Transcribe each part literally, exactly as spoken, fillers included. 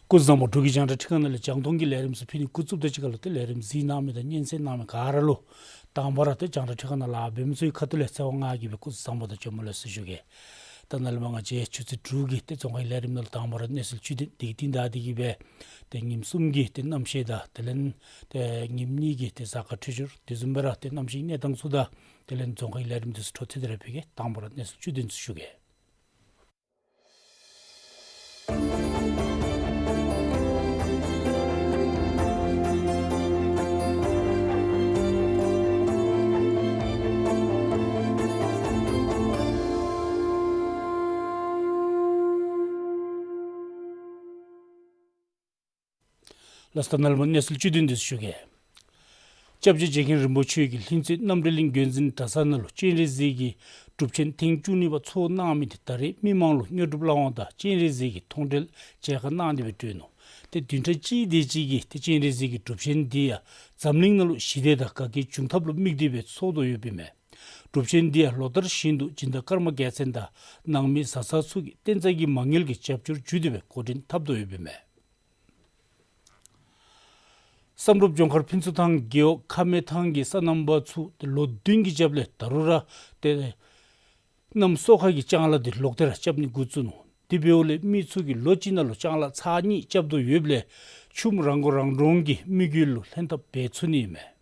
སྐུ་གཟུགས་བཟང་པོ། འབྲུག་གི་རྒྱང་བསྒྲགས་ཁྲི་ཁང་ནང་ལས་རྒྱང་མཐོང་གི་ལས་རིམ་ཚུ་ཕུལ་ནི་འགོ་བཙུགསཔ་ད་གཅིག་ཁར་ལུ་ཏེ་ལས་རིམ་གཟིགས་གནང་མི་དང་སྙན་གསན་གནང་མི་ག་ར་ལུ་དང་པ་ར་ཏེ་རྒྱང་བསྒྲགས་ཁྲི་ཁང་ནང་ལཱ་འབད་མི་ཚུ་གི་ཁ་ཐུག་ལས་བརྩེ་བ་ང་གིས་སྦེ་སྐུ་གཟུགས་བཟང་པོ་དང་བྱོན་པ་ལེགས་སོ་ཞུ་གེ། ད་ནཱ་ལས་མར་ང་བཅས་ཆུ་ཚོད་དྲུག་གི་ཏེ་རྫོང་ཁའི་ལས་རིམ་ནང་ལུ་དང་པ་ར་གནས་ཚུལ་བཅུད་དོན་དེ་གི་རྟིང་བདའ་སྟེ་གིས་སྦེ་ཏེ་ཉིནམ་གསུམ་གྱི་ཏེ་གནམ་གཤིས་དང་དེ་ལས་ཏེ་ཉིནམ་གཉིས་ཀྱི་ཏེ་གཟའ་སྐར་འཕྲོད་སྦྱོར་དེ་བཟུམ་སྦེ་ར་ཏེ་གནམ་གཤིས་གནས་སྟངས་ཚུ་དང་དེ་ལས་རྫོང་ཁའི་ལས་རིམ་འདི་ཚུ་འཕྲོ་མཐུད་དེ་ར་ཕུལ་གེ། དང་པ་ར་གནས་ཚུལ་བཅུད་དོན་ཚུ་ཞུ་གེ། ལགས་སོ། ད་ནཱ་ལས་མར་གནས་ཚུལ་བཅུད་དོན་འདི་ཚུ་ཞུ་གེ། སྐྱབས་རྗེ་རྗེ་མཁན་རིན་པོ་ཆེ་གིས་ལྷུན་རྩེ་རྣམ་གྲོལ་གླིང་དགོན་འཛིན་གྲྭ་ཚང་ནང་ལུ་སྤྱན་རས་གཟིགས་ཀྱི་སྒྲུབ་ཆེན་ཐེངས་བཅུ་གཉིས་པ་ཚོགས་གནང་མི་འདི་ད་རེས་མི་མང་ལུ་དངོས་གྲུབ་སླབ་དབང་དང་སྤྱན་རས་གཟིགས་ཀྱི་མཐོང་གྲོལ་མཇལ་ཁ་གནང་སྟེ་སྦེ་གྲོལ་ནུག། ཏེ་བདུན་ཕྲག་གཅིག་དེ་ཅིག་གི་ཏེ་སྤྱན་རས་གཟིགས་ཀྱི་སྒྲུབ་ཆེན་འདི་ཡང་འཛམ་གླིང་ནང་ལུ་ཞི་བདེ་དང་དགའ་སྐྱིད་འབྱུང་ཐབས་ལུ་དམིགས་ཏེ་སྦེ་ཚོགས་དོ་ཡོདཔ་ཨིན་མས། སྒྲུབ་ཆེན་འདི་ཡང་ལོ་ལྟར་བཞིན་དུ་སྦྱིན་བདག་ཀརྨ་རྒྱལ་མཚན་དང་ནང་མི་བཟའ་ཚང་ཚུ་གིས་བསྟན་རྩ་གི་མ་དངུལ་གྱི་རྒྱབ་སྐྱོར་བརྒྱུད་དེ་སྦེ་འགོ་འདྲེན་འཐབ་དོ་ཡོདཔ་ཨིན་མས། བསམ་གྲུབ་ལྗོངས་མཁར་ཕུན་ཚོགས་ཐང་རྒེད་འོག་ཁ་སྨད་ཐང་གི་སོ་ནམ་པ་ཚུ་ལོ་བདུན་གྱི་རྒྱབ་ལས་ད་རུང་ར་ཏེ་གནམ་སོ་ཁ་གི་ལྕང་ལཱ་འདི་ལོག་སྟེ་ར་རྐྱབ་ནི་འགོ་བཙུགས་ནུག། དེ་འབདཝ་ལས་མི་ཚུ་གིས་ལོ་གཅིག་ནང་ལུ་ལྕང་ལཱ་ཚར་གཉིས་རྐྱབ་དོ་ཡོདཔ་ལས་ཆུམ་རང་མགོ་རང་འདྲོངས་ཀྱི་དམིགས་ཡུལ་ལུ་ལྷན་ཐབས་འབད་ཚུགས་ནི་ཨིན་མས།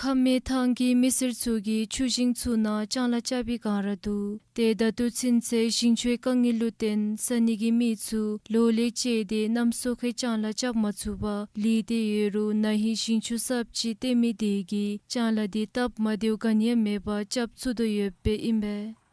ཁ་སྨད་ཐང་གི་མི་སེར་ཚུ་གིས་ཆུ་ཞིང་ཚུ་ནང་ལྕང་ལཱ་རྐྱབ་པའི་བསྒང་ར་འདུག། ཏེ་ད་ལྟོ་ཚུན་ཚོད་ཞིང་ཆུའི་དཀའ་ངལ་ལུ་བརྟེན་ས་གནས་ཀྱི་མི་ཚུ་ལོ་ལེགས་བཅད་དེ་གནམ་སོ་ཁའི་ལྕང་ལཱ་རྐྱབ་མ་ཚུགས་པར་ལུས་ཏེ་ཡོད་རུང་ན་ཧིང་ཞིང་ཆུ་གསརཔ་ཅིག་བཏོན་མི་དེ་གིས་ལྕང་ལཱ་འདི་སྟབས་མ་བདེཝ་ག་ནི་ཡང་མེད་པར་རྐྱབ་ཚུགས་དོ་ཡོདཔ་ཨིན་པས།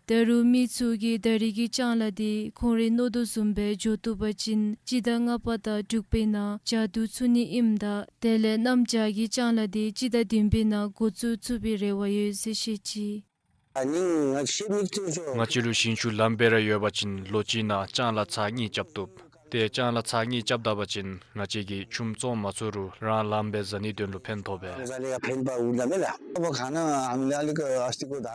ད་རུང་མི་ཚུ་གིས་ད་རེས་ཀྱི་ལྕང་ལཱ་འདི་ཁོང་རའི་མནོ་དོ་བཟུམ་སྦེ་འགྱོ་བཏུབ་པ་ཅིན་སྤྱི་ཟླ་ལྔ་པ་དང་དྲུག་པའི་ནང་མཇུག་བསྡུ་ཚུགས་ནི་ཨིནམ་ད་དེ་ལས་གནམ་བྱཱར་གྱི་ལྕང་ལཱ་འདི་སྤྱི་ཟླ་བདུན་པའི་ནང་འགོ་བཙུགས་ཚུགས་པའི་རེ་བ་ཡོད་ཟེར་བཤད་ཅི། ང་བཅས་ལུ་ཞིང་ཆུ་ལམ་སྦེ་ར་ཡོད་པ་ཅིན་ལོ་གཅིག་ནང་ལྕང་ལཱ་ཚར་གཉིས་རྐྱབ་བཏུབ། ཏེ་ལྕང་ལཱ་ཚར་གཉིས་རྐྱབ་ད་པ་ཅིན་ང་བཅས་ཀྱིས་ཆུམ་བཙོང་མ་ཚུགས་རུང་རང་ལམ་སྦེ་བཟའ་ནིའི་དོན་ལུ་ཕན་ཐོགས་པས།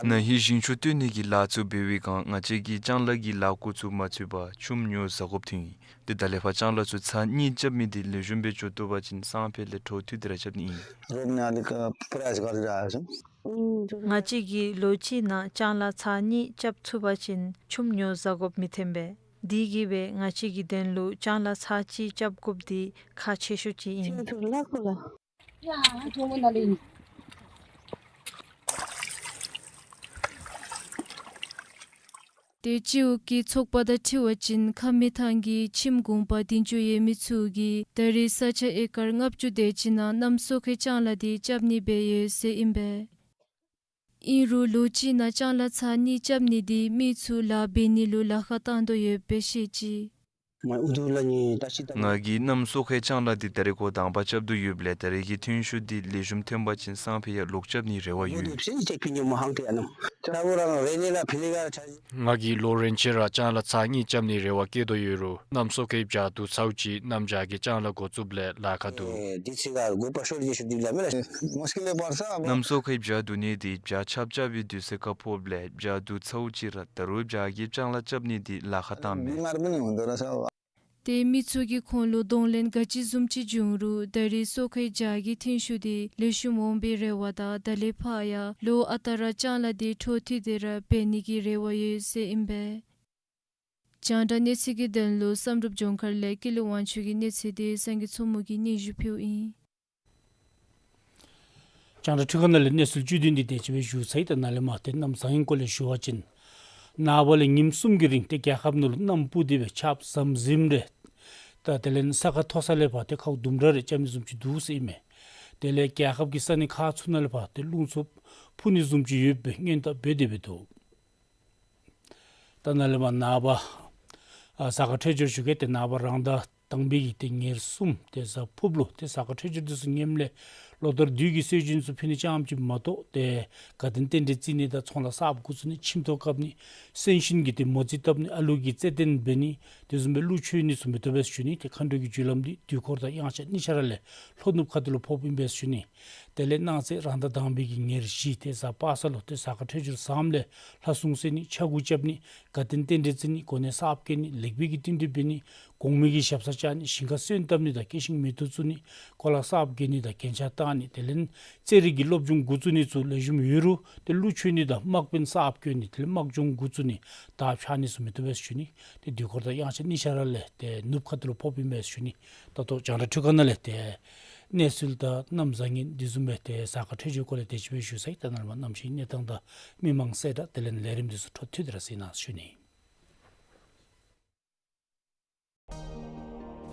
ན་ཧིང་ཞིང་ཆུ་བཏོན་ནི་གི་ལཱ་ཚུ་འབད་བའི་བསྒང་ང་བཅས་ཀྱིས་ལྕང་ལཱ་གི་ལཱ་འགོ་བཙུགས་མ་ཚུགས་པར་ཆུམ་ཉོ་བཟའ་དགོཔ་ཐོན་ཡི། ཏེ་ད་ལས་ཕར་ལྕང་ལཱ་ཚུ་ཚར་གཉིས་རྐྱབ་མི་འདི་ལེགས་ཤོམ་སྦེ་འགྱོ་བཏུབ་པ་ཅིན་སང་ཕོད་ལས་འཕྲོ་མཐུད་དེ་ར་རྐྱབ་ནི་ཨིན། ང་བཅས་ཀྱིས་ལོ་གཅིག་ནང་ལྕང་ལཱ་ཚར་གཉིས་རྐྱབ་ཚུགས་པ་ཅིན་ཆུམ་ཉོ་བཟའ་དགོཔ་མི་ཐོན་པས། དེ་གིས་སྦེ་ང་བཅས་ཀྱི་དོན་ལུ་ལྕང་ལཱ་ཚར་གཅིག་རྐྱབ་དགོཔ་འདི་ཁག་ཆེ་ཤོས་ཅིག་ཨིན། ཏེ་སྤྱི་འོག་གི་ཚོགས་པ་དང་འཁྲིལ་བ་ཅིན་ཁ་སྨད་ཐང་གི་ཁྱིམ་གུང་པ་བདུན་ཅུ་ཡོད་མི་ཚུ་གིས་ད་རེས་ས་ཆ་ཨེ་ཀར་ལྔ་བཅུ་དེ་ཅིག་ནང་གནམ་སོ་ཁའི་ལྕང་ལཱ་འདི་རྐྱབ་ནི་སྦེ་ཡོད་ཟེར་ཨིན་པས། ཨིན་རུང་ལོ་གཅིག་ནང་ལྕང་ལཱ་ཚར་གཉིས་རྐྱབ་ནི་འདི་མི་ཚུ་ལཱ་འབད་ནི་ལུ་ལཱ་ཁག་བཏང་དོ་ཡོདཔ་སྦེ་བཤད་ཅི། ང་གིས་གནམ་སོ་ཁའི་ལྕང་ལཱ་འདི་ད་རེས་འགོ་དང་པ་རྐྱབ་དོ་ཡོདཔ་ལས་ད་རེས་ཀྱི་ཐོན་ཤུགས་འདི་ལེགས་ཤོམ་ཐོན་པ་ཅིན་སང་ཕོད་ཡང་ལོག་རྐྱབ་ནི་རེ་བ་ཡོད། ང་གིས་ལོ་རན་ཆེ་ར་ལྕང་ལཱ་ཚར་གཉིས་རྐྱབ་ནི་རེ་བ་བསྐྱེད་དོ་ཡོད་རུང་གནམ་སོ་ཁའི་བྱཱར་བསྡུ་ཚརཝ་ཅིག་གནམ་བྱཱར་གྱི་ལྕང་ལཱ་འགོ་བཙུགསཔ་ལས་ལཱ་ཁག་འདུག། གནམ་སོ་ཁའི་བྱཱར་བསྡུ་ནི་འདི་བྱཱར་ཆརཔ་རྐྱབ་པའི་དུས་ཚོད་ཁར་ཕོགཔ་ལས་བྱཱར་བསྡུ་ཚརཝ་ཅིག་ར་ད་རུང་བྱཱར་གྱི་ལྕང་ལཱ་རྐྱབ་ནི་འདི་ལཱ་ཁག་བཏངམ་མས། ཏེ་མི་ཚུ་གིས་ཁོང་ལུ་གདོང་ལེན་ག་ཅི་བཟུམ་ཅིག་བྱུང་རུང་ད་རེས་སོ་ཁའི་བྱཱར་གྱི་ཐོན་ཤུགས་འདི་ལེགས་ཤོམ་འོང་པའི་རེ་བ་དང་ད་ལས་ཕར་ཡང་ལོ་ཨ་རྟག་ར་ལྕང་ལཱ་འདི་འཕྲོ་མཐུད་དེ་ར་འབད་ནི་གི་རེ་བ་ཡོད་ཟེར་ཨིན་པས། རྒྱང་བསྒྲགས་གནས་ཚུལ་གྱི་དོན་ལུ་བསམ་གྲུབ་ལྗོངས་མཁར་ལས་ཀུན་ལེགས་དབང་ཕྱུག་གི་གནས་ཚུལ་འདི་སངས་རྒྱས་མཚོ་མོ་གིས་སྙན་ཞུ་ཕུལཝ་ཨིན། རྒྱང་བསྒྲགས་འཕྲུལ་ཁང་ནང་ལས་གནས་ཚུལ་བཅུད་བསྡུས་འདི་དེ་ཅིག་སྦེ་ཞུ་ཚར་ཡི། ད་ནཱ་ལས་མར་ཏེ་གནམ་བཟང་ངན་སྐོར་ལས་ཞུ་བ་ཅིན་ནངས་པ་ལས་ཉིནམ་གསུམ་གྱི་རིང་ཏེ་རྒྱལ་ཁབ་ནང་ལུ་གནམ་སྤུ་དེ་སྦེ་ཆརཔ་ཟམ་ཟིམ་རེ་ད་དེ་ལས་ས་ཁ་མཐོ་ས་ལས་ཕར་ཏེ་ཁཝ་ལྡུམ་ར་རེ་རྐྱབ་ནི་བཟུམ་ཅིག་འདུག་ཟེར་ཨིན་མས། དེ་ལས་རྒྱལ་ཁབ་ཀྱི་ས་གནས་ཁག་ཚུ་ནང་ལས་ཕར་ཏེ་རླུང་འཚུབ་འཕུ་ནི་བཟུམ་ཅིག་ཡོདཔ་སྦེ་སྔོན་བརྡ་འབད་དེ་སྦེ་འདུག། ད་ནཱ་ལས་མར་ནངས་པ་ཨ་གཟའ་སྐར་འཕྲོད་སྦྱོར་ཞུ་གེ། ཏེ་ནངས་པ་རང་ཟླ་དང་པའི་གི་ཏེ་ཉེར་གསུམ་ཏེ་གཟའ་ཕུརཔ་ལུ་ཏེ་གཟའ་སྐར་འཕྲོད་སྦྱོར་འདི་ཚུ་ངནམ་ལས་ལོ་ལྟར་དུས་ཀྱི་སྲོལ་རྒྱུན་ཚུ་ཕུལ་ནི་ཙམ་ཅིག་མ་གཏོགས་ཏེ་དགའ་སྟོན་རྟེན་འབྲེལ་བརྩི་ནི་དང་ཚོང་ལཱ་གསརཔ་འགོ་བཙུགས་ནི་ཁྱིམ་ཐོག་བཀབ་ནི་སོན་གཤིན་གྱི་ཏེ་མོ་རྩིས་བཏབ་ནི་ཨ་ལུ་གི་རྩེད་འགྲན་འབད་ནི་དེ་བཟུམ་སྦེ་གླུ་མཆོད་ནི་ཚུ་མི་བཏུབ་པས་ཞུ་ནི། ཏེ་མཁའ་འགྲོ་གི་རྒྱུ་ལམ་འདི་དུས་འཁོར་དང་དབྱངས་འཆར་གཉིས་ཆ་ར་ལས་ལྷོ་ནུབ་ཁ་ཐུག་ལུ་ཕོགཔ་ཨིན་པས་ཞུ་ནི། དེ་ལས་གནངས་ཚེ་རང་ཟླ་དང་པའི་གི་ཉེར་བཞི་ཏེ་གཟའ་པ་སངས་ལུ་ཏེ་གཟའ་སྐར་འཕྲོད་སྦྱོར་བཟངམ་ལས་ལྷ་སྲུང་གསོལ་ནི་ཕྱྭ་འགུགས་རྐྱབ་ནི་དགའ་སྟོན་རྟེན་འབྲེལ་བརྩི་ནི་གོ་གནས་གསརཔ་བཀལ་ནི་ལེགས་པའི་གི་རྟེན་འབྲེལ་འབད་ནི་གོང་མའི་གི་ཞབས་སར་བཅར་ནི་ཞིང་ཁར་སོན་བཏབ་ནི་དང་སྐྱེ་ཤིང་མེ་ཏོག་བཙུགས་ནི་གོ་ལ་གསརཔ་འགེལ་ནི་དང་རྒྱན་ཆ་བཏགས་ནི་དེ་ལས་རྩེད་རིགས་ཀྱི་སློབ་སྦྱོང་འགོ་བཙུགས་ནི་ཚུ་ལེགས་ཤོམ་ཡོད་རུང་ཏེ་གླུ་མཆོད་ནི་དང་དམག་དཔོན་གསརཔ་བསྐོ་ནི་དེ་ལས་དམག་སྦྱོང་འགོ་བཙུགས་ནི་དར་འཕྱར་ནི་ཚུ་མི་བཏུབ་པས་ཞུ་ནི། ཏེ་དུས་འཁོར་དང་དབྱངས་འཆར་གཉིས་ཆ་ར་ལས་ཏེ་ནུབ་ཁ་ཐུག་ལུ་ཕོགཔ་ཨིན་པས་ཞུ་ནི། ད་ལྟོ་རྒྱང་བསྒྲགས་འཕྲུལ་ཁང་ནང་ལས་ཏེ་གནས་ཚུལ་དང་གནམ་བཟང་ངན་དེ་བཟུམ་སྦེ་ཏེ་གཟའ་སྐར་འཕྲོད་སྦྱོར་སྐོར་ལས་དེ་ཅིག་སྦེ་ཞུ་ཚར་ཡི། ད་ནཱ་ལས་མར་གནམ་གཤིས་གནས་སྟངས་དང་མི་མང་གསལ་བསྒྲགས་དེ་ལས་ལས་རིམ་དེ་ཚུ་འཕྲོ་མཐུད་དེ་ར་གཟིགས་གནང་ཞུ་ནི།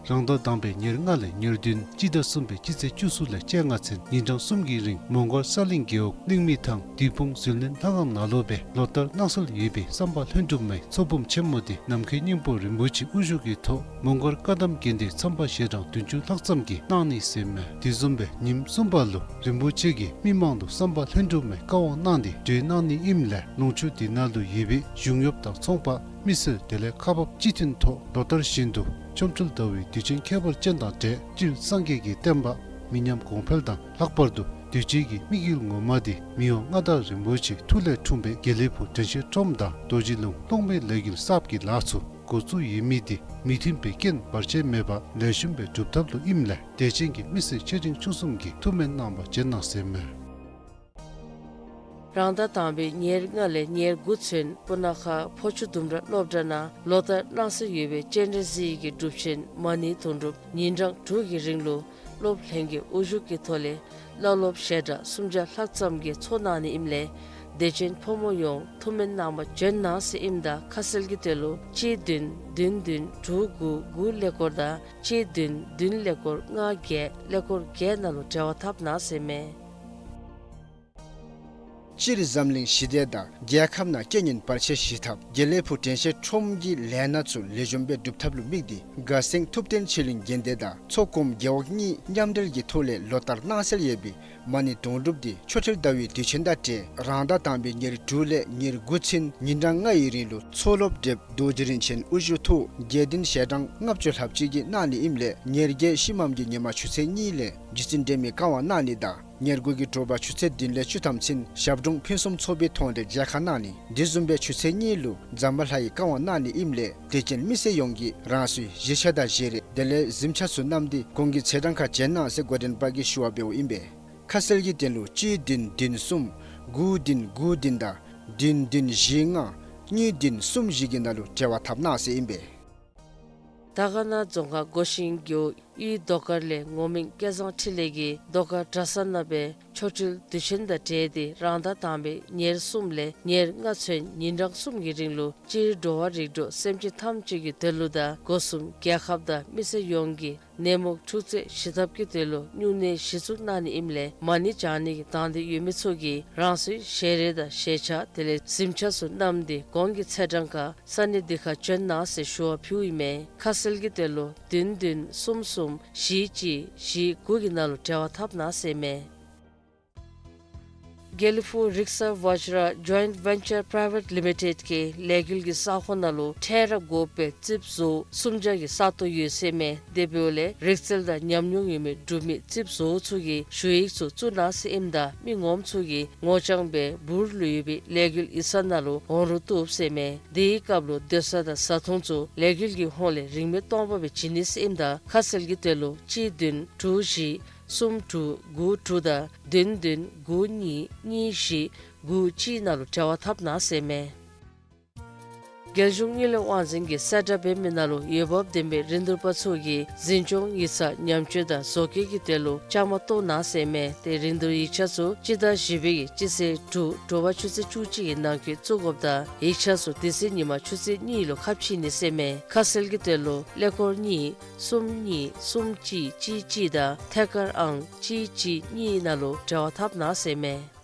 རང་ཟླ་དང་པའི་ཉེར་ལྔ་ལས་ཉེར་བདུན་སྤྱི་ཟླ་གསུམ་པའི་སྤྱི་ཚེས་བཅུ་གསུམ་ལས་བཅོ་ལྔ་ཚུན་ཉིན་གྲངས་གསུམ་གྱི་རིང་མོང་སྒར་གསར་གླིང་རྒེད་འོག་གླིང་མི་ཐང་བདུད་དཔུང་གཟུ་ལེན་ལྷ་ཁང་ནང་ལུ་སྦེ་ལོ་ལྟར་གནང་སྲོལ་ཡོད་པའི་བསམ་པ་ལྷུན་གྲུབ་མའི་ཚོགས་འབུམ་ཆེན་མོ་འདི་ནམ་མཁའི་སྙིང་པོ་རིན་པོ་ཆེ་དབུ་བཞུགས་ཀྱི་ཐོག་མོང་སྒར་བཀའ་གདམས་དགོན་སྡེའི་མཚམས་པ་ཞལ་གྲངས་བདུན་ཅུ་ལྷག་ཙམ་གྱིས་གནང་ནི་ཟེར་མས། དེ་བཟུམ་སྦེ་ཉིནམ་གསུམ་པ་ལུ་རིན་པོ་ཆེ་གིས་མི་མང་ལུ་བསམ་པ་ལྷུན་གྲུབ་མའི་བཀའ་དབང་གནང་སྟེ་གྲོལ་གནང་ནི་ཨིནམ་ལས་ལུང་ཕྱོགས་འདི་ནང་ལུ་ཡོད་པའི་གཞུང་གཡོགཔ་དང་ཚོང་པ་མི་སེར་དེ་ལས་ཁག་འབགཔ་སྤྱི་མཐུན་ཐོག་ལོ་ལྟར་བཞིན་དུ་ཆོ་འཕྲུལ་ཟླ་བའི་དུས་ཆེན་ཁྱད་པར་ཅན་དང་འབྲེལ་སྤྱིར་སངས་རྒྱས་ཀྱི་བསྟན་པ་མི་ཉམས་གོང་འཕེལ་དང་ལྷག་པར་དུ་གདུལ་བྱའི་གི་དམིགས་ཡུལ་ངོ་མ་དེ་མི་དབང་མངའ་བདག་རིན་པོ་ཆེའི་ཐུགས་ལས་འཁྲུངས་པའི་དགེ་ལེགས་ཕུག་དྲན་ཤེས་ཁྲོམ་དང་རྡོ་རྗེ་ལུང་སྟོང་པའི་ལས་འགུལ་གསརཔ་གི་ལཱ་ཚུ་འགོ་བཙུགས་ཡོད་མི་དེ་མི་མཐུན་པའི་རྐྱེན་བར་ཆད་མེད་པར་ལེགས་ཤོམ་སྦེ་སྒྲུབ་ཐབས་ལུ་ཨིནམ་ལས་དད་ཅན་གྱི་མི་སེར་ཆེ་འབྲིང་ཆུང་གསུམ་གྱིས་ཐུགས་སྨོན་གནང་བར་བྱོན་གནང་ཟེར་མས། རང་ཟླ་དང་པའི་ཉེར་ལྔ་ལས་ཉེར་དགུ་ཚུན་སྤུ་ན་ཁ་ཕོ་ཆུ་ལྡུམ་ར་སློབ་གྲྭ་ནང་ལོ་ལྟར་གནང་སྲོལ་ཡོད་པའི་སྤྱན་འདྲེན་གཟི་བརྗིད་ཀྱི་སྒྲུབ་ཆེན་མ་ཎི་དུང་སྒྲུབ་ཉིན་གྲངས་དྲུག་གི་རིང་ལུ་སློབ་ལྷན་གྱི་དབུ་བཞུགས་ཀྱི་ཐོག་ལས་བླ་སློབ་ཞལ་གྲངས་སུམ་བརྒྱ་ལྷག་ཙམ་གྱིས་ཚོགས་གནང་ནི་ཨིནམ་ལས་དད་ཅན་ཕོ་མོ་ཡོངས་ཐུགས་སྨོན་གནང་བར་བྱོན་གནང་ཟེར་ཨིནམ་ད་ཁ་གསལ་གྱི་དོན་ལུ་གཅིག་བདུན་བདུན་བདུན་དྲུག་དགུ་དགུ་ཀླད་ཀོར་དང་གཅིག་བདུན་བདུན་ཀླད་ཀོར་ལྔ་བརྒྱད་ཀླད་ཀོར་བརྒྱད་ནང་ལུ་འབྲེལ་བ་འཐབ་གནང་ཟེར་མས། སྤྱིར་འཛམ་གླིང་ཞི་བདེ་དང་རྒྱལ་ཁབ་ནང་རྐྱེན་ངན་བར་ཆད་ཞི་ཐབས་དགེ་ལེགས་ཕུག་དྲན་ཤེས་ཁྲོམ་གྱི་ལས་སྣ་ཚུ་ལེགས་ཤོམ་སྦེ་སྒྲུབ་ཐབས་ལུ་དམིགས་ཏེ་དགའ་སེང་ཐུབ་བསྟན་ཆོས་གླིང་དགོན་སྡེ་དང་མཚོ་སྒོམ་རྒེད་འོག་གཉིས་མཉམ་འབྲེལ་གྱི་ཐོག་ལས་ལོ་ལྟར་གནང་སྲོལ་ཡོད་པའི་མ་ཎི་དུང་སྒྲུབ་འདི་ཆོ་འཕྲུལ་ཟླ་བའི་དུས་ཆེན་དང་འབྲེལ་རང་ཟླ་དང་པའི་ཉེར་དྲུག་ལས་ཉེར་དགུ་ཚུན་ཉིན་གྲངས་ལྔ་ཡི་རིང་ལུ་མཚོ་སློབ་བགྲེསཔ་རྡོ་རྗེ་རིན་ཆེན་དབུ་བཞུགས་ཐོག་དགེ་འདུན་ཞལ་གྲངས་ལྔ་བཅུ་ལྷགཔ་ཅིག་གིས་གནང་ནི་ཨིནམ་ལས་ཉེར་བརྒྱད་ཤི་མམ་གྱི་ཉིན་མ་ཆུ་ཚོད་གཉིས་ལས་རྗེ་བཙུན་སྒྲོལ་མའི་བཀའ་དབང་གནང་ནི་དང་ཉེར་དགུ་གི་དྲོ་པ་ཆུ་ཚོད་བདུན་ལས་བཅུ་ཐམ་ཚུན་ཞབས་དྲུང་ཕུན་སུམ་ཚོགས་པའི་མཐོང་གྲོལ་མཇལ་ཁ་གནང་ནི། དེ་བཟུམ་སྦེ་ཆུ་ཚོད་གཉིས་ལུ་ཛམ་བྷ་ལ་ཡི་བཀའ་དབང་གནང་ནི་ཨིནམ་ལས་དད་ཅན་མི་སེར་ཡོངས་ཀྱིས་རང་སོའི་གཞིས་ཆས་དང་བཞེས་རིགས་དེ་ལས་གཟིམ་ཆས་ཚུ་བསྣམས་ཏེ་གོང་གི་ཚེས་གྲངས་ཁར་བྱོན་གནང་ཟེར་འགོ་འདྲེན་པ་གིས་ཞུ་བ་འབདཝ་ཨིན་པས། ཁ་གསལ་གྱི་དོན་ལུ་གཅིག་བདུན་བདུན་གསུམ་དགུ་བདུན་དགུ་བདུན་དང་བདུན་བདུན་བཞི་ལྔ་གཉིས་བདུན་གསུམ་བཞི་གི་ནང་ལུ་འབྲེལ་བ་འཐབ་གནང་ཟེར་ཨིན་པས། དར་དཀར་ན་རྫོང་ཁག་སྒོ་ཤིང་རྒེད་འོག་ ཡུལ་ཟློས་གར་ལས་ངོ་མིང་སྐལ་བཟང་འཕྲིན་ལས་ཀྱིས་ཟློས་གར་གྲྭ་ཚང་ནང་སྦེ་ཆོ་འཕྲུལ་དུས་ཆེན་དང་འབྲེལ་ཏེ་རང་ཟླ་དང་པའི་ཉེར་གསུམ་ལས་ཉེར་ལྔ་ཚུན་ཉིན་གྲངས་གསུམ་གྱི་རིང་ལུ་སྤྱིར་འགྲོ་བ་རིགས་དྲུག་སེམས་ཅན་ཐམས་ཅད་ཀྱི་དོན་ལུ་དང་སྒོ་གསུམ་རྒྱལ་ཁབ་དང་མི་སེར་ཡོངས་ཀྱི་ནད་མུག་འཁྲུག་རྩོད་ཞི་ཐབས་ཀྱི་དོན་ལུ་སྨྱུང་གནས་གཞི་བཙུགས་གནང་ནི་ཨིནམ་ལས་མ་ཎི་བགྱང་ནི་གི་དང་འདོད་ཡོད་མི་ཚུ་གིས་རང་སོའི་ཞལ་རས་དང་ཞལ་ཆས་དེ་ལས་གཟིམ་ཆས་ཚུ་བསྣམས་ཏེ་གོང་གི་ཚེས་གྲངས་ཁར་ས་གནས་འདི་ཁར་བྱོན་གནང་ཟེར་ཞུ་བ་ཕུལཝ་ཨིན་མས། ཁ་གསལ་གྱི་དོན་ལུ་བདུན་བདུན་གསུམ་གསུམ་བཞི་གཅིག་བཞི་དགུ་གི་ནང་ལུ་འབྲེལ་བ་འཐབ་གནང་ཟེར་ཨིན་མས། དགེ་ལེགས་ཕུག་རིག་གསར་ཝ་ཇ་ར་ཇོའིནཊ་ཝེན་ཅར་པ་རའི་ཝེཊ་ལི་མི་ཊེཌ་ཀྱི་ལས་འགུལ་གྱི་ས་ཁོངས་ནང་ལུ་འཕྲལ་ར་དགོ་པའི་རྩིགཔ་བཟོ་གསུམ་བརྒྱ་གི་ས་སྟོང་ཡོད་ཟེར་ཨིན་མས། དེ་འབདཝ་ལས་རིག་རྩལ་དང་ཉམས་མྱོང་ཡོད་མི་འབྲུག་མི་རྩིགཔ་བཟོ་ཚུ་གིས་ཞུ་ཡིག་ཚུ་བཙུགས་གནང་ཟེར་ཨིནམ་ད་མི་ངོམ་ཚུ་གིས་ངོ་རྐྱང་སྦེ་འབུར་ལུ་ཡོད་པའི་ལས་འགུལ་ཡིག་ཚང་ནང་ལུ་འོང་རུང་བཏུབ་ཟེར་ཨིན་མས། དེའི་སྐབས་ལུ་སྡོད་ས་དང་བཟའ་འཐུང་ཚུ་ལས་འགུལ་གྱི་ཧོངས་ལས་རིན་མེད་སྟོང་པ་སྦེ་བྱིན་ནི་ཟེར་ཨིནམ་ད་ཁ་གསལ་གྱི་དོན་ལུ་གཅིག་བདུན་དྲུག་བཞི་གསུམ་དྲུག་དགུ་དྲུག་དང་བདུན་བདུན་དགུ་གཉིས་གཉིས་བཞི་དགུ་གཅིག་ནང་ལུ་འབྲེལ་བ་འཐབ་གནང་ཟེར་ཨིན་མས། རྒྱལ་གཞུང་དངུལ་ལས་དབང་འཛིན་གྱིས་གསལ་བསྒྲགས་འབད་མི་ནང་ལུ་འོས་འབབ་ལྡན་པའི་རིན་བསྡུར་པ་ཚུ་གིས་འཛིན་སྐྱོང་ཡིག་ཚང་ཉམས་བཅོས་དང་བཟོ་བཀོད་ཀྱི་དོན་ལུ་བཅའ་མར་གཏོགས་གནང་ཟེར་ཨིན་མས། ཏེ་རིན་བསྡུར་ཡིག་ཆ་ཚུ་སྤྱི་ཟླ་བཞི་པའི་གི་སྤྱི་ཚེས་དྲུག་དྲོ་པ་ཆུ་ཚོད་བཅུ་གཅིག་གི་ནང་འཁོད་བཙུགས་དགོཔ་དང་ཡིག་ཆ་ཚུ་དེ་ཚེ་ཉིན་མ་ཆུ་ཚོད་གཉིས་ལུ་ཁ་ཕྱེ་ནི་ཟེར་ཨིན་མས། ཁ་གསལ་གྱི་དོན་ལུ་ཀླད་ཀོར་གཉིས་གསུམ་གཉིས་གསུམ་གཅིག་གཅིག་གཅིག་དང་ཐད་ཀར་ཨང་གཅིག་གཅིག་གཉིས་ནང་ལུ་འབྲེལ་བ་འཐབ་གནང་ཟེར་ཨིན་མས།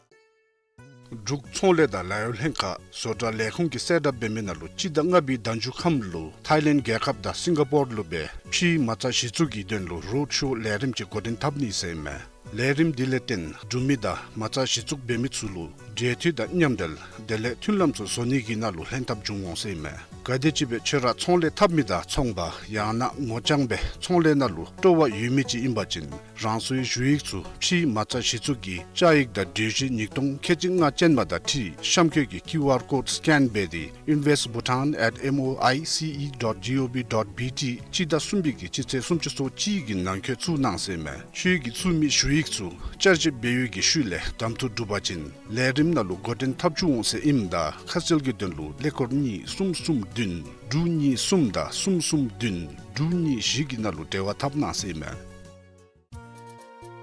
འབྲུག་ཚོང་ལས་དང་ལཱ་གཡོག་ལྷན་ཁག་བཟོ་གྲྭ་ལས་ཁུངས་ཀྱིས་གསལ་བསྒྲགས་འབད་མི་ནང་ལུ་སྤྱི་ཟླ་ལྔ་པའི་ཟླ་མཇུག་ཁམས་ལུ་ཐའི་ལེནཌ་རྒྱལ་ཁབ་དང་སིང་ག་པོར་ལུ་སྦེ་ཕྱིའི་མ་རྩ་གཞི་བཙུགས་ཀྱི་དོན་ལུ་རོཌ་ཤོ་ལས་རིམ་ཅིག་འགོ་འདྲེན་འཐབ་ནི་ཟེར་ཨིན་མས། ལས་རིམ་འདི་ལས་བརྟེན་འབྲུག་མི་དང་མ་རྩ་གཞི་བཙུགས་འབད་མི་ཚུ་ལུ་འབྲེལ་མཐུད་དང་མཉམ་འབྲེལ་དེ་ལས་མཐུན་ལམ་ཚུ་བཟོ་ནི་གི་ནང་ལུ་ལྷན་ཐབས་འབྱུང་འོང་ཟེར་ཨིན་མས། ག་དེམ་ཅིག་སྦེ་ཁྱོད་ར་ཚོང་ལས་འཐབ་མི་དང་ཚོང་པ་ཡང་ན་ངོ་རྐྱང་སྦེ་ཚོང་ལས་ནང་ལུ་སྤྲོ་བ་ཡོད་མི་ཅིག་ཨིན་པ་ཅིན་རང་སོའི་ཞུ་ཡིག་ཚུ་ཕྱིའི་མ་རྩ་གཞི་བཙུགས་ཀྱི་བཅའ་ཡིག་དང་གྲོས་གཞི་ཉིས་སྟོང་ཁལ་གཅིག་ལྔ་ཅན་མ་དང་འཁྲིལ་གཤམ་འཁོད་ཀྱི་ཀིའུ་ཨར་ཀོཌ་སི་ཀེན་འབད་དེ་invest bhutan at M O I C E dot G O V dot B T སྤྱི་ཟླ་གསུམ་པའི་གི་སྤྱི་ཚེས་སུམ་ཅུ་སོ་གཅིག་གི་ནང་འཁོད་བཙུགས་གནང་ཟེར་ཨིན་མས། ཁྱོད་ཀྱིས་བཙུགས་མི་ཞུ་ཡིག་ཚུ་བསྐྱར་ཞིབ་འབད་བའི་གི་ཤུལ་ལས་གདམ་འཐུ་གྲུབ་པ་ཅིན་ལས་རིམ་ནང་ལུ་འགོ་འདྲེན་འཐབ་བཅུག་འོང་ཟེར་ཨིནམ་ད་ཁ་གསལ་གྱི་དོན་ལུ་ཀླད་ཀོར་གཉིས་གསུམ་གསུམ་བདུན་དྲུག་གཉིས་གསུམ་དང་གསུམ་གསུམ་བདུན་དྲུག་གཉིས་བཞི་གི་ནང་ལུ་འབྲེལ་བ་འཐབ་གནང་ཟེར་ཨིན་མས།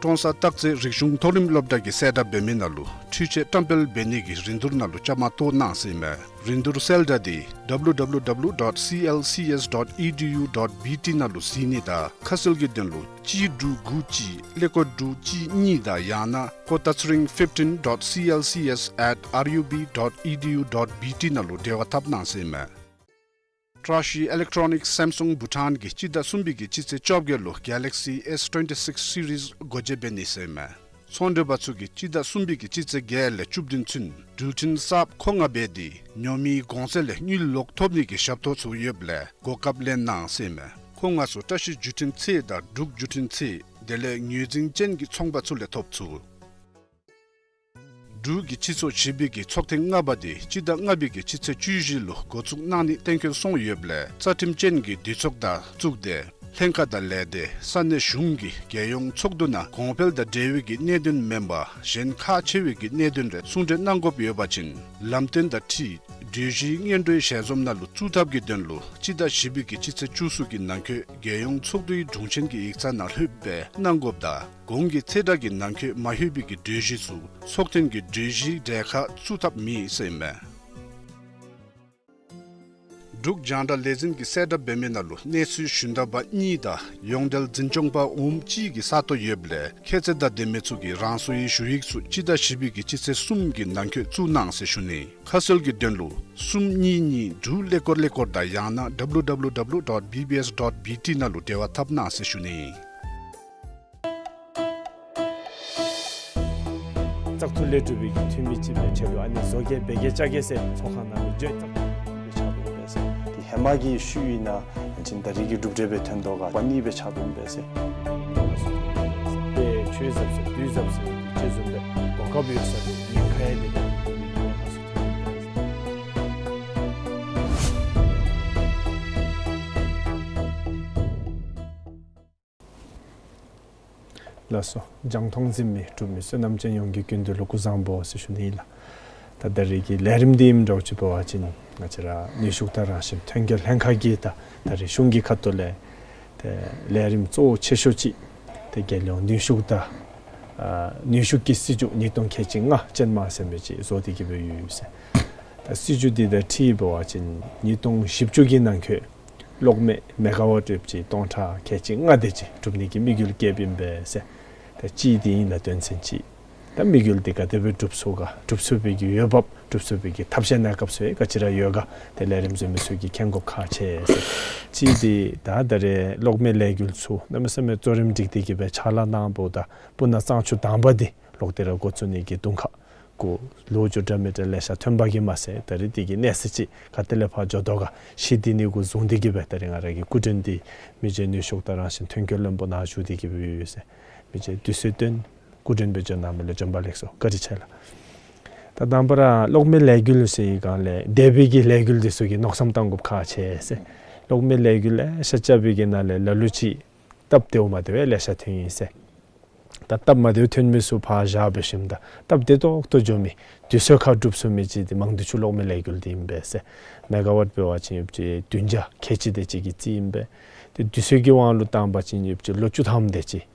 ཀྲོང་གསར་སྟག་རྩེ་རིག་གཞུང་མཐོ་རིམ་སློབ་གྲྭ་གིས་གསལ་བསྒྲགས་འབད་མི་ནང་ལུ་འཕྲུལ་ཆས་བཀྲམ་སྤེལ་འབད་ནི་གི་རིན་བསྡུར་ནང་ལུ་བཅའ་མར་གཏོགས་གནང་ཟེར་ཨིན་མས། རིན་བསྡུར་གསལ་བསྒྲགས་འདི་W W W dot C L C S dot E D U dot B T ནང་ལུ་གཟིགས་ནི་དང་ཁ་གསལ་གྱི་དོན་ལུ་གཅིག་དྲུག་དགུ་གཅིག་ཀླད་ཀོར་དྲུག་གཅིག་གཉིས་དང་ཡང་ན་kotatsring fifteen dot C L C S at R U B dot E D U dot B T ནང་ལུ་འབྲེལ་བ་འཐབ་གནང་ཟེར་ཨིན་མས། བཀྲ་ཤིས་ཨི་ལེག་ཊོ་ནིཀ་སེམ་སུང་བྷུ་ཊཱན་གྱིས་སྤྱི་ཟླ་གསུམ་པའི་གི་སྤྱི་ཚེས་བཅོ་བརྒྱད་ལུ་གེ་ལེག་སི་ཨེསི་ཊུ་ཝེན་ཊི་སིགསི་སི་རིསི་སྒོ་འབྱེད་འབད་ནི་ཟེར་ཨིན་མས། ཚོང་འབྲེལ་པ་ཚུ་གིས་སྤྱི་ཟླ་གསུམ་པའི་གི་སྤྱི་ཚེས་བརྒྱད་ལས་བཅུ་བདུན་ཚུན་འགྲུལ་འཕྲིན་གསརཔ་མཁོ་མངགས་འབད་དེ་ཉོ་མིའི་གོང་ཚད་ལས་དངུལ་ལོག་ཐོབ་ནི་གི་ཞབས་ཏོག་ཚུ་ཡོདཔ་ལས་གོ་སྐབས་ལེན་གནང་ཟེར་ཨིན་མས། མཁོ་མངགས་ཚུ་བཀྲ་ཤིས་བརྒྱུད་འཕྲིན་ཚད་དང་འབྲུག་བརྒྱུད་འཕྲིན་ཚད་དེ་ལས་ངོས་འཛིན་ཅན་གྱི་ཚོང་པ་ཚུ་ལས་ཐོབ་ཚུགས། འབྲུག་གི་སྤྱི་ཚོགས་བཞི་པའི་གི་ཚོགས་ཐེངས་ལྔ་པ་དེ་སྤྱི་ཟླ་ལྔ་པའི་གི་སྤྱི་ཚེས་བཅུ་བཞི་ལུ་འགོ་བཙུགས་གནང་ནི་གཏན་འཁེལ་སོང་ཡོདཔ་ལས་རྩ་ཁྲིམས་ཅན་གྱི་འདུས་ཚོགས་དང་བཙུགས་ཏེ་ལྷན་ཁག་དང་ལས་སྡེ་ས་གནས་གཞུང་གི་རྒྱལ་ཡོངས་ཚོགས་འདུ་ནང་གོང་འཕེལ་དང་འབྲེལ་བའི་གི་གནད་དོན་མེན་པར་གཞན་ཁག་ཆེ་བའི་གི་གནད་དོན་རེ་གསུང་གྲོས་གནང་དགོཔ་ཡོད་པ་ཅིན་ལམ་སྟོན་དང་འཁྲིལ་གྲོས་གཞིའི་སྔོན་འགྲོའི་ཞལ་འཛོམས་ནང་ལུ་བཙུགས་ཐབས་ཀྱི་དོན་ལུ་སྤྱི་ཟླ་བཞི་པའི་གི་སྤྱི་ཚེས་བཅུ་གསུམ་གྱི་ནང་འཁོད་རྒྱལ་ཡོངས་ཚོགས་འདུའི་དྲུང་ཆེན་གྱི་ཡིག་ཚང་ནང་ལྷོདཔ་སྦེ་གནང་དགོཔ་དང་གོང་གི་ཚེས་གྲངས་ཀྱི་ནང་འཁོད་མ་ལྷོད་པའི་གི་གྲོས་གཞི་ཚུ་ཚོགས་ཐེངས་ཀྱི་གྲོས་གཞིའི་གྲལ་ཁར་བཙུགས་ཐབས་མེད་ཟེར་ཨིན་མས། འབྲུག་རྒྱང་བསྒྲགས་ལས་འཛིན་གྱིས་གསལ་བསྒྲགས་འབད་མི་ནང་ལུ་གནས་ཚུལ་ཞུན་དག་པ་གཉིས་དང་ཡོངས་འབྲེལ་འཛིན་སྐྱོང་པ་འོགམ་གཅིག་གི་ས་སྟོང་ཡོདཔ་ལས་ཁྱད་ཚད་དང་ལྡན་མི་ཚུ་གིས་རང་སོའི་ཞུ་ཡིག་ཚུ་སྤྱི་ཟླ་བཞི་པའི་གི་སྤྱི་ཚེས་གསུམ་གྱི་ནང་འཁོད་བཙུགས་གནང་ཟེར་ཞུ་ནི། ཁ་གསལ་གྱི་དོན་ལུ་གསུམ་གཉིས་གཉིས་དྲུག་ཀླད་ཀོར་ཀླད་ཀོར་དང་ཡང་ན་W W W dot B B S dot B T ནང་ལུ་འབྲེལ་བ་འཐབ་གནང་ཟེར་ཞུ་ནི། བཙག་འཐུ་ལས་གྲུབ་པའི་གི་འཐུས་མི་ཅིག་སྦེ་ཆགས་འདུག། ཨ་ནི་བཟོ་བཀོད་འབད་གེ་བཅའ་གེ་ཟེར་ཚོགས་ཁང་ནང་ལུ་བརྗོད་བཙག་འཐུ་སྦེ་ཆགས་འདུག་པས་ཟེར། དེ་ཧེ་མ་གི་ཤུལ་ཨིན་ན་ཨ་ནི་ད་རེས་ཀྱི་གྲུབ་འབྲས་སྦེ་ཐོན་དོ་ག་པ་གཉིས་སྦེ་ཆགས་འདུག་པས་ཟེར། དེ་ཆོས་ཟབ་ཟེར་དུས་ཟབ་ཟེར་ཅིག་བཟུམ་སྦེ་གོ་སྐབས་ཡོད་ས་དེ་ཉེན་ཁ་ཡང་དེ་ལས་ཉེན་ཁ་སུ་ཐོན་པས་ཟེར། ལགས་སོ། རྒྱང་མཐོང་གཟིགས་མི་འབྲུག་མི་བསོད་ནམས་ཅན་ཡོངས་ཀྱི་སྐུ་མདུན་ལུ་སྐུ་གཟུགས་བཟང་པོ་ཟེར་ཞུ་ནི་ཨིན་ལགས། ད་ད་རེས་ཀྱི་ལས་རིམ་འདི་ཨིནམ་འདྲཝ་ཅིག་འབད་བ་ཅིན་ང་བཅས་ར་ནུས་ཤུགས་དང་རང་བཞིན་ཐོན་སྐྱེད་ལྷན་ཁག་གིས་ད་ད་རེས་གཞུང་གི་ཁ་ཐུག་ལས་ ཏེ་ལས་རིམ་གཙོ་བོ་ཆེ་ཤོས་ཅིག་ཏེ་རྒྱལ་ཡོངས་ནུས་ཤུགས་དང་ཨ་ནུས་ཤུགས་ཀྱི་སྲིད་བྱུས་ཉིས་སྟོང་ཁལ་གཅིག་ལྔ་ཅན་མ་ཟེར་མི་ཅིག་བཟོ་སྟེ་གི་སྦེ་ཡོད་ཟེར། ད་སྲིད་བྱུས་འདི་དང་འཁྲིལ་འབད་བ་ཅིན་ཉིས་སྟོང་བཞི་བཅུ་གི་ནང་འཁོད་གློག་མེ་མེ་ག་ཝཊ་ཡོདཔ་ཅིག་སྟོང་ཕྲག་ཁལ་གཅིག་ལྔ་དེ་ཅིག་གྲུབ་ནི་གི་དམིགས་ཡུལ་བསྐྱེདཔ་ཨིན་པས་ཟེར། ད་གཅིག་འདི་ཨིན་ལགས་དོན་ཚན་གཅིག། ད་དམིགས་ཡུལ་འདི་ག་དེ་སྦེ་འགྲུབ་ཚུགས་ག། འགྲུབ་ཚུགས་པའི་གི་འོས་འབབ་འགྲུབ་ཚུགས་པའི་གི་ཐབས་ཤེས་གནས་སྐབས་སུ་ག་ཅི་ར་ཡོད་ག། ཏེ་ལས་རིམ་བཟོ་མི་ཚུ་གིས་མཁྱེན་དགོཔ་ཁག་ཆེ་ཟེར། གཅིག་འདི་ད་ད་རེས་གློག་མེ་ལས་འགུལ་ཚུ་གནམ་མེད་ས་མེད་གཙོ་རིམ་སྒྲིག་སྟེ་གི་སྦེ་ཕྱག་ལཱ་གནངམ་ད་སྤུ་ན་གཙང་ཆུ་དང་པ་འདི་གློག་དེ་ར་འགོ་བཙུགས་ནི་གི་དུང་ཁ་གུ་ལུ་ཅུ་འདྲ་མི་འདྲ་ལེ་ཤ་ཐོན་པ་གིས་མ་ཚད་ད་རེས་འདི་གི་གནས་ཚད་ཅིག་ག་ཏེ་ལས་ཕར་འགྱོ་དོ་ག་ཤེས་ཏེ་ནི་གུ་བཟུང་སྟེ་གི་སྦེ་ད་རེས་ང་ར་གི་སྐུ་མགྲོན་འདི་མི་རྗེ་ནུས་ཤུགས་དང་རང་བཞིན་ཐོན་སྐྱེད་བློན་པོ་ནཱ་བཞུགས་ཏེ་གི་སྦེ་ཡོད་ཟེར། མི་རྗེ་དུས་ཚོད་བཏོན་སྐུ་མགྲོན་སྦེ་འབྱོན་གནང་མི་ལུ་བྱོན་པ་ལེགས་སོ། བཀའ་དྲིན་ཆེ་ལགས། ད་དང་པ་ར་གློག་མེ་ལས་འགུལ་ཟེར་བའི་སྒང་ལས་འདས་པའི་གི་ལས་འགུལ་འདི་ཚུ་གི་མནོ་བསམ་བཏང་དགོཔ་ཁག་ཆེ་ཟེར། གློག་མེ་ལས་འགུལ་ལེ་ཤ་རྐྱབ་པའི་གི་ནང་ལས་ལ་ལུ་ཅིག་སྟབས་བདེཝ་མ་བདེཝ་ལེ་ཤ་ཐོན་ཡི་ཟེར། ད་སྟབས་མ་བདེཝ་ཐོན་མི་ཚུ་ཕར་བཞག་འབད་ཞིནམ་ད་སྟབས་བདེ་ཏོག་ཏོ་འགྱོ་མི་དུས་ཚོད་ཁར་འགྲུབ་ཚུགས་མི་ཅིག་འདི་མང་དུ་ཆུ་གློག་མེ་ལས་འགུལ་འདི་ཨིན་པས་ཟེར། མེ་ག་ཝཊ་འབད་བ་ཅིན་ཡོདཔ་ཅིག་བདུན་བརྒྱ་ཁལ་གཅིག་དེ་ཅིག་གི་རྩིས་ཨིན་པས། ཏེ་དུས་ཚོད་ཀྱི་དབང་ལུ་བཏང་པ་ཅིན་ཡོདཔ་ཅིག་ལོ་བཅུ་ཐམ་དེ་ཅིག།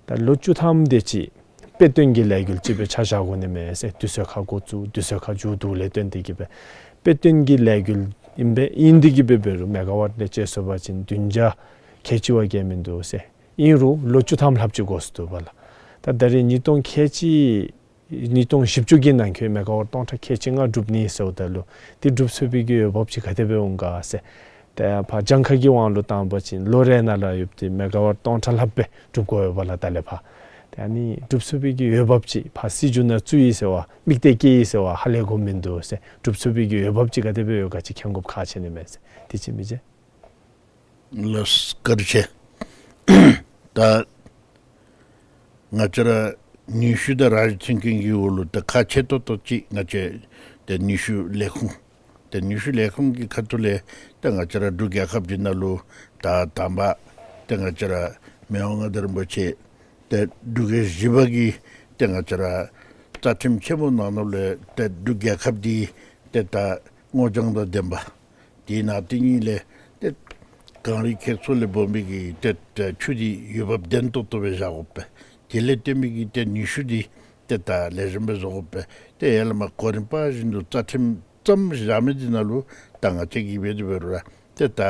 ད་ལོ་བཅུ་ཐམ་དེ་ཅིག་དཔེ་སྟོན་གྱི་ལས་འགུལ་ཅིག་སྦེ་ཆ་བཞག་དགོ་ནི་མས་ཟེར། དུས་ཚོད་ཁར་འགོ་བཙུགས་དུས་ཚོད་ཁར་མཇུག་བསྡུ་ལས་བརྟེན་ཏེ་གི་སྦེ་དཔེ་སྟོན་གྱི་ལས་འགུལ་ཨིན་པས། ཨིན་ཏེ་གི་སྦེ་འབད་རུང་མེ་ག་ཝཊ་ལས་དཔྱད་སོང་པ་ཅིན་བདུན་བརྒྱ་ཁལ་གཅིག་བ་བརྒལ་མིན་འདུག་ཟེར། ཨིན་རུང་ལོ་བཅུ་ཐམ་ལྷགཔ་ཅིག་འགོར་སོ་འདུག་པ་ལགས། ད་ད་རེས་ཉིས་སྟོང་ཁལ་གཅིག་ཉིས་སྟོང་བཞི་བཅུ་གི་ནང་འཁོད་མེ་ག་ཝཊ་སྟོང་ཕྲག་ཁལ་གཅིག་ལྔ་འགྲུབ་ནི་ཟེརཝ་ད་ལུ་འདི་འགྲུབ་ཚུགས་པའི་གི་འོས་འབབ་ཅིག་ག་དེ་སྦེ་འོང་ག་ཟེར། ཏེ་ཕར་གྱངས་ཁ་གི་དབང་ལུ་བཏང་པ་ཅིན་ལོ་རེ་ནང་ལུ་ཡོདཔ་འདི་མེ་ག་ཝཊ་སྟོང་ཕྲག་ལྷགཔ་སྦེ་འགྲུབ་དགོ་པས་ལགས་ད་ལས་ཕར། ཏེ་ཨ་ནི་འགྲུབ་ཚུགས་པའི་གི་འོས་འབབ་ཅིག་ཕར་སྲིད་བྱུས་ནང་བཙུགས་ཡི་ཟེར་བ་དམིགས་གཏད་བསྐྱེད་ཡི་ཟེར་བ་ཧ་ལས་དགོཔ་མིན་འདུག་ཟེར། འགྲུབ་ཚུགས་པའི་གི་འོས་འབབ་ཅིག་ག་དེ་སྦེ་ཡོད་ག་ཅིག་མཁྱེན་དགོཔ་ཁག་ཆེ་ནི་མས་ཟེར། དེ་ཅིག་མི་རྗེ་ལགས། བཀའ་དྲིན་ཆེ། ད་ང་བཅས་ར་ནུས་ཤུགས་དང་རང་བཞིན་ཐོན་སྐྱེད་ཀྱི་འོག་ལུ་ད་ཁག་ཆེ་ཏོག་ཏོ་ཅིག་ང་བཅས་ཏེ་ནུས་ཤུགས་ལས་ཁུངས་ཏེ་ནུས་ཤུགས་ལས་ཁུངས་ཀྱི་ཁ་ཐུག་ལས་ཏེ་ང་བཅས་ར་འབྲུག་རྒྱལ་ཁབ་འདི་ནང་ལུ་ད་དང་པ་ཏེ་ང་བཅས་ར་མི་དབང་མངའ་བདག་རིན་པོ་ཆེ་ཏེ་འབྲུག་རྒྱལ་བཞི་པ་གིས་ཏེ་ང་བཅས་ར་རྩ་ཁྲིམས་ཆེན་མོ་ནང་ན་ལུ་ཏེ་འབྲུག་རྒྱལ་ཁབ་འདི་ཏེ་ད་སྔོ་ལྗང་དང་ལྡན་པ། དེ་ནང་དེ་ཉིད་ལས་ཏེ་གངས་རི་ཁྱད་མཚར་ལས་སྦོམ་པའི་གི་ཏེ་ཏེ་ཆུ་འདི་འོས་འབབ་ལྡན་ཏོག་ཏོ་སྦེ་བཞག་དགོ་པས། དེ་ལས་བརྟེན་པའི་གི་ཏེ་ནུས་ཤུགས་འདི་ཏེ་ད་ལེགས་ཤོམ་སྦེ་བཟོ་དགོ་པས། ཏེ་ཡར་ལས་མར་གོ་རིམ་པ་བཞིན་དུ་རྩ་ཁྲིམས་ཙམ་བཞག་མི་འདི་ནང་ལུ་ད་ང་བཅས་ཀྱིས་འབད་དེ་འབད་རུང་ར་ཏེ་ད་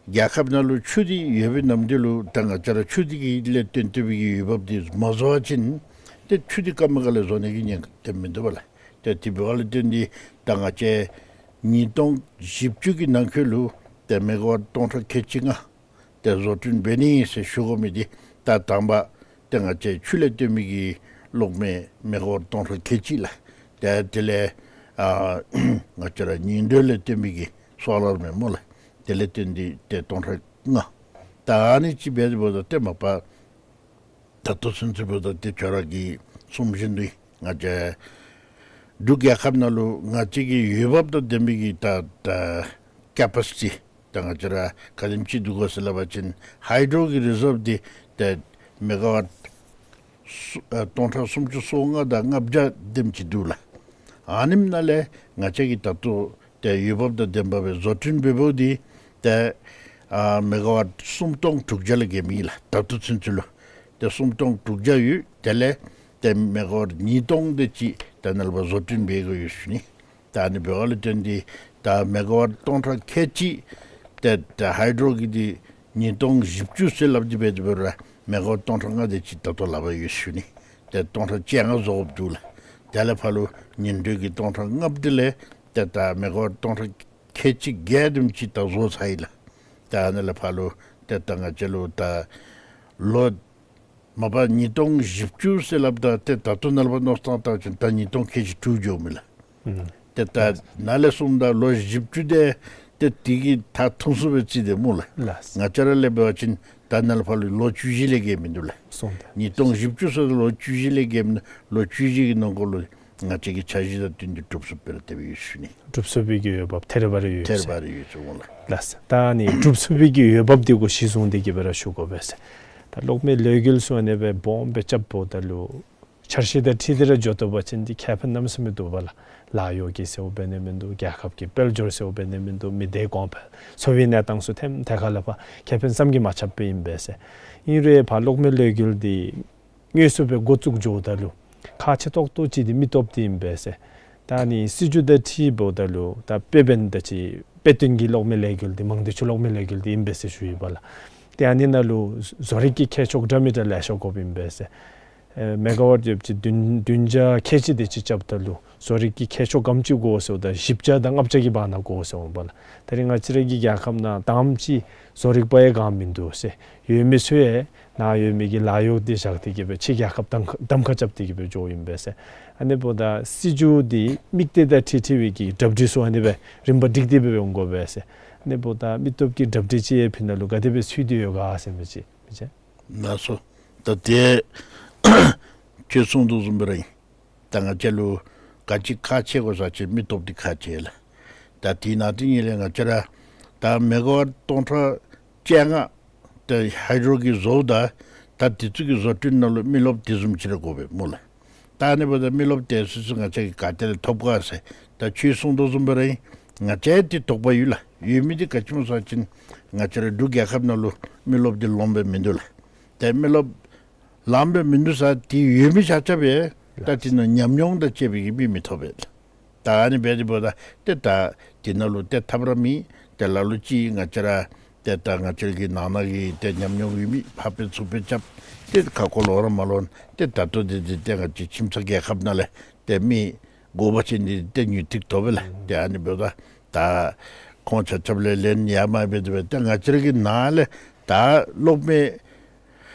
རྒྱལ་ཁབ་ནང་ལུ་ཆུ་འདི་ཡོད་པའི་ནམ་དུས་ལུ་ད་ང་བཅས་ར་ཆུ་འདི་གི་ལས་བརྟེན་ཏེ་སྦེ་གི་འོས་འབབ་འདི་མ་བཟོ་བ་ཅིན་ཏེ་ཆུ་འདི་སྐར་མ་ཁ་ལས་བཟོ་ནི་གི་ཉེན་ཁ་ཏེ་མིན་འདུག་པ་ལགས། ཏེ་དེ་འབདཝ་ལས་བརྟེན་ཏེ་ད་ང་བཅས་ཉིས་སྟོང་བཞི་བཅུ་གི་ནང་འཁོད་ལུ་ཏེ་མེ་ག་ཝཊ་སྟོང་ཕྲག་ཁལ་གཅིག་ལྔ་ཏེ་བཟོ་སྐྲུན་འབད་ནི་ཟེར་ཞུ་དགོ་མི་འདི་ད་དང་པ་ཏེ་ང་བཅས་ཆུ་ལས་བཏོན་མི་གི་གློག་མེ་མེ་ག་ཝཊ་སྟོང་ཕྲག་ཁལ་གཅིག་ལགས། ཏེ་དེ་ལས་ཨ་ང་བཅས་ར་ཉི་འགྲོས་ལས་བཏོན་མི་གི་སོ་ལར་མེ་སྨོ་ལགས། དེ་ལས་བརྟེན་ཏེ་ཏེ་སྟོང་ཕྲག་ལྔ། ད་ཨ་ནི་ཅིག་འབད་དེ་འབདཝ་ད་ཏེ་མ་པ་ད་ལྟོ་ཚུན་ཚོད་འབདཝ་ད་ཏེ་ཁྱོད་ར་གིས་གསུངམ་བཞིན་དུ་ང་བཅས་འབྲུག་རྒྱལ་ཁབ་ནང་ལུ་ང་བཅས་ཀྱི་འོས་འབབ་དང་ལྡན་པའི་གི་ད་ད་ཀེ་པ་སི་ཊི་ད་ང་བཅས་ར་ག་དེམ་ཅིག་འདུག་གོ་ཟེར་སླབ་པ་ཅིན་ཧའི་ཌོ་གི་རི་ཟརབ་འདི་ཏེ་མེ་ག་ཝཊ་སུ་ཨ་སྟོང་ཕྲག་སུམ་ཅུ་སོ་ལྔ་དང་ལྔ་བརྒྱ་དེམ་ཅིག་འདུག་ལགས། ཨ་ནེམ་ནང་ལས་ང་བཅས་ཀྱིས་ད་ལྟོ་ཏེ་འོས་འབབ་དང་ལྡནམ་སྦེ་བཟོ་སྐྲུན་འབད་འབདཝ་འདི་ཏེ་ཨ་མེ་ག་ཝཊ་སུམ་སྟོང་དྲུག་བརྒྱ་ལས་བརྒལ་མེད་ལགས། ད་ལྟོ་ཚུན་ཚོད་ལུ་ཏེ་སུམ་སྟོང་དྲུག་བརྒྱ་ཡོད། དེ་ལས་ཏེ་མེ་ག་ཝཊ་ཉིས་སྟོང་དེ་ཅིག་ད་ནཱ་ལས་ཕར་བཟོ་སྐྲུན་འབད་དགོ་ཡོད་ཟེར་ཞུ་ནི། ད་ཨ་ནི་འབདཝ་ལས་བརྟེན་ཏེ་ད་མེ་ག་ཝཊ་སྟོང་ཕྲག་ཁལ་གཅིག་ཏེ་ད་ཧའི་ཌོ་གི་འདི་ཉིས་སྟོང་བཞི་བཅུ་ཟེར་སླབ་སྟེ་འབད་དེ་འབད་རུང་མེ་ག་ཝཊ་སྟོང་ཕྲག་ལྔ་དེ་ཅིག་ད་ལྟོ་ལག་པར་ཡོད་ཟེར་ཞུ་ནི། ཏེ་སྟོང་ཕྲག་བཅོ་ལྔ་བཟོ་དགོཔ་འདུག་ལགས། དེ་ལས་ཕར་ལུ་ཉི་འགྲོས་ཀྱི་སྟོང་ཕྲག་ལྔ་པོ་དེ་ལས་ཏེ་ད་མེ་ག་ཝཊ་སྟོང་ཕྲག་ཁལ་གཅིག་བརྒྱད་དེམ་ཅིག་ད་བཟོ་ཚར་ཡི་ལགས། ད་ཨ་ནི་ལས་ཕར་ལུ་ཏེ་ད་ང་བཅས་ལུ་ད་ལོ་མ་པ་ཉིས་སྟོང་བཞི་བཅུ་ཟེར་སླབ་ད་ཏེ་ད་ལྟོ་ནཱ་ལས་ཕར་མནོ་བསམ་བཏང་བ་ཅིན་ད་ཉིས་སྟོང་ཁལ་གཅིག་དྲུག་འགྱོཝ་མས་ལགས། ཨུམ། ཏེ་ད་ནཱ་ལས་གསུངམ་ད་ལོ་བཞི་བཅུ་དེ་ཏེ་དེ་གི་མཐའ་ཐུང་སུ་སྦེ་རྩིས་ཏེ་སྨོ་ལགས། ལགས། ང་བཅས་ར་ལས་འབད་བ་ཅིན་ད་ནཱ་ལས་ཕར་ལུ་ལོ་བཅུ་བཞི་ལས་བརྒལ་མིན་འདུག་ལགས། སོང་ད། ཉིས་སྟོང་བཞི་བཅུ་ཟེར་ལོ་བཅུ་བཞི་ལས་བརྒལ་མིན་འདུག། ལོ་བཅུ་བཞི་གི་ནང་འཁོད་ལུ་ང་བཅས་ཀྱི་འཆར་གཞི་དང་བསྟུན་ཏེ་འགྲུབ་ཚུགསཔ་སྦེ་ར་དེ་སྦེ་ཡོད་ཟེར་ཞུ་ནི། འགྲུབ་ཚུགས་པའི་གི་འོས་འབབ་ཐེ་རེ་བ་རེ་ཡོད་ཟེར། ཐེ་རེ་བ་རེ་ཡོད་ཟེར་འོང་ལགས། ལགས། ད་ཨ་ནི་འགྲུབ་ཚུགས་པའི་གི་འོས་འབབ་འདི་གུ་གཞི་བཟུང་སྟེ་གི་སྦེ་ར་ཞུ་དགོ་པས་ཟེར། ད་གློག་མེ་ལས་འགུལ་ཚུ་ཨ་ནེ་སྦེ་སྦོམ་སྦེ་རྐྱབ་འབདཝ་ད་ལུ་ འཆར་གཞི་དང་འཁྲིལ་ཏེ་ར་འགྱོ་དོ་བ་ཅིན་འདི་ཁེ་ཕན་གནམ་མེད་ས་མེད་འདུག་པ་ལགས། ལཱ་གཡོག་གི་ཟེརཝ་འབད་ནི་མིན་འདུག། རྒྱལ་ཁབ་ཀྱི་དཔལ་འབྱོར་ཟེརཝ་འབད་ནི་མིན་འདུག། མི་སྡེ་གོང་འཕེལ་འཚོ་བའི་གནས་སྟངས་ཚུ་ཐེམ་ཐད་ཁ་ལས་ཕར་ཁེ་ཕན་བསམ་གྱིས་མ་ཁྱབ་སྦེ་ཨིན་པས་ཟེར། ཨིན་རུང་ཕར་གློག་མེ་གློག་སྒུལ་འདི་དངོས་སུ་སྦེ་འགོ་བཙུགས་འགྱོཝ་ད་ལུ་ཁག་ཆེ་ཏོག་ཏོ་ཅིག་འདི་མི་སྟོབས་འདི་ཨིན་པས་ཟེར། ད་ཨ་ནི་སྲིད་བྱུས་དང་འཁྲིལ་འབདཝ་ད་ལུ་ད་དཔེ་འབདན་ད་ཅི་དཔེ་སྟོན་གྱི་གློག་མེ་གློག་སྒུལ་འདི་མང་སྡེ་ཆུ་གློག་མེ་གློག་སྒུལ་འདི་ཨིན་པས་ཟེར་ཞུ་ཡི་པ་ལགས། ཏེ་ཨ་ནི་ནང་ལུ་བཟོ་རིག་གི་ཁྱད་ཆོས་འདྲ་མི་འདྲ་ལེ་ཤ་དགོཔ་ཨིན་པས་ཟེར། ཨེ་མེ་ག་ཝཊ་ཡོདཔ་ཅིག་བདུན་བདུན་བརྒྱ་ཁལ་གཅིག་དེ་ཅིག་རྐྱབ་ད་ལུ་བཟོ་རིག་གི་ཁྱད་ཆོས་ག་དེམ་ཅིག་དགོ་ཟེརཝ་ད་བཞི་བརྒྱ་དང་ལྔ་བརྒྱ་གི་བར་ན་དགོ་ཟེརཝ་ཨིན་པ་ལགས། ད་རིས་ང་བཅས་ར་གི་རྒྱལ་ཁབ་ནང་དངམ་ཅིག་བཟོ་རིག་པ་ཡང་ག་མིན་འདུག་ཟེར། ཡོད་མི་ཚུ་ཡང་ནཱ་ཡོད་མི་གི་ལཱ་གཡོག་འདི་བཞག་སྟེ་གི་སྦེ་ཕྱི་རྒྱལ་ཁབ་གདམ་ཁ་གདམ་ཁ་རྐྱབ་སྟེ་གི་སྦེ་འགྱོཝ་ཨིན་པས་ཟེར། ཨ་ནི་འབདཝ་ད་སྲིད་བྱུས་འདི་དམིགས་གཏད་དང་འཁྲིལ་འཁྲིལ་བའི་གི་གྲ་སྒྲིག་ཚུ་ཨ་ནི་སྦེ་རིམ་པ་སྒྲིག་སྟེ་སྦེ་འོང་དགོ་པས་ཟེར། ཨ་ནི་འབདཝ་ད་མི་སྟོབས་ཀྱི་གྲ་སྒྲིག་ཅིག་ཡང་ཕི་ནང་ལུ་ག་དེ་སྦེ་ཚུད་དེ་ཡོད་ག་ཟེར་མི་ཅིག་མི་ཅིག། ལགས་སོ། ད་དེ་ཁྱོད་གསུང་དོ་བཟུམ་སྦེ་ར་ཨིན། ད་ང་བཅས་ལུ་ག་ཅི་ཁག་ཆེ་དགོ་ཟེར་བ་ཅིན་མི་སྟོབས་འདི་ཁག་ཆེ་ལགས། ད་དེ་ནང་དེ་ཉིད་ལས་ང་བཅས་ར་ད་མེ་ག་ཝཊ་སྟོང་ཕྲག་བཅོ་ལྔ་ད་ཧའི་ཌྲོ་གིས་བཟོཝ་ད་ད་དེ་ཚུ་གི་བཟོ་སྐྲུན་ནང་ལུ་མི་རློབས་དེ་བཟུམ་ཅིག་ར་དགོ་པས་སྨོ་ལགས། ད་ཨ་ནི་འབདཝ་ད་མི་རློབས་དེ་ཚུ་ཚུ་ང་བཅས་ཀྱིས་ག་ཏེ་ལས་ཐོབ་ག་ཟེར། ད་ཁྱོད་གསུང་དོ་བཟུམ་སྦེ་ར་ཨིན། ང་བཅས་འདི་དོགས་པ་ཡོད་ལགས། ཡོད་མི་འདི་ག་ཅི་སྨོ་ཟེར་བ་ཅིན་ང་བཅས་ར་འབྲུག་རྒྱལ་ཁབ་ནང་ལུ་མི་རློབས་འདི་ལོངམ་སྦེ་མིན་འདུག་ལགས། ཏེ་མི་རློབས་ལངམ་སྦེ་མིན་འདུག་ཟེར་འདི་ཡོད་མི་ཆ་ཁྱབ་སྦེ་ད་འདི་ནང་ཉམས་མྱོང་དང་བཅས་པའི་གི་མི་མི་ཐོབ་པས། ད་ཨ་ནི་འབད་དེ་འབདཝ་ད་ཏེ་ད་འདི་ནང་ལུ་ཏེ་ཐབས་ར་མེད། ཏེ་ལ་ལུ་ཅིག་ང་བཅས་ར་ཏེ་ད་ང་བཅས་ར་གི་ནང་ན་གི་ཏེ་ཉམས་མྱོང་ཡོད་མི་ཕར་སྤེལ་ཚུར་སྤེལ་རྐྱབ་སྟེ་ཁ་སྐོར་ལོག་ར་མ་ལོག་ཏེ་ད་ལྟོ་འདི་འདི་ཏེ་ང་བཅས་ཁྱིམ་ཚང་རྒྱལ་ཁབ་ནང་ལས་ཏེ་མི་དགོ་པ་ཅིན་འདི་ཏེ་ཉུང་ཏིག་ཏོ་སྦེ་ལགས། ཏེ་ཨ་ནི་འབདཝ་ད་ད་ཁོང་ཆ་ཁྱབ་ལས་ལན་ཡར་མར་འབད་དེ་འབད་ཏེ་ང་བཅས་ར་གི་ནང་ལས་ད་གློག་མེ་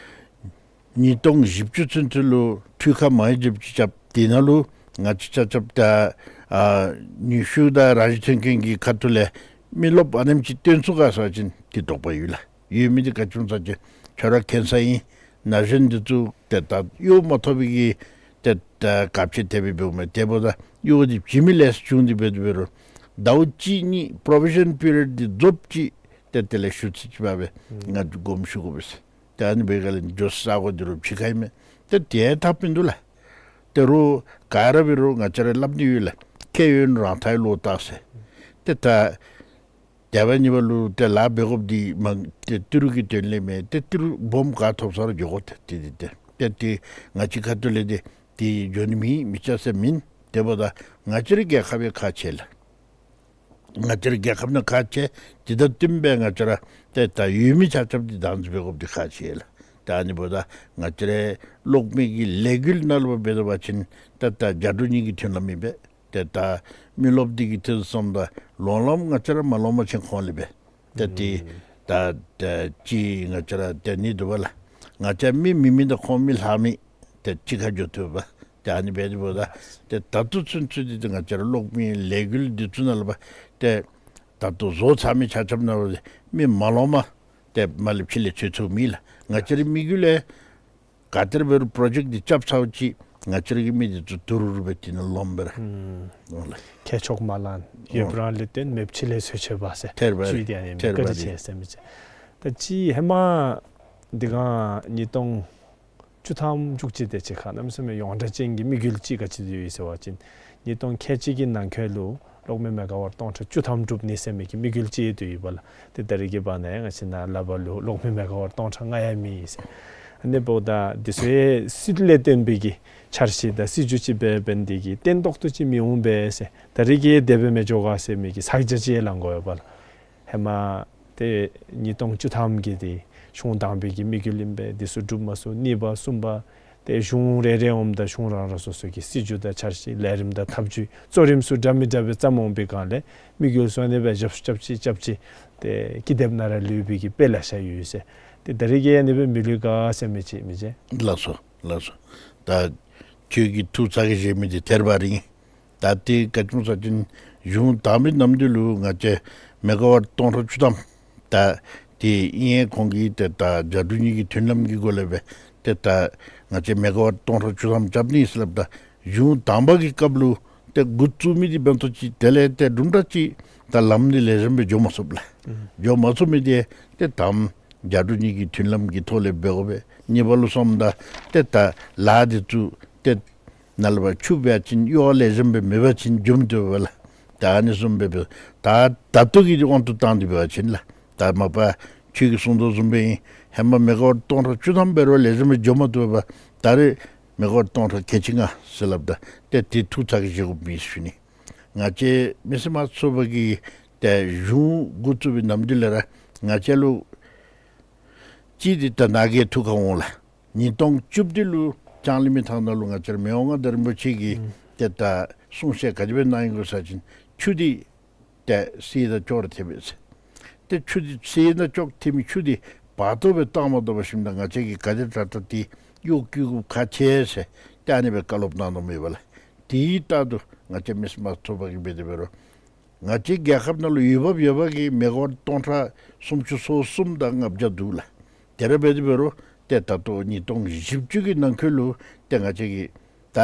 ཉིས་སྟོང་བཞི་བཅུ་ཚུན་ཚོད་ལུ་འཕྲུལ་ཁང་མང་རབས་ཅིག་རྐྱབ། དེ་ནང་ལུ་ང་བཅས་ཆ་ཁྱབ་ད་ཨ་ནུས་ཤུགས་དང་རང་བཞིན་ཐོན་ཁུངས་ཀྱི་ཁ་ཐུག་ལས་མི་རློབས་ཨ་ནེམ་ཅིག་བཏོན་ཚུགས་ག་ཟེར་བ་ཅིན་འདི་དོགས་པ་ཡོད་ལགས། ཡོད་མི་འདི་ག་ཅི་སྨོ་ཟེར་བ་ཅིན་ཁྱོད་ར་མཁྱེན་ས་ཨིན། ན་གཞོན་འདི་ཚུ་ཏེ་ད་གཡོག་མ་ཐོབ་པའི་གི་ཏེ་ད་ག་ཅི་དེ་སྦེ་འབདཝ་མས། དེ་འབདཝ་ད་གཡོག་འདི་བྱིན་མི་ལེ་ཤ་བྱུང་སྟེ་འབད་དེ་འབད་རུང་ཟླཝ་གཅིག་གཉིས་པོརོ་བེ་ཤཱན་པི་རི་ཡོཌ་འདི་རྫོགསཔ་ཅིག་ཏེ་དེ་ལས་ཞུ་ཚིག་ཅིག་འབད་སྦེ་ང་དགོངསམ་ཞུ་དགོ་པས་ཟེར། ཏེ་ཨ་ནི་འབད་ག་ལས་འགྱོ་ས་གོ་འདི་རུ་ཕྱི་ཁར་ཨིན་མས། ཏེ་དེ་ཐབས་མིན་འདུག་ལགས། ད་རུང་ག་ར་འབད་རུང་ང་བཅས་ར་སླབ་ནི་ཡོད་ལགས། ཁེ་ཡོད་ན་རང་ཐག་ལུ་བལྟ་ཟེར། ཏེ་ད་དེ་བ་ཉིད་པ་ལུ་ཏེ་ལཱ་འབད་དགོཔ་འདི་མ་ཏེ་ཏི་རུ་གི་དོན་ལས་མེན། ཏེ་ཏི་རུ་སྦོམ་ག་ཐོབ་ས་ར་འགྱོ་དགོ། ཏེ་ཏེ་ཏེ་ཏེ་ཏེ་ང་བཅས་ཁ་ཐུག་ལས་ཏེ་ཏེ་འགྱོ་ནི་མེད། མི་ཆ་ས་མེན། དེ་འབདཝ་ད་ང་བཅས་རའི་རྒྱལ་ཁབ་ཡང་ཁག་ཆེ་ལགས། ང་བཅས་རའི་རྒྱལ་ཁབ་ནང་ཁག་ཆེ། དེ་དང་བསྟུན་སྦེ་ང་བཅས་ར་ཏེ་ད་ཡོད་མི་ཆ་ཁྱབ་འདི་བདག་འཛིན་འབད་དགོཔ་འདི་ཁག་ཆེ་ལགས། ད་ཨ་ནི་འབདཝ་ད་ང་བཅས་རའི་གློག་མེ་གི་ལས་འགུལ་ནང་ལུ་འབད་དོ་བ་ཅིན་ཏེ་ད་རྒྱ་འབྲུག་གཉིས་ཀྱི་མཐུན་ལམ་ཨིན་པས། ཏེ་ད་མི་རློབས་འདི་གི་ཐད་སོངམ་ད་ལོང་ལོངམ་ང་བཅས་ར་མ་ལོངམ་ཅིན་ཁོང་ལས་འབད། ཏེ་ཏེ་ད་ད་ཅི་ང་བཅས་ར་ཏེ་ནི་འདུག་པ་ལགས། ང་བཅས་མི་མི་མེན་ད་ཁོང་མི་ལྷག་མི་ཏེ་གཅིག་ཁར་འགྱོ་ཐུབ་པ། ཏེ་ཨ་ནི་འབད་དེ་འབདཝ་ད་ཏེ་ད་ལྟོ་ཚུན་ཚོད་འདི་ཏེ་ང་བཅས་ར་གློག་མེ་ལས་འགུལ་འདི་ཚུ་ནང་ལུ་འབད་ཏེ་ད་ལྟོ་བཟོ་ཚར་མི་ཆ་ཁྱབ་ནང་ལུ་མི་མ་ལོངམ་ཏེ་མ་ལས་ཕྱི་ལས་ཚུད་ཚུགས་མེད་ལགས། ང་བཅས་རའི་དམིགས་ཡུལ་ལས་ག་ཏེ་ར་འབད་རུང་པོརོ་ཇེཀཊ་འདི་རྐྱབ་ཚརཝ་ཅིག་ང་བཅས་ར་གི་མི་འདི་ཚུ་ཏི་རུ་རུ་སྦེ་དེ་ནང་ལོངམ་སྦེ་ར་ཨིན་ལགས། ཁེ་ཕྱོགས་མ་ལང་། ཡོདཔ་རང་ལས་བརྟེན་མེདཔ་ཕྱི་ལས་ཚུད་ཆི་བ་ཟེར། ཐེར་བ་ཅིག་རེད། དེ་ཨ་ནི་ཐེར་བ་བཀའ་དྲིན་རེད། ཆེ་ཟེར་མི་ཅིག། ད་ཅི་ཧེ་མ་འདི་ག་ཉིས་སྟོང་བཅུ་ཐམ་བཅུ་གཅིག་དེ་ཅིག་ཁར་གནམ་མེད་ས་མེད་ཡོངས་གྲགས་ཅན་གྱི་དམིགས་ཡུལ་ཅིག་ག་ཅི་ཡོད་ཟེར་བ་ཅིན་ཉིས་སྟོང་ཁལ་གཅིག་གི་ནང་འཁོད་ལུ་གློག་མེ་མེ་ག་ཝཊ་སྟོང་ཕྲག་བཅུ་ཐམ་སྒྲུབ་ནི་ཟེར་མི་གི་དམིགས་ཡུལ་ཅིག་ཡོད་དོ་ཡོདཔ་ལགས། ཏེ་ད་རིས་ཀྱི་བར་ན་ཡང་ང་བཅས་ནཱ་ལས་ཕར་ལུ་གློག་མེ་མེ་ག་ཝཊ་སྟོང་ཕྲག་ལྔ་ཡང་མེད་ཟེར། ཨ་ནི་འབདཝ་ད་འདི་ཚུ་ཡང་སྲིད་ལས་བརྟེན་པའི་གི་འཆར་གཞི་དང་སྲིད་བྱུས་ཅིག་འབད་འབདན་འདི་གིས་བརྟན་ཏོག་ཏོ་ཅིག་མི་འོང་པས་ཟེར། ད་རིས་ཀྱི་དེ་སྦེ་མི་འགྱོ་ག་ཟེར་མི་གི་ཚ་གྱང་ཅིག་ཡང་ལང་དགོ་ཡོདཔ་ལགས། ཧེ་མ་ཏེ་ཉིས་སྟོང་བཅུ་ཐམ་གྱི་འདི་གཞུང་དང་པའི་གི་དམིགས་ཡུལ་ཨིན་པས། འདི་ཚུ་འགྲུབ་མ་ཚུགས། གཉིས་པ་གསུམ་པ་ཏེ་གཞུང་རེ་རེ་འོངམ་ད་གཞུང་རང་རང་སོ་སོ་གི་སྲིད་བྱུས་དང་འཆར་གཞི་ལས་རིམ་དང་ཐབས་བྱུས་གཙོ་རིམ་ཚུ་འདྲ་མི་འདྲ་བའི་བརྩམས་འོང་པའི་སྒང་ལས་དམིགས་ཡུལ་ཚུ་ཨ་ནི་སྦེ་རྒྱབ་རྒྱབ་ཅིག་རྒྱབ་ཅིག་ཏེ་ཀི་དེབ་ནང་ར་ལུས་པའི་གི་དཔེ་ལེ་ཤ་ཡོད་ཟེར། ཏེ་ད་རིས་ཀྱི་ཨ་ནི་སྦེ་མི་ལུས་ག་ཟེར་མི་ཅིག་མི་ཅིག། ལགས་སོ་ལགས་སོ། ད་ཁྱོད་ཀྱིས་ཐུགས་ཚ་གྱང་བཞེས་མི་འདི་ཐེར་བ་རེད། ད་ཏེ་ག་ཅི་སྨོ་ཟེར་བ་ཅིན་གཞུང་དང་པའི་ནམ་དུས་ལུ་ང་བཅས་མེ་ག་ཝཊ་སྟོང་ཕྲག་བཅུ་ཐམ་ད་ཏེ་ཨིན་ཡང་ཁོང་གིས་ཏེ་ད་རྒྱ་འབྲུག་གཉིས་ཀྱི་མཐུན་ལམ་གྱི་སྒོ་ལས་སྦེ་ཏེ་ད་ང་བཅས་མེ་ག་ཝཊ་སྟོང་ཕྲག་བཅུ་ཐམ་རྐྱབ་ནི་ཟེར་སླབ་ད་གཞུང་དང་པ་གི་སྐབས་ལུ་ཏེ་འགོ་བཙུགས་མི་འདི་འབདན་ཏོ་ཅིག་དེ་ལས་ཏེ་དུམ་གྲ་ཅིག་ད་ལམ་འདི་ལེགས་ཤོམ་སྦེ་འགྱོ་མ་ཚུགསཔ་ལགས། འགྱོ་མ་ཚུགས་མི་འདི་ཏེ་དང་རྒྱ་འབྲུག་གཉིས་ཀྱི་མཐུན་ལམ་གྱི་ཐོག་ལས་འབད་དགོ་པས། གཉིས་པ་ལུ་སོངམ་ད་ཏེ་ད་ལཱ་འདི་ཚུ་ ཏེ་ནཱ་ལས་ཕར་ཆུ་འབད་བ་ཅིན་གཡོག་ལེགས་ཤོམ་སྦེ་མེད་པ་ཅིན་འཇོམས་སྡོདཔ་ལགས། ད་ཨ་ནི་བཟུམ་སྦེ་འབད་ད་ད་ལྟོ་གི་དབང་དུ་བཏང་སྟེ་འབད་བ་ཅིན་ལགས། ད་མ་པ་ཁྱོད་ཀྱིས་གསུངས་དོ་བཟུམ་སྦེ་ཨིན། ཧེ་མ་མེ་ག་ཝཊ་སྟོང་ཕྲག་བཅུ་ཐམ་འབད་རུང་ལེགས་ཤོམ་སྦེ་འཇོམས་མ་བཏུབ་པས། ད་རེས་མེ་ག་ཝཊ་སྟོང་ཕྲག་ཁལ་གཅིག་ལྔ་ཟེར་སླབ་ད་ཏེ་དེ་ཐུགས་ཚ་གྱང་བཞེས་དགོཔ་མེད་ཟེར་ཞུ་ནི། ང་བཅས་མི་སེར་དམངས་གཙོ་ཚོགས་པ་གིས་ཏེ་གཞུང་འགོ་བཙུགས་པའི་ནམ་དུས་ལས་ར་ང་བཅས་ལུ་གཅིག་འདི་ད་ནཱ་གིས་ཐུགས་ཁར་འོང་ལགས། ཉིས་སྟོང་བཅུ་བདུན་ལུ་ལྕང་གླིང་མི་ཐང་ནང་ལུ་ང་བཅས་ར་མི་དབང་མངའ་བདག་རིན་པོ་ཆེ་གིས་ཨུམ་ཏེ་ད་གསུང་བཤད་ག་དེ་སྦེ་གནང་ཡི་གོ་ཟེར་བ་ཅིན་ཆུ་འདི་ཏེ་བསིལ་དང་སྐྱོ་ར་ཐེབས་པས་ཟེར། ཏེ་ཆུ་འདི་བསིལ་དང་སྐྱོ་ཐེབས་མི་ཆུ་འདི་བར་དོ་སྦེ་བཏང་མ་བཏུབ་པར་ཞིནམ་ད་ང་བཅས་ཀྱིས་ག་དེ་དྲག་དྲག་ཏེ་གཡོག་བཀོལ་དགོཔ་ཁག་ཆེ་ཟེར་ཏེ་ཨ་ནི་སྦེ་བཀའ་སློབ་གནང་དོ་མས་པ་ལགས། དེ་ལྟར་དུ་ང་བཅས་མི་སེར་དམངས་གཙོ་ཚོགས་པ་གིས་འབད་དེ་འབད་རུང་ང་བཅས་རྒྱལ་ཁབ་ནང་ལུ་འོས་འབབ་ཡོད་པ་གི་མེ་ག་ཝཊ་སྟོང་ཕྲག་སུམ་ཅུ་སོ་གསུམ་དང་ལྔ་བརྒྱ་འདུག་ལགས། དེ་ར་འབད་དེ་འབད་རུང་ཏེ་ད་ལྟོ་ཉིས་སྟོང་བཞི་བཅུ་གི་ནང་འཁོད་ལུ་ཏེ་ང་བཅས་ཀྱིས་ད་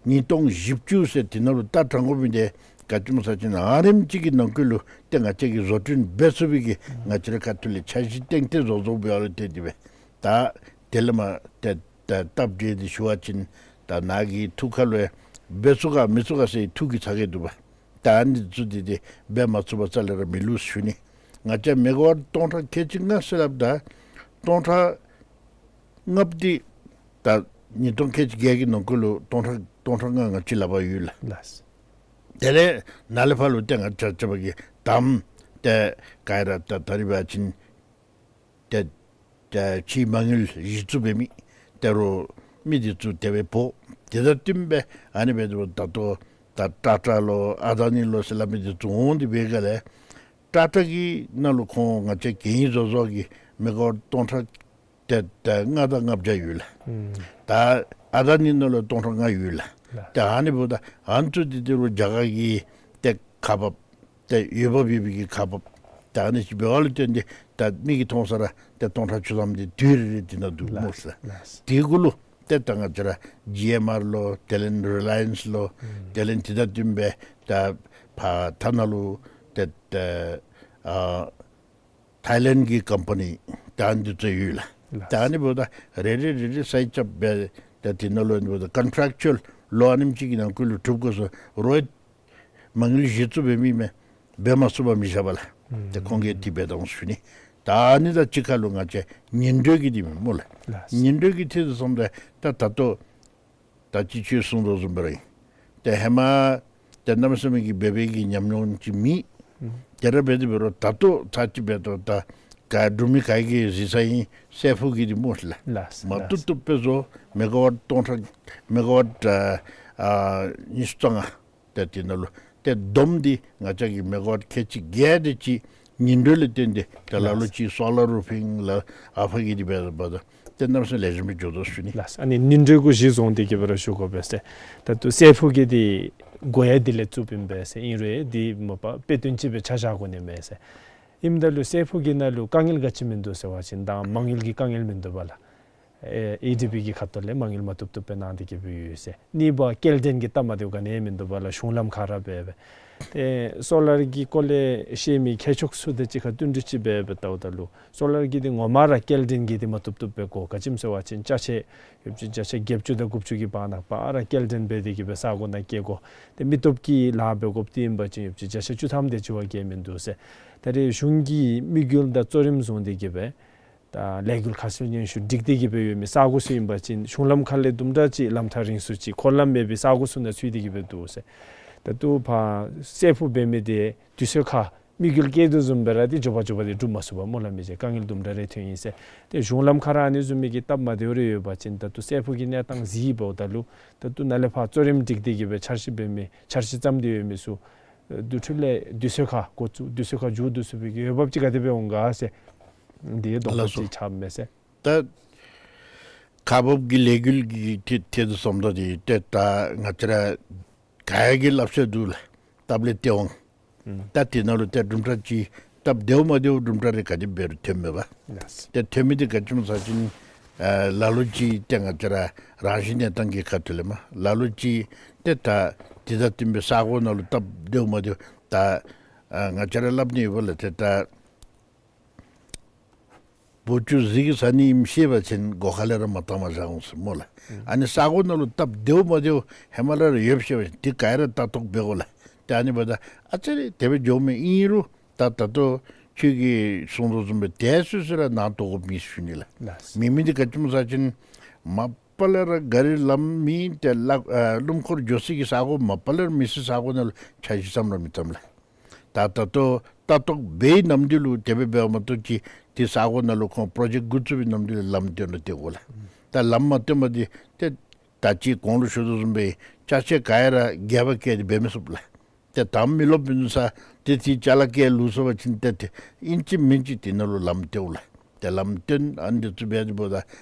ཉིས་སྟོང་བཞི་བཅུ་ཟེར་དེ་ནང་ལུ་ད་དྲང་པོ་མི་འདི་ག་ཅི་སྨོ་ཟེར་བ་ཅིན་ཨ་རིམ་ཅིག་གི་ནང་འཁོད་ལུ་ཏེ་ང་བཅས་ཀྱིས་བཟོ་སྐྲུན་འབད་ཚུགས་པའི་གི་ང་བཅས་རའི་ཁ་ཐུག་ལས་འཆར་གཞི་གཏན་གཏན་བཟོ་བཟོཝ་འབདཝ་ལུ་བརྟེན་ཏེ་སྦེ་ད་དེ་ལས་མར་ཏེ་ད་སྟབས་བདེ་སྟེ་ཞུ་བ་ཅིན་ད་ནཱ་གི་ཐུགས་ཁ་ལུ་འབད་ཚུགས་ག་མི་ཚུགས་ག་ཟེར་ཐུགས་ཀྱི་ཚ་གྱང་འདུག་པ། ད་ཨ་ནི་ཚུ་འདི་ཏེ་འབད་མ་ཚུགས་པར་རྩ་ལས་ར་མི་ལུས་ཞུ་ནི། ང་བཅས་མེ་ག་ཝཊ་སྟོང་ཕྲག་ཁལ་གཅིག་ལྔ་ཟེར་སླབ་ད་སྟོང་ཕྲག་ལྔ་པོ་འདི་ད་ཉིས་སྟོང་ཁལ་གཅིག་བརྒྱད་ཀྱི་ནང་འཁོད་ལུ་སྟོང་ཕྲག་སྟོང་ཕྲག་ལྔ་ང་བཅས་ལག་པར་ཡོད་ལགས། ལགས། དེ་ལས་ནཱ་ལས་ཕར་ལུ་ཏེ་ང་བཅས་ར་ཅ་བ་གི་དམ་ཏེ་ག་ར་ད་ད་རིས་འབད་བ་ཅིན་ཏེ་ཏེ་ཕྱི་མ་དངུལ་གཞི་བཙུགས་འབད་མི་ཏེ་རོགས་མི་འདི་ཚུ་དེ་སྦེ་འབོ། དེ་དང་བསྟུན་སྦེ་ཨ་ནི་འབད་དེ་ད་ལྟོ་ད་ཊ་ཊ་ལོ་ཨ་དཱ་ནི་ལོ་ཟེར་སླབ་མི་འདི་ཚུ་འོང་སྟེ་འབད་ག་ལས་ཊ་ཊ་གི་ནང་ལུ་ཁོང་ང་བཅས་གན་ཡིག་བཟོ་བཟོཝ་གི་མེ་ག་ཝཊ་སྟོང་ཕྲག་ཏེ་ཏེ་ལྔ་དང་ལྔ་བརྒྱ་ཡོད་ལགས། ཨུམ་ད་ཨ་དཱ་ནི་ནང་ལུ་སྟོང་ཕྲག་ལྔ་ཡོད་ལགས། ལགས། ཏེ་ཨ་ནི་འབདཝ་ད་ཨ་ནི་ཚུ་འདི་ཏེ་རོགས་རྒྱ་གར་གྱི་ཏེ་ཁག་འབགཔ་ཏེ་འོས་འབབ་ཡོད་པའི་གི་ཁག་འབགཔ་ཏེ་ཨ་ནི་ཅིག་འབདཝ་ལུ་བརྟེན་ཏེ་ད་མི་གིས་མཐོང་ས་ར་ཏེ་སྟོང་ཕྲག་བཅུ་ཐམ་འདི་དུས་རེ་རེ་འདི་ནང་འདུག་སྨོ་ལགས། ལགས། དེ་གུ་ལུ་ཏེ་ད་ང་བཅས་ར་ཇི་ཨེམ་ཨར་ལོ་དེ་ལས་རི་ལ་ཡེནསི་ལོ་ཨུམ་དེ་ལས་དེ་དང་བསྟུན་སྦེ་ད་ཕར་ཐ་ན་ལུ་ཏེ་ཏེ་ཨ་ཐའི་ལེནཌ་གི་ཀམ་པ་ནི་ད་ཨ་ནི་ཚུ་ཡོད་ལགས། ལགས། ད་ཨ་ནི་འབདཝ་ད་རེ་རེ་རེ་རེ་སའིཊ་རྐྱབ་སྦེ་ད་དེ་ནང་ལུ་ཨ་ནི་འབདཝ་ད་ཀོན་ཊེཀ་ཅུ་ཨལ་ལོ་ཨ་ནེམ་ཅིག་གི་ནང་འཁོད་ལུ་གྲུབ་དགོ་ཟེར་རོགས་མ་དངུལ་གཞི་བཙུགས་འབད་མི་མས། འབད་མ་ཚུགས་པར་མི་བཞག་པ་ལགས། ཨུམ་ཏེ་ཁོང་གིས་དེ་སྦེ་གཏང་ཞུ་ནི། ད་ཨ་ནི་དང་གཅིག་ཁར་ལུ་ང་བཅས་ཉིན་དྲོད་ཀྱི་འདི་མས་སྨོ་ལགས། ལགས། ཉིན་དྲོད་ཀྱི་ཐད་དུ་སོངམ་ད་ད་ད་ལྟོ་ད་ཅི་ཁྱོད་གསུངས་དོ་བཟུམ་སྦེ་ར་ཨིན། ཏེ་ཧེ་མ་ཏེ་གནམ་མེད་ས་མེད་ཀྱི་འབད་བའི་གི་ཉམས་མྱོང་ཅིག་མེད། ཨུམ་དེ་ར་འབད་དེ་འབད་རུང་ད་ལྟོ་ཚར་གཅིག་འབད་དོ་ད་ག་འབྲུག་མི་ག་གིས་གཟིགས་ས་ཨིན། སྲས་ཕུག་གི་འདི་སྨོ་ལགས། ལགས། མ་ལགས། བཏུབ་བཏུབ་སྦེ་བཟོ། མེ་ག་ཝཊ་སྟོང་ཕྲག་མེ་ག་ཝཊ་ཨ་ཨ་ཉི་ཤུ་རྩ་ལྔ། ཏེ་དེ་ནང་ལུ་ཏེ་བསྡོམས་འདི་ང་བཅས་ཀྱིས་མེ་ག་ཝཊ་ཁལ་གཅིག་བརྒྱད་དེ་ཅིག་ཉིན་དྲོད་ལས་བརྟེན་ཏེ་ཏེ་ལ་ལུ་ཅིག་སོ་ལར་རུ་ཕིང་ལགས་ཨ་ཕ་གི་འདི་འབད་འབདཝ་ད་ཏེ་གནམ་མེད་ས་མེད་ལེགས་ཤོམ་སྦེ་འགྱོ་དོ་ཞུ་ནི། ལགས། ཨ་ནི་ཉིན་དྲོད་གུ་གཞི་བཟུང་སྟེ་གི་སྦེ་ར་ཞུ་དགོ་པས་ཟེར། ད་ལྟོ་སྲས་ཕུག་གི་འདི་སྒོ་ཡང་འདི་ལས་བཙུགསཔ་ཨིན་པས་ཟེར། ཨིན་རུང་འདི་མ་པ་དཔེ་སྟོན་ཅིག་སྦེ་ཆ་བཞག་དགོ་ནི་མས་ཟེར། ཨིནམ་ད་ལུ་སྲས་ཕུག་གི་ནང་ལུ་དཀའ་ངལ་ག་ཅི་མིན་འདུག་ཟེར་བ་ཅིན་ད་མ་དངུལ་གྱི་དཀའ་ངལ་མིན་འདུག་པ་ལགས། ཨེ་ཨེ་ཌི་བི་གི་ཁ་ཐུག་ལས་མ་དངུལ་མ་བཏུབ་བཏུབ་སྦེ་གནང་སྟེ་གི་སྦེ་ཡོད་ཟེར། གཉིས་པ་སྐྱེལ་འདྲེན་གྱི་སྟབས་མ་བདེཝ་ག་ནི་ཡང་མིན་འདུག་པ་ལགས། གཞུང་ལམ་ཁ་ར་འབད་འབད། ཏེ་སོ་ལར་གྱི་སྐོར་ལས་ཤེས་མི་མཁས་མཆོག་ཚུ་དང་གཅིག་ཁར་བསྟུན་གྲོས་ཅིག་འབད་འབད་བལྟཝ་ད་ལུ་སོ་ལར་གྱི་འདི་ངོ་མ་ར་སྐྱེལ་འདྲེན་གྱི་འདི་མ་བཏུབ་བཏུབ་སྦེ་དགོ། ག་ཅི་སྨོ་ཟེར་བ་ཅིན་ཅ་ཆས་ཡོདཔ་ཅིག་བརྒྱ་ཆ་བརྒྱད་ཅུ་དང་དགུ་བཅུ་གི་བར་ན་ཕར་ར་སྐྱེལ་འདྲེན་འབད་དེ་གི་སྦེ་ས་གོ་ནང་སྐྱེལ་དགོ། ཏེ་མི་སྟོབས་ཀྱི་ལཱ་འབད་དགོཔ་འདི་ཨིན་པ་ཅིན་ཡོདཔ་ཅིག་བརྒྱ་ཆ་བཅུ་ཐམ་དེ་ཅིག་བ་གིས་མིན་འདུག་ཟེར། ད་རེས་གཞུང་གིས་དམིགས་ཡུལ་དང་གཙོ་རིམ་བཟུང་སྟེ་གི་སྦེ་ད་ལས་འགུལ་ཁ་གསལ་སྙན་ཞུ་སྒྲིག་སྟེ་གི་སྦེ་ཡོད་མི་ས་གོ་ཚུ་ཨིན་པ་ཅིན་གཞུང་ལམ་ཁ་ལས་དུམ་གྲ་ཅིག་ལམ་ཐག་རིང་སུ་ཅིག་འཁོར་ལམ་མེད་པའི་ས་གོ་ཚུ་ནང་ཚུད་དེ་གི་སྦེ་འདུག་ཟེར། ད་ལྟོ་ཕར་སྲས་ཕུག་འབད་མི་འདི་དུས་ཚོད་ཁར་དམིགས་ཡུལ་བསྐྱེད་དོ་བཟུམ་སྦེ་ར་འདི་མགྱོགས་པ་མགྱོགས་པ་འདི་སྒྲུབ་མ་ཚུགས་པར་སྨོ་ལགས། མི་ཅིག་དཀའ་ངལ་དུམ་གྲ་རེ་ཐོན་ཡི་ཟེར། ཏེ་གཞུང་ལམ་ཁ་ར་ཨ་ནི་བཟུམ་མའི་གི་སྟབས་མ་བདེཝ་རེ་ཡོད་པ་ཅིན་ད་ལྟོ་སྲས་ཕུག་གི་གནས་སྟངས་གཟིགས་འབདཝ་ད་ལུ་ད་ལྟོ་ནཱ་ལས་ཕར་གཙོ་རིམ་སྒྲིག་སྟེ་གི་སྦེ་འཆར་གཞི་འབད་མི་འཆར་གཞི་བརྩམས་ཏེ་ཡོད་མི་ཚུ་དེ་འཕྲོ་ལས་དུས་ཚོད་ཁར་འགོ་བཙུགས་དུས་ཚོད་ཁར་མཇུག་བསྡུ་ཚུགས་པའི་གི་འོས་འབབ་ཅིག་ག་དེ་སྦེ་འོང་ག་ཟེར། འདི་གདོང་པ་ལགས་སོ། ཅིག་ཆགསཔ་མས་ཟེར། ད་ཁག་འབག་གི་ལས་འགུལ་གྱི་ཐད་ཐད་དུ་སོངམ་ད་འདི་ཏེ་ད་ང་བཅས་ར་ག་ཡང་གི་སླབ་སྲོལ་འདུག་ལགས། སྟབས་ལེགས་སྟེས་འོང་། ཨུམ་ད་དེ་ནང་ལུ་ཏེ་གྲུབ་འབྲས་ཅིག་སྟབས་བདེཝ་མ་བདེཝ་གྲུབ་འབྲས་རེ་ག་དེ་འབད་རུང་ཐོནམ་མས་པ། ལགས། ཏེ་ཐོན་མི་འདི་ག་ཅི་སྨོ་ཟེར་བ་ཅིན་ཨ་ལ་ལུ་ཅིག་ཏེ་ང་བཅས་ར་རང་བཞིན་གནས་སྟངས་ཀྱི་ཁ་ཐུག་ལས་མས། ལ་ལུ་ཅིག་ཏེ་ད་དེ་དང་བསྟུན་པའི་ས་གོ་ནང་ལུ་སྟབས་བདེཝ་མ་བདེཝ་ད་ཨ་ང་བཅས་ར་སླབ་ནི་ཡོད་པ་ལགས། ཏེ་ད་ བུ་ཅུང་ཟིག་གི་ཟ་ནི་ཨིནམ་ཤེས་པ་ཅིན་སྒོ་ཁ་ལས་ར་མ་བཏང་པར་བཞག་འོང་ཟེར་སྨོ་ལགས། ཨ་ནི་ས་གོ་ནང་ལུ་སྟབས་བདེཝ་མ་བདེཝ་ཧེ་མ་ལས་ར་ཡོདཔ་ཤེས་པ་ཅིན་དེ་ག་ར་ལྟ་རྟོག་འབད་དགོ་ལགས། ཏེ་ཨ་ནི་འབདཝ་ད་ཨ་ཙི་རེ་དེ་སྦེ་འགྱོཝ་མས། ཨིན་རུང་ད་ད་ལྟོ་ཁྱོད་ཀྱིས་གསུངས་དོ་བཟུམ་སྦེ་དེ་སོ་སོ་ར་ནང་དོག་དགོཔ་མེད་ཟེར་ཞུ་ནི་ལགས། ལགས། མེད་མི་འདི་ག་ཅི་སྨོ་ཟེར་བ་ཅིན་མ་པ་ལས་ར་ག་རི་ལམ་མེད། ཏེ་ལ་ཨ་སྣུམ་འཁོར་འགྱོ་སའི་གི་ས་གོ་མ་པ་ལས་ར་མེད་སའི་ས་གོ་ནང་ལུ་འཆར་གཞི་བརྩམ་ར་མི་བརྩམ་ལགས། ད་ད་ལྟོ་ལྟ་རྟོག་འབད་བའི་ནམ་དུས་ལུ་དེ་སྦེ་འབདཝ་མ་གཏོགས་ཅིག་དེ་ས་གོ་ནང་ལུ་ཁོང་པྲོ་ཇེཀཊ་འགོ་བཙུགས་པའི་ནམ་དུས་ལུ་ལམ་བཏོན་ར་སྟོན་དགོ་ལགས། ད་ལམ་མ་བཏོན་པ་འདི་ཏེ་ད་ཅི་གོང་ལུ་ཞུ་དོ་བཟུམ་སྦེ་ཅ་ཆས་ག་ར་རྒྱབ་བཀལ་ཏེ་འབད་མི་ཚུགས་ལགས། ཏེ་དང་མི་རློབས་མི་ཚུགས་ས་ཏེ་དེ་ཅ་ལ་བཀལ་ལུས་སོང་པ་ཅིན་ཏེ་དེ་ཨིན་ཅི་མིན་ཅི་དེ་ནང་ལུ་ལམ་བཏོན་དགོ་ལགས། ཏེ་ལམ་བཏོན་ཨ་ནི་འདི་ཚུ་འབད་དེ་འབདཝ་ད་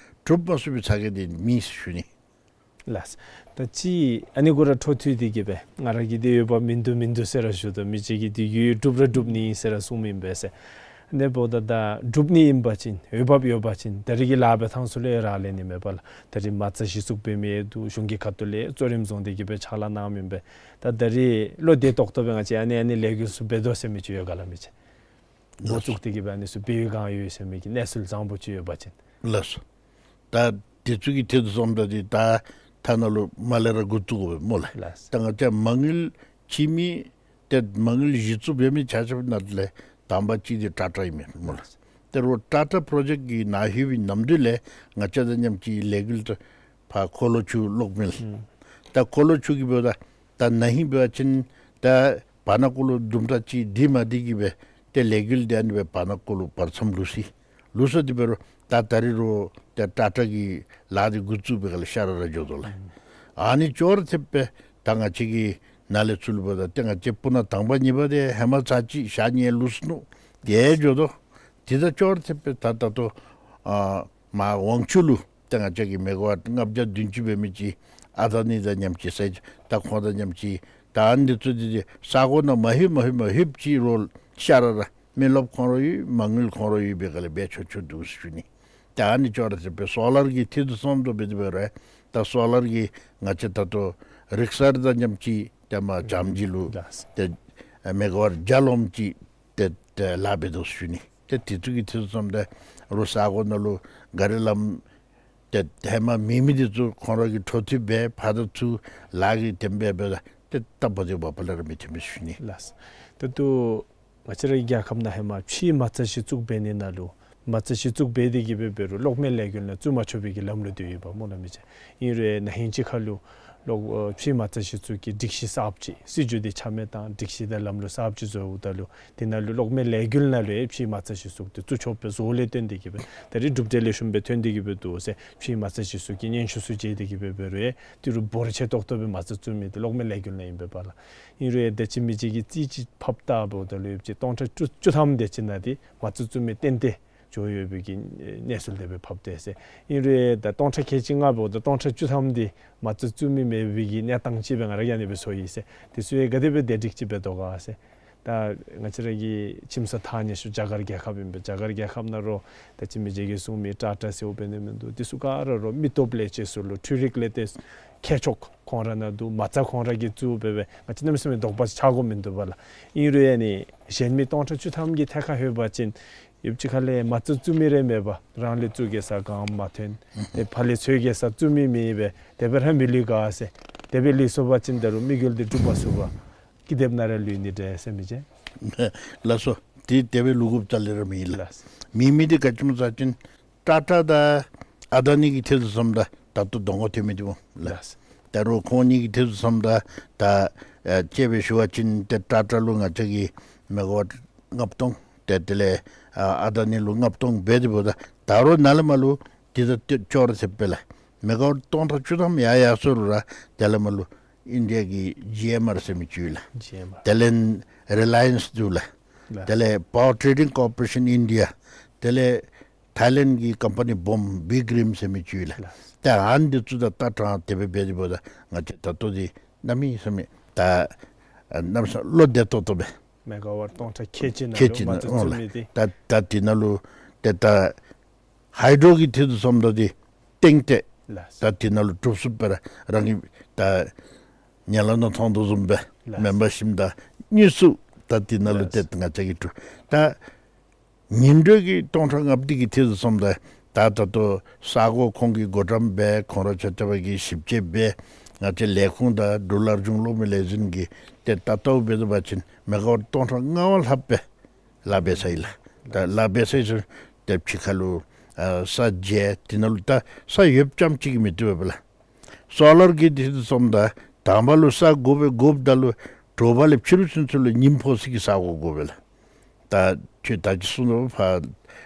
གྲུབ་མ་ཚུགས་པའི་ཚ་གྱང་འདི་མེད་ཟེར་ཞུ་ནི། ལགས། ད་ཅི་ཨ་ནི་གུ་ར་འཕྲོ་མཐུད་དེ་གི་སྦེ་ང་ར་གིས་འདི་འོས་འབབ་མིན་འདུག་མིན་འདུག་ཟེར་ར་ཞུ་དོ། མི་ཅིག་གིས་འདི་ཡོད་གྲུབ་ར་གྲུབ་ནི་ཨིན་ཟེར་ར་གསུངམ་ཨིན་པས་ཟེར། ཨ་ནི་འབདཝ་ད་ད་གྲུབ་ནི་ཨིན་པ་ཅིན་འོས་འབབ་ཡོད་པ་ཅིན་ད་རིས་ཀྱི་ལཱ་འབད་ཐངས་ཚུ་ལུ་ཡང་རག་ལས་ནི་མས་པ་ལགས། ད་རིས་མ་རྩ་གཞི་བཙུགས་འབད་མི་འདུག། གཞུང་གི་ཁ་ཐུག་ལས་གཙོ་རིམ་བཟུང་སྟེ་གི་སྦེ་ཕྱག་ལཱ་གནངམ་ཨིན་པས། ད་ད་རིས་བློ་བདེ་ཏོག་ཏོ་སྦེ་ང་བཅས་ཨ་ནི་ཨ་ནི་ལས་འགུལ་ཚུ་འབད་དོ་ཟེར་མི་ཅིག་ཡོད་ག་ལགས་མི་ཅིག། འགོ་བཙུགས་ཏེ་གི་སྦེ་ཨ་ནི་ཚུ་འབད་བའི་སྒང་ཡོད་ཟེར་མི་གི་གནས་ཚུལ་བཟང་པོ་ཅིག་ཡོད་པ་ཅིན། ལགས་སོ། ད་དེ་ཚུ་གི་ཐད་དུ་སོངམ་ད་འདི་ད་ཐ་ན་ལུ་མ་ལས་ར་འགོ་བཙུགས་དགོ་པས་སྨོ་ལགས། ལགས། ད་ང་བཅས་མ་དངུལ་བྱིན་མི་ཏེ་མ་དངུལ་གཞི་བཙུགས་འབད་མི་ཆ་ཁྱབ་ནང་ལས་དང་པ་ཅིག་འདི་ཊ་ཊ་ཨིན་མས་སྨོ་ལགས། ལགས། ཏེ་རོགས་ཊ་ཊ་པྲོ་ཇེཀཊ་གི་ནང་ལྷོད་པའི་ནམ་དུས་ལས་ང་བཅས་དང་མཉམ་གཅིག་ལས་འགུལ་ད་ཕར་འཁོར་ལོ་ཚུ་གློག་མེ་ལགས། ཨུམ། ད་འཁོར་ལོ་ཚུ་གི་འབདཝ་ད་ད་ན་ཧིང་འབད་བ་ཅིན་ད་བར་ན་འཁོར་ལོ་དུམ་གྲ་ཅིག་འདི་མ་འདི་གི་སྦེ་ཏེ་ལས་འགུལ་འདི་ཨ་ནི་སྦེ་བར་ན་འཁོར་ལོ་བར་མཚམས་ལུས་སོ་ཡི། ལུས་སོ་འདི་འབད་རུང་ད་ད་རིས་རོགས་ཏེ་ཊ་ཊ་གི་ལཱ་འདི་འགོ་བཙུགས་པའི་སྒང་ལས་ཤ་ར་ར་འགྱོ་དོ་ལགས། ཨ་ནི་ཅོག་ར་འཐདཔ་སྦེ་ད་ང་བཅས་ཀྱི་ནཱ་ལས་ཚུར་ལུ་འབདཝ་ད་ཏེ་ང་བཅས་སྤུ་ན་དང་པ་གཉིས་པ་འདི་ཧེ་མ་ཚར་ཅིག་ཞག་གཉིས་ལུས་སོ་ནུག། དེ་འགྱོ་དོ། དེ་དང་ཅོག་ར་འཐདཔ་སྦེ་ད་ད་ལྟོ་ཨ་མར་ཝང་ཆུ་ལུ་ཏེ་ང་བཅས་ཀྱི་མེ་ག་ཝཊ་ལྔ་བརྒྱ་བདུན་ཅུ་འབད་མི་ཅིག་ཨ་ད་ནི་དང་མཉམ་གཅིག་ཟེར་ད་ཁོང་དང་མཉམ་གཅིག་ད་ཨ་ནི་འདི་ཚུ་འདི་འདི་ས་གོ་ནང་མ་ལྷོད་མ་ལྷོད་མ་ལྷོདཔ་ཅིག་རོགས་ཤ་ར་ར་མི་རློབས་ཁོང་ར་ཡོད། མ་དངུལ་ཁོང་ར་ཡོད་པའི་སྒང་ལས་འབད་ཆོག་ཆོག་འདུག་ཟེར་ཞུ་ནི། ད་ཨ་ནི་ཅོག་ར་འཐདཔ་སྦེ་སོ་ལར་གྱི་ཐད་དུ་སོངམ་ད་འབད་དེ་འབད་རུང་ད་སོ་ལར་གྱི་ང་བཅས་ད་ལྟོ་རིག་གསར་དང་མཉམ་གཅིག་ཏེ་མར་ལྕམ་ཇི་ལུ་ལགས། ཏེ་མེ་ག་ཝཊ་བརྒྱ་ལོངམ་ཅིག་ཏེ་ཏེ་ལཱ་འབད་དོ་ཟེར་ཞུ་ནི། ཏེ་དེ་ཚུ་གི་ཐད་དུ་སོངམ་ད་རོགས་ས་གོ་ནང་ལུ་ག་རི་ལམ་ཏེ་ཧེ་མ་མེད་མི་འདི་ཚུ་ཁོང་ར་གིས་འཕྲོ་མཐུད་འབད་ཕར་དང་ཚུར་ལཱ་གི་དེམ་འབད་འབདཝ་ད་ཏེ་སྟབས་བདེཝ་མ་པ་ལས་ར་མི་ཐོན་མས་ཟེར་ཞུ་ནི། ལགས། ད་ལྟོ་ང་བཅས་རའི་རྒྱལ་ཁབ་ནང་ཧེ་མ་ཕྱིའི་མ་རྩ་གཞི་བཙུགས་འབད་ནི་ནང་ལུ་མ་རྩ་གཞི་བཙུགས་འབད་དེ་གི་སྦེ་འབད་རུང་གློག་མེ་ལས་འགུལ་ནང་བཙུགས་མ་ཆོག་པའི་གི་ལམ་ལུགས་འདི་ཡོདཔ་སྨོ་ལགས་མི་ཅིག། ཨིན་རུང་ན་ཧིང་ཅིག་ཁར་ལུ་གློག་ཨ་ཕྱིའི་མ་རྩ་གཞི་བཙུགས་ཀྱི་སྒྲིག་གཞི་གསརཔ་ཅིག་སྲིད་བྱུས་འདི་ཆ་མེད་བཏང་སྒྲིག་གཞི་དང་ལམ་ལུགས་གསརཔ་ཅིག་བཟོཝ་ད་ལུ་དེ་ནང་ལུ་གློག་མེ་ལས་འགུལ་ནང་ལུ་ཡང་ཕྱིའི་མ་རྩ་གཞི་བཙུགས་ཏེ་བཙུགས་ཆོགཔ་སྦེ་བཟོ་ལས་བཏོན་ཏེ་གི་སྦེ་ད་རིས་གྲུབ་འབྲས་ལེགས་ཤོམ་སྦེ་ཐོན་ཏེ་གི་སྦེ་འདུག་ཟེར། ཕྱིའི་མ་རྩ་གཞི་བཙུགས་ཀྱི་སྙན་ཞུ་ཚུ་བྱས་ཏེ་གི་སྦེ་འབད་རུང་ཡང་ཏི་རུ་འབོར་ཆེ་ཏོག་ཏོ་སྦེ་མ་རྩ་བཙུགས་མི་འདི་གློག་མེ་ལས་འགུལ་ནང་ཨིན་པས་པ་ལགས། ཨིན་རུང་ཡང་ད་ཅི་མི་ཅིག་གིས་རྩིས་ཅིག་ཕབ་ལྟ་འབདཝ་ད་ལུ་ཡོདཔ་ཅིག་སྟོང་ཕྲག་བཅུ་བཅུ་ཐམ་དེ་ཅིག་ནང་འདི་མ་རྩ་བཙུགས་མི་ཏན་ཏན་འགྱོ་ཡོད་པའི་གི་གནས་ཚུལ་དེ་སྦེ་ཕབ་སྟེ་ཟེར། ཨིན་རུང་ཡང་ད་སྟོང་ཕྲག་ཁལ་གཅིག་ལྔ་འབདཝ་ད་སྟོང་ཕྲག་བཅུ་ཐམ་འདི་མ་རྩ་བཙུགས་མི་མེད་པའི་གི་གནས་སྟངས་ཅིག་སྦེ་ང་ར་གིས་ཨ་ནི་སྦེ་ཚོར་ཡི་ཟེར། དེ་ཚུ་ཡང་ག་དེ་སྦེ་བདེ་སྒྲིག་ཅིག་འབད་དོ་ག་ཟེར། ད་ང་བཅས་ར་གི་ཁྱིམ་ས་ཐག་ཉེ་ཤོས་རྒྱ་གར་རྒྱལ་ཁབ་ཨིན་པས། རྒྱ་གར་རྒྱལ་ཁབ་ནང་རོགས་ད་ཅི་མི་ཅིག་གིས་གསུངས་མི་ཊ་ཊ་ཟེརཝ་འབད་ནི་མིན་འདུག། དེ་ཚུ་ག་ར་རོགས་མི་སྟོབས་ལས་ཅིག་ཚུ་ལུ་འཕྲུལ་རིག་ལས་ཏེ་མཁས་མཆོག་ཁོང་ར་ནང་འདུག། མ་རྩ་ཁོང་ར་གིས་བཙུགས་འབད་བས། ང་བཅས་གནམ་མེད་ས་མེད་དོགས་པ་ཆགས་དགོཔ་མིན་འདུག་པ་ལགས། ཨིན་རུང་ཡང་ཨ་ནི་གཞན་མི་སྟོང་ཕྲག་བཅུ་ཐམ་གྱི་ཐད་ཁར་ལྷོད་པ་ཅིན་ཡོདཔ་ཅིག་ཁ་ལས་མ་རྩ་བཙུགས་མི་རེ་མེད་པར་རང་ལས་བཙུགས་གེ་ཟེར་ག་མ་ཐོན། ཏེ་ཕར་ལས་འཚོལ་གེ་ཟེར་བཙུགས་མི་མེད་པས། དེ་སྦེ་ར་མི་ལུས་ག་ཟེར། དེ་སྦེ་ལུས་སོང་པ་ཅིན་ད་རུང་དམིགས་ཡུལ་འདི་འགྲུབ་མ་ཚུགས་པར་ཀི་དེབ་ནང་ར་ལུས་ནི་འདྲས་ཟེར་མི་ཅིག། ལགས་སོ། དེ་དེ་སྦེ་ལུས་དགོཔ་རྩ་ལས་ར་མེད་ལགས། ལགས། མེད་མི་འདི་ག་ཅི་སྨོ་ཟེར་བ་ཅིན་ཊ་ཊ་དང་ཨ་ད་ནི་གི་ཐད་དུ་སོངམ་ད་ད་ལྟོ་གདོང་ཁར་ཐོན་མི་འདི་སྨོ་ལགས། ལགས། ད་རོགས་ཁོང་གཉིས་ཀྱི་ཐད་དུ་སོངམ་ད་ད་ཨ་དཔྱེ་སྦེ་ཞུ་བ་ཅིན་ཏེ་ཊ་ཊ་ལུ་ང་བཅས་ཀྱིས་མེ་ག་ཝཊ་ལྔ་སྟོང་ཏེ་དེ་ལས་ཨ་ཨ་ད་ནི་ལུ་ལྔ་སྟོང་འབད་དེ་འབདཝ་ད་ད་རོགས་ནཱ་ལས་མར་ལུ་དེ་དང་ཅོག་ར་འཐདཔ་སྦེ་ལགས། མེ་ག་ཝཊ་སྟོང་ཕྲག་བཅུ་ཐམ་ཡར་ཡར་སོང་རུང་ར་དེ་ལས་མར་ལུ་ཨིན་ཌི་ཡ་གི་ཇི་ཨེམ་ཨར་ཟེར་མི་ཅིག་ཡོད་ལགས། ཇི་ཨེམ་ཨར། དེ་ལས་རི་ལ་ཡེནསི་འདུག་ལགས། ལགས། དེ་ལས་Power Trading Corporation India། དེ་ལས་ཐའི་ལེནཌ་གི་ཀམ་པ་ནི་སྦོམ་བིག་རིམ་ཟེར་མི་ཅིག་ཡོད་ལགས། ལགས། ད་ཨ་ནི་འདི་ཚུ་དང་ལྟ་སྟངས་དེ་སྦེ་འབད་དེ་འབདཝ་ད་ང་བཅས་ད་ལྟོ་འདི་གནམ་མེད་ས་མེད་ད་ཨ་གནམ་ས་བློ་བདེ་ཏོག་ཏོ་སྦེ། མེ་ག་ཝཊ་སྟོང་ཕྲག་ཁལ་གཅིག་ནང་ཁལ་ལུ་གཅིག་མ་ནང་རྩ་ཨོ་བཙུགས་ལགས། མི་འདི། ད་ད་དེ་ནང་ལུ་ཏེ་ད་ཧའི་ཌོ་གི་ཐད་དུ་སོངམ་ད་འདི་ཏེང་ཏེ། ལགས། ད་དེ་ནང་ལུ་གྲུབ་ཚུགསཔ་སྦེ་ར་རང་གིས་ད་ཉལ་ལ་ནང་མཐོང་དོ་བཟུམ་སྦེ། ལགས། མེམ་བར་ཤིཔ་དང་དངོས་སུ་ད་དེ་ནང་ལུ། ལགས། ཏེ་ང་བཅས་ཀྱིས་གྲུབ་ད་ ཉིན་དྲོད་ཀྱི་སྟོང་ཕྲག་ལྔ་བཅུ་དེ་གི་ཐད་དུ་སོངམ་ད་ད་ད་ལྟོ་ས་གོ་ཁོང་གིས་འགོ་འདྲེན་འབད་ཁོང་ར་ཆ་ཁྱབ་ཀྱིས་ཞིབ་དཔྱད་འབད་ང་བཅས་ལས་ཁུངས་དང་འབྲུག་རླབས་ཆུང་གློག་མེ་ལས་འཛིན་གྱིས་ཏེ་ལྟ་རྟོག་འབད་དོ་བ་ཅིན་མེ་ག་ཝཊ་སྟོང་ཕྲག་ལྔ་བ་ལྷགཔ་སྦེ་ལཱ་འབད་ས་ཡི་ལགས། ད་ལཱ་འབད་ས་ཡི་ཚུ་ཏེ་ཕྱི་ཁ་ལུ་ཨ་ས་འཇལ་དེ་ནང་ལུ་ད་ས་ཡོདཔ་རྐྱངམ་ཅིག་གིས་མི་བཏུབ་པས་ལགས། སོ་ལར་གྱི་དེ་ཚུ་སོངམ་ད་དང་པ་ལུ་ས་དགོ་པས། དགོཔ་ད་ལུ་དྲོ་པ་ལས་ཕྱི་རུ་ཚུན་ཚོད་ལུ་ཉིམ་ཕོག་སའི་གི་ས་གོ་དགོ་པས་ལགས། ད་ཁྱོད་ད་ཅི་གསུངས་དོ་ཕར་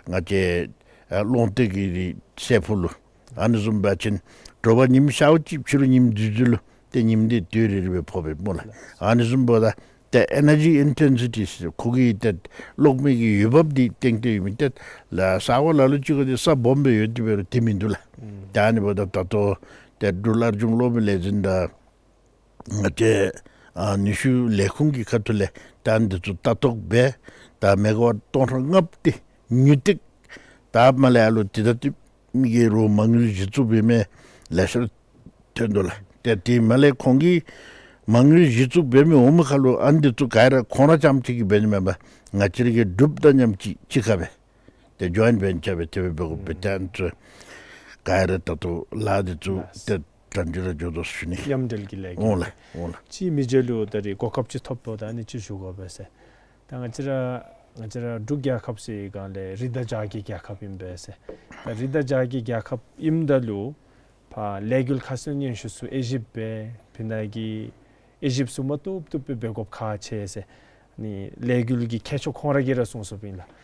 ང་བཅས་ཨ་གློག་འདོན་གྱི་སའི་ཕུ་ལུ་ཨ་ནི་བཟུམ་འབད་བ་ཅིན་དྲོ་པ་ཉིམ་ཤརཝ་ཅིག་ཕྱི་རུ་ཉིམ་འདི་འདི་ལུ་ཏེ་ཉིམ་འདི་དུས་རེ་རེ་སྦེ་ཕོག་པས་སྨོ་ལགས། ཨ་ནི་བཟུམ་འབདཝ་ད་ཏེ་ཨེ་ནར་ཇི་ཨིན་ཊེན་སི་ཊི་ཁོ་གི་ཏེ་གློག་མེ་གི་འོས་འབབ་འདི་སྟེང་ཏེ་ཡོད་མི་ཏེ་ལགས། ས་གོ་ལ་ལུ་ཅིག་ག་ཏེ་ས་སྦོམ་སྦེ་ཡོད་དེ་འབད་རུང་དེ་མིན་འདུག་ལགས། ཨུམ། ད་ཨ་ནི་འབདཝ་ད་ད་ལྟོ་ཏེ་འབྲུག་རླབས་ཆུང་གློག་མེ་ལས་འཛིན་དང་ང་བཅས་ཨ་ནུས་ཤུགས་ལས་ཁུངས་ཀྱི་ཁ་ཐུག་ལས་ད་འདི་ཚུ་ལྟ་རྟོག་འབད་ད་མེ་ག་ཝཊ་སྟོང་ཕྲག་ལྔ་བཅུ་དེ་ཉུང་སྟེ་ད་མ་ལས་ཨ་ལུ་དེ་ད་དེ་མི་གི་རོགས་མ་དངུལ་གཞི་བཙུགས་འབད་མི་ལེ་ཤ་ཐོན་དོ་ལགས། ཏེ་དེ་མ་ལས་ཁོང་གིས་མ་དངུལ་གཞི་བཙུགས་འབད་མི་འོང་མི་ཁར་ལུ་ཨ་ནི་འདི་ཚུ་ག་ར་ཁོང་ར་རྐྱངམ་ཅིག་གིས་འབད་ནི་མེན་པར་ང་བཅས་ར་གི་འབྲུགཔ་དང་མཉམ་གཅིག་གཅིག་ཁར་སྦེ་ཏེ་ཇོའིནཊ་ཝེན་ཅར་སྦེ་དེ་སྦེ་འབད་དགོ་པས། ཏེ་ཨ་ནི་ཚུ་ག་ར་ད་ལྟོ་ལཱ་འདི་ཚུ་ཏེ་གྲ་སྒྲིག་ར་འགྱོ་དོ་ཟེར་ཞུ་ནི། མཉམ་འབྲེལ་གྱི་ལས་འགུལ། འོང་ལགས། འོང་ལགས། ཅིག་མི་རྗེ་ལུ་ད་རིས་གོ་སྐབས་ཅིག་ཐོབ་དོ། ད་ཨ་ནི་ཅིག་ཞུ་དགོ་པས་ཟེར། ད་ང་བཅས་ར་ང་བཅས་ར་འབྲུག་རྒྱལ་ཁབ་ཟེར་སྒང་ལས་རི་དྭགས་ཇ་གི་རྒྱལ་ཁབ་ཨིན་པས་ཟེར། ད་རི་དྭགས་ཇ་གི་རྒྱལ་ཁབ་ཨིནམ་ད་ལུ་ཕར་ལས་འགུལ་ཁ་གསལ་སྙན་ཞུ་ཚུ་དབྱེ་ཞིབ་འབད་ཕི་ནང་གི་དབྱེ་ཞིབ་ཚུ་མ་བཏུབ་བཏུབ་སྦེ་འབད་དགོཔ་ཁག་ཆེ་ཟེར། ཨ་ནི་ལས་འགུལ་གྱི་མཁས་མཆོག་ཁོང་ར་གིས་ར་གསུངས་སོཔ་ཨིན་ལགས།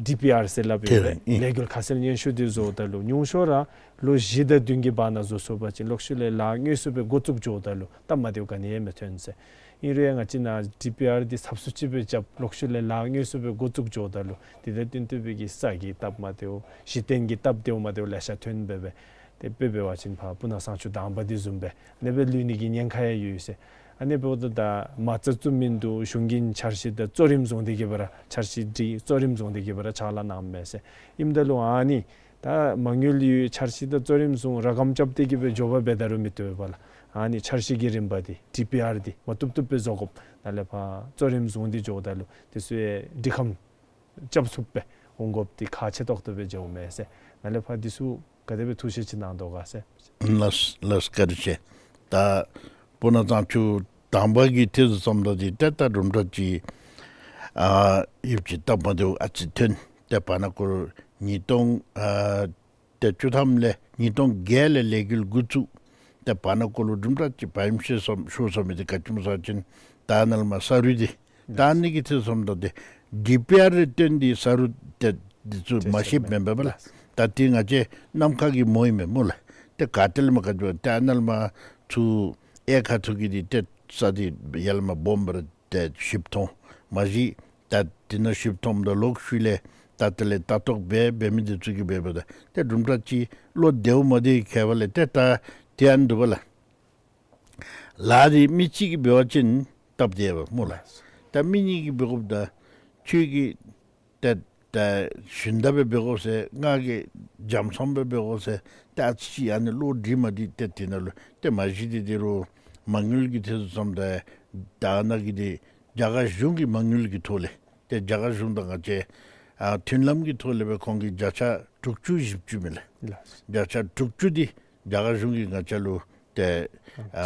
ཌི་པི་ཨར་ཟེར་སླབ་ཨིན་པས། ལས་འགུལ་ཁ་གསལ་སྙན་ཞུ་འདི་བཟོཝ་ད་ལུ་ཉུང་ཤོས་ར་ལོ་བཞི་དང་བདུན་གྱི་བར་ན་བཟོ་ཚུགས་པ་ཅིན་གློག་ཤུགས་ལས་ལཱ་དངོས་སུ་སྦེ་འགོ་བཙུགས་འགྱོཝ་ད་ལུ་སྟབས་མ་བདེཝ་ག་ནི་ཡང་མི་ཐོན་ཟེར། ཨིན་རུང་ཡང་ང་བཅས་ནཱ་ཌི་པི་ཨར་འདི་ཚབ་སུ་ཅིག་སྦེ་རྐྱབ་གློག་ཤུགས་ལས་ལཱ་དངོས་སུ་སྦེ་འགོ་བཙུགས་འགྱོཝ་ད་ལུ་དེ་དང་བསྟུན་ཏེ་སྦེ་གི་ས་གི་སྟབས་མ་བདེཝ་གཞི་རྟེན་གྱི་སྟབས་བདེཝ་མ་བདེཝ་ལེ་ཤ་ཐོན་འབད་བས། ཏེ་དཔེ་འབད་བ་ཅིན་ཕར་སྤུ་ན་གཙང་ཆུ་དང་པ་འདི་བཟུམ་སྦེ་ཨ་ནི་སྦེ་ལུས་ནི་གི་ཉེན་ཁ་ཡང་ཡོད་ཟེར། ཨ་ནི་འབདཝ་ད་ད་མ་རྩ་བཙུགས་མི་འདི་གཞུང་གིས་འཆར་གཞི་དང་གཙོ་རིམ་བཟུང་སྟེ་གི་སྦེ་ར་འཆར་གཞི་འདི་གཙོ་རིམ་བཟུང་སྟེ་གི་སྦེ་ར་ཕྱག་ལཱ་གནངམ་མས་ཟེར། ཨིནམ་ད་ལུ་ཨ་ནི་ད་མ་དངུལ་ཡོད་འཆར་གཞི་དང་གཙོ་རིམ་བཟུང་ར་སྒམ་རྐྱབ་སྟེ་གི་སྦེ་འགྱོ་བ་འབད་ད་རུང་མི་བཏུབ་པས་ལགས། ཨ་ནི་འཆར་གཞི་གི་རིམ་པ་འདི་ཌི་པི་ཨར་འདི་མ་བཏུབ་བཏུབ་སྦེ་བཟོ་དགོཔ་ནཱ་ལས་ཕར་གཙོ་རིམ་བཟུང་སྟེ་འགྱོཝ་ད་ལུ་དེ་ཚུ་ཡང་འདི་ཁམས་རྐྱབ་ཚུགསཔ་སྦེ་འོང་དགོཔ་འདི་ཁག་ཆེ་ཏོག་ཏོ་སྦེ་འགྱོཝ་མས་ཟེར། ནཱ་ལས་ཕར་འདི་ཚུ་ག་དེ་སྦེ་ཐུགས་བཞེད་ཅིག་གནང་དོ་ག་ཟེར། ལགས་ལགས་བཀའ་དྲིན་ཆེ། ད་སྤུ་ན་གཙང་ཆུ་དང་པ་གི་ཐད་སོངམ་ད་འདི་ཏེ་ད་དུམ་གྲ་ཅིག་ཨ་ཡུདཔ་ཅིག་སྟབས་མ་བདེཝ་ཨ་ཙི་ཐོན། ཏེ་བར་ན་ཀོ་ལོ་ཉིས་སྟོང་ཨ་ཏེ་བཅུ་ཐམ་ལས་ཉིས་སྟོང་བརྒྱད་ལས་ལས་འགུལ་འགོ་བཙུགས། ཏེ་བར་ན་ཀོ་ལོ་དུམ་གྲ་ཅིག་བའི་ཤོར་སོ་ཤོར་སོ་མི་འདི་ག་ཅི་སྨོ་ཟེར་བ་ཅིན་ད་ནཱ་ལས་མར་ས་རུད་འདི་ད་ཨ་ནི་གི་ཐད་སོངམ་ད་འདི་ཌི་པི་ཨར་རེ་བཏོན་ཏེ་ས་རུད་ཏེ་འདི་ཚུ་མ་ཤེསཔ་མེན་པས་ལགས། ད་འདི་ང་བཅས་ནམ་མཁའ་གི་མོ་ཨིན་མས་སྨོ་ལགས། ཏེ་ག་ཏེ་ལས་མར་ག་ཅི་ད་ནཱ་ལས་མར་ཚུར་གཡས་ཁ་ཐུག་གི་འདི་ཏེ་ས་འདི་ཡར་ལས་མར་སྦོམ་སྦེ་ར་ཏེ་ཞིབ་མཐོང་མ་གཞི་ད་འདི་ནང་ཞིབ་མཐོངམ་ད་ལོག་ཤུལ་ལས་ད་དེ་ལས་ལྟ་རྟོག་འབད་འབད་མི་འདི་ཚུ་གིས་འབད་འབདཝ་ད་ཏེ་དུམ་གྲ་ཅིག་བློ་བདེཝ་མ་བདེཝ་ཁྱད་པར་ལས་ཏེ་ད་དེ་ཨ་ནི་འདུག་པ་ལགས། ལཱ་འདི་མི་གཅིག་གིས་འབད་བ་ཅིན་སྟབས་བདེ་བས་སྨོ་ལགས། ད་མི་གཉིས་ཀྱིས་འབད་དགོཔ་ད་ཁྱོད་ཀྱིས་ཏེ་ད་ཞུན་དག་སྦེ་འབད་དགོ་ཟེར་ང་གིས་འཇམ་སོང་སྦེ་འབད་དགོ་ཟེར་ཏེ་ཨ་ཙི་ཅིག་ཨ་ནི་བློ་འདྲིས་མ་འདི་ཏེ་དེ་ནང་ལུ་ཏེ་མ་གཞི་འདི་འདི་རུང་མ་དངུལ་གྱི་ཐད་སོངམ་ད་ད་ནཱ་གི་འདི་རྒྱ་གར་གཞུང་གི་མ་དངུལ་གྱི་ཐོག་ལས་ཏེ་རྒྱ་གར་གཞུང་དང་ང་བཅས་ཨ་མཐུན་ལམ་གྱི་ཐོག་ལས་སྦེ་ཁོང་གིས་བརྒྱ་ཆ་དྲུག་ཅུ་བཞི་བཅུ་མས་ལགས། ལགས། བརྒྱ་ཆ་དྲུག་ཅུ་འདི་རྒྱ་གར་གཞུང་གིས་ང་བཅས་ལུ་ཏེ་ཨ་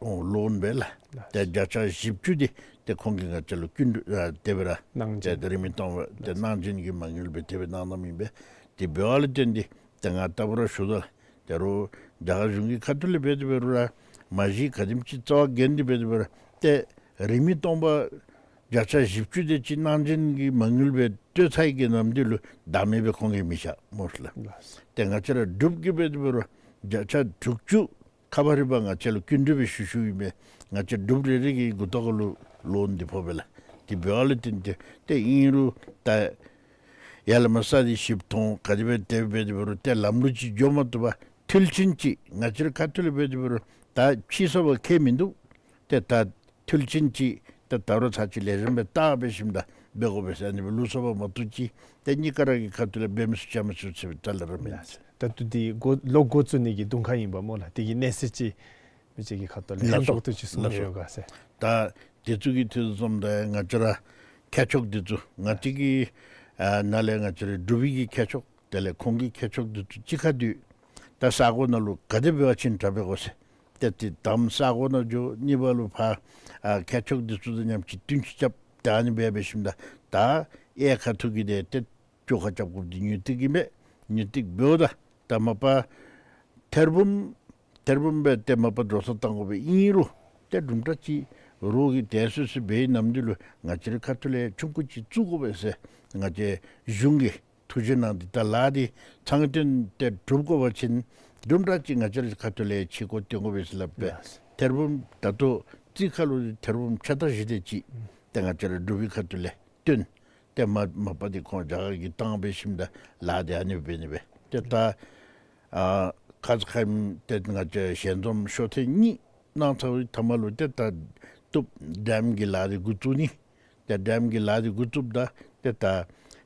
ལོན་འབད་ལགས། ལགས། ཏེ་བརྒྱ་ཆ་བཞི་བཅུ་འདི་ཏེ་ཁོང་གིས་ང་བཅས་ལུ་སྐྱིན་འགྲུལ་ཨ་དེ་སྦེ་ར་གནང་སྦྱིན། ཏེ་རིན་མེད་སྟོང་པ་ཏེ་གནང་སྦྱིན་གྱི་མ་དངུལ་སྦེ་དེ་སྦེ་གནང་གནངམ་ཨིན་པས། དེ་འབདཝ་ལས་བརྟེན་ཏེ་ཏེ་ང་རྟག་བུ་ར་ཞུ་དོ་ལགས། ད་རུང་རྒྱ་གར་གཞུང་གི་ཁ་ཐུག་ལས་འབད་དེ་འབད་རུང་ར་མ་གཞི་ག་དེམ་ཅིག་རྩ་བ་འགེངས་ཏེ་འབད་དེ་འབད་རུང་ཏེ་རིན་མེད་སྟོང་པ་བརྒྱ་ཆ་བཞི་བཅུ་དེ་ཅིག་གནང་སྦྱིན་གྱི་མ་དངུལ་སྦེ་སྤྲོད་ཚར་གྱི་ནམ་འདི་ལུ་བདག་མེད་སྦེ་ཁོང་གིས་མི་བཞག་སྨོ་ལགས། ལགས། ཏེ་ང་བཅས་ར་འབྲུགཔ་གིས་འབད་དེ་འབད་རུང་བརྒྱ་ཆ་དྲུག་ཅུ་ཁ་པར་རི་བ་ང་བཅས་ལུ་སྐྱིན་འགྲུལ་སྦེ་ཞུ་ཞུཝ་ཨིན་པས། ང་བཅས་འབྲུགཔ་རེ་རེ་གི་མགུ་ཏོ་ཁ་ལུ་ལོན་འདི་ཕོག་པས་ལགས། དེ་འབདཝ་ལས་བརྟེན་ཏེ་ཏེ་ཨིན་རུང་ད་ཡར་ལས་མར་ས་འདི་ཞིབ་མཐོང་ག་དེ་སྦེ་དེ་སྦེ་འབད་དེ་འབད་རུང་ཏེ་ལམ་ལུགས་ཅིག་འགྱོ་མ་བཏུབ་པར་མཐུན་རྐྱེན་ཅིག་ང་བཅས་ར་ཁ་ཐུག་ལས་འབད་དེ་འབད་རུང་ད་ཕྱི་སོ་པ་ཁྱད་མིན་འདུག། ཏེ་ད་མཐུན་རྐྱེན་ཅིག་ཏེ་ད་རུང་ཚར་གཅིག་ལེགས་ཤོམ་སྦེ་བལྟ་འབད་ཞིནམ་ད་འབད་དགོ་པས་ཟེར་ཨ་ནི་སྦེ་ལུགས་སྲོལ་བ་མ་བཏུབ་ཅིག་ཏེ་གཉིས་ཀ་ར་གི་ཁ་ཐུག་ལས་འབད་མི་ཚུགས་བཅའ་མི་ཚུགས་ཟེར་བའི་ཐད་ལས་ར་མེན། ད་ལྟོ་འདི་འགོ་ལོག་འགོ་བཙུགས་ནི་གི་གདོང་ཁ་ཨིན་པས་སྨོ་ལགས། དེ་གི་གནས་ཚུལ་ཅིག་མི་ཅིག་གི་ཁ་ཐུག་ལས་ལགས་སོ། ལྷན་ཞོག་ཏུ་ཅིག་གསུང་ནི་ཡོད་ག་ཟེར། ད་དེ་ཚུ་གི་ཐད་སོངམ་ད་ང་བཅས་ར་མཁས་མཆོག་འདི་ཚུ་ང་བཅས་ཀྱི་ ཨ་ནཱ་ལས་ང་བཅས་ར་འབྲུག་པའི་གི་མཁས་མཆོག་དེ་ལས་ཁོང་གི་མཁས་མཆོག་འདི་ཚུ་གཅིག་ཁར་འདུས། ད་ས་གོ་ནང་ལུ་ག་དེ་འབད་བ་ཅིན་དྲག་པས་གོ་ཟེར། ཏེ་ཏེ་དང་པ་ས་གོ་ནང་འགྱོ། གཉིས་པ་ལུ་ཕར་ཨ་མཁས་མཆོག་འདི་ཚུ་དང་མཉམ་གཅིག་བསྟུན་ཅིག་རྐྱབ། ད་ཨ་ནི་སྦེ་འབད་ཞིནམ་ད་ད་གཡས་ཁ་ཐུག་གི་དེ་ཏེ་བཅོ་ཁ་རྐྱབ་དགོཔ་འདི་ཉུང་ཏིག་ཨིན་པས། ཉུང་ཏིག་འབདཝ་ད་ད་མ་པ་ཐེར་འབུམ་ཐེར་འབུམ་སྦེ་ཏེ་མ་པ་འགྲོ་སོང་གཏང་དགོ་པས། ཨིན་རུང་ཏེ་དུམ་གྲ་ཅིག་རོགས་ཀྱིས་དེ་སོ་སོ་འབད་ནམ་འདི་ལུ་ང་བཅས་རའི་ཁ་ཐུག་ལས་ཆུང་ཀུ་ཅིག་བཙུགས་དགོ་པས་ཟེར་ང་བཅས་གཞུང་གིས་ཐུགས་བཞེད་གནང་སྟེ་ད་ལཱ་འདི་ཚང་སྟེ་ཏེ་གྲུབ་དགོ་པ་ཅིན་དུམ་གྲ་ཅིག་ང་བཅས་རའི་ཁ་ཐུག་ལས་ཕྱི་སྒོ་བཏོན་དགོ་པས་ཟེར་སླབ་པས། ལགས། ཐེར་འབུམ་ད་ལྟོ་རྩིས་ཁར་ལུ་ཐེར་འབུམ་ཕྱེད་དང་བཞི་དེ་ཅིག་ཏེ་ང་བཅས་ར་འབྲུག་པའི་ཁ་ཐུག་ལས་བཏོན། ཏེ་མ་མ་པ་འདི་ཁོང་རྒྱ་གར་གྱིས་བཏང་འབད་ཞིནམ་ད་ལཱ་འདི་ཨ་ནི་འབད་ནི་སྦེ། ཏེ་ད་ཨ་ཁ་ཙ་ཁ་ཉིནམ་ཏེ་ང་བཅས་ཞལ་འཛོམས་ཤོག་ཐེངས་གཉིས་གནང་ཚར་བའི་མཐའ་མ་ལུ་ཏེ་ད་གཏུབ་ཌེམ་གྱི་ལཱ་འདི་འགོ་བཙུགས་ནི། ཏེ་ཌེམ་གྱི་ལཱ་འདི་འགོ་བཙུགསཔ་ད་ཏེ་ད་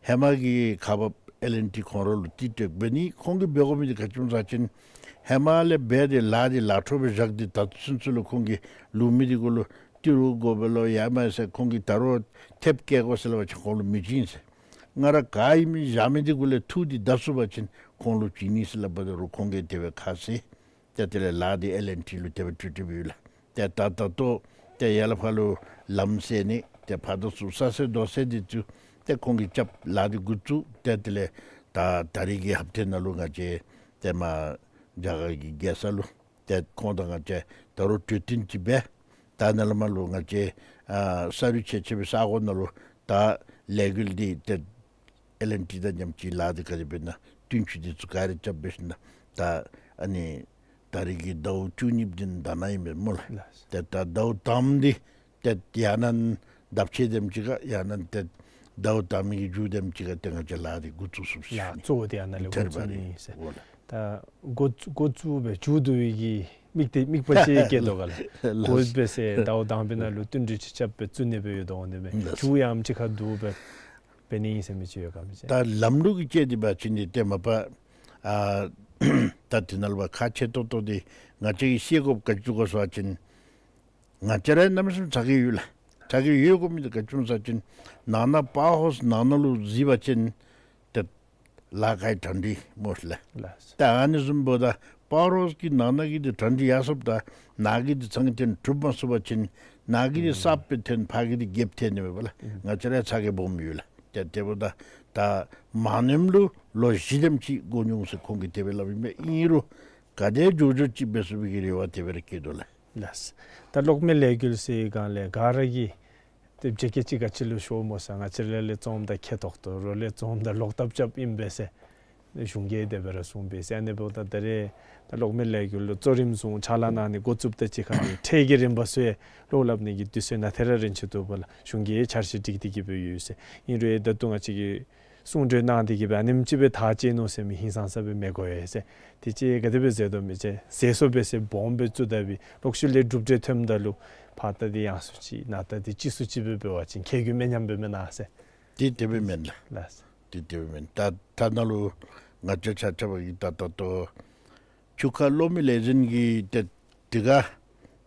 ཧེ་མ་གི་ཁག་འབགཔ་ཨེལ་ཨེན་ཊི་ཁོང་ར་ལུ་ཏེ་ཏེ་འབད་ནི། ཁོང་གིས་འབད་དགོ་མི་འདི་ག་ཅི་སྨོ་ཟེར་བ་ཅིན་ཧེ་མ་ལས་འབད་དེ་ལཱ་འདི་ལཱ་འཕྲོ་སྦེ་བཞག་སྟེ་ད་ཚུན་ཚོད་ལུ་ཁོང་གིས་ལུ་མི་འདི་གུ་ལུ་ཏི་རུ་དགོ་པས་ལོ་ཡ་མ་ཟེར་ཁོང་གིས་ད་རུང་ཐེབས་བཀལ་དགོ་ཟེར་སླབ་པ་ཅིན་ཁོང་ལུ་མི་བྱིན་ཟེར། ང་ར་ག་ཨིན་མི་བཞག་མི་འདི་གུ་ལས་ཐུག་སྟེ་བདའ་ཚུགས་པ་ཅིན་ཁོང་ལུ་བྱིན་ནི་ཟེར་སླབ་པ་ད་རུང་ཁོང་གིས་དེ་སྦེ་ཁ་བཟེད། ཏེ་དེ་ལས་ལཱ་འདི་ཨེལ་ཨེན་ཊི་ལུ་དེ་སྦེ་སྤྲོད་སྤྲོདཔ་ཡོད་ལགས། ཏེ་ད་ད་ལྟོ་ཏེ་ཡར་ལས་ཕར་ལུ་ལམ་སེལ་ནི་ཏེ་ཕར་དང་ཚུར་ས་སེལ་རྡོ་སེལ་འདི་ཚུ་ཏེ་ཁོང་གིས་རྐྱབ་ལཱ་འདི་འགོ་བཙུགས། ཏེ་དེ་ལས་ད་ད་རིས་ཀྱི་ཧབ་ཏེ་ནང་ལུ་ང་བཅས་ཏེ་མར་རྒྱ་གར་གྱི་རྒྱལ་ས་ལུ་ཏེ་ཁོང་དང་ང་བཅས་ད་རུང་གྲོས་བསྟུན་ཅིག་འབད། ད་ནཱ་ལས་མར་ལུ་ང་བཅས་ཨ་ས་རུད་ཆེ་ཆེ་བའི་ས་གོ་ནང་ལུ་ད་ལས་འགུལ་འདི་ཏེ་ཨེལ་ཨེན་ཊི་དང་མཉམ་གཅིག་ལཱ་འདི་ག་དེ་འབད་ན་བསྟུན་ཚུགས་འདི་ཚུ་ག་ར་རྐྱབ་འབད་ཞིནམ་ད་ད་ཨ་ནི་ད་རིས་ཀྱི་ཟླཝ་བཅུ་གཉིས་པ་འདི་ནང་ན་ཨིན་པས་སྨོ་ལགས། ལགས། ཏེ་ད་ཟླཝ་དང་པ་འདི་ཏེ་ཡང་ན་ལྡབ་ཆས་དེམ་ཅིག་ག་ཡང་ན་ཏེ་ཟླཝ་དང་པའི་གི་མཇུག་དེམ་ཅིག་ག་ཏེ་ང་བཅས་ལཱ་འདི་འགོ་བཙུགས་ཚུགས་ཟེར་ལགས། གཙོ་བོ་འདི་ཡང་ན་ལས་འགོ་ཐེར་བ་བཙུགས་རེ་ནི་ཟེར། འོ་ལགས། ད་འགོ་འགོ་བཙུགས་སྦེ་མཇུག་བསྡུ་བའི་གི་དམིགས་གཏད་དམིགས་པ་ཅིག་བསྐྱེད་དོ་ག་ལགས། ལགས། འགོ་སྦེ་ཟེར་ཟླཝ་དང་པའི་ནང་ལུ་བསྟུན་གྲོས་ཅིག་རྐྱབ་སྦེ་བཙུགས་ནི་སྦེ་ཡོད་དོ་འོང་དེ་སྦེ། ལགས། མཇུག་ཡང་ཅིག་ཁར་བསྡུ་སྦེ་འབད་ནི་ཨིན་ཟེར་མི་ཅིག་ཡོད་ག་མི་ཅིག། ད་ལམ་ལུགས་ཀྱི་དཔྱད་དེ་འབད་བ་ཅིན་འདི་ཏེ་མ་པ་ཨ་ད་དེ་ནང་ལུ་ཁག་ཆེ་ཏོག་ཏོ་འདི་ང་བཅས་ཀྱིས་ཤེས་དགོཔ་ག་ཅི་གོ་ཟེར་བ་ཅིན་ང་བཅས་ར་གནམ་མེད་ས་མེད་ཚ་གྱང་ཡོད་ལགས། ཚ་གྱང་ཡོད་དགོ་མི་འདི་ག་ཅི་སྨོ་ཟེར་བ་ཅིན་ནང་ན་པ་ཝར་ཧའུསི་ནང་ན་ལུ་གཟིགས་པ་ཅིན་ཏེ་ལཱ་ག་ཡི་གྲ་སྒྲིག་སྨོ་ལགས། ལགས། ད་ཨ་ནི་བཟུམ་འབདཝ་ད་པ་ཝར་ཧའུསི་གི་ནང་ན་གི་འདི་གྲ་སྒྲིག་ཡར་སོངམ་ད་ནང་གི་འདི་ཚང་གི་ཏེ་གྲུབ་མ་ཚུགས་པ་ཅིན་ནང་གི་འདི་གསརཔ་སྦེ་ཐོན་ཕར་གི་འདི་རྒསཔ་ཐོན་ནི་མས་པ་ལགས། ང་བཅས་ར་ཚ་གྱང་སྦོམ་ཡོད་ལགས། ཏེ་དེ་འབདཝ་ད་ད་མ་ནེམ་ལུ་ལོ་བཞི་དེམ་ཅིག་འགོར་འོང་ཟེར་ཁོང་གིས་དེ་སྦེ་སླབ་ཨིན་པས། ཨིན་རུང་ག་དེ་མགྱོགས་མགྱོགས་ཅིག་འབད་ཚུགས་པའི་གི་རེ་བ་དེ་སྦེ་ར་བསྐྱེད་དོ་ལགས། ལགས། ད་གློག་མེ་ལས་འགུལ་ཟེར་སྒང་ལས་ག་ར་གིས་ཏེ་བརྗེད་སྐྱོད་ཅིག་ག་ཅི་ལུ་ཤོར་སྨོ་ཟེར་ང་བཅས་ར་ལས་བརྩམ་ད་ཁེ་ཐོག་ཏོ་རོགས་ལས་བརྩམ་ད་ལོག་ཐབས་རྐྱབ་ཨིན་པས་ཟེར་གཞུང་གིས་དེ་སྦེ་ར་གསུངས་པས་ཟེར། ཨ་ནི་འབདཝ་ད་ད་རེས་ད་གློག་མེ་ལས་འགུལ་ལུ་གཙོ་རིམ་བཟུང་ཕྱག་ལཱ་གནང་ནི་འགོ་བཙུགསཔ་ད་ཅིག་ཁར་ཏེ་ཁྲལ་གྱི་རིན་པ་ཚུ་ཡང་ལོག་སླབ་ནི་གི་དུས་ཚོད་ནང་ཏེ་ར་རན་ཆི་ཏོག་པ་ལགས། གཞུང་གིས་འཆར་གཞི་སྒྲིག་སྟེ་གི་སྦེ་ཡོད་ཟེར། ཨིན་རུང་ད་ལྟོ་ང་བཅས་ཀྱིས་གསུང་གྲོས་གནང་སྟེ་གི་སྦེ་ཨ་ནེམ་ཅིག་སྦེ་ཐག་བཅད་ནུག་ཟེར་མི་ཧིང་སངས་ས་སྦེ་མི་གོ་ཡ་ཟེར། དེ་ཅིག་ག་དེ་སྦེ་ཟེར་དོ་མི་ཅིག་ཟེར་སོ་སྦེ་ཟེར་སྦོམ་སྦེ་བཙུགས་ད་སྦེ་ལོག་ཤུལ་ལས་གྲུབ་འབྲས་ཐོནམ་ད་ལུ་ཕར་ད་འདི་ཡང་སུ་ཅིག་ནཱ་ད་འདི་ཅིག་སུ་ཅིག་སྦེ་འབད་བ་ཅིན་ཁེ་གྱོང་མེད་སྙམ་སྦེ་མེན་ན་ཟེར། དེ་དེ་སྦེ་མེན་ལགས། ལགས། དེ་དེ་སྦེ་མེན། ད་ད་ནཱ་ལུ་ང་བཅས་ཆ་ཁྱབ་ཀྱིས་ད་ད་ལྟོ་ཆུ་ཁ་གློག་མེ་ལས་འཛིན་གྱི་ཏེ་དེ་ག་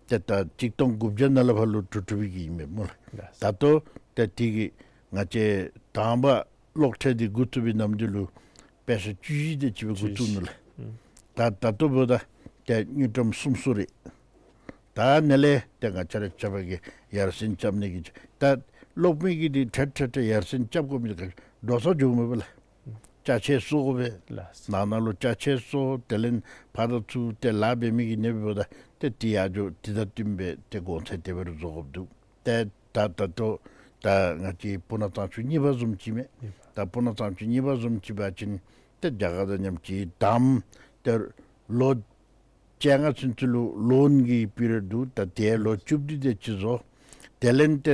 ཏེ་ད་གཅིག་སྟོང་དགུ་བརྒྱ་ནང་ལས་ཕར་ལུ་གྲུབ་གྲུབ་པའི་གི་ཨིན་མས་སྨོ་ལགས། ལགས། ད་ལྟོ་ཏེ་དེ་གི་ང་བཅས་དང་པ་གློག་ཁྲལ་འདི་འགོ་བཙུགས་པའི་ནམ་དུས་ལུ་པེ་ས་བཅུ་བཞི་དེ་ཅིག་སྦེ་འགོ་བཙུགས་ནུག་ལགས། ཨུམ། ད་ད་ལྟོ་འབདཝ་ད་ཏེ་དངུལ་ཀྲམ་སུམ་ཅུ་རེ། ད་ཨ་ནི་ལས་ཏེ་ང་བཅས་ར་ཆ་ཁྱབ་ཀྱིས་ཡར་སེང་རྐྱབ་ནི་གི་ད་གློག་མེ་གི་འདི་ཁྲལ་ཁྲལ་ཁྲལ་ཡར་སེང་རྐྱབ་དགོ་མི་འདི་ག་འགྲོ་སོང་འགྱོཝ་མས་པ་ལགས། ཅ་ཆས་བཟོ་དགོ་པས། ལགས། ནང་ན་ལུ་ཅ་ཆས་བཟོ། དེ་ལས་ཕར་དང་ཚུར་ཏེ་ལཱ་འབད་མི་གི་ནི་འབདཝ་ད་ཏེ་དེ་ཡར་འགྱོ། དེ་དང་བསྟུན་སྦེ་ཏེ་གོང་ཚད་དེ་སྦེ་ར་བཟོ་དགོཔ་འདུག། ཏེ་ད་ད་ལྟོ་ད་ང་བཅས་སྤུ་ན་གཙང་ཆུ་གཉིས་པ་བཟུམ་ཅིག་མས། གཉིས་པ། ད་སྤུ་ན་གཙང་ཆུ་གཉིས་པ་བཟུམ་ཅིག་འབད་བ་ཅིན་ཏེ་རྒྱ་གར་དང་མཉམ་གཅིག་དང་པ་ཏེ་ལོ་བཅོ་ལྔ་ཚུན་ཚོད་ལུ་ལོན་གྱི་པི་རི་ཡོཌ་འདུག། ད་དེ་ལོ་བཅུ་བདུན་དེ་ཅིག་བཟོ། དེ་ལས་ཏེ་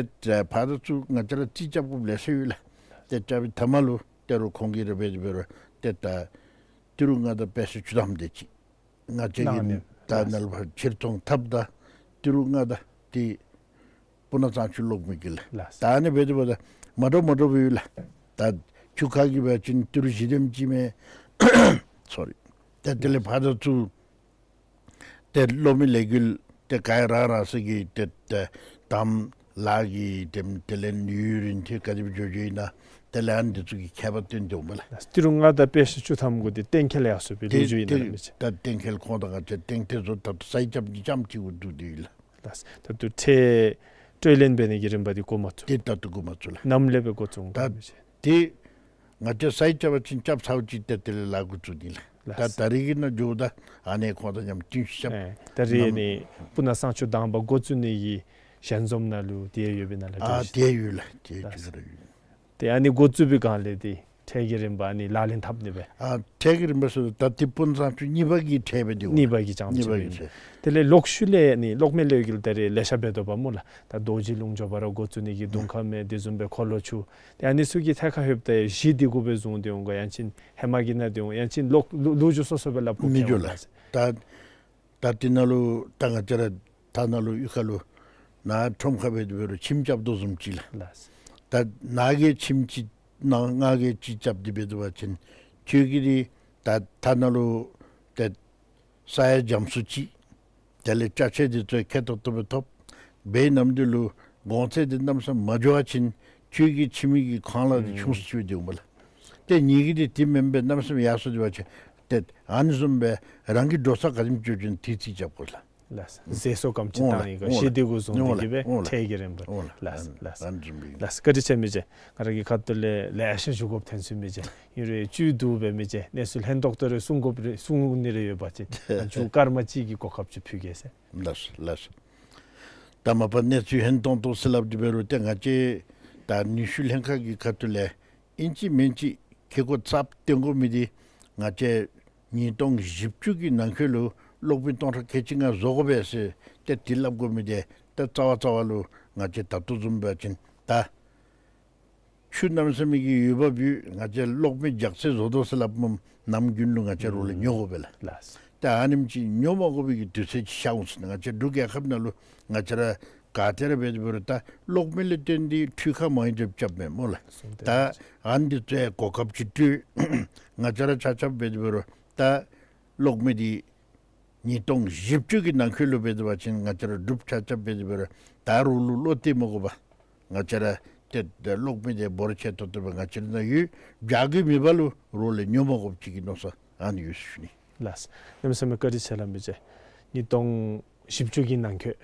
ཕར་དང་ཚུར་ང་བཅས་ར་རྩིས་རྐྱབ་དགོཔ་ལེ་ཤ་ཡོད་ལགས། ཏེ་རྐྱབ་པའི་མཐའ་མ་ལུ་ཏེ་རུང་ཁོང་གིས་ར་འབད་དེ་འབད་རུང་ཏེ་ད་ཏི་རུ་ལྔ་དང་པེ་ས་བཅུ་ཐམ་དེ་ཅིག་ང་བཅས་ཀྱིས་ནང་ནས་ད་ནཱ་ལུ་ཕར་ཕྱིར་ཚོང་འཐབ་ད་ཏི་རུ་ལྔ་དང་ཏེ་སྤུ་ན་གཙང་ཆུ་གློག་མེ་གི་ལགས། ལགས། ད་ཨ་ནི་འབད་དེ་འབདཝ་ད་མ་འདྲཝ་མ་འདྲཝ་སྦེ་ཡོད་ལགས། ད་ཆུ་ཁ་གི་འབད་བ་ཅིན་ཏི་རུ་བཞི་དེམ་ཅིག་མས། སོ་རི། ཏེ་དེ་ལས་ཕར་དང་ཚུར་ཏེ་གློག་མེ་ལས་འགུལ་ཏེ་ག་ར་ར་ས་གི་ཏེ་ཏེ་དང་པ་ ལཱ་གི་དེམ་དེ་ལས་ཡུན་རིང་ཏེ་ག་དེ་སྦེ་འགྱོ་འགྱོཝ་ཨིན་ན་དེ་ལས་ཨ་ནི་འདི་ཚུ་གི་ཁྱད་པར་སྟོན་དོ་འོང་པས་ལགས། ཏི་རུ་ལྔ་དང་པེ་ཤ་བཅུ་ཐམ་གུ་འདི་གཏན་འཁེལ་ཡར་སོང་པའི་ལོ་རྒྱུས་ཨིན་ན་མི་ཅིག། ད་གཏན་འཁེལ་ཁོང་དང་ང་བཅས་གཏན་འཁེལ་བཟོ་ད་ལྟོ་སའི་རྐྱབ་ཀྱི་རྐྱབ་ཅིག་འོང་དོ་དེ་ལགས། ལགས། ད་ལྟོ་ཁྲལ་སྤྲོད་ལེན་འབད་ནི་གི་རིམ་པ་འདི་འགོ་མ་བཙུགས། དེ་ད་ལྟོ་འགོ་མ་བཙུགས་ལགས། ནམ་ལས་སྦེ་འགོ་བཙུགས་འོང་ད་མི་ཅིག། དེ་ང་བཅས་སའི་རྐྱབ་པ་ཅིན་རྐྱབ་ཚརཝ་ཅིག་ཏེ་དེ་ལས་ལཱ་འགོ་བཙུགས་ནི་ལགས། ད་ད་རིས་ཀྱི་ནང་འགྱོཝ་ད་ཨ་ནི་ཁོང་དང་མཉམ་བསྟུན་ཤིག་རྐྱབ། ཨེ་ད་རིས་ནི་སྤུ་ན་གཙང་ཆུ་དང་པ་འགོ་བཙུགས་ནི་གི་ཞལ་འཛོམས་ནང་ལུ་དེ་ཡོདཔ་ཨིན་ན་ལགས། ཨ་དེ་ཡོད་ལགས། དེ་ཡོད་ལགས། ཅིག་ར་ཡོད། ཏེ་ཨ་ནི་འགོ་བཙུགས་པའི་སྒང་ལས་ཏེ་ཁྲལ་གྱི་རིམ་པ་ཨ་ནི་ལག་ལེན་འཐབ་ནི་སྦེ། ཨ་ཁྲལ་གྱི་རིམ་པ་ཟེར་ད་ཏེ་སྤུ་ན་གཙང་ཆུ་གཉིས་པ་གི་ཁྲལ་སྦེ་འདི་འོང་། གཉིས་པ་གི་རྐྱངམ་གཉིས་པ་གི་ཅིག་ཁྲལ། དེ་ལས་ལོག་ཤུལ་ལས་ནི་གློག་མེ་གློག་ཡུར་གྱི་ད་རིས་ལེ་ཤ་འབད་དོ་བ་སྨོ་ལགས། ད་རྡོ་རྗེ་ལུང་མགྱོགས་པ་ར་འགོ་བཙུགས་ནི་གི་དུང་ཁ་མེ་དེ་བཟུམ་སྦེ་འཁོར་ལོ་ཆུ། ཏེ་ཨ་ནི་ཚུ་གི་ཐད་ཁར་ལྷོདཔ་ད་གཞི་འདི་གུ་སྦེ་བཟུང་སྟེ་འོང་ག་ཡང་ཅིན་ཧེ་མ་གི་ནང་འདི་འོང་ཡང་ཅིན་ལོག་ལུ་ལུ་ཅིག་སོ་སོ་སྦེ་སླབ་དགོཔ་མི་འགྱོ་ལགས། ད་ད་དེ་ནང་ལུ་ད་ང་བཅས་ར་ད་ནཱ་ལུ་གཡུས་ཁ་ལུ་ནཱ་ཁྲོམ་ཁ་འབད་དེ་འབད་རུང་ཁྱིམ་རྐྱབ་དོ་བཟུམ་ཅིག་ལགས། ལགས། ད་ནཱ་གིས་ཁྱིམ་ཅིག་ནཱ་ང་གིས་ཅིག་རྐྱབ་སྟེ་འབད་དོ་བ་ཅིན་ཁྱོད་ཀྱིས་འདི་ད་ད་ནཱ་ལུ་ཏེ་ས་ཡ་རྒྱ་མཚོ་གཅིག། དེ་ལས་ཅ་ཆས་འདི་ཚུ་ཁེ་ཏོག་ཏོ་སྦེ་ཐོབ། འབད་ནམ་འདི་ལུ་གོང་ཚད་འདི་གནམ་མེད་ས་མེད་མ་འགྱོ་བ་ཅིན་ཁྱོད་ཀྱི་ཁྱིམ་གྱི་ཁང་གླ་འདི་ཆུང་སུ་ཅིག་སྦེ་འདི་འོང་པས་ལགས། ཏེ་ངེ་གི་འདི་དེ་མེན་པས། གནམ་མེད་ས་མེད་ཡར་སོང་སྟེ་འབད་བ་ཅིན་ཏེ་ཨ་ནི་བཟུམ་སྦེ་རང་གི་འགྲོ་ས་ག་དེམ་འགྱོ་འགྱོ་ནི་དེ་རྩིས་རྐྱབ་དགོ་ལགས། ལགས། ཟད་སོང་གམ་ཅིག་འོང་ལགས། བཏང་ཡི་ག་འོང་ལགས། གཞི་འདི་གུ་བཟུང་འོང་སྟེ་ལགས། གི་སྦེ་འོང་ལགས། ཁྲལ་གྱི་རིམ་པ། འོང་ལགས། ལགས། ཨ་ལགས། ཨ་ནི་བཟུམ་སྦེ་ཨིན། ལགས། བཀའ་དྲིན་ཆེ་མི་རྗེ། ང་ར་གི་ཁ་ཐུག་ལས་ལེ་ཤ་ཞུ་དགོཔ་ཐོན་སོང་མི་རྗེ། ཨིན་རུང་བཅུད་བསྡུ་སྦེ་མི་རྗེ་གནས་ཚུལ་ལྷན་ཏོག་ཏོ་རེ་གསུང་དགོཔ་རེ་གསུང་ནི་རེ་ཡོད་པ་ཅིན་ང་བཅས་སྐར་མ་གཅིག་གི་གོ་སྐབས་ཅིག་ཕུལ་གེ་ཟེར། ལགས་ལགས། ད་མ་པ་གནས་ཚུལ་ལྷན་ཏོག་ཏོ་ཟེར་སླབ་སྟེ་འབད་རུང་ཏེ་ང་བཅས་ད་ནུས་ཤུགས་ལྷན་ཁག་གི་ཁ་ཐུག་ལས་ཨིན་ཅི་མིན་ཅི་ཁེ་ཀོ་ཚབ་སྟོན་དགོ་མི་འདི་ང་བཅས་ཉིས་སྟོང་བཞི་བཅུ་གི་ནང་འཁོད་ལུ་གློག་མེ་སྟོང་ཕྲག་ཁལ་གཅིག་ལྔ་བཟོ་དགོ་པས་ཟེར་ཏེ་དེ་སླབ་དགོ་མི་འདི་ད་རྩ་བ་རྩ་བ་ལུ་ང་བཅས་ད་ལྟོ་བཟུམ་འབད་བ་ཅིན་ད་ཆུ་གནམ་མེད་ས་མེད་ཀྱི་ཡོདཔ་ཡོད། ང་བཅས་གློག་མེ་རྒྱགས་ཚད་བཟོ་དོ་ཟེར་སླབ་མི་ནམ་རྒྱུན་ལུ་ང་བཅས་རོགས་ལས་ཉོ་དགོ་པས་ལགས། ལགས། ད་ཨ་ནེམ་ཅིག་ཉོ་མ་དགོ་པའི་གི་དུས་ཚོད་ཅིག་ཤར་འོང་ཟེར་ནི། ང་བཅས་འབྲུག་རྒྱལ་ཁབ་ནང་ལུ་ང་བཅས་ར་ག་ཏེ་ར་འབད་དེ་འབད་རུང་ད་གློག་མེ་ལས་བརྟེན་ཏེ་འཕྲུལ་ཁང་མང་རབས་རྐྱབ་མས་སྨོ་ལགས། ད་ཨ་ནི་འདི་ཚུ་ཡང་གོ་སྐབས་ཅིག་སྤྲོད། ང་བཅས་ར་ཆ་ཁྱབ་འབད་དེ་འབད་རུང་ད་གློག་མེ་འདི་ཉིས་སྟོང་བཞི་བཅུ་གི་ནང་འཁོད་ལུ་འབད་དེ་འབད་བ་ཅིན་ང་བཅས་ར་འབྲུགཔ་ཆ་ཁྱབ་འབད་དེ་འབད་རུང་ད་རོགས་ལུ་བློ་གཏད་མ་དགོ་པར་ང་བཅས་ར་ཏེ་ད་གློག་མེ་འདི་འབོར་ཆེ་ཏོག་ཏོ་སྦེ་ང་བཅས་ར་ནང་ཡོད། རྒྱགས་ཀྱི་མེད་པ་ལུ་རོགས་ལས་ཉོ་མ་དགོཔ་ཅིག་གི་མནོ་བསམ་ཨ་ནི་ཡོད་ཟེར་ཞུ་ནི། ལགས། གནམ་མེད་ས་མེད་བཀའ་དྲིན་ཆེ་ལགས་མི་རྗེ། ཉིས་སྟོང་བཞི་བཅུ་གི་ནང་འཁོད་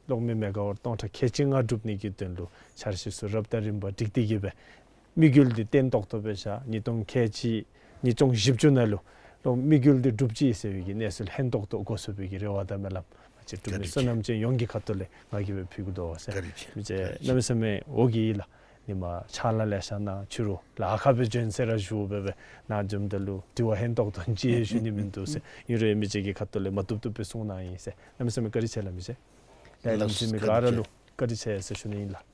གློག་མེ་མེ་ག་ཝཊ་སྟོང་ཕྲག་ཁལ་གཅིག་ལྔ་སྒྲུབ་ནི་གི་དོན་ལུ་འཆར་གཞི་ཚུ་རབ་དང་རིམ་པ་སྒྲིག་སྟེ་གི་སྦེ་དམིགས་ཡུལ་འདི་བརྟན་ཏོག་ཏོ་སྦེ་བཞག། ཉིས་སྟོང་ཁལ་གཅིག་ཉིས་སྟོང་བཞི་བཅུ་ནང་ལུ་གློག་དམིགས་ཡུལ་འདི་འགྲུབ་ཅི་ཟེར་བའི་གི་གནས་ཚུལ་ལྷན་ཏོག་ཏོ་དགོ་ཚུགས་པའི་གི་རེ་བ་དང་སྨོན་ལམ་ང་བཅས་འབྲུག་མི་བསོད་ནམས་ཅན་ཡོངས་ཀྱི་ཁ་ཐུག་ལས་ང་གིས་སྦེ་ཕུལ་གེ་དོ་ཟེར། བཀའ་དྲིན་ཆེ། མི་རྗེ་བཀའ་དྲིན་ཆེ། གནམ་མེད་ས་མེད་འོང་གི་ལགས། ཉིནམ་ཕྱག་ལཱ་ལེ་ཤ་གནང་ཕྱི་རུ་ལཱ་ཁག་སྦེ་བྱོན་ཟེར་ར་ཞུ་སྦེ་སྦེ་ནཱ་འཛོམས་ད་ལུ་དྲི་བ་ལྷན་ཏོག་ཏོ་ཅིག་ཞུ་ནི་མིན་འདུག་ཟེར། ཨིན་རུང་མི་རྗེ་གི་ཁ་ཐུག་ལས་མ་བཏུབ་བཏུབ་སྦེ་གསུང་གནང་ཡི་ཟེར། གནམ་མེད་ས་མེད་བཀའ་དྲིན་ཆེ་ལགས་མི་རྗེ། ལས་རིམ་གཟིགས་མི་ག་ར་ལུ་བཀའ་དྲིན་ཆེ་ཟེར་ཞུ་ནི་ཨིན་ལགས།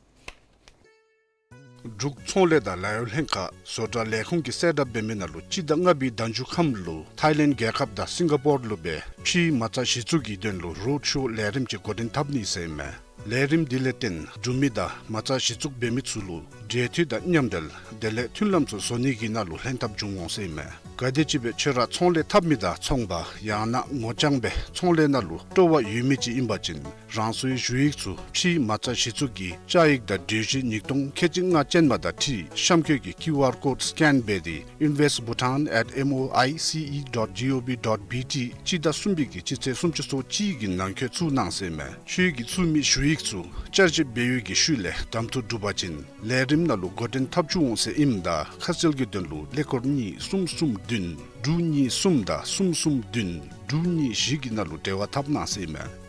འབྲུག་ཚོང་ལས་དང་ལཱ་གཡོག་ལྷན་ཁག་བཟོ་གྲྭ་ལས་ཁུངས་ཀྱིས་གསལ་བསྒྲགས་འབད་མི་ནང་ལུ་སྤྱི་ཟླ་ལྔ་པའི་ཟླ་མཇུག་ཁམས་ལུ་ཐཱའི་ལེནཌ་རྒྱལ་ཁབ་དང་སིང་ག་པོར་ལུ་སྦེ་ཕྱིའི་མ་རྩ་གཞི་བཙུགས་ཀྱི་དོན་ལུ་རོཌ་ཤོ་ལས་རིམ་ཅིག་འགོ་འདྲེན་འཐབ་ནི་ཟེར་ཨིན་མས། ལས་རིམ་འདི་ལས་བརྟེན་འབྲུག་མི་དང་མ་རྩ་གཞི་བཙུགས་འབད་མི་ཚུ་ལུ་འབྲེལ་མཐུད་དང་མཉམ་འབྲེལ་དེ་ལས་མཐུན་ལམ་ཚུ་བཟོ་ནི་གི་ནང་ལུ་ལྷན་ཐབས་འབྱུང་འོང་ཟེར་ཨིན་མས། ག་དེམ་ཅིག་སྦེ་ཁྱོད་ར་ཚོང་ལས་འཐབ་མི་དང་ཚོང་པ་ཡང་ན་ངོ་རྐྱང་སྦེ་ཚོང་ལས་ནང་ལུ་སྤྲོ་བ་ཡོད་མི་ཅིག་ཨིན་པ་ཅིན་རང་སོའི་ཞུ་ཡིག་ཚུ་ཕྱིའི་མ་རྩ་གཞི་བཙུགས་ཀྱི་བཅའ་ཡིག་དང་གྲོས་གཞི་ཉིས་སྟོང་ཁལ་གཅིག་ལྔ་ཅན་མ་དང་འཁྲིལ་གཤམ་འཁོད་ཀྱི་ཀིའུ་ཨར་ཀོཌ་སི་ཀེན་འབད་དེ་invest bhutan at M O I C E dot G O V dot B T སྤྱི་ཟླ་གསུམ་པའི་གི་སྤྱི་ཚེས་སུམ་ཅུ་སོ་གཅིག་གི་ནང་འཁོད་བཙུགས་གནང་ཟེར་ཨིན་མས། ཁྱོད་ཀྱིས་བཙུགས་མི་ཞུ་ཡིག་ཚུ་བསྐྱར་ཞིབ་འབད་བའི་གི་ཤུལ་ལས་གདམ་འཐུ་གྲུབ་པ་ཅིན་ལས་རིམ་ནང་ལུ་འགོ་འདྲེན་འཐབ་བཅུག་འོང་ཟེར་ཨིནམ་ད་ཁ་གསལ་གྱི་དོན་ལུ་ཀླད་ཀོར་གཉིས་གསུམ་གསུམ་བདུན་དྲུག་གཉིས་གསུམ་དང་གསུམ་གསུམ་བདུན་དྲུག་གཉིས་བཞི་གི་ནང་ལུ་འབྲེལ་བ་འཐབ་གནང་ཟེར་ཨིན་མས།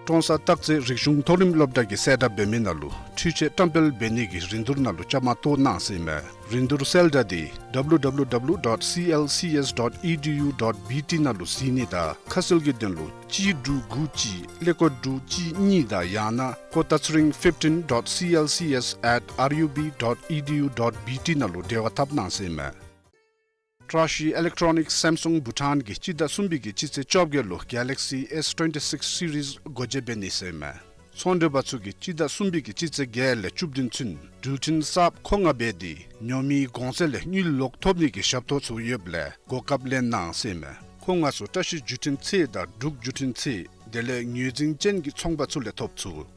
ཀྲོང་གསར་སྟག་རྩེ་རིག་གཞུང་མཐོ་རིམ་སློབ་གྲྭ་གིས་གསལ་བསྒྲགས་འབད་མི་ནང་ལུ་འཕྲུལ་ཆས་བཀྲམ་སྤེལ་འབད་ནི་གི་རིན་བསྡུར་ནང་ལུ་བཅའ་མར་གཏོགས་གནང་ཟེར་ཨིན་མས། རིན་བསྡུར་གསལ་བསྒྲགས་འདི་W W W dot C L C S dot E D U dot B T ནང་ལུ་གཟིགས་ནི་དང་ཁ་གསལ་གྱི་དོན་ལུ་གཅིག་དྲུག་དགུ་གཅིག་ཀླད་ཀོར་དྲུག་གཅིག་གཉིས་དང་ཡང་ན་Kota Tsering fifteen dot C L C S at R U B dot E D U dot B T ནང་ལུ་འབྲེལ་བ་འཐབ་གནང་ཟེར་ཨིན་མས། བཀྲ་ཤིས་ཨི་ལེག་ཊོ་ནིཀ་སེམ་སུང་བྷུ་ཊཱན་གྱིས་སྤྱི་ཟླ་གསུམ་པའི་གི་སྤྱི་ཚེས་བཅོ་བརྒྱད་ལུ་Galaxy S twenty-six series སྒོ་འབྱེད་འབད་ནི་ཟེར་ཨིན་མས། ཚོང་འབྲེལ་པ་ཚུ་གིས་སྤྱི་ཟླ་གསུམ་པའི་གི་སྤྱི་ཚེས་བརྒྱད་ལས་བཅུ་བདུན་ཚུན་འགྲུལ་འཕྲིན་གསརཔ་མཁོ་མངགས་འབད་དེ་ཉོ་མིའི་གོང་ཚད་ལས་དངུལ་ལོག་ཐོབ་ནི་གི་ཞབས་ཏོག་ཚུ་ཡོདཔ་ལས་གོ་སྐབས་ལེན་གནང་ཟེར་ཨིན་མས། མཁོ་མངགས་ཚུ་བཀྲ་ཤིས་བརྒྱུད་འཕྲིན་ཚད་དང་འབྲུག་བརྒྱུད་འཕྲིན་ཚད་དེ་ལས་ངོས་འཛིན་ཅན་གྱི་ཚོང་པ་ཚུ་ལས་ཐོབ་ཚུགས།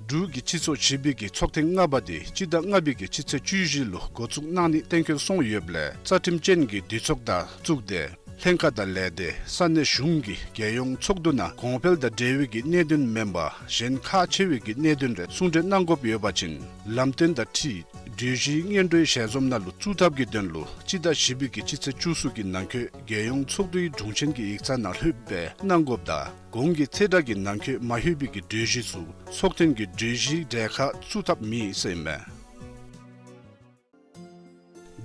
འབྲུག་གི་སྤྱི་ཚོགས་བཞི་པའི་གི་ཚོགས་ཐེངས་ལྔ་པ་དེ་སྤྱི་ཟླ་ལྔ་པའི་གི་སྤྱི་ཚེས་བཅུ་བཞི་ལུ་འགོ་བཙུགས་གནང་ནི་གཏན་འཁེལ་སོང་ཡོདཔ་ལས་རྩ་ཁྲིམས་ཅན་གྱི་འདུས་ཚོགས་དང་བཙུགས་ཏེ་ལྷན་ཁག་དང་ལས་སྡེ་ས་གནས་གཞུང་གི་རྒྱལ་ཡོངས་ཚོགས་འདུ་ནང་གོང་འཕེལ་དང་འབྲེལ་བའི་གི་གནད་དོན་མེན་པར་གཞན་ཁག་ཆེ་བའི་གི་གནད་དོན་རེ་གསུང་གྲོས་གནང་དགོཔ་ཡོད་པ་ཅིན་ལམ་སྟོན་དང་འཁྲིལ་གྲོས་གཞིའི་སྔོན་འགྲོའི་ཞལ་འཛོམས་ནང་ལུ་བཙུགས་ཐབས་ཀྱི་དོན་ལུ་སྤྱི་ཟླ་བཞི་པའི་གི་སྤྱི་ཚེས་བཅུ་གསུམ་གྱི་ནང་འཁོད་རྒྱལ་ཡོངས་ཚོགས་འདུའི་དྲུང་ཆེན་གྱི་ཡིག་ཚང་ནང་ལྷོདཔ་སྦེ་གནང་དགོཔ་དང་གོང་གི་ཚེས་གྲངས་ཀྱི་ནང་འཁོད་མ་ལྷོད་པའི་གི་གྲོས་གཞི་ཚུ་ཚོགས་ཐེངས་ཀྱི་གྲོས་གཞིའི་གྲལ་ཁར་བཙུགས་ཐབས་མེད་ཟེར་ཨིན་མས།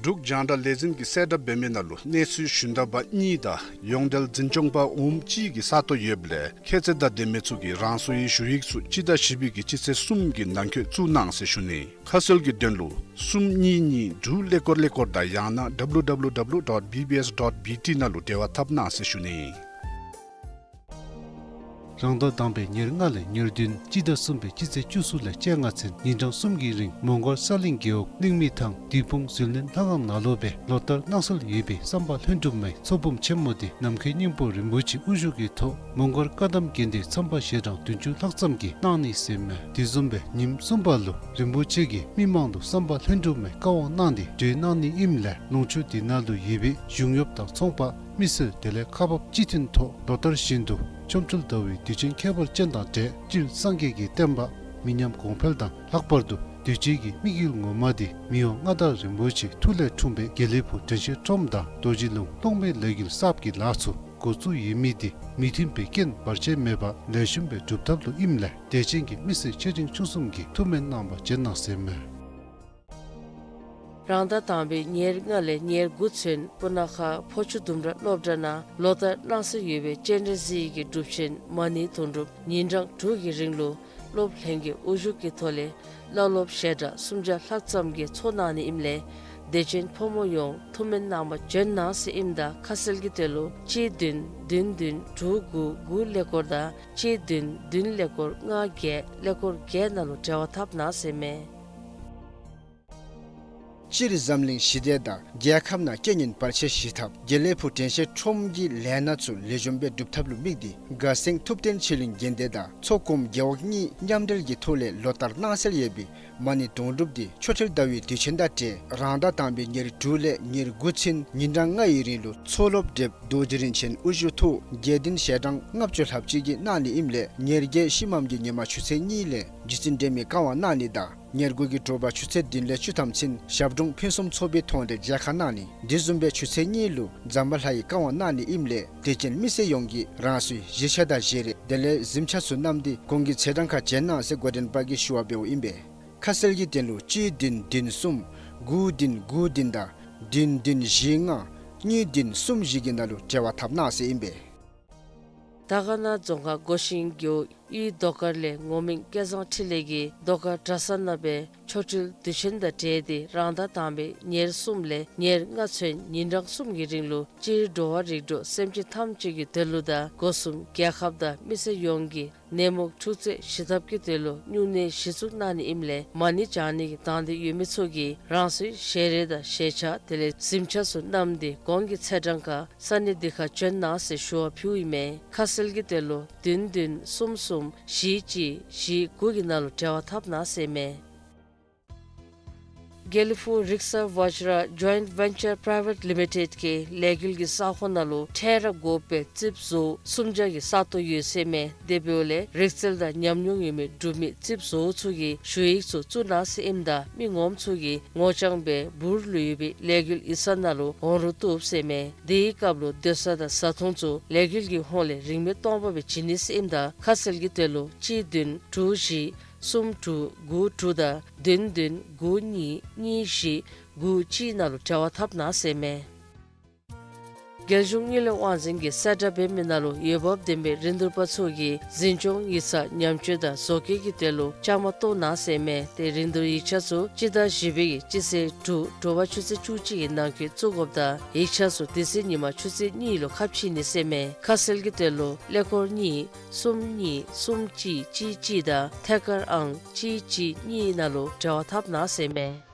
འབྲུག་རྒྱང་བསྒྲགས་ལས་འཛིན་གྱི་གསལ་བསྒྲགས་འབད་མི་ནང་ལུ་གནས་ཚུལ་ཞུན་དག་པ་གཉིས་དང་ཡོངས་འབྲེལ་འཛིན་སྐྱོང་པ་འོགམ་གཅིག་གི་ས་སྟོང་ཡོདཔ་ལས་ཁྱད་ཚད་དང་ལྡན་མི་ཚུ་གིས་རང་སོའི་ཞུ་ཡིག་ཚུ་སྤྱི་ཟླ་བཞི་པའི་གི་སྤྱི་ཚེས་གསུམ་གྱི་ནང་འཁོད་བཙུགས་གནང་ཟེར་ཞུ་ནི། ཁ་གསལ་གྱི་དོན་ལུ་གསུམ་གཉིས་གཉིས་དྲུག་ཀླད་ཀོར་ཀླད་ཀོར་དང་ཡང་ན་www dot bbs dot bt ནང་ལུ་འབྲེལ་བ་འཐབ་གནང་ཟེར་ཞུ་ནི། རང་ཟླ་དང་པའི་ཉེར་ལྔ་ལས་ཉེར་བདུན་སྤྱི་ཟླ་གསུམ་པའི་སྤྱི་ཚེས་བཅུ་གསུམ་ལས་བཅོ་ལྔ་ཚུན་ཉིན་གྲངས་གསུམ་གྱི་རིང་མོང་སྒར་ས་གླིང་རྒེད་འོག་གླིང་མི་ཐང་བདུད་དཔུང་ཟིལ་གནོན་ལྷ་ཁང་ནང་ལུ་སྦེ་ལོ་ལྟར་གནང་སྲོལ་ཡོད་པའི་བསམ་པ་ལྷུན་གྲུབ་མའི་ཚོགས་འབུམ་ཆེན་མོ་དེ་ནམ་མཁའི་སྙིང་པོ་རིན་པོ་ཆེ་དབུ་བཞུགས་ཀྱི་ཐོག་མོང་སྒར་བཀའ་གདམས་དགོན་སྡེའི་མཚམས་པ་ཞལ་གྲངས་བདུན་ཅུ་ལྷག་ཙམ་གྱིས་གནང་ནི་ཟེར་མས། དེ་བཟུམ་སྦེ་ཉིནམ་གསུམ་པ་ལུ་རིན་པོ་ཆེ་གིས་མི་མང་ལུ་བསམ་པ་ལྷུན་གྲུབ་མའི་བཀའ་དབང་གནང་སྟེ་གྲོལ་གནང་ནི་ཨིནམ་ལས་ལུང་ཕྱོགས་དེ་ནང་ལུ་ཡོད་པའི་གཞུང་གཡོགཔ་དང་ཚོང་པ་མི་སེར་དེ་ལས་ཁག་འབགཔ་སྤྱི་མཐུན་ཐོག་ལོ་ལྟར་བཞིན་དུ་ཆོ་འཕྲུལ་ཟླ་བའི་དུས་ཆེན་ཁྱད་པར་ཅན་དང་འབྲེལ་སྤྱིར་སངས་རྒྱས་ཀྱི་བསྟན་པ་མི་ཉམས་གོང་འཕེལ་དང་ལྷག་པར་དུ་དུས་ཅི་གི་དམིགས་ཡུལ་ངོ་མ་དེ་མི་དབང་མངའ་བདག་རིན་པོ་ཆེའི་ཐུགས་ལས་འཁྲུངས་པའི་དགེ་ལེགས་ཕུག་དྲན་ཤེས་ཁྲོམ་དང་རྡོ་རྗེ་ལུང་སློབ་མའི་ལས་འགུལ་གསརཔ་གི་ལཱ་ཚུ་འགོ་བཙུགས་ཡོད་མི་དེ་མི་མཐུན་པའི་རྐྱེན་བར་ཆད་མེད་པར་ལེགས་ཤོམ་སྦེ་སྒྲུབ་ཐབས་ལུ་ཨིནམ་ལས་དད་ཅན་གྱི་མི་སེར་ཆེ་འབྲིང་ཆུང་གསུམ་གྱིས་ཐུགས་སྨོན་གནང་བར་བྱོན་གནང་ཟེར་མས། རང་ཟླ་དང་པའི་ཉེར་ལྔ་ལས་ཉེར་དགུ་ཚུན་སྤུ་ན་ཁ་ཕོ་ཆུ་ལྡུམ་ར་སློབ་གྲྭ་ནང་ལོ་ལྟར་གནང་སྲོལ་ཡོད་པའི་སྤྱན་རས་གཟིགས་ཀྱི་སྒྲུབ་ཆེན་མ་ཎི་དུང་སྒྲུབ་ཉིན་གྲངས་དྲུག་གི་རིང་ལུ་སློབ་ལྷན་གྱི་དབུ་བཞུགས་ཀྱི་ཐོག་ལས་བླ་སློབ་ཞལ་གྲངས་སུམ་བརྒྱ་ལྷག་ཙམ་གྱིས་ཚོགས་གནང་ནི་ཨིནམ་ལས་དད་ཅན་ཕོ་མོ་ཡོངས་ཐུགས་སྨོན་གནང་བར་བྱོན་གནང་ཟེར་ཨིནམ་ད་ཁ་གསལ་གྱི་དོན་ལུ་གཅིག་བདུན་བདུན་བདུན་དྲུག་དགུ་དགུ་ཀླད་ཀོར་དང་གཅིག་བདུན་བདུན་ཀླད་ཀོར་ལྔ་བརྒྱད་ཀླད་ཀོར་བརྒྱད་ནང་ལུ་འབྲེལ་བ་འཐབ་གནང་ཟེར་མས། སྤྱིར་འཛམ་གླིང་ཞི་བདེ་དང་རྒྱལ་ཁབ་ནང་རྐྱེན་ངན་བར་ཆད་ཞི་ཐབས་དགེ་ལེགས་ཕུག་དྲན་ཤེས་ཁྲོམ་གྱི་ལས་སྣ་ཚུ་ལེགས་ཤོམ་སྦེ་སྒྲུབ་ཐབས་ལུ་དམིགས་ཏེ་དགའ་སེང་ཐུབ་བསྟན་ཆོས་གླིང་དགོན་སྡེ་དང་མཚོ་སྒོམ་རྒེད་འོག་གཉིས་མཉམ་འབྲེལ་གྱི་ཐོག་ལས་ལོ་ལྟར་གནང་སྲོལ་ཡོད་པའི་མ་ཎི་དུང་སྒྲུབ་དེ་ཆོ་འཕྲུལ་ཟླ་བའི་དུས་ཆེན་དང་འབྲེལ་རང་ཟླ་དང་པའི་ཉེར་དྲུག་ལས་ཉེར་དགུ་ཚུན་ཉིན་གྲངས་ལྔ་ཡི་རིང་ལུ་མཚོ་སློབ་བགྲེསཔ་རྡོ་རྗེ་རིན་ཆེན་དབུ་བཞུགས་ཐོག་དགེ་འདུན་ཞལ་གྲངས་ལྔ་བཅུ་ལྷགཔ་ཅིག་གིས་གནང་ནི་ཨིནམ་ལས་ཉེར་བརྒྱད་ཕྱི་མམ་གྱི་ཉིན་མ་ཆུ་ཚོད་གཉིས་ལས་རྗེ་བཙུན་སྒྲོལ་མའི་བཀའ་དབང་གནང་ནི་དང་ཉེར་དགུ་གི་དྲོ་པ་ཆུ་ཚོད་བདུན་ལས་བཅུ་ཐམ་ཚུན་ཞབས་དྲུང་ཕུན་སུམ་ཚོགས་པའི་ཐོག་ལས་མཇལ་ཁ་གནང་ནི། དེ་བཟུམ་སྦེ་ཆུ་ཚོད་གཉིས་ལུ་ཛམ་བྷ་ལ་ཡི་བཀའ་དབང་གནང་ནི་ཨིནམ་ལས་དད་ཅན་མི་སེར་ཡོངས་ཀྱིས་རང་སོའི་གཞིས་ཆགས་དང་བཞེས་རིགས་དེ་ལས་གཟིམ་ཆས་ཚུ་བསྣམས་ཏེ་གོང་གི་ཚེས་གྲངས་ཁར་བྱོན་གནང་ཟེར་འགོ་འདྲེན་པ་གིས་ཞུ་བ་འབདཝ་ཨིན་པས། ཁ་གསལ་གྱི་དོན་ལུ་གཅིག་བདུན་བདུན་གསུམ་དགུ་བདུན་དགུ་བདུན་དང་བདུན་བདུན་བཞི་ལྔ་གཉིས་བདུན་གསུམ་བཞི་གི་ནང་ལུ་འབྲེལ་བ་འཐབ་གནང་ཟེར་ཨིན་པས། དར་དཀར་ན་རྫོང་ཁག་སྒོ་ཤིང་རྒེད་འོག་གཡུས་རྡོ་དཀར་ལས་ངོ་མིང་སྐལ་བཟང་འཕྲིན་ལས་ཀྱིས་རྡོ་དཀར་གྲྭ་ཚང་ནང་སྦེ་ཆོ་འཕྲུལ་དུས་ཆེན་དང་འབྲེལ་ཏེ་རང་ཟླ་དང་པའི་ཉེར་གསུམ་ལས་ཉེར་ལྔ་ཚུན་ཉིན་གྲངས་གསུམ་གྱི་རིང་ལུ་སྤྱིར་འགྲོ་བ་རིགས་དྲུག་སེམས་ཅན་ཐམས་ཅད་ཀྱི་དོན་ལུ་དང་སྒོ་གསུམ་རྒྱལ་ཁབ་དང་མི་སེར་ཡོངས་ཀྱི་ནད་མུག་འཁྲུག་རྩོད་ཞི་ཐབས་ཀྱི་དོན་ལུ་སྨྱུང་གནས་གཞི་བཙུགས་གནང་ནི་ཨིནམ་ལས་མ་ཎི་བགྱང་ནི་གི་དང་འདོད་ཡོད་མི་ཚུ་གིས་རང་སོའི་ཞལ་རས་དང་ཞལ་ཆས་དེ་ལས་གཟིམ་ཆས་ཚུ་བསྣམས་ཏེ་གོང་གི་ཚེས་གྲངས་ཁར་ས་གནས་འདི་ཁར་བྱོན་གནང་ཟེར་ཞུ་བ་ཕུལཝ་ཨིན་མས། ཁ་གསལ་གྱི་དོན་ལུ་བདུན་བདུན་གསུམ་གསུམ་བཞི་གཅིག་བཞི་དགུ་གི་ནང་ལུ་འབྲེལ་བ་འཐབ་གནང་ཟེར་མས། དགེ་ལེགས་ཕུག་རིག་གསར་Vajra Joint Venture Private Limited གི་ལས་འགུལ་གྱི་ས་ཁོངས་ནང་ལུ་ཕྲལ་ར་དགོ་པའི་རྩིགཔ་བཟོ་སུམ་བརྒྱ་གི་ས་སྟོང་ཡོད་ཟེར་མས། དེ་འབདཝ་ལས་རིག་རྩལ་དང་ཉམས་མྱོང་ཡོད་མི་འབྲུག་མི་རྩིགཔ་བཟོ་ཚུ་གིས་ཞུ་ཡིག་ཚུ་བཙུགས་གནང་ཟེར་ཨིནམ་ད་མི་ངོམ་ཚུ་གིས་ངོ་རྐྱང་སྦེ་འབུར་ལུ་ཡོད་པའི་ལས་འགུལ་ཡིག་ཚང་ནང་ལུ་འོང་རོགས་བཏུབ་ཟེར་མས། དེའི་སྐབས་ལུ་སྡོད་ས་དང་བཟའ་འཐུང་ཚུ་ལས་འགུལ་གྱི་ཧོངས་ལས་རིན་མེད་སྟོང་པ་སྦེ་བྱིན་ནི་ཟེར་ཨིནམ་ད་ཁ་གསལ་གྱི་དོན་ལུ་གཅིག་བདུན་དྲུག་བཞི་གསུམ་དྲུག་དགུ་དྲུག་དང་བདུན་བདུན་དགུ་གཉིས་གཉིས་བཞི་དགུ་གཅིག་ནང་ལུ་འབྲེལ་བ་འཐབ་གནང་ཟེར་མས། རྒྱལ་གཞུང་དངུལ་ལས་དབང་འཛིན་གྱི་གསལ་བསྒྲགས་འབད་མི་ནང་ལུ་འོས་འབབ་ལྡན་པའི་རིན་བསྡུར་པ་ཚུ་གིས་འཛིན་སྐྱོང་ཡིག་ཚང་ཉམས་བཅོས་དང་བཟོ་བཀོད་ཀྱི་དོན་ལུ་བཅའ་མར་གཏོགས་གནང་ཟེར་མས། ཏེ་རིན་བསྡུར་ཡིག་ཆ་ཚུ་སྤྱི་ཟླ་བཞི་པའི་གི་སྤྱི་ཚེས་དྲུག་དྲོ་པ་ཆུ་ཚོད་བཅུ་གཅིག་གི་ནང་འཁོད་བཙུགས་དགོཔ་དང་ཡིག་ཆ་ཚུ་དེ་ཚེ་ཉིན་མ་ཆུ་ཚོད་གཉིས་ལུ་ཁ་ཕྱེ་ནི་ཟེར་མས། ཁ་གསལ་གྱི་དོན་ལུ་ཀླད་ཀོར་གཉིས་གསུམ་གཉིས་གསུམ་གཅིག་གཅིག་གཅིག་དང་ཐད་ཀར་ཨང་གཅིག་གཅིག་གཉིས་ནང་ལུ་འབྲེལ་བ་འཐབ་གནང་ཟེར་མས།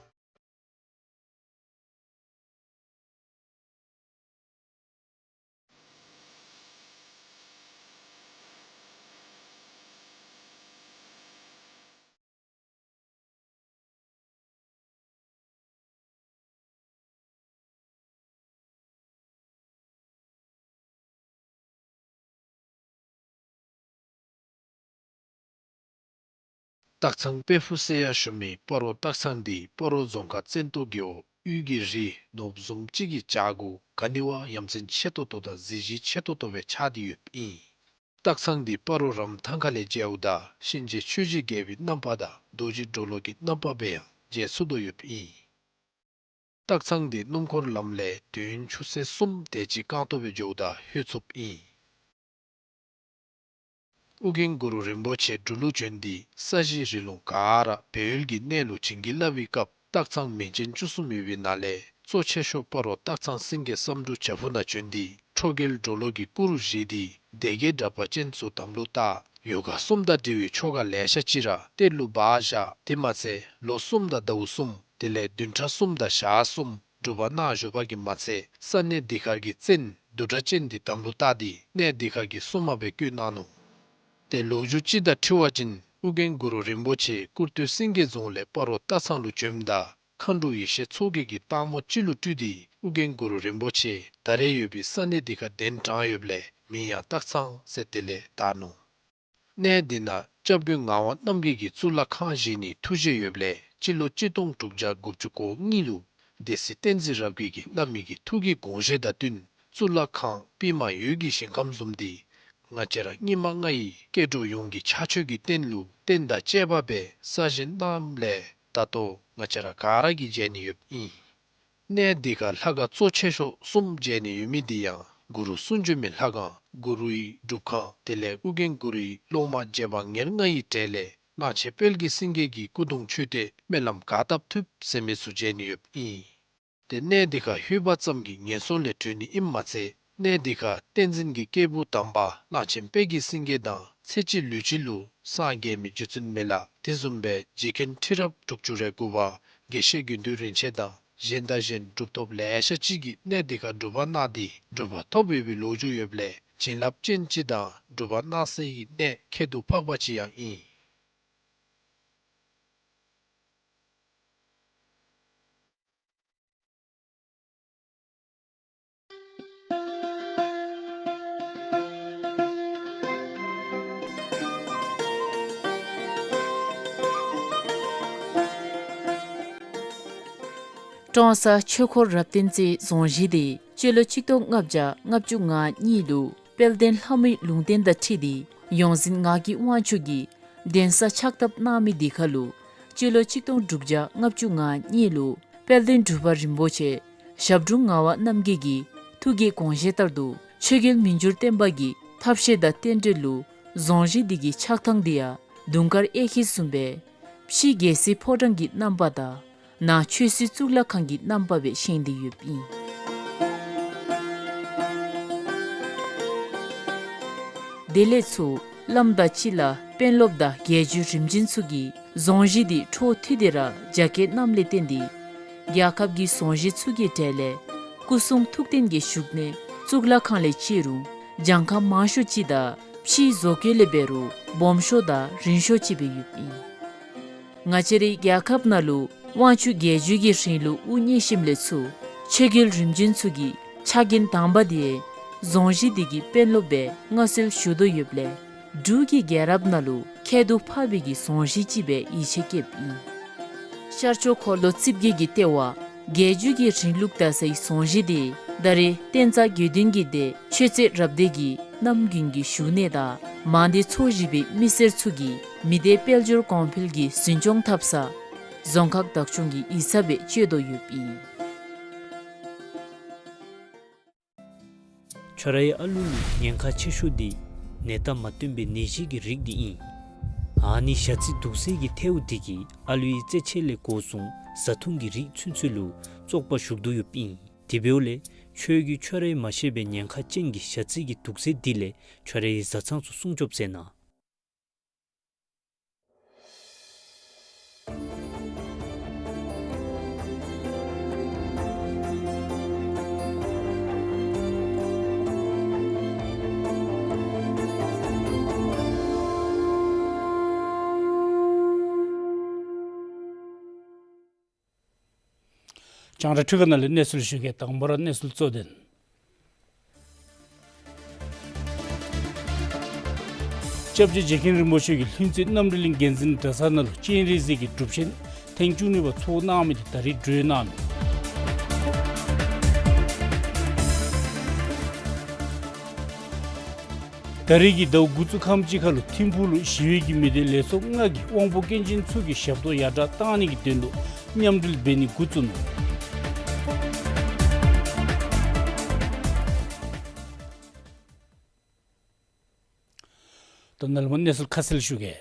སྟག་ཚང་དཔལ་ཕུག་ཟེར་ཡང་ཞུ་མི་སྤ་རོ་སྟག་ཚང་འདི་སྤ་རོ་རྫོང་ཁག་བཙན་ཏོ་རྒེད་འོག་དབུས་ཀྱི་རི་ནོར་བུ་བཟུམ་ཅིག་གི་བྱག་གུ་ག་ནི་བ་ཡ་མཚན་ཆེ་ཏོག་ཏོ་དང་གཟི་བརྗིད་ཆེ་ཏོག་ཏོ་སྦེ་ཆགས་ཏེ་ཡོདཔ་ཨིན། སྟག་ཚང་འདི་སྤ་རོ་རམ་ཐང་ཁ་ལས་མཇལཝ་ད་གཤིན་རྗེ་ཆོས་ཀྱི་རྒྱལ་པོའི་རྣམ་པ་དང་རྡོ་རྗེ་གྲོ་ལོད་ཀྱི་རྣམ་པ་སྦེ་ཡང་མཇལ་ཚུགས་དོ་ཡོདཔ་ཨིན། སྟག་ཚང་འདི་སྣུམ་འཁོར་ལམ་ལས་དུས་ཡུན་ཆུ་ཚོད་གསུམ་དེ་ཅིག་རྐང་སྟོང་སྦེ་འགྱོཝ་ད་ལྷོད་ཚུགསཔ་ཨིན། ཨོ་རྒྱན་གུ་རུ་རིན་པོ་ཆེ་འབྲུག་ལུ་བྱོན་ཏེ་ས་གཞི་རི་ལུང་ག་ར་སྦས་ཡུལ་གྱི་གནས་ལུ་བྱིན་གྱིས་བརླབས་པའི་སྐབས་སྟག་ཚང་མིང་ཅན་བཅུ་གསུམ་ཡོད་པའི་ནང་ལས་གཙོ་ཆེ་ཤོས་སྤ་རོ་སྟག་ཚང་སེང་གེ་བསམ་འགྲུབ་བྱག་ཕུག་ནང་བྱོན་ཏེ་ཁྲོ་རྒྱལ་གྲོ་ལོད་ཀྱི་སྐུ་རུ་བཞེངས་ཏེ་སྡེ་བརྒྱད་འདྲ་པར་ཅན་ཚུ་དམ་ལུ་བཏགས། ཡོ་ག་གསུམ་དང་འབྲེལ་བའི་ཆོ་ག་ལེ་ཤ་ཅིག་ར་གཏེར་ལུ་སྦ་བཞག། དེ་མ་ཚད་ལོ་གསུམ་དང་ཟླཝ་གསུམ་དེ་ལས་བདུན་ཕྲག་གསུམ་དང་ཞག་གསུམ་སྒྲུབ་པ་གནང་བཞུགས་པ་གིས་མ་ཚད་ས་གནས་འདི་ཁར་གྱི་བཙན་བདུད་གྲགས་ཅན་འདི་དམ་ལུ་བཏགས་ཏེ་གནས་འདི་ཁར་གྱི་སྲུང་མ་སྦེ་བསྐོས་གནང་ནུག། ཏེ་ལོ་རྒྱུས་ཅིག་དང་འཁྲིལ་བ་ཅིན་ཨོ་རྒྱན་གུ་རུ་རིན་པོ་ཆེ་ཀུར་སྟོད་སེང་གེ་རྫོང་ལས་སྤ་རོ་སྟག་ཚང་ལུ་བྱོནམ་ད་མཁའ་འགྲོ་ཡེ་ཤེས་མཚོ་རྒྱལ་གྱིས་སྟག་མོ་ཅིག་ལུ་སྤྲུལ་ཏེ་ཨོ་རྒྱན་གུ་རུ་རིན་པོ་ཆེ་ད་རེས་ཡོད་པའི་ས་གནས་འདི་ཁར་གདན་དྲངས་ཡོདཔ་ལས་མིང་ཡང་སྟག་ཚང་ཟེར་དེ་ལས་བཏགས་ནུག། གནས་འདི་ནང་སྐྱབས་མགོན་ངག་དབང་རྣམ་རྒྱལ་གྱིས་གཙུག་ལག་ཁང་བཞེངས་ནིའི་ཐུགས་བཞེད་ཡོདཔ་ལས་སྤྱི་ལོ་གཅིག་སྟོང་དྲུག་བརྒྱ་དགུ་བཅུ་གོ་གཉིས་ལུ་སྡེ་སྲིད་བསྟན་འཛིན་རབ་རྒྱས་ཀྱིས་གནང་མི་གི་ཐུགས་ཀྱི་དགོངས་བཞེད་དང་བསྟུན་གཙུག་ལག་ཁང་པདྨ་འོད་ཀྱི་ཞིང་ཁམས་བཟུམ་འདི་ང་བཅས་ར་སྙིགས་མ་ལྔ་ཡི་སྐྱེ་འགྲོ་ཡོངས་ཀྱི་ཕྱག་མཆོད་ཀྱི་རྟེན་ལུ་རྟེན་དང་བཅས་པ་སྦེ་གསར་བཞེངས་གནངམ་ལས་ད་ལྟོ་ང་བཅས་ར་ག་ར་གིས་མཇལ་ནི་ཡོདཔ་ཨིན། གནས་འདི་ཁར་ལྷ་ཁང་གཙོ་ཆེ་ཤོས་གསུམ་མཇལ་ནི་ཡོད་མི་འདི་ཡང་གུ་རུ་གསུང་བྱོན་མའི་ལྷ་ཁང་གུ་རུའི་སྒྲུབ་ཁང་དེ་ལས་ཨོ་རྒྱན་གུ་རུའི་སློབ་མ་རྗེ་འབངས་ཉེར་ལྔ་ཡི་གྲས་ལས་གླང་ཆེན་དཔལ་གྱི་སེང་གེ་གི་སྐུ་གདུང་མཆོད་རྟེན་སྨོན་ལམ་ག་བཏབ་ཐུབ་ཟེར་མི་ཚུ་མཇལ་ནི་ཡོདཔ་ཨིན། ཏེ་གནས་འདི་ཁར་ལྷོད་པ་ཙམ་གྱིས་ངན་སོང་ལས་གྲོལ་ནི་ཨིནམ་མ་ཚད་གནས་འདི་ཁར་བསྟན་འཛིན་གྱི་སྐྱེས་བུ་དམ་པ་གླང་ཆེན་དཔལ་གྱི་སེང་གེ་དང་ཚེ་གཅིག་ལུས་གཅིག་ལུ་སངས་རྒྱས་མི་རྗེ་བཙུན་མི་ལ་དེ་བཟུམ་སྦེ་རྗེ་མཁན་ཁྲི་རབས་དྲུག་ཅུ་རེ་དགུ་པ་དགེ་བཤེས་དགེ་འདུན་རིན་ཆེན་དང་གཞན་དང་གཞན་གྲུབ་ཐོབ་ལེ་ཤ་ཅིག་གིས་གནས་འདི་ཁར་སྒྲུབ་པ་གནང་སྟེ་གྲུབ་པ་ཐོབ་ཡོད་པའི་ལོ་རྒྱུས་ཡོདཔ་ལས་བྱིན་རླབས་ཅན་ཅིག་དང་སྒྲུབ་པ་གནང་སའི་གནས་ཁྱད་དུ་འཕགས་པ་ཅིག་ཡང་ཨིན། ཀྲོང་གསར་ཆོས་འཁོར་རབ་བརྟན་རྩེའི་རྫོང་གཞིས་འདི་སྤྱི་ལོ་གཅིག་སྟོང་ལྔ་བརྒྱ་ལྔ་བཅུ་ང་གཉིས་ལུ་དཔལ་ལྡན་ལྷ་མོའི་ལུང་བསྟན་དང་འཁྲིལ་ཏེ་ཡོངས་འཛིན་ངག་གི་དབང་ཕྱུག་གིས་གདན་ས་ཕྱག་བཏབ་གནང་མི་འདི་ཁར་ལུ་སྤྱི་ལོ་གཅིག་སྟོང་དྲུག་བརྒྱ་ལྔ་བཅུ་ང་གཉིས་ལུ་དཔལ་ལྡན་འབྲུག་པ་རིན་པོ་ཆེ་ཞབས་དྲུང་ངག་དབང་རྣམ་རྒྱལ་གྱི་ཐུགས་ཀྱི་དགོངས་བཞེད་ལྟར་དུ་ཆོས་རྒྱལ་མི་འགྱུར་བརྟན་པ་གི་ཐབས་ཤེས་དང་རྟེན་འབྲེལ་ལུ་རྫོང་གཞིས་འདི་གི་ཆགས་ཐངས་འདི་ཡང་དུང་དཀར་གཡས་འཁྱིལ་བཟུམ་སྦེ་ཕྱི་རྒྱལ་སྲིད་ཕོ་བྲང་གི་རྣམ་པ་དང་ནང་ཆོས་སྲིད་གཙུག་ལག་ཁང་གི་རྣམ་པ་སྦེ་བཞེངས་ཏེ་ཡོདཔ་ཨིན། དེ་ལས་ཚུར་བླམ་དང་སྤྱི་བླ་དཔོན་སློབ་དང་རྒྱལ་བརྒྱུད་རིམ་བྱོན་ཚུ་གིས་རྫོང་གཞིས་འདི་འཕྲོ་མཐུད་དེ་ར་རྒྱ་སྐྱེད་གནངམ་ལས་བརྟེན་ཏེ་རྒྱལ་ཁབ་ཀྱི་རྫོང་གཞིས་ཚུ་གི་གྲས་ལས་སྐུ་གསུང་ཐུགས་རྟེན་གྱི་བཞུགས་གནས་གཙུག་ལག་ཁང་ལས་བཅད་རུང་གྱངས་ཁ་མང་ཤོས་ཅིག་དང་ཕྱིའི་བཟོ་བཀོད་ལས་འབད་རུང་སྦོམ་ཤོས་དང་རིང་ཤོས་ཅིག་སྦེ་ཡོདཔ་ཨིན། ང་བཅས་རའི་རྒྱལ་ཁབ་ནང་ལུ་དབང་ཕྱུག་རྒྱལ་བརྒྱུད་ཀྱི་རིང་ལུགས་དབུ་བརྙེས་ཞིནམ་ལས་ཚུར་ཆོས་རྒྱལ་རིམ་བྱོན་ཚུ་གི་ཕྱག་འགན་དང་པ་འདི་རྫོང་གཞིས་འདི་གི་དཔོན་སློབ་སྦེ་མངའ་གསོལ་ཞུ་དོ་ཡོདཔ་ལས་འབྲུག་གི་རྒྱལ་རབས་ནང་ལུ་ཁྱད་དུ་འཕགས་པའི་གི་རྫོང་གཞིས་ཅིག་སྦེ་ཡིད་ཆེས་བསྐྱེདཔ་ཨིན། ཤར་ཕྱོགས་འཁོར་ལོ་རྩིབས་བརྒྱད་ཀྱི་ལྟེ་བ་རྒྱལ་བརྒྱུད་ཀྱི་རིང་ལུགས་དར་སའི་རྫོང་གཞིས་འདི་ད་རེས་བསྟན་རྩ་དགེ་འདུན་གྱི་སྡེ་ཆོས་རྩེ་རབ་སྡེ་གི་རྣམ་རྒྱུན་གྱི་བཞུགས་གནས་དང་མང་སྡེ་ཚོ་བཞི་པའི་མི་སེར་ཚུ་གིས་མི་སྡེ་དཔལ་འབྱོར་གོང་འཕེལ་གྱི་འཛིན་སྐྱོང་འཐབ་ས་རྫོང་ཁག་བདག་སྐྱོང་གི་ཡིག་ཚང་སྦེ་སྤྱོད་དོ་ཡོདཔ་ཨིན། ཁྱོད་རའི་ཨ་ལུ་ལུ་ཉེན་ཁ་ཆེ་ཤོས་འདི་ནད་རྟགས་མ་སྟོན་པའི་ནད་གཞི་གི་རིགས་འདི་ཨིན། ཨ་ནི་ཞ་རྩི་དུག་སེལ་གྱི་ཐལཝ་འདི་གིས་ཨ་ལུའི་རྩེད་ཆས་ལས་འགོ་བཟུང་བཟའ་འཐུང་གི་རིགས་ཚུན་ཚོད་ལུ་བཙོག་པ་ཞུགས་དོ་ཡོདཔ་ཨིན། དེ་འབདཝ་ལས་ཁྱོད་ཀྱིས་ཁྱོད་རའི་མ་ཤེས་པའི་ཉེན་ཁ་ཅན་གྱི་ཞ་རྩི་གི་དུག་རྫས་འདི་ལས་ཁྱོད་རའི་བཟའ་ཚང་ཚུ་སྲུང་སྐྱོབ་མཛད་གནང་། རྒྱང་བསྒྲགས་འཕྲུལ་ཁང་ནང་ལས་གནས་ཚུལ་ཞུ་གེ། དང་པ་ར་གནས་ཚུལ་གཙོ་དོན། སྐྱབས་རྗེ་རྗེ་མཁན་རིན་པོ་ཆེ་གིས་ལྷུན་རྩེ་རྣམ་གྲོལ་གླིང་འགན་འཛིན་གྲྭ་ཚང་ནང་ལུ་སྤྱན་རས་གཟིགས་ཀྱི་སྒྲུབ་ཆེན་ཐེངས་བཅུ་གཉིས་པ་ཚོགས་གནང་མི་དེ་ད་རིས་གྲོལ་གནང་ནུག། ད་རིས་ཀྱི་ཟླཝ་དགུ་བཅུ་ཁམ་གཅིག་ཁ་ལུ་ཐིམ་ཕུག་ལུ་ཞི་བའི་གི་མི་སྡེ་ལས་ཚོགས་ལྔ་གིས་དབང་པོ་སྐྱོན་ཅན་ཚུ་གི་ཞབས་ཏོག་ཡར་དྲག་གཏང་ནི་གི་དོན་ལུ་མཉམ་འབྲེལ་འབད་ནི་འགོ་བཙུགས་ནུག། ད་ནཱ་ལས་མར་གནས་ཚུལ་ཁ་གསལ་ཞུ་གེ།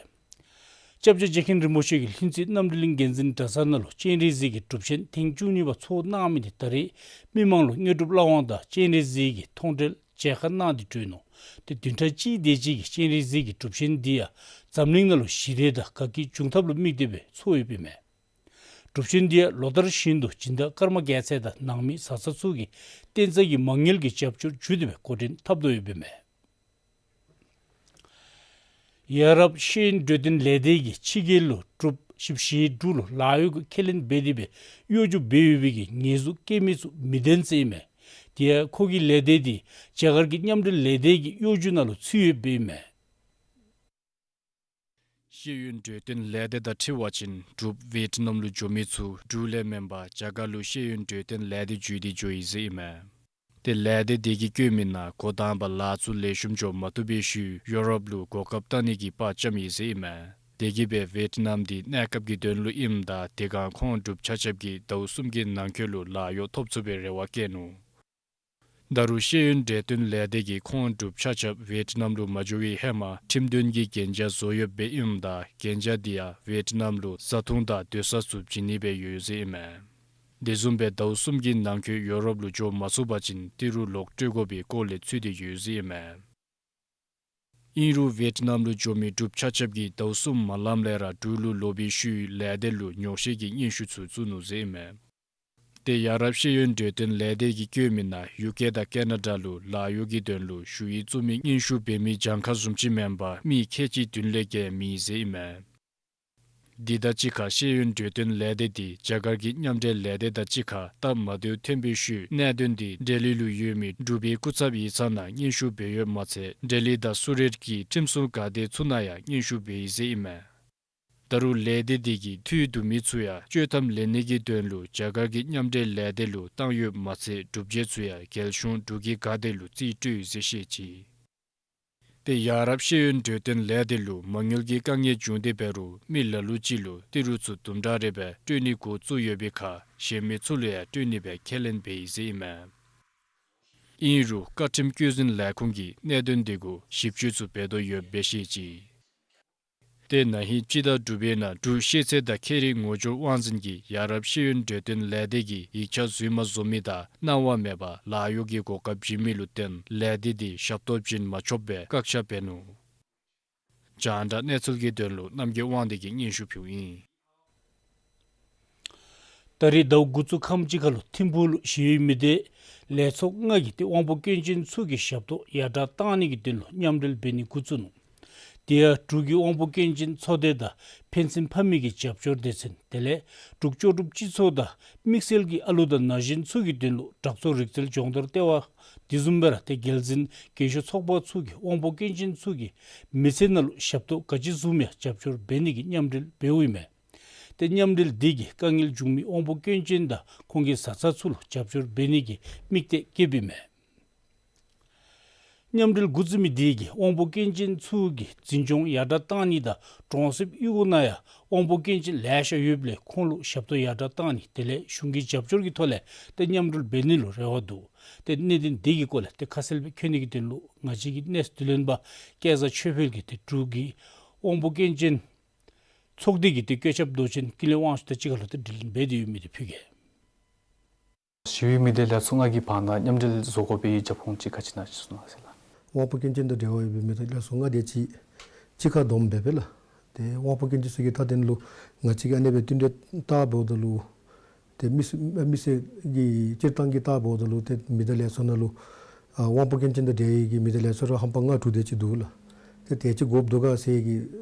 སྐྱབས་རྗེ་རྗེ་མཁན་རིན་པོ་ཆེ་གིས་ལྷུན་རྩེ་རྣམ་གྲོལ་གླིང་འགན་འཛིན་གྲྭ་ཚང་ནང་ལུ་སྤྱན་རས་གཟིགས་ཀྱི་སྒྲུབ་ཆེན་ཐེངས་བཅུ་གཉིས་པ་ཚོགས་གནང་མི་དེ་ད་རིས་མི་མང་ལུ་དངོས་གྲུབ་བླ་དབང་དང་སྤྱན་རས་གཟིགས་ཀྱི་མཐོང་གྲོལ་མཇལ་ཁ་གནང་སྟེ་གྲོལ་ནུག། ཏེ་བདུན་ཕྲག་གཅིག་དེ་ཅིག་གི་སྤྱན་རས་གཟིགས་ཀྱི་སྒྲུབ་ཆེན་འདི་ཡང་འཛམ་གླིང་ནང་ལུ་ཞི་བདེ་དང་དགའ་སྐྱིད་འབྱུང་ཐབས་ལུ་དམིགས་ཏེ་སྦེ་ཚོགས་ཡོདཔ་ཨིན་མས། སྒྲུབ་ཆེན་འདི་ཡང་ལོ་ལྟར་བཞིན་དུ་སྦྱིན་བདག་ཀརྨ་རྒྱལ་མཚན་དང་ནང་མི་བཟའ་ཚང་ཚུ་གིས་བསྟན་རྩ་གི་མ་དངུལ་གྱི་རྒྱབ་སྐྱོར་བརྒྱུད་དེ་སྦེ་འགོ་འདྲེན་འཐབ་དོ་ཡོདཔ་ཨིན་མས། ཡ་རབས་ཤེས་ཡོན་གྲོས་སྟོན་ལས་སྡེ་གིས་ཕྱི་རྒྱལ་ལུ་འབྲུགཔ་བཞི་བཅུ་ཞེ་དྲུག་ལུ་ལཱ་གཡོག་གི་ཁས་ལེན་འབད་དེ་སྦེ་གཡོ་སྒྱུ་འབད་ཡོད་པའི་གི་ཉེས་འཛུགས་བཀལ་མི་ཚུ་མི་བདེན་ཟེར་ཨིན་མས། དེ་ཡང་ཁོ་གི་ལས་སྡེ་འདི་རྒྱ་གར་གྱི་མཉམ་འབྲེལ་ལས་སྡེ་གི་གཡོ་སྒྱུ་ནང་ལུ་ཚུད་ཡོདཔ་ཨིན་མས། ཤེས་ཡོན་གྲོས་སྟོན་ལས་སྡེ་དང་འཁྲིལ་བ་ཅིན་འབྲུགཔ་ཝེཊ་ནམ་ལུ་འགྱོ་མི་ཚུ་འབྲུག་ལས་མེན་པར་རྒྱ་གར་ལུ་ཤེས་ཡོན་གྲོས་སྟོན་ལས་སྡེ་བརྒྱུད་དེ་འགྱོཝ་ཨིན་ཟེར་ཨིན་མས། ཏེ་ལས་སྡེ་དེ་གིས་བཀོད་མི་ནང་འགོ་དང་པ་ལཱ་ཚུ་ལེགས་ཤོམ་འགྱོ་མ་བཏུབ་པའི་ཤུལ་ཡོ་རོབ་ལུ་གོ་སྐབས་བཏང་ནི་གི་དཔའ་བཅམ་ཡི་ཟེར་ཨིན་མས། དེ་གིས་སྦེ་ཝེཊ་ནམ་འདི་གནས་སྐབས་ཀྱི་དོན་ལུ་ཨིནམ་ད་དེ་སྒང་ཁོང་འབྲུགཔ་ཆ་ཁྱབ་ཀྱིས་ཟླཝ་གསུམ་གྱི་ནང་འཁོད་ལུ་ལཱ་གཡོག་ཐོབ་ཚུགས་པའི་རེ་བ་བསྐྱེད་ནུག། ད་རུང་ཤེས་ཡོན་གྲོས་སྟོན་ལས་སྡེ་གིས་ཁོང་འབྲུགཔ་ཆ་ཁྱབ་ཝེཊ་ནམ་ལུ་མ་འགྱོ་བའི་ཧེ་མ་ཁྲིམས་དོན་གྱི་གན་རྒྱ་བཟོ་ཡོདཔ་སྦེ་ཨིནམ་ད་གན་རྒྱ་འདི་ཡང་ཝེཊ་ནམ་ལུ་བཟའ་འཐུང་དང་སྡོད་ས་ཚུ་བྱིན་ནི་སྦེ་ཡོད་ཟེར་ཨིན་མས། དེ་བཟུམ་སྦེ་ཟླཝ་གསུམ་གྱི་ནང་འཁོད་ཡོ་རོབ་ལུ་འགྱོ་མ་ཚུགས་པ་ཅིན་ཏི་རུ་ལོག་སྤྲོད་དགོ་པའི་སྐོར་ལས་ཚུད་དེ་ཡོད་ཟེར་ཨིན་མས། ཨིན་རུང་ཝེཊ་ནམ་ལུ་འགྱོ་མི་འབྲུགཔ་ཆ་ཁྱབ་ཀྱིས་ཟླཝ་གསུམ་མ་ལངམ་ལས་ར་འབྲུག་ལུ་ལོག་པའི་ཤུལ་ལས་སྡེ་ལུ་ཉོགས་བཤད་ཀྱི་སྙན་ཞུ་ཚུ་བཙུགས་ནུག་ཟེར་ཨིན་མས། ཏེ་ཡ་རབས་ཤེས་ཡོན་གྲོས་སྟོན་ལས་སྡེ་གིས་བཀོད་མི་ནང་ཡུ་ཀེ་དང་ཀེ་ན་ཌ་ལུ་ལཱ་གཡོག་གི་དོན་ལུ་ཞུ་ཡིག་བཙུགས་མི་སྙན་ཞུ་འབད་མི་གྱངས་ཁ་བཟུམ་ཅིག་མེན་པར་མི་ཁལ་གཅིག་བདུན་ལས་བརྒལ་མེད་ཟེར་ཨིན་མས། འདི་དང་གཅིག་ཁར་ཤེས་ཡོན་གྲོས་སྟོན་ལས་སྡེ་འདི་རྒྱ་གར་གྱི་མཉམ་འབྲེལ་ལས་སྡེ་དང་གཅིག་ཁར་སྟབས་མ་བདེཝ་ཐོན་པའི་ཤུལ་གནད་དོན་འདི་ལྡི་ལི་ལུ་ཡོད་མི་འབྲུག་པའི་སྐུ་ཚབ་ཡིག་ཚང་ནང་སྙན་ཞུ་འབད་ཡོདཔ་མ་ཚད་ལྡི་ལི་དང་སུ་རཏ་གི་ཁྲིམས་སྲུང་འགག་སྡེ་ཚུ་ནང་ཡང་སྙན་ཞུ་འབད་ཡི་ཟེར་ཨིན་མས། ད་རུང་ལས་སྡེ་འདི་གིས་འཐུས་བསྡུ་མི་ཚུ་ཡང་གཅོད་གཏམ་ལེན་ནི་གི་དོན་ལུ་རྒྱ་གར་གྱི་མཉམ་འབྲེལ་ལས་སྡེ་ལུ་བཏང་ཡོདཔ་མ་ཚད་སྒྲུབ་བྱེད་ཚུ་ཡང་རྒྱལ་གཞུང་འབྲུག་གི་འགག་སྡེ་ལུ་རྩིས་སྤྲོད་ཡི་ཟེར་བཤད་ཅི། ཏེ་ཡ་རབས་ཤེས་ཡོན་གྲོས་སྟོན་ལས་སྡེ་ལུ་མ་དངུལ་གྱི་དཀའ་ངལ་བྱུང་སྟེ་འབད་རུང་མི་ལ་ལུ་ཅིག་ལུ་ཏི་རུ་ཚུ་དུམ་གྲ་རེ་སྦེ་སྤྲོད་ནི་འགོ་བཙུགས་ཡོད་པའི་ཁར་གཞན་མི་ཚུ་ལུ་ཡང་སྤྲོད་ནི་སྦེ་ཁས་ལེན་འབད་ཡི་ཟེར་ཨིན་མས། ཨིན་རུང་བཀའ་ཁྲིམས་བཀོད་འཛིན་ལས་ཁུངས་ཀྱིས་གནད་དོན་འདི་གུ་ཞིབ་དཔྱད་ཚུ་འབད་དོ་ཡོདཔ་སྦེ་བཤད་ཅི། ཏེ་ན་ཧིང་སྤྱི་ཟླ་དྲུག་པའི་ནང་འབྲུག་ཤེས་ཚད་དང་ཁེ་རིག་ངོ་སྦྱོར་དབང་འཛིན་གྱིས་ཡ་རབས་ཤེས་ཡོན་གྲོས་སྟོན་ལས་སྡེ་གིས་ཡིག་ཆ་རྫུན་མ་བཟོ་མི་དང་གནང་བ་མེད་པར་ལཱ་གཡོག་གི་གོ་སྐབས་བྱིན་མི་ལུ་བརྟེན་ལས་སྡེ་འདི་ཞབས་ཏོག་བྱིན་མ་ཆོགཔ་སྦེ་བཀག་ཆ་འབད་ནུག། རྒྱང་བསྒྲགས་གནས་ཚུལ་གྱི་དོན་ལུ་རྣམ་རྒྱལ་དབང་འདུས་ཀྱིས་སྙན་ཞུ་ཕུལཝ་ཨིན། ད་རིས་ཟླཝ་དགུ་བཅུ་ཁམ་གཅིག་ཁ་ལུ་ཐིམ་ཕུག་ལུ་ཞི་བའི་མི་སྡེ་ལས་ཚོགས་ལྔ་གིས་ཏེ་དབང་པོ་སྐྱོན་ཅན་ཚུ་གི་ཞབས་ཏོག་ཡར་དྲག་གཏང་ནི་གི་དོན་ལུ་མཉམ་འབྲེལ་འབད་ནི་འགོ་བཙུགས་ནུག། དེ་ཡང་འབྲུག་གི་དབང་པོ་སྐྱོན་ཅན་ཚོགས་སྡེ་དང་ཕན་ཚུན་ཕ་མེས་ཀྱི་རྒྱབ་སྐྱོར་སྡེ་ཚན་དེ་ལས་འབྲུག་ལྕོགས་གྲུབ་སྤྱི་ཚོགས་དང་དམིགས་བསལ་གྱི་ཨ་ལུ་དང་ན་གཞོན་ཚུ་གི་དོན་ལུ་དྲག་བཙོག་རིག་རྩལ་སྦྱོང་བརྡར་ལྟེ་བ་དེ་བཟུམ་སྦེ་ར་ཏེ་རྒྱལ་འཛིན་རྒས་ཤོས་ཚོགས་པ་ཚུ་གིས་དབང་པོ་སྐྱོན་ཅན་ཚུ་གི་མི་ཚེ་ནང་ལུ་ཞབས་ཏོག་ག་ཅི་བཟུམ་ཡང་རྒྱབ་སྐྱོར་འབད་ནི་གི་མཉམ་འབྲེལ་འབདཝ་ཨིན་མས། ཏེ་མཉམ་འབྲེལ་འདི་གིས་དཀའ་ངལ་བྱུང་མི་དབང་པོ་སྐྱོན་ཅན་དང་ཁོང་གི་བཟའ་ཚང་ཚུ་ལུ་རྒྱབ་སྐྱོར་འབད་ནི་གི་དམིགས་གཏད་བསྐྱེདཔ་ཨིན་མས། མཉམ་འབྲེལ་འགོ་བཙུགས་མི་འདི་གིས་དབང་པོ་སྐྱོན་ཅན་ཚུ་གི་འཛིན་སྐྱོང་ཡར་དྲག་གཏང་ནི་དང་གྲོང་གསེབ་གཡུས་སྒོ་ནང་ཡང་དབང་པོ་སྐྱོན་ཅན་ལེ་ཤ་ཡོདཔ་ལས་ཁོང་ལུ་ཞབས་ཏོག་ཡར་དྲག་གཏང་ནི་དེ་ལས་གཞུང་གི་རྒྱབ་སྐྱོར་གྱི་ཐོག་ལས་ཏེ་མཉམ་འབྲེལ་འབད་ནི་ལུ་རེ་བ་འདུག། ཏེ་གནད་དོན་འདི་གི་སྐོར་ལས་ཏེ་ཁ་གསལ་སྦེ་མཁྱེན་ནི་གི་དོན་ལུ་ང་བཅས་ཀྱི་གནས་ཚུལ་བསྡུ་ལེན་པ་སྐལ་བཟང་ཆོས་འཕེལ་གྱིས་ཏེ་འབྲུག་གི་དབང་པོ་སྐྱོན་ཅན་ཚོགས་སྡེ་གི་ཏེ་བཀོད་ཁྱབ་མདོ་ཆེན་ཀུན་ལེགས་དབང་ཕྱུག་དང་གཅིག་ཁར་ལུ་ཏེ་དྲི་ལན་འབད་དེ་ཡོད་མི་དེ་ཕུལ་གེ། ཞི་བའི་མི་སྡེ་ལས་ཚོགས་ལྔ་གི་བར་ན་མཉམ་འབྲེལ་བཟོ་དགོ་པའི་རྒྱབ་ཁུངས་ཅིག་ག་ཅི་ཨིན་ན་ཅིག་གསུང་གནང་ཟེར་ལགས། དབང་པོ་སྐྱོན་ཅན་དང་འབྲེལ་བ་ཡོད་པའི་མི་སྡེ་ལས་ཚོགས་ལྔ་དེ་ཅིག་གཅིག་ཁར་བསྡོམས་སྦེ་སྦེ་ལགས། ཏེ་དབང་པོ་སྐྱོན་ཅན་ཚུ་གི་མཐའ་དོན་ལུ་ང་བཅས་ཀྱིས་ཨ་ནེ་སྦེ་བསྟུན་གྲོས་བཏང་འབདཝ་ད་ལུ་ཏེ་མི་སེར་མི་སེར་གྱི་སྤྱིར་བཏང་གི་བལྟ་འབདཝ་ད་ལུ་ཏེ་མི་སྡེ་ལས་ཚོགས་ནང་ལུ་ཨ་དབང་པོ་སྐྱོན་ཅན་དང་འབྲེལ་བའི་གི་མི་སྡེ་ལས་ཚོགས་ར་ཧམ་པ་ལྔ་དྲུག་དེ་ཅིག་འདུག་ལགས། ཏེ་དེ་ཅིག་དགོཔ་འདུག་ག་ཟེར་གྱི་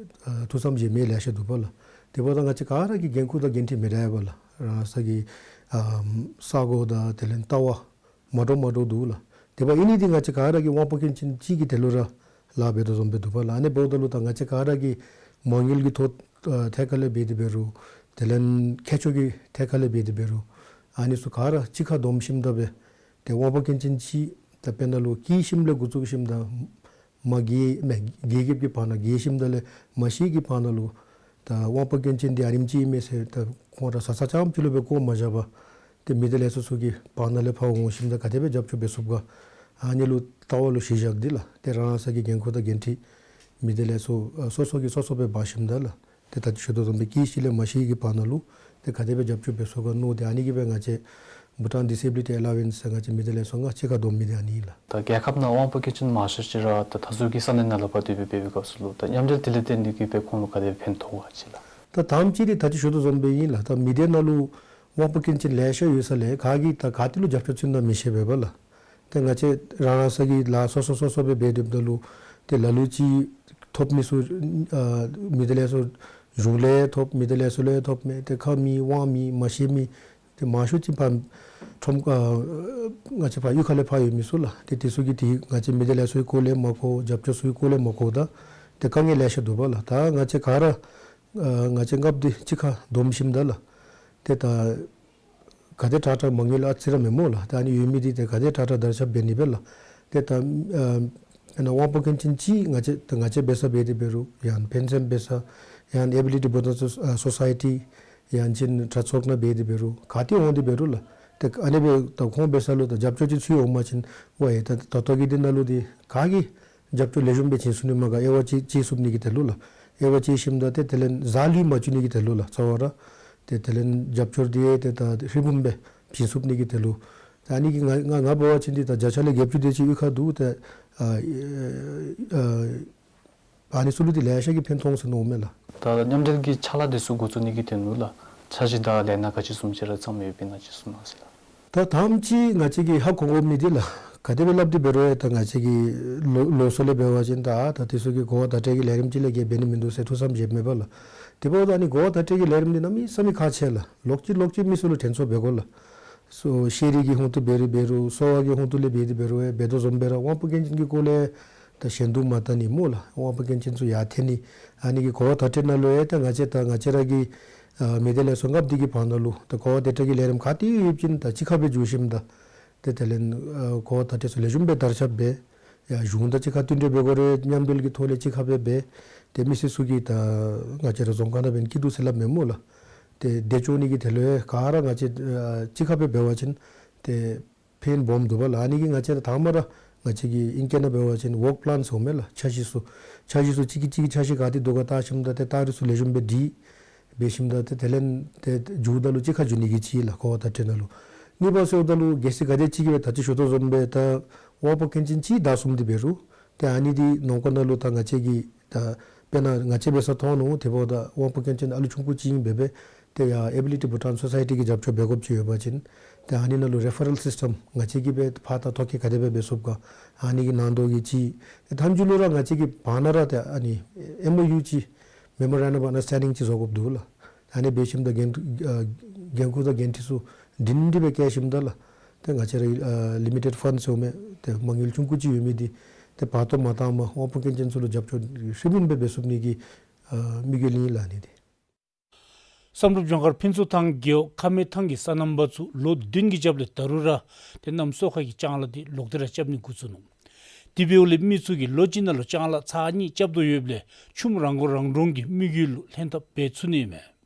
ཨ་ཐུགས་བསམ་བཞེས་མི་ལེ་ཤ་འདུག་པ་ལགས། དེ་འབདཝ་ད་ང་བཅས་ག་ར་གི་འགན་ཁུར་དང་འགན་འཁྲི་མི་འདྲ་བ་ལགས། རང་སོ་གི་ཨ་ས་གོ་དང་དེ་ལས་ལྟ་བ་མ་འདྲཝ་མ་འདྲཝ་འདུག་ལགས། དེ་འབདཝ་ཨིན་ནི་འདི་ང་བཅས་ག་ར་གི་དབང་པོ་སྐྱོན་ཅན་གཅིག་གི་དོན་ལུ་ར་ ལཱ་འབད་དོ་བཟུམ་སྦེ་འདུག་པ་ལགས། ཨ་ནི་འབདཝ་ད་ལུ་ད་ང་བཅས་ག་ར་གིས་མ་དངུལ་གྱི་ཐོག་ཨ་ཐད་ཁར་ལས་འབད་དེ་འབད་རུང་དེ་ལས་མཁས་མཆོག་གི་ཐད་ཁར་ལས་འབད་དེ་འབད་རུང་ཨ་ནི་ཚུ་ག་ར་གཅིག་ཁར་བསྡོམས་ཞིནམ་ད་སྦེ་ཏེ་དབང་པོ་སྐྱོན་ཅན་ཅིག་ད་དཔེར་ན་ལུ་སྐྱེས་ཞིནམ་ལས་འགོ་བཙུགས་ཞིནམ་ད་མ་རྒས་མ་རྒས་རྒསཔ་ཀྱི་བར་ན་རྒས་ཞིནམ་ད་ལས་མ་ཤི་གི་བར་ན་ལུ་ད་དབང་པོ་སྐྱོན་ཅན་འདི་ཨ་ནེམ་ཅིག་ཨིན་མས་ཟེར་ད་ཁོང་ར་ས་ས་རྐྱངམ་ཅིག་ལུ་སྦེ་བཀོ་མ་བཞག་པར་ཏེ་མི་དེ་ལས་ཚུ་ཚུ་གི་བར་ན་ལས་ཕར་འོང་ཞིནམ་ད་ག་དེ་སྦེ་རྒྱབ་སྐྱོར་འབད་ཚུགསཔ་ག་ཨ་ནི་ལུ་ལྟ་བ་ལུ་གཞི་བཞག་སྟེ་ལགས། ཏེ་རང་རང་ས་གི་འགན་ཁུར་དང་འགན་འཁྲི་མི་དེ་ལས་ཚུ་ཨ་སོ་སོ་གིས་སོ་སོ་སྦེ་འབག་ཞིནམ་ད་ལགས། ཏེ་ད་ཅི་ཞུ་དོ་བཟུམ་སྦེ་སྐྱེས་ཞིནམ་ལས་མ་ཤི་གི་བར་ན་ལུ་ཏེ་ག་དེ་སྦེ་རྒྱབ་སྐྱོར་འབད་ཚུགས་ག་མནོ་སྟེ་ཨ་ནི་གིས་སྦེ་ང་བཅས་Bhutan Disability Alliance ཟེར་ང་བཅས་མི་དེ་ལས་ཚུ་ལྔ་གཅིག་ཁར་བསྡོམས་མི་འདི་ཨ་ནི་ཨིན་ལགས། ད་རྒྱལ་ཁབ་ནང་དབང་པོ་སྐྱོན་ཅན་མང་ཤོས་ཅིག་ར་ད་མཐའ་ཟུར་གྱི་ས་གནས་ནང་ལུ་ཕར་སྡོད་སྦེ་འབད་བའི་སྐབས་སུ་ལུ་ད་མཉམ་འབྲེལ་དེ་ལས་བརྟེན་ཏེ་གིས་སྦེ་ཁོང་ལུ་ག་དེ་སྦེ་ཕན་ཐོགས་ག་ཅིག་ལགས། ད་དང་པ་ཅིག་འདི་ད་ཅི་ཞུ་དོ་བཟུམ་སྦེ་ཨིན་ལགས། ད་མི་སྡེ་ནང་ལུ་དབང་པོ་སྐྱོན་ཅན་ལེ་ཤ་ཡོད་ས་ལས་ག་གིས་ད་ག་ཏེ་ལུ་རྒྱབ་སྐྱོར་བྱིན་ན་མི་ཤེས་པས་པ་ལགས། ཏེ་ང་བཅས་རང་རང་ས་གི་ལཱ་སོ་སོ་སོ་སོ་སྦེ་འབད་སྡོདཔ་ད་ལུ་ཏེ་ལ་ལུ་ཅིག་ཐོབ་མི་ཚུ་ཨ་མི་དེ་ལས་ཚུ་གཞུང་ལས་ཐོབ་མི་དེ་ལས་ཚུ་ལས་ཐོབ་མས། ཏེ་ཁ་མེད་དབང་མེད་མ་ཤེས་མི་ཏེ་མང་ཤོས་ཅིག་ཕར་ཁྲོམ་ཨ་ང་བཅས་ཕར་གཡུས་ཁ་ལས་ཕར་ཡོད་མི་ཚུ་ལགས། ཏེ་དེ་ཚུ་གིས་ཏེ་ང་བཅས་མི་དེ་ལས་ཚུ་གི་སྐོར་ལས་མ་གོ་རྒྱབ་སྐྱོར་ཚུ་གི་སྐོར་ལས་མ་གོཝ་ད་ཏེ་དཀའ་ངལ་ལེ་ཤ་འདུག་པ་ལགས། ད་ང་བཅས་ག་ར་ཨ་ང་བཅས་རྐྱབ་སྟེ་གཅིག་ཁར་བསྡོམས་ཞིནམ་ད་ལགས། ཏེ་ད་ག་དེ་དྲག་དྲག་མ་དངུལ་ཨ་ཙི་ར་མེན་སྨོ་ལགས། ད་ཨ་ནི་ཡོད་མི་འདི་ཏེ་ག་དེ་དྲག་དྲག་དར་ཁྱབ་འབད་ནི་སྦེ་ལགས། ཏེ་ད་ཨ་དཔེར་ན་དབང་པོ་སྐྱོན་ཅན་ཅིག་ང་བཅས་ད་ང་བཅས་འབད་ས་འབད་དེ་འབད་རུང་ཡང་ཕན་སེམས་འབད་ས་ཡང་Ability Bhutan Society ཡང་ཅིན་དྲ་ཚོགས་ནང་འབད་དེ་འབད་རུང་ག་ཏེ་འོང་སྟེ་འབད་རུང་ལགས། ཏེ་ཨ་ནི་སྦེ་ད་ཁོང་འབད་ས་ལུ་ད་རྒྱབ་སྐྱོར་ཅིག་ཚུད་འོང་པ་ཅིན་ཝའི་ད་ད་ལྟོ་གི་འདི་ནང་ལུ་འདི་ག་གིས་རྒྱབ་སྐྱོར་ལེགས་ཤོམ་སྦེ་བྱིན་ཚུགས་ནི་མས་ག། དབྱེ་བ་ཅིག་ཕྱེ་ཚུགས་ནི་གི་དོན་ལུ་ལགས། དབྱེ་བ་ཕྱེ་ཞིནམ་ད་ཏེ་དེ་ལས་གཟའ་ལུས་མ་བཅུག་ནི་གི་དོན་ལུ་ལགས། རྩ་བ་ར་ཏེ་དེ་ལས་རྒྱབ་སྐྱོར་འདི་ཏེ་ད་ཧྲིལ་བུམ་སྦེ་བྱིན་ཚུགས་ནི་གི་དོན་ལུ། ད་ཨ་ནི་གིས་ང་ང་ང་འབད་བ་ཅིན་འདི་ད་བརྒྱ་ཆ་ལས་བརྒྱད་ཅུ་དེ་ཅིག་གཡུས་ཁར་འདུག། ཏེ་ཨ་ཨ་ཨ་ནི་ཚུ་ལུ་འདི་ལེ་ཤ་གིས་ཕན་ཐོགས་ཟེར་མནོཝ་མས་ལགས། ད་མཉམ་འབྲེལ་གྱི་ཕྱག་ལཱ་འདི་ཚུ་འགོ་བཙུགས་ནི་གི་དོན་ལུ་ལགས། འཆར་གཞི་དང་ལས་སྣ་ག་ཅི་བཟུམ་ཅིག་ར་བརྩམས་ཡོདཔ་ཨིན་ན་ཅིག་གསུང་གནང་ཟེར་ལགས། ད་དང་པ་ཅིག་ང་བཅས་ཀྱིས་ཧ་གོ་དགོ་མི་འདི་ལགས། ག་དེ་སྦེ་སླབ་སྟེ་འབད་རུང་ཡང་ད་ང་བཅས་ཀྱི་ལོ་ལོ་སོ་ལས་འབད་བ་ཅིན་ད་ད་དེ་ཚུ་གི་གོ་བ་བརྡ་སྤྲོད་ཀྱི་ལས་རིམ་ཅིག་ལས་བརྒལ་འབད་ནི་མིན་འདུག་ཟེར་ཐུགས་བསམ་བཞེསཔ་མས་པ་ལགས། དེ་འབདཝ་ད་ཨ་ནི་གོ་བ་བརྡ་སྤྲོད་ཀྱི་ལས་རིམ་འདི་གནམ་མེད་ས་མེད་ཁག་ཆེ་ལགས། ལོག་ཅི་ལོག་ཅི་མི་ཚུ་ལུ་དྲན་གསོ་འབད་དགོ་ལགས། སོ་ཤེས་རིག་གི་ཧོངས་ཏོ་འབད་རུང་འབད་རུང་གསོ་བ་གི་ཧོངས་ཏོ་ལས་འབད་དེ་འབད་རུང་ཡང་འབད་དོ་བཟུམ་སྦེ་ར་དབང་པོ་སྐྱོན་ཅན་གྱི་སྐོར་ལས་ད་ཞན་དུ་མ་བལྟ་ནི་སྨོ་ལགས། དབང་པོ་སྐྱོན་ཅན་ཚུ་ཡར་འཐོན་ནི་ཨ་ནི་གི་གོ་བ་བརྡ་སྤྲོད་ནང་ལུ་ཡང་ད་ང་བཅས་ད་ང་བཅས་ར་གི་ཨ་མི་སྡེ་ལས་ཚོགས་ལྔ་པོ་འདི་གི་བར་ན་ལུ་ད་གོ་བ་བརྡ་སྤྲོད་ཀྱི་ལས་རིམ་ག་ཏེ་ཡོདཔ་ཅིག་ད་གཅིག་ཁར་སྦེ་འཛུལ་ཞིནམ་ད་ཏེ་དེ་ལས་ཨ་གོ་བ་བརྡ་སྤྲོད་ཚུ་ལེགས་ཤོམ་སྦེ་དར་ཁྱབ་འབད། ཡང་གཞུང་དང་གཅིག་ཁར་མཐུན་འབྲེལ་འབད་དགོ་རུང་མཉམ་འབྲེལ་གྱི་ཐོག་ལས་གཅིག་ཁར་སྦེ་འབད། ཏེ་མི་སེར་ཚུ་གིས་ད་ང་བཅས་ར་རྫོང་ཁག་ནང་འབད་ནི་སྐྱིད་སྡུག་ཟེར་སླབ་མེན་སྨོ་ལགས། ཏེ་བདེ་སྐྱོང་ནི་གི་དོན་ལུ་ཡང་ག་ར་ང་བཅས་ཨ་གཅིག་ཁར་སྦེ་འབད་བ་ཅིན་ཏེ་ཕན་སྦོམ་འདུག་པ་ལགས། ཨ་ནི་གིས་ང་བཅས་ད་དང་པ་ར་ང་བཅས་ཀྱིས་ཨིང་སྐད་ནང་འབད་བ་ཅིན་ཝོརཀ་པ་ལཱན་ཟེརཝ་མས་ལགས། འཆར་གཞི་ཚུ་འཆར་གཞི་ཚུ་གཅིག་གིས་གཅིག་གི་འཆར་གཞི་ག་ཏེ་འདུག་ག་བལྟ་ཞིནམ་ད་ཏེ་ད་རིས་ཚུ་ལེགས་ཤོམ་སྦེ་སྒྲིག་འབད་ཞིནམ་ད་ཏེ་དེ་ལས་ཏེ་མཇུག་ད་ལུ་གཅིག་ཁར་འཛུལ་ནི་གི་ཅིག་ལགས་གོ་བ་བརྡ་སྤྲོད་ནང་ལུ། གཉིས་པ་ཟེརཝ་ད་ལུ་གལ་སྲིད་ག་དེ་ཅིག་གིས་སྦེ་ད་ཅི་ཞུ་དོ་བཟུམ་སྦེ་ད་དབང་པོ་སྐྱོན་ཅན་ཅིག་བདའ་སོང་སྟེ་འབད་རུང་ཏེ་ཨ་ནི་འདི་ནང་འཁོད་ནང་ལུ་ད་ང་བཅས་ཀྱིས་ད་དཔེར་ན་ང་བཅས་འབད་ས་མཐོང་ནུག། དེ་འབདཝ་ད་དབང་པོ་སྐྱོན་ཅན་ཨ་ལུ་ཆུང་ཀུ་ཅིག་ཨིན་པས་པས། ཏེ་ཡར་Ability Bhutan Society གི་རྒྱབ་སྐྱོར་འབད་དགོཔ་ཅིག་ཡོད་པ་ཅིན་ཏེ་ཨ་ནི་ནང་ལུ་རེ་ཕ་རཱལ་སིསི་ཊམ་ང་བཅས་ཀྱིས་སྦེ་ཕར་ད་ཐོ་བཀོད་ག་དེ་སྦེ་འབད་ཚུགསཔ་ག་ཨ་ནི་གི་ནང་དོག་གི་ཅིག། ཏེ་མཐའ་མཇུག་ལུ་ར་ང་བཅས་ཀྱི་བར་ན་ར་ཏེ་ཨ་ནི་ཨེམ་ཨོ་ཡུ་ཅིག་Memorandum of Understanding ཅིག་བཟོ་དགོཔ་འདུག་ལགས། ཨ་ནི་འབད་ཞིནམ་ད་འགན་ཨ་འགན་ཁུར་དང་འགན་འཁྲི་ཚུ་སྒྲིང་སྒྲི་སྦེ་བཀལ་ཞིནམ་ད་ལགས། ཏེ་ང་བཅས་ར་ཨ་ལི་མི་ཊེཌ་ཕཱནཌ་ཟེརཝ་མས། ཏེ་མ་དངུལ་ཆུང་ཀུ་ཅིག་ཡོད་མི་འདི་ཏེ་བར་སྟོང་མ་བཏངམ་དབང་པོ་སྐྱོན་ཅན་ཚུ་ལུ་རྒྱབ་སྐྱོར་ཧྲིལ་བུམ་སྦེ་འབད་ཚུགས་ནི་གི་ཨ་དམིགས་ཡུལ་ཨིན་ལགས་ཨ་ནི་འདི། བསམ་གྲུབ་ལྗོངས་མཁར་ཕུན་ཚོགས་ཐང་རྒེད་འོག་ཁ་སྨད་ཐང་གི་སོ་ནམ་པ་ཚུ་ལོ་བདུན་གྱི་རྒྱབ་ལས་ད་རུང་ར་ཏེ་གནམ་སོ་ཁ་གི་ལྕང་ལཱ་འདི་ལོག་སྟེ་ར་རྐྱབ་ནི་འགོ་བཙུགས་ནུག། དེ་འབདཝ་ལས་མི་ཚུ་གིས་ལོ་གཅིག་ནང་ལུ་ལྕང་ལཱ་ཚར་གཉིས་རྐྱབ་དོ་ཡོདཔ་ལས་ཆུམ་རང་མགོ་རང་འདྲོངས་ཀྱི་དམིགས་ཡུལ་ལུ་ལྷན་ཐབས་འབད་ཚུགས་ནི་མས།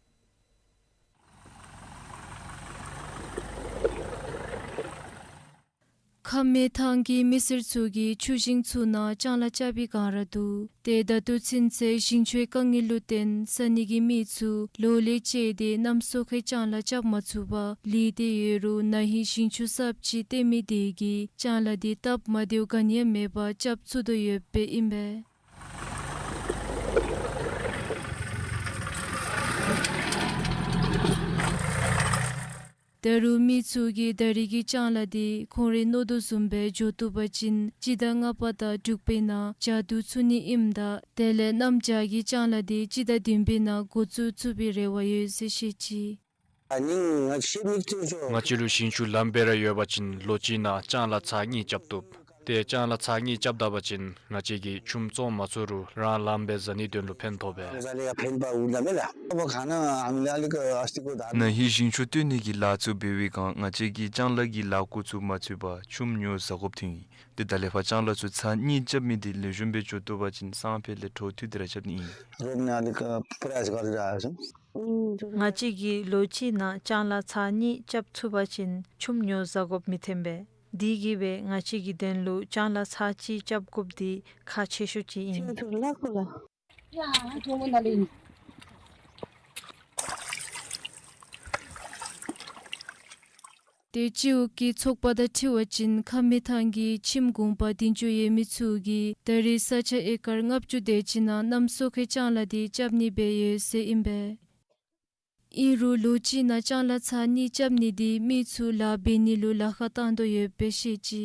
ཁ་སྨད་ཐང་གི་མི་སེར་ཚུ་གིས་ཆུ་ཞིང་ཚུ་ནང་ལྕང་ལཱ་རྐྱབ་པའི་བསྒང་ར་འདུག། ཏེ་ད་ལྟོ་ཚུན་ཚོད་ཞིང་ཆུའི་དཀའ་ངལ་ལུ་བརྟེན་ས་གནས་ཀྱི་མི་ཚུ་ལོ་ལེགས་སྤྱད་དེ་གནམ་སོ་ཁའི་ལྕང་ལཱ་རྐྱབ་མ་ཚུགས་པར་ལུས་ཏེ་ཡོད་རུང་ན་ཧིང་ཞིང་ཆུ་གསརཔ་ཅིག་བཏོན་མི་དེ་གིས་ལྕང་ལཱ་འདི་སྟབས་མ་བདེཝ་ག་ནི་ཡང་མེད་པར་རྐྱབ་ཚུགས་དོ་ཡོདཔ་ཨིན་པས། ད་རུང་མི་ཚུ་གིས་ད་རེས་ཀྱི་ལྕང་ལཱ་འདི་ཁོང་རའི་མནོ་དོ་བཟུམ་སྦེ་འགྱོ་བཏུབ་པ་ཅིན་སྤྱི་ཟླ་ལྔ་པ་དང་དྲུག་པའི་ནང་མཇུག་བསྡུ་ཚུགས་ནི་ཨིནམ་ད་དེ་ལས་གནམ་བྱཱར་གྱི་ལྕང་ལཱ་འདི་སྤྱི་ཟླ་བདུན་པའི་ནང་འགོ་བཙུགས་ཚུགས་པའི་རེ་བ་ཡོད་ཟེར་བཤད་ཅི། ང་བཅས་ལུ་ཞིང་ཆུ་ལངམ་སྦེ་ར་ཡོད་པ་ཅིན་ལོ་གཅིག་ནང་ལྕང་ལཱ་ཚར་གཉིས་རྐྱབ་བཏུབ། ཏེ་ལྕང་ལཱ་ཚར་གཉིས་རྐྱབ་ད་པ་ཅིན་ང་བཅས་ཀྱིས་ཆུམ་བཙོང་མ་ཚུགས་རུང་རང་ལངམ་སྦེ་བཟའ་ནིའི་དོན་ལུ་ཕན་ཐོགས་པས། ནཱ་ཧེ་ཞིང་ཆུ་བཏོན་ནི་གི་ལཱ་ཚུ་འབད་བའི་སྒང་ང་བཅས་ཀྱིས་ལྕང་ལཱ་གི་ལཱ་འགོ་བཙུགས་མ་ཚུགས་པར་ཆུམ་ཉོ་བཟའ་དགོཔ་ཐོན་ཡི། ཏེ་ད་ལས་ཕར་ལྕང་ལཱ་ཚུ་ཚར་གཉིས་རྐྱབ་མི་འདི་ལེགས་ཤོམ་སྦེ་འགྱོ་བཏུབ་པ་ཅིན་སང་ཕོད་ལས་འཕྲོ་མཐུད་དེ་ར་རྐྱབ་ནི་ཨིན། ང་བཅས་ཀྱིས་ལོ་གཅིག་ནང་ལྕང་ལཱ་ཚར་གཉིས་རྐྱབ་ཚུགས་པ་ཅིན་ཆུམ་ཉོ་བཟའ་དགོཔ་མི་ཐོན་པས། དེ་གིས་སྦེ་ང་བཅས་ཀྱི་དོན་ལུ་ལྕང་ལཱ་ཚར་གཅིག་རྐྱབ་དགོཔ་འདི་ཁག་ཆེ་ཤོས་ཅིག་ཨིན། ཏེ་སྤྱི་འོག་གི་ཚོགས་པ་དང་འཁྲིལ་བ་ཅིན་ཁམས་སྨད་ཐང་གི་ཁྱིམ་གུང་པ་འདི་འགྱོ་ཡོད་མི་ཚུ་གིས་ད་རེས་ས་ཆ་ཨེ་ཀར་ལྔ་བཅུ་དེ་ཅིག་ནང་གནམ་སྲོ་ཁའི་ལྕང་ལཱ་འདི་རྐྱབ་ནི་སྦེ་ཡོད་ཟེར་ཨིན་པས། ཨིན་རུང་ལོ་གཅིག་ནང་ལྕང་ལཱ་ཚར་གཉིས་རྐྱབ་ནི་འདི་མི་ཚུ་ལཱ་འབད་ནི་ལུ་ལཱ་ཁག་བཏང་དོ་ཡོདཔ་སྦེ་བཤད་ཅི།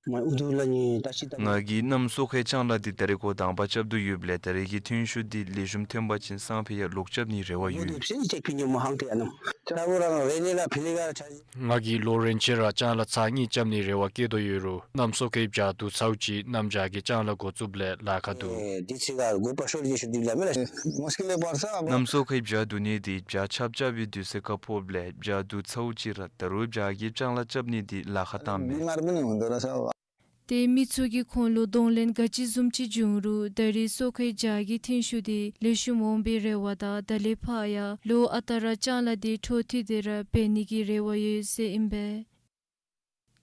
ང་གིས་གནམ་སྲོ་ཁའི་ལྕང་ལཱ་འདི་ད་རེས་འགོ་དང་པ་རྐྱབ་དོ་ཡོདཔ་ལས་ད་རེས་ཀྱི་ཐོན་ཤུགས་འདི་ལེགས་ཤོམ་ཐོན་པ་ཅིན་སང་ཕོད་ཡང་ལོག་རྐྱབ་ནིའི་རེ་བ་ཡོད། ང་གིས་ལོ་རིམ་བཞིན་ར་ལྕང་ལཱ་ཚར་གཉིས་རྐྱབ་ནིའི་རེ་བ་བསྐྱེད་དོ་ཡོད་རུང་གནམ་སྲོ་ཁའི་བྱཱར་དུག་ཚཝ་ཅིག་གནམ་བྱཱར་གྱི་ལྕང་ལཱ་འགོ་བཙུགསཔ་ལས་ལཱ་ཁག་འདུག། གནམ་སྲོ་ཁའི་བྱཱར་དུག་ནི་འདི་བྱཱར་ཆརཔ་རྐྱབ་པའི་དུས་ཚོད་ཁར་ཕོགཔ་ལས་བྱཱར་དུག་ཚཝ་ཅིག་ར་ད་རུང་བྱཱར་གྱི་ལྕང་ལཱ་རྐྱབ་ནི་འདི་ལཱ་ཁག་བཏངམ་མས། ཏེ་མི་ཚུ་གིས་ཁོང་ལུ་གདོང་ལེན་ག་ཅི་བཟུམ་ཅིག་བྱུང་རུང་ད་རེས་སྲོ་ཁའི་བྱཱར་གྱི་ཐོན་ཤུགས་འདི་ལེགས་ཤོམ་འོང་པའི་རེ་བ་དང་ད་ལས་ཕར་ཡང་ལོ་ཨ་རྟག་ར་ལྕང་ལཱ་འདི་འཕྲོ་མཐུད་དེ་ར་འབད་ནི་གི་རེ་བ་ཡོད་ཟེར་ཨིན་པས།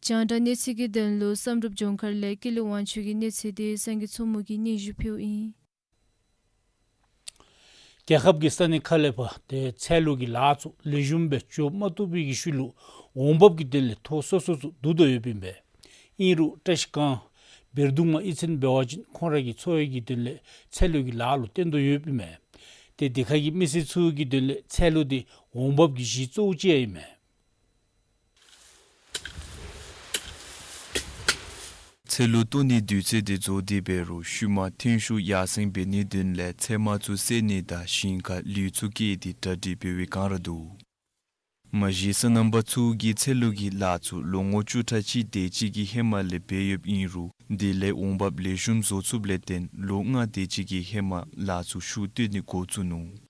རྒྱང་བསྒྲགས་གནས་ཚུལ་གྱི་དོན་ལུ་བསམ་གྲུབ་ལྗོངས་མཁར་ལས་ཀུན་ལེགས་དབང་ཕྱུག་གི་གནས་ཚུལ་འདི་སངས་རྒྱས་མཚོ་མོ་གིས་སྙན་ཞུ་ཕུལཝ་ཨིན། རྒྱལ་ཁབ་ཀྱི་ས་གནས་ཁག་ལས་ཕར་ཏེ་ཚལ་ལུ་གི་ལཱ་ཚུ་ལེགས་ཤོམ་སྦེ་འགྱོ་མ་བཏུབ་པའི་གི་ཤུལ་ལུ་འོང་འབབ་ཀྱི་དོན་ལས་ཐོ་སོ་སོ་ཚུ་བསྡུ་དོ་ཡོདཔ་ཨིན་པས། ཨིན་རུང་བཀྲ་ཤིས་སྒང་བེར་གདུང་མ་གཡུས་ཚན་འབད་བ་ཅིན་ཁོང་ར་གི་འཚོ་བའི་གི་དོན་ལས་ཚལ་ལུ་གི་ལཱ་ལུ་བརྟེན་དོ་ཡོདཔ་ཨིན་མས། ཏེ་དེ་ཁ་གི་མི་སེར་ཚུ་གི་དོན་ལས་ཚལ་ལུ་འདི་འོང་འབབ་ཀྱི་གཞི་གཙོ་བོ་ཅིག་ཨིན་མས། ཚལ་ལུ་བཏོན་ནིའི་དུས་ཚོད་འདི་རྫོགས་ཏེ་འབད་རུང་ཤུལ་མ་ཐོན་ཤུགས་ཡར་སེང་འབད་ནིའི་དོན་ལས་ཚལ་མ་ཚུ་བསལ་ནི་དང་ཞིང་ཁར་ལུད་ཚུ་བཀལ་ཏེ་གྲ་སྒྲིག་འབད་བའི་བསྒང་ར་འདུག། མ་གཞི་སོ་ནམ་པ་ཚུ་གིས་ཚལ་ལུ་གི་ལཱ་ཚུ་ལོ་ངོ་བཅུ་ཕྲག་གཅིག་དེ་ཅིག་གི་ཧེ་མ་ལས་འབད་ཡོདཔ་ཨིན་རུང་དེ་ལས་འོང་འབབ་ལེགས་ཤོམ་བཟོ་ཚུགསཔ་ལས་བརྟེན་ལོ་ལྔ་དེ་ཅིག་གི་ཧེ་མ་ལཱ་ཚུ་ཤུགས་བཏོན་ནི་འགོ་བཙུགས་ནུག།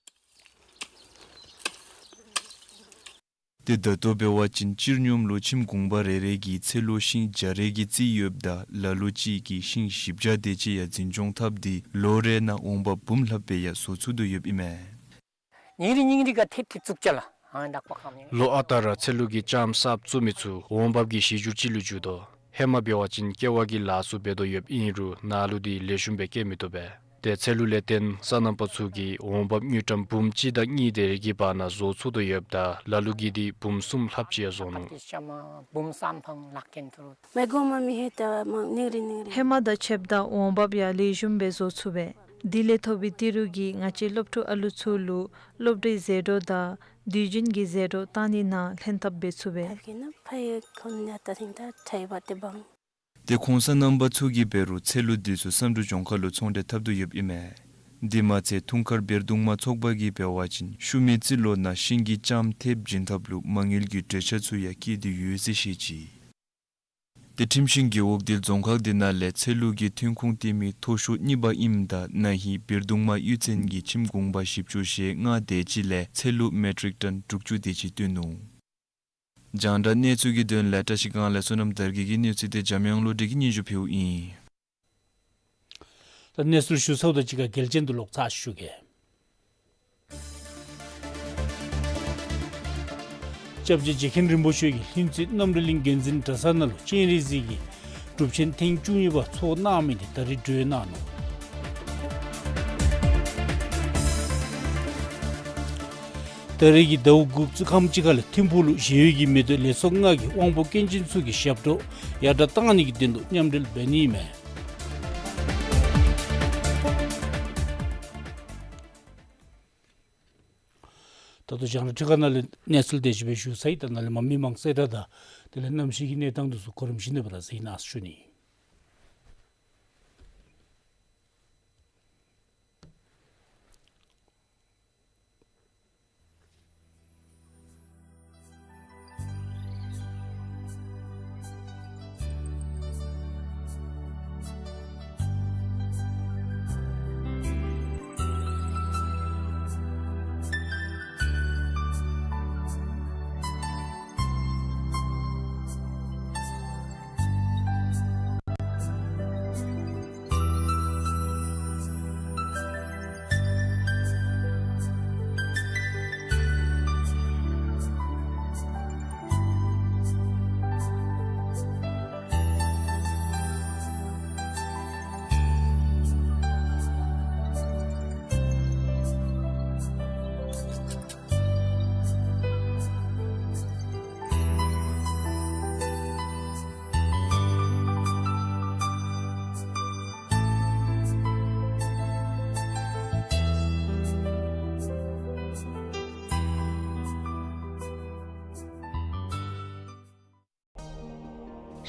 ཏེ་ད་ལྟོ་འབད་བ་ཅིན་སྤྱིར་སྙོམས་ལུ་ཁྱིམ་གུང་པ་རེ་རེ་གིས་ཚལ་ལུ་ཤིང་བརྒྱ་རེ་གི་རྩིས་ཡོདཔ་ད་ལ་ལུ་ཅིག་གིས་ཤིང་བཞི་བརྒྱ་དེ་ཅིག་ཡང་འཛིན་སྐྱོང་འཐབ་སྟེ་ལོ་རེ་ནང་འོང་འབབ་འབུམ་ལྷགཔ་སྦེ་ཡང་བཟོ་ཚུགས་དོ་ཡོདཔ་ཨིན་མས། ལོ་ཨ་རྟག་ར་ཚལ་ལུ་གི་ལྕངམ་གསརཔ་བཙུགས་མི་ཚུ་འོང་འབབ་ཀྱི་གཞི་འགྱུར་ཅིག་ལུ་འགྱུར་དོ། ཧེ་མ་འབད་བ་ཅིན་ཀེ་བ་གི་ལཱ་ཚུ་འབད་དོ་ཡོདཔ་ཨིན་རུང་ནཱ་ལུ་འདི་ལེགས་ཤོམ་སྦེ་སྐྱེ་མི་བཏུབ་པས། ཏེ་ཚལ་ལུ་ལས་བརྟེན་སོ་ནམ་པ་ཚུ་གིས་འོང་འབབ་དངུལ་ཀྲམ་འབུམ་གཅིག་དང་གཉིས་དེ་རེ་གི་བར་ན་བཟོ་ཚུགས་དོ་ཡོདཔ་ད་ལ་ལུ་གིས་འདི་འབུམ་གསུམ་ལྷགཔ་ཅིག་ཡང་བཟོ་ནུག། ཧེ་མ་དང་ཕྱདཔ་ད་འོང་འབབ་ཡང་ལེགས་ཤོམ་སྦེ་བཟོ་ཚུགས་པས། དེ་ལས་ཐོབ་པའི་ཏི་རུ་གིས་ང་བཅས་སློབ་ཕྲུག་ཨ་ལུ་ཚུ་ལུ་སློབ་གྲྭའི་ཟད་འགྲོ་དང་དུས་རྒྱུན་གྱི་ཟད་འགྲོ་བཏང་ནི་ནང་ལྷན་ཐབས་འབད་ཚུགས་པས། ཏེ་ཁོང་སོ་ནམ་པ་ཚུ་གིས་འབད་རུང་ཚལ་ལུ་འདི་ཚུ་བསམ་གྲུབ་ལྗོངས་མཁར་ལུ་ཚོང་འབྲེལ་འཐབ་དོ་ཡོདཔ་ཨིན་མས། དེ་མ་ཚད་འཐུང་དཀར་བེར་གདུང་མ་ཚོགས་པ་གིས་འབད་བ་ཅིན་ཤུལ་མའི་རྩིས་ལོ་ནང་ཤིང་གི་ལྕངམ་ཐེབས་བྱིན་ཐབས་ལུ་མ་དངུལ་གྱི་གྲོས་འཆར་ཚུ་ཡང་བསྐྱལ་ཏེ་ཡོད་ཟེར་བཤད་ཅི། ཏེ་ཁྲིམས་ཤིང་རྒེད་འོག་འདི་རྫོང་ཁག་འདི་ནང་ལས་ཚལ་ལུ་གི་ཐོན་ཁུངས་བཏོན་མི་མཐོ་ཤོས་གཉིས་པ་ཨིནམ་ད་ན་ཧིང་བེར་གདུང་མ་གཡུས་ཚན་གྱི་ཁྱིམ་གུང་པ་བཞི་བཅུ་ཞེ་ལྔ་དེ་ཅིག་ལས་ཚལ་ལུ་མེ་ཊིག་ཊོན་དྲུག་ཅུ་དེ་ཅིག་བཏོན་ནུག། རྒྱང་བསྒྲགས་གནས་ཚུལ་གྱི་དོན་ལས་བཀྲ་ཤིས་སྒང་ལས་བསོད་ནམས་དར་རྒྱས་ཀྱི་གནས་ཚུལ་དེ་འཇམ་དབྱངས་བློ་གྲོས་ཀྱིས་སྙན་ཞུ་ཕུལཝ་ཨིན། ད་གནས་ཚུལ་ཞུ་ཚརཝ་དང་གཅིག་ཁར་གལ་ཅན་དུ་ལོག་ཚར་ཞུ་གེ། སྐྱབས་རྗེ་རྗེ་མཁན་རིན་པོ་ཆེ་གིས་ལྷུན་རྩེ་རྣམ་གྲོལ་གླིང་དགོན་འཛིན་གྲྭ་ཚང་ནང་ལུ་སྤྱན་རས་གཟིགས་ཀྱི་སྒྲུབ་ཆེན་ཐེངས་བཅུ་གཉིས་པ་ཚོགས་གནང་མི་དེ་ད་རིས་གྲོལ་གནང་ནུག། ད་རིས་ཀྱི་ཟླཝ་དགུ་པའི་ཚུ་ཁམས་ཅིག་ཁ་ལས་ཐིམ་ཕུག་ལུ་ཞི་བའི་གི་མེ་ཏོག་ལེགས་ཚོགས་ལྔ་གིས་དབང་པོ་སྐྱོན་ཅན་ཚུ་གི་ཞབས་བྲོ་ཡར་དྲག་བཏང་ནི་གི་དོན་དུ་མཉམ་འབྲེལ་འབད་ནི་མས། ད་ལྟོ་རྒྱང་བསྒྲགས་ཁང་ནང་ལས་གནས་ཚུལ་དེ་ཅིག་སྦེ་ཞུ་ཚར་ཡི། ད་ནཱ་ལས་མར་མི་མང་གསལ་བསྒྲགས་དང་དེ་ལས་གནམ་གཤིས་ཀྱི་གནས་སྟངས་དེ་ཚུ་གོ་རིམ་བཞིན་དུ་སྦེ་ར་གཟིགས་གནང་ཟེར་ཞུ་ནི།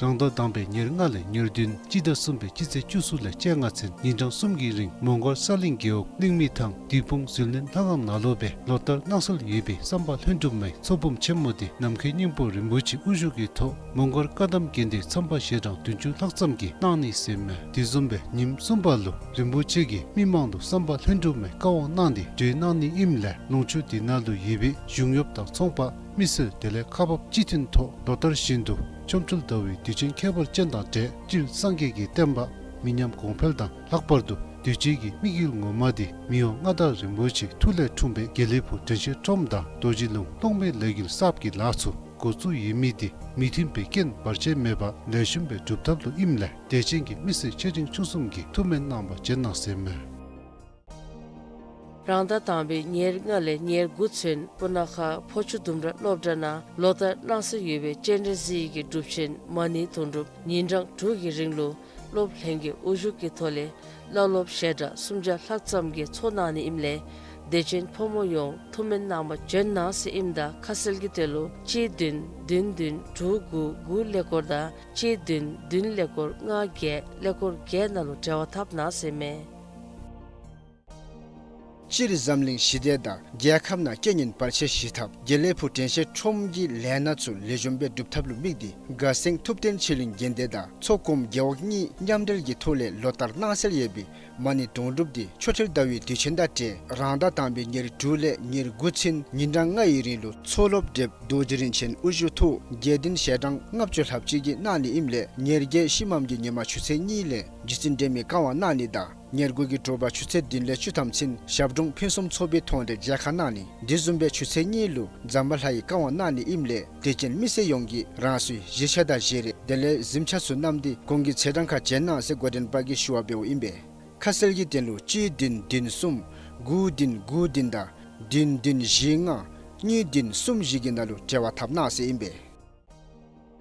རང་ཟླ་དང་པའི་ཉེར་ལྔ་ལས་ཉེར་བདུན་སྤྱི་ཟླ་གསུམ་པའི་སྤྱི་ཚེས་བཅུ་གསུམ་ལས་བཅོ་ལྔ་ཚུན་ཉིན་གྲངས་གསུམ་གྱི་རིང་མོང་སྒར་ས་གླིང་རྒེད་འོག་གླིང་མི་ཐང་བདུད་དཔུང་ཟིལ་གནོན་ལྷ་ཁང་ནང་ལུ་སྦེ་ལོ་ལྟར་གནང་སྲོལ་ཡོད་པའི་བསམ་པ་ལྷུན་གྲུབ་མའི་ཚོགས་འབུམ་ཆེན་མོ་འདི་ནམ་མཁའི་སྙིང་པོ་རིན་པོ་ཆེ་དབུ་བཞུགས་ཀྱི་ཐོག་མོང་སྒར་བཀའ་གདམས་དགོན་སྡེའི་མཚམས་པ་ཞལ་གྲངས་བདུན་ཅུ་ལྷག་ཙམ་གྱིས་གནང་ནི་ཟེར་མས། དེ་བཟུམ་སྦེ་ཉིནམ་གསུམ་པ་ལུ་རིན་པོ་ཆེ་གིས་མི་མང་ལུ་བསམ་པ་ལྷུན་གྲུབ་མའི་བཀའ་དབང་གནང་སྟེ་གྲོལ་གནང་ནི་ཨིནམ་ལས་ལུང་ཕྱོགས་འདི་ནང་ལུ་ཡོད་པའི་གཞུང་གཡོགཔ་དང་ཚོང་པ་མི་སེར་དེ་ལས་ཁག་འབགཔ་སྤྱི་མཐུན་ཐོག་ལོ་ལྟར་བཞིན་དུ་ཆོ་འཕྲུལ་ཟླ་བའི་དུས་ཆེན་ཁྱད་པར་ཅན་དང་འབྲེལ་སྤྱིར་སངས་རྒྱས་ཀྱི་བསྟན་པ་མི་ཉམས་གོང་འཕེལ་དང་ལྷག་པར་དུ་གདུལ་བྱའི་གི་དམིགས་ཡུལ་ངོ་མ་འདི་མི་དབང་མངའ་བདག་རིན་པོ་ཆེའི་ཐུགས་ལས་འཁྲུངས་པའི་དགེ་ལེགས་ཕུག་དྲན་ཤེས་ཁྲོམ་དང་རྡོ་རྗེ་ལུང་གློག་མེའི་ལས་འགུལ་གསརཔ་གི་ལཱ་ཚུ་འགོ་བཙུགས་ཡོད་མི་འདི་མུ་མཐུད་པའི་རྐྱེན་བར་ཆད་མེད་པར་ལེགས་ཤོམ་སྦེ་སྒྲུབ་ཐབས་ལུ་ཨིནམ་ལས་དད་ཅན་གྱི་མི་སེར་ཆེ་འབྲིང་ཆུང་གསུམ་གྱིས་ཐུགས་སྨོན་གནང་བར་བྱོན་གནང་ཟེར་མས། རང་ཟླ་དང་པའི་ཉེར་ལྔ་ལས་ཉེར་དགུ་ཚུན་སྤུ་ན་ཁ་ཕོ་ཆུ་ལྡུམ་ར་སློབ་གྲྭ་ནང་ལོ་ལྟར་གནང་སྲོལ་ཡོད་པའི་སྤྱན་རས་གཟིགས་ཀྱི་སྒྲུབ་ཆེན་མ་ཎི་དོན་གྲུབ་ཉིན་གྲངས་དྲུག་གི་རིང་ལུ་སློབ་གླིང་གི་དབུ་བཞུགས་ཀྱི་ཐོག་ལས་བླ་སློབ་ཞལ་གྲངས་སུམ་བརྒྱ་ལྷག་ཙམ་གྱིས་ཚོགས་གནང་ནི་ཨིནམ་ལས་དད་ཅན་ཕོ་མོ་ཡོངས་ཐུགས་སྨོན་གནང་བར་བྱོན་གནང་ཟེར་ཨིནམ་ད་ཁ་གསལ་གྱི་དོན་ལུ་གཅིག་བདུན་བདུན་བདུན་དྲུག་དགུ་དགུ་ཀླད་ཀོར་དང་གཅིག་བདུན་བདུན་ཀླད་ཀོར་ལྔ་བརྒྱད་ཀླད་ཀོར་བརྒྱད་ནང་ལུ་འབྲེལ་བ་འཐབ་གནང་ཟེར་མས། སྤྱིར་འཛམ་གླིང་ཞི་བདེ་དང་རྒྱལ་ཁབ་ནང་རྐྱེན་ངན་བར་ཆད་ཞི་ཐབས་དགེ་ལེགས་ཕུག་དྲན་ཤེས་ཁྲོམ་གྱི་ལས་སྣ་ཚུ་ལེགས་ཤོམ་སྦེ་སྒྲུབ་ཐབས་ལུ་དམིགས་ཏེ་དགའ་སེང་ཐུབ་བསྟན་ཆོས་གླིང་དགོན་སྡེ་དང་ཚོགས་གོངམ་རྒེད་འོག་གཉིས་མཉམ་འབྲེལ་གྱི་ཐོག་ལས་ལོ་ལྟར་གནང་སྲོལ་ཡོད་པའི་མ་ཎི་དོན་གྲུབ་འདི་ཆོ་འཕྲུལ་ཟླ་བའི་དུས་ཆེན་དང་འབྲེལ་རང་ཟླ་དང་པའི་ཉེར་དྲུག་ལས་ཉེར་དགུ་ཚུན་ཉིན་གྲངས་ལྔ་ཡི་རིང་ལུ་ཚོགས་སློབ་བགྲེསཔ་རྡོ་རྗེ་རིན་ཆེན་དབུ་བཞུགས་ཐོག་དགེ་འདུན་ཞལ་གྲངས་ལྔ་བཅུ་ལྷགཔ་ཅིག་གིས་གནང་ནི་ཨིནམ་ལས་ཉེར་བརྒྱད་ཤི་མམ་གྱི་ཉིན་མ་ཆུ་ཚོད་གཉིས་ལས་རྗེ་བཙུན་སྒྲོལ་མའི་བཀའ་དབང་གནང་ནི་དང་ཉེར་དགུ་གི་དྲོ་པ་ཆུ་ཚོད་བདུན་ལས་བཅུ་ཐམ་ཚུན་ཞབས་དྲུང་ཕུན་སུམ་ཚོགས་པའི་མཐོང་གྲོལ་མཇལ་ཁ་གནང་ནི། དེ་བཟུམ་སྦེ་ཆུ་ཚོད་གཉིས་ལུ་ཛམ་བྷ་ལ་ཡི་བཀའ་དབང་གནང་ནི་ཨིནམ་ལས་དད་ཅན་མི་སེར་ཡོངས་ཀྱིས་རང་སོའི་གཞིས་ཆགས་དང་གཞིས་རིས་དེ་ལས་གཟིམ་ཆ་ཚུ་བསྣམས་ཏེ་གོང་གི་ཚེས་གྲངས་ཁར་བྱོན་གནང་ཟེར་འགོ་འདྲེན་པ་གིས་ཞུ་བ་འབདཝ་ཨིན་པས། ཁ་གསལ་གྱི་དོན་ལུ་གཅིག་བདུན་བདུན་གསུམ་དགུ་བདུན་དགུ་བདུན་དང་བདུན་བདུན་བཞི་ལྔ་གཉིས་བདུན་གསུམ་བཞི་གི་ནང་ལུ་འབྲེལ་བ་འཐབ་གནང་ཟེར་ཨིན་པས།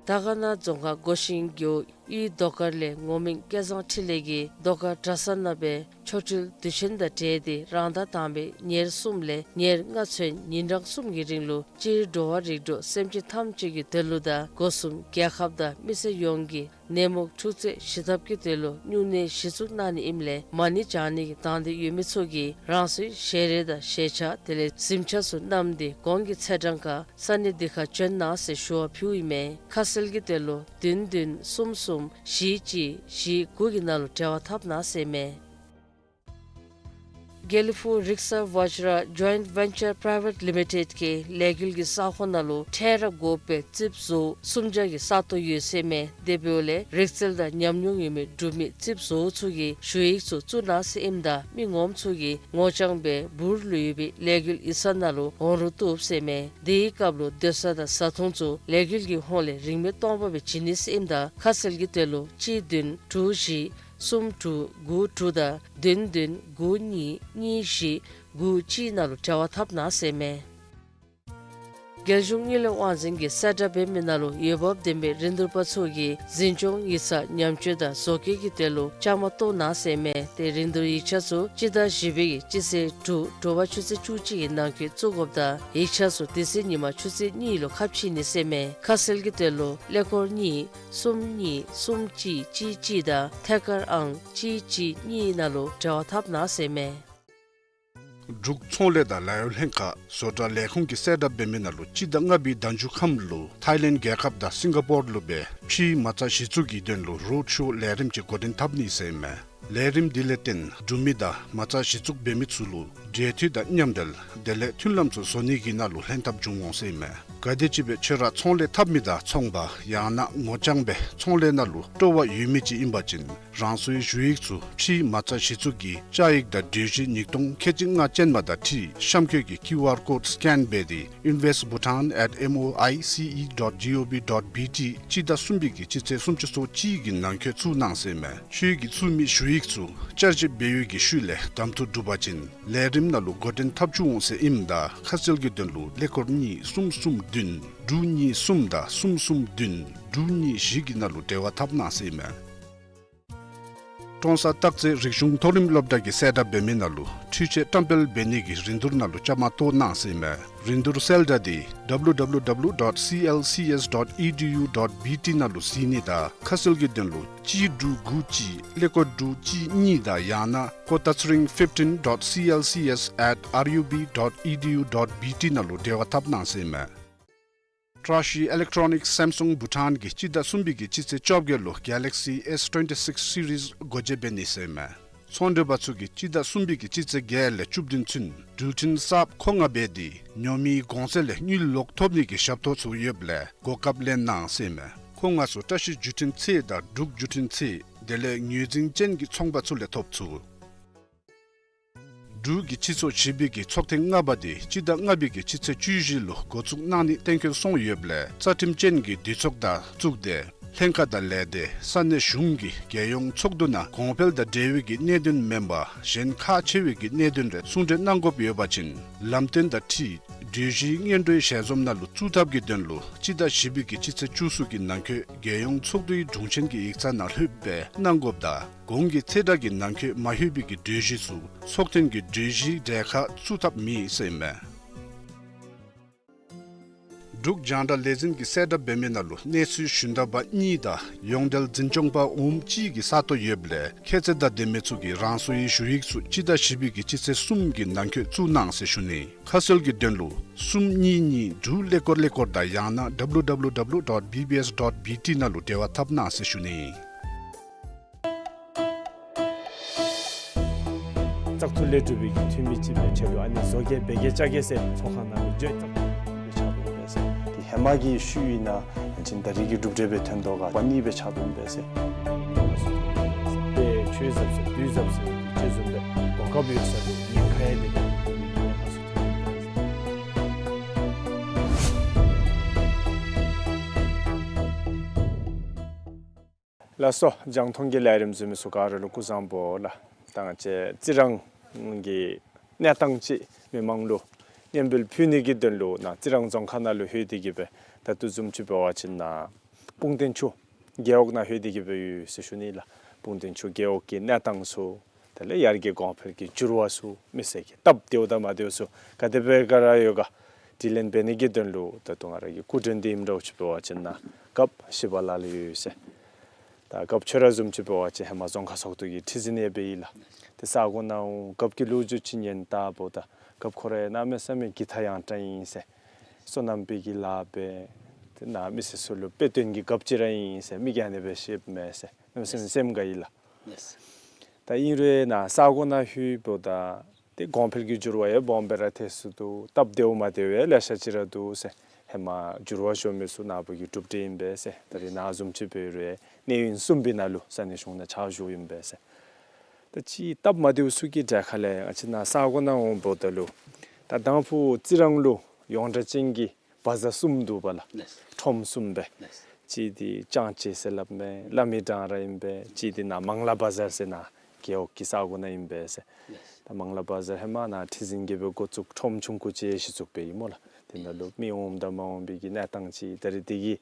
དར་དཀར་ན་རྫོང་ཁག་སྒོ་ཤིང་རྒེད་འོག་གཡུས་རྡོ་དཀར་ལས་ངོ་མིང་སྐལ་བཟང་འཕྲིན་ལས་ཀྱིས་རྡོ་དཀར་གྲྭ་ས་ནང་སྦེ་ཆོ་འཕྲུལ་དུས་ཆེན་དང་འབྲེལ་ཏེ་རང་ཟླ་དང་པའི་ཉེར་གསུམ་ལས་ཉེར་ལྔ་ཚུན་ཉིན་གྲངས་གསུམ་གྱི་རིང་ལུ་སྤྱིར་འགྲོ་བ་རིགས་དྲུག་སེམས་ཅན་ཐམས་ཅད་ཀྱི་དོན་ལུ་དང་སྒོ་གསུམ་རྒྱལ་ཁབ་དང་མི་སེར་ཡོངས་ཀྱི་ནད་མུག་འཁྲུག་རྩོད་ཞི་ཐབས་ཀྱི་དོན་ལུ་སྨྱུང་གནས་གཞི་བཙུགས་གནང་ནི་ཨིནམ་ལས་མ་ཎི་བགྲང་ནི་གི་དང་འདོད་ཡོད་མི་ཚུ་གིས་རང་སོའི་ཞལ་རས་དང་ཞལ་ཆས་དེ་ལས་གཟིམ་ཆ་ཚུ་བསྣམས་ཏེ་གོང་གི་ཚེས་གྲངས་ཁར་ས་གནས་འདི་ཁར་བྱོན་གནང་ཟེར་ཞུ་བ་ཕུལཝ་ཨིན་མས། ཁ་གསལ་གྱི་དོན་ལུ་བདུན་བདུན་གསུམ་གསུམ་བཞི་གཅིག་བཞི་དགུ་གི་ནང་ལུ་འབྲེལ་བ་འཐབ་གནང་ཟེར་མས། དགེ་ལེགས་ཕུག་རིག་གསར་བཛྲ་ཇོའིནཊ་ཝེན་ཅར་པྲའི་ཝེཊ་ལི་མི་ཊེཌ་གི་ལས་འགུལ་གྱི་ས་ཁོངས་ནང་ལུ་ཕྲལ་ར་དགོ་པའི་རྩིགཔ་བཟོ་སུམ་བརྒྱ་གི་ས་སྟོང་ཡོད་ཟེར་མས། དེ་འབདཝ་ལས་རིག་རྩལ་དང་ཉམས་མྱོང་ཡོད་མི་འབྲུག་མི་རྩིགཔ་བཟོ་ཚུ་གིས་ཞུ་ཡིག་ཚུ་བཙུགས་གནང་ཟེར་ཨིནམ་ད་མི་ངོམ་ཚུ་གིས་ངོ་རྐྱང་སྦེ་འབུར་ལུ་ཡོད་པའི་ལས་འགུལ་ཡིག་ཚང་ནང་ལུ་འོང་རོགས་བཏུབ་ཟེར་མས། དེའི་སྐབས་ལུ་སྡོད་ས་དང་བཟའ་འཐུང་ཚུ་ལས་འགུལ་གྱི་ཧོངས་ལས་རིན་མེད་སྟོང་པ་སྦེ་བྱིན་ནི་ཟེར་ཨིནམ་ད་ཁ་གསལ་གྱི་དོན་ལུ་གཅིག་བདུན་དྲུག་བཞི་གསུམ་དྲུག་དགུ་དྲུག་དང་བདུན་བདུན་དགུ་གཉིས་གཉིས་བཞི་དགུ་གཅིག་ནང་ལུ་འབྲེལ་བ་འཐབ་གནང་ཟེར་མས། རྒྱལ་གཞུང་དངུལ་ལས་དབང་འཛིན་གྱིས་གསལ་བསྒྲགས་འབད་མི་ནང་ལུ་འོས་འབབ་ལྡན་པའི་རིན་བསྡུར་པ་ཚུ་གིས་འཛིན་སྐྱོང་ཡིག་ཚང་ཉམས་བཅོས་དང་བཟོ་བཀོད་ཀྱི་དོན་ལུ་བཅའ་མར་གཏོགས་གནང་ཟེར་མས། ཏེ་རིན་བསྡུར་ཡིག་ཆ་ཚུ་སྤྱི་ཟླ་བཞི་པའི་སྤྱི་ཚེས་དྲུག་དྲོ་པ་ཆུ་ཚོད་བཅུ་གཅིག་གི་ནང་འཁོད་བཙུགས་དགོཔ་དང་ཡིག་ཆ་ཚུ་དེ་ཚེ་ཉིན་མ་ཆུ་ཚོད་གཉིས་ལུ་ཁ་ཕྱེ་ནི་ཟེར་མས། ཁ་གསལ་གྱི་དོན་ལུ་ཀླད་ཀོར་གཉིས་གསུམ་གཉིས་གསུམ་གཅིག་གཅིག་གཅིག་དང་ཐད་ཀར་ཨང་གཅིག་གཅིག་གཉིས་ནང་ལུ་འབྲེལ་བ་འཐབ་གནང་ཟེར་མས། འབྲུག་ཚོང་ལས་དང་ལཱ་གཡོག་ལྷན་ཁག་བཟོ་གྲྭ་ལས་ཁུངས་ཀྱིས་གསལ་བསྒྲགས་འབད་མི་ནང་ལུ་སྤྱི་ཟླ་ལྔ་པའི་ཟླ་མཇུག་ཁམས་ལུ་ཐའི་ལེནཌ་རྒྱལ་ཁབ་དང་སིང་ག་པོར་ལུ་སྦེ་ཕྱིའི་མ་རྩ་གཞི་བཙུགས་ཀྱི་དོན་ལུ་རོཌ་ཤོ་ལས་རིམ་ཅིག་འགོ་འདྲེན་འཐབ་ནི་ཟེར་མས། ལས་རིམ་འདི་ལས་བརྟེན་འབྲུག་མི་དང་མ་རྩ་གཞི་བཙུགས་འབད་མི་ཚུ་ལུ་འབྲེལ་མཐུད་དང་མཉམ་འབྲེལ་དེ་ལས་མཐུན་ལམ་ཚུ་བཟོ་ནི་གི་ནང་ལུ་ལྷན་ཐབས་འབྱུང་འོང་ཟེར་མས། ག་དེམ་ཅིག་སྦེ་ཁྱོད་ར་ཚོང་ལས་འཐབ་མི་དང་ཚོང་པ་ཡང་ན་ངོ་རྐྱང་སྦེ་ཚོང་ལས་ནང་ལུ་སྤྲོ་བ་ཡོད་མི་ཅིག་ཨིན་པ་ཅིན་རང་སོའི་ཞུ་ཡིག་ཚུ་ཕྱིའི་མ་རྩ་གཞི་བཙུགས་ཀྱི་བཅའ་ཡིག་དང་གྲོས་གཞི་ཉིས་སྟོང་ཁལ་གཅིག་ལྔ་ཅན་མ་དང་འཁྲིལ་གཤམ་འཁོད་ཀྱི་ཀིའུ་ཨར་ཀོཌ་སི་ཀེན་འབད་དེ་invest bhutan at M O I C E dot G O V dot B T སྤྱི་ཟླ་གསུམ་པའི་གི་སྤྱི་ཚེས་སུམ་ཅུ་སོ་གཅིག་གི་ནང་འཁོད་བཙུགས་གནང་ཟེར་མས། ཁྱོད་ཀྱིས་བཙུགས་མི་ཞུ་ཡིག་ཚུ་བསྐྱར་ཞིབ་འབད་བའི་གི་ཤུལ་ལས་གདམ་འཐུ་གྲུབ་པ་ཅིན་ལས་རིམ་ནང་ལུ་འགོ་འདྲེན་འཐབ་བཅུག་འོང་ཟེར་ཨིནམ་ད་ཁ་གསལ་གྱི་དོན་ལུ་ཀླད་ཀོར་གཉིས་གསུམ་གསུམ་བདུན་དྲུག་གཉིས་གསུམ་དང་གསུམ་གསུམ་བདུན་དྲུག་གཉིས་བཞི་གི་ནང་ལུ་འབྲེལ་བ་འཐབ་གནང་ཟེར་མས། ཀྲོང་གསར་སྟག་རྩེ་རིག་གཞུང་མཐོ་རིམ་སློབ་གྲྭ་གིས་གསལ་བསྒྲགས་འབད་མི་ནང་ལུ་འཕྲུལ་ཆས་བཀྲམ་སྤེལ་འབད་ནི་གི་རིན་བསྡུར་ནང་ལུ་བཅའ་མར་གཏོགས་གནང་ཟེར་ཨིན་མས། རིན་བསྡུར་གསལ་བསྒྲགས་འདི་W W W dot C L C S dot E D U dot B T ནང་ལུ་གཟིགས་ནི་དང་ཁ་གསལ་གྱི་དོན་ལུ་གཅིག་དྲུག་དགུ་གཅིག་ཀླད་ཀོར་དྲུག་གཅིག་གཉིས་དང་ཡང་ན་ཀོ་ཏ་ཚེ་རིང་fifteen dot C L C S at R U B dot E D U dot B T ནང་ལུ་འབྲེལ་བ་འཐབ་གནང་ཟེར་ཨིན་མས། བཀྲ་ཤིས་ཨི་ལེག་ཊོ་ནིཀ་སེམ་སུང་བྷུ་ཊཱན་གྱིས་སྤྱི་ཟླ་གསུམ་པའི་གི་སྤྱི་ཚེས་བཅོ་བརྒྱད་ལུ་གེ་ལེག་སི་S twenty six series སྒོ་འབྱེད་འབད་ནི་ཟེར་ཨིན་མས། ཚོང་འབྲེལ་པ་ཚུ་གིས་སྤྱི་ཟླ་གསུམ་པའི་གི་སྤྱི་ཚེས་བརྒྱད་ལས་བཅུ་བདུན་ཚུན་འགྲུལ་འཕྲིན་གསརཔ་མཁོ་མངགས་འབད་དེ་ཉོ་མིའི་གོང་ཚད་ལས་དངུལ་ལོག་ཐོབ་ནི་གི་ཞབས་ཏོག་ཚུ་ཡོདཔ་ལས་གོ་སྐབས་ལེན་གནང་ཟེར་ཨིན་མས། མཁོ་མངགས་ཚུ་བཀྲ་ཤིས་བརྒྱུད་འཕྲིན་ཚད་དང་འབྲུག་བརྒྱུད་འཕྲིན་ཚད་དེ་ལས་ངོས་འཛིན་ཅན་གྱི་ཚོང་པ་ཚུ་ལས་ཐོབ་ཚུགས། འབྲུག་གི་སྤྱི་ཚོགས་བཞི་པའི་གི་ཚོགས་ཐེངས་ལྔ་པ་དེ་སྤྱི་ཟླ་ལྔ་པའི་གི་སྤྱི་ཚེས་བཅུ་བཞི་ལུ་འགོ་བཙུགས་གནང་ནི་གཏན་འཁེལ་སོང་ཡོདཔ་ལས་རྩ་ཁྲིམས་ཅན་གྱི་འདུས་ཚོགས་དང་གཙུག་སྡེ་ལྷན་ཁག་དང་ལས་སྡེ་ས་གནས་གཞུང་གི་རྒྱལ་ཡོངས་ཚོགས་འདུ་ནང་གོང་འཕེལ་དང་འབྲེལ་བའི་གི་གནད་དོན་མེན་པར་གཞན་ཁག་ཆེ་བའི་གི་གནད་དོན་རེ་གསུང་གྲོས་གནང་དགོཔ་ཡོད་པ་ཅིན་ལམ་སྟོན་དང་འཁྲིལ་གྲོས་གཞི་སྔོན་འགྲོའི་ཞལ་འཛོམས་ནང་ལུ་བཙུགས་ཐབས་ཀྱི་དོན་ལུ་སྤྱི་ཟླ་བཞི་པའི་གི་སྤྱི་ཚེས་བཅུ་གསུམ་གྱི་ནང་འཁོད་རྒྱལ་ཡོངས་ཚོགས་འདུའི་དྲུང་ཆེན་གྱི་ཡིག་ཚང་ནང་ལྷོདཔ་སྦེ་གནང་དགོཔ་དང་གོང་གི་ཚེས་གྲངས་ཀྱི་ནང་འཁོད་མ་ལྷོད་པའི་གི་གྲོས་གཞི་ཚུ་ཚོགས་ཐེངས་ཀྱི་གྲོས་གཞིའི་གྲལ་ཁར་བཙུགས་ཐབས་མེད་ཟེར་ཨིན་མས། འབྲུག་རྒྱང་བསྒྲགས་ལས་འཛིན་གྱིས་གསལ་བསྒྲགས་འབད་མི་ནང་ལུ་གནས་ཚུལ་ཞུན་དག་པ་གཉིས་དང་ཡོངས་འབྲེལ་འཛིན་སྐྱོང་པ་འོགམ་གཅིག་གི་ས་སྟོང་ཡོདཔ་ལས་ཁྱད་ཚད་དང་ལྡན་མི་ཚུ་གིས་རང་སོའི་ཞུ་ཡིག་ཚུ་སྤྱི་ཟླ་བཞི་པའི་གི་སྤྱི་ཚེས་གསུམ་གྱི་ནང་འཁོད་བཙུགས་གནང་ཟེར་ཞུ་ནི། ཁ་གསལ་གྱི་དོན་ལུ་གསུམ་གཉིས་གཉིས་དྲུག་ཀླད་ཀོར་ཀླད་ཀོར་དང་ཡང་ན W W W dot B B S dot B T ནང་ལུ་འབྲེལ་བ་འཐབ་གནང་ཟེར་ཞུ་ནི། བཙག་འཐུ་ལས་གྲུབ་པའི་གི་འཐུས་མི་ཅིག་སྦེ་ཆེད་དུ་ཨ་ནི་བཟོ་གེ་འབད་གེ་བཅའ་གེ་ཟེར་ཚོགས་ཁང་ནང་ལུ་བརྗོད་བཙག་འཐུ་སྦེ་ཆགས་འདུག་པས་ཟེར། དེ་ཧེ་མ་གི་ཤུལ་ཨིན་ན་ཨ་ནི་ད་རེས་ཀྱི་གྲུབ་འབྲས་སྦེ་ཐོན་དོ་ག་པ་ནི་སྦེ་ཆགས་འདུག་པས་ཟེར། དཔེ་ཆོས་ཟབ་ཟེར་དུས་ཟབ་ཟེར་ཅིག་བཟུམ་སྦེ་གོ་སྐབས་ཡོད་ས་ལུ་ཉེན་ཁ་ཡང་དེ་ལས་ཉེན་ཁ་ཚུ་ཐོན་འདུག་པས་ཟེར། ལགས་སོ། རྒྱང་མཐོང་གི་ལས་རིམ་གཟིགས་མི་ཚུ་ག་ར་ལུ་སྐུ་གཟུགས་བཟང་པོ་ལགས། ད་ང་བཅས་རྩི་རང་གི་གནས་སྟངས་ཅིག་མི་མང་ལུ་སྙན་འབུལ་ཕུལ་ནི་གི་དོན་ལུ་ནཱ་རྩི་རང་རྫོང་ཁག་ནང་ལུ་ལྷོད་དེ་གི་སྦེ་ད་ལྟོ་བཟུམ་ཅིག་འབད་བ་ཅིན་ནཱ་སྤུངས་རྟེན་ཆུ་རྒེད་འོག་ནང་ལྷོད་དེ་གི་སྦེ་ཡོད་ཟེར་ཞུ་ནི་ལགས། སྤུངས་རྟེན་ཆུ་རྒེད་འོག་གི་གནས་སྟངས་ཚུ་དེ་ལས་ཡར་རྒྱས་གོང་འཕེལ་གྱི་འགྱུར་བ་ཚུ་མི་སེར་གྱི་སྟབས་བདེཝ་དང་མ་བདེཝ་ཚུ་ག་དེ་སྦེ་ག་ར་ཡོད་ག་དྲི་ལན་འབད་ནི་གི་དོན་ལུ་ད་ལྟོ་ང་ར་གི་སྐུ་མགྲོན་འདི་ཨིནམ་འདྲཝ་ཅིག་འབད་བ་ཅིན་ནཱ་རྒཔོ་ཞི་བ་ལྷ་ལགས་ཡོད་ཟེར། ད་རྒཔོ་ཁྱོད་ར་བཟུམ་ཅིག་འབད་བ་ཅིན་ཧེ་མ་རྫོང་ཁག་ཚོགས་འདུ་གི་ཁྲི་འཛིན་ཡང་འབད་ཡི་ལགས། ཏེ་ས་གོ་ནང་འོང་རྒཔོ་གི་ལོ་རྒྱུས་ཅིག་ཉན་ད་འབདཝ་ད་རྒཔོ་ཁོ་ར་ཡང་གནམ་མེད་ས་མེད་གི་ཐ་ཡང་དྲགས་ཨིན་ཟེར། བསོད་ནམས་པའི་གི་ལཱ་འབད། ཏེ་ནཱ་མི་སེར་ཚུ་ལུ་དཔེ་སྟོན་གྱི་རྒཔོ་ཅིག་ར་ཨིན་ཟེར་མི་གིས་ཨ་ནི་སྦེ་བཤདཔ་མས་ཟེར་གནམ་མེད་ས་མེད་སེམས་དགའ་ཡི་ལགས། ལགས། ད་ཨིན་རུང་ནཱ་ས་གོ་ནང་ལྷོདཔ་ད་ཏེ་གོང་འཕེལ་གྱི་འགྱུར་བ་ཡང་སྦོམ་སྦེ་ར་ཐལ་སོང་འདུག། སྟབས་བདེཝ་མ་བདེཝ་ཡང་ལེ་ཤ་ཅིག་ར་འདུག་ཟེར། ཧེ་མ་འགྱུར་བ་བྱུང་མི་ཚུ་ནཱ་བུ་གི་གྲུབ་འབྲས་ཨིན་པས་ཟེར། ད་རེས་ནཱ་བཟུམ་ཅིག་འབད་རུང་གནས་ཡུན་གསུམ་པའི་ནང་ལུ་ས་གནས་གཞུང་ནང་ཕྱག་ཞུཝ་ཨིན་པས་ཟེར། ད་ཅིག་སྟབས་མ་བདེཝ་ཚུ་གི་གྲལ་ཁ་ལས་ང་བཅས་ནཱ་ས་གོ་ནང་འོང་འབདཝ་ད་ལུ་ད་དང་ཕུ་རྩི་རང་ལུ་ཡོངས་གྲགས་ཅན་གྱི་བ་ཛར་གསུམ་འདུག་པ་ལགས། ལགས། ཁྲོམ་གསུམ་སྦེ། ལགས། གཅིག་འདི་ལྕང་སྤྱོད་ཟེར་སླབ་མས། བླ་མའི་བྲང་ར་ཨིན་པས། གཅིག་འདི་ནཱ་མང་ལ་བ་ཛར་ཟེར་ནཱ་རྒེད་འོག་གི་ས་གོ་ནང་ཨིན་པས་ཟེར། ལགས། ད་མང་ལ་བ་ཛར་ཧེ་མ་ནཱ་ཁྲི་འཛིན་གྱིས་སྦེ་འགོ་བཙུགས་ཁྲོམ་ཆུང་ཀུ་ཅིག་གཞི་བཙུགས་འབད་ཡི་སྨོ་ལགས། དེ་ནང་ལུ་མི་འོངམ་དང་མ་འོངམ་པའི་གི་གནས་སྟངས་ཅིག་ད་རེས་དེ་གི་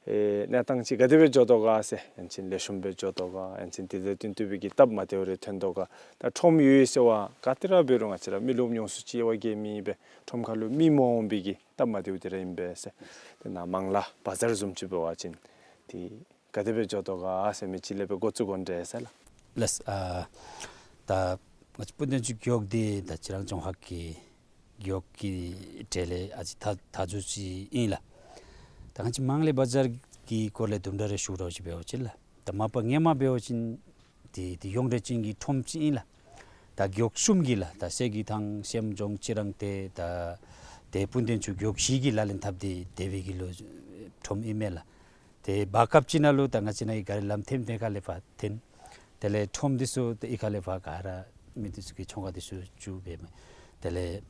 ཨེ་གནས་སྟངས་ཅིག་ག་དེ་སྦེ་འགྱོ་དོ་ག་ཟེར། ཡང་ཅིན་ལེགས་ཤོམ་སྦེ་འགྱོ་དོ་ག། ཡང་ཅིན་དེ་དང་བསྟུན་ཏེ་སྦེ་གི་སྟབས་མ་བདེཝ་རེ་ཐོན་དོ་ག། ད་ཁྲོམ་ཡོད་ཟེར་བ་ག་ཏེ་ར་འབད་རུང་ང་བཅས་ར་མི་རློབས་ཉུང་སུ་ཅིག་ཡོད་པ་གིས་མེན་པས། ཁྲོམ་ཁ་ལུ་མི་མ་འོངམ་པའི་གི་སྟབས་མ་བདེཝ་དེ་ར་ཨིན་པས་ཟེར། དེ་ནཱ་མང་ལ་བ་ཛར་བཟུམ་ཅིག་འབད་བ་ཅིན་དེ་ག་དེ་སྦེ་འགྱོ་དོ་ག་ཟེར་མི་ཅིག་ལས་སྦེ་འགོ་བཙུགས་དགོ་འདྲས་ཟེར་ལགས། ལགས། ཨ་ད་ང་བཅས་སྤུངས་རྟེན་ཆུ་རྒེད་འོག་འདི་ད་རྩི་རང་རྫོང་ཁག་གི་རྒེད་འོག་གི་གྲས་ལས་ཨ་ཙི་མཐའ་མཐའ་མཇུག་ཅིག་ཨིན་ལགས། ད་ང་བཅས་མང་ལ་བ་ཛར་གྱི་སྐོར་ལས་དུམ་གྲ་རེ་ཞུ་རོགས་ཅིག་འབད་བ་ཅིན་ལགས། ད་མ་པ་སྔོན་མ་འབད་བ་ཅིན་དེ་དེ་ཡོངས་གྲགས་ཅན་གྱི་ཁྲོམ་ཅིག་ཨིན་ལགས། ད་རྒེད་འོག་གསུམ་གྱི་ལགས། ད་གསེར་གྱི་ཐང་སེམས་ལྗོངས་རྩི་རང་ཏེ་ད་དེ་སྤུངས་རྟེན་ཆུ་རྒེད་འོག་བཞི་གི་ལག་ལེན་འཐབ་སྟེ་དེ་སྦེ་གི་ལོ་ཁྲོམ་ཨིན་མས་ལགས། དེ་བར་སྐབས་ཅིག་ནང་ལུ་ད་ང་བཅས་ནཱ་གི་ག་རི་ལམ་ཐེམ་ཐེམ་ཁ་ལས་ཕར་འཐེན། དེ་ལས་ཁྲོམ་འདི་ཚུ་ད་ཨི་ཁ་ལས་ཕར་ག་ར་མི་འདི་ཚུ་གི་ཚོང་ཁང་འདི་ཚུ་བཙུགས་འབད་མས། དེ་ལས་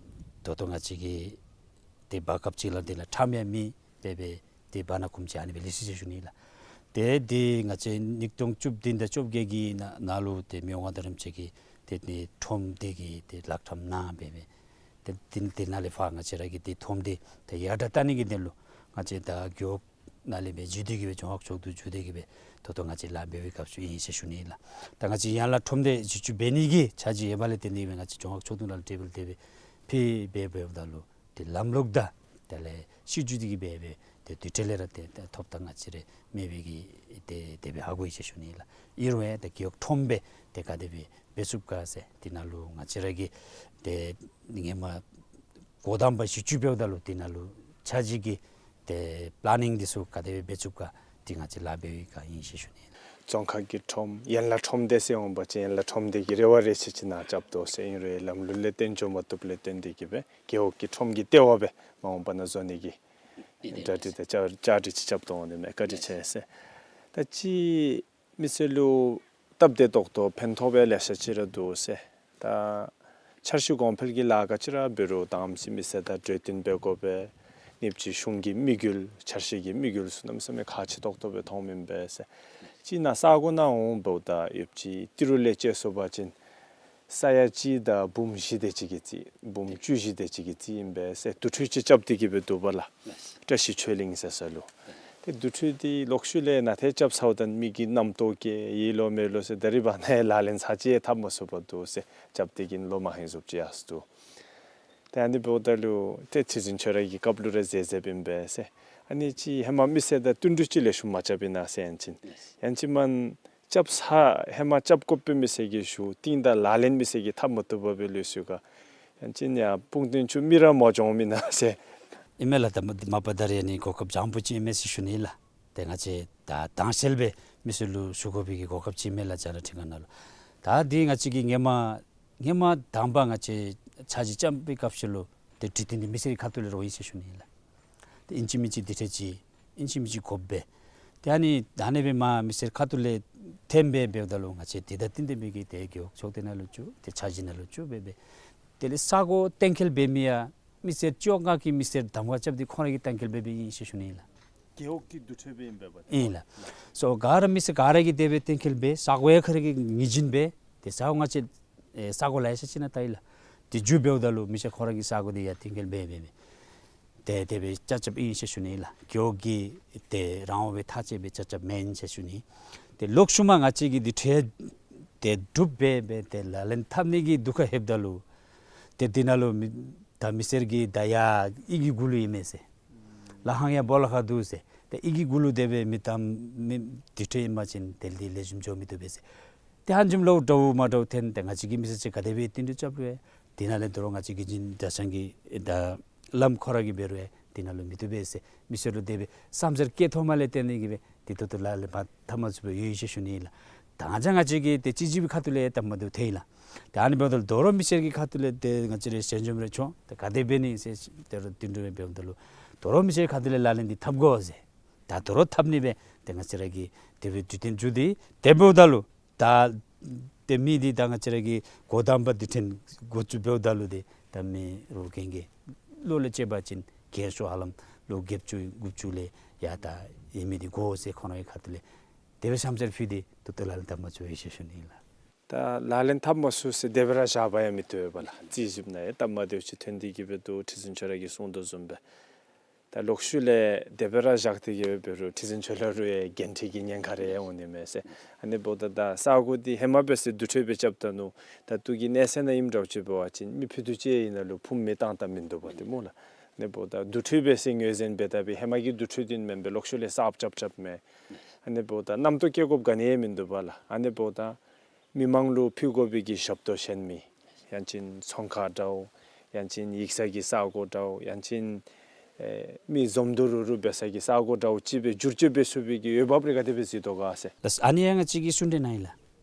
ད་ལྟོ་ང་བཅས་ཀྱི་དེ་བར་སྐབས་ཅིག་ལུ་དེ་ལུ་ཁྲོམ་ཡང་མེད་པས། སྦེ་དེ་བར་ན་ཁུམ་ཅིག་ཨ་ནི་སྦེ་ལེགས་ཤོམ་ཅིག་ཞུ་ནི་ལགས། དེ་དེ་ང་བཅས་ཉིས་སྟོང་བཅུ་བདུན་དང་བཅོ་བརྒྱད་ཀྱི་ནང་ནང་ལུ་དེ་མི་དབང་མངའ་བདག་རིན་པོ་ཆེ་གིས་དེ་ནི་ཁྲོམ་དེ་གི་དེ་ལག་ཁྲམ་གནང་འབད་མས། དེ་དེ་དེ་ནང་ལས་ཕར་ང་བཅས་ར་གིས་དེ་ཁྲོམ་དེ་དེ་ཡར་དྲག་བཏང་ནི་གི་དོན་ལུ་ང་བཅས་ད་རྒེད་འོག་ ནང་ལས་སྦེ་བརྒྱུད་དེ་གི་སྦེ་རྫོང་ཁག་ཕྱོགས་བསྡུ་བརྒྱུད་དེ་གི་སྦེ་ད་ལྟོ་ང་བཅས་ལཱ་འབད་བའི་སྐབས་སུ་ཨིན་ཟེར་ཞུ་ནི་ལགས། ད་ང་བཅས་ཡན་ལག་ཁྲོམ་སྡེ་བཞི་བཅུ་འབད་ནི་གི་འཆར་གཞི་ཡོདཔ་ལས་བརྟེན་ཏེ་སྦེ་ང་བཅས་རྫོང་ཁག་ཕྱོགས་བསྡུ་ནང་ལུ་གྲོས་འབུལ་དེ་སྦེ་ཕུལ་སྦེ་འབདཝ་ད་ལུ་ཏེ་ལམ་ལུགས་དང་དེ་ལས་སྲིད་བྱུས་འདི་གིས་འབད་སྦེ་ཏེ་དེ་འཕྲལ་ལས་ར་ཏེ་ཏེ་ཐོབ་ཐང་ང་བཅས་ར་མེད་པའི་གི་ཏེ་དེ་སྦེ་ཧ་གོ་ཡི་ཟེར་ཞུ་ནི་ལགས། ཨིན་རུང་ཡང་ཏེ་རྒེད་འོག་ཁྲོམ་སྦེ་ཏེ་ག་དེ་སྦེ་འབད་ཚུགས་ག་ཟེར་དེ་ནང་ལུ་ང་བཅས་ར་གིས་ཏེ་ཧེ་མ་སྒོ་དང་པ་བཞི་བཅུ་འབདཝ་ད་ལུ་དེ་ནང་ལུ་འཆར་གཞི་གི་ཏེ་པ་ལ་ནིང་འདི་ཚུ་ག་དེ་སྦེ་འབད་ཚུགས་ག་འདི་ང་བཅས་ལཱ་འབད་བའི་སྒང་ཨིན་ཟེར་ཞུ་ནི། རྫོང་ཁག་གི་ཁྲོམ་ཡན་ལག་ཁྲོམ་སྡེ་ཟེར་འོང་པ་ཅིན་ཡན་ལག་ཁྲོམ་སྡེ་གི་རེ་བ་རེ་ཆེ་ཅིག་ནཱ་རྐྱབ་དོ་ཟེར། ཨིན་རུང་ལམ་ལུགས་ལས་བརྟེན་འགྱོ་མ་བཏུབ་ལས་བརྟེན་ཏེ་གི་སྦེ་རྒེད་འོག་གི་ཁྲོམ་གྱི་ལྟེ་བ་སྦེ་མ་འོངས་པ་ནང་བཟོ་ནི་གི་གྲ་སྒྲིག་དང་བཅའ་བཅའ་སྒྲིག་ཅིག་རྐྱབ་དོ་འོང་ནི་མས། བཀའ་དྲིན་ཆེ་ཟེར། ད་ཅི་མི་སེར་ལུ་སྟབས་བདེ་ཏོག་ཏོ་ཕན་ཐོགས་སྦེ་ལེ་ཤ་ཅིག་ར་འདུག་ཟེར། ད་འཆར་གཞི་གོང་འཕེལ་གྱི་ལཱ་ག་ཅི་ར་འབད་རུང་དང་པ་ཅིག་མི་སེར་དང་གྲོས་བསྟུན་འབད་དགོ་པས། གཉིས་པ་ཅིག་གཞུང་གི་དམིགས་ཡུལ་འཆར་གཞི་གི་དམིགས་ཡུལ་ཚུ་གནམ་མེད་ས་མེད་ཁག་ཆེ་ཏོག་ཏོ་སྦེ་མཐོངམ་ཨིན་པས་ཟེར། ཅིག་ནཱ་ས་གོ་ནང་འོང་འབདཝ་ད་ཡོདཔ་ཅིག་ཏི་རུ་ལས་དཔྱེ་སོང་པ་ཅིན་ས་ཡ་གཅིག་དང་འབུམ་བཞི་དེ་ཅིག་གིས་རྩིས་འབུམ་བཅུ་བཞི་དེ་ཅིག་གིས་རྩིས་ཨིན་པས་ཟེར། དུར་ཁྲོད་ཅིག་རྐྱབ་སྟེ་གི་སྦེ་འདུག་པ་ལགས། བཀྲ་ཤིས་ཆོས་གླིང་ཟེར་ས་ལུ། ཏེ་དུར་ཁྲོད་འདི་ལོག་ཤུལ་ལས་ནཱ་ཏེ་རྐྱབ་ཚརཝ་ད་མི་གིས་རྣམ་རྟོག་སྐྱེ་ཡི་ལོ་མེད་ལོ་ཟེར་ད་རིས་བར་ན་ལག་ལེན་ཚར་གཅིག་འཐབ་མ་ཚུགས་པར་འདུག་ཟེར། རྐྱབ་སྟེ་གི་ལོ་མ་ཧེ་བཟུམ་ཅིག་ཡར་སོང་འདུག། ཏེ་ཨ་ནི་འབདཝ་ད་ལུ་ཏེ་ཁྲི་འཛིན་ཁྱོད་ར་གི་སྐབས་ལུ་ར་མཛད་མཛདཔ་ཨིན་པས་ཟེར། ཨ་ནི་ཅིག་ཧེ་མ་མི་སེར་དང་བསྟུན་གྲོས་ཅིག་ལེགས་ཤོམ་མ་རྐྱབ་ཨིན་ན་ཟེར། ཡང་ཅིན་ཡང་ཅིན་མ་རྐྱབ་ས་ཧེ་མ་རྐྱབ་དགོ་པའི་མི་སེར་གྱིས་ཞུ་རྟིང་བདའ་ལག་ལེན་མི་སེར་གྱིས་འཐབ་མ་བཏུབ་པར་སྦེ་ལུས་སོང་ག། ཡང་ཅིན་ཡང་སྤུངས་ཐུན་ཚུ་མི་ར་མ་འགྱོཝ་ཨིན་ན་ཟེར། ཨིན་མས་ལགས། ད་མ་མ་པ་ད་རེས་ནི་གོ་སྐབས་བཟང་པོ་ཅིག་ཨིན་མས་ཟེར་ཞུ་ནི་ལགས། ཏེ་ང་བཅས་ད་དྭངས་གསལ་སྦེ་མི་སེར་ལུ་ཞུ་དགོ་པའི་གི་གོ་སྐབས་ཅིག་ཨིན་མས་ལགས། རྒྱ་ནག་ཁྲིམས་ཁང་ནང་ལུ། ད་འདི་ང་བཅས་ཀྱིས་ཧེ་མ་ཧེ་མ་དང་པ་ང་བཅས་འཆར་གཞི་རྐྱབ་པའི་སྐབས་སུ་ལུ་ཏེ་གྲོས་བསྟུན་འདི་མི་སེར་གྱི་ཁ་ཐུག་ལས་ར་འོང་ཡི་ཟེར་ཞུ་ནི་ལགས། ཏེ་ཨིན་ཅི་མིན་ཅི་དེ་འཕྲལ་ཅིག་ཨིན་ཅི་མིན་ཅི་དགོཔ་སྦེ། ཏེ་ཨ་ནི་ད་ཨ་ནི་སྦེ་མར་མི་སེར་ཁ་ཐུག་ལས་ཐོན་སྦེ་འབདཝ་ད་ལུ་ང་བཅས་དེ་དང་བསྟུན་ཏེ་མི་གིས་ཏེ་རྒེད་འོག་ཕྱོགས་སྡེ་ནང་ལུ་བཅུག་ཏེ་འཆར་གཞི་ནང་ལུ་བཅུག་སྦེ་སྦེ། དེ་ལས་ས་གོ་གཏན་འཁེལ་འབད་མི་ཡང་མི་སེར་སྤྱི་འོག་ཁག་གི་མི་སེར་གདམ་ཁ་རྐྱབ་སྟེ་ཁོང་ར་གིས་གཏན་འཁེལ་འབད་འབདཝ་ཨིན་ཟེར་ཞུ་ནི་ལགས། རྒེད་འོག་གི་དུར་ཁྲོད་སྦེ་ཨིན་པས་པ། ཨིན་ལགས། སོ་ག་ར་མི་སེར་ག་ར་གིས་དེ་སྦེ་གཏན་འཁེལ་འབད་ས་གོ་ཡང་ཁོ་ར་གིས་ངོས་འཛིན་འབད་དེ་ས་གོ་ང་བཅས་ཨེ་ས་གོ་ལེ་ཤ་ཅིག་ནང་ལྟ་ཡི་ལགས། དེ་མཇུག་འབདཝ་ད་ལུ་མི་སེར་ཁོ་ར་གི་ས་གོ་འདི་ཡང་གཏན་འཁེལ་འབད་འབད་འབད་དེ་དེ་སྦེ་ཆ་ཁྱབ་ཨིན་ཟེར་ཞུ་ནི་ལགས། རྒེད་འོག་གི་ཏེ་རང་དབང་སྦེ་ཐག་བཅད་སྦེ་ཆ་ཁྱབ་མེན་ཟེར་ཞུ་ནི། ཏེ་ལོག་ཤུལ་མ་ང་བཅས་ཀྱིས་དེ་འཕྲལ་ཏེ་གྲུབ་འབད་འབད་ཏེ་ལག་ལེན་འཐབ་ནི་གི་དུས་སྐབས་ལྷོདཔ་ད་ལུ་ཏེ་དེ་ནང་ལུ་མི་ད་མི་སེར་གྱིས་ད་ཡར་ཡི་གེ་གུ་ལུ་ཨིན་མས་ཟེར། ལ་ཧང་ཡང་སྦོ་ལོགས་ཁར་འདུག་ཟེར། ཏེ་ཡི་གེ་གུ་ལུ་དེ་སྦེ་མི་གཏངམ་མི་དེ་འཕྲལ་ཨིན་པ་ཅིན་དེ་ལས་ལེགས་ཤོམ་འགྱོ་མི་བཏུབ་པས་ཟེར། ཏེ་ཧ་ལམ་ལོག་འདྲཝ་མ་འདྲཝ་ཐོན། ཏེ་ང་བཅས་ཀྱིས་མི་སེར་ཅིག་ག་དེ་སྦེ་བསྟུན་གྲོས་རྐྱབ་རུང་དེ་ནང་ལས་དོ་རུང་ང་བཅས་དགེ་འདུན་གྲྭ་ཚང་གི་ད་བླམ་ཁོ་ར་གིས་འབད་རུང་དེ་ནང་ལུ་མི་བཏུབ་པས་ཟེར། མི་སེར་ལུ་དེ་སྦེ་བསམ་འཆར་བཀོད་ཐོག་མ་ལས་བརྟེན་ཏེ་གི་སྦེ་ཏེ་ད་ལྟོ་ལག་ལེན་འཐབ་མ་ཚུགས་པར་ཡོད་ཡོད་ཟེར་ཞུ་ནི་ལགས། ད་ང་བཅས་ང་བཅས་ཀྱི་ཏེ་སྤྱི་ཁྱབ་ཀྱི་ཁ་ཐུག་ལས་འཐབ་མ་བཏུབ་ཐལ་ལགས། ཏེ་ཨ་ནི་འབདཝ་ད་ལུ་དོ་རུང་མི་སེར་གྱི་ཁ་ཐུག་ལས་ཏེ་ང་བཅས་ར་ཞལ་འཛོམས་རེ་བྱོན་ཏེ་ག་དེ་འབད་ནི་ཟེར་དོ་རུང་བསྟུན་གྲོས་འབདཝ་ད་ལུ་དོ་རུང་མི་སེར་ཁ་ཐུག་ལས་ལག་ལེན་འདི་འཐབ་དགོ་ཟེར། ད་དོ་རུང་འཐབ་ནི་སྦེ་ཏེ་ང་བཅས་ར་གིས་དེ་སྦེ་གྲོས་བསྟུན་བརྒྱུད་དེ་དེ་འབདཝ་ད་ལུ་ད་ཏེ་མི་འདི་ད་ང་བཅས་ར་གི་འགོ་དང་པ་འདི་ཐོན་འགོ་བཙུགས་འབདཝ་ད་ལུ་ཏེ་ད་མི་རོགས་རྐྱངམ་གི་ལོ་ལས་བཅད་པ་ཅིན་རྒས་ཤོས་ཧ་ལམ་ལོ་བརྒྱད་ཅུ་དགུ་བཅུ་ལས་ཡར་ད་ཨིན་མི་འདི་དགོ་ཟེར་ཁོང་རའི་ཁ་ཐུག་ལས་དེ་སྦེ་བསམ་འཆར་ཕུལ་ཏེ་ད་ལྟོ་ལག་ལེན་འཐབ་མ་ཚུགས་ཡོད་ཟེར་ཞུ་ནི་ལགས། ད་ལག་ལེན་འཐབ་མ་ཚུགས་ཟེར་དེ་སྦེ་ར་བཞག་པ་ཡང་མི་བཏུབ་པས་ལགས། རྩིས་ཞིབ་ནང་ཡང་སྟབས་མ་བདེཝ་ཅིག་ཐོན་ཏེ་གི་སྦེ་འདུག། ཁྲི་འཛིན་ཁྱོད་ར་གིས་གསུངས་དོ་བཟུམ་སྦེ་ད་ལོག་ཤུལ་ལས་དེ་སྦེ་ར་བཞག་སྟེ་གི་སྦེ་འབད་རུང་ཁྲི་འཛིན་ཁྱོད་ལུ་ཡང་འགན་འཁྲི་གི་ཉེན་ཁ་རེ་འོང་ནི་མས་ཟེར། ཨ་ནི་འབདཝ་ད་ད་ས་གོ་འདི་ཧེ་མ་འབད་ཟེར་དུར་ཁྲོད་སྦེ་རྐྱབ་ད་ནུག། ད་ལྟོ་གི་གནས་ཚད་ནང་ཨིནམ་འདྲཝ་ཅིག་འབད་བ་ཅིན་མི་ཕུད་རྡོག་ཅིག་ཨིན་ན་ལུ་ཕུངམ་མི་བཏང་ད་མིན་འདུག་པ་ཏེ་སྨོ་ལགས། ཨ་ནི་འབདཝ་ད་དུར་ཁྲོད་སྦེ་ཟེར་ངོས་འཛིན་འབད་ད་སྦེ་ཧེ་མ་གི་དུར་ཁྲོད་འདི་མེན་པར་ལོག་ཤུལ་ལས་གསརཔ་རྐྱབ་རྐྱབ་མས། ཨ་ནི་འབདཝ་ད་རྣམ་རྟོག་སྐྱེ་དགོཔ་ག་ནི་ཡང་མིན་འདུག་པ་ལགས། ཨ་ནི་འབདཝ་ད་མི་མང་ལུ་ཕུལ་དགོ་པའི་གི་ཞབས་ཏོག་གཞན་མི་ཡང་ཅིན་ཚོང་ཁང་འདྲཝ་ཡང་ཅིན་ཡིག་ཚང་གི་ས་གོ་འདྲཝ་ཡང་ཅིན་ཨེ་མི་འཛོམས་འདུ་རུག་རུག་འབད་ས་གི་ས་གོ་འདྲཝ་ཅིག་སྦེ་བསྒྱུར་བཅོས་འབད་ཚུགས་པའི་གི་འོས་འབབ་རེ་ག་དེ་སྦེ་གཟིགས་དོ་ག་ཟེར། ལགས། ཨ་ནི་ཡང་ང་བཅས་ཀྱིས་གསུང་གྲོས་གནང་ཡི་ལགས།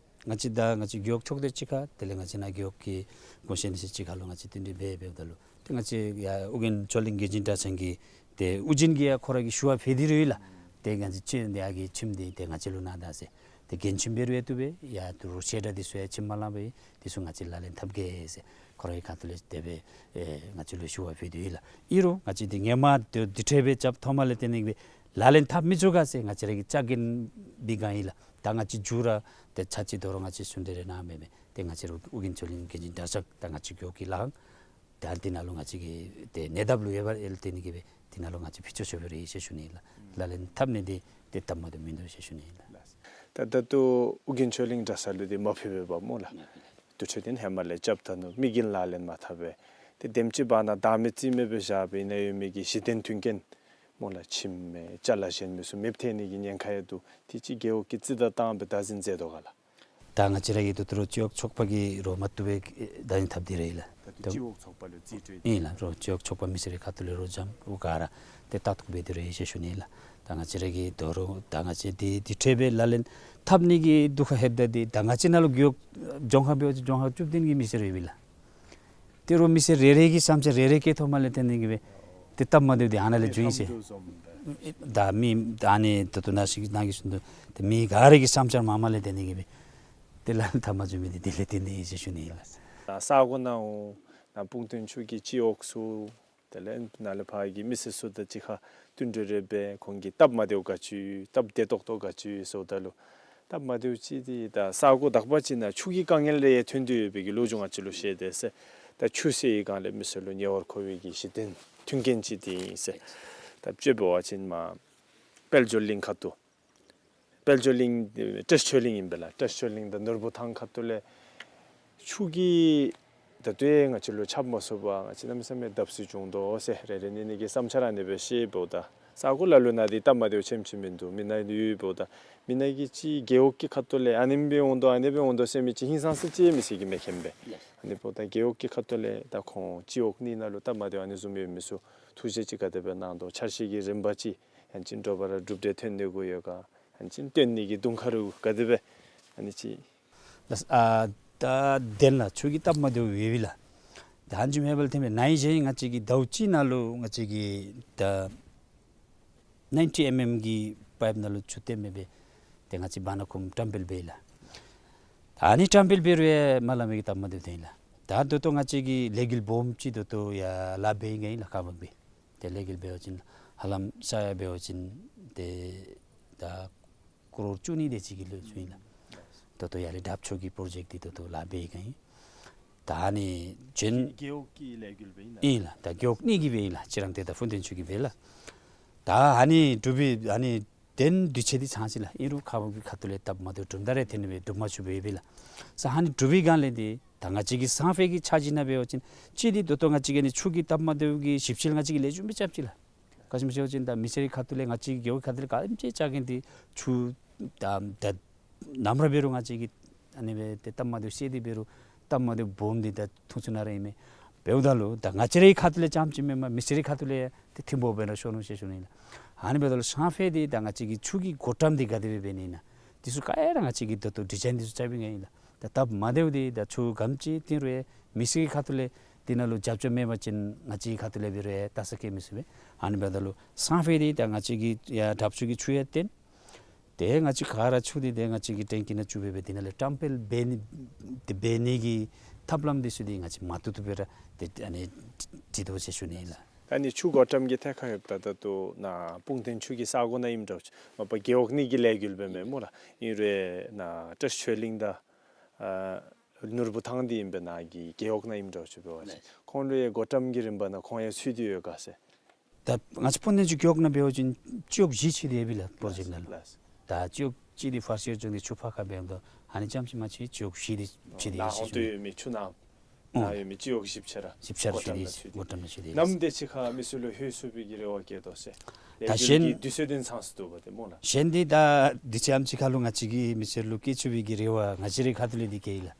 ང་བཅས་ད་ང་བཅས་རྒེད་འོག་ཚོགས་སྡེ་གཅིག་ཁར་དེ་ལས་ང་བཅས་ནཱ་རྒེད་འོག་གི་གོང་ཞུས་ནི་ཚུ་གཅིག་ཁར་ལུ་ང་བཅས་བསྟུན་གྲོས་འབད་འབདཝ་ད་ལུ་ཏེ་ང་བཅས་ཡར་ཨོ་རྒྱན་ཆོས་གླིང་དགེ་འདུན་གྲྭ་ཚང་གི་ཏེ་ཨོ་རྒྱན་གྱིས་ཡང་ཁོ་ར་གི་ཞུ་བ་ཕུལ་ཏེ་ར་ཡོད་ལགས། ཏེ་ང་བཅས་ཁྱིམ་འདི་ཡར་གྱི་ཁྱིམ་འདི་ཏེ་ང་བཅས་ལུ་གནང་ད་ཟེར། ཏེ་འགན་ཁྱིམ་འབད་རུང་ཡང་བཏུབ་པས། ཡར་དུ་རུ་བཤད་གྲྭ་འདི་ཚུ་ཡང་ཁྱིམ་མ་ལང་པས། འདི་ཚུ་ང་བཅས་ལག་ལེན་འཐབ་གེ་ཟེར་ཁོ་ར་གི་ཁ་ཐུག་ལས་དེ་སྦེ་ཨེ་ང་བཅས་ལུ་ཞུ་བ་ཕུལ་ཏེ་ཡོད་ལགས། ཨིན་རུང་ང་བཅས་འདི་ཧེ་མ་དུར་ཁྲོད་སྦེ་རྐྱབ་ཐོག་མ་ལས་བརྟེན་ཏེ་གི་སྦེ་ལག་ལེན་འཐབ་མི་ཚུགས་ག་ཟེར་ང་བཅས་ར་གི་བཅའ་འགན་འདི་ག་ཨིན་ལགས། ད་ང་བཅས་མཇུག་ར་ཏེ་ཚར་གཅིག་དོ་རུང་ང་བཅས་གསུང་གྲོས་རེ་གནངམ་མས། ཏེ་ང་བཅས་ར་ཨོ་རྒྱན་ཆོས་གླིང་དགེ་འདུན་གྲྭ་ཚང་དང་ང་བཅས་རྒེད་འོག་གི་ལཱ་ཁང་ད་འདི་ནང་ལུ་ང་བཅས་ཀྱི་ཏེ་ཉེ་འདབས་ལུ་ཡོདཔ་ལས་བརྟེན་ཏེ་གི་སྦེ་ དེ་ནང་ལུ་ང་བཅས་ཕུད་ཆོག་ཆོག་སྦེ་ར་ཡོད་ཟེར་ཞུ་ནི་ལགས། ལག་ལེན་འཐབ་ནི་འདི་ཏེ་སྟབས་མ་བདེཝ་མིན་འདུག་ཟེར་ཞུ་ནི་ལགས། ད་ད་ལྟོ་ཨོ་རྒྱན་ཆོས་གླིང་གྲྭ་ཚང་ལུ་འདི་མ་ཕུལ་བས་པ་སྨོ་ལགས། དུར་ཁྲོད་འདི་ཧེ་མ་ལས་རྐྱབ་ད་ནུག། མི་གིས་ལག་ལེན་མ་འཐབ་པས། ཏེ་དེམ་ཅིག་བར་ན་བདག་མེད་རྩིས་མེད་སྦེ་བཞག་སྦེ་ཨིན་ན་ཡོད་མི་གི་གཞི་རྟེན་མཐུན་རྐྱེན་སྨོ་ལགས། ཁྱིམ་མེད་ཅ་ལ་གཞན་མི་ཚུ་མེདཔ་ཐལ་ནི་གི་ཉེན་ཁ་ཡང་འདུག། དེ་ཅིག་རྒེད་འོག་གིས་རྩིས་བརྡ་བཏང་སྦེ་བདག་འཛིན་མཛད་དོ་ག་ལགས། ད་ང་བཅས་ར་གི་ད་ལྟོ་རོགས་སྤྱི་འོག་ཚོགས་པ་གིས་རོགས་མ་བཏུབ་པས་བདག་འཛིན་འཐབ་སྟེ་ར་ཡོད་ལགས། ད་སྤྱི་འོག་ཚོགས་པ་ལུ་རྩིས་སྤྲོད་ཨིན་ལགས། རོགས་སྤྱི་འོག་ཚོགས་པ་མི་སེར་གྱི་ཁ་ཐུག་ལས་རོགས་འཛོམས་རོགས་ག་ར་ཏེ་ལྟ་རྟོག་འབད་དེ་ར་ཡོད་ཟེར་ཞུ་ནི་ལགས། ད་ང་བཅས་ར་གི་ད་རུང་ད་ང་བཅས་འདི་འདི་འཕྲོ་སྦེ་ལག་ལེན་འཐབ་ནི་གི་འདུག་ཁ་ཧེབ་ད་འདི་ད་ང་བཅས་ནང་ལུ་རྒེད་འོག་རྫོང་ཁག་འབད་བ་ཅིན་རྫོང་ཁག་བཅུ་བདུན་གྱི་མི་སེར་ཡོད་པས་ལགས། ཏེ་རོགས་མི་སེར་རེ་རེ་གི་བསམ་འཆར་རེ་རེ་བཀོད་ཐོབ་མ་ལས་བརྟེན་ནི་གི་སྦེ་ཏེ་སྟབས་མ་བདེཝ་འདི་ཨ་ནཱ་ལས་བྱུང་ཡི་ཟེར། ད་མི་ད་ཨ་ནི་ད་ལྟོ་ནཱ་ཞིག་ནཱ་གི་ཚུན་ཚོད་ཏེ་མི་ག་ར་གི་བསམ་འཆར་མངམ་ལས་བརྟེན་ནི་གི་སྦེ་ཏེ་ལག་ལེན་འཐབ་མ་བཅུག་མི་འདི་དེ་ལས་བརྟེན་ཏེ་ཨིན་ཟེར་ཞུ་ནི་ཨིན་ལགས། ད་ས་གོ་ནང་འོང་ན་སྤུངས་ཐང་ཆུ་གི་སྤྱི་འོག་ཚུ་དེ་ལས་ནཱ་ལས་ཕར་གྱི་མི་སེར་ཚུ་དང་གཅིག་ཁར་བསྟུན་གྲོས་རེ་འབད་ཁོང་གི་སྟབས་མ་བདེཝ་ག་ཅི་སྟབས་བདེ་ཏོག་ཏོ་ག་ཅི་ཟེརཝ་ད་ལུ་སྟབས་མ་བདེཝ་ཅིག་འདི་ད་ས་གོ་དག་པ་ཅིག་ནང་ཆུ་གི་དཀའ་ངལ་རེ་ཐོན་ཏེ་ཡོད་པའི་གི་ལོ་རྒྱུས་ང་བཅས་ལུ་བཤད་དེ་ཟེར། ད་ཆུ་ཟེར་བའི་སྒང་ལས་མི་སེར་ལུ་ཉེ་བར་མཁོ་བའི་གི་གཞི་རྟེན་མཐུན་རྐྱེན་ཅིག་འདི་ཨིན་ཟེར། ད་དཔྱེ་འབད་བ་ཅིན་མར་དཔལ་འབྱོར་གླིང་ཁ་ཐུག་དཔལ་འབྱོར་གླིང་བཀྲ་ཤིས་ཆོས་གླིང་ཨིན་པས་ལགས། བཀྲ་ཤིས་ཆོས་གླིང་དང་ནོར་བུ་ཐང་ཁ་ཐུག་ལས་ཆུ་གིས་ད་ལྟོ་ཡང་ང་བཅས་ལུ་ཁྱབ་མ་ཚུགས་པར་ང་བཅས་གནམ་མེད་ས་མེད་བརྡབ་གསིག་བྱུང་དོ་ཟེར་རེ་རེ་གཉིས་གཉིས་ཀྱིས་བསམ་འཆར་ཨ་ནི་སྦེ་བཤད་འབདཝ་ད་ས་གོ་ལ་ལུ་ནཱ་འདི་སྟབས་མ་བདེཝ་ཆེམ་ཆེམ་མིན་འདུག། མི་ནཱ་ཡོད་འབདཝ་ད་མི་ནཱ་གིས་ཅིག་རྒེད་འོག་གི་ཁ་ཐུག་ལས་ཨ་ནེམ་སྦེ་འོང་དོ་ཨ་ནེ་སྦེ་འོང་དོ་ཟེར་མི་ཅིག་ཧིང་སངས་ས་ཅིག་མི་སེར་གྱིས་མི་མཁྱེན་པས། ཨ་ནི་འབདཝ་ད་རྒེད་འོག་གི་ཁ་ཐུག་ལས་ད་ཁོང་སྤྱི་འོག་གཉིས་ནང་ལུ་སྟབས་མ་བདེཝ་ཨ་ནི་བཟུམ་ཡོད་མི་ཚུ་ཐུགས་བཞེད་ཅིག་ག་དེ་སྦེ་གནང་དོ། འཆར་གཞི་གི་རིམ་པ་ཅིག་ཡང་ཅིན་དྲོ་པ་ར་གྲུབ་འབྲས་ཐོན་ནི་གུ་ཡོད་ག། ཡང་ཅིན་བཏོན་ནི་གི་དུང་ཁ་རུ་ག་དེ་སྦེ་ཨ་ནི་ཅིག། ལགས། ཨ་ད་དེ་ལས་ཆུ་གི་སྟབས་མ་བདེཝ་ཡོད་པས་ལགས། ད་ཨ་ནི་བཟུམ་ཧེ་བལ་ཐེམ་པའི་ནཱ་གཞེས་ང་བཅས་ཀྱི་ཟླཝ་གཅིག་ནང་ལུ་ང་བཅས་ཀྱིས་ད་ནའིན་ཊི་ཨེམ་ཨེམ་གི་པའིཔ་ནང་ལུ་ཆུ་བཏོན་མི་སྦེ་ཏེ་ང་བཅས་བར་ན་ཁོམ་བཀྲམ་སྤེལ་འབད་ཡི་ལགས། ད་ཨ་ནི་བཀྲམ་སྤེལ་འབད་རུང་ཡང་མ་ལང་མི་གི་སྟབས་མ་བདེཝ་ཐོན་ལགས། ད་ད་ལྟོ་ང་བཅས་ཀྱིས་ལས་འགུལ་སྦོམ་ཅིག་ད་ལྟོ་ཡར་ལཱ་འབད་ཡི་ག་ཨིན་ལགས། ཁ་བ་འབད་ཏེ་ལས་འགུལ་འབད་བ་ཅིན་ཧ་ལམ་ས་ཡ་འབད་བ་ཅིན་ཏེ་ད་ཀོ་རོར་བཅུ་གཉིས་དེ་ཅིག་གི་ལོ་ཚུ་ཨིན་ལགས། ད་ལྟོ་ཡར་ལས་དྲགཔ་ཚུ་གི་པྲོ་ཇེཀཊ་འདི་ད་ལྟོ་ལཱ་འབད་ཡི་ག་ཨིན། ད་ཨ་ནི་གཞན་རྒེད་འོག་གི་ལས་འགུལ་སྦེ་ཨིན་ལགས། ཨིན་ལགས། ད་རྒེད་འོག་གཉིས་ཀྱིས་འབད་ཡི་ལགས། ཕྱི་རང་ཏེ་ད་ཧྥུན་ཏན་ཆུ་གིས་འབད་ལགས། ད་ཨ་ནི་གྲུབ་པའི་ཨ་ནི་དོན་དུས་ཆེན་འདི་ཚང་ཅི་ལགས། ཨིན་རུང་ཁ་བ་གི་ཁ་ཐུག་ལས་སྟབས་མ་བདེཝ་གྲུབ་ད་རེ་ཐོན་ནི་སྦེ་གྲུབ་མ་ཚུགས་པས་ལགས། ས་ཨ་ནི་གྲུབ་པའི་སྒང་ལས་འདི་ད་ང་བཅས་ཀྱི་སང་ཕོད་ཀྱི་འཆར་གཞི་ནང་འབད་བ་ཅིན་ཅིག་འདི་ད་ལྟོ་ང་བཅས་ཀྱིས་ཨ་ནི་ཆུ་གི་སྟབས་མ་བདེཝ་གི་ཞིབ་དཔྱད་ང་བཅས་ཀྱིས་ལེགས་ཤོམ་སྦེ་རྐྱབ་ཅི་ལགས། ག་ཅི་སྨོ་ཟེར་བ་ཅིན་ད་མི་སེར་གྱི་ཁ་ཐུག་ལས་ང་བཅས་ཀྱི་རྒེད་འོག་ཁ་ཐུག་ལས་ག་ཅི་རྐྱབ་གེ་འདི་ཆུ་ད་ད་ནམ་ར་འབད་རུང་ང་བཅས་ཀྱིས་ཨ་ནི་སྦེ་ཏེ་སྟབས་མ་བདེཝ་བཤད་དེ་འབད་རུང་སྟབས་མ་བདེཝ་སྦོམ་འདི་ད་ཐུགས་ཚུ་ནང་ར་ཨིན་མས། འབདཝ་ད་ལུ་ད་ང་བཅས་རའི་ཁ་ཐུག་ལས་རྐྱངམ་ཅིག་མེན་པར་མི་སེར་གྱི་ཁ་ཐུག་ལས་ཏེ་ཐིམ་པོ་སྦེ་ར་ཤོར་ནུག་ཟེར་ཞུ་ནི་ལགས། ཨ་ནི་འབདཝ་ད་ལུ་སང་ཕོད་འདི་ད་ང་བཅས་ཀྱིས་ཆུ་གི་གོ་རིམ་འདི་ག་དེ་སྦེ་འབད་ནི་ཨིན་ན་འདི་ཚུ་ག་ར་ང་བཅས་ཀྱིས་ད་ལྟོ་ཌི་ཛའིན་འདི་ཚུ་རྐྱབ་ཨིན་ག་ཨིན་ལགས། ད་སྟབས་མ་བདེཝ་འདི་ད་ཆུ་ག་དེམ་ཅིག་བཏོན་རུང་ཡང་མི་སེར་གྱི་ཁ་ཐུག་ལས་འདི་ནང་ལུ་རྒྱབ་སྐྱོར་མེད་པ་ཅིན་ང་བཅས་ཀྱི་ཁ་ཐུག་ལས་འབད་རུང་ཡང་ལྟ་ས་ག་ནི་མི་ཚུགས་པས། ཨ་ནི་འབདཝ་ད་ལུ་སང་ཕོད་འདི་ད་ང་བཅས་ཀྱིས་ཡར་དྲགཔ་ཚུ་གིས་ཆུ་ཡང་བཏོན། ཏེ་ང་བཅས་ག་ར་ཆུ་འདི་ཏེ་ང་བཅས་ཀྱི་ཊེང་ཀི་ནང་བཅུག་སྦེ་འབད་དེ་ནང་ལས་བཀྲམ་སྤེལ་འབད་ནི་འདི་འབད་ནི་གི་ཐབས་ལམ་འདི་ཚུ་འདི་ང་བཅས་མ་བཏུབ་བཏུབ་སྦེ་ར་ཏེ་ཨ་ནི་བྲིས་དོ་ཟེར་ཞུ་ནི་ཨིན་ལགས། ད་ཨ་ནི་ཆུ་གོ་རིམ་གྱི་ཐད་ཁར་ཡོདཔ་ད་ད་ལྟོ་ནཱ་སྤུངས་ཐང་ཆུ་གི་ས་གོ་ནང་ཨིནམ་འདྲཝ་ཅིག་མ་པ་རྒེད་འོག་གཉིས་ཀྱིས་ལས་འགུལ་འབད་མི་སྨོ་ལགས། ཨིན་རུང་ནཱ་བཀྲ་ཤིས་ཆོས་གླིང་དང་ཨ་ནོར་བུ་ཐང་འདི་ཨིན་པས། ནཱ་གི་རྒེད་འོག་ནང་ཨིནམ་འདྲཝ་ཅིག་འབད་བ་ཅིན་ལགས། ཁོང་ལུ་ཡང་གོ་རིམ་གྱི་རིམ་པ་ནང་ཁོང་ཡང་ཚུད་དེ་ཡོད་ག་ཟེར། ད་ང་བཅས་སྤུངས་ཐང་ཆུ་རྒེད་འོག་ནང་འབད་བ་ཅིན་སྤྱི་འོག་བཞི་ཚུད་དེ་ཡོད་པས་ལགས་པྲོ་ཇེཀཊ་ནང་ལུ། ལགས། ད་སྤྱི་འོག་གཅིག་འདི་ཕར་ཤོར་བྱུང་སྟེ་ཆུ་ཕར་ཁ་འབག་འོང་དོ། ཨ་ནི་རྐྱངམ་ཅིག་མ་ཚུད་སྤྱི་འོག་བཞི་འདི་ཚུད་དེ་ཡོད་ཟེར་ཞུ་ནི། ནཱ་ཡོད་མི་ཆུ་ནང་ཨུམ་ནཱ་ཡོད་མི་སྤྱི་འོག་བཞི་ཆ་ར་བཞི་ཆ་ར་གོ་རིམ་ལུ་ཚུད་དེ་ཡོད། གོ་རིམ་ལུ་ཚུད་དེ་ཡོད། ནམ་དེ་ཅིག་ཁར་མི་སེར་ལུ་ལྷོད་ཚུགས་པའི་གི་རེ་བ་བསྐྱེད་དོ་ཟེར། ད་ལས་འགུལ་གྱི་དུས་ཚོད་འདི་ཚང་སོང་འདུག་པ་ཏེ་སྨོ་ལགས། གཞན་འདི་ད་དུས་ཚོད་ཨ་ནེམ་ཅིག་ཁར་ལུ་ང་བཅས་ཀྱིས་མི་སེར་ལུ་བསྐྱེད་ཚུགས་པའི་གི་རེ་བ་ང་བཅས་རའི་ཁ་ཐུག་ལས་འདི་བསྐྱེད་ཡི་ལགས།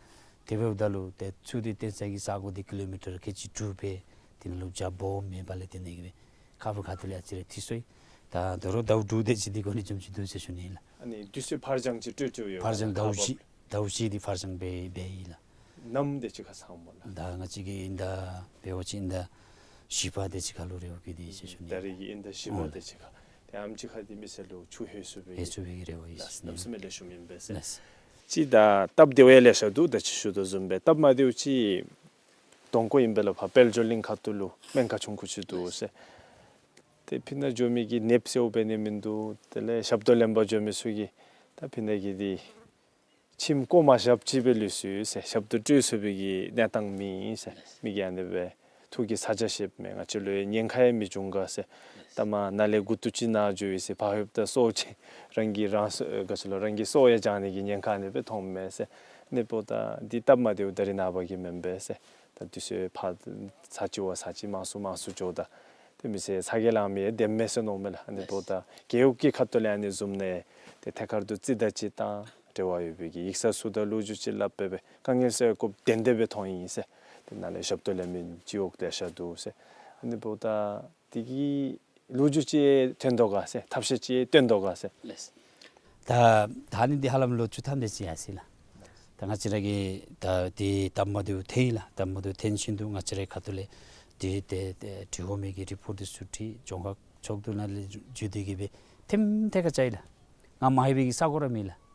དེ་འབདཝ་ད་ལུ་ཏེ་ཆུ་འདི་བཏོན་ས་གི་ས་གོ་འདི་ཀི་ལོ་མི་ཊར་ཁལ་གཅིག་དྲུག་སྦེ་དེ་ནང་ལུ་རྒྱ་སྦོམ་མེད་པ་ལས་དེ་ནང་གི་སྦེ་ཁ་བ་ཁ་ཐུག་ལས་ཨ་ཙི་རེ་འཐུས་སོང་ཡི། ད་ད་རུང་ཟླཝ་དྲུག་དེ་ཅིག་འདི་གོ་ནི་འཇམ་ཅིག་འདུག་ཟེར་ཞུ་ནི་ཨིན་ལགས། ཨ་ནི་དུས་ཚོད་ཕར་འགྱངས་ཅིག་སྤྲོད་ཅི་ཡོད་ཕར་འགྱངས་ཟླཝ་བཞི་ཟླཝ་བཞི་འདི་ཕར་འགྱངས་འབད་འབད་ཡི་ལགས། ནམ་དེ་ཅིག་ཁར་ཚང་སྨོ་ལགས། ད་ང་བཅས་ཀྱིས་ཨིན་ད་འབད་བ་ཅིན་ཨིན་ད་བཞི་པ་དེ་ཅིག་ཁར་ལུ་རེ་བ་བསྐྱེད་དེ་ཟེར་ཞུ་ནི། ད་རེས་ཀྱི་ཨིན་ད་བཞི་པ་དེ་ཅིག་ཁར་ཏེ་ཨ་ནེམ་ཅིག་ཁར་འདི་མི་སེར་ལུ་ཆུ་ལྷོད་ཚུགས་པའི་ལྷོད་ཚུགས་པའི་རེ་བ་ཡོད་ཟེར། གནམ་མེད་ས་མེད་ལེགས་ཤོམ་ཨིན་པས་ཟེར། ལགས། ཅིག་ད་སྟབས་བདེཝ་ཡང་ལེ་ཤ་འདུག། ད་ཅི་ཞུ་དོ་བཟུམ་སྦེ་སྟབས་མ་བདེཝ་ཅིག་གདོང་ཁར་ཨིན་པས་ལགས། ཕར་དཔལ་འབྱོར་གླིང་ཁ་ཐུག་ལུ་སྨན་ཁང་ཆུང་ཀུ་ཅིག་འདུག་ཟེར། ཏེ་ཕི་ནང་འགྱོ་མི་གི་ནདཔ་སེལཝ་འབད་ནི་མིན་འདུག། དེ་ལས་ཞབས་ཏོག་ལེན་པར་འགྱོ་མི་ཚུ་གིས་ད་ཕི་ནང་གི་འདི་ཁྱིམ་སྒོ་མ་བཞགཔ་ཅིག་སྦེ་ལུས་སོ་ཡི་ཟེར། ཞབས་ཏོག་སྤྲོད་ཚུགས་པའི་གི་གནས་སྟངས་མེད་ཟེར་མི་གིས་ཨ་ནི་སྦེ་ ཐུགས་ཀྱི་ས་ཆ་བཤདཔ་མས། ང་བཅས་ལུ་ཡང་ཉེན་ཁ་ཡང་མི་འབྱུང་ག་ཟེར། ལྟ་མ་ནཱ་ལས་མགུ་ཏོ་ཅིག་ན་འགྱོ་ཡི་ཟེར། ཕར་ལྷོདཔ་ད་སྲོག་ཅིག་རང་གིས་རང་སྲོག་ག་ཅི་ལོ་རང་གི་སྲོག་ཡང་འབྱང་ནི་གི་ཉེན་ཁ་ཨ་ནི་སྦེ་མཐོངམ་མས་ཟེར། ཨ་ནི་འབདཝ་ད་འདི་སྟབས་མ་བདེཝ་ད་རིས་ནངས་པ་གི་མེན་པས་ཟེར། ད་དུས་ཚོད་ཕར་ས་ཅིག་བ་ས་ཅིག་མང་སུ་མང་སུ་འགྱོཝ་ད་ཏེ་མི་སེར་ཚ་གྱང་ལངས་མི་ཡང་བདེནམ་མས་ཟེར་མནོཝ་མས་ལགས། ཨ་ནི་འབདཝ་ད་རྒེད་འོག་གི་ཁ་ཐུག་ལས་ཨ་ནི་བཟུམ་ནང་ཏེ་ཐད་ཀར་དུ་རྩིས་བདའ་ཅིག་བཏང་འབྲེལ་བ་ཡོད་པའི་གི་ཡིག་ཚང་ཚུ་དང་ལོ་རྒྱུས་ཅིག་སླབ་སྦེ་སྦེ་དཀའ་ངལ་སེལ་དགོཔ་ཏན་ཏན་སྦེ་མཐོང་ཡི་ཟེར། ཏེ་ནཱ་ལས་ཞབས་ཏོག་ལེན་མི་སྤྱི་འོག་ལེ་ཤ་འདུག་ཟེར། ཨ་ནི་འབདཝ་ད་དེ་གི་ལོ་རྒྱུས་ཅིག་ཐོན་དོ་ག་ཟེར། ཐབས་ཤེས་ཅིག་སྟོན་དོ་ག་ཟེར། ལགས། ད་ད་ཨ་ནི་འདི་ཧ་ལམ་ལོ་བཅུ་ཐམ་དེ་ཅིག་ཡར་སོང་ཡི་ལགས། ད་ང་བཅས་ར་གིས་ད་དེ་སྟབས་མ་བདེཝ་ཐོན་ཡི་ལགས། སྟབས་མ་བདེཝ་ཐོན་བཞིན་དུ་ང་བཅས་རའི་ཁ་ཐུག་ལས་དེ་དེ་དེ་དྲི་དགོ་མི་གི་རི་པོཊ་འདི་ཚུ་བྲིས། རྫོང་ཁག་ཚོགས་འདུ་ནང་ལས་བརྒྱུད་དེ་གིས་སྦེ་ཐེམ་ཐད་ཀར་བཅར་ཡི་ལགས། ང་མ་ལྷོད་པའི་གི་ས་གོ་ར་མེད་ལགས།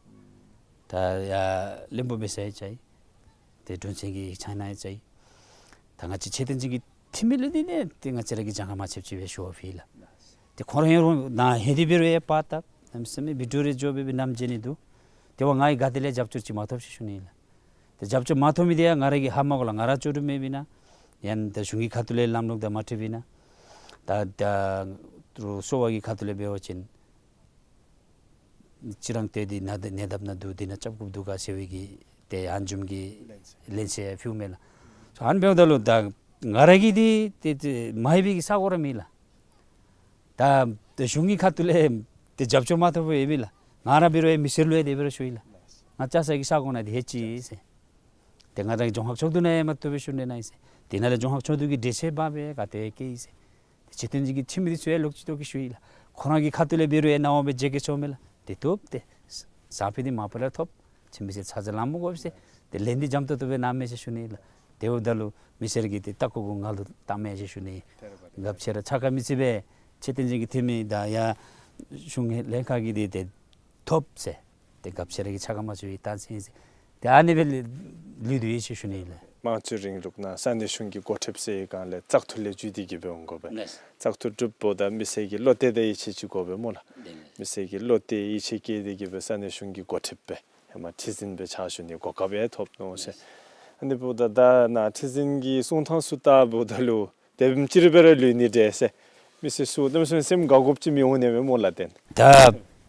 ད་ཡར་བློན་པོ་སྦེ་ས་ཡང་བཅར་ཡི། ཏེ་དྲུང་ཆེན་གྱི་ཡིག་ཚང་ནང་ཡང་བཅར་ཡི། ད་ང་བཅས་ཆེ་མཐོང་ཅན་གྱི་འཐུས་མི་ལུ་འདི་ནི་ཏེ་ང་བཅས་ར་གིས་གྱངས་ཁ་མ་ཆོདཔ་ཅིག་སྦེ་ཞུ་བ་ཕུལ་ཡི་ལགས། ཏེ་ཁོང་ར་ཡང་རོགས་ནཱ་ལྷོད་དེ་འབད་རུང་ཡང་པར་བཏབ་གནམ་མེད་ས་མེད་བི་ཌི་ཡོ་རེ་འགྱོ་སྦེ་སྦེ་ནམ་འགྱོ་ནི་འདུག། ཏེ་འབདཝ་ང་གིས་ག་ཏེ་ལས་རྒྱབ་སྐྱོར་ཅིག་མ་ཐོབ་ཟེར་ཞུ་ནི་ལགས། ཏེ་རྒྱབ་སྐྱོར་མ་ཐོབ་མི་འདི་ཡང་ང་ར་གིས་ཧ་མ་གོ་ལགས། ང་ར་ལྕོགས་གྲུབ་མེད་པས་ན། ཡང་ད་གཞུང་གི་ཁ་ཐུག་ལས་ལམ་ལུགས་དང་མ་འཁྲིལ་བས་ན། ད་ད་རུང་གསོ་བ་གི་ཁ་ཐུག་ལས་འབད་བ་ཅིན་ཅིག་རང་ཏེ་འདི་ན་ད་ནད་བཏབ་ནི་འདུག། འདི་ནང་རྐྱབ་དགོཔ་འདུག་ག་ཟེར་བའི་གི་ཏེ་ཨ་ནི་བཟུམ་གྱི་ལན་ཚ་ལན་ཚ་ཕུལཝ་མས་ལགས། སོ་ཨ་ནི་འབདཝ་ད་ལུ་ད་ང་ར་གི་འདི་ཏེ་ཏེ་མ་ལྷོད་པའི་གི་ས་གོ་ར་མེད་ལགས། ད་ད་གཞུང་གི་ཁ་ཐུག་ལས་ཏེ་རྒྱབ་སྐྱོར་མ་ཐོབ་པར་ཡོད་པས་ལགས། ང་ར་འབད་རུང་ཡང་མི་སེར་ལུ་ཡང་དེ་སྦེ་ར་ཞུ་ཡི་ལགས། ང་བཅའ་ས་གི་ས་གོ་ནང་འདི་ལྷོད་ཅི་ཟེར། ཏེ་ང་ར་གི་རྫོང་ཁག་ཚོགས་འདུ་ནང་ཡང་མ་བཏུབ་པར་ཞུ་ནི་ཨིན་ཟེར། དེ་ནང་ལས་རྫོང་ཁག་ཚོགས་འདུ་གི་གྲོས་ཆོད་འབག་སྦེ་ག་ཏེ་བསྐྱལ་ཡི་ཟེར། ཏེ་ཆེ་མཐོང་ཅན་གྱི་འཐུས་མི་འདི་ཚུ་ཡང་ལོག་ཅི་ལོག་གིས་ཞུ་ཡི་ལགས། ཁོ་ར་གི་ཁ་ཐུག་ལས་འབད་རུང་ཡང་གནང་བ་སྦེ་མཇལ་གེ་ཆོག་མས་ལགས། ཏེ་བཏུབ། ཏེ་ས་ཕུད་འདི་མ་པ་ལས་ཐོབ། ཁྱིམ་མི་སེར་ཚ་གྱང་ལང་མི་དགོ་ཟེར། ཏེ་ལན་འདི་འཇམ་ཏོག་ཏོ་སྦེ་གནངམ་མས་ཟེར་ཞུ་ནི་ལགས། དེ་འབདཝ་ད་ལུ་མི་སེར་གྱིས་ཏེ་ལྟ་སྐོར་གུ་ང་ལུ་བཏངམ་མས་ཟེར་ཞུ་ནི། རྒཔོ་ཁྱེད་ར་ཆ་ཁ་མི་ཚུད་པས། ཆེ་མཐོང་ཅན་གྱི་འཐུས་མི་དང་ཡང་གཞུང་ལྷན་ཁག་གི་འདི་ཏེ་ཐོབ་ཟེར། ཏེ་རྒཔོ་ཁྱེད་ར་གིས་ཆ་ཁ་མ་ཚུད་པའི་རྟགས་མཚན་ཟེར། ཏེ་ཨ་ནི་སྦེ་ལུས་ཏེ་ཡོད་ཟེར་ཞུ་ནི་ལགས། དམངས་གཙོའི་རིང་ལུགས་ནང་ས་གནས་གཞུང་གི་འགོ་ཁྲིདཔ་ཟེར་བའི་སྒང་ལས་བཙག་འཐུ་ལས་བརྒྱུད་དེ་གིས་སྦེ་འོང་དགོ་པས། ལགས། བཙག་འཐུ་གྲུབ་འབདཝ་ད་མི་སེར་གྱི་བློ་གཏད་དང་ཡིད་ཆེས་ཅིག་དགོ་པས་སྨོ་ལགས། ལགས། མི་སེར་གྱི་བློ་གཏད་ཡིད་ཆེས་བསྐྱེད་དེ་གིས་སྦེ་ས་གནས་གཞུང་གི་འགོ་ཁྲིདཔ་སྦེ་ཧེ་མ་ཁྲི་འཛིན་སྦེ་ཕྱག་ཞུ་ནིའི་གོ་སྐབས་ཡང་ཐོབ་ནུག་ཟེར། ལགས། ཨ་ནི་འབདཝ་ད་ད་ནཱ་ཁྲི་འཛིན་གྱི་གསུང་ཐངས་ཚུ་བལྟཝ་ད་ལུ་དེ་བཟུམ་ཅིག་ར་སྦེ་ར་ལུས་ནི་འདྲས་ཟེར། མི་སེར་ཚུ་གནམ་མེད་ས་མེད་སེམས་དགའ་དགོཔ་ཅིག་མི་འོང་ནི་མས་སྨོ་ལགས། ཏེ་ད་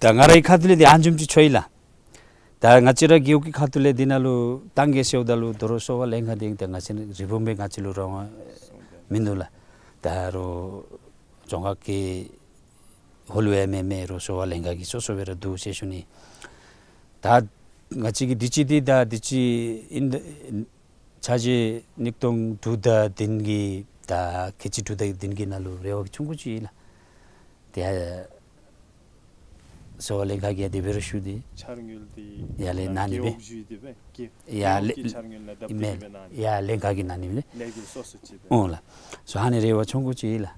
ད་ང་རའི་ཁ་ཐུག་ལས་འདི་ཨ་ནི་བཟུམ་ཅིག་ཚོར་ཡི་ལགས། ད་ང་བཅས་ར་རྒེད་འོག་གི་ཁ་ཐུག་ལས་འདི་ནང་ལུ་ད་ག་ཅི་ཟེརཝ་ད་ལུ་ད་རུང་གསོ་བ་ལྷན་ཁག་འདི་ད་ང་བཅས་རི་བོང་བུ་ང་བཅས་ལུ་རང་དབང་མིན་འདུག་ལགས། ད་རུང་རྫོང་ཁག་གི་ཧོ་ལུ་ཡང་མེན་མེན་རུང་གསོ་བ་ལྷན་ཁག་གི་སོ་སོ་སྦེ་ར་འདུག་ཟེར་ཞུ་ནི། ད་ང་བཅས་ཀྱི་དུས་ཅི་འདི་ད་དུས་ཅི་ཨིན་ད་ཆ་བཞག་ཉིས་སྟོང་དྲུག་དང་བདུན་གྱི་ད་ཁལ་གཅིག་དྲུག་དང་བདུན་གྱི་ནང་ལུ་རེ་བ་ཆུང་ཀུ་ཅིག་ཨིན་ལགས། ཏེ་གསོ་བ་ལྷན་ཁག་གིས་དེ་སྦེ་ར་ཞུ་སྟེ་འཆར་དངུལ་འདི་ཡར་ལས་གནང་ནི་སྦེ། རྒེད་འོག་ཅིག་འདི་སྦེ་རྒེད་ཡར་རྒེད་འོག་ལས་གི་འཆར་དངུལ་ནང་བཏབ་སྟེ་མེན་སྦེ་གནང་ནི། ཡར་ལྷན་ཁག་གིས་གནང་ནི་སྦེ། ལས་འགུལ་སོ་སོ་ཅིག་སྦེ། འོང་ལགས། སོ་ཨ་ནི་རེ་བ་ཆུང་ཀུ་ཅིག་ཨིན་ལགས།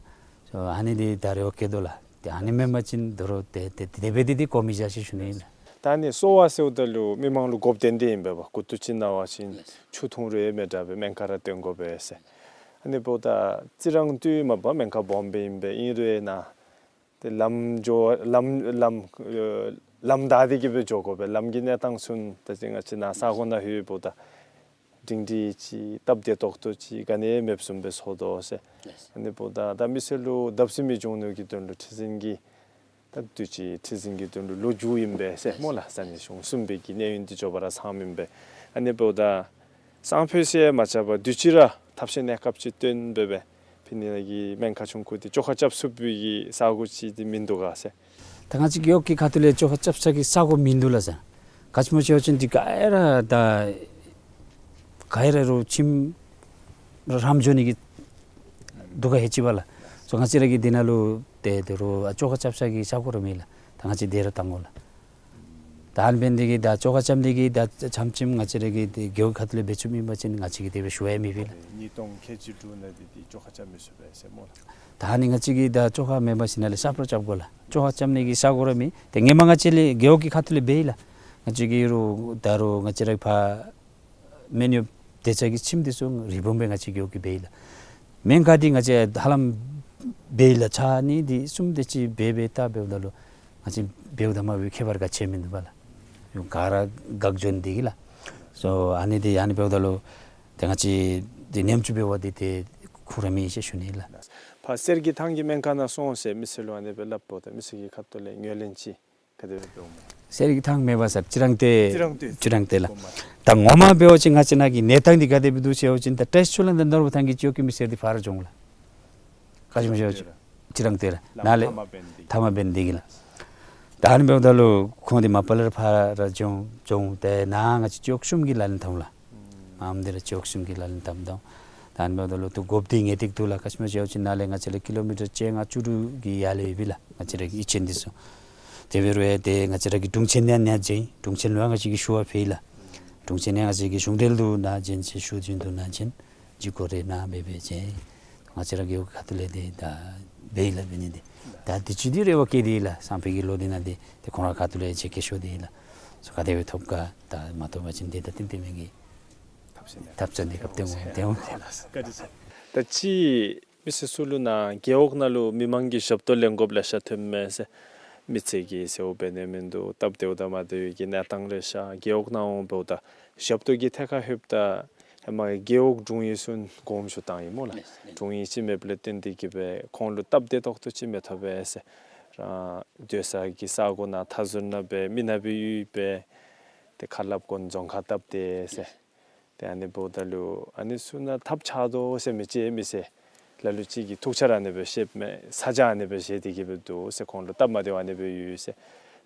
སོ་ཨ་ནི་འདི་ད་རེ་བ་བསྐྱེད་དོ་ལགས། ཏེ་ཨ་ནི་མེན་པ་ཅིན་ད་རུང་ཏེ་ཏེ་དེ་སྦེ་འདི་འདི་གོ་མི་བཞག་ཟེར་ཞུ་ནི་ཨིན་ལགས། ད་ཨ་ནི་གསོ་བ་ཟེརཝ་ད་ལུ་མི་མང་ལུ་དགོཔ་ཏན་ཏན་ཨིན་པས་པ། མགུ་ཏོ་ཅིག་ན་བ་ཅིན་ཆུ་འཐུང་རུང་ཡང་མི་དྲག་པས། སྨན་ཁང་ར་བཏོན་དགོ་པས་ཟེར། ཨ་ནི་འབདཝ་ད་རྩི་རང་བཏུལ་མ་པ་སྨན་ཁང་སྦོམ་སྦེ་ཨིན་པས། ཨིན་རུང་ཡང་ན་ཏེ་ལམ་འགྱོ་ལམ་ལམ་ལམ་བདའ་སྟེ་གིས་སྦེ་འགྱོ་དགོ་པས། ལམ་གྱི་གནས་སྟངས་ཚུ་ད་ཅི་ང་བཅས་ནཱ་ས་གོ་ནང་ལྷོདཔ་ད་སྒྲིང་སྒྲི་ཅིག་སྟབས་བདེ་ཏོག་ཏོ་ཅིག་ག་ནི་ཡང་མེདཔ་བཟུམ་སྦེ་ཚོར་དོ་ཟེར། ལགས། ཨ་ནི་འབདཝ་ད་ད་མི་སེར་ལུ་བརྡབ་གསིག་མི་འབྱུང་ནི་གི་དོན་ལུ་ཁྲི་འཛིན་གྱིས་ད་དུས་ཅི་ཁྲི་འཛིན་གྱི་དོན་ལུ་ལོ་མཇུག་ཨིན་པས་ཟེར་སྨོ་ལགས། ས་གནས་གཞུང་གསུམ་པའི་གི་གནས་ཡུན་འདི་མགྱོགས་པ་ར་ཚངམ་ཨིན་པས། ཨ་ནི་འབདཝ་ད་སང་ཕོད་ཟེར་མ་རྐྱབ་པར་དུས་ཅི་ར་ཐབས་ཤེས་གནས་སྐབས་ཅིག་བཏོན་སྦེ་སྦེ་ཕི་ནི་གི་སྨན་ཁང་ཆུང་ཀུ་འདི་བཅོ་ཁ་རྐྱབ་ཚུགས་པའི་གི་ས་གོ་ཅིག་འདི་མིན་འདུག་ག་ཟེར། ད་ང་བཅས་རྒེད་འོག་གི་ཁ་ཐུག་ལས་བཅོ་ཁ་རྐྱབ་ས་གི་ས་གོ་མིན་འདུག་ལགས་ཟེར། ག་ཅི་སྨོ་ཟེར་བ་ཅིན་འདི་ག་ར་ད་ག་ར་རུང་ཁྱིམ་ར་རམ་འགྱོ་ནི་གི་སྡུག་ཁ་ལྷག་ཅི་པ་ལགས། སོ་ང་བཅས་ར་གི་འདི་ནང་ལུ་ཏེ་ད་རུང་ཨ་བཅོ་ཁ་རྐྱབ་ས་གི་ས་གོ་ར་མེད་ལགས། ད་ང་བཅས་དེ་ར་བཏང་དགོ་ལགས། ད་ཨ་ནི་འབད་ནི་འདི་གིས་ད་བཅོ་ཁ་རྐྱབ་ནི་འདི་གིས་ད་ཆམ་ཆིམ་ང་བཅས་ར་གི་འདི་རྒེད་འོག་ཁ་ཐུག་ལས་འབད་ཚུགས་མེད་པ་ཅིན་ང་བཅས་ཀྱིས་དེ་སྦེ་ཞུ་ཡང་མི་ཕུལ་ལགས། ཉིས་སྟོང་ཁལ་གཅིག་དྲུག་ནང་འདི་འདི་བཅོ་ཁ་རྐྱབ་མི་ཚུགས་པས་ཟེར་སྨོ་ལགས། ད་ཨ་ནི་ང་བཅས་ཀྱིས་ད་བཅོ་ཁ་མེད་པ་ཅིན་ནཱ་ལས་གསརཔ་ར་རྐྱབ་དགོ་ལགས། བཅོ་ཁ་རྐྱབ་ནི་གི་ས་གོ་ར་མེད། ཏེ་ཧེ་མ་ང་བཅས་ལས་རྒེད་འོག་གི་ཁ་ཐུག་ལས་འབད་ཡི་ལགས། ང་བཅས་ཀྱི་རུང་ད་རུང་ང་བཅས་ར་ཕར་སྨན་གཡོགཔ་དེ་ཅིག་གི་ཁྱིམ་འདི་ཚུ་རི་བོང་བུ་ང་བཅས་རྒེད་འོག་གིས་འབད་ཡི་ལགས། སྨན་ཁང་འདི་ང་བཅས་ཧ་ལམ་འབད་ཡི་ལགས། ཚར་ནི་འདི་གསུམ་དེ་ཅིག་འབད་འབད་ད་འབདཝ་ད་ལུ་ང་བཅས་འབདཝ་ད་མ་འབདཝ་ཁྱད་པར་ག་ཅི་ཡང་མིན་འདུག་པ་ལགས། ག་ར་དགག་བྱ་འདི་གིས་ལགས། སོ་ཨ་ནི་འདི་ཨ་ནི་འབདཝ་ད་ལུ་ཏེ་ང་བཅས་འདི་ཉམ་ཆུང་འབད་བ་འདི་ཏེ་ ཁུངས་ར་མེད་ཟེར་ཞུ་ནི་ལགས། ཕར་གསེར་གྱི་ཐང་གི་སྨན་ཁང་ནང་སོང་ཟེར་མི་སེར་ལུ་ཨ་ནི་སྦེ་སླབ་འབདཝ་ད་མི་སེར་གྱི་ཁ་ཐུག་ལས་ངོས་ལེན་ཅིག་ག་དེ་སྦེ་འབདཝ་སྨོ། གསེར་གྱི་ཐང་མེད་པ་ཟེར་ཅི་རང་ཏེ་ཅི་རང་ཏེ་ཅི་རང་ཏེ་ལགས། ད་ངོ་མ་འབད་བ་ཅིན་ང་བཅས་ནཱ་གི་གནས་སྟངས་འདི་ག་དེ་སྦེ་འདུག་ཟེར་བ་ཅིན་ད་བཀྲིས་ཆོས་གླིང་དང་ནོར་བུ་ཐང་གི་ཅོག་གི་མི་སེར་འདི་ཕར་ར་འགྱོ་འོང་ལགས། ག་ཅི་སྨོ་ཟེར་བ་ཅིན་ཅི་རང་ཏེ་ལགས། ནཱ་ལས་ཐ་མ་བན་དེ་གི་ལགས། ད་ཨ་ནི་འབདཝ་ད་ལུ་ཁོང་འདི་མ་པ་ལས་ར་ཕར་ར་འགྱོ་འོང་འགྱོ་འོང་། ཏེ་ནཱ་ང་བཅས་ཅོག་གསུམ་གྱི་ལག་ལེན་འཐབ་འོང་ལགས། ཨམ་འདི་ར་ཅོག་གསུམ་གྱི་ལག་ལེན་འཐབ་འོང་། ད་ཨ་ནི་འབདཝ་ད་ལུ་ཏེ་དགོཔ་འདི་ངེས་ཏིག་འདུག་ལགས། ག་ཅི་སྨོ་ཟེར་བ་ཅིན་ནཱ་ལས་ང་བཅས་ལས་ཀི་ལོ་མི་ཊར་བཅོ་ལྔ་བཅུ་དྲུག་གི་ཡར་ལས་ཡོད་པས་ལགས། ང་བཅས་ར་གི་གཡུས་ཚན་འདི་ཚུ། དེ་འབད་རུང་ཡང་ཏེ་ང་བཅས་ར་གི་དྲུང་ཆེན་ནང་ཡང་མཇལ། དྲུང་ཆེན་ལུ་ཡང་ང་བཅས་ཀྱིས་ཞུ་བ་ཕུལ་ལགས། དྲུང་ཆེན་ཡང་ང་བཅས་ཀྱི་གཞུང་འབྲེལ་དུ་ནཱ་བྱོན་ཅིག་ཞུ་བྱོན་དུ་ནཱ་བྱོན། ཅིག་གོ་རེ་ནཱ་འབད་འབད་བྱོན། ང་བཅས་ར་གི་ཁ་ཐུག་ལས་ཏེ་ད་འབད་ཡི་ལགས་འབད་ནི་འདི། ད་དུས་ཅི་འདི་རེ་བ་བསྐྱེད་དེ་ཡི་ལགས། སང་ཕོད་ཀྱི་ལོ་འདི་ནང་འདི་ཏེ་ཁོང་ར་ཁ་ཐུག་ལས་ཅིག་སྐད་ཤོད་དེ་ཡི་ལགས། སོ་ག་དེ་སྦེ་ཐོབ་ག། ད་མ་ཐོབ་པ་ཅིན་ཏེ་ད་ཏན་ཏན་མེན་གི། ཐབས་ཟད་ནི་ཐབས་ཟད་ནི་སྐབས་ཏེ་འོང་ཏེ་འོང་ལགས། ད་ཅི་མི་སེར་ཚུ་ལུ་ནཱ་རྒེད་འོག་ནང་ལུ་མི་མང་གི་ཞབས་ཏོག་ལེན་དགོཔ་ལེ་ཤ་ཐོནམ་མས་ཟེར། མི་ཚེ་གི་ཟེརཝ་འབད་ནི་མིན་འདུག། སྟབས་བདེཝ་དང་མ་བདེ་བའི་གི་གནས་སྟངས་ལེ་ཤ་རྒེད་འོག་ནང་འོང་འབདཝ་ད་ཞབས་ཏོག་གི་ཐད་ཁར་ལྷོདཔ་ད་ཧེ་མ་རྒེད་འོག་དྲུང་ཡིག་ཚུ་དགོངསམ་ཞུ་བཏང་ཡི་སྨོ་ལགས། ལགས་ལགས། དྲུང་ཡིག་ཅིག་མེདཔ་ལས་བརྟེན་ཏེ་གིས་སྦེ་ཁོང་ལུ་སྟབས་བདེ་ཏོག་ཏོ་ཅིག་མི་ཐོབ་པས་ཟེར། རང་སྡོད་ས་གི་ས་གོ་ནང་མཐའ་ཟུར་ནང་སྦེ་མི་ནག་པའི་ཡུལ་སྦེ་ཏེ་ཁ་སླབ་དགོ་ན་རྫོང་ཁག་སྟབས་བདེ་ཟེར། ཏེ་ཨ་ནི་འབདཝ་ད་ལུ་ཨ་ནི་ཚུ་ནང་ཐབས་ཆག་དོ་ཟེར་མི་ཅིག་མི་སེར་ལ་ལུ་ཅིག་གིས་ཐུགས་འཆར་ཨ་ནི་སྦེ་བཤདཔ་མས། ས་ཆ་ཨ་ནི་སྦེ་བཞེས་ཏེ་གིས་སྦེ་འདུག་ཟེར། ཁོང་ལུ་སྟབས་མ་བདེཝ་ཨ་ནི་སྦེ་ཡོད་ཟེར།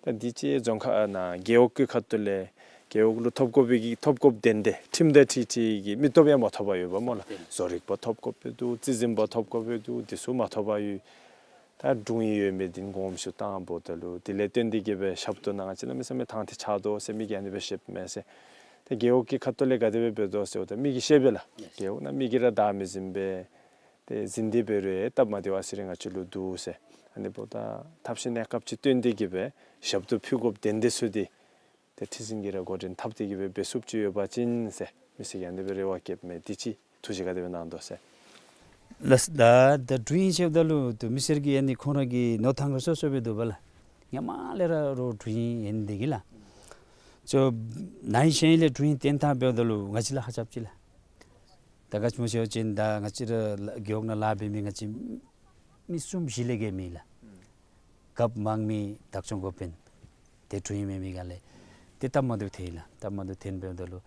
ད་འདི་ཅིག་རྫོང་ཁག་ནང་རྒེད་འོག་གི་ཁ་ཐུག་ལས་རྒེད་འོག་ལུ་ཐོབ་དགོ་པའི་གི་ཐོབ་དགོཔ་དོན་དེ་ཁྲིམས་དང་འཁྲིལ་ཏེ་གི་མི་སྟོབས་ཡང་མ་ཐོབ་པར་ཡོདཔ་སྨོ་ལགས། བཟོ་རིག་པ་ཐོབ་དགོཔ་འདུག། རྩིས་འཛིན་པ་ཐོབ་དགོཔ་འདུག། འདི་ཚུ་མ་ཐོབ་པར་ཡོད། ད་དྲུང་ཡིག་ཡོད་མི་འདི་དགོངསམ་ཞུ་བཏང་འབདཝ་ད་ལུ་དེ་ལས་བརྟེན་ཏེ་གིས་སྦེ་ཞབས་ཏོག་ནང་ང་བཅས་གནམ་མེད་ས་མེད་ཐང་ཐིག་ཆག་དོ་ཟེར་མི་གིས་ཨ་ནི་སྦེ་བཤདཔ་མས་ཟེར། ཏེ་རྒེད་འོག་གི་ཁ་ཐུག་ལས་ག་དེ་སྦེ་འབད་དོ་ཟེརཝ་ད་མི་གིས་བཤད་པས་ལགས། རྒེད་འོག་ནང་མི་གིས་ར་བདའ་མི་ཟུན་པས། ཏེ་ཟིན་ཏེ་འབད་རུང་ཡང་སྟབས་མ་བདེཝ་ཨ་ཙི་རེ་ང་བཅས་ལུ་འདུག་ཟེར། ཨ་ནི་འབདཝ་ད་ཐབས་ཤེས་གནས་སྐབས་ཅིག་བཏོན་ཏེ་གིས་སྦེ་ཞབས་ཏོག་ཕུལ་དགོཔ་དོན་དེ་ཚུ་འདི་ཏེ་ཁྲི་འཛིན་གྱིས་ར་འགོ་འདྲེན་འཐབ་སྟེ་གིས་སྦེ་འབད་ཚུགསཔ་ཅིག་ཡོད་པ་ཅིན་ཟེར་མི་སེར་གྱིས་ཨ་ནི་སྦེ་རེ་བ་བསྐྱེདཔ་མས། འདི་ཅིག་ཐུགས་བཞེད་ག་དེ་སྦེ་གནང་དོ་ཟེར། ལགས། ད་ད་དྲུང་ཡིག་ཟེརཝ་ད་ལུ་ཏེ་མི་སེར་གྱི་ཨ་ནི་ཁོང་ར་གི་མནོ་ཐངས་ར་སོ་སོ་སྦེ་འདུག་པ་ལགས། ཧེ་མ་ལས་ར་རོགས་དྲུང་ཡིག་ཨིན་དེ་གིས་ལགས། ཅོ་ནཱ་ཧིང་ཤེས་ལས་དྲུང་ཡིག་བཏོན་ཐངས་འབདཝ་ད་ལུ་ང་བཅས་ལཱ་ཁག་རྐྱབ་ཅི་ལགས། ད་ག་ཅི་སྨོ་ཟེར་བ་ཅིན་ད་ང་བཅས་ར་རྒེད་འོག་ནང་ལཱ་འབད་མི་ང་བཅས་མི་གསུམ་བཞི་ལས་བརྒལ་མེད་ལགས། རྒཔོ་དམངས་མི་བདག་སྐྱོང་འགོ་དཔོན་ཏེ་དྲུང་ཡིག་མེད་མི་ག་ལས། ཏེ་སྟབས་མ་བདེཝ་ཐོན་ཡི་ལགས། སྟབས་མ་བདེཝ་ཐོན་འབདཝ་ད་ལུ་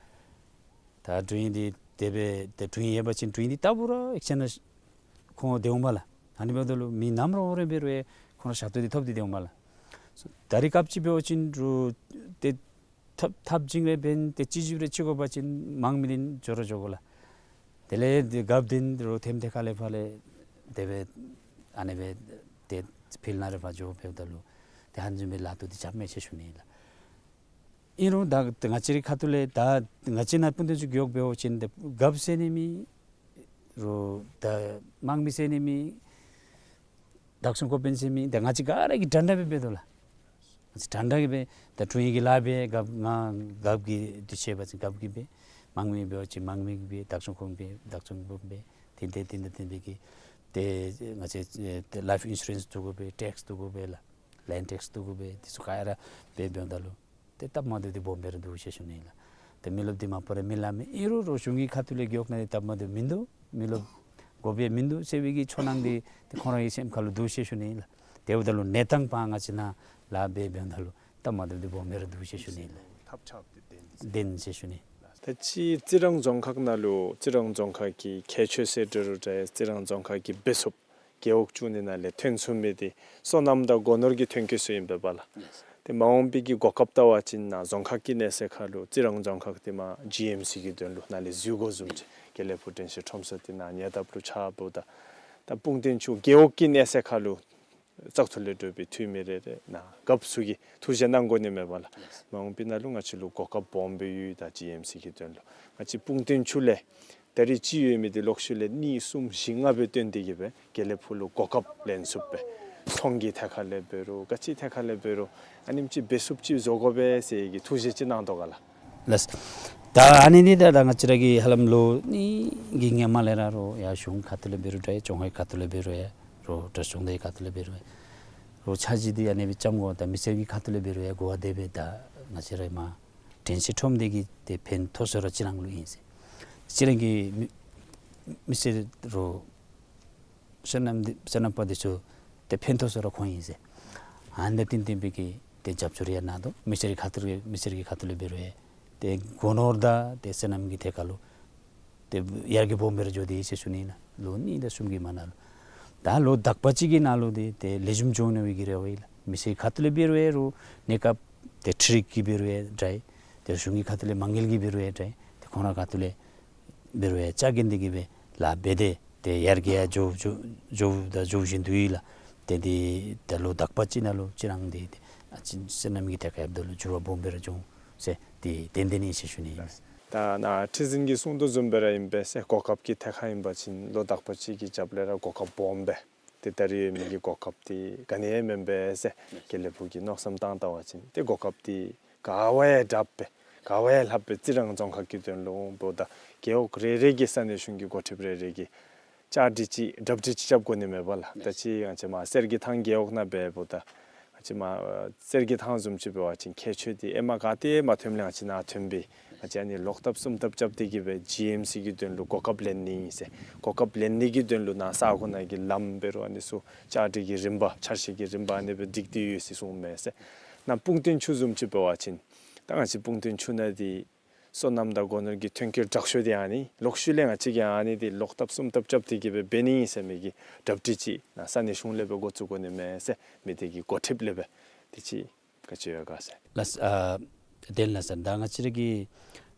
ད་དྲུང་ཡིག་འདི་དེ་སྦེ་ཏེ་དྲུང་ཡིག་ཡོད་པ་ཅིན་དྲུང་ཡིག་འདི་ལྟ་བུ་ར་ཨེག་ཤན་ཁོང་སྡོད་འོང་མས་ལགས། ཨ་ནི་འབདཝ་ད་ལུ་མི་ནམ་ར་འོང་རན་འབད་རུང་ཡང་ཁོང་ར་ཞབས་ཏོག་འདི་ཐོབ་སྟེ་སྡོད་འོང་མས་ལགས། ད་རིས་སྐབས་ཅིག་འབད་བ་ཅིན་རུང་ཏེ་ཐབས་ཐབས་ཅིག་རེ་འབད་ཏེ་ཅིག་ཅིག་རེ་ཅིག་དགོ་པ་ཅིན་དམངས་མི་འདི་འགྱོ་ར་འགྱོ་དགོ་ལགས། དེ་ལས་ཏེ་རྒཔོ་འདི་རོགས་ཐེམ་ཐེ་ཁ་ལས་ཕར་ལས་དེ་སྦེ་ཨ་ནི་སྦེ་ཏེ་ཕིལཌ་ནང་ར་ཕར་འགྱོ་འབདཝ་ད་ལུ་ཏེ་ཧན་བཟུམ་སྦེ་ལཱ་ཐོག་འདི་རྐྱབ་མས་ཟེར་ཞུ་ནི་ལགས། ཨིན་རུང་ད་ང་བཅས་རའི་ཁ་ཐུག་ལས་ད་ང་བཅས་ནཱ་སྤུངས་ཐང་ཆུ་རྒེད་འོག་འབད་བ་ཅིན་ཏེ་རྒཔོ་ཟེར་ནི་མེད། རོགས་ད་དམངས་མི་ཟེར་ནི་མེད། བདག་སྐྱོང་འགོ་དཔོན་ཟེར་མི་ད་ང་བཅས་ག་ར་གིས་འདྲན་འདྲ་སྦེ་འབད་དོ་ལགས། ང་བཅས་འདྲན་འདྲ་གིས་འབད། ད་དྲུང་ཡིག་གི་ལཱ་འབད་རྒཔོ་ང་རྒཔོ་གིས་འདི་ཅིག་འབད་བ་ཅིན་རྒཔོ་གིས་འབད། དམངས་མི་འབད་བ་ཅིན་དམངས་མི་གིས་འབད། བདག་སྐྱོང་འགོ་དཔོན་འབད་བདག་སྐྱོང་འགོ་དཔོན་འབད། དེ་འདི་དེ་འདི་དེ་འདི་གིས་ཏེ་ང་བཅས་ཏེ་ལའིཕ་ཨིན་ཤུ་རེནསི་བསྡུ་དགོ་པས། ཊེགསི་བསྡུ་དགོ་པས་ལགས། ལེནཌ་ཊེགསི་བསྡུ་དགོ་པས། འདི་ཚུ་ག་ར་འབད་འབདཝ་ད་ལུ་ཏེ་སྟབས་མ་བདེཝ་འདི་སྦོམ་སྦེ་ར་འདུག་ཟེར་ཞུ་ནི་ལགས། ཏེ་མི་རློབས་འདི་མ་པ་ར་མི་ལ་མི་ཨིན་རུང་རོགས་གཞུང་གི་ཁ་ཐུག་ལས་རྒེད་འོག་ནང་ཏེ་སྟབས་མ་བདེཝ་མིན་འདུག། མི་རློབས་དགོ་པའི་མིན་འདུག་ཟེར་བའི་གི་ཚོར་སྣང་འདི་ཏེ་ཁོང་རའི་སེམས་ཁ་ལུ་འདུག་ཟེར་ཞུ་ནི་ལགས། དེ་འབདཝ་ད་ལུ་གནས་སྟངས་ཕར་ང་བཅས་ནཱ་ལཱ་འབད་འབདཝ་ད་ལུ་སྟབས་མ་བདེཝ་འདི་སྦོམ་སྦེ་ར་འདུག་ཟེར་ཞུ་ནི་ལགས། ཐབས་ཆག་སྟེ་བདེན་ཟེར་ཞུ་ནི། ད་ཅི་རྩི་རང་རྫོང་ཁག་ནང་ལུ་རྩི་རང་རྫོང་ཁག་གི་ཁྱད་ཆོས་ཟེར་འདྲ་རུང་འདྲ་རྩི་རང་རྫོང་ཁག་གི་འབད་ཚུགསཔ་རྒེད་འོག་བཅུ་གཉིས་ནང་ལས་ཐོན་ཚུགས་མི་འདི་སོ་ནམ་དང་སྒོ་ནོར་གྱི་ཐོན་སྐྱེད་ཚུ་ཨིན་པས་པ་ལགས། ལགས། ཏེ་མ་འོངས་པའི་གི་གོ་སྐབས་བལྟ་བ་ཅིན་ནཱ་རྫོང་ཁག་གི་གནས་ཚད་ཁར་ལུ་རྩི་རང་རྫོང་ཁག་འདི་མ་ཇི་ཨེམ་སི་གི་དོན་ལུ་ནཱ་ལས་འཛུལ་དགོ་བཟུམ་ཅིག་དགེ་ལེགས་ཕུག་དྲན་ཤེས་ཁྲོམ་ས་འདི་ནཱ་ཉེ་འདབས་ལུ་ཆགསཔ་ད་ད་སྤུངས་ཐང་ཆུ་རྒེད་འོག་གི་གནས་ཚད་ཁར་ལུ་བཙག་འཐུ་ལས་གྲུབ་པའི་འཐུས་མི་རེ་རེ་ནཱ་རྒཔོ་ཚུ་གིས་ཐུགས་བཞེད་གནང་དགོ་ནི་མས་པ་ལགས། ལགས། མ་འོངས་པའི་ནང་ལུ་ང་བཅས་ལུ་གོ་སྐབས་སྦོམ་སྦེ་ཡོད། ད་ཇི་ཨེམ་སི་གི་དོན་ལུ་ང་བཅས་སྤུངས་ཐང་ཆུ་ལས་ད་རིས་ཅིག་ཡོད་མི་འདི་ལོག་ཤུལ་ལས་གཉིས་གསུམ་བཞི་ལྔ་སྦེ་བཏོན་ཏེ་གིས་སྦེ་དགེ་ལེགས་ཕུག་ལུ་གོ་སྐབས་ལེན་ཚུགསཔ་སྦེ་ཚོང་གི་ཐད་ཁར་ལས་འབད་རུང་ག་ཅི་ཐད་ཁར་ལས་འབད་རུང་ཨ་ནེམ་ཅིག་འབད་ཚུགསཔ་ཅིག་བཟོ་དགོ་པས་ཟེར་གྱི་ཐུགས་བཞེད་ཅིག་གནང་དོ་ག་ལགས། ལགས། ད་ཨ་ནི་འདི་ད་ད་ང་བཅས་ར་གི་ཧ་ལམ་ལོ་གཉིས་ཀྱི་སྔོན་མ་ལས་ར་རོགས་ཡར་གཞུང་ཁ་ཐུག་ལས་འབད་རུང་འདྲ་ཡ་ལྗོངས་ཁའི་ཁ་ཐུག་ལས་འབད་རུང་ཡ་རོགས་འབྲས་ལྗོངས་དེ་ཁ་ཐུག་ལས་འབད་རུང་ཡ་རོགས་འཆར་གཞི་འདི་ཨ་ནི་སྦེ་བརྩམ་དགོ། ད་མི་སེར་གྱི་ཁ་ཐུག་ལས་འབད་རུང་ཡ་གོ་བ་དེ་སྦེ་ད་ང་བཅས་ར་མ་དྲན་ཤེས་ཁྲོམ་སྡེ་གི་ཏེ་ཕན་ཐོགས་ས་ར་རྩི་རང་ལུ་ཨིན་ཟེར། རྩི་རང་གི་མི་མི་སེར་རོགས་ སོ་ནམ་འདི་སོ་ནམ་པ་འདི་ཚུ་ཏེ་ཕན་ཐོགས་ས་ར་ཁོང་ཨིན་ཟེར། ཨ་ནི་དང་བསྟུན་བསྟུན་པའི་གི་ཏེ་རྒྱབ་སྐྱོར་ཡང་གནང་དོ། མི་སེར་གྱི་ཁ་ཐུག་ལས་མི་སེར་གྱི་ཁ་ཐུག་ལས་འབད་རུང་ཡང་ཏེ་སྒོ་ནོར་དང་ཏེ་སོ་ནམ་གྱི་ཐད་ཁར་ལུ་ཏེ་ཡར་རྒྱས་སྦོམ་སྦེ་ར་འགྱོ་དེས་ཟེར་ཞུ་ནི་ཨིན་ལགས། ལོ་གཉིས་དང་གསུམ་གྱི་མ་ནང་ལུ། ད་ལོ་དག་པ་ཅིག་གི་ནང་ལུ་ཏེ་ཏེ་ལེགས་ཤོམ་འགྱོ་ནི་གི་རེ་བ་ཨིན་ལགས། མི་སེར་ཁ་ཐུག་ལས་འབད་རུང་ཡང་རུང་གནས་སྐབས་ཏེ་འཕྲུལ་རིག་གིས་འབད་རུང་ཡང་འདྲ་ཨིན། ཏེ་གཞུང་གི་ཁ་ཐུག་ལས་མ་དངུལ་གྱིས་འབད་རུང་ཡང་འདྲ་ཨིན། ཏེ་ཁོང་ར་ཁ་ཐུག་ལས་འབད་རུང་ཡང་ལྕགས་རྒྱན་འདི་གིས་སྦེ་ལཱ་འབད་དེ་ཏེ་ཡར་རྒྱས་ཡར་འགྱོ་འགྱོ་འགྱོ་དང་འགྱོ་བཞིན་དུ་ཨིན་ལགས། ཏེ་འདི་ད་ལོ་དག་པ་ཅིག་ནང་ལུ་ཅིག་ར་འདི་ཏེ་ཨ་ཙི་སོ་ནམ་གྱི་ཐད་ཁར་འབདཝ་ད་ལུ་འགྱུར་བ་སྦོམ་སྦེ་ར་འབྱུང་ཟེར་འདི་ཏན་ཏན་ཨིན་ཟེར་ཞུ་ནི་ཨིན། ད་ནཱ་ཁྲི་འཛིན་གྱིས་གསུང་དོ་བཟུམ་སྦེ་ར་ཨིན་པས་ཟེར། གོ་སྐབས་ཀྱི་ཐད་ཁར་ཨིན་པ་ཅིན་ལོ་དག་པ་ཅིག་གི་རྒྱབ་ལས་ར་གོ་སྐབས་སྦོམ་སྦེ་ཏེ་ད་རིས་ཡོད་མི་གི་གོ་སྐབས་འདི་ག་ནི་ཡང་མེན་པས་ཟེར་དགེ་ལེགས་ཕུག་གིས་མནོ་བསམ་བཏང་ད་པ་ཅིན་ཏེ་གོ་སྐབས་འདི་ག་བ་ཡང་དྲགཔ་སྦེ་ག་བ་ཡང་ལྷགཔ་སྦེ་རྩི་རང་རྫོང་ཁག་གི་དོན་ལུ་འབདཝ་ད་རྒེད་འོག་རེ་རེ་གི་ས་གནས་གཞུང་གི་འགོ་ཁྲིདཔ་རེ་རེ་གིས་བཅའ་སྒྲིག་ཅིག་གྲ་སྒྲིག་ཅིག་རྐྱབ་དགོ་ནི་མས་པ་ལགས། ད་ཅི་ང་བཅས་མར་གསེར་གྱི་ཐང་རྒེད་འོག་ནང་འབདཝ་ད་ང་བཅས་མར་གསེར་གྱི་ཐང་བཟུམ་ཅིག་འབད་བ་ཅིན་ཁྱད་ཆོས་འདི་ཨེ་མ་ག་ཏེ་མ་ཐོནམ་ལས་ང་བཅས་ནཱ་ཐོན་པས། ང་བཅས་ཨ་ནི་ལོག་ཐབས་སུམ་ཐབས་རྐྱབ་སྟེ་གིས་སྦེ་ཇི་ཨེམ་སི་གི་དོན་ལུ་གོ་སྐབས་ལེན་ནི་ཨིན་ཟེར། གོ་སྐབས་ལེན་ནི་གི་དོན་ལུ་ནཱ་ས་གོ་ནང་གི་ལམ་འབད་རུང་ཨ་ནི་ཚུ་བཅའ་སྒྲིག་གི་རིམ་པ་འཆར་གཞི་གི་རིམ་པ་ཨ་ནི་སྦེ་སྒྲིག་སྟེ་ཡོད་ཟེར་གསུངམ་མས་ཟེར། ནཱ་སྤུངས་ཐང་ཆུ་བཟུམ་ཅིག་འབད་བ་ཅིན་ད་ང་བཅས་སྤུངས་ཐང་ཆུ་ནང་འདི་སོ་ནམ་དང་སྒོ་ནོར་གྱི་ཐོན་སྐྱེད་དྲག་ཤོས་འདི་ཨ་ནི་ལོག་ཤུལ་ལས་ང་བཅས་ཀྱིས་ཨ་ནི་འདི་ལོག་ཐབས་སུམ་ཐབས་རྐྱབ་སྟེ་གིས་སྦེ་འབད་ནི་ཨིན་ཟེར་མི་གི་གྲ་སྒྲིག་ཅིག་ནཱ་ས་གནས་གཞུང་ལས་སྦེ་འགོ་བཙུགས་དགོ་ནི་མས་ཟེར་མི་སྡེ་གི་འགོ་ཁྲིདཔ་ལས་སྦེ་དེ་ཅིག་ག་ཅི་ཡོད་ག་ཟེར། ལགས། ཨ་དེ་ལགས་སོ། ད་ང་བཅས་ར་གི་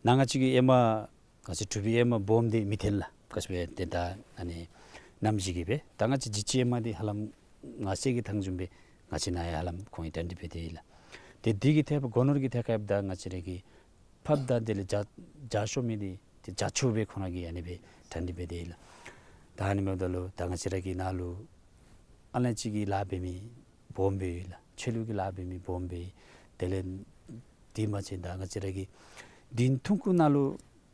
ནཱ་ང་བཅས་ཀྱི་ཨེ་མ་ང་བཅས་འབྲུག་པའི་ཨེ་མ་སྦོམ་འདི་མི་ཐེ་ལ་ག་ཅི་སྦེ་ཏེ་ད་ཨ་ནི་ནམ་ཞིག་གི་སྦེ་ད་ང་བཅས་འཇིགས་བྱེད་ཨེ་མ་འདི་ཧ་ལམ་ང་བཅས་ཀྱི་ཐང་བཟུམ་སྦེ་ང་བཅས་ནཱ་ཡང་ཧ་ལམ་ཁོང་གིས་གྲ་སྒྲིག་འབད་དེ་ཡོད་ལགས། ཏེ་འདི་གི་ཐད་སྒོ་ནོར་གྱི་ཐད་ཁར་ད་ང་བཅས་ར་གི་ཕར་ད་དེ་ལས་རྒྱ་རྒྱ་ཤོར་མི་འདི་ཏེ་རྒྱ་ཆེཝ་སྦེ་ཁོང་ར་གིས་ཨ་ནི་སྦེ་གྲ་སྒྲིག་འབད་དེ་ཡོད་ལགས། ད་ཨ་ནི་འབདཝ་ད་ལུ་ད་ང་བཅས་ར་གི་ནཱ་ལུ་ཨ་ནཱ་ཅིག་གི་ལཱ་འབད་མི་སྦོམ་སྦེ་ཡོད་ལགས། ཆོས་ལུགས་ཀྱི་ལཱ་འབད་མི་སྦོམ་སྦེ་ཡོད། དེ་ལས་དེ་མ་ཚད་ད་ང་བཅས་ར་གི་དེ་ཐུང་ཀུ་ནང་ལུ་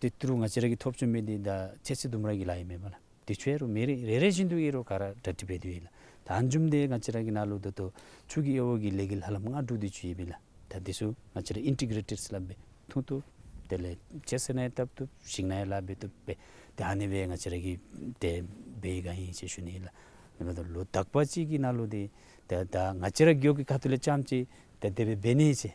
ཏེ་ད་རུང་ང་བཅས་ར་གིས་ཐོབ་བཅུག་མི་འདི་ད་ཚོད་བསྲེ་ལྡུམ་ར་གི་ལཱ་ཨིན་མས་པ་ལགས། དེ་ཚུ་ཡང་རུང་མི་རེ་རེ་རེ་བཞིན་དུ་ཡང་རུང་ག་ར་གྲ་སྒྲིག་འབད་དེ་ཡོད་ལགས། ད་ཨ་ནི་བཟུམ་སྦེ་ང་བཅས་ར་གི་ནཱ་ལུ་ད་ལྟོ་ཆུ་གི་དབྱེ་བ་གི་ལས་འགུལ་ཧ་ལམ་ལྔ་དྲུག་དེ་ཅིག་ཡོད་པས་ལགས། ད་འདི་ཚུ་ང་བཅས་ར་ཨིན་ཊི་གྲེ་ཊེཌ་སླབ་སྦེ་ཐུང་ཐུང་དེ་ལས་ཅིག་ཟེར་ན་ཡང་སྟབས་བཏུབ། ཞིང་ནང་ཡང་ལཱ་འབད་བཏུབ་སྦེ་ཏེ་ཨ་ནི་སྦེ་ང་བཅས་ར་གིས་ཏེ་འབད་ག་ཨིན་ཟེར་ཞུ་ནི་ལགས། ཨ་ནི་འབདཝ་ད་ལོ་དག་པ་ཅིག་གི་ནང་ལུ་འདི་ད་ད་ང་བཅས་ར་རྒེད་འོག་གི་ཁ་ཐུག་ལས་རྐྱངམ་ཅིག་ད་དེ་སྦེ་འབད་ནི་ཟེར་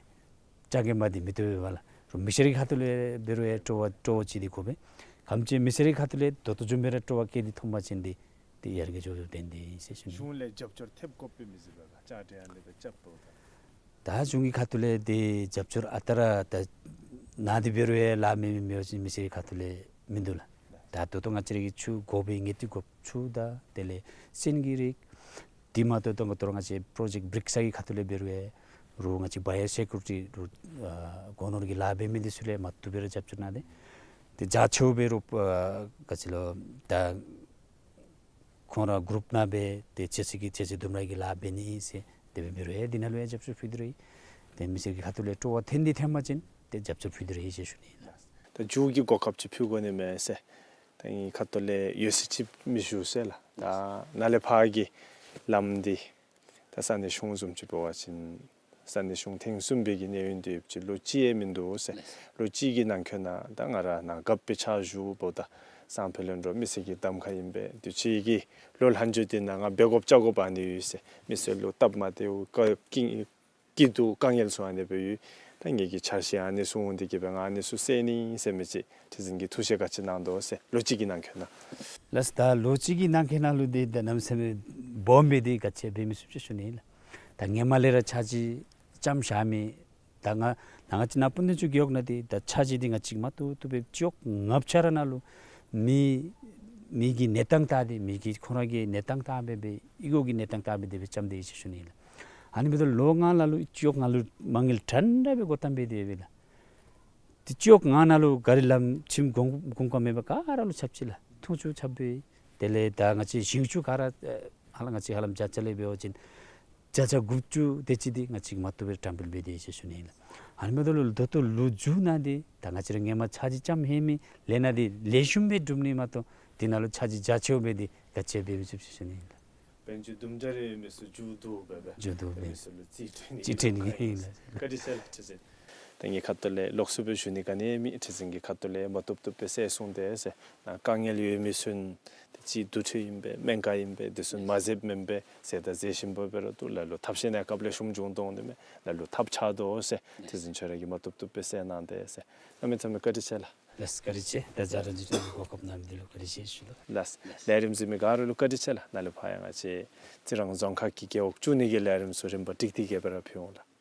རྐྱངམ་གིས་མ་འདི་མི་བཏུབ་པས་པ་ལགས། རུང་མི་སེར་གྱི་ཁ་ཐུག་ལས་འབད་རུང་ཡང་སྤྲོ་བ་སྤྲོ་བ་ཅིག་འདི་དགོ་པས། ག་དེམ་ཅིག་མི་སེར་གྱི་ཁ་ཐུག་ལས་ད་ལྟོ་བཟུམ་སྦེ་ར་སྤྲོ་བ་བསྐྱེད་དེ་ཐོན་པ་ཅིན་འདི་ཏེ་ཡར་རྒྱས་འགྱོ་དོ་ཏན་ཏན་ཨིན་ཟེར་ཞུ་ནི། གཞུང་ལས་རྒྱབ་སྐྱོར་ཐེབས་དགོཔ་སྦེ་མི་གཟིགས་པས་ག། བཅའ་སྒྲིག་ཨ་ནི་སྦེ་རྐྱབ་དོ་ད། ད་གཞུང་གི་ཁ་ཐུག་ལས་འདི་རྒྱབ་སྐྱོར་ཨ་རྟག་ར་ད་ནཱ་འདི་འབད་རུང་ཡང་ལཱ་མེད་མི་མེད་པ་ཅིན་མི་སེར་གྱི་ཁ་ཐུག་ལས་མིན་འདུག་ལགས། ད་ད་ལྟོ་ང་བཅས་ར་གི་ཆུ་དགོ་པའི་ངེས་ཏིག་དགོཔ་ཆུ་དང་དེ་ལས་སོན་གྱི་རིགས། དེ་མ་གཏོགས་ད་ལྟོ་ང་བཅས་པྲོ་ཇེཀཊ་བྲིཀསི་གི་ཁ་ཐུག་ལས་འབད་རུང་ཡང་རུང་ང་བཅས་བཱ་ཡོ་སི་ཀུ་རི་ཊི་རུང་ཨ་སྒོ་ནོར་གྱི་ལཱ་འབད་མི་འདི་ཚུ་ལས་མ་བཏུབ་སྦེ་ར་རྒྱབ་སྐྱོར་གནང་སྟེ། ཏེ་རྒྱ་ཆེཝ་འབད་རུང་ཨ་ག་ཅི་ལོ་ད་ཁོང་ར་གུ་རུབ་ནང་སྦེ་ཏེ་ཚོད་བསྲེ་གི་ཚོད་བསྲེ་ལྡུམ་ར་གི་ལཱ་འབད་ནི་ཨིན་ཟེར་དེ་སྦེ་འབད་རུང་ཡང་འདི་ནང་ལུ་ཡང་རྒྱབ་སྐྱོར་ཕུལ་དོ་རུང་ཡང་ཏེ་མི་སེར་གྱི་ཁ་ཐུག་ལས་སྤྲོ་བ་ཐོན་འདི་ཐོན་པ་ཅིན་ཏེ་རྒྱབ་སྐྱོར་ཕུལ་དོ་རུང་ཡང་ཟེར་ཞུ་ནི་ཨིན་ལགས། ད་མཇུག་གི་གོ་སྐབས་ཅིག་ཕུལ་དགོ་ནི་མས་ཟེར། ད་ངེའི་ཁ་ཐུག་ལས་ཡོད་ཟེར་ཅིག་མི་ཞུ་ཟེར་ལགས། ད་ནཱ་ལས་ཕར་གྱི་ལམ་འདི་ད་ས་གནས་གཞུང་བཟུམ་ཅིག་འབད་བ་ཅིན་ས་གནས་གཞུང་ཐེངས་གསུམ་པའི་གི་གནས་ཡུན་དེ་ཡོདཔ་ཅིག་ལོ་གཅིག་ཡང་མིན་འདུག་ཟེར། ལོ་གཅིག་གི་ནང་འཁོད་ནང་ད་ང་ར་ནཱ་རྒཔོ་སྦེ་ཕྱག་ཞུ་འབདཝ་ད་སང་ཕོད་ལས་འགྱོ་མི་སེར་གྱི་གདམ་ཁ་ཨིན་པས། དུས་ཅི་གི་ལོ་ལྷག་འགྱོ་སྟེ་ནཱ་ང་འབད་དགོཔ་བཅའ་དགོཔ་ཨ་ནི་ཡོད་ཟེར། མི་སེར་ལུ་སྟབས་མ་བདེཝ་ག་སྐྱིད་སྐྱིད་སྡུག་དཀའ་ངལ་ཚུ་ཨ་ནི་སྦེ་ཡོད། ད་ངེ་གི་འཆར་གཞི་ཨ་ནི་ཚུ་འོང་སྟེ་གིས་སྦེ་ང་ཨ་ནི་ཚུ་སེལ་ནི་ཟེར་མི་ཅིག་ཁྲི་འཛིན་གྱིས་ཐུགས་བཞེད་ག་ཅི་གནང་དོ་ཟེར། ལོ་གཅིག་གི་ནང་འཁོད་ནང་། ལགས་སོ། ད་ལོ་གཅིག་གི་ནང་འཁོད་ནང་ལུ་འདི་ད་གནམ་མེད་ས་མེད་སྦོམ་སྦེ་འདི་ག་ཅི་འབད་མི་ཚུགས་ཟེར་ཞུ་ནི་ལགས། ད་སྔོན་མ་ལས་ར་འཆར་གཞི་བརྩམས་བཞག་མི་ད་ང་ནཱ་ང་བཅས་ནཱ་སྤུངས་ཐང་ཆུ་རྒེད་འོག་ནང་འདི་ད་འཆར་གཞི་འདི་ང་བཅས་མ་བཏུབ་བཏུབ་སྦེ་སྤྱི་འོག་ལྔ་ཆ་ར་ནང་ལུ་མི་མི་གི་གནས་སྟངས་ལྟ་སྟེ་མི་གི་ཁོང་ར་གི་གནས་སྟངས་ལྟ་སྦེ་སྦེ་ཨི་གོ་གི་གནས་སྟངས་ལྟ་སྦེ་དེ་སྦེ་བརྩམས་ཏེ་ཡོད་ཟེར་ཞུ་ནི་ལགས། ཨ་ནི་འབདཝ་ད་ལོ་ལྔ་ནང་ལུ་སྤྱི་འོག་ལྔ་ལུ་མ་དངུལ་གྲངས་འདྲ་སྦེ་བགོ་བཏང་སྦེ་དེ་སྦེ་ལགས། ཏེ་སྤྱི་འོག་ལྔ་ནང་ལུ་ག་རི་ལམ་ཁྱིམ་གུང་གུང་ཀ་མེད་པར་ག་ར་ལུ་ཆརཔ་ཅིག་ལགས། འཐུང་ཆུ་ཆརཔ་སྦེ་དེ་ལས་ད་ང་བཅས་ཞིང་ཆུ་ག་ར་ཨེ་ཧ་ལམ་ང་བཅས་ཧ་ལམ་བརྒྱ་ཆ་ལས་འབད་བ་ཅིན་བརྒྱ་ཆ་དགུ་བཅུ་དེ་ཅིག་འདི་ང་བཅས་མ་བཏུབ་སྦེ་བཀྲམ་སྤེལ་འབད་དེ་ཡོད་ཟེར་ཞུ་ནི་ལགས། ཨ་ནི་འབདཝ་ད་ལུ་ད་ལྟོ་ལོ་མཇུག་ནང་འདི་ད་ང་བཅས་ར་སྔོན་མ་འཆར་གཞི་བརྩམས་ཧེ་མའི་ལས་སྣ་འདི་ལེགས་ཤོམ་སྦེ་འགྲུབ་ནི་མ་གཏོགས་དེ་ནང་ལུ་འཆར་གཞི་རྒྱ་ཆེཝ་སྦེ་འདི་ག་ཅི་འབད་མི་ཚུགས་ཟེར་ཞུ་ནི་ལགས། དཔལ་འབྱོར་དུམ་གྲ་རེ་ཡོད་མི་ཚུ་མཇུག་བསྡུ་སྦེ་སྦེ་མཇུག་བསྡུ་སྦེ་ཡོད་མི་ཚུ་ལུ་རྩིས་སྤྲོད་ནི་རྩིས་སྤྲོད་ནི་ཨིན་ལགས། བཀའ་དྲིན་ཆེ་ལགས་ཁྲི་འཛིན། ད་ངེའི་ཁ་ཐུག་ལས་ལོགས་སུ་སྦེ་ཞུ་ནི་ག་ནི་མེད། ཁྲི་འཛིན་གྱི་ཁ་ཐུག་ལས་མ་བཏུབ་བཏུབ་སྦེ་གསལ་གསུངས་ཏེ་ཟེར། ནཱ་དཀའ་ངལ་ཡོད་མི་ཚུ་ཏེ་ ཅིག་དུར་ཁྲོད་ཨིན་པས་སྨན་ཁང་ཨིན་པས་དེ་ཚུ་མ་མཛདཔ་མེན་པས་ཟེར་ད་མཛད་བཞིན་པ་འབད་རུང་ལ་ལུ་ཐབས་ཤེས་ནང་སྐབས་ལེགས་ཤོམ་བྱུང་དོ་འོང་དེ་མས། ལ་ལུ་ཐབས་ཆག་དོ་ཟེར་ཐུགས་བཞེད་ཁྱོད་ར་གིས་མ་བཏུབ་བཏུབ་སྦེ་གསན་གནང་དེས་ཟེར། གནམ་མེད་ས་མེད་བཀའ་དྲིན་ཆེ་ལགས། ལགས་བཀའ་དྲིན་ཆེ། ད་ཛ་ར་འདི་ཚུ་གོ་སྐབས་གནང་མི་འདི་ལུ་བཀའ་དྲིན་ཆེ་ཞུ་ལགས། ལགས་ལས་རིམ་གཟིགས་མི་ག་ར་ལུ་བཀའ་དྲིན་ཆེ་ལགས། ནཱ་ལས་ཕར་ཡང་ང་བཅས་རྩི་རང་རྫོང་ཁག་གི་རྒེད་འོག་བཅུ་གཉིས་ཀྱི་ལས་རིམ་ཚུ་རིམ་པ་ཀྲིག་ཀྲི་གི་སྦེ་ར་ཕུལ་འོང་ལགས།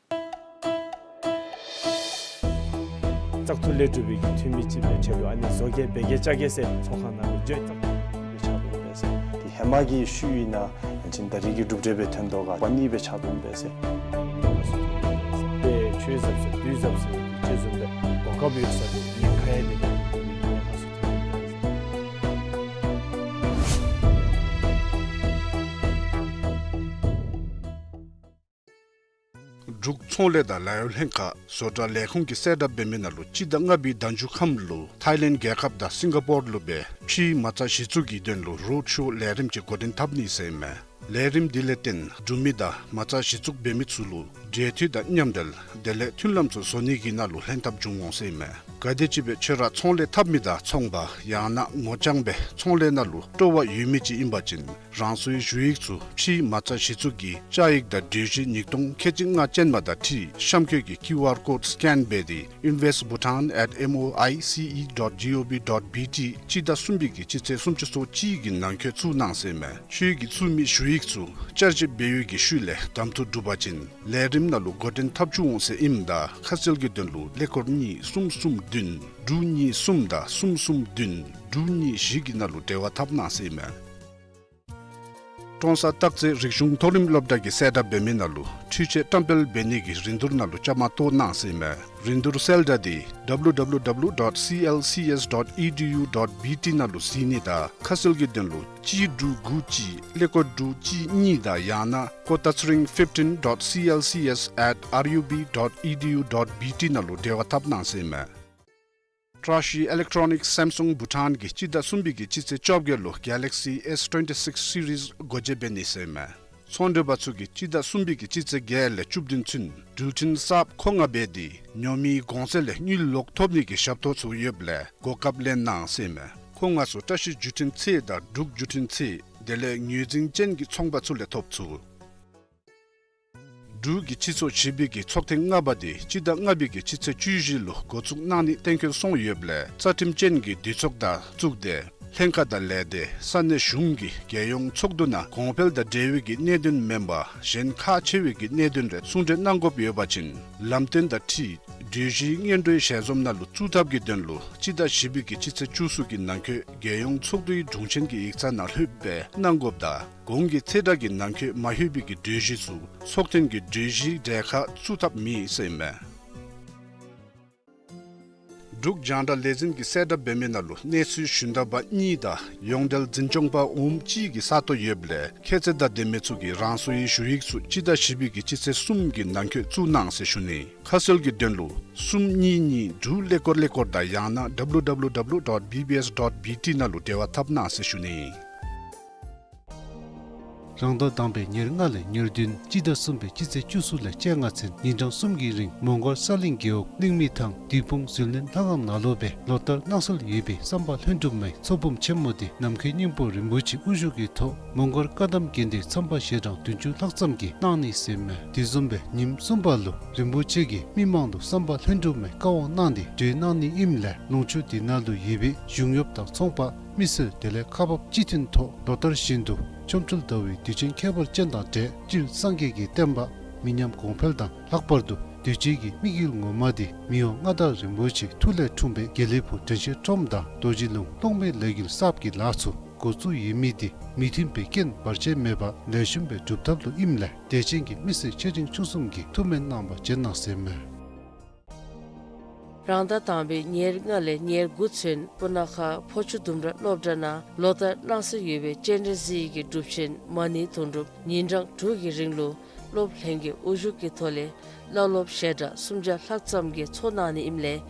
བཙག་འཐུ་ལས་གྲུབ་པའི་གི་འཐུས་མི་ཅིག་སྦེ་ཆ་ལུ་ཨ་ནི་བཟོ་བཀོད་འབད་གེ་བཅའ་གེ་ཟེར་ཚོགས་ཁང་ནང་ལུ་བརྗོད་བཙག་འཐུ་སྦེ་ཆགས་དོ་འོང་པས་ཟེར། དེ་ཧེ་མ་གི་ཤུལ་ཨིན་ན་ཡང་ཅིན་ད་རིས་ཀྱི་གྲུབ་འབྲས་སྦེ་ཐོན་དོ་ག་པ་ནི་སྦེ་ཆགས་དོ་འོང་པས་ཟེར། དཔེ་ཆོས་ཟབ་ཟེར་བདུད་ཟབ་ཟེར་ཅིག་བཟུམ་སྦེ་གོ་སྐབས་ཡོད་ས་ལུ་ཉེན་ཁ་ཡང་མེད་པའི་གི་ཁ་གསོ་ཐོབ་ཡོད་པས་ཟེར། འབྲུག་ཚོང་ལས་དང་ལཱ་གཡོག་ལྷན་ཁག་བཟོ་གྲྭ་ལས་ཁུངས་ཀྱིས་གསལ་བསྒྲགས་འབད་མི་ནང་ལུ་སྤྱི་ཟླ་ལྔ་པའི་ཟླ་མཇུག་ཁམས་ལུ་ཐཱའི་ལེནཌ་རྒྱལ་ཁབ་དང་སིང་ག་པོར་ལུ་སྦེ་ཕྱིའི་མ་རྩ་གཞི་བཙུགས་ཀྱི་དོན་ལུ་རོཌ་ཤོ་ལས་རིམ་ཅིག་འགོ་འདྲེན་འཐབ་ནི་ཟེར་ཨིན་མས། ལས་རིམ་འདི་ལས་བརྟེན་འབྲུག་མི་དང་མ་རྩ་གཞི་བཙུགས་འབད་མི་ཚུ་ལུ་འབྲེལ་མཐུད་དང་མཉམ་འབྲེལ་དེ་ལས་མཐུན་ལམ་ཚུ་བཟོ་ནི་གི་ནང་ལུ་ལྷན་ཐབས་འབྱུང་འོང་ཟེར་ཨིན་མས། ག་དེམ་ཅིག་སྦེ་ཁྱོད་ར་ཚོང་ལས་འཐབ་མི་དང་ཚོང་པ་ཡང་ན་ངོ་རྐྱང་སྦེ་ཚོང་ལས་ནང་ལུ་སྤྲོ་བ་ཡོད་མི་ཅིག་ཨིན་པ་ཅིན་རང་སོའི་ཞུ་ཡིག་ཚུ་ཕྱིའི་མ་རྩ་གཞི་བཙུགས་ཀྱི་བཅའ་ཡིག་དང་གྲོས་གཞི་ཉིས་སྟོང་ཁལ་གཅིག་ལྔ་ཅན་མ་དང་འཁྲིལ་གཤམ་འཁོད་ཀྱི་ཀིའུ་ཨར་ཀོཌ་སི་ཀེན་འབད་དེ་invest bhutan at moice dot gov dot bt སྤྱི་ཟླ་གསུམ་པའི་གི་སྤྱི་ཚེས་སུམ་ཅུ་སོ་གཅིག་གི་ནང་འཁོད་བཙུགས་གནང་ཟེར་ཨིན་མས། ཁྱོད་ཀྱིས་བཙུགས་མི་ཞུ་ཡིག་ཚུ་བསྐྱར་ཞིབ་འབད་བའི་གི་ཤུལ་ལས་གདམ་འཐུ་གྲུབ་པ་ཅིན་ལས་རིམ་ནང་ལུ་འགོ་འདྲེན་འཐབ་བཅུག་འོང་ཟེར་ཨིནམ་ད་ཁ་གསལ་གྱི་དོན་ལུ་ཀླད་ཀོར་གཉིས་གསུམ་གསུམ་བདུན་དྲུག་གཉིས་གསུམ་དང་གསུམ་གསུམ་བདུན་དྲུག་གཉིས་བཞི་གི་ནང་ལུ་འབྲེལ་བ་འཐབ་གནང་ཟེར་ཨིན་མས། ཀྲོང་གསར་སྟག་རྩེ་རིག་གཞུང་མཐོ་རིམ་སློབ་གྲྭ་གིས་གསལ་བསྒྲགས་འབད་མི་ནང་ལུ་འཕྲུལ་ཆས་བཀྲམ་སྤེལ་འབད་ནི་གི་རིན་བསྡུར་ནང་ལུ་བཅའ་མར་གཏོགས་གནང་ཟེར་ཨིན་མས། རིན་བསྡུར་གསལ་བསྒྲགས་འདི་www dot clcs dot edu dot bt ནང་ལུ་གཟིགས་ནི་དང་ཁ་གསལ་གྱི་དོན་ལུ་གཅིག་དྲུག་དགུ་གཅིག་ཀླད་ཀོར་དྲུག་གཅིག་གཉིས་དང་ཡང་ན་ཀོ་ཏ་ཚེ་རིང་fifteen dot clcs at rub dot edu dot bt ནང་ལུ་འབྲེལ་བ་འཐབ་གནང་ཟེར་ཨིན་མས། བཀྲ་ཤིས་ཨི་ལེག་ཊོ་ནིཀ་སེམ་སུང་བྷུ་ཊཱན་གྱིས་སྤྱི་ཟླ་གསུམ་པའི་གི་སྤྱི་ཚེས་བཅོ་བརྒྱད་ལུ་གེ་ལེག་སི་ཨེསི་ཊུ་ཝེན་ཊི་སིགསི་སི་རིསི་སྒོ་འབྱེད་འབད་ནི་ཟེར་ཨིན་མས། ཚོང་འབྲེལ་པ་ཚུ་གིས་སྤྱི་ཟླ་གསུམ་པའི་གི་སྤྱི་ཚེས་བརྒྱད་ལས་བཅུ་བདུན་ཚུན་འགྲུལ་འཕྲིན་གསརཔ་མཁོ་མངགས་འབད་དེ་ཉོ་མིའི་གོང་ཚད་ལས་དངུལ་ལོག་ཐོབ་ནི་གི་ཞབས་ཏོག་ཚུ་ཡོདཔ་ལས་གོ་སྐབས་ལེན་གནང་ཟེར་ཨིན་མས། མཁོ་མངགས་ཚུ་བཀྲ་ཤིས་བརྒྱུད་འཕྲིན་ཚད་དང་འབྲུག་བརྒྱུད་འཕྲིན་ཚད་དེ་ལས་ངོས་འཛིན་ཅན་གྱི་ཚོང་པ་ཚུ་ལས་ཐོབ་ཚུགས། འབྲུག་གི་སྤྱི་ཚོགས་བཞི་པའི་གི་ཚོགས་ཐེངས་ལྔ་པ་དེ་སྤྱི་ཟླ་ལྔ་པའི་གི་སྤྱི་ཚེས་བཅུ་བཞི་ལུ་འགོ་བཙུགས་གནང་ནི་གཏན་འཁེལ་སོང་ཡོདཔ་ལས་རྩ་ཁྲིམས་ཅན་གྱི་འདུས་ཚོགས་དང་བཙུགས་ཏེ་ལྷན་ཁག་དང་ལས་སྡེ་ས་གནས་གཞུང་གི་རྒྱལ་ཡོངས་ཚོགས་འདུ་ནང་གོང་འཕེལ་དང་འབྲེལ་བའི་གི་གནད་དོན་མེན་པར་གཞན་ཁག་ཆེ་བའི་གི་གནད་དོན་རེ་གསུང་གྲོས་གནང་དགོཔ་ཡོད་པ་ཅིན་ལམ་སྟོན་དང་འཁྲིལ་གྲོས་གཞིའི་སྔོན་འགྲོའི་ཞལ་འཛོམས་ནང་ལུ་བཙུགས་ཐབས་ཀྱི་དོན་ལུ་སྤྱི་ཟླ་བཞི་པའི་གི་སྤྱི་ཚེས་བཅུ་གསུམ་གྱི་ནང་འཁོད་རྒྱལ་ཡོངས་ཚོགས་འདུའི་དྲུང་ཆེན་གྱི་ཡིག་ཚང་ནང་ལྷོདཔ་སྦེ་གནང་དགོཔ་དང་གོང་གི་ཚེས་གྲངས་ཀྱི་ནང་འཁོད་མ་ལྷོད་པའི་གི་གྲོས་གཞི་ཚུ་ཚོགས་ཐེངས་ཀྱི་གྲོས་གཞིའི་གྲལ་ཁར་བཙུགས་ཐབས་མེད་ཟེར་ཨིན་མས། འབྲུག་རྒྱང་བསྒྲགས་ལས་འཛིན་གྱིས་གསལ་བསྒྲགས་འབད་མི་ནང་ལུ་གནས་ཚུལ་ཞུན་དག་པ་གཉིས་དང་ཡོངས་འབྲེལ་འཛིན་སྐྱོང་པ་འོགམ་གཅིག་གི་ས་སྟོང་ཡོདཔ་ལས་ཁྱད་ཚད་དང་ལྡན་མི་ཚུ་གིས་རང་སོའི་ཞུ་ཡིག་ཚུ་སྤྱི་ཟླ་བཞི་པའི་གི་སྤྱི་ཚེས་གསུམ་གྱི་ནང་འཁོད་བཙུགས་གནང་ཟེར་ཞུ་ནི། ཁ་གསལ་གྱི་དོན་ལུ་གསུམ་གཉིས་གཉིས་དྲུག་ཀླད་ཀོར་ཀླད་ཀོར་དང་ཡང་ན་www dot bbs dot bt ནང་ལུ་འབྲེལ་བ་འཐབ་གནང་ཟེར་ཞུ་ནི། རང་ཟླ་དང་པའི་ཉེར་ལྔ་ལས་ཉེར་བདུན་སྤྱི་ཟླ་གསུམ་པའི་སྤྱི་ཚེས་བཅུ་གསུམ་ལས་བཅོ་ལྔ་ཚུན་ཉིན་གྲངས་གསུམ་གྱི་རིང་མོང་སྒར་ས་གླིང་རྒེད་འོག་གླིང་མི་ཐང་བདུད་དཔུང་ཟིལ་གནོན་ལྷ་ཁང་ནང་ལུ་སྦེ་ལོ་ལྟར་གནང་སྲོལ་ཡོད་པའི་བསམ་པ་ལྷུན་གྲུབ་མའི་ཚོགས་འབུམ་ཆེན་མོ་འདི་ནམ་མཁའི་སྙིང་པོ་རིན་པོ་ཆེ་དབུ་བཞུགས་ཀྱི་ཐོག་མོང་སྒར་བཀའ་གདམས་དགོན་སྡེའི་མཚམས་པ་ཞལ་གྲངས་བདུན་ཅུ་ལྷག་ཙམ་གྱིས་གནང་ནི་ཟེར་ཨིན་མས། དེ་བཟུམ་སྦེ་ཉིནམ་གསུམ་པ་ལུ་རིན་པོ་ཆེ་གིས་མི་མང་ལུ་བསམ་པ་ལྷུན་གྲུབ་མའི་བཀའ་དབང་གནང་སྟེ་གྲོས་གནང་ནི་ཨིནམ་ལས་ལུང་ཕྱོགས་དེ་ནང་ལུ་ཡོད་པའི་གཞུང་གཡོགཔ་དང་ཚོང་པ་མི་སེར་དེ་ལས་ཁག་འབགཔ་སྤྱི་མཐུན་ཐོག་ལོ་ལྟར་བཞིན་དུ་ཆོ་འཕྲུལ་ཟླ་བའི་དུས་ཆེན་ཁྱད་པར་ཅན་དང་འབྲེལ་སྤྱིར་སངས་རྒྱས་ཀྱི་བསྟན་པ་མི་ཉམས་གོང་འཕེལ་དང་ལྷག་པར་དུ་གདུལ་བྱའི་གི་དམིགས་ཡུལ་ངོ་མ་དེ་མི་དབང་མངའ་བདག་རིན་པོ་ཆེ་ཐུགས་ལས་འཁྲུངས་པའི་དགེ་ལེགས་ཕུག་དྲན་ཤེས་ཁྲོམ་དང་རྡོ་རྗེ་ལུང་གློག་མེ་ལས་འགུལ་གསརཔ་གི་ལཱ་ཚུ་འགོ་བཙུགས་ཡོད་མི་དེ་མི་མཐུན་པའི་རྐྱེན་བར་ཆད་མེད་པར་ལེགས་ཤོམ་སྦེ་སྒྲུབ་ཐབས་ལུ་ཨིནམ་ལས་དད་ཅན་གྱི་མི་སེར་ཆེ་འབྲིང་ཆུང་གསུམ་གྱིས་ཐུགས་སྨོན་གནང་བར་བྱོན་གནང་ཟེར་ཨིན་མས། རང་ཟླ་དང་པའི་ཉེར་ལྔ་ལས་ཉེར་དགུ་ཚུན་སྤུ་ན་ཁ་ཕོ་ཆུ་ལྡུམ་ར་སློབ་གྲྭ་ནང་ལོ་ལྟར་གནང་སྲོལ་ཡོད་པའི་སྤྱན་རས་གཟིགས་ཀྱི་སྒྲུབ་ཆེན་མ་ཎི་དུང་སྒྲུབ་ཉིན་གྲངས་དྲུག་གི་རིང་ལུ་སློབ་ལྷན་གྱི་དབུ་བཞུགས་ཀྱི་ཐོག་ལས་བླ་སློབ་ཞལ་གྲངས་སུམ་བརྒྱ་ལྷག་ཙམ་གྱིས་ཚོགས་གནང་ནི་ཨིནམ་ལས་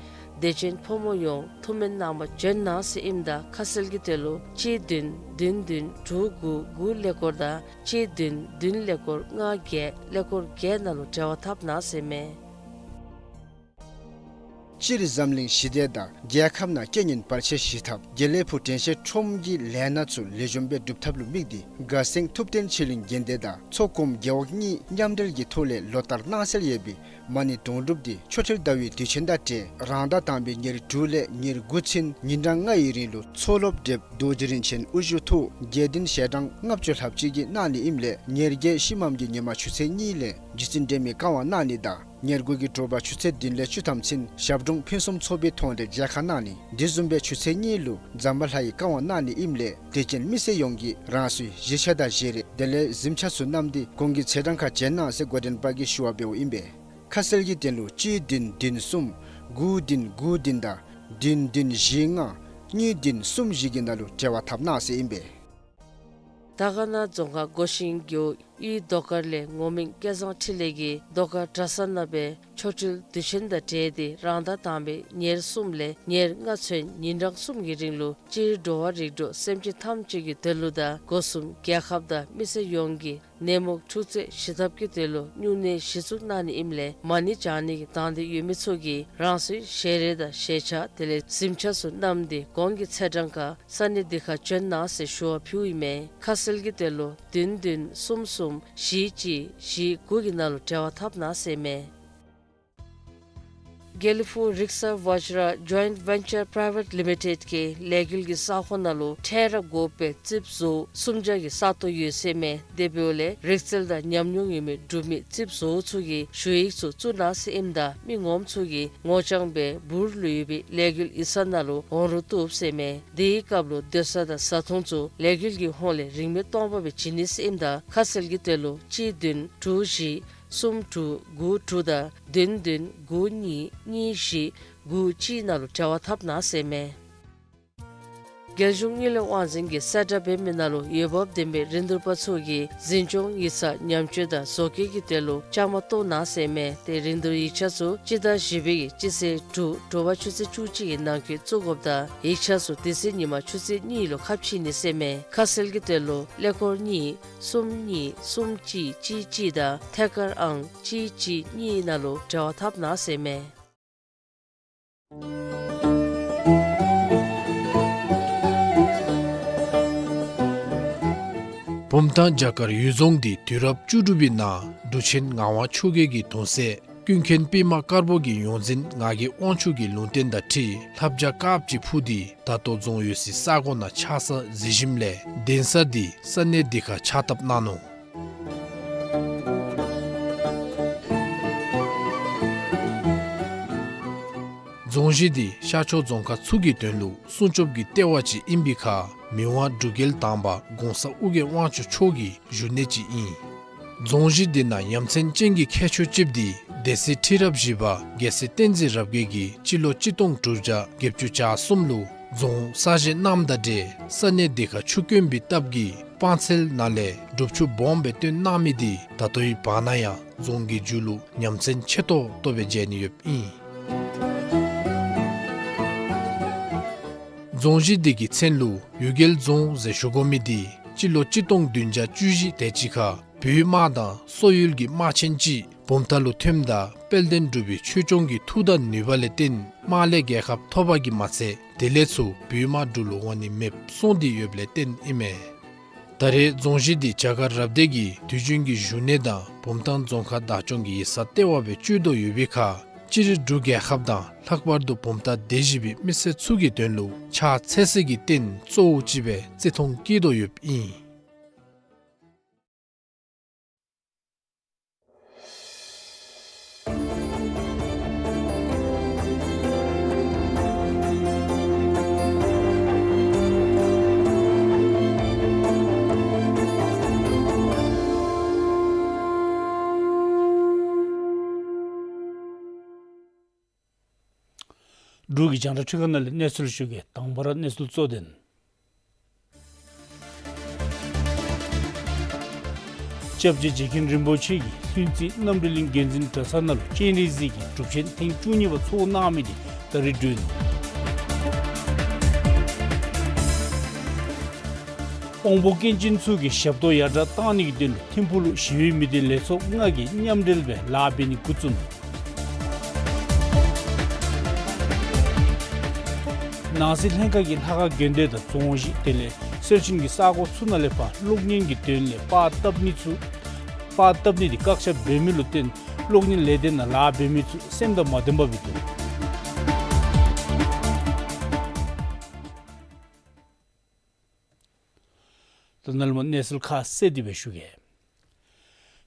དད་ཅན་ཕོ་མོ་ཡོངས་ཐུགས་སྨོན་གནང་བར་བྱོན་གནང་ཟེར་ཨིནམ་ད་ཁ་གསལ་གྱི་དོན་ལུ་གཅིག་བདུན་བདུན་བདུན་དྲུག་དགུ་དགུ་ཀླད་ཀོར་དང་གཅིག་བདུན་བདུན་ཀླད་ཀོར་ལྔ་བརྒྱད་ཀླད་ཀོར་བརྒྱད་ནང་ལུ་འབྲེལ་བ་འཐབ་གནང་ཟེར་ཨིན་མས། སྤྱིར་འཛམ་གླིང་ཞི་བདེ་དང་རྒྱལ་ཁབ་ནང་རྐྱེན་ངན་བར་ཆད་ཞི་ཐབས་དགེ་ལེགས་ཕུག་དྲན་ཤེས་ཁྲོམ་གྱི་ལས་སྣ་ཚུ་ལེགས་ཤོམ་སྦེ་སྒྲུབ་ཐབས་ལུ་དམིགས་ཏེ་དགའ་སེང་ཐུབ་བསྟན་ཆོས་གླིང་དགོན་སྡེ་དང་མཚོ་སྒོམ་རྒེད་འོག་གཉིས་མཉམ་འབྲེལ་གྱི་ཐོག་ལས་ལོ་ལྟར་གནང་སྲོལ་ཡོད་པའི་མ་ཎི་དུང་སྒྲུབ་འདི་ཆོ་འཕྲུལ་ཟླ་བའི་དུས་ཆེན་དང་འབྲེལ་རང་ཟླ་དང་པའི་ཉེར་དྲུག་ལས་ཉེར་དགུ་ཚུན་ཉིན་གྲངས་ལྔ་ཡི་རིང་ལུ་མཚོ་སློབ་བགྲེསཔ་རྡོ་རྗེ་རིན་ཆེན་དབུ་བཞུགས་ཐོག་དགེ་འདུན་ཞལ་གྲངས་ལྔ་བཅུ་ལྷགཔ་ཅིག་གིས་གནང་ནི་ཨིནམ་ལས་ཉེར་བརྒྱད་ཤིང་མམ་གྱི་ཉི་མ་ཆུ་ཚོད་གཉིས་ལས་རྗེ་བཙུན་སྒྲོལ་མའི་བཀའ་དབང་གནང་ནི་དང་ཉེར་དགུ་གི་དྲོ་པ་ཆུ་ཚོད་བདུན་ལས་བཅུ་ཐམ་ཚུན་ཞབས་དྲུང་ཕུན་སུམ་ཚོགས་པའི་ཐོག་ལས་མཇལ་ཁ་གནང་ནི། དེ་བཟུམ་སྦེ་ཆུ་ཚོད་གཉིས་ལུ་ཛམ་བྷ་ལ་ཡི་བཀའ་དབང་གནང་ནི་ཨིནམ་ལས་དད་ཅན་མི་སེར་ཡོངས་ཀྱིས་རང་སོའི་གཞིས་ཆགས་དང་བཞེས་རས་དེ་ལས་གཟིམ་ཆས་ཚུ་བསྣམས་ཏེ་གོང་གི་ཚེས་གྲངས་ཁར་བྱོན་གནང་ཟེར་འགོ་འདྲེན་པ་གིས་ཞུ་བ་འབདཝ་ཨིན་པས། ཁ་གསལ་གྱི་དོན་ལུ་གཅིག་བདུན་བདུན་གསུམ་དགུ་བདུན་དགུ་བདུན་དང་བདུན་བདུན་བཞི་ལྔ་གཉིས་བདུན་གསུམ་བཞི་གི་ནང་ལུ་འབྲེལ་བ་འཐབ་གནང་ཟེར་ཨིན་པས། དར་དཀར་ན་རྫོང་ཁག་སྒོ་ཤིང་རྒེད་འོག་གཡུས་རྡོ་དཀར་ལས་ངོ་མིང་སྐལ་བཟང་འཕྲིན་ལས་ཀྱིས་རྡོ་དཀར་གྲྭ་ས་ནང་སྦེ་ཆོ་འཕྲུལ་དུས་ཆེན་དང་འབྲེལ་ཏེ་རང་ཟླ་དང་པའི་ཉེར་གསུམ་ལས་ཉེར་ལྔ་ཚུན་ཉིན་གྲངས་གསུམ་གྱི་རིང་ལུ་སྤྱིར་འགྲོ་བ་རིགས་དྲུག་སེམས་ཅན་ཐམས་ཅད་ཀྱི་དོན་ལུ་དང་སྒོ་གསུམ་རྒྱལ་ཁབ་དང་མི་སེར་ཡོངས་ཀྱི་ནད་མུག་འཁྲུག་རྩོད་ཞི་ཐབས་ཀྱི་དོན་ལུ་སྨྱུང་གནས་གཞི་བཙུགས་གནང་ནི་ཨིནམ་ལས་མ་ཎི་བགྲང་ནི་གི་དང་འདོད་ཡོད་མི་ཚུ་གིས་རང་སོའི་ཞལ་རས་དང་ཞལ་ཆས་དེ་ལས་གཟིམ་ཆས་ཚུ་བསྣམས་ཏེ་གོང་གི་ཚེས་གྲངས་ཁར་ས་གནས་འདི་ཁར་བྱོན་གནང་ཟེར་ཞུ་བ་ཕུལཝ་ཨིན་མས། ཁ་གསལ་གྱི་དོན་ལུ་བདུན་བདུན་གསུམ་གསུམ་བཞི་གཅིག་བཞི་དགུ་གི་ནང་ལུ་འབྲེལ་བ་འཐབ་གནང་ཟེར་མས། དགེ་ལེགས་ཕུག་རིག་གསར་བཛྲ་ཇོའིནཊ་ཝེན་ཅར་པ་རའི་ཝེཊ་ལི་མི་ཊེཌ་ཀྱི་ལས་འགུལ་གྱི་ས་ཁོངས་ནང་ལུ་ཁྲལ་ར་དགོ་པའི་རྩིགཔ་བཟོ་སུམ་བརྒྱ་གི་ས་སྟོང་ཡོད་ཟེར་མས། དེ་འབདཝ་ལས་རིག་རྩལ་དང་ཉམས་མྱོང་ཡོད་མི་འབྲུག་མི་རྩིགཔ་བཟོ་ཚུ་གིས་ཞུ་ཡིག་ཚུ་བཙུགས་གནང་ཟེར་ཨིནམ་ད་མི་ངོམ་ཚུ་གིས་ངོ་རྐྱང་སྦེ་འབུར་ལུ་ཡོད་པའི་ལས་འགུལ་ཡིག་ཚང་ནང་ལུ་འོང་རོགས་བཏུབ་ཟེར་མས། དེའི་སྐབས་ལུ་སྡོད་ས་དང་བཟའ་འཐུང་ཚུ་ལས་འགུལ་གྱི་ཧོངས་ལས་རིན་མེད་སྟོང་པ་སྦེ་བྱིན་ནི་ཟེར་ཨིནམ་ད་ཁ་གསལ་གྱི་དོན་ལུ་གཅིག་བདུན་དྲུག་བཞི་གསུམ་དྲུག་དགུ་དྲུག་དང་བདུན་བདུན་དགུ་གཉིས་གཉིས་བཞི་དགུ་གཅིག་ནང་ལུ་འབྲེལ་བ་འཐབ་གནང་ཟེར་མས། རྒྱལ་གཞུང་དངུལ་ལས་དབང་འཛིན་གྱིས་གསལ་བསྒྲགས་འབད་མི་ནང་ལུ་འོས་འབབ་ལྡན་པའི་རིན་བསྡུར་པ་ཚུ་གིས་འཛིན་སྐྱོང་ཡིག་ཚང་ཉམས་བཅོས་དང་བཟོ་བཀོད་ཀྱི་དོན་ལུ་བཅའ་མར་གཏོགས་གནང་ཟེར་མས། ཏེ་རིན་བསྡུར་ཡིག་ཆ་ཚུ་སྤྱི་ཟླ་བཞི་པའི་གི་སྤྱི་ཚེས་དྲུག་དྲོ་པ་ཆུ་ཚོད་བཅུ་གཅིག་གི་ནང་འཁོད་བཙུགས་དགོཔ་དང་ཡིག་ཆ་ཚུ་དེ་ཚེ་ཉིན་མ་ཆུ་ཚོད་གཉིས་ལུ་ཁ་ཕྱེ་ནི་ཟེར་མས། ཁ་གསལ་གྱི་དོན་ལུ་ཀླད་ཀོར་གཉིས་གསུམ་གཉིས་གསུམ་གཅིག་གཅིག་གཅིག་དང་ཐད་ཀར་ཨང་གཅིག་གཅིག་གཉིས་ནང་ལུ་འབྲེལ་བ་འཐབ་གནང་ཟེར་མས། བུམ་ཐང་བྱ་དཀར་གཡུལ་རྫོང་འདི་དུས་རབས་བཅུ་དྲུག་པའི་ནང་འབྲུག་ཆེན་ངག་དབང་ཆོས་རྒྱལ་གྱི་གདུང་སྲས་ཀུན་མཁྱེན་པདྨ་དཀར་པོ་གི་ཡོངས་འཛིན་ངག་གི་དབང་ཕྱུག་གི་ལུང་བསྟན་དང་འཁྲིལ་ལྷ་བྱ་དཀརཔོ་ཅིག་འཕུར་ཏེ་ད་ལྟོ་རྫོང་ཡོད་སའི་ས་གོ་ནང་ཆགས་ས་གཟིགས་ཞིནམ་ལས་གདན་ས་འདི་ས་གནས་འདི་ཁར་ཕྱག་བཏབ་གནང་ནུག། རྫོང་གཞི་འདི་ཤར་ཕྱོགས་རྫོང་ཁག་ཚུ་གི་དོན་ལུ་སྲུང་སྐྱོབ་ཀྱི་ལྟེ་བ་ཅིག་ཨིན་པའི་ཁར་མི་དབང་འབྲུག་རྒྱལ་དང་པ་གོང་ས་ཨོ་རྒྱན་དབང་ཕྱུག་མཆོག་གི་བཞུགས་གནས་ཅིག་ཨིན། རྫོང་གཞི་འདི་ནང་ཡ་མཚན་ཅན་གྱི་ཁྱད་ཆོས་ཅིག་འདི་སྡེ་སྲིད་ཁྲི་རབས་བཞི་པ་རྒྱལ་སྲས་བསྟན་འཛིན་རབ་རྒྱས་ཀྱིས་སྤྱི་ལོ་གཅིག་སྟོང་དྲུག་བརྒྱ་བརྒྱད་ཅུ་གྱ་གསུམ་ལུ་རྫོང་གསར་བཞེངས་གནངམ་དང་འབྲེལ་ས་གནས་འདི་ཁར་ཆུ་དཀོན་པའི་སྟབས་ཀྱིས་སྤང་ཚལ་ནང་ལས་སྒྲུབ་ཆུ་སྦོམ་སྦེ་བཏོན་གནང་མི་འདི་ད་ལྟོའི་བར་ན་ཡང་རྫོང་གི་མཇུག་ལུ་ཡ་མཚན་ཆེ་ཏོག་ཏོ་སྦེ་མཇལ་ནི་ཡོདཔ་ཨིན། རྫོང་གཞི་འདི་གི་མཚན་ལུ་གཡུལ་རྒྱལ་རྫོང་ཟེར་ཞུ་དགོ་མི་འདི་སྤྱི་ལོ་གཅིག་སྟོང་བདུན་བརྒྱ་བཅུ་བཞི་དེ་ཅིག་ཁར་བོད་དམག་དང་སོག་ཡུལ་གྱི་དམག་ཆེན་ཅིག་བུམ་ཐང་ལུ་ཐོནམ་ད་དཔལ་ལྡན་འབྲུག་པའི་ཆོས་སྐྱོང་གི་མཐུ་དང་ནུས་པ་ལས་བརྟེན་དམག་ལས་རྒྱལ་ཁ་ཐོབ་པ་གིས་མ་ཚད་དེ་ལས་ཚུར་བོད་དམག་འབྲུག་ལུ་འོང་ནི་མེདཔ་སོང་སྟེ་ཡོདཔ་ལས་བརྟེན་ཨིན་མས། ད་རེས་རྫོང་གཞི་འདི་བྱ་དཀར་རབ་སྡེ་གི་དུས་རྒྱུན་གྱི་བཞུགས་གནས་དང་བུམ་ཐང་རྫོང་ཁག་བདག་སྐྱོང་གི་ཡིག་ཚང་ལྟེ་བ་སྦེ་སྤྱོད་དོ་ཡོད་པའི་ཁར་སྤྱིར་འབྲུག་རྒྱལ་ཁབ་དང་ལྷག་པར་དུ་བུམ་ཐང་སྡེ་བཞི་པའི་མི་སེར་ཚུ་གི་དོན་ལུ་ཕྱག་འཚལ་སའི་རྟེན་གཙོ་བོ་ཅིག་སྦེ་བརྩི་མཐོང་བསྐྱེད་དོ་ཡོདཔ་ཨིན། འབྲུག་གི་རྒྱང་བསྒྲགས་ཁྲི་ཁང་ནང་ལས་གནས་ཚུལ་ཞུ་གེ། དང་པ་ར་གནས་ཚུལ་གཙོ་དོན། སྐྱབས་རྗེ་རྗེ་མཁན་རིན་པོ་ཆེ་གིས་ལྷུན་རྩེ་རྣམ་གྲོལ་གླིང་དགེ་འདུན་གྲྭ་ཚང་ནང་ལུ་སྤྱན་རས་གཟིགས་ཀྱི་སྒྲུབ་ཆེན་ཐེངས་བཅུ་གཉིས་པ་ཚོགས་གནང་མི་འདི་ད་རིས་གྲོལ་ནུག། དབང་པོ་སྐྱོན་ཅན་ཚུ་གི་ཞབས་ཏོག་ཡར་དྲག་གཏང་ནི་གི་དོན་ལུ་ཐིམ་ཕུག་ལུ་ཞི་བའི་མི་སྡེ་ལས་ཚོགས་ལྔ་གིས་མཉམ་འབྲེལ་སྦེ་ལཱ་འབད་ནི་འགོ་བཙུགས་ནུག། ནང་སྲིད་ལྷན་ཁག་གིས་ལྷ་ཁང་དགོན་སྡེ་དང་རྫོང་གཞིས་དེ་ལས་སྲོལ་ཆེན་གྱི་ས་གོ་ཚུ་ནང་ལས་ཕར་གློག་བརྙན་གྱི་དོན་ལས་པར་བཏབ་ནི་ཚུ་པར་བཏབ་ནི་དེ་བཀག་ཆ་འབད་མི་ལུ་བརྟེན་གློག་བརྙན་ལས་སྡེ་ནང་ལཱ་འབད་མི་ཚུ་སེམས་དང་མ་ལྡན་པ་སྦེ་འདུག། ད་ནཱ་ལས་མར་གནས་ཚུལ་ཁ་གསལ་ཏེ་སྦེ་ཞུ་གེ།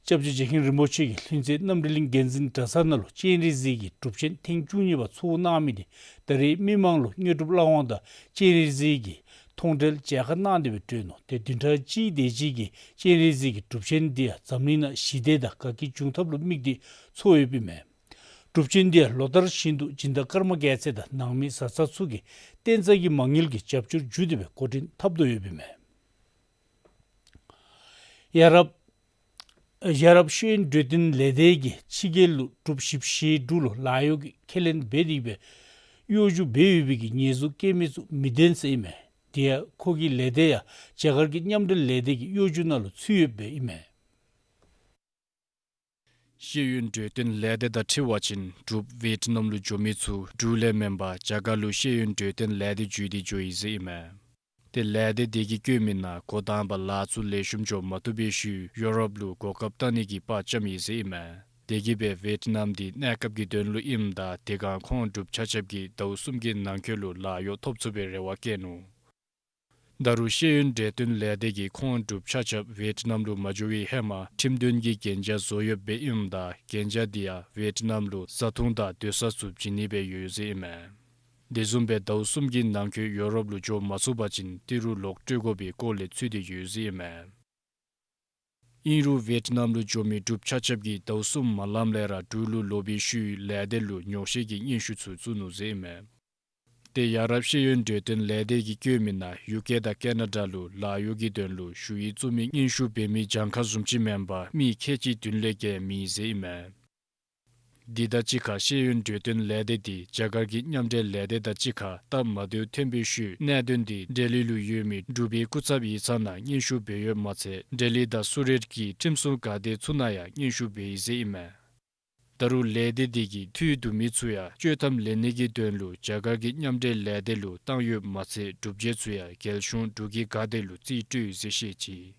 སྐྱབས་རྗེ་རྗེ་མཁན་རིན་པོ་ཆེ་གིས་ལྷུན་རྩེ་རྣམ་འདྲེན་གླིང་འགན་འཛིན་གྲྭ་ཚང་ནང་ལུ་སྤྱན་རས་གཟིགས་ཀྱི་སྒྲུབ་ཆེན་ཐེངས་བཅུ་གཉིས་པ་ཚོགས་གནང་མི་དེ་ད་རེས་མི་མང་ལུ་དངོས་གྲུབ་བླ་དབང་དང་སྤྱན་རས་གཟིགས་ཀྱི་མཐོང་གྲོལ་མཇལ་ཁ་གནང་སྟེ་སྦེ་གྲོལ་ནུག། ཏེ་བདུན་ཕྲག་གཅིག་དེ་ཅིག་གི་སྤྱན་རས་གཟིགས་ཀྱི་སྒྲུབ་ཆེན་འདི་ཡང་འཛམ་གླིང་ནང་ཞི་བདེ་དང་དགའ་སྐྱིད་འབྱུང་ཐབས་ལུ་དམིགས་ཏེ་ཚོགས་ཡོདཔ་ཨིན་མས། སྒྲུབ་ཆེན་འདི་ཡང་ལོ་ལྟར་བཞིན་དུ་སྦྱིན་བདག་ཀརྨ་རྒྱལ་མཚན་དང་ནང་མི་བཟའ་ཚང་ཚུ་གིས་བསྟན་རྩ་གི་མ་དངུལ་གྱི་རྒྱབ་སྐྱོར་བརྒྱུད་དེ་སྦེ་འགོ་འདྲེན་འཐབ་དོ་ཡོདཔ་ཨིན་མས། ཡ་རབས་ཡ་རབས་ཤེས་ཡོན་གྲོས་སྟོན་ལས་སྡེ་གིས་ཕྱི་རྒྱལ་ལུ་འབྲུགཔ་བཞི་བཅུ་ཞེ་དྲུག་ལུ་ལཱ་གཡོག་གི་ཁས་ལེན་འབད་དེ་སྦེ་གཡོ་སྒྱུ་འབད་ཡོད་པའི་གི་ཉེས་འཛུགས་བཀལ་མི་ཚུ་མི་བདེན་ཟེར་ཨིན་མས། དེ་ཡང་ཁོ་གི་ལས་སྡེ་ཡང་རྒྱ་གར་གྱི་མཉམ་འབྲེལ་ལས་སྡེ་གི་གཡོ་སྒྱུ་ནང་ལུ་ཚུད་ཡོདཔ་སྦེ་ཨིན་མས། ཤེས་ཡོན་གྲོས་སྟོན་ལས་སྡེ་དང་འཁྲིལ་བ་ཅིན་འབྲུགཔ་ཝེཊ་ནམ་ལུ་འགྱོ་མི་ཚུ་འབྲུག་ལས་མེན་པར་རྒྱ་གར་ལུ་ཤེས་ཡོན་གྲོས་སྟོན་ལས་སྡེ་བརྒྱུད་དེ་འགྱོ་ཡི་ཟེར་ཨིན་མས། ཏེ་ལས་སྡེ་དེ་གིས་བཀོད་མི་ནང་འགོ་དང་པ་ལཱ་ཚུ་ལེགས་ཤོམ་འགྱོ་མ་བཏུབ་པའི་ཤུལ་ཡོ་རོབ་ལུ་གོ་སྐབས་བཏང་ནི་གི་དཔའ་བཅམ་ཡི་ཟེར་ཨིན་མས། དེ་གིས་སྦེ་ཝེཊ་ནམ་འདི་གནས་སྐབས་ཀྱི་དོན་ལུ་ཨིནམ་ད་དེ་སྒང་ཁོང་འབྲུགཔ་ཆ་ཁྱབ་ཀྱིས་ཟླཝ་གསུམ་གྱི་ནང་འཁོད་ལུ་ལཱ་གཡོག་ཐོབ་ཚུགས་པའི་རེ་བ་བསྐྱེད་ནུག། ད་རུང་ཤེས་ཡོན་གྲོས་སྟོན་ལས་སྡེ་གིས་ཁོང་འབྲུགཔ་ཆ་ཁྱབ་ཝེཊ་ནམ་ལུ་མ་འགྱོ་བའི་ཧེ་མ་ཁྲིམས་དོན་གྱི་གན་རྒྱ་བཟོ་ཡོདཔ་སྦེ་ཨིནམ་ད་གན་རྒྱ་འདི་ཡང་ཝེཊ་ནམ་ལུ་བཟའ་འཐུང་དང་སྡོད་ས་ཚུ་བྱིན་ནི་སྦེ་ཡོད་ཟེར་ཨིན་མས། དེ་བཟུམ་སྦེ་ཟླཝ་གསུམ་གྱི་ནང་འཁོད་ཡོ་རོབ་ལུ་འགྱོ་མ་ཚུགས་པ་ཅིན་ཏི་རུ་ལོག་སྤྲོད་དགོ་པའི་སྐོར་ལས་ཚུད་དེ་ཡོད་ཟེར་ཨིན་མས། ཨིན་རུང་ཝེཊ་ནམ་ལུ་འགྱོ་མི་འབྲུགཔ་ཆ་ཁྱབ་ཀྱིས་ཟླཝ་གསུམ་མ་ལངམ་ལས་ར་འབྲུག་ལུ་ལོག་པའི་ཤུལ་ལས་སྡེ་ལུ་ཉོགས་བཤད་ཀྱི་སྙན་ཞུ་ཚུ་བཙུགས་ནུག་ཟེར་ཨིན་མས། ཏེ་ཡ་རབས་ཤེས་ཡོན་གྲོས་སྟོན་ལས་སྡེ་གིས་བཀོད་མི་ནང་ཡུ་ཀེ་དང་ཀེ་ན་ཌ་ལུ་ལཱ་གཡོག་གི་དོན་ལུ་ཞུ་ཡིག་བཙུགས་མི་སྙན་ཞུ་འབད་མི་གྱངས་ཁ་བཟུམ་ཅིག་མེན་པར་མི་ཁལ་གཅིག་བདུན་ལས་བརྒལ་མེད་ཟེར་ཨིན་མས། འདི་དང་གཅིག་ཁར་ཤེས་ཡོན་གྲོས་སྟོན་ལས་སྡེ་འདི་རྒྱ་གར་གྱི་མཉམ་འབྲེལ་ལས་སྡེ་དང་གཅིག་ཁར་སྟབས་མ་བདེཝ་ཐོན་པའི་ཤུལ་གནད་དོན་འདི་ལྡི་ལི་ལུ་ཡོད་མི་འབྲུག་པའི་སྐུ་ཚབ་ཡིག་ཚང་ནང་སྙན་ཞུ་འབད་ཡོདཔ་མ་ཚད་ལྡི་ལི་དང་སུ་རཊ་གི་ཁྲིམས་སྲུང་འགག་སྡེ་ཚུ་ནང་ཡང་སྙན་ཞུ་འབད་ཡི་ཟེར་ཨིན་མས། ད་རུང་ལས་སྡེ་འདི་གིས་འཐུས་བསྡུ་མི་ཚུ་ཡང་གཅོད་ཐབས་ལེན་ནི་གི་དོན་ལུ་རྒྱ་གར་གྱི་མཉམ་འབྲེལ་ལས་སྡེ་ལུ་བཏང་ཡོདཔ་མ་ཚད་སྒྲུབ་བྱེད་ཚུ་ཡང་རྒྱལ་གཞུང་འབྲུག་གི་འགག་སྡེ་ལུ་རྩིས་སྤྲོད་ཡི་ཟེར་བཤད་ཅི།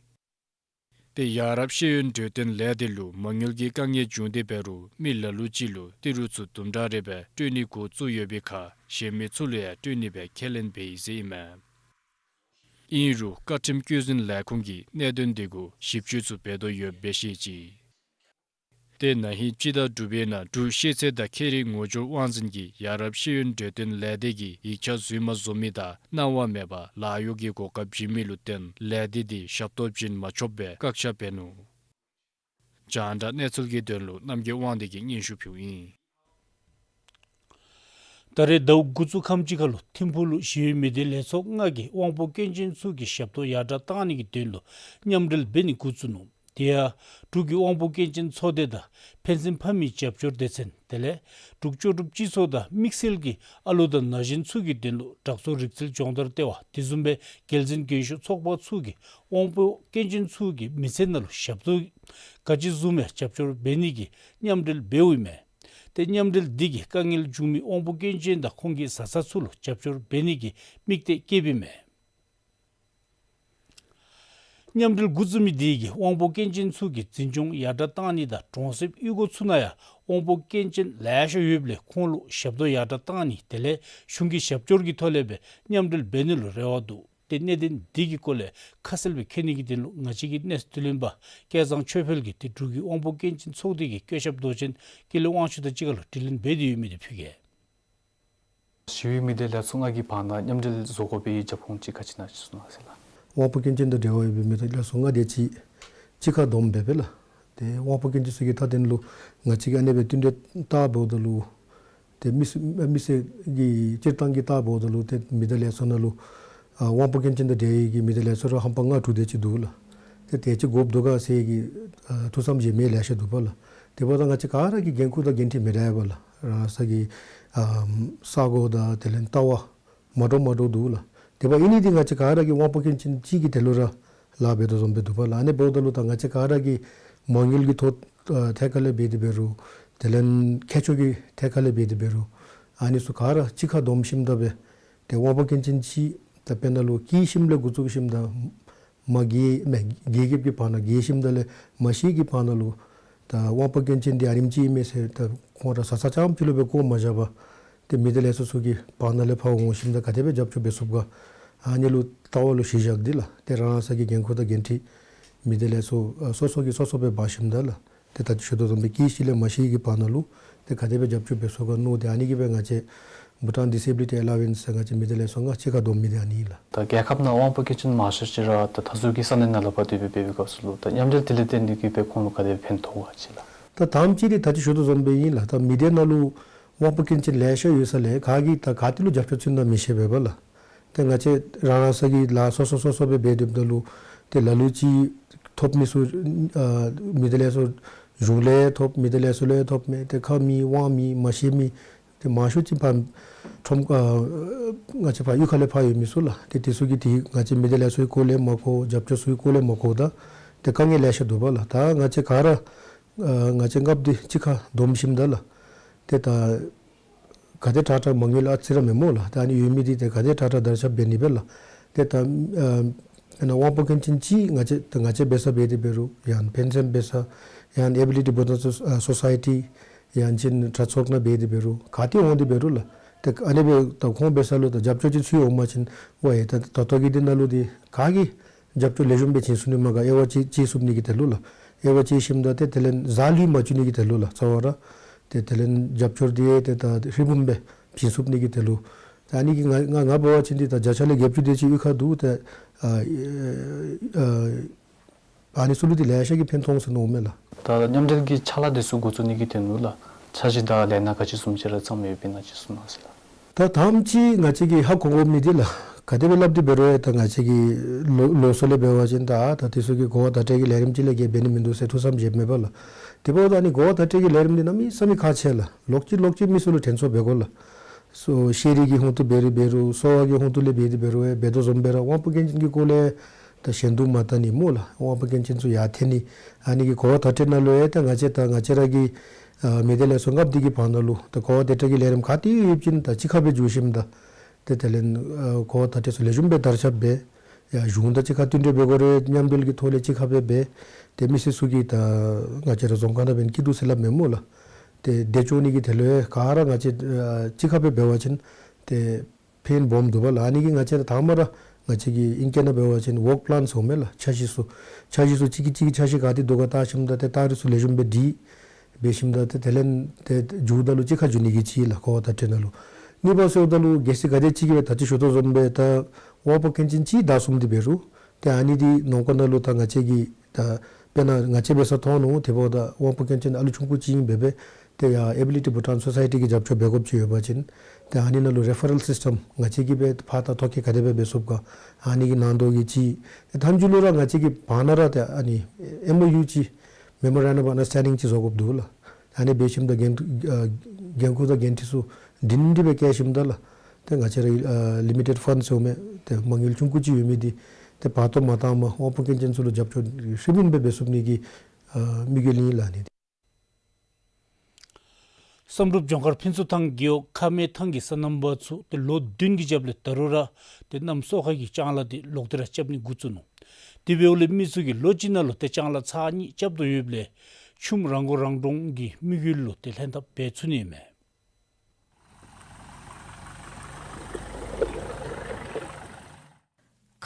ཏེ་ཡ་རབས་ཤེས་ཡོན་གྲོས་སྟོན་ལས་སྡེ་ལུ་མ་དངུལ་གྱི་དཀའ་ངལ་བྱུང་སྟེ་འབད་རུང་མི་ལ་ལུ་ཅིག་ལུ་ཏི་རུ་ཚུ་དུམ་གྲ་རེ་སྦེ་སྤྲོད་ནི་འགོ་བཙུགས་ཡོད་པའི་ཁར་གཞན་མི་ཚུ་ལུ་ཡང་སྤྲོད་ནི་སྦེ་ཁས་ལེན་འབད་ཡི་ཟེར་ཨིན་མས། ཨིན་རུང་བཀའ་ཁྲིམས་བཀོད་འཛིན་ལས་ཁུངས་ཀྱིས་གནད་དོན་དེ་གུ་ཞིབ་དཔྱད་ཚུ་འབད་དོ་ཡོདཔ་སྦེ་བཤད་ཅི། ཏེ་ན་ཧིང་སྤྱི་ཟླ་དྲུག་པའི་ནང་འབྲུག་ཤེས་ཚད་དང་ཁྱད་རིག་ངོ་སྦྱོར་དབང་འཛིན་གྱིས་ཡ་རབས་ཤེས་ཡོན་གྲོས་སྟོན་ལས་སྡེ་གི་ཡིག་ཆ་རྫུན་མ་བཟོ་མི་དང་གནང་བ་མེད་པར་ལཱ་གཡོག་གི་གོ་སྐབས་བྱིན་མི་ལུ་བརྟེན་ལས་སྡེ་འདི་ཞབས་ཏོག་བྱིན་མ་ཆོགཔ་སྦེ་བཀག་ཆ་འབད་ནུག། རྒྱང་བསྒྲགས་གནས་ཚུལ་གྱི་དོན་ལུ་རྣམ་རྒྱལ་དབང་འདུས་ཀྱིས་སྙན་ཞུ་ཕུལཝ་ཨིན། ད་རེས་ཟླཝ་འགོ་བཙུགས་ཁམས་ཅིག་ཁར་ལུ་ཐིམ་ཕུག་ལུ་ཞི་བའི་མི་སྡེ་ལས་ཚོགས་ལྔ་གིས་དབང་པོ་སྐྱོན་ཅན་ཚུ་གི་ཞབས་ཏོག་ཡར་དྲག་བཏང་ནི་གི་དོན་ལུ་མཉམ་འབྲེལ་འབད་ནི་འགོ་བཙུགས་ནུག། དེ་ཡང་འབྲུག་གི་དབང་པོ་སྐྱོན་ཅན་ཚོགས་སྡེ་དང་ཕན་སེམས་ཕ་མའི་རྒྱབ་སྐྱོར་སྡེ་ཚན་དེ་ལས་འབྲུག་ལྕོགས་གྲུབ་སྤྱི་ཚོགས་དང་དམིགས་བསལ་གྱིས་ཨ་ལོ་དང་ན་གཞོན་ཚུ་གི་དོན་ལུ་དྲག་རྩལ་རིག་རྩལ་སྦྱོང་བརྡར་ལྟེ་བ་དེ་བཟུམ་སྦེ་རྒྱལ་འཛིན་རྒྱན་ཤོག་ཚོགས་པ་ཚུ་གིས་དབང་པོ་སྐྱོན་ཅན་ཚུ་གི་མི་ཚེ་ནང་ལུ་ཞབས་ཏོག་ག་ཅི་བཟུམ་ཡང་རྒྱབ་སྐྱོར་འབད་ནི་གི་མཉམ་འབྲེལ་འབདཝ་ཨིན་མས། ཏེ་མཉམ་འབྲེལ་འདི་གིས་དཀའ་ངལ་བྱུང་མི་དབང་པོ་སྐྱོན་ཅན་དང་ཁོང་གི་བཟའ་ཚང་ཚུ་ལུ་རྒྱབ་སྐྱོར་འབད་ནི་གི་དམིགས་གཏད་བསྐྱེདཔ་ཨིན་མས། མཉམ་འབྲེལ་འགོ་བཙུགས་མི་འདི་གིས་དབང་པོ་སྐྱོན་ཅན་ཚུ་གི་འཛིན་སྐྱོང་ཡར་དྲག་བཏང་ནི་དང་གྲོང་གསེབ་གཡུས་སྒོ་ཚུ་ནང་ཡང་དབང་པོ་སྐྱོན་ཅན་ལེ་ཤ་ཡོདཔ་ལས་ཁོང་ལུ་ཞབས་ཏོག་ཡར་དྲག་བཏང་ནི་དེ་ལས་གཞུང་གི་ཞབས་སྐྱོར་གྱི་ཐོག་ལས་སྦེ་མཉམ་འབྲེལ་འབད་ནི་ལུ་རེ་བ་འདུག། ཏེ་གནད་དོན་འདི་གི་སྐོར་ལས་ཁ་གསལ་སྦེ་མཁྱེན་ནི་གི་དོན་ལུ་ང་བཅས་ཀྱི་གནས་ཚུལ་བསྡུ་ལེན་པ་སྐལ་བཟང་ཆོས་འཕེལ་གྱིས་ཏེ་འབྲུག་གི་དབང་པོ་སྐྱོན་ཅན་ཚོགས་སྡེ་གི་བཀོད་ཞབས་མདོ་ཆེན་ཀུན་ལེགས་དབང་ཕྱུག་དང་གཅིག་ཁར་ལུ་དྲི་ལན་འབད་དེ་ཡོད་མི་དེ་ཕུལ་གེ། ཞི་བའི་མི་སྡེ་ལས་ཚོགས་ལྔ་གི་བར་ན་མཉམ་འབྲེལ་བཟོ་དགོ་པའི་རྒྱབ་ཁུངས་ཅིག་ག་ཅི་ཨིན་ན་ཅིག་གསུང་གནང་ཟེར་ལགས། དབང་པོ་སྐྱོན་ཅན་དང་འབྲེལ་བ་ཡོད་པའི་མི་སྡེ་ལས་ཚོགས་ལྔ་དེ་ཅིག་གཅིག་ཁར་བསྡོམས་སྦེ་སྦེ་ལགས། ཏེ་དབང་པོ་སྐྱོན་ཅན་ཚུ་གི་མཐའ་དོན་ལུ་ང་བཅས་ཀྱིས་ཨ་ནེ་སྦེ་བསྟུན་གྲོས་བཏང་འབདཝ་ད་ལུ་ཏེ་མི་སེར་མི་སེར་གྱི་སྤྱིར་བཏང་གི་བལྟཝ་ད་ལུ་ཏེ་མི་སྡེ་ལས་ཚོགས་ནང་ལུ་ཨ་དབང་པོ་སྐྱོན་ཅན་དང་འབྲེལ་བའི་གི་མི་སྡེ་ལས་ཚོགས་ར་ཧམ་པ་ལྔ་དྲུག་དེ་ཅིག་འདུག་ལགས། ཏེ་དེ་ཅིག་དགོཔ་འདུག་ག་ཟེར་གྱི་ཨ་ཐུགས་བསམ་བཞེས་མི་ལེ་ཤ་འདུག་པ་ལགས། དེ་འབདཝ་ད་ང་བཅས་ག་ར་གིས་འགན་ཁུར་དང་འགན་འཁྲི་མི་འདྲ་བ་ལགས། རང་སོ་གི་ཨ་ས་གོ་དང་དེ་ལས་ལྟ་བ་མ་འདྲཝ་མ་འདྲཝ་འདུག་ལགས། དེ་འབདཝ་ཨིན་ནི་འདི་ང་བཅས་ག་ར་གིས་དབང་པོ་སྐྱོན་ཅན་གཅིག་གི་དོན་ལུ་ར་ལཱ་འབད་དོ་བཟུམ་སྦེ་འདུག་པ་ལགས། ཨ་ནི་འབདཝ་ད་ལུ་ད་ང་བཅས་ག་ར་གིས་མ་དངུལ་གྱི་ཐོག་ཨ་ཐད་ཁར་ལས་འབད་དེ་འབད་རུང་དེ་ལས་མཁས་མཆོག་གི་ཐད་ཁར་ལས་འབད་དེ་འབད་རུང་ཨ་ནི་ཚུ་ག་ར་གཅིག་ཁར་བསྡོམས་ཞིནམ་ད་སྦེ་ ཏེ་དབང་པོ་སྐྱོན་ཅན་ཅིག་ད་དཔེར་ན་ལུ་སྐྱེས་ཞིནམ་ལས་འགོ་བཙུགས་ཞིནམ་ད་མ་རྒས་མ་རྒས་རྒསཔ་གི་བར་ན་རྒས་ཞིནམ་ད་ལས་མ་ཤི་གི་བར་ན་ལུ་ད་དབང་པོ་སྐྱོན་ཅན་འདི་ཨ་ནེམ་ཅིག་ཨིན་མས་ཟེར་ད་ཁོང་ར་ཟ་ས་རྐྱངམ་ཅིག་ལུ་སྦེ་བཀོ་མ་བཞག་པར་ཏེ་མི་དེ་ལས་ཚོགས་ཚུ་གི་བར་ན་ལས་ཕར་འོང་ཞིནམ་ད་ག་དེ་སྦེ་རྒྱབ་སྐྱོར་འབད་ཚུགསཔ་ག། ཨ་ནི་ལུ་ལྟ་བ་ལུ་གཞི་བཞག་སྟེ་ལགས། ཏེ་རང་རང་སོ་གི་འགན་ཁུར་དང་འགན་འཁྲི་མི་དེ་ལས་ཚོགས་ཨ་སོ་སོ་གིས་སོ་སོ་སྦེ་འབག་ཞིནམ་ད་ལགས། ཏེ་ད་ཅི་ཞུ་དོ་བཟུམ་སྦེ་སྐྱེས་ཞིནམ་ལས་མ་ཤི་གི་བར་ན་ལུ་ཏེ་ག་དེ་སྦེ་རྒྱབ་སྐྱོར་འབད་ཚུགས་ག་མནོ་སྟེ་ཨ་ནི་གིས་སྦེ་ང་བཅས་Bhutan Disability Alliance ཟེར་ང་བཅས་མི་དེ་ལས་ཚོགས་ལྔ་གཅིག་ཁར་བསྡོམས་མི་འདི་ཨ་ནི་ཨིན་ལགས། ད་རྒྱལ་ཁབ་ནང་དབང་པོ་སྐྱོན་ཅན་མང་ཤོས་ཅིག་ར་ད་མཐའ་ཟུར་གྱི་ས་གནས་ནང་ལུ་ཕར་སྡོད་སྦེ་འབད་བའི་སྐབས་སུ་ལུ་ད་མཉམ་འབྲེལ་དེ་ལས་བརྟེན་ཏེ་གིས་སྦེ་ཁོང་ལུ་ག་དེ་སྦེ་ཕན་ཐོགས་ག་ཅིག་ལགས། ད་དང་པ་ཅིག་འདི་ད་ཅི་ཞུ་དོ་བཟུམ་སྦེ་ཨིན་ལགས། ད་མི་སྡེ་ནང་ལུ་དབང་པོ་སྐྱོན་ཅན་ལེ་ཤ་ཡོད་ས་ལས་ག་གིས་ད་ག་ཏེ་ལུ་རྒྱབ་སྐྱོར་བྱིན་ན་མི་ཤེས་པས་པ་ལགས། ཏེ་ང་བཅས་རང་རང་སོ་གི་ལཱ་སོ་སོ་སོ་སོ་སྦེ་འབད་སྡོདཔ་ད་ལུ་ཏེ་ལ་ལུ་ཅིག་ཐོབ་མི་ཚུ་ཨ་མི་དེ་ལས་ཚོགས་གཞུང་ལས་ཐོབ་མི་དེ་ལས་ཚོགས་ལས་ཐོབ་མས། ཏེ་ཁ་མེད་དབང་མེད་མ་ཤེས་མི་ཏེ་མང་ཤོས་ཅིག་ཕར་ཁྲོམ་ཨ་ང་བཅས་ཕར་གཡུས་ཁ་ལས་ཕར་ཡོད་མི་ཚུ་ལགས། ཏེ་དེ་ཚུ་གིས་ཏེ་ང་བཅས་མི་དེ་ལས་ཚོགས་ཀྱི་སྐོར་ལས་མ་གོ་རྒྱབ་སྐྱོར་ཚུ་གི་སྐོར་ལས་མ་གོཝ་ད་ཏེ་དཀའ་ངལ་ལེ་ཤ་འདུག་པ་ལགས། ད་ང་བཅས་ག་ར་ཨ་ང་བཅས་ལྔ་པོ་འདི་གཅིག་ཁར་བསྡོམས་ཞིནམ་ད་ལགས། ཏེ་ད་ག་དེ་དྲག་དྲག་མ་དངུལ་ཨ་ཙི་ར་མེན་སྨོ་ལགས། ད་ཨ་ནི་ཡོད་མི་འདི་ཏེ་ག་དེ་དྲག་དྲག་དར་ཁྱབ་འབད་ནི་སྦེ་ལགས། ཏེ་ད་ཨ་དཔེར་ན་དབང་པོ་སྐྱོན་ཅན་ཅིག་ང་བཅས་ད་ང་བཅས་འབད་ས་འབད་དེ་འབད་རུང་ཡང་ཕན་སེམས་འབད་ས་ཡང་Ability Bhutan Soc- ཨ་Society་ཡང་ཅིན་དྲག་ཚོགས་ནང་འབད་དེ་འབད་རུང་ག་ཏེ་འོང་སྟེ་འབད་རུང་ལགས། ཏེ་ཨ་ནི་སྦེ་ད་ཁོང་འབད་ས་ལུ་ད་རྒྱབ་སྐྱོར་ཅིག་ཚུད་འོང་པ་ཅིན་ཝའེ་ད་ད་ལྟོ་གི་འདི་ནང་ལུ་འདི་ག་གིས་རྒྱབ་སྐྱོར་ལེགས་ཤོམ་སྦེ་བྱིན་ཚུགས་ནི་མས་ག། དབྱེ་བ་ཕྱེ་ཕྱེ་ཚུགས་ནི་གི་དོན་ལུ་ལགས། དབྱེ་བ་ཕྱེ་ཞིནམ་ད་ཏེ་དེ་ལས་གཟའ་ལུས་མ་བཅུག་ནི་གི་དོན་ལུ་ལགས། རྩ་བ་ར་ཏེ་དེ་ལས་རྒྱབ་སྐྱོར་འདི་ཏེ་ད་ཧྲིལ་བུམ་སྦེ་བྱིན་ཚུགས་ནི་གི་དོན་ལུ། ད་ཨ་ནི་གིས་ང་ང་ང་འབད་བ་ཅིན་འདི་ད་བརྒྱ་ཆ་ལས་བརྒྱད་ཅུ་དེ་ཅིག་གཡུས་ཁར་འདུག། ཏེ་ཨ་ཨ་ཨ་ནི་ཚུ་ལུ་འདི་ལེ་ཤ་གིས་ཕན་ཐོགས་ཟེར་མནོཝ་མས་ལགས། ད་མཉམ་འབྲེལ་གྱི་ཕྱག་ལཱ་འདི་ཚུ་འགོ་བཙུགས་ནི་གི་དོན་ལུ་ལགས། འཆར་གཞི་དང་ལས་སྣ་ག་ཅི་བཟུམ་ཅིག་ར་བརྩམས་ཡོདཔ་ཨིན་ན་ཅིག་གསུང་གནང་ཟེར་ལགས། ད་དང་པ་ཅིག་ང་བཅས་ཀྱིས་ཧ་གོ་དགོ་མི་འདི་ལགས། ག་དེ་སྦེ་སླབ་སྟེ་འབད་རུང་ཡང་ད་ང་བཅས་ཀྱི་ལོ་ལོ་སོ་ལས་འབད་བ་ཅིན་ད་ད་དེ་ཚུ་གི་གོ་བ་བརྡ་སྤྲོད་ཀྱི་ལས་རིམ་ཅིག་ལས་བརྒལ་འབད་ནི་མིན་འདུག་ཟེར་ཐུགས་བསམ་བཞེསཔ་མས་པ་ལགས། དེ་འབདཝ་ད་ཨ་ནི་གོ་བ་བརྡ་སྤྲོད་ཀྱི་ལས་རིམ་འདི་གནམ་མེད་ས་མེད་ཁག་ཆེ་ལགས། ལོག་ཅི་ལོག་ཅི་མི་ཚུ་ལུ་དྲན་གསོ་འབད་དགོ་ལགས། སོ་ཤེས་རིག་གི་ཧོང་ཏོ་འབད་རུང་འབད་རུང་གསོ་བ་གི་ཧོང་ཏོ་ལས་འབད་དེ་འབད་རུང་ཡང་འབད་དོ་བཟུམ་སྦེ་ར་དབང་པོ་སྐྱོན་ཅན་གྱི་སྐོར་ལས་ད་ཞན་དུ་མ་བལྟ་ནི་སྨོ་ལགས། དབང་པོ་སྐྱོན་ཅན་ཚུ་ཡར་འཐོན་ནི་ཨ་ནི་གི་གོ་བ་བརྡ་སྤྲོད་ནང་ལུ་ཡང་ད་ང་བཅས་ད་ང་བཅས་ར་གི་ཨ་མི་སྡེ་ལས་ཚོགས་ལྔ་པོ་འདི་གི་བར་ན་ལུ་ད་གོ་བ་བརྡ་སྤྲོད་ཀྱི་ལས་རིམ་ག་ཏེ་ཡོད་ཅིན་ད་གཅིག་ཁར་སྦེ་འགྱོ་ཞིནམ་ད་ཏེ་དེ་ལས་ཨ་གོ་བ་བརྡ་སྤྲོད་ཚུ་ལེགས་ཤོམ་སྦེ་དར་ཁྱབ་འབད། ཡང་གཞུང་དང་གཅིག་ཁར་མཐུན་འབྲེལ་འབད་དགོ་རུང་མཉམ་འབྲེལ་གྱི་ཐོག་ལས་གཅིག་ཁར་སྦེ་འབད། ཏེ་མི་སེར་ཚུ་གིས་ད་ང་བཅས་ར་རྫོང་ཁག་ནང་འབད་ནི་སྐྱིད་སྡུག་ཟེར་སླབ་མེན་སྨོ་ལགས། ཏེ་བདེ་སྐྱོང་ནི་གི་དོན་ལུ་ཡང་ག་ར་ང་བཅས་ཨ་གཅིག་ཁར་སྦེ་འབད་བ་ཅིན་ཏེ་ཕན་སྦོམ་འདུག་པ་ལགས། ཨ་ནི་གིས་ང་བཅས་ར་དང་པ་ར་ང་བཅས་ཀྱི་ཨིང་སྐད་ནང་འབད་བ་ཅིན་ཝོརཀ་པ་ལཱན་ཟེརཝ་མས་ལགས། འཆར་གཞི་ཚུ་འཆར་གཞི་ཚུ་གཅིག་གིས་གཅིག་གི་འཆར་གཞི་ག་ཏེ་འདུག་ག་བལྟ་ཞིནམ་ད་ཏེ་ད་རིས་ཚུ་ལེགས་ཤོམ་སྦེ་སྒྲིག་འབད་ཞིནམ་ད་ཏེ་དེ་ལས་ཏེ་མཇུག་ད་ལུ་གཅིག་ཁར་འགྱོ་ནི་གི་ཅིག་ལགས་གོ་བ་བརྡ་སྤྲོད་ནང་ལུ། གཉིས་པ་ཟེརཝ་ད་ལུ་གལ་སྲིད་ག་དེ་ཅིག་གིས་སྦེ་ད་ཅི་ཞུ་དོ་བཟུམ་སྦེ་ད་དབང་པོ་སྐྱོན་ཅན་ཅིག་བདའ་སོང་སྟེ་འབད་རུང་ཏེ་ཨ་ནི་འདི་ནང་འཁོད་ནང་ལུ་ད་ང་བཅས་ཀྱིས་ད་དཔེར་ན་ང་བཅས་འབད་སར་མཐོང་ནུག། དེ་འབདཝ་ད་དབང་པོ་སྐྱོན་ཅན་ཨ་ལུ་ཆུང་ཀུ་ཅིག་ཨིན་པས་པས། ཏེ་ཡར་Ability Bhutan Society གིས་རྒྱབ་སྐྱོར་འབད་དགོཔ་ཅིག་ཡོད་པ་ཅིན་ཏེ་ཨ་ནི་ནང་ལུ་རེ་ཕ་རཱལ་སིསི་ཊམ་ང་བཅས་ཀྱིས་སྦེ་ཕར་ད་ཐོ་བཀོད་ག་དེ་སྦེ་འབད་ཚུགས་ག་ཨ་ནི་གི་ནང་དོག་གི་ཅིག། ཏེ་མཐའ་མཇུག་ལུ་ར་ང་བཅས་ཀྱི་བར་ན་ར་ཏེ་ཨ་ནི་ཨེམ་ཨོ་ཡུ་ཅིག་Memorandum of Understanding ཅིག་བཟོ་དགོཔ་འདུག་ལགས། ཨ་ནི་འབད་ཞིནམ་ད་འགན་ཨ་འགན་ཁུར་དང་འགན་འཁྲི་ཚུ་སྒྲིང་སྒྲི་སྦེ་བཀལ་ཞིནམ་ད་ལགས། ཏེ་ང་བཅས་ར་ཨ་ལི་མི་ཊེཌ་ཕཱནཌ་ཟེརཝ་མས། ཏེ་མ་དངུལ་ཆུང་ཀུ་ཅིག་ཡོད་མི་འདི་ཏེ་བར་སྟོང་མ་བཏངམ་དབང་པོ་སྐྱོན་ཅན་ཚུ་ལུ་རྒྱབ་སྐྱོར་ཧྲིལ་བུམ་སྦེ་འབད་ཚུགས་ནི་གི་ཨ་དམིགས་ཡུལ་ཨིན་ལགས། ཨ་ནི་འདི། བསམ་གྲུབ་ལྗོངས་མཁར་ཕུན་ཚོགས་ཐང་རྒེད་འོག་ཁ་སྨད་ཐང་གི་སོ་ནམ་པ་ཚུ་ཏེ་ལོ་བདུན་གྱི་རྒྱབ་ལས་ད་རུང་ར་ཏེ་གནམ་སོ་ཁ་གི་ལྕང་ལཱ་འདི་ལོག་སྟེ་ར་རྐྱབ་ནི་འགོ་བཙུགས་ནུག། དེ་འབདཝ་ལས་མི་ཚུ་གིས་ལོ་གཅིག་ནང་ལུ་ཏེ་ལྕང་ལཱ་ཚར་གཉིས་རྐྱབ་དོ་ཡོདཔ་ལས་ཆུམ་རང་མགོ་རང་འདྲོངས་ཀྱི་དམིགས་ཡུལ་ལུ་ཏེ་ལྷན་ཐབས་འབད་ཚུགས་ནི་མས།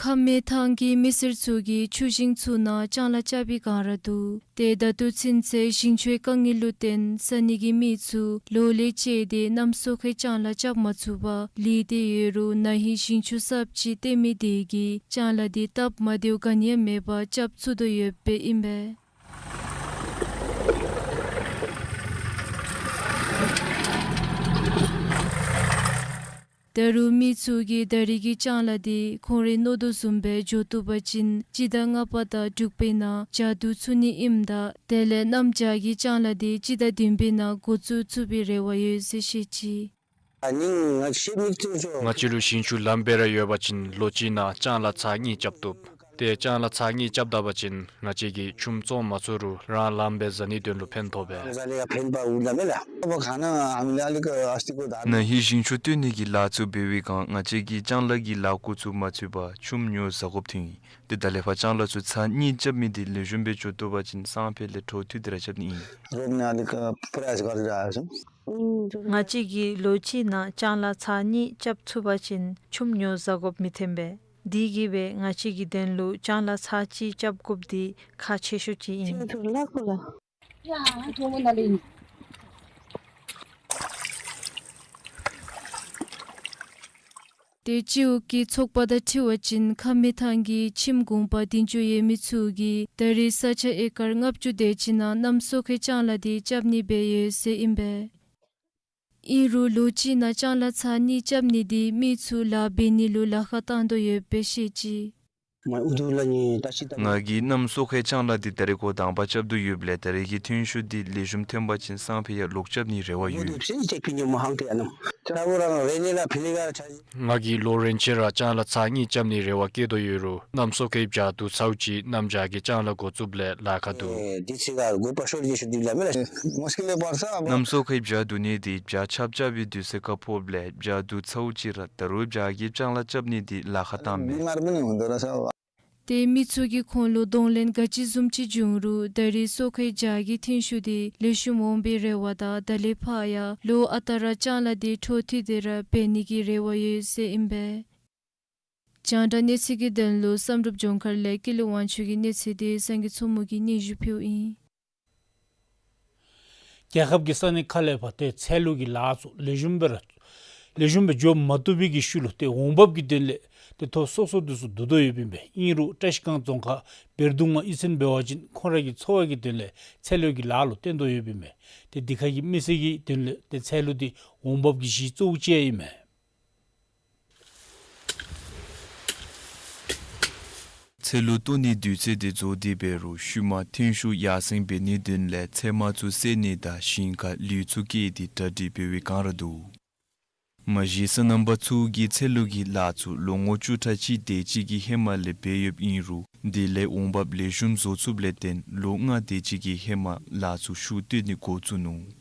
ཁ་སྨད་ཐང་གི་མི་སེར་ཚུ་གིས་ཆུ་ཞིང་ཚུ་ནང་ལྕང་ལཱ་རྐྱབ་པའི་བསྒང་ར་འདུག། ཏེ་ད་ལྟོ་ཚུན་ཚོད་ཞིང་ཆུའི་དཀའ་ངལ་ལུ་བརྟེན་ས་གནས་ཀྱི་མི་ཚུ་ལོ་ལེགས་བཅད་དེ་གནམ་སོ་ཁའི་ལྕང་ལཱ་རྐྱབ་མ་ཚུགས་པར་ལུས་ཏེ་ཡོད་རུང་ན་ཧིང་ཞིང་ཆུ་གསརཔ་ཅིག་བཏོན་མི་དེ་གིས་ལྕང་ལཱ་འདི་སྟབས་མ་བདེཝ་ག་ནི་ཡང་མེད་པར་རྐྱབ་ཚུགས་དོ་ཡོདཔ་ཨིན་པས། ད་རུང་མི་ཚུ་གིས་ད་རེས་ཀྱི་ལྕང་ལཱ་འདི་ཁོང་རའི་མནོ་དོ་བཟུམ་སྦེ་འགྱོ་བཏུབ་པ་ཅིན་སྤྱི་ཟླ་ལྔ་པ་དང་དྲུག་པའི་ནང་མཇུག་བསྡུ་ཚུགས་ནི་ཨིནམ་ད་དེ་ལས་གནམ་བྱཱར་གྱི་ལྕང་ལཱ་འདི་སྤྱི་ཟླ་བདུན་པའི་ནང་འགོ་བཙུགས་ཚུགས་པའི་རེ་བ་ཡོད་ཟེར་བཤད་ཅི། ང་བཅས་ལུ་ཞིང་ཆུ་ལམ་སྦེ་ར་ཡོད་པ་ཅིན་ལོ་གཅིག་ནང་ལྕང་ལཱ་ཚར་གཉིས་རྐྱབ་བཏུབ། ཏེ་ལྕང་ལཱ་ཚར་གཉིས་རྐྱབ་ད་པ་ཅིན་ང་བཅས་ཀྱིས་ཆུམ་བཙོང་མ་ཚུགས་རུང་རང་ལངམ་སྦེ་བཟའ་ནིའི་དོན་ལུ་ཕན་ཐོགས་པས། ནཱ་ཧེ་ཞིང་ཆུ་བཏོན་ནི་གི་ལཱ་ཚུ་འབད་བའི་སྒང་ང་བཅས་ཀྱིས་ལྕང་ལཱ་གི་ལཱ་འགོ་བཙུགས་མ་ཚུགས་པར་ཆུམ་ཉོ་བཟའ་དགོཔ་ཐོན་ཡི། ཏེ་ད་ལས་ཕར་ལྕང་ལཱ་ཚུ་ཚར་གཉིས་རྐྱབ་མི་འདི་ལེགས་ཤོམ་སྦེ་འགྱོ་བཏུབ་པ་ཅིན་སང་ཕོད་ལས་འཕྲོ་མཐུད་དེ་ར་རྐྱབ་ནི་ཨིན། ང་བཅས་ཀྱིས་ལོ་གཅིག་ནང་ལྕང་ལཱ་ཚར་གཉིས་རྐྱབ་ཚུགས་པ་ཅིན་ཆུམ་ཉོ་བཟའ་དགོཔ་མི་ཐོན་པས། དེ་གིས་སྦེ་ང་བཅས་ཀྱི་དོན་ལུ་ལྕང་ལཱ་ཚར་གཅིག་རྐྱབ་དགོཔ་འདི་ཁག་ཆེ་ཤོས་ཅིག་ཨིན། ཏེ་སྤྱི་འོག་གི་ཚོགས་པ་དང་འཁྲིལ་བ་ཅིན་ཁམས་སྨད་ཐང་གི་ཁྱིམ་གུང་པ་འདི་འགྱོ་ཡོད་མི་ཚུ་གིས་ད་རེས་ས་ཆ་ཨེ་ཀར་ལྔ་བཅུ་དེ་ཅིག་ནང་གནམ་སྲོ་ཁའི་ལྕང་ལཱ་འདི་རྐྱབ་ནི་སྦེ་ཡོད་ཟེར་ཨིན་པས། ཨིན་རུང་ལོ་གཅིག་ནང་ལྕང་ལཱ་ཚར་གཉིས་རྐྱབ་ནི་འདི་མི་ཚུ་ལཱ་འབད་ནི་ལུ་ལཱ་ཁག་བཏང་དོ་ཡོདཔ་སྦེ་བཤད་ཅི། ང་གིས་གནམ་སྲོ་ཁའི་ལྕང་ལཱ་འདི་ད་རེས་འགོ་དང་པ་རྐྱབ་དོ་ཡོདཔ་ལས་ད་རེས་ཀྱི་ཐོན་ཤུགས་འདི་ལེགས་ཤོམ་ཐོན་པ་ཅིན་སང་ཕོད་ཡང་ལོག་རྐྱབ་ནིའི་རེ་བ་ཡོད། ང་གིས་ལོ་རིམ་བཞིན་ར་ལྕང་ལཱ་ཚར་གཉིས་རྐྱབ་ནིའི་རེ་བ་བསྐྱེད་དོ་ཡོད་རུང་གནམ་སྲོ་ཁའི་བྱཱར་དུག་ཚཝ་ཅིག་གནམ་བྱཱར་གྱི་ལྕང་ལཱ་འགོ་བཙུགསཔ་ལས་ལཱ་ཁག་འདུག། གནམ་སྲོ་ཁའི་བྱཱར་དུག་ནི་འདི་བྱཱར་ཆརཔ་རྐྱབ་པའི་དུས་ཚོད་ཁར་ཕོགཔ་ལས་བྱཱར་དུག་ཚཝ་ཅིག་ར་ད་རུང་བྱཱར་གྱི་ལྕང་ལཱ་རྐྱབ་ནི་འདི་ལཱ་ཁག་བཏངམ་མས། ཏེ་མི་ཚུ་གིས་ཁོང་ལུ་གདོང་ལེན་ག་ཅི་བཟུམ་ཅིག་བྱུང་རུང་ད་རེས་སྲོ་ཁའི་བྱཱར་གྱི་ཐོན་ཤུགས་འདི་ལེགས་ཤོམ་འོང་པའི་རེ་བ་དང་ད་ལས་ཕར་ཡང་ལོ་ཨ་རྟག་ར་ལྕང་ལཱ་འདི་འཕྲོ་མཐུད་དེ་ར་འབད་ནི་གི་རེ་བ་ཡོད་ཟེར་ཨིན་པས། རྒྱང་བསྒྲགས་གནས་ཚུལ་གྱི་དོན་ལུ་བསམ་གྲུབ་ལྗོངས་མཁར་ལས་ཀུན་ལེགས་དབང་ཕྱུག་གི་གནས་ཚུལ་འདི་སངས་རྒྱས་མཚོ་མོ་གིས་སྙན་ཞུ་ཕུལཝ་ཨིན། རྒྱལ་ཁབ་ཀྱི་ས་གནས་ཁག་ལས་ཕར་ཏེ་ཚལ་ལུ་གི་ལཱ་ཚུ་ལེགས་ཤོམ་སྦེ་ར་ལེགས་ཤོམ་སྦེ་འགྱོ་མ་བཏུབ་པའི་གི་ཤུལ་ལུ་ཏེ་འོང་འབབ་ཀྱི་དོན་ལས་ཏེ་ཐོ་སོ་སོ་འདི་ཚུ་བསྡུ་དོ་ཡོདཔ་ཨིན་པས། ཨིན་རུང་བཀྲིས་སྒང་རྫོང་ཁག་བེར་གདུང་མ་གཡུས་ཚན་འབད་བ་ཅིན་ཁོང་ར་གི་འཚོ་བ་གི་དོན་ལས་ཚལ་ལུ་གི་ལཱ་ལུ་བརྟེན་དོ་ཡོདཔ་ཨིན་པས། ཏེ་འདི་ཁ་གི་མི་སེར་གྱི་དོན་ལས་ཏེ་ཚལ་ལུ་འདི་འོང་འབབ་ཀྱི་གཞི་གཙོ་བོ་ཅིག་ཨིན་མས། ཚལ་ལུ་བཏོན་ནིའི་དུས་ཚོད་འདི་རྫོགས་ཏེ་འབད་རུང་ཤུལ་མ་ཐོན་ཤུགས་ཡར་སེང་འབད་ནིའི་དོན་ལས་ཚལ་མ་ཚུ་བསལ་ནི་དང་ཞིང་ཁར་ལུད་ཚུ་བཀལ་ཏེ་གྲ་སྒྲིག་འབད་བའི་བསྒང་ར་འདུག། མ་གཞི་སོ་ནམ་པ་ཚུ་གིས་ཚལ་ལུ་གི་ལཱ་ཚུ་ལོ་ངོ་བཅུ་ཕྲག་གཅིག་དེ་ཅིག་གི་ཧེ་མ་ལས་འབད་ཡོདཔ་ཨིན་རུང་དེ་ལས་འོང་འབབ་ལེགས་ཤོམ་བཟོ་ཚུགསཔ་ལས་བརྟེན་ལོ་ལྔ་དེ་ཅིག་གི་ཧེ་མ་ལཱ་ཚུ་ཤུགས་བཏོན་ནི་འགོ་བཙུགས་ནུག།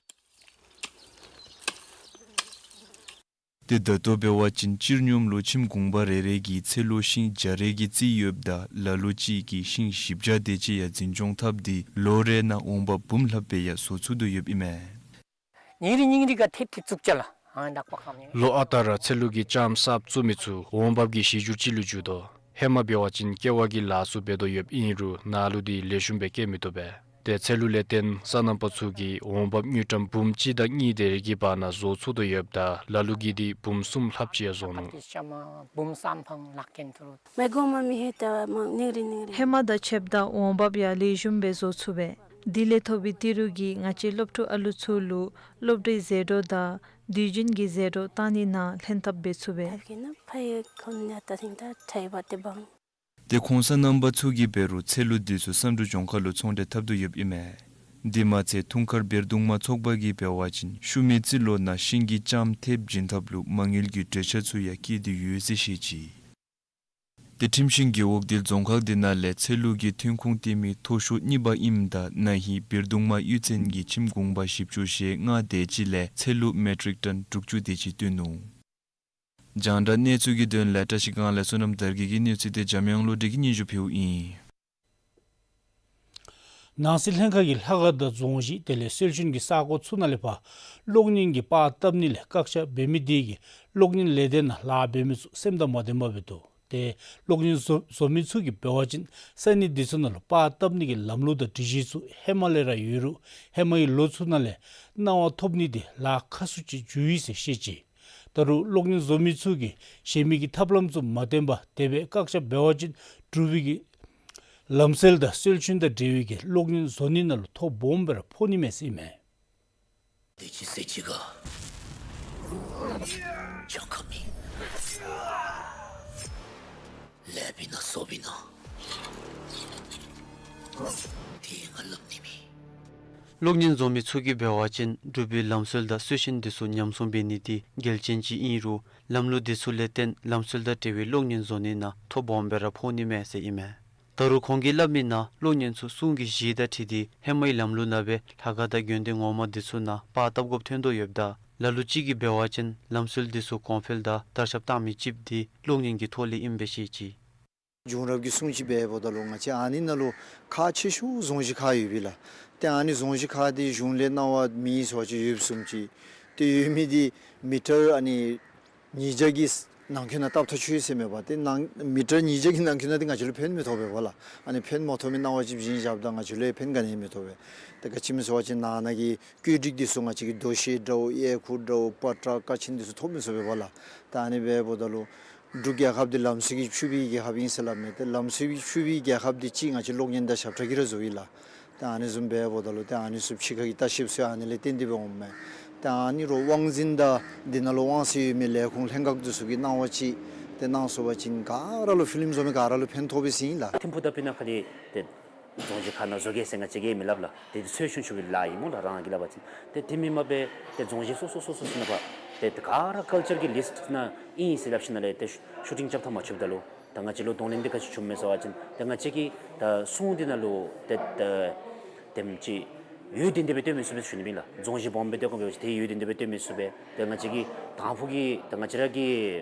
ཏེ་ད་ལྟོ་འབད་བ་ཅིན་སྤྱིར་སྙོམས་ལུ་ཁྱིམ་གུང་པ་རེ་རེ་གིས་ཚལ་ལུ་ཤིང་བརྒྱ་རེ་གི་རྩིས་ཡོདཔ་ད་ལ་ལུ་ཅིག་གིས་ཤིང་བཞི་བརྒྱ་དེ་ཅིག་ཡང་འཛིན་སྐྱོང་འཐབ་སྟེ་ལོ་རེ་ནང་འོང་འབབ་འབུམ་ལྷགཔ་སྦེ་ཡང་བཟོ་ཚུགས་དོ་ཡོདཔ་ཨིན་མས། ལོ་ཨ་རྟག་ར་ཚལ་ལུ་གི་ལྕངམ་གསརཔ་བཙུགས་མི་ཚུ་འོང་འབབ་ཀྱི་གཞི་འགྱུར་ཅིག་ལུ་འགྱུར་དོ། ཧེ་མ་འབད་བ་ཅིན་ཀེ་བ་གི་ལཱ་ཚུ་འབད་དོ་ཡོདཔ་ཨིན་རུང་ནཱ་ལུ་འདི་ལེགས་ཤོམ་སྦེ་སྐྱེ་མི་བཏུབ་པས། ཏེ་ཚལ་ལུ་ལས་བརྟེན་སོ་ནམ་པ་ཚུ་གིས་འོང་འབབ་དངུལ་ཀྲམ་འབུམ་གཅིག་དང་གཉིས་དེ་རེ་གི་བར་ན་བཟོ་ཚུགས་དོ་ཡོདཔ་ད་ལ་ལུ་གིས་འདི་འབུམ་གསུམ་ལྷགཔ་ཅིག་ཡང་བཟོ་ནུག། ཧེ་མ་དང་ཕྱདཔ་ད་འོང་འབབ་ཡང་ལེགས་ཤོམ་སྦེ་བཟོ་ཚུགས་པས། དེ་ལས་ཐོབ་པའི་ཏི་རུ་གིས་ང་བཅས་སློབ་ཕྲུག་ཨ་ལུ་ཚུ་ལུ་སློབ་གྲྭའི་ཟད་འགྲོ་དང་དུས་རྒྱུན་གྱི་ཟད་འགྲོ་བཏང་ནི་ནང་ལྷན་ཐབས་འབད་ཚུགས་པས། ཏེ་ཁོང་སོ་ནམ་པ་ཚུ་གིས་འབད་རུང་ཚལ་ལུ་འདི་ཚུ་བསམ་གྲུབ་ལྗོངས་མཁར་ལུ་ཚོང་འབྲེལ་འཐབ་དོ་ཡོདཔ་ཨིན་མས། དེ་མ་ཚད་ཐུང་དཀར་བེར་གདུང་མ་ཚོགས་པ་གིས་འབད་བ་ཅིན་ཤུལ་མའི་རྩིས་ལོ་ནང་ཤིང་གི་ལྕངམ་ཐེབས་བྱིན་ཐབས་ལུ་མ་དངུལ་གྱི་གྲོས་འཆར་ཚུ་ཡང་བསྐྱལ་ཏེ་ཡོད་ཟེར་བཤད་ཅི། ཏེ་ཁྲིམས་ཤིང་རྒེད་འོག་འདི་རྫོང་ཁག་འདི་ནང་ལས་ཚལ་ལུ་གི་ཐོན་ཁུངས་བཏོན་མི་མཐོ་ཤོས་གཉིས་པ་ཨིནམ་ད་ན་ཧིང་བེར་གདུང་མ་གཡུས་ཚན་གྱི་ཁྱིམ་གུང་པ་བཞི་བཅུ་ཞེ་ལྔ་དེ་ཅིག་ལས་ཚལ་ལུ་མེ་ཊིག་ཊོན་དྲུག་ཅུ་དེ་ཅིག་བཏོན་ནུག། རྒྱང་བསྒྲགས་གནས་ཚུལ་གྱི་དོན་ལས་བཀྲ་ཤིས་སྒང་ལས་བསོད་ནམས་དར་རྒྱས་ཀྱི་གནས་ཚུལ་དེ་འཇམ་དབྱངས་བློ་གྲོས་ཀྱིས་སྙན་ཞུ་ཕུལཝ་ཨིན། ནང་སྲིད་ལྷན་ཁག་གིས་ལྷ་ཁང་དང་རྫོང་གཞི་དེ་ལས་སྲོལ་རྒྱུན་གྱི་ས་གོ་ཚུ་ནང་ལས་ཕར་གློག་བརྙན་གྱི་པར་བཏབ་ནི་ལས་བཀག་ཆ་འབད་མི་དེ་གིས་གློག་བརྙན་ལས་སྡེ་ནང་ལཱ་འབད་མི་ཚུ་སེམས་དང་མ་ལྡན་པ་འབད་དོ། ཏེ་གློག་བརྙན་བཟོ་བཟོ་མི་ཚུ་གིས་འབད་བ་ཅིན་ས་གནས་འདི་ཚུ་ནང་ལུ་པར་བཏབ་ནི་གི་ལམ་ལུགས་དང་སྒྲིག་གཞི་ཚུ་ཧེ་མ་ལས་ར་ཡོད་རུང་ཧེ་མ་གི་ལོ་ཚུ་ནང་ལས་གནང་བ་ཐོབ་ནི་དེ་ལཱ་ཁག་སུ་ཅིག་འགྱོ་ཡི་ཟེར་བཤད་ཅི། ད་རུང་གློག་བརྙན་བཟོ་མི་ཚུ་གིས་གཞན་མི་གི་ཐབས་ལམ་ཚུ་མ་བསྟེན་པར་དེ་སྦེ་བཀག་ཆ་འབད་བ་ཅིན་འབྲུག་པའི་གི་ལམ་སྲོལ་དང་སྲོལ་རྒྱུན་དང་འབྲེལ་བའི་གི་གློག་བརྙན་བཟོ་ནི་ནང་ལུ་ཐོ་སྦོམ་སྦེ་ར་ཕོག་ནི་མས་ཟེར་ཨིན་མས། གློག་བརྙན་བཟོ་མི་ཚུ་གིས་འབད་བ་ཅིན་འབྲུག་པའི་ལམ་སྲོལ་དང་སྲོལ་རྒྱུན་འདི་ཚུ་ཉམས་སྲུང་འབད་ནི་འདི་གལ་ཅན་ཅིག་ཨིན་རུང་ལམ་ལུགས་འདི་ཚུ་ལས་བརྟེན་ལམ་སྲོལ་དང་འབྲེལ་བའི་གློག་བརྙན་བཟོ་ནི་ནང་ཐོ་སྦོམ་སྦེ་ར་ཕོག་ནི་མས་ཟེར་ཨིན་མས། ད་རུང་ཁོང་གིས་སླབ་མི་ནང་གློག་བརྙན་ཚུ་གསུང་གི་གཞི་དང་འཁྲིལ་ཏེ་ཧེ་མའི་ལམ་ལུགས་ནང་སྦེ་ལྷ་ཁང་དང་དགོན་སྡེ་ངོ་མ་འདི་ཚུ་ནང་པར་བཏབ་དགོཔ་ཐོན་དོ་ཡོདཔ་ད་ལ་ལུ་ཅིག་གིས་འབད་བ་ཅིན་ལམ་སྲོལ་འདི་ཚུ་གོང་འཕེལ་དང་དར་ཁྱབ་བཏང་མི་ཅིག་འདི་གློག་བརྙན་གྱི་ཐོག་ལས་ཨིནམ་སྦེ་བཤད་ཅི། བྱུང་རབས་ཀྱི་སྲུང་ཅིག་འབདཝ་ད་ལུ་ང་བཅས་ཨ་ནི་ནང་ལུ་ཁག་ཆེ་ཤོས་རྫོང་གཞི་ཁག་ཡོད་པས་ལགས། ཏེ་ཨ་ནི་རྫོང་གཞི་ཁག་འདི་གཞུང་ལས་གནང་བ་མེད་ཟེར་བ་ཅིན་ཡོདཔ་བཟུམ་ཅིག། ཏེ་ཡོད་མི་འདི་མི་ཊར་ཨ་ནི་ཉིས་བརྒྱ་གི་ནང་འཁོད་ནང་བཏབ་ཐག་ཆོད་ཟེར་མས་པ། ཏེ་ནང་མི་ཊར་ཉིས་བརྒྱ་གི་ནང་འཁོད་ནང་འདི་ང་བཅས་ལུ་ཕན་མི་ཐོགས་པས་པ་ལགས། ཨ་ནི་ཕན་མ་ཐོགས་མི་གནང་བ་ཅིག་བྱིན་བཞགཔ་ད་ང་བཅས་ལུ་ཡང་ཕན་ག་ནི་ཡང་མི་ཐོགས་པས། ཏེ་ག་ཅི་སྨོ་ཟེར་བ་ཅིན་ནང་ན་གི་བཀོད་སྒྲིག་འདི་ཚུ་ང་བཅས་ཀྱི་དོ་ཤལ་འདྲཝ་གཡས་འཁོར་འདྲཝ་པ་ཏྲ་ཀ་ཆེན་འདི་ཚུ་ཐོབ་མི་ཚུགས་པས་པ་ལགས། ཏེ་ཨ་ནི་འབདཝ་ད་ལུ་འབྲུག་རྒྱལ་ཁབ་འདི་ལམ་སྲོལ་གྱིས་ཕྱུག་པའི་རྒྱལ་ཁབ་ཨིན་ཟེར་སླབ་མས། ཏེ་ལམ་སྲོལ་གྱིས་ཕྱུག་པའི་རྒྱལ་ཁབ་འདི་ཅིག་ང་བཅས་གློག་བརྙན་དང་ཞབས་ཁྲ་གིས་ར་བཟོཝ་ཨིན་ལགས། ཏེ་ཨ་ནི་བཟུམ་འབདཝ་ད་ལུ་ཏེ་ཨ་ནི་ཚུ་ཕྱི་ཁ་གི་ལྟ་བཤལཔ་ཚུ་ཨ་ནི་ལས་བརྟེན་ཏེ་སྦེ་འོངམ་མས། ཏེ་ཨ་ནི་རུང་དབང་འཛིན་དང་འདི་ནང་ལུ་དབང་ཚད་ཡོད་མི་ལས་ཁུངས་ལྷན་ཁག་འདི་ཚུ་གིས་གནང་བ་ཅིན་ཏེ་གནང་ཚུགས་པ་ཅིན་ག་ར་ལུ་ཕི་ལིམ་བཟོ་མི་ག་ར་ལུ་ཕན་ཐོགས་པས་ཟེར་ཨིན་ལགས། ཐིམ་ཕུག་དང་སྤུ་ན་ཁ་འདི་ཏེ་རྫོང་གཞི་ཁག་ནང་བཟོ་གེ་ཟེར་ང་བཅས་ཀྱིས་མི་སླབ་ལགས། ཏེ་འཚོལ་ཞིབ་ཞུ་བའི་ལཱ་ཨིན་སྨོ་ལགས། རང་གིས་སླབ་པ་ཅིན་ཏེ་དེ་མེན་པར་སྦེ་ཏེ་རྫོང་གཞི་སོ་སོ་སོ་སོ་ནང་པ་ཏེ་ཏེ་ག་ར་ཀལ་ཅར་གྱི་ལིསཊ་ནང་ཨིན་ཟེར་སླབ་ཞིནམ་ལས་ཏེ་ཤུ་ཊིང་རྐྱབ་ཐངས་མ་ཕྱདཔ་ད་ལུ་ད་ང་བཅས་ལུ་གདོང་ལེན་འདི་ག་ཅི་བྱུངམ་མས་ཟེར་བ་ཅིན་ཏེ་ང་བཅས་ཀྱི་ད་སྲུང་འདི་ནང་ལུ་ཏེ་ཏེ་དེམ་ཅིག་འོས་འདེམས་ཏེ་སྦེ་སྟོན་མི་ཚུགས་པས་ཟེར་ཞུ་ནི་ཨིན་ལགས། རྫོང་གཞི་སྦོམ་སྦེ་སྟོན་དགོ་པ་ཅིན་ཏེ་འོས་འདེམས་ཏེ་སྦེ་སྟོན་མི་ཚུགས་པས། ཏེ་ང་བཅས་ཀྱི་དང་ཕུ་གི་ད་ང་བཅས་ར་གི་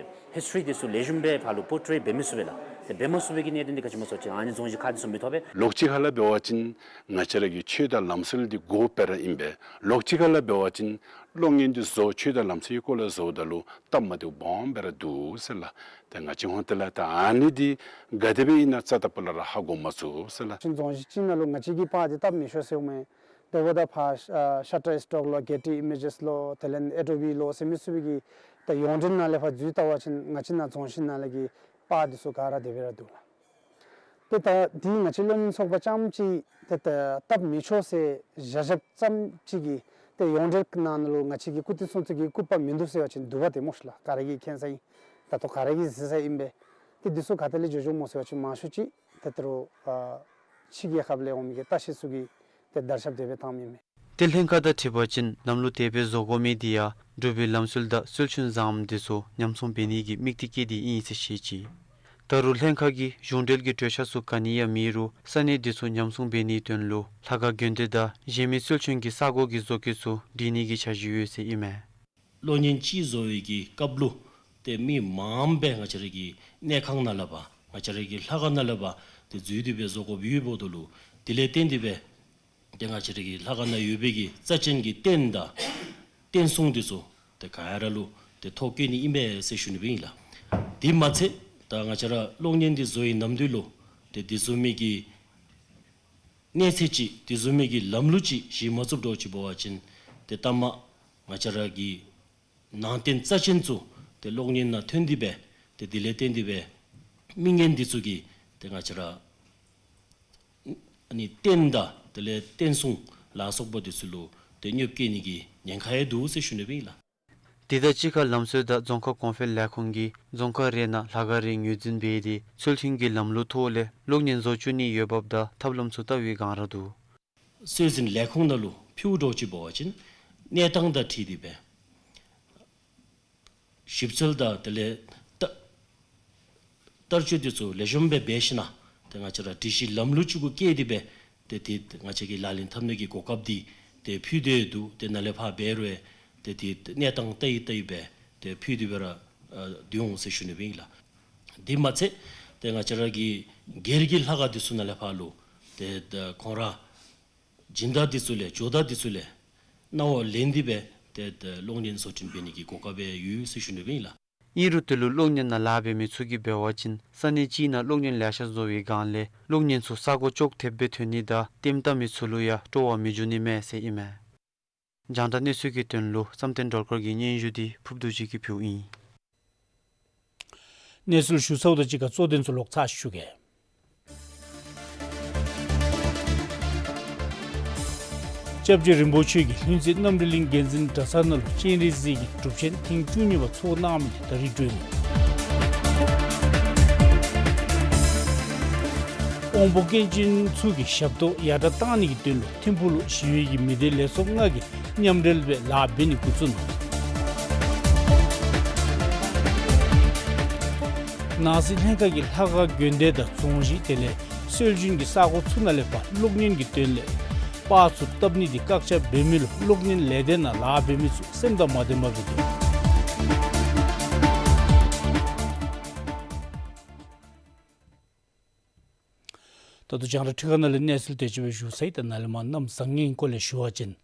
ཧིསི་ཊོ་རི་འདི་ཚུ་ལེགས་ཤོམ་སྦེ་ཕར་ལུ་པོར་ཊེ་འབད་མི་ཚུགས་པས་ལགས། ཏེ་འབད་མ་ཚུགས་པའི་གི་གནད་དོན་འདི་ག་ཅི་སྨོ་ཟེར་བ་ཅིན་ཨ་ནི་རྫོང་གཞི་ཁག་འདི་ཚུ་མི་ཐོབ་པས། ལོགས་གཅིག་ཁ་ལས་འབད་བ་ཅིན་ང་བཅས་ར་གི་ཆོས་དང་ལམ་སྲོལ་འདི་གོ་སྤེ་ར་ཨིན་པས། ལོགས་གཅིག་ཁ་ལས་འབད་བ་ཅིན་གློག་བརྙན་འདི་བཟོ་ཆོས་དང་ལམ་སྲོལ་གྱི་སྐོར་ལས་བཟོཝ་ད་ལུ་སྟབས་མ་བདེཝ་སྦོམ་སྦེ་ར་འདུག་ཟེར་ལགས། ཏེ་ང་བཅས་ཧོན་ཏེ་ལགས་ད་ཨ་ནི་འདི་ག་དེ་སྦེ་ཨིན་ན་རྩ་དང་པོ་ལས་ར་ཧ་གོ་མ་ཚུགས་ཟེར་ལགས། ཅིན་རྫོང་གཞི་ཅིག་ནང་ལུ་ང་བཅས་ཀྱིས་པར་འདི་བཏབ་མི་ཆོག་ཟེརཝ་མས། དེ་འབདཝ་ད་ཕར་ཨ་ཤ་ཊར་སི་ཊོཀ་ལོ་གེ་ཊི་ཨི་མེ་ཇེས་ལོ་དེ་ལས་ཨེ་ཌོ་བི་ལོ་ཟེར་མི་ཚུ་གི་ད་ཡོངས་འབྲེལ་ནང་ལས་ཕར་འཛུལ་བལྟ་བ་ཅིན་ང་བཅས་ནཱ་རྫོང་གཞི་ནང་ལས་ཀྱི་པར་འདི་ཚུ་ག་ར་དེ་སྦེ་ར་འདུག་ལགས། ཏེ་ད་འདི་ང་བཅས་གློག་བརྙན་ཚོགས་པ་རྐྱངམ་ཅིག་ཏེ་ད་བཏབ་མི་ཆོག་ཟེར་བཞག་བཞགཔ་ཙམ་ཅིག་གིས་ཏེ་ཡོངས་འབྲེལ་ནང་ལུ་ང་བཅས་ཀྱི་སྐུ་ཚེ་སྲུང་ཚུ་གི་སྐུ་པར་མིན་འདུག་ཟེར་བ་ཅིན་འདུག་པ་ཏེ་སྨོ་ཤི་ལགས། ག་ར་གིས་མཁྱེན་ས་ཨིན། ད་ལྟོ་ག་ར་གིས་གཟིགས་ས་ཨིན་པས། ཏེ་འདི་ཚུ་ག་ཏེ་ལས་འགྱོ་འགྱོཝ་སྨོ་ཟེར་བ་ཅིན་མང་ཤོས་ཅིག་ཏེ་ད་རུང་ཨ་ཕྱི་རྒྱལ་ཁབ་ལས་འོང་མི་གི་ལྟ་བཤལཔ་ཚུ་གིས་ཏེ་དར་ཁྱབ་དེ་སྦེ་བཏངམ་ཨིན་མས། ཏེ་ལྷན་ཁག་དང་འཁྲིལ་བ་ཅིན་ལམ་ལུགས་དེ་སྦེ་བཟོ་དགོ་མི་འདི་ཡང་འབྲུག་པའི་ལམ་སྲོལ་དང་སྲོལ་རྒྱུན་བཟངམ་འདི་ཚུ་ཉམས་སྲུང་འབད་ནི་གི་དམིགས་གཏད་བསྐྱེད་དེ་ཨིན་ཟེར་བཤད་ཅི། ད་རུང་ལྷན་ཁག་གིས་གཞུང་འབྲེལ་གྱི་གྲོས་འཆར་ཚུ་ག་ནི་ཡང་མེད་རུང་ས་གནས་འདི་ཚུ་ཉམས་སྲུང་འབད་ནིའི་དོན་ལུ་ལྷ་ཁང་དགོན་སྡེ་དང་གཞན་མི་སྲོལ་རྒྱུན་གྱི་ས་གོ་གི་བཟོ་བཀོད་ཚུ་སྒྲིག་ནི་གི་འཆར་གཞི་ཡོད་ཟེར་ཨིན་མས། གློག་བརྙན་ཅིག་བཟོ་བའི་གི་སྐབས་ལུ་ཏེ་མི་མངམ་སྦེ་ང་བཅས་ར་གི་གནས་ཁང་ནང་ལས་ཕར་ང་བཅས་ར་གི་ལྷ་ཁང་ནང་ལས་ཕར་ཏེ་འཛུལ་ཏེ་སྦེ་བཟོ་དགོཔ་ཡོདཔ་ད་ལུ་དེ་ལས་བརྟེན་ཏེ་སྦེ་ཏེ་ང་བཅས་ར་གི་ལྷ་ཁང་ནང་ཡོད་པའི་གི་རྩ་ཅན་གྱི་རྟེན་དང་རྟེན་གསུང་འདི་ཚུ་ཏེ་ག་ར་ལུ་ཏེ་ཐོ་བཀོད་ནི་ཨིན་པས་ཟེར་ཞུ་ནི་སྦེ་ཨིན་ལགས། དེ་མ་ཚད་ད་ང་བཅས་ར་གློག་བརྙན་འདི་བཟོ་བའི་ནམ་དུས་ལུ་ཏེ་དེ་བཟུམ་མའི་གི་གནས་ཚད་ཅིག་དེ་བཟུམ་མའི་གི་ལམ་ལུགས་ཅིག་གཞི་མ་བཙུགས་དོ་ཅིག་འབད་བ་ཅིན་ཏེ་ལྟ་མ་ང་བཅས་ར་གི་ནང་རྟེན་རྩ་ཅན་ཚུ་ཏེ་གློག་བརྙན་ནང་ཐོན་ཏེ་སྦེ་ཏེ་དེ་ལས་བརྟེན་ཏེ་སྦེ་མི་ངན་འདི་ཚུ་གིས་ཏེ་ང་བཅས་ར་ཨ་ནི་རྟེན་དང་དེ་ལས་རྟེན་གསུང་ལ་སོགས་པ་འདི་ཚུ་ལུ་ཏེ་གནོདཔ་བཀལ་ནི་གི་ཉེན་ཁ་ཡང་འདུག་ཟེར་ཞུ་ནི་སྦེ་ཨིན་ལགས། དེ་དང་གཅིག་ཁར་ལམ་སྲོལ་དང་རྫོང་ཁ་གོང་འཕེལ་ལས་ཁུངས་ཀྱིས་རྫོང་ཁག་རེ་ནང་ལྷ་ཁང་རེ་ངོས་འཛིན་འབད་དེ་ཚུལ་མཐུན་གྱི་ལམ་ལུགས་ཐོག་ལས་གློག་བརྙན་བཟོ་བཅུག་ནི་ཡོད་པ་དང་ཐབས་ལམ་ཚུ་བལྟ་བའི་སྒང་ར་འདུག། སྲོལ་འཛིན་ལས་ཁུངས་ནང་ལུ་ཕུལཝ་འདྲཝ་ཅིག་འབད་བ་ཅིན་གནས་སྟངས་དང་འཁྲིལ་ཏེ་སྦེ་ཞིབ་འཚོལ་དང་དེ་ལས་བལྟ་བསྟར་སྤྱོད་འདི་ཚུ་ལེགས་ཤོམ་སྦེ་འབད་ཞིན་ན་ཏེ་ང་བཅས་ར་སྒྲིག་གཞི་ལམ་ལུགས་ཅིག་གུ་བཀལ་ཏེ་སྦེ་ཏེ་ཏེ་ང་བཅས་ཀྱིས་ལག་ལེན་འཐབ་ནི་གི་གོ་སྐབས་འདི་ཏེ་ཕུལ་ཏེ་འདུག། ཏེ་ནཱ་ལས་ཕར་འབད་རུང་ཏེ་ཏེ་གནས་སྟངས་བལྟ་ཡི་བལྟ་ཡི་སྦེ་ཏེ་ཕུལ་ཏེ་སྦེ་ར་ཨ་སྡོད་འོང་ཟེར་ཞུ་ནི་སྦེ་ཨིན་ལགས། དེ་མ་ཚད་ཏེ་ང་བཅས་ར་གི་སྒེར་གྱི་ལྷ་ཁང་འདི་ཚུ་ནཱ་ལས་ཕར་ལུ་ཏེ་ཏེ་ཁོང་ར་སྦྱིན་བདག་འདི་ཚུ་ལས་ཇོ་བདག་འདི་ཚུ་ལས་གནང་བ་ལེན་ཏེ་སྦེ་ཏེ་ཏེ་གློག་བརྙན་བཟོ་སྐྲུན་འབད་ནི་གི་གོ་སྐབས་སྦེ་ཡོད་ཟེར་ཞུ་ནི་སྦེ་ཨིན་ལགས། ཨིན་རུང་དེ་ལུ་གློག་བརྙན་ནང་ལཱ་འབད་མི་ཚུ་གིས་འབད་བ་ཅིན་ས་གནས་ཅིག་ནང་གློག་བརྙན་ལེ་ཤ་བཟོ་བའི་སྒང་ལས་གློག་བརྙན་ཚུ་ས་གོ་ཅོག་འཐདཔ་སྦེ་ཐོན་ནི་དང་ལྟདམོ་བལྟ་མི་ཚུ་ལུ་ཡང་སྤྲོ་བ་མི་འབྱུང་ནི་མས་ཟེར་ཨིན་མས། རྒྱང་བསྒྲགས་གནས་ཚུལ་གྱི་དོན་ལུ་བསམ་གཏན་སྒྲོལ་དཀར་གྱི་སྙན་ཞུ་འདི་ཕུབ་རྡོ་རྗེ་གིས་ཕུལཝ་ཨིན། གནས་ཚུལ་ཞུ་ཚརཝ་དང་གཅིག་ཁར་གཙོ་དོན་ཚུ་ལོག་ཚར་ཞུ་གེ། སྐྱབས་རྗེ་རིན་པོ་ཆེ་གིས་ལྷུན་རྩེ་རྣམ་གྲོལ་གླིང་དགེ་འཛིན་གྲྭ་ཚང་ནང་ལུ་སྤྱན་རས་གཟིགས་ཀྱི་སྒྲུབ་ཆེན་ཐེངས་བཅུ་གཉིས་པ་ཚོགས་གནང་མི་དེ་ད་རིས་གྲོལ་ནུག། དབང་པོ་སྐྱོན་ཅན་ཚུ་གི་ཞབས་ཏོག་ཡར་དྲག་གཏང་ནི་གི་དོན་ལུ་ཐིམ་ཕུག་ལུ་ཞི་བའི་གི་མི་སྡེ་ལས་ཚོགས་ལྔ་གིས་མཉམ་འབྲེལ་སྦེ་ལཱ་འབད་ནི་འགོ་བཙུགས་ནུག། ནང་སྲིད་ལྷན་ཁག་གིས་ལྷ་ཁང་དགོན་སྡེ་དང་རྫོང་གཞི་དེ་ལས་ སྲོལ་རྒྱུན་གྱི་ས་གོ་ཚུ་ནང་ལས་ཕར་གློག་བརྙན་གྱི་དོན་ལས་པར་ཚུ་བཏབ་ནི་འདི་བཀག་ཆ་འབད་མི་ལུ་གློག་བརྙན་ལས་སྡེ་ནང་ལཱ་འབད་མི་ཚུ་སེམས་དང་མ་ལྡནམ་སྦེ་འདུག། ད་ལྟོ་རྒྱང་བསྒྲགས་འཕྲུལ་ཁང་ནང་ལས་གནས་ཚུལ་དེ་ཅིག་སྦེ་ཞུ་ཚར་ཡི། ད་ནཱ་ལས་མར་གནམ་བཟང་ངན་གྱི་སྐོར་ལས་ཞུ་བ་ཅིན།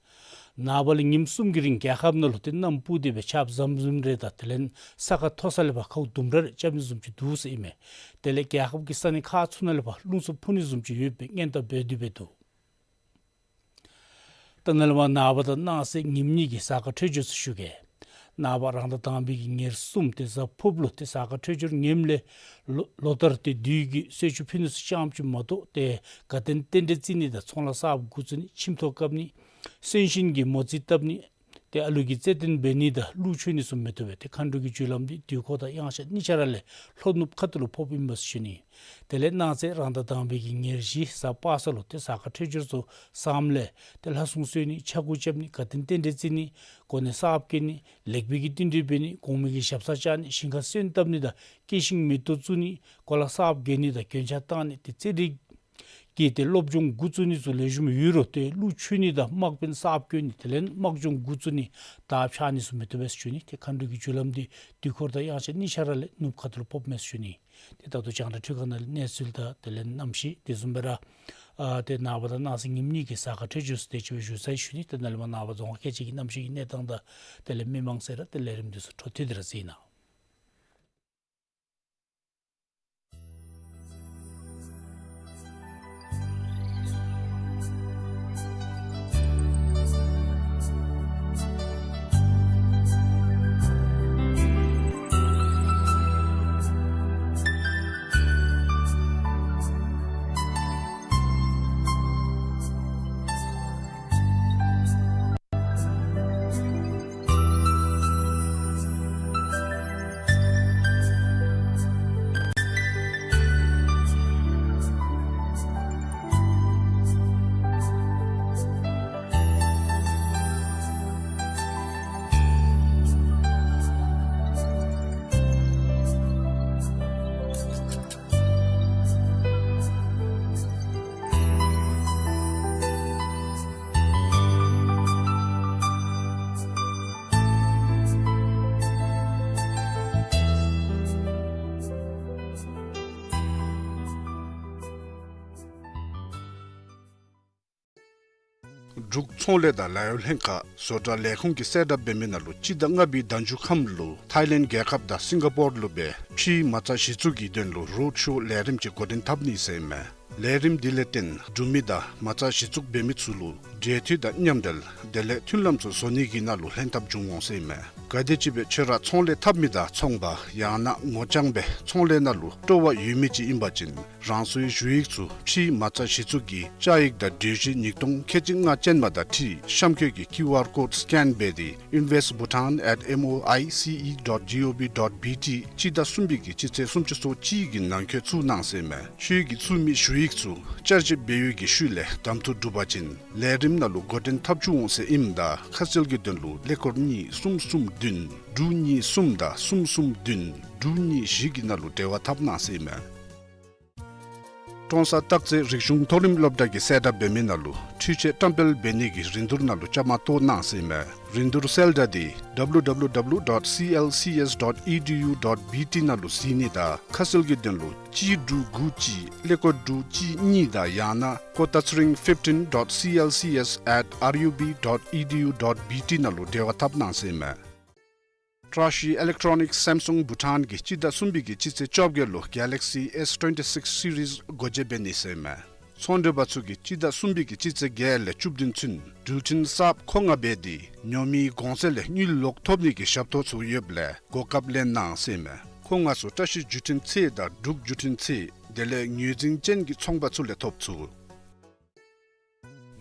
ནངས་པ་ལས་ཉིནམ་གསུམ་གྱི་རིང་རྒྱལ་ཁབ་ནང་ལུ་ཏེ་གནམ་སྤུ་དེ་སྦེ་ཆརཔ་ཟམ་ཟིམ་རེ་དང་དེ་ལས་ས་ཁ་མཐོ་ས་ལས་ཕར་ཁཝ་དུམ་གྲ་རེ་རྐྱབ་ནི་བཟུམ་ཅིག་འདུག་ཟེར་ཨིན་མས། དེ་ལས་རྒྱལ་ཁབ་ཀྱི་ས་གནས་ཁག་ཚུ་ནང་ལས་ཕར་རླུང་འཚུབ་འཕུ་ནི་བཟུམ་ཅིག་ཡོད་པའི་སྔོན་བརྡ་འབད་དེ་སྦེ་འདུག། ད་ནཱ་ལས་མར་ནངས་པ་དང་གནངས་ཚེ་ཉིནམ་གཉིས་ཀྱི་གཟའ་སྐར་འཕྲོད་སྦྱོར་ཚུ་ཞུ་གེ། ནངས་པ་རང་ཟླ་དང་པའི་གི་ཉེར་གསུམ་ཏེ་གཟའ་ཕུརཔ་ལུ་ཏེ་གཟའ་སྐར་འཕྲོད་སྦྱོར་ངནམ་ལས་ལོ་ལོ་ལྟར་ཏེ་དུས་ཀྱི་གསོལ་མཆོད་ཕུལ་ནི་ཚུ་ཙམ་ཅིག་མ་གཏོགས་ཏེ་དགའ་སྟོན་རྟེན་འབྲེལ་བརྩི་ནི་དང་ཚོང་ལཱ་གསརཔ་འགོ་བཙུགས་ནི་ཁྱིམ་ཐོག་བཀབ་ནི་གསོན་གཤིན་གྱི་མོ་རྩིས་བཏབ་ནི་ཏེ་ཨ་ལུ་གི་རྩེད་འགྲན་འབད་ནི་དང་གླུ་མཆོད་ནི་ཚུ་མི་བཏུབ་པས། ཏེ་མཁའ་འགྲོ་གི་རྒྱུ་ལམ་འདི་དུས་འཁོར་དང་དབྱངས་འཆར་གཉིས་ཆ་ར་ལས་ལྷོ་ནུབ་ཁ་ཐུག་ལུ་ཕོགཔ་ཨིན་པས་ཟེར་ཞུ་ནི། དེ་ལས་གནངས་ཚེ་རང་ཟླ་དང་པའི་གི་ཉེར་བཞི་གཟའ་པ་སངས་ལུ་ཏེ་གཟའ་སྐར་འཕྲོད་སྦྱོར་ཚུ་བཟངམ་ལས་ཏེ་ལྷ་སྲུང་གསོལ་ནི་ཕྱྭ་འགུགས་རྐྱབ་ནི་དགའ་སྟོན་རྟེན་འབྲེལ་བརྩི་ནི་གོ་གནས་གསརཔ་བཀལ་ནི་ལེགས་སྤེལ་གྱི་བསྟུན་གྲོས་འབད་ནི་གོང་མའི་གི་ཞབས་སར་བཅར་ནི་ཞིང་ཁར་སོན་བཏབ་ནི་དང་སྐྱེས་ཤིང་མེ་ཏོག་བཙུགས་ནི་གོ་ལ་གསརཔ་བརྒལ་ནི་དང་གྱོན་ཆས་བཏང་ནི་ཏེ་རྩེད་རིགས་ཀྱི་ཏེ་སློབ་སྦྱོང་འགོ་བཙུགས་ནི་ཚུ་ལེགས་ཤོམ་ཡོད་རུང་ཏེ་གླུ་མཆོད་ནི་དང་དམག་དཔོན་གསརཔ་བསྐོ་ནི་དེ་ལས་དམག་སྦྱོང་འགོ་བཙུགས་ནི་དར་འཕྱར་ནི་ཚུ་མི་བཏུབ་པས་ཟེར་ཞུ་ནི། ཏེ་མཁའ་འགྲོ་གི་རྒྱུ་ལམ་འདི་དུས་འཁོར་དང་དབྱངས་འཆར་གཉིས་ཆ་ར་ལས་ནུབ་ཁ་ཐུག་ལུ་ཕོགཔ་མས་ཟེར་ཞུ་ནི། ཏེ་ད་ལྟོ་རྒྱང་བསྒྲགས་འཕྲུལ་ཁང་ནང་ལས་གནས་ཚུལ་དང་དེ་ལས་གནམ་གཤིས་དེ་བཟུམ་སྦེ་ར་ཨ་ཏེ་ནངས་པ་དང་གནངས་ཚེ་ཉིནམ་གཉིས་ཀྱི་གཟའ་སྐར་འཕྲོད་སྦྱོར་ཚུ་དེ་ཅིག་སྦེ་ཞུ་ཚར་ཡི་ཟེར་ཞུ་ནི། ཏེ་ནཱ་ལས་མར་ནངས་པ་རྫོང་ཁག་ཁལ་གཅིག་གི་གནམ་གཤིས་ཀྱི་གནས་སྟངས་དང་དེ་ལས་མི་མང་སེར་ར་ཏེ་ལས་རིམ་འདི་ཚུ་འཕྲོ་མཐུད་དེ་ར་གཟིགས་གནང་། འབྲུག་ཚོང་ལས་དང་ལཱ་གཡོག་ལྷན་ཁག་བཟོ་གྲྭ་ལས་ཁུངས་ཀྱིས་གསལ་བསྒྲགས་འབད་མི་ནང་ལུ་སྤྱི་ཟླ་ལྔ་པའི་ཟླ་མཇུག་ཁམས་ལུ་ཐཱའི་ལེནཌ་རྒྱལ་ཁབ་དང་སིང་ག་པོར་ལུ་སྦེ་ཕྱིའི་མ་རྩ་གཞི་བཙུགས་ཀྱི་དོན་ལུ་རོཌ་ཤོ་ལས་རིམ་ཅིག་འགོ་འདྲེན་འཐབ་ནི་ཟེར་ཨིན་མས། ལས་རིམ་འདི་ལས་བརྟེན་འབྲུག་མི་དང་མ་རྩ་གཞི་བཙུགས་འབད་མི་ཚུ་ལུ་འབྲེལ་མཐུད་དང་མཉམ་འབྲེལ་དེ་ལས་མཐུན་ལམ་ཚུ་བཟོ་ནི་གི་ནང་ལུ་ལྷན་ཐབས་འབྱུང་འོང་ཟེར་ཨིན་མས། ག་དེམ་ཅིག་སྦེ་ཁྱོད་ར་ཚོང་ལས་འཐབ་མི་དང་ཚོང་པ་ཡང་ན་ངོ་རྐྱང་སྦེ་ཚོང་ལས་ནང་ལུ་སྤྲོ་བ་ཡོད་མི་ཅིག་ཨིན་པ་ཅིན་རང་སོའི་ཞུ་ཡིག་ཚུ་ཕྱིའི་མ་རྩ་གཞི་བཙུགས་ཀྱི་བཅའ་ཡིག་དང་གྲོས་གཞི་ཉིས་སྟོང་ཁལ་གཅིག་ལྔ་ཅན་མ་དང་འཁྲིལ་གཤམ་འཁོད་ཀྱི་ཀིའུ་ཨར་ཀོཌ་སི་ཀེན་འབད་དེ་invest bhutan at M O I C E dot G O V dot B T སྤྱི་ཟླ་གསུམ་པའི་གི་སྤྱི་ཚེས་སུམ་ཅུ་སོ་གཅིག་གི་ནང་འཁོད་བཙུགས་གནང་ཟེར་ཨིན་མས། ཁྱོད་ཀྱིས་བཙུགས་མི་ཞུ་ཡིག་ཚུ་བསྐྱར་ཞིབ་འབད་བའི་གི་ཤུལ་ལས་གདམ་འཐུ་གྲུབ་པ་ཅིན་ལས་རིམ་ནང་ལུ་འགོ་འདྲེན་འཐབ་བཅུག་འོང་ཟེར་ཨིནམ་ད་ཁ་གསལ་གྱི་དོན་ལུ་ཀླད་ཀོར་གཉིས་གསུམ་གསུམ་བདུན་དྲུག་གཉིས་གསུམ་དང་གསུམ་གསུམ་བདུན་དྲུག་གཉིས་བཞི་གི་ནང་ལུ་འབྲེལ་བ་འཐབ་གནང་ཟེར་ཨིན་མས། ཀྲོང་གསར་སྟག་རྩེ་རིག་གཞུང་མཐོ་རིམ་སློབ་གྲྭ་གིས་གསལ་བསྒྲགས་འབད་མི་ནང་ལུ་འཕྲུལ་ཆས་བཀྲམ་སྤེལ་འབད་ནི་གི་རིན་བསྡུར་ནང་ལུ་བཅའ་མར་གཏོགས་གནང་ཟེར་ཨིན་མས། རིན་བསྡུར་གསལ་བསྒྲགས་འདི་W W W dot C L C S dot E D U dot B T ནང་ལུ་གཟིགས་ནི་དང་ཁ་གསལ་གྱི་དོན་ལུ་གཅིག་དྲུག་དགུ་གཅིག་ཀླད་ཀོར་དྲུག་གཅིག་གཉིས་དང་ཡང་ན་ཀོ་ཏ་ཚུ་རིང་fifteen dot C L C S at R U B dot E D U dot B T ནང་ལུ་འབྲེལ་བ་འཐབ་གནང་ཟེར་ཨིན་མས། བཀྲ་ཤིས་ཨི་ལེག་ཊོ་ནིཀ་སེམ་སུང་བྷུ་ཊཱན་གྱིས་སྤྱི་ཟླ་གསུམ་པའི་གི་སྤྱི་ཚེས་བཅོ་བརྒྱད་ལུ་གེ་ལེག་སི་ཨེསི་ཊུ་ཝེན་ཊི་སིགསི་སི་རིསི་སྒོ་འབྱེད་འབད་ནི་ཟེར་ཨིན་མས། ཚོང་འབྲེལ་པ་ཚུ་གིས་སྤྱི་ཟླ་གསུམ་པའི་གི་སྤྱི་ཚེས་བརྒྱད་ལས་བཅུ་བདུན་ཚུན་འགྲུལ་འཕྲིན་གསརཔ་མཁོ་མངགས་འབད་དེ་ཉོ་མིའི་གོང་ཚད་ལས་དངུལ་ལོག་ཐོབ་ནི་གི་ཞབས་ཏོག་ཚུ་ཡོདཔ་ལས་གོ་སྐབས་ལེན་གནང་ཟེར་ཨིན་མས། མཁོ་མངགས་ཚུ་བཀྲ་ཤིས་བརྒྱུད་འཕྲིན་ཚད་དང་འབྲུག་བརྒྱུད་འཕྲིན་ཚད་དེ་ལས་ངོས་འཛིན་ཅན་གྱི་ཚོང་པ་ཚུ་ལས་ཐོབ་ཚུགས།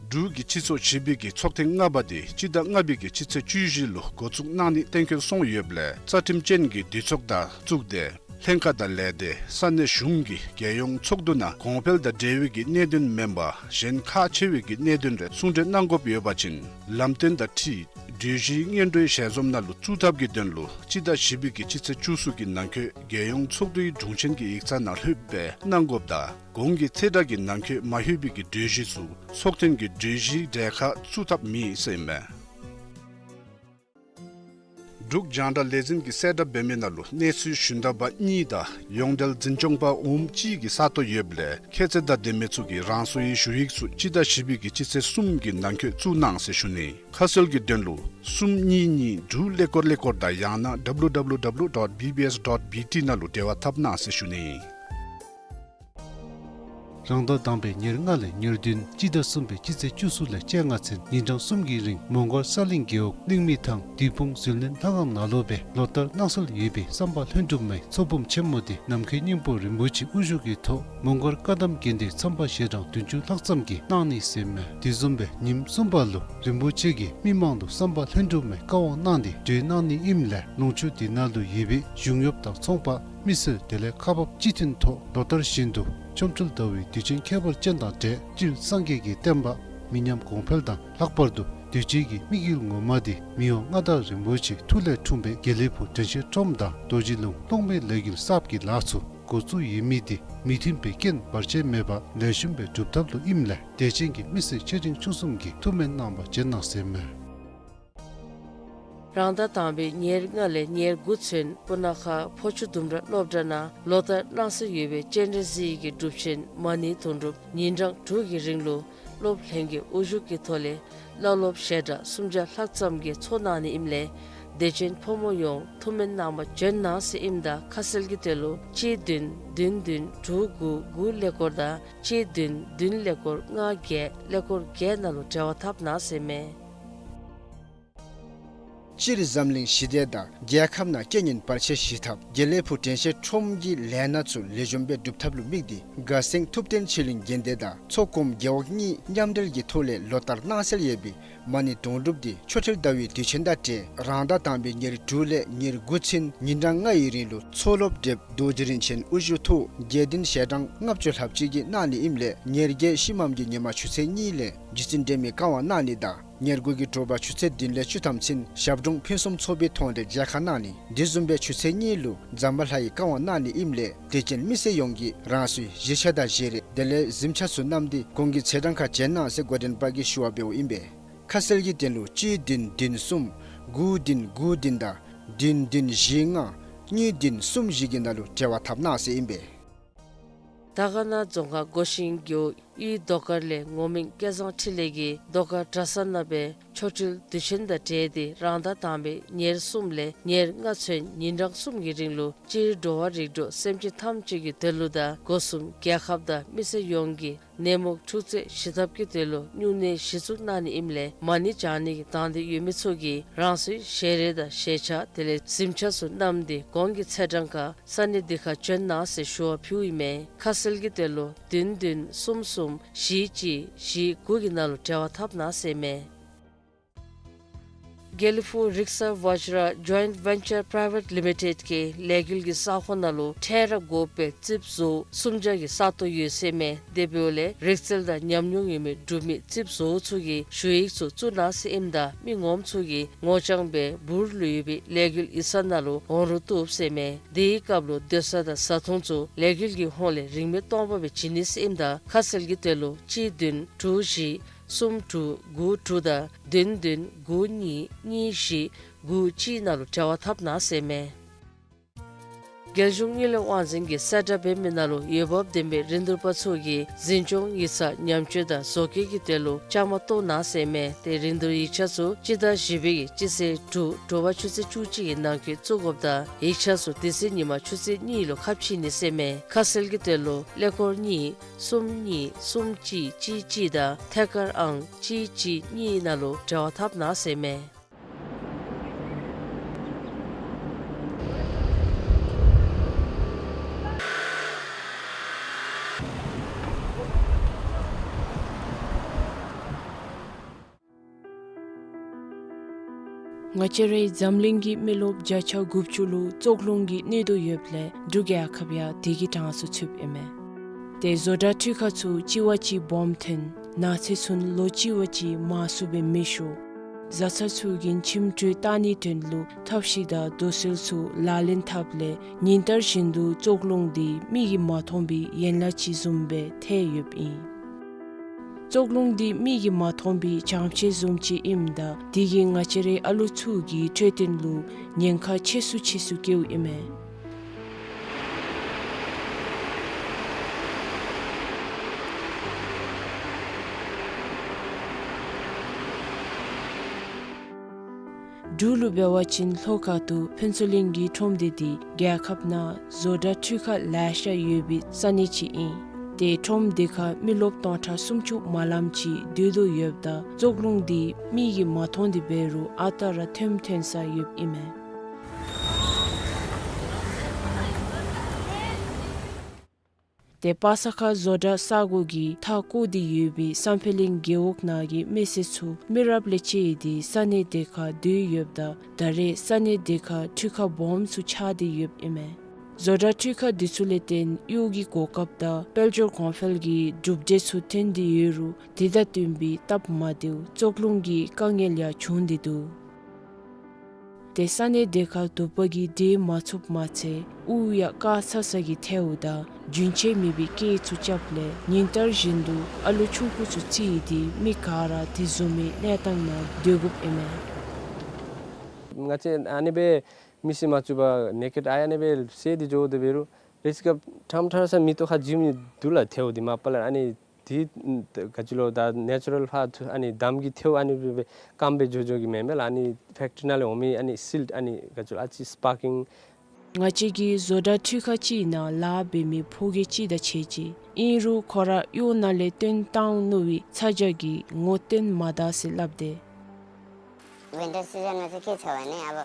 འབྲུག་གི་སྤྱི་ཚོགས་བཞི་པའི་གི་ཚོགས་ཐེངས་ལྔ་པ་དེ་སྤྱི་ཟླ་ལྔ་པའི་གི་སྤྱི་ཚེས་བཅུ་བཞི་ལུ་འགོ་བཙུགས་གནང་ནི་གཏན་འཁེལ་སོང་ཡོདཔ་ལས་རྩ་ཁྲིམས་ཅན་གྱི་འདུས་ཚོགས་དང་བཙུགས་ཏེ་ལྷན་ཁག་དང་ལས་སྡེ་ས་གནས་གཞུང་གི་རྒྱལ་ཡོངས་ཚོགས་འདུ་ནང་གོང་འཕེལ་དང་འབྲེལ་བའི་གི་གནད་དོན་མེན་པར་གཞན་ཁག་ཆེ་བའི་གི་གནད་དོན་རེ་གསུང་གྲོས་གནང་དགོཔ་ཡོད་པ་ཅིན་ལམ་སྟོན་དང་འཁྲིལ་ གྲོས་གཞིའི་སྔོན་འགྲོའི་ཞལ་འཛོམས་ནང་ལུ་བཙུགས་ཐབས་ཀྱི་དོན་ལུ་སྤྱི་ཟླ་བཞི་པའི་གི་སྤྱི་ཚེས་བཅུ་གསུམ་གྱི་ནང་འཁོད་རྒྱལ་ཡོངས་ཚོགས་འདུའི་དྲུང་ཆེན་གྱི་ཡིག་ཚང་ནང་ལྷོདཔ་སྦེ་གནང་དགོཔ་དང་གོང་གི་ཚེས་གྲངས་ཀྱི་ནང་འཁོད་མ་ལྷོད་པའི་གི་གྲོས་གཞི་ཚུ་ཚོགས་ཐེངས་ཀྱི་གྲོས་གཞིའི་གྲལ་ཁར་བཙུགས་ཐབས་མེད་ཟེར་ཨིན་མས། འབྲུག་རྒྱང་བསྒྲགས་ལས་འཛིན་གྱིས་གསལ་བསྒྲགས་འབད་མི་ནང་ལུ་གནས་ཚུལ་ཞུན་དག་པ་གཉིས་དང་ཡོངས་འབྲེལ་འཛིན་སྐྱོང་པ་འོགམ་གཅིག་གི་ས་སྟོང་ཡོདཔ་ལས་ཁྱད་ཚད་དང་ལྡན་མི་ཚུ་གིས་རང་སོའི་ཞུ་ཡིག་ཚུ་སྤྱི་ཟླ་བཞི་པའི་གི་སྤྱི་ཚེས་གསུམ་གྱི་ནང་འཁོད་བཙུགས་གནང་ཟེར་ཞུ་ནི། ཁ་གསལ་གྱི་དོན་ལུ་གསུམ་གཉིས་གཉིས་དྲུག་ཀླད་ཀོར་ཀླད་ཀོར་དང་ཡང་ན་W W W dot B B S dot B T ནང་ལུ་འབྲེལ་བ་འཐབ་གནང་ཟེར་ཞུ་ནི། རང་ཟླ་དང་པའི་ཉེར་ལྔ་ལས་ཉེར་བདུན་སྤྱི་ཟླ་གསུམ་པའི་སྤྱི་ཚེས་བཅུ་གསུམ་ལས་བཅོ་ལྔ་ཚུན་ཉིན་གྲངས་གསུམ་གྱི་རིང་མོང་སྒར་ས་གླིང་རྒེད་འོག་གླིང་མི་ཐང་བདུད་སྤུངས་ཟིལ་གནོན་ལྷ་ཁང་ནང་ལུ་སྦེ་ལོ་ལྟར་གནང་སྲོལ་ཡོད་པའི་བསམ་པ་ལྷུན་གྲུབ་མའི་ཚོགས་འབུམ་ཆེན་མོ་འདི་ནམ་མཁའི་སྙིང་པོ་རིན་པོ་ཆེ་དབུ་བཞུགས་ཀྱི་ཐོག་མོང་སྒར་བཀའ་གདམས་དགོན་སྡེའི་མཚམས་པ་ཞལ་གྲངས་བདུན་ཅུ་ལྷག་ཙམ་གྱིས་གནང་ནི་ཟེར་མས། དེ་བཟུམ་སྦེ་ཉིནམ་གསུམ་པ་ལུ་རིན་པོ་ཆེ་གིས་མི་མང་ལུ་བསམ་པ་ལྷུན་གྲུབ་མའི་བཀའ་དབང་གནང་སྟེ་གྲོལ་གནང་ནི་ཨིནམ་ལས་ལུང་ཕྱོགས་དེ་ནང་ལུ་ཡོད་པའི་གཞུང་གཡོགཔ་དང་ཚོང་པ་མི་སེར་དེ་ལས་ཁག་འབགཔ་སྤྱི་མཐུན་ཐོག་ལོ་ལྟར་བཞིན་དུ་ཆོ་འཕྲུལ་ཟླ་བའི་དུས་ཆེན་ཁྱད་པར་ཅན་དང་འབྲེལ་སྤྱིར་སངས་རྒྱས་ཀྱི་བསྟན་པ་མི་ཉམས་གོང་འཕེལ་དང་ལྷག་པར་དུ་དུས་ཅི་གི་དམིགས་ཡུལ་ངོ་མ་དེ་མི་དབང་མངའ་བདག་རིན་པོ་ཆེའི་ཐུགས་ལས་འཁྲུངས་པའི་དགེ་ལེགས་ཕུག་དྲན་ཤེས་ཁྲོམ་དང་རྡོ་རྗེ་ལུང་སྟོང་པའི་ལས་འགུལ་གསརཔ་གི་ལཱ་ཚུ་འགོ་བཙུགས་ཡོད་མི་དེ་མི་མཐུན་པའི་རྐྱེན་བར་ཆད་མེད་པར་ལེགས་ཤོམ་སྦེ་འགྲུབ་ཐབས་ལུ་ཨིནམ་ལས་དད་ཅན་གྱི་མི་སེར་ཆེ་འབྲིང་ཆུང་གསུམ་གྱིས་ཐུགས་སྨོན་གནང་བར་བྱོན་གནང་ཟེར་མས། རང་ཟླ་དང་པའི་ཉེར་ལྔ་ལས་ཉེར་དགུ་ཚུན་སྤུ་ན་ཁ་ཕོ་ཆུ་ལྡུམ་ར་སློབ་གྲྭ་ནང་ལོ་ལྟར་གནང་སྲོལ་ཡོད་པའི་སྤྱན་རས་གཟིགས་ཀྱི་སྒྲུབ་ཆེན་མ་ཎི་དོན་གྲུབ་ཉིན་གྲངས་དྲུག་གི་རིང་ལུ་སློབ་གླིང་གི་དབུ་བཞུགས་ཀྱི་ཐོག་ལས་བླ་སློབ་ཞལ་གྲངས་སུམ་བརྒྱ་ལྷག་ཙམ་གྱིས་ཚོགས་གནང་ནི་ཨིནམ་ལས་དད་ཅན་ཕོ་མོ་ཡོངས་ཐུགས་སྨོན་གནང་བར་བྱོན་གནང་ཟེར་ཨིནམ་ད་ཁ་གསལ་གྱི་དོན་ལུ་གཅིག་བདུན་བདུན་བདུན་དྲུག་དགུ་དགུ་ཀླད་ཀོར་དང་གཅིག་བདུན་བདུན་ཀླད་ཀོར་ལྔ་བརྒྱད་ཀླད་ཀོར་བརྒྱད་ནང་ལུ་འབྲེལ་བ་འཐབ་གནང་ཟེར་མས། སྤྱིར་འཛམ་གླིང་ཞི་བདེ་དང་རྒྱལ་ཁབ་ནང་རྐྱེན་ངན་བར་ཆད་ཞི་ཐབས་དགེ་ལེགས་ཕུག་དྲན་ཤེས་ཁྲོམ་གྱི་ལས་སྣ་ཚུ་ལེགས་ཤོམ་སྦེ་སྒྲུབ་ཐབས་ལུ་དམིགས་ཏེ་དགའ་སེང་ཐུབ་བསྟན་ཆོས་གླིང་དགོན་སྡེ་དང་ཚོགས་གོངམ་རྒེད་འོག་གཉིས་མཉམ་འབྲེལ་གྱི་ཐོག་ལས་ལོ་ལྟར་གནང་སྲོལ་ཡོད་པའི་མ་ཎི་དོན་གྲུབ་འདི་ཆོ་འཕྲུལ་ཟླ་བའི་དུས་ཆེན་དང་འབྲེལ་རང་ཟླ་དང་པའི་ཉེར་དྲུག་ལས་ཉེར་དགུ་ཚུན་ཉིན་གྲངས་ལྔ་ཡི་རིང་ལུ་ཚོགས་སློབ་གྲལ་རྡོ་རྗེ་རིན་ཆེན་དབུ་བཞུགས་ཐོག་དགེ་འདུན་ཞལ་གྲངས་ལྔ་བཅུ་ལྷགཔ་ཅིག་གིས་གནང་ནི་ཨིནམ་ལས་ཉེར་བརྒྱད་ཕྱི་མམ་གྱི་ཉིན་མ་ཆུ་ཚོད་གཉིས་ལས་རྗེ་བཙུན་སྒྲོལ་མའི་བཀའ་དབང་གནང་ནི་དང་ཉེར་དགུ་གི་དྲོ་པ་ཆུ་ཚོད་བདུན་ལས་བཅུ་ཐམ་ཚུན་ཞབས་དྲུང་ཕུན་སུམ་ཚོགས་པའི་མཐོང་གྲོལ་མཇལ་ཁ་གནང་ནི། དེ་བཟུམ་སྦེ་ཆུ་ཚོད་གཉིས་ལུ་ཛམ་བྷ་ལ་ཡི་བཀའ་དབང་གནང་ནི་ཨིནམ་ལས་དད་ཅན་མི་སེར་ཡོངས་ཀྱིས་རང་སོའི་གཞིས་ཆགས་དང་བཞེས་རས་དེ་ལས་གཟིམ་ཆས་ཚུ་བསྣམས་ཏེ་གོང་གི་ཚེས་གྲངས་ཁར་བྱོན་གནང་ཟེར་འགོ་འདྲེན་པ་གིས་ཞུ་བ་འབདཝ་ཨིན་པས། ཁ་གསལ་གྱི་དོན་ལུ་གཅིག་བདུན་བདུན་གསུམ་དགུ་བདུན་དགུ་བདུན་དང་བདུན་བདུན་བཞི་ལྔ་གཉིས་བདུན་གསུམ་བཞི་གི་ནང་ལུ་འབྲེལ་བ་འཐབ་གནང་ཟེར་ཨིན་པས། དར་དཀར་ན་རྫོང་ཁག་སྒོ་ཤིང་རྒེད་འོག་གཡུས་རྡོ་དཀར་ལས་ངོ་མིང་སྐལ་བཟང་འཕྲིན་ལས་ཀྱིས་རྡོ་དཀར་གྲྭ་ས་ནང་སྦེ་ཆོ་འཕྲུལ་དུས་ཆེན་དང་འབྲེལ་ཏེ་རང་ཟླ་དང་པའི་ཉེར་གསུམ་ལས་ཉེར་ལྔ་ཚུན་ཉིན་གྲངས་གསུམ་གྱི་རིང་ལུ་སྤྱིར་འགྲོ་བ་རིགས་དྲུག་སེམས་ཅན་ཐམས་ཅད་ཀྱི་དོན་ལུ་དང་སྒོ་གསུམ་རྒྱལ་ཁབ་དང་མི་སེར་ཡོངས་ཀྱི་ནད་མུག་འཁྲུག་རྩོད་ཞི་ཐབས་ཀྱི་དོན་ལུ་སྨྱུང་གནས་གཞི་བཙུགས་གནང་ནི་ཨིནམ་ལས་མ་ཎི་བགྱང་ནི་གི་དང་འདོད་ཡོད་མི་ཚུ་གིས་རང་སོའི་བཞེས་རས་དང་བཞེས་ཆས་དེ་ལས་གཟིམ་ཆས་ཚུ་བསྣམས་ཏེ་གོང་གི་ཚེས་གྲངས་ཁར་ས་གནས་འདི་ཁར་བྱོན་གནང་ཟེར་ཞུ་བ་ཕུལཝ་ཨིན་མས། ཁ་གསལ་གྱི་དོན་ལུ་བདུན་བདུན་གསུམ་གསུམ་བཞི་གཅིག་བཞི་དགུ་གི་ནང་ལུ་འབྲེལ་བ་འཐབ་གནང་ཟེར་མས། དགེ་ལེགས་ཕུག་རིག་གསར་ཝ་ཇ་ར་ཇོའིནཊ་ཝེན་ཅར་པ་རའི་ཝེཊ་ལི་མི་ཊེཌ་ཀྱི་ལས་འགུལ་གྱི་ས་ཁོངས་ནང་ལུ་ཁྲལ་ར་དགོ་པའི་རྩིགཔ་བཟོ་སུམ་བརྒྱ་གི་ས་སྟོང་ཡོད་ཟེར་མས། དེ་འབདཝ་ལས་རིག་རྩལ་དང་ཉམས་མྱོང་ཡོད་མི་འབྲུག་མི་རྩིགཔ་བཟོ་ཚུ་གིས་ཞུ་ཡིག་ཚུ་བཙུགས་གནང་ཟེར་ཨིནམ་ད་མི་ངོམ་ཚུ་གིས་ངོ་རྐྱང་སྦེ་འབུར་ལུ་ཡོད་པའི་ལས་འགུལ་ཡིག་ཚང་ནང་ལུ་འོང་རོགས་བཏུབ་ཟེར་མས། དེའི་སྐབས་ལུ་སྡོད་ས་དང་བཟའ་འཐུང་ཚུ་ལས་འགུལ་གྱི་ཧོངས་ལས་རིན་མེད་སྟོང་པ་སྦེ་བྱིན་ནི་ཟེར་ཨིནམ་ད་ཁ་གསལ་གྱི་དོན་ལུ་གཅིག་བདུན་དྲུག་བཞི་གསུམ་དྲུག་དགུ་དྲུག་དང་བདུན་བདུན་དགུ་གཉིས་གཉིས་བཞི་དགུ་གཅིག་ནང་ལུ་འབྲེལ་བ་འཐབ་གནང་ཟེར་མས། རྒྱལ་གཞུང་དངུལ་ལས་དབང་འཛིན་གྱིས་གསལ་བསྒྲགས་འབད་མི་ནང་ལུ་འོས་འབབ་ལྡན་པའི་རིན་བསྡུར་པ་ཚུ་གིས་འཛིན་སྐྱོང་ཡིག་ཚང་ཉམས་བཅོས་དང་བཟོ་བཀོད་ཀྱི་དོན་ལུ་བཅའ་མར་གཏོགས་གནང་ཟེར་མས། ཏེ་རིན་བསྡུར་ཡིག་ཆ་ཚུ་སྤྱི་ཟླ་བཞི་པའི་གི་སྤྱི་ཚེས་དྲུག་དྲོ་པ་ཆུ་ཚོད་བཅུ་གཅིག་གི་ནང་འཁོད་བཙུགས་དགོཔ་དང་ཡིག་ཆ་ཚུ་དེ་ཚེ་ཉིན་མ་ཆུ་ཚོད་གཉིས་ལུ་ཁ་ཕྱེ་ནི་ཟེར་མས། ཁ་གསལ་གྱི་དོན་ལུ་ཀླད་ཀོར་གཉིས་གསུམ་གཉིས་གསུམ་གཅིག་གཅིག་གཅིག་དང་ཐད་ཀར་ཨང་གཅིག་གཅིག་གཉིས་ནང་ལུ་འབྲེལ་བ་འཐབ་གནང་ཟེར་མས། ང་བཅས་རའི་འཛམ་གླིང་གི་མི་རློབས་བརྒྱ་ཆ་དགུ་བཅུ་ལུ་བཙོག་རླུང་གི་གནོད་དོ་ཡོདཔ་ལས་འབྲུག་རྒྱལ་ཁབ་ཡང་དེ་གི་གྲངས་སུ་ཚུདཔ་ཨིན་མས། ཏེ་བཟོ་གྲྭ་འཕྲུལ་ཁང་ཚུ་གཅིག་བ་གཅིག་སྦོམ་ཐོན། ནགས་ཚལ་ཚུ་ལོ་གཅིག་བ་གཅིག་མང་སུ་སྦེ་མེ་ཤོར། བཟའ་ཚང་ཚུ་གིས་ཁྱིམ་གྲོས་བཏང་ནིའི་དོན་ལུ་ཐབས་ཤེས་དང་དུས་ཚོད་ཚུ་ལག་ལེན་འཐབ་ལས་ཉིན་ལྟར་བཞིན་དུ་ཙོག་རླུང་འདི་མིག་གིས་མ་མཐོང་བའི་ཡན་ལག་ཅིག་བཟུམ་སྦེ་ཐལ་ཡོདཔ་ཨིན། ཙོག་རླུང་འདི་མིག་གིས་མ་མཐོང་བའི་བྱང་ཕྱེད་བཟུམ་ཅིག་ཨིནམ་ད་དེ་གིས་ང་བཅས་རའི་ཨ་ལུ་ཚུ་གི་འཕྲོད་བསྟེན་ལུ་ཉེན་ཁ་ཆེ་སུ་ཆེ་སུ་བཀལཝ་ཨིན་མས། འབྲུག་ལུ་འབད་བ་ཅིན་ལྷོ་ཁ་ཐུག་ཕུན་ཚོགས་གླིང་གི་ཁྲོམ་སྡེ་འདི་རྒྱལ་ཁབ་ནང་བཟོ་གྲྭ་འཕྲུལ་ཁང་ལེ་ཤ་ཡོད་པའི་ས་གནས་ཅིག་ཨིན། ཏེ་ཁྲོམ་སྡེ་ཁར་མི་རློབས་སྟོང་ཕྲག་སུམ་ཅུ་མ་ལངམ་ཅིག་སྡོད་དོ་ཡོདཔ་ད་ཙོག་རླུང་འདི་མིག་གིས་མ་མཐོང་སྟེ་འབད་རུང་ཨ་རྟག་ར་ཐོན་ཐོན་ས་ཡོདཔ་ཨིན་མས། ཏེ་པ་ས་ཁ་བཟོ་གྲྭ་ས་གོ་གིས་མཐའ་བསྐོར་ཏེ་ཡོད་པའི་བསམ་འཕེལ་གླིང་རྒེད་འོག་ནང་གི་མི་སེར་ཚུ་མི་རབས་ལས་བཅད་དེ་ས་གནས་དེ་ཁར་སྡོད་ཡོདཔ་ད་ད་རེས་ས་གནས་དེ་ཁར་འཕྲུལ་ཁང་སྦོམ་ཚུ་ཆགས་ཏེ་ཡོདཔ་ཨིན་མས། བཟོ་གྲྭ་འཕྲུལ་ཁང་འདི་ཚུ་ལས་བརྟེན་གཡོག་གི་གོ་སྐབས་དང་དཔལ་འབྱོར་གོང་འཕེལ་གྱི་གྲུབ་འབྲས་ཚུ་ཐོན་ཏེ་ཡོད་རུང་དེ་དང་བསྟུན་པའི་སྟབས་མ་བདེཝ་ཙོག་རླུང་གི་དཀའ་ངལ་ཡང་བྱུང་སྟེ་འདུག། ཏེ་ས་གནས་དེ་ཁར་དུ་པ་གིས་འདྲེན་མ་ཚུགསཔ་མ་ཚད་དབུགས་ཡང་བཀག་ཚ་ཚ་གིས་ཐལཝ་ད་རྒྱུན་ཆད་མེད་པའི་སྐད་ཚུ་རྐྱབ་ལས་ཉིན་ལྟར་བཞིན་དུ་ཨ་ལུ་ཆུང་ཀུ་ཚུ་བརྩིས་ཏེ་མི་ག་ར་དེ་བཟུམ་མའི་གནས་སྟངས་ནང་སྡོད་དགོཔ་ཨིན་མས། ང་བཅས་ཨ་ནི་སྦེ་མི་སེར་མ་བཙུགས་པར་ནེ་ཀེཌ་ཨའི་ཨ་ནི་སྦེ་བསལ་ཏེ་འགྱོ་དོ་འབད་རུང་རེས་སྐབས་ཕྲང་ཕྲང་ས་མེ་ཏོག་ཁར་འཛུལ་མི་འདུག་ལགས། ཐལཝ་འདི་མ་པ་ལས་ཨ་ནི་དེ་ག་ཅི་ལོ་ད་ནེ་ཅུ་རཱལ་ཕར་ཨ་ནི་འདམ་གྱི་ཐལཝ་ཨ་ནི་སྦེ་སྦེ་སྐམ་སྦེ་འགྱོ་འགྱོ་གི་མེན་མས་ལགས། ཨ་ནི་ཕེཀ་ཊི་རི་ནང་ལས་འོང་མི་ཨ་ནི་སིལཊ་ཨ་ནི་ག་ཅི་ལོ་ཨ་ཙི་སི་པར་ཀིང་། ང་བཅས་ཀྱི་བཟོ་གྲྭ་འཕྲུལ་ཁང་ཅིག་ནང་ལཱ་འབད་མི་ཕོ་རྒས་ཅིག་དང་ཕྱད་ཅི། ཨིན་རུང་ཁོ་ར་གཡོག་ནང་ལས་བཏོན་བཏང་ནུག་པའི་ཚ་གྱང་གིས་ངོ་བསྟོད་མ་ད་ཟེར་སླབ་སྟེ། विन्टर सिजनमा चाहिँ के छ भने, अब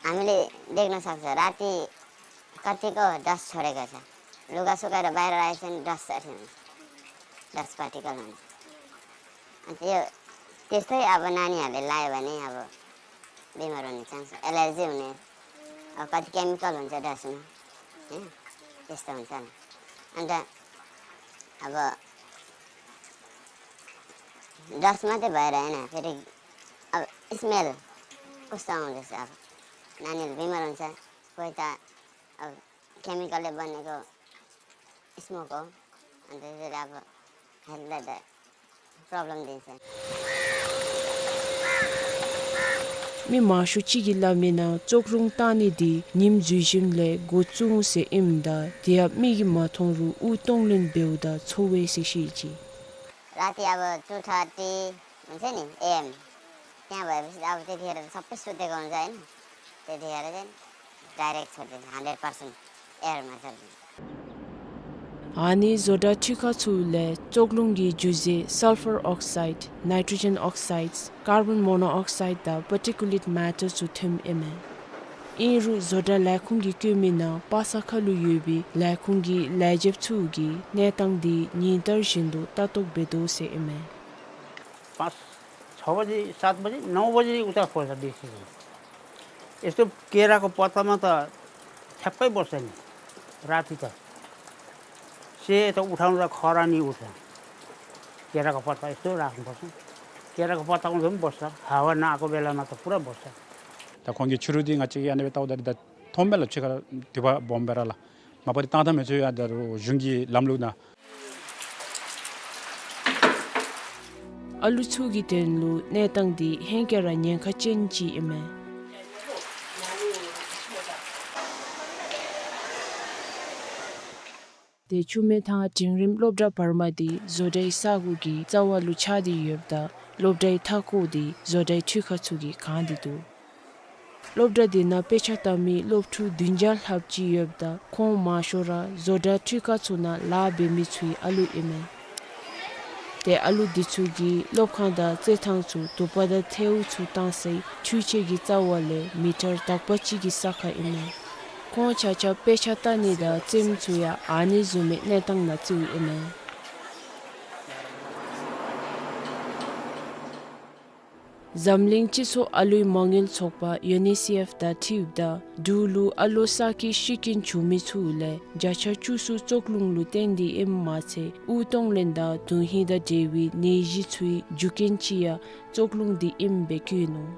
हामीले देख्न सक्छ, राति कतिको डस्ट छोडेको छ। लुगासुघा त बाहिर राखेको छ नि, डस्ट अट्ने हुन्छ, डस्ट पार्टिकल हुन्छ। अनि त्यो, त्यस्तै अब नानीहरूले लायो भने अब बिमार हुने चान्स, एलर्जी हुने, अब कति केमिकल हुन्छ डस्टमा, होइन? त्यस्तो हुन्छ नि। अन्त अब डस्ट मात्रै भएर होइन, फेरि अब स्मेल कस्तो आउँदैछ, अब नानीहरू बिमार हुन्छ, कोही त अब केमिकलले बनेको स्मोक हो, अनि त्यसले अब हेल्थलाई त प्रब्लम दिन्छ। མི་མང་ཤོས་ཅིག་གིས་སླབ་མི་ནང་ཙོག་རླུང་བཏང་ནི་འདི་ཉིམ་འཛུལ་ཞིནམ་ལས་འགོ་བཙུགས་འོང་ཟེར་ཨིནམ་ད་དེ་ཡང་མིག་གིས་མ་མཐོང་རུང་དབུགས་གཏོང་ལེན་འབདཝ་ད་ཚོར་བས་ཟེར་བཤད་ཅི། राति अब टू थर्टी हुन्छ नि, एएम, त्यहाँ भएपछि अब त्यतिखेर त सबै सुतेको हुन्छ, होइन? त्यतिखेर चाहिँ डाइरेक्ट छोडिदिन्छ, हन्ड्रेड पर्सेन्ट एयरमा छोडिदिन्छ। ཨ་ནི་བཟོ་གྲྭ་འཕྲུལ་ཁང་ཚུ་ལས་ཙོག་རླུང་གི་རྒྱུ་རྫས་སལ་ཕར་ཨོག་སའིཌ། ནའི་ཊྲོ་ཇེན་ཨོག་སའིཌ། ཀར་བཱོན་མོ་ནོ་ཨོག་སའིཌ་དང་པར་ཊི་ཀུ་ལེཊ་མེ་ཊར་ཚུ་ཐོནམ་ཨིན་མས། ཨིན་རུང་བཟོ་གྲྭ་ལས་ཁུངས་ཀྱིས་བཀོད་མི་ནང་པ་ས་ཁ་ལུ་ཡོད་པའི་ལས་ཁུངས་ཀྱི་ལས་བྱེདཔ་ཚུ་གིས་གནས་སྟངས་འདི་ཉིན་ལྟར་བཞིན་དུ་ལྟ་རྟོག་འབད་དོ་ཟེར་ཨིན་མས། पाँच छ बजी सात बजी नौ बजी उता खोज्छ बेसी चाहिँ। यस्तो केराको पत्तामा त ठ्याक्कै बस्छ नि राति त। से त उठाउँदा खरानी उठ्छ। केराको पत्ता यस्तो राख्नुपर्छ। केराको पत्ता उठ्दा पनि बस्छ। हावा नआएको बेलामा त पुरा बस्छ। ད་ཁོང་གིས་ཕྱི་རུ་འདི་ང་བཅས་ཀྱིས་ཨ་ནི་སྦེ་བལྟཝ་ད་འདི་ད་མཐོངམ་མས་ལགས། ཕྱི་ཁར་དུ་བ་སྦོམ་སྦེ་ར་ལགས། མ་པ་འདི་བཏང་ཐངས་མི་ཚུ་ཡང་ད་རུང་གཞུང་གི་ལམ་ལུགས་ནང་། ཨ་ལུ་ཚུ་གི་དོན་ལུ་གནས་སྟངས་འདི་ཧེང་སྐལ་ར་ཉེན་ཁ་ཅན་ཅིག་ཨིན་མས། ཏེ་ཆུ་སྨད་ཐང་འབྲིང་རིམ་སློབ་གྲྭ་བར་མ་འདི་བཟོ་གྲྭའི་ས་གོ་གི་རྩ་བ་ལུ་ཆགས་ཏེ་ཡོདཔ་ད་སློབ་གྲྭའི་མཐའ་སྐོར་འདི་བཟོ་གྲྭའི་འཕྲུལ་ཁང་ཚུ་གིས་གང་སྟེ་འདུག། སློབ་གྲྭ་འདི་ནང་དཔེ་ཆ་ལྟ་མི་སློབ་ཕྲུག་བདུན་བརྒྱ་ལྷགཔ་ཅིག་ཡོདཔ་ད་ཁོང་མང་ཤོས་ར་བཟོ་གྲྭ་འཕྲུལ་ཁང་ཚུ་ནང་ལཱ་འབད་མི་ཚུའི་ཨ་ལུ་ཨིན་མས། ཏེ་ཨ་ལུ་འདི་ཚུ་གིས་སློབ་ཁང་དང་རྩེད་ཐང་ཚུ་དུ་པ་དང་ཐལཝ་ཚུ་བཏང་སའི་འཕྲུལ་ཆས་ཀྱི་རྩ་བ་ལས་མི་ཊར་དག་པ་ཅིག་གི་ས་ཁར་ཨིན་མས། ཁོང་ཆ་ཁྱབ་དཔེ་ཆ་ལྟ་ནི་དང་རྩེདམོ་ཚུ་ཡང་ཨ་ནི་བཟུམ་མའི་གནས་སྟངས་ནང་རྩེཝ་ཨིན་མས། འཛམ་གླིང་སྤྱི་ཚོགས་ཨ་ལུའི་མ་དངུལ་ཚོགས་པ་ཡུ་ནི་སི་ཨེཕ་དང་འཁྲིལཝ་ད་འབྲུག་ལུ་ཨ་ལོ་བསག་སྐྱེས་ཤི་རྐྱེན་བྱུང་མི་ཚུ་ལས་བརྒྱ་ཆ་བཅུ་གསུམ་བཙོག་རླུང་ལུ་བརྟེན་ཏེ་ཨིནམ་མ་ཚད་དབུགས་གཏོང་ལེན་དང་དོན་ཧིང་དང་འབྲེལ་བའི་ནད་གཞི་ཚུའི་རྒྱུ་རྐྱེན་ཅིག་ཡང་བཙོག་རླུང་འདི་ཨིནམ་སྦེ་བཀོད་ནུག།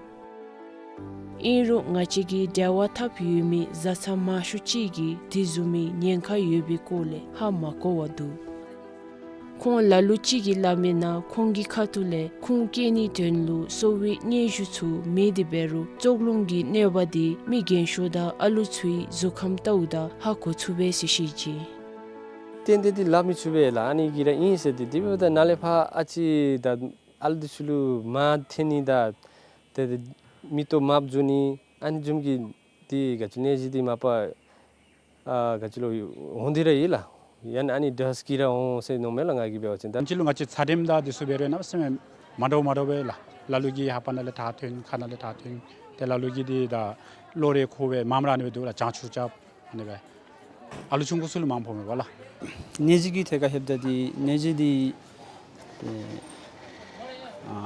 ཨིན་རུང་ང་བཅས་ཀྱིས་འབྲེལ་བ་འཐབ་ཡོད་མི་བཟའ་ཚང་མང་ཤོས་ཅིག་གིས་དེ་བཟུམ་མའི་ཉེན་ཁ་ཡོད་པའི་སྐོར་ལས་ཧ་མ་གོ་བར་འདུག། ཁོང་ལ་ལུ་ཅིག་གིས་སླབ་མིའི་ནང་ཁོང་གི་ཁ་ཐུག་ལས་ཁུངས་བཀལ་ནིའི་དོན་ལུ་གསོ་བའི་སྙན་ཞུ་ཚུ་མེད་དེ་འབད་རུང་བཙོག་རླུང་གི་གནོད་པ་འདི་མི་རྒན་ཤོས་དང་ཨ་ལུ་ཚུའི་གཟུགས་ཁམས་ལྟཝ་ད་ཧ་གོ་ཚུགས་པས་ཟེར་བཤད་ཅི། ཏན་ཏན་འདི་སླབ་མི་ཚུགས་པས་ལགས། ཨ་ནི་གི་ར་ཨིན་ཟེར་ཏེ་དེ་འབདཝ་ད་ནཱ་ལས་ཕར་ཨ་ཙི་ད་ཨ་ལུ་འདི་ཚུ་ལུ་མར་འཐེན་ནི་དང་ཏེ་མིག་ཏོ་དམརཔོ་འགྱོ་ནི་ཨ་ནི་བཟུམ་གྱི་འདི་ག་ཅི་ནད་གཞི་འདི་མ་པ་ཨ་ག་ཅི་ལོ་འོང་སྟེ་ར་ཡོད་ལགས། ཡང་ན་ཨ་ནི་དྲག་ཤོས་ཀྱིས་ར་འོང་ཟེར་མནོཝ་མས་ལགས་ང་གིས་འབད་བ་ཅིན། ད་ཕྱི་ལུ་ང་བཅས་ཚ་དྲོད་དང་འདི་ཚུ་འབད་རུང་གནམ་མེད་ས་མེད་མ་འདྲཝ་མ་འདྲཝ་སྦེ་ལགས། ལ་ལུ་གིས་ལྷ་པ་ནང་ལས་ཐག་འཐེན་ཁ་ནང་ལས་ཐག་འཐེན། ཏེ་ལ་ལུ་གིས་འདི་ད་གློག་རས་ཁུར་སྦེ་མངམ་ར་ཨ་ནི་སྦེ་འདུག་ལགས། གྱང་ཆུ་རྐྱབ་ཨ་ནི་སྦེ། ཨ་ལུ་ཆུང་ཀུ་ཚུ་ལུ་མངམ་ཕོག་མས་པ་ལགས། ནད་གཞི་གི་ཐད་ཁར་ལྷོདཔ་ད་འདི་ནད་གཞི་འདི་ཏེ་ཨ་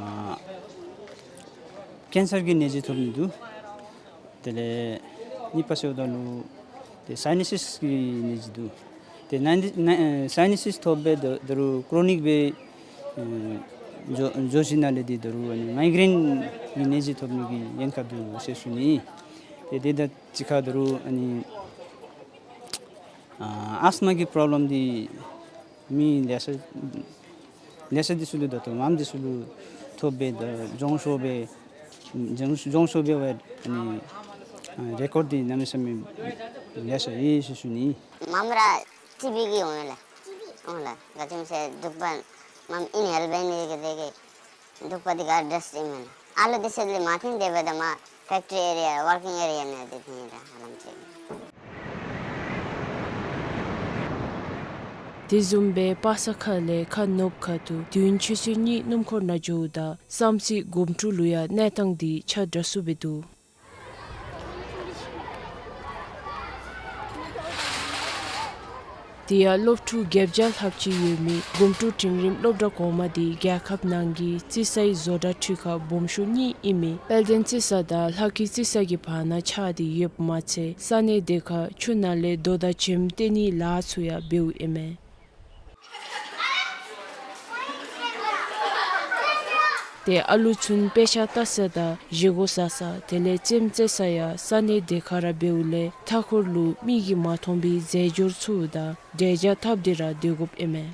ཀེན་སར་གྱི་ནད་གཞི་ཐོབ་ནི་འདུག། དེ་ལས་གཉིས་པ་ཟེརཝ་ད་ལུ་ཏེ་སའི་ནཱ་སིས་ཀྱི་ནད་གཞི་འདུག། ཏེ་ནཱ་ནཱ་ཨེ་སའི་ནཱ་སིས་ཐོབ་སྦེ་ད་ད་རུང་ཀྲོ་ནིག་སྦེ་ཨེ་འགྱོ་འགྱོ་ཞིནམ་ལས་འདི་ད་རུང་ཨ་ནི་མའི་གྲེན་གྱི་ནད་གཞི་ཐོབ་ནི་གི་ཉེན་ཁ་འདུག་ཟེར་ཞུ་ནི། ཏེ་དེ་དང་གཅིག་ཁར་ད་རུང་ཨ་ནི་ཨ་ཨས་མ་གི་པོརོབ་ལེམ་འདི་མི་ལེ་ཤ་ལེ་ཤ་འདི་ཚུ་ལུ་ད་ལྟོ་མངམ་འདི་ཚུ་ལུ་ཐོབ་སྦེ་ད་གྱོང་ཤོར་སྦེ་གྱོང་གྱོང་ཤོར་སྦེ་འབད་ནི་ཨ་རེ་ཀོཌ་འདི་གནམ་མེད་ས་མེད་ལེ་ཤ་ཡོད་ཟེར་ཞུ་ནི། མངམ་ར་ཊི་བི་གིས་འོང་ལགས། འོང་ལགས། ག་ཅི་སྨོ་ཟེར་འདུག་པ་མངམ་ཨིན་ཧེལ་འབད་ནི་གི་དེ་གིས་འདུག་པ་འདི་ག་ཌསཊ་ཨིན་མས་ལགས། ཨ་ལུ་འདི་ཚུ་ལས་མ་འཐེན་དེ་འབདཝ་ད་མར་ཕེཀ་ཊི་རི་ཨེ་རི་ཡ་ཝར་ཀིང་ཨེ་རི་ཡ་ནང་འདི་འཐེན་ཡི་ལགས་ཧ་ལམ་ཅིག། དེ་བཟུམ་སྦེ་པ་ས་ཁ་ལས་ཁ་ནུབ་ཁ་ཐུག་དུས་ཡུན་ཆུ་ཚོད་གཉིས་སྣུམ་འཁོར་ནང་འགྱོཝ་ད་བསམ་རྩེ་སྒོམ་ཀྲོང་ལུ་ཡང་གནས་སྟངས་འདི་ཆ་འདྲ་སུ་སྦེ་འདུག། དེ་ཡང་སློབ་ཕྲུག་བརྒྱད་བརྒྱ་ལྷགཔ་ཅིག་ཡོད་མི་སྒོམ་ཀྲོང་འབྲིང་རིམ་སློབ་གྲྭ་གོང་མ་འདི་རྒྱལ་ཁབ་ནང་གི་རྩིས་སའི་བཟོ་གྲྭ་འཕྲུལ་ཁང་སྦོམ་ཤོས་གཉིས་ཨིན་མི་དཔལ་ལྡན་རྩིས་ས་དང་ལྷ་སྐྱིད་རྩིས་ས་གི་བར་ན་ཆགས་ཏེ་ཡོདཔ་མ་ཚད་ས་གནས་དེ་ཁར་ཆུ་ནང་ལས་རྡོ་དང་བྱེམ་སྟེར་ནིའི་ལཱ་ཚུ་ཡང་འབདཝ་ཨིན་མས། ཏེ་ཨ་ལུ་ཚུ་དཔེ་ཆ་ལྟ་ས་དང་བཞེས་སྒོ་ཟ་ས་དེ་ལས་རྩེདམོ་རྩེ་ས་ཡང་ས་གནས་དེ་ཁར་ར་འབདཝ་ལས་མཐའ་འཁོར་ལུ་མིག་གིས་མ་མཐོང་བའི་རྫས་སྦྱོར་ཚུ་དང་འབྲེལ་འདྲིས་འཐབ་སྟེ་ར་སྡོད་དགོཔ་ཨིན་མས།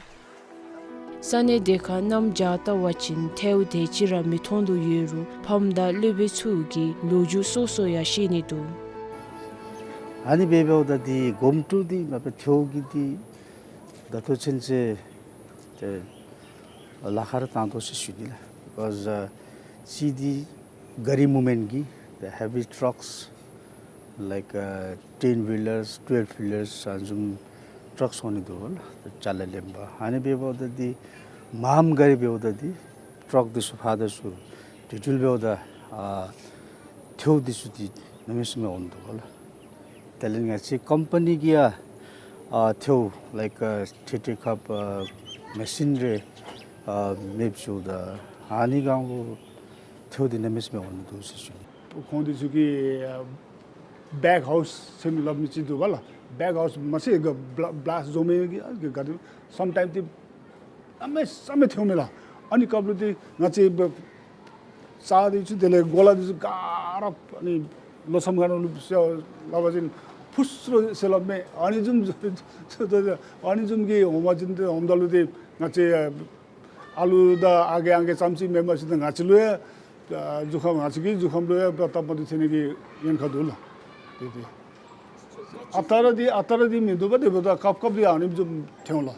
ས་གནས་དེ་ཁར་གནམ་བྱཱར་བལྟ་བ་ཅིན་ཐལཝ་དེ་ཅིག་ར་མི་མཐོང་དོ་ཡོད་རུང་ཕམ་དང་སློབ་དཔོན་ཚུ་གིས་ལོ་རྒྱུས་སོ་སོ་ཡང་བཤད་ནི་འདུག། ཨ་ནི་སྦེ་འབདཝ་ད་འདི་སྒོམ་ཀྲོང་འདི་མ་པ་ཐལཝ་གི་འདི་ད་ལྟོ་ཚུན་ཚོད་ཏེ་ལཱ་ཁག་ར་བཏང་དོ་ཟེར་ཞུ་ནི་ལགས། Because uh, see the gari movement གི་the heavy trucks like uh, ten wheelers, twelve wheelers ཨ་ནི་བཟུམ་ཊརཀ་འོང་ནི་འདུག་ལགས། ཅ་ལ་ལེན་པར་ཨ་ནི་སྦེ་འབདཝ་ད་འདི་མངམ་ག་ར་འབདཝ་ད་འདི་ཊརཀ་འདི་ཚུ་ཕར་དང་ཚུར་འགྲུལ་འགྲུལ་འབདཝ་ད་ཨ་ཐལཝ་འདི་ཚུ་འདི་གནམ་མེད་ས་མེད་འོང་ནི་འདུག་ལགས། དེ་ལས་ང་བཅས་ཀམ་པ་ནི་གིས་ཡང་ཨ་ཐལཝ་like uh, ཐེ་ཐེ་ཁབ་ཨ་མེ་ཤིན་རེ་ཨ་མེདཔ་བཟོཝ་ད་ཨ་ནི་སྒང་ལུ་ཐལཝ་འདི་གནམ་མེད་ས་མེད་འོང་ནི་འདུག་ཟེར་ཞུ་ནི། ཁོང་འདི་ཚུ་གིས་ཨ་བེག་ཧའུསི་ཟེར་མི་སླབ་མི་ཅིག་འདུག་པ་ལགས། བེག་ཧའུསི་མ་ཚད་ག་བླ་བླཱསཊ་བཟོ་མི་གི་ཨ་ག་ག་དེ་སམ་ཊའིམ་འདི་གནམ་མེད་ས་མེད་ཐལཝ་མས་ལགས། ཨ་ནི་སྐབས་ལུ་འདི་ང་བཅས་རྩྭ་འདི་ཚུ་དེ་ལས་གོ་ལ་འདི་ཚུ་ག་ར་ཨ་ནི་ལོ་མཚམས་ཁ་ནང་ལུ་ཟེར་སླབ་པ་ཅིན་ཕུ་སུ་རུ་ཟེར་སླབ་མས། ཨ་ནི་བཟུམ་ཨ་ནི་བཟུམ་གྱི་འོང་པ་ཅིན་འདི་འོངམ་ད་ལུ་འདི་ང་བཅས་ཨ་ལུ་དང་ཨ་རྒས་ཨང་རྒས་ཙམ་ཅིག་མེན་པར་ཅིག་ད་ང་བཅས་ལུ་ཡང་ཨ་གཟུགས་ཁམས་ང་བཅས་ཀྱི་གཟུགས་ཁམས་ལུ་ཡང་སྟབས་མ་བདེཝ་ཐོན་ནི་གི་ཉེན་ཁ་འདུག་ལགས། དེ་དེ་ཨ་རྟག་ར་འདི་ཨ་རྟག་ར་འདི་མིན་འདུག་པ། དེ་འབདཝ་ད་སྐབས་སྐབས་འདི་ཨ་ནི་བཟུམ་ཐོན་ལགས།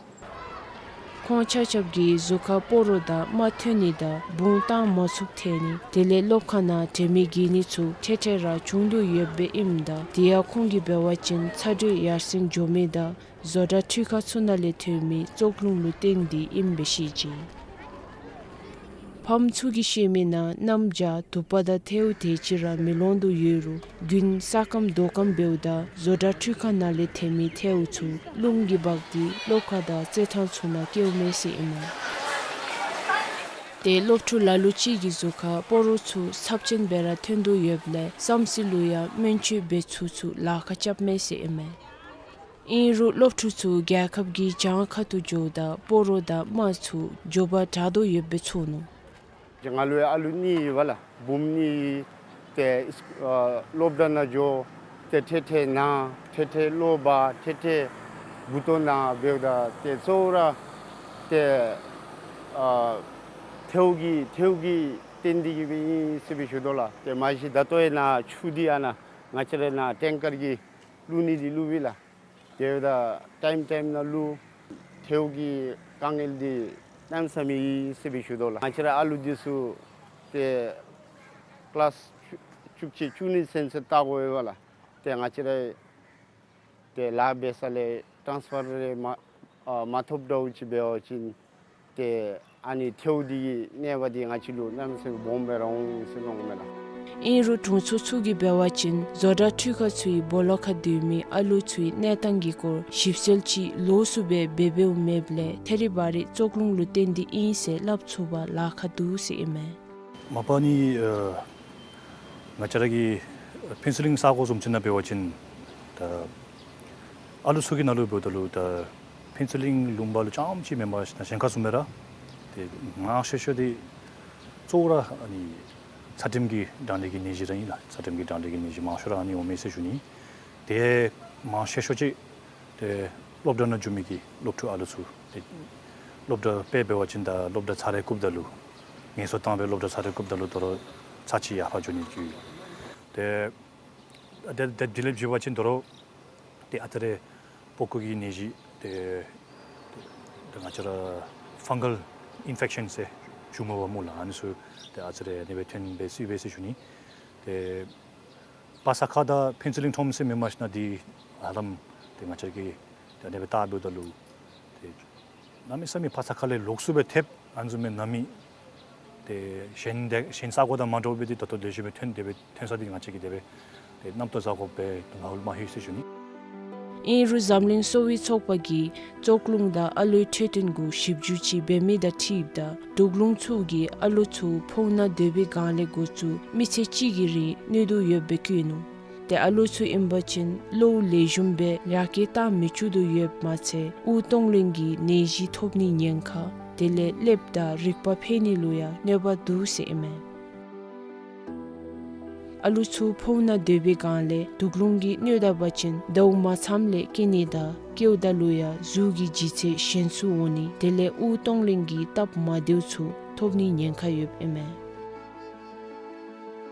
ཁོང་ཆ་ཁྱབ་ཀྱི་གཟུགས་ཁར་སྤོ་རོ་དང་རྨ་ཐོན་ནི་དང་བུང་བཏང་མ་ཚུགསཔ་ཐལ་ནི་དེ་ལས་སློབ་ཁང་ནང་དྲན་མེད་འགྱེལ་ནི་ཚུ་ཐེངས་ཐེངས་ར་བྱུང་དོ་ཡོདཔ་ཨིནམ་ད་དེ་ཡང་ཁོང་གིས་འབད་བ་ཅིན་ཚ་དྲོད་ཡར་སེང་འགྱོ་མི་དང་བཟོ་གྲྭ་འཕྲུལ་ཁང་ཚུ་ནང་ལས་ཐོན་མི་བཙོག་རླུང་ལུ་བརྟེན་ཏེ་ཨིནམ་སྦེ་བཤད་ཅི། ཕམ་ཚུ་གིས་བཤད་མིའི་ནང་གནམ་བྱཱར་དུ་པ་དང་ཐལཝ་དེ་ཅིག་ར་མི་ལོང་དོ་ཡོད་རུང་དགུན་ས་སྐམ་རྡོ་སྐམ་འབདཝ་ད་བཟོ་གྲྭ་འཕྲུལ་ཁང་ནང་ལས་ཐོན་མི་ཐལཝ་ཚུ་རླུང་གིས་འབག་སྟེ་སློབ་ཁང་དང་རྩེད་ཐང་ཚུ་ནང་སྐྱེལཝ་མས་ཟེར་ཨིན་མས། ཏེ་སློབ་ཕྲུག་ལ་ལུ་ཅིག་གི་གཟུགས་ཁར་སྤོ་རོ་ཚུ་ཚབས་ཆེན་སྦེ་ར་ཐོན་དོ་ཡོདཔ་ལས་བསམ་རྩེ་ལུ་ཡང་སྨན་བཅོས་འབད་ཚུགས་ཚུགས་ལཱ་ཁག་རྐྱབ་མས་ཟེར་ཨིན་མས། ཨིན་རུང་སློབ་ཕྲུག་ཚུ་རྒྱལ་ཁབ་ཀྱི་གྱང་ཁ་ཐུག་འགྱོཝ་ད་སྤོ་རོ་དང་རྨ་ཚུ་མགྱོགས་པར་དྲག་དོ་ཡོདཔ་སྦེ་ཚོར་ནུག། ང་ལུ་ཡང་ཨ་ལུ་གཉིས་ཡོད་པ་ལགས། བུམོ་གཉིས། ཏེ་ཨིས་ཨ་སློབ་གྲྭ་ནང་འགྱོ། ཏེ་ཐེངས་ཐེངས་ན། ཐེངས་ཐེངས་གློ་བ། ཐེངས་ཐེངས་མགུ་ཏོ་ན་འབདཝ་ད་ཏེ་གཙོ་བོ་ར་ཏེ་ཨ་ཐལཝ་གི་ཐལཝ་གི་བརྟེན་ཏེ་གིས་སྦེ་ཨིན་ཟེར་སྦེ་ཞུ་དོ་ལགས། ཏེ་མ་གཞི་ད་ལྟོ་ཡང་ནཱ་ཆུ་འདི་ཨ་ནཱ་ང་བཅས་ར་ནཱ་ཊེང་ཀར་གྱིས་བླུག་ནི་འདི་བླུག་པས་ལགས། དེ་འབདཝ་ད་ཊའིམ་ཊའིམ་ནང་བླུག། ཐལཝ་གི་དཀའ་ངལ་འདི་གནམ་མེད་ས་མེད་ཨིན་ཟེར་སྦེ་ཞུ་དོ་ལགས། ང་བཅས་ར་ཨ་ལུ་འདི་ཚུ་ཏེ་ཀི་ལཱསི་བཅུ་བཅུ་གཅིག་བཅུ་གཉིས་ཚུན་ཚོད་བལྟ་དགོ་པས་ལགས། ཏེ་ང་བཅས་ར་ཏེ་ལཱ་འབད་ས་ལས་ཊཱནསི་ཕར་རེ་མ་ཨ་མ་ཐོབ་འདྲཝ་ཅིག་འབད་བ་ཅིན་ཏེ་ཨ་ནི་ཐལཝ་འདི་གི་གནོད་པ་འདི་ང་བཅས་ལུ་གནམ་མེད་ས་མེད་སྦོམ་སྦེ་ར་འོང་ཟེར་མནོཝ་མས་ལགས། ཨིན་རུང་དྲུང་འཚོ་ཚུ་གིས་འབད་བ་ཅིན་བཟོ་གྲྭ་འཕྲུལ་ཁང་ཚུའི་སྦོ་ལོགས་ཁར་སྡོད་མི་ཨ་ལུ་ཚུའི་གནས་སྟངས་ཀྱི་སྐོར་ཞིབ་འཚོལ་ཅིག་ལོགས་སུ་སྦེ་འབད་འབདཝ་མེདཔ་ལས་ཐད་རི་བ་རི་བཙོག་རླུང་ལུ་བརྟེན་ཏེ་ཨིན་ཟེར་སླབ་ཚུགས་པར་ལཱ་ཁག་འདུག་ཟེར་ཨིན་མས། མ་པ་ནི་ཨ་ང་བཅས་ར་གི་ཕུན་ཚོགས་གླིང་ས་གོ་བཟུམ་ཅིག་ནང་འབད་བ་ཅིན་ད་ཨ་ལུ་ཚུ་གི་ནང་ལུ་འབདཝ་ད་ལུ་ད་ཕུན་ཚོགས་གླིང་ལུང་པ་ལུ་རྐྱངམ་ཅིག་མེན་པར་ཞིན་ན་གཞན་ཁར་བཟུམ་སྦེ་ར་ཏེ་མང་ཤོས་ཤོས་འདི་གཙོ་བོ་ར་ཨ་ནི་ཚད་རིམས་ཀྱི་གྲང་ལྷད་ཀྱི་ནད་གཞི་ར་ཨིན་ལགས། ཚད་རིམས་ཀྱི་གྲང་ལྷད་ཀྱི་ནད་གཞི་མང་ཤོས་ར་ཨ་ནི་འོང་མས་ཟེར་ཞུ་ནི། ཏེ་མང་ཤོས་ཤོས་ཅིག་ཏེ་སློབ་གྲྭ་ནང་འགྱོ་མི་གི་སློབ་ཕྲུག་ཨ་ལུ་ཚུ་ཏེ་སློབ་གྲྭ་དཔེ་འབད་བ་ཅིན་ད་སློབ་གྲྭ་ཚར་རེ་བཀུགཔ་ད་ལུ་ངལ་གསོ་བཏང་སྦེ་སློབ་གྲྭ་ཚར་རེ་བཀུགཔ་ད་ལུ་དོ་རུང་ཚར་གཅིག་ཡར་ཕར་འགྱོ་ནི་གི་ཏེ་ཏེ་ཏེ་དེ་ལས་བརྒྱུད་པ་ཅིན་དོ་རུང་ཏེ་ཨ་ཙི་རེ་པགས་ཀོ་གི་ནད་གཞི་ཏེ་ཏེ་ང་བཅས་ར་ཕཱན་གཱལ་ཨིན་ཕེག་ཤཱན་ཟེར་ཞུ་མི་འབད་མོ་ལགས། ཨ་ནི་ཚུ་ཏེ་ཨ་ཙི་རེ་ཨ་ནི་སྦེ་ཐོན་སྦེ་སི་སྦེ་སི་ཞུ་ནི། ཏེ་པ་ས་ཁ་དང་ཕུན་ཚོགས་གླིང་ཁྲོམ་ཟེར་མི་མ་ཞིན་ན་འདི་ཧ་ལམ་ཏེ་ང་བཅས་ཀྱིས་ཏེ་ཨ་ནི་སྦེ་བལྟ་འབདཝ་ད་ལུ་ཏེ་གནམ་མེད་ས་མེད་པ་ས་ཁ་ལས་ལོགས་སུ་སྦེ་ཐེབས་ཨ་ནི་བཟུམ་མའི་ནང་མི་ཏེ་གཞན་ཏེ་གཞན་ས་གོ་དང་མ་འདྲཝ་སྦེ་འདི་ད་ལྟོ་ལེགས་ཤོམ་སྦེ་ཐོན་ཏེ་སྦེ་ཐོན་ས་འདི་ང་བཅས་ཀྱིས་དེ་སྦེ་ཏེ་རྣམ་རྟོག་ཟ་དགོཔ་སྦེ་ང་ལུ་མ་ལྷོད་ཟེར་ཞུ་ནི། ཨིན་རུང་འཛམ་གླིང་གསོ་བའི་ཚོགས་པ་གིས་བཙོག་རླུང་དང་ཨ་ལུའི་འཕྲོད་བསྟེན་གུ་ཞིབ་འཇུག་ཅིག་འབད་མི་དང་འཁྲིལཝ་ད་དུག་རླུང་ཚུ་གིས་ཨ་ལུ་ཚུ་ཕོཝ་ནང་སྡོད་པའི་སྒང་ལས་འགོ་བཙུགས་མི་ཚེ་གཅིག་གི་རིང་གནོད་དོ་ཡོདཔ་སྦེ་བཀོད་ནུག། ཏེ་ཨ་ལུ་ཚུ་ཨིན་པ་ཅིན་གློཝ་ལེགས་ཤོམ་སྦེ་ཡར་སྐྱེད་བཏང་མི་བཅུག་དོ་ཡོདཔ་མ་ཚད་དབུགས་གཏོང་ལེན་གྱི་ནད་གཞི་ཐོབ་ནིའི་ཉེན་ཁ་དེ་ལས་ཀླདཔ་དང་རིག་པ་འཕེལ་ནི་ལུ་ཡང་གནོད་པ་འདུག་ཟེར་ཨིན་མས། ཨ་ལུ་ཚུ་ཕོཝ་ནང་སྡོད་པའི་སྒང་ལས་དུག་རླུང་གིས་གནོད་ད་པ་ཅིན་ཟླཝ་མ་ཚངམ་ལས་སྐྱེ་ནི་དང་སྐྱེཝ་ད་ལུ་ཡང་གཟུགས་ཀྱི་ལྗིད་ཚད་ཞན་སུ་འོང་ནི་དེ་ལས་དབུགས་གཏོང་ལེན་གྱི་སྟབས་མ་བདེཝ་ཚུ་ཐོབ་ནིའི་ཉེན་ཁ་ཡོདཔ་ཨིན་མས།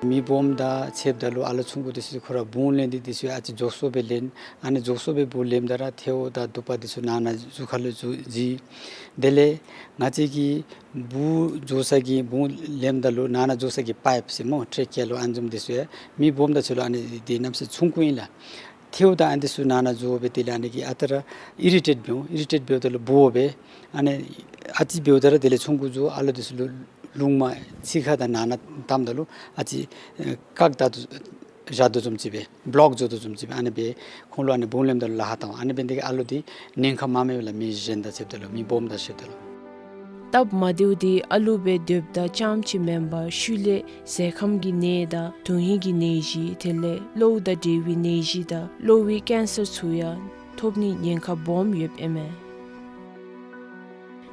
མི་སྦོམ་དང་ཕྱདཔ་ད་ལུ་ཨ་ལུ་ཆུང་ཀུ་འདི་ཚུ་ཁོ་ར་བུང་ལེན་འདི་འདི་ཚུ་ཨ་ཙི་མགྱོགས་སུ་སྦེ་ལེན། ཨ་ནི་མགྱོགས་སུ་སྦེ་བུ་ལེནམ་ད་ར་ཐལཝ་དང་དུ་པ་འདི་ཚུ་ནང་ན་གཟུགས་ཁ་ལུ་འཛུལ་འཛུལ། དེ་ལས་ང་བཅས་ཀྱིས་བུ་འགྱོ་ས་གི་བུང་ལེནམ་ད་ལུ་ནང་ན་འགྱོ་ས་གི་པའིཔ་ཟེར་སྨོ་ཊྲེ་ཀི་ཡ་ལོ་ཨ་ནི་བཟུམ་འདི་ཚུ་ཡང་མི་སྦོམ་དང་ཚུ་ལུ་ཨ་ནི་འདི་གནམ་མེད་ས་མེད་ཆུང་ཀུ་ཨིན་ལགས། ཐལཝ་དང་ཨ་ནི་འདི་ཚུ་ནང་ན་འགྱོ་སྦེ་དེ་ལས་ཨ་ནི་གིས་ཨ་རྟག་ར་ཨི་རི་ཊེཊ་འབདཝ་ཨིན། ཨི་རི་ཊེཊ་འབདཝ་ད་ལུ་སྦོ་སྦེ་ཨ་ནི་ཨ་ཙི་འབདཝ་ད་ར་དེ་ལས་ཆུང་ཀུ་ཚུ་ཨ་ལུ་འདི་ཚུ་ལུ་རླུང་མ་ཕྱི་ཁ་དང་ནང་ན་བཏངམ་ད་ལུ་ཨ་ཙི་ཨེ་བཀག་ད་དོ་བཞག་དོ་བཟུམ་ཅིག་སྦེ་བློག་འགྱོ་དོ་བཟུམ་ཅིག་སྦེ་ཨ་ནི་སྦེ་ཁོང་ལུ་ཨ་ནི་བུང་ལེནམ་ད་ལུ་ལཱ་ཁག་བཏང་། ཨ་ནི་འབད་ནི་དེ་གིས་ཨ་ལུ་འདི་ཉེན་ཁ་མ་མེད་པས་ལགས། མི་གཞན་དང་ཕྱདཔ་ད་ལུ་མི་སྦོམ་དང་ཕྱདཔ་ད་ལུ། སྟབས་མ་བདེཝ་འདི་ཨ་ལུ་སྦེ་སྡོདཔ་ད་རྐྱངམ་ཅིག་མེན་པར་ཤུལ་ལས་ཟས་ཁམ་གྱི་ནད་དང་དོན་ཧིང་གི་ནད་གཞི་དེ་ལས་གློཝ་དང་འབྲེལ་བའི་ནད་གཞི་དང་གློ་བའི་ཀེན་སར་ཚུ་ཡང་ཐོབ་ནིའི་ཉེན་ཁ་སྦོམ་ཡོདཔ་ཨིན་མས།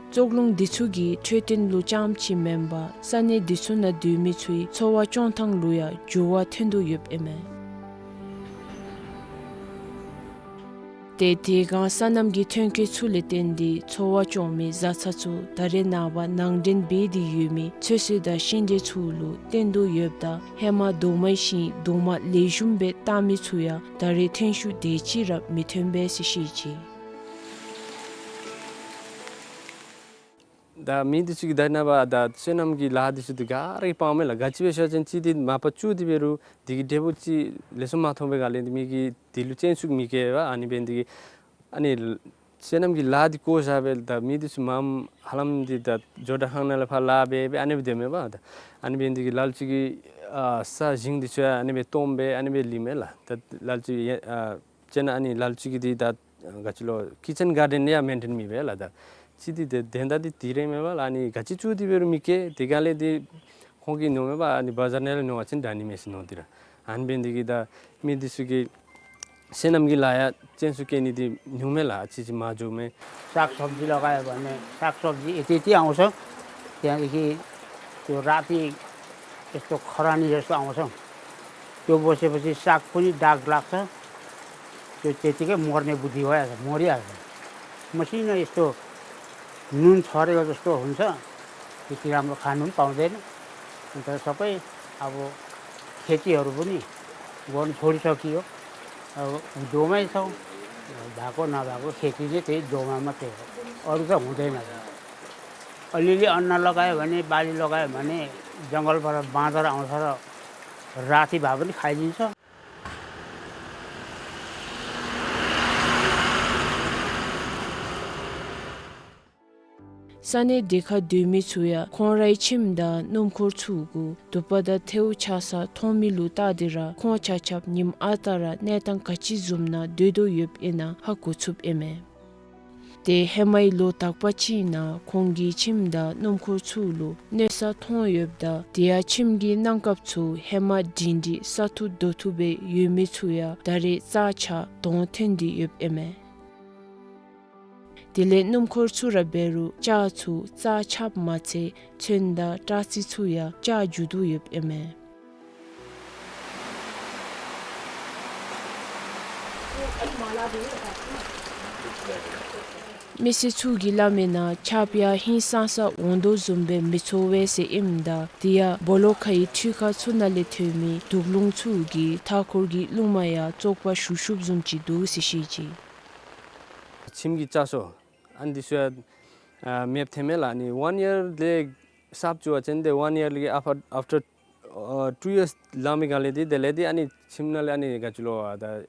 བཙོག་རླུང་འདི་ཚུ་གིས་འཕྲོད་བསྟེན་ལུ་རྐྱངམ་ཅིག་མེན་པར་ས་གནས་འདི་ཚུ་ནང་སྡོད་མི་ཚུའི་འཚོ་བ་སྐྱོང་ཐངས་ལུ་ཡང་འགྱུར་བ་ཐོན་དོ་ཡོདཔ་ཨིན་མས། ཏེ་དེ་སྒང་སོ་ནམ་གྱི་ཐོན་སྐྱེད་ཚུ་ལས་བརྟེན་ཏེ་འཚོ་བ་སྐྱོང་མི་བཟའ་ཚང་ཚུ་ད་རེས་ནངས་པ་ནང་འདྲེན་འབད་དེ་ཡོད་མི་ཚོད་བསྲེ་དང་ཤིང་འབྲས་ཚུ་ལུ་བརྟེན་དོ་ཡོདཔ་ད་ཧེ་མ་རྡོག་མའི་ཤིང་རྡོག་མ་ལེགས་ཤོམ་སྦེ་བཏགས་མི་ཚུ་ཡང་ད་རེས་ཐོན་ཤུགས་དེ་ཅིག་ར་མི་ཐོན་པས་ཟེར་བཤད་ཅི། ད་མི་འདི་ཚུ་གིས་ད་ནངས་པ་ད་སོ་ནམ་གྱི་ལཱ་འདི་ཚུ་འདི་ག་ར་གིས་སྤང་མས་ལགས། ག་ཅི་སྦེ་ཟེར་བ་ཅིན་གཅིག་འདི་མ་པ་བཙུགས་ཏེ་འབད་རུང་འདི་གི་འབྲས་བུ་ཅིག་ལེགས་ཤོམ་མ་ཐོབ་པའི་སྒང་ལས་འདི་མི་གིས་འདི་ལུ་སྤྱན་ཟུང་མི་བསྐྱེད་པས། ཨ་ནི་འབད་ནི་འདི་གིས་ཨ་ནི་སོ་ནམ་གྱི་ལཱ་འདི་བཀོ་བཞག་སྦེ་ད་མི་འདི་ཚུ་མངམ་ཧ་ལམ་འདི་ད་ཇོ་བདག་ཁང་ནང་ལས་ཕར་ལཱ་འབད་སྦེ་ཨ་ནི་སྦེ་སྡོད་མས་པ། ད་ཨ་ནི་འབད་ནི་འདི་གིས་ལ་ལུ་ཅིག་གིས་ཨ་ས་ཞིང་འདི་ཚུ་ཡང་ཨ་ནི་སྦེ་སྟོངམ་སྦེ་ཨ་ནི་སྦེ་ལུས་མས་ལགས། ད་ལ་ལུ་ཅིག་ཡ་ཨ་ཅིན་ཨ་ནི་ལ་ལུ་ཅིག་གིས་འདི་ད་ག་ཅི་ལོ་ཀི་ཅན་གཱར་ཌེན་ཡང་མེན་ཊེན་མི་འབད་ལགས། ད་ ཅིག་འདི་ཏེ་དོན་དག་འདི་འདི་རེ་མེན་པ་ལགས། ཨ་ནི་ག་ཅི་བཙུགས་ཏེ་འབད་རུང་མི་སྐྱེ། དེ་ག་ལས་འདི་ཁོང་གིས་ཉོ་མེན་པ། ཨ་ནི་བ་ཛར་ནང་ལས་ཉོ་བ་ཅིན་དྲག་ནི་མས་ཟེར་མནོ་སྟེ་ར། ཨ་ནི་འབད་ནི་འདི་གིས་ད་མི་འདི་ཚུ་གིས་སོ་ནམ་གྱི་ལཱ་ཡང་ཅན་ཚུ་སྐྱེལ་ནི་འདི་ཉུང་མས་ལགས། ཨ་ཙི་ཅིག་མར་འགྱོཝ་མས། सागसब्जी लगायो भने सागसब्जी यति यति आउँछ। त्यहाँदेखि त्यो राति यस्तो खरानी जस्तो आउँछ। त्यो बसेपछि साग पनि दाग लाग्छ। त्यो त्यतिकै मर्ने बुद्धि भइहाल्छ, मरिहाल्छ। मसिनो यस्तो नुन छरेको जस्तो हुन्छ। त्यति राम्रो खानु पनि पाउँदैन। अन्त सबै अब खेतीहरू पनि गर्नु छोडिसकियो। अब दोमै छौँ। भएको नभएको खेती चाहिँ त्यही दोमा मात्रै हो, अरू त हुँदैन। अलिअलि अन्न लगायो भने, बाली लगायो भने जङ्गलबाट बाँदर आउँछ र राति भए पनि खाइदिन्छ। ས་གནས་དེ་ཁར་སྡོད་མི་ཚུ་ཡང་ཁོང་རའི་ཁྱིམ་དང་སྣུམ་འཁོར་ཚུ་གུ་དུ་པ་དང་ཐལཝ་ཆག་ས་མཐོང་མི་ལུ་བལྟ་སྟེ་ར་ཁོང་ཆ་ཁྱབ་ཉིནམ་ཨ་རྟག་ར་གནས་སྟངས་ག་ཅི་བཟུམ་ནང་སྡོད་དོ་ཡོདཔ་ཨིན་ན་ཧ་གོ་ཚུགསཔ་ཨིན་མས། ཏེ་ཧེ་མའི་ལོ་དག་པ་ཅིག་ནང་ཁོང་གི་ཁྱིམ་དང་སྣུམ་འཁོར་ཚུ་ལུ་གནོད་ས་ཐོན་ཡོདཔ་ད་དེ་ཡང་ཁྱིམ་གྱི་གནམ་ཁབ་ཚུ་ཧེ་མ་སྒྲིང་སྒྲི་ས་ཐུབ་རྡོ་ཐུབ་སྦེ་ཡོད་མི་ཚུ་ཡང་ད་རེས་རྩ་ཆག་དོང་ཐོན་ཏེ་ཡོདཔ་ཨིན་མས། དེ་ལས་སྣུམ་འཁོར་ཚུ་ར་འབད་རུང་ལྕགས་ཚུ་རྩ་ཆགཔ་མ་ཚད་ཚོན་དང་སྐྲ་རྩི་ཚུ་ཡང་ཆག་འགྱོ་དོ་ཡོདཔ་ཨིན་མས། མི་སེར་ཚུ་གིས་སླབ་མིའི་ནང་ཆརཔ་ཡང་ཧིང་སངས་ས་འོང་དོ་བཟུམ་སྦེ་མི་ཚོར་བས་ཟེར་ཨིནམ་ད་དེ་ཡང་སྦོ་ལོགས་ཁའི་འཕྲུལ་ཁང་ཚུ་ནང་ལས་ཐོན་མི་དུག་རླུང་ཚུ་གིས་མཐའ་འཁོར་གྱི་རླུང་མ་ཡང་བཙོག་པ་ཞུགས་ཞུགསཔ་བཟུམ་ཅིག་འདུག་ཟེར་བཤད་ཅི། ཁྱིམ་གྱི་ལྕགས་སོ་ཨ་ནི་འདི་ཚུ་ཡང་ཨ་མེདཔ་ཐོནམ་མས་ལགས། ཨ་ནི་ཝན་ཡར་ལས་གསརཔ་བཙུགས་པ་ཅིན་ཏེ་ཝན་ཡར་ལས་ཨཕ་ཨཕ་ཊར་ཨ་ཊུ་ཡརསི་ལང་མི་ག་ལས་འདི་དེ་ལས་འདི་ཨ་ནི་ཁྱིམ་ནང་ལས་ཨ་ནི་ག་ཅི་ལོ་ཨ་ད་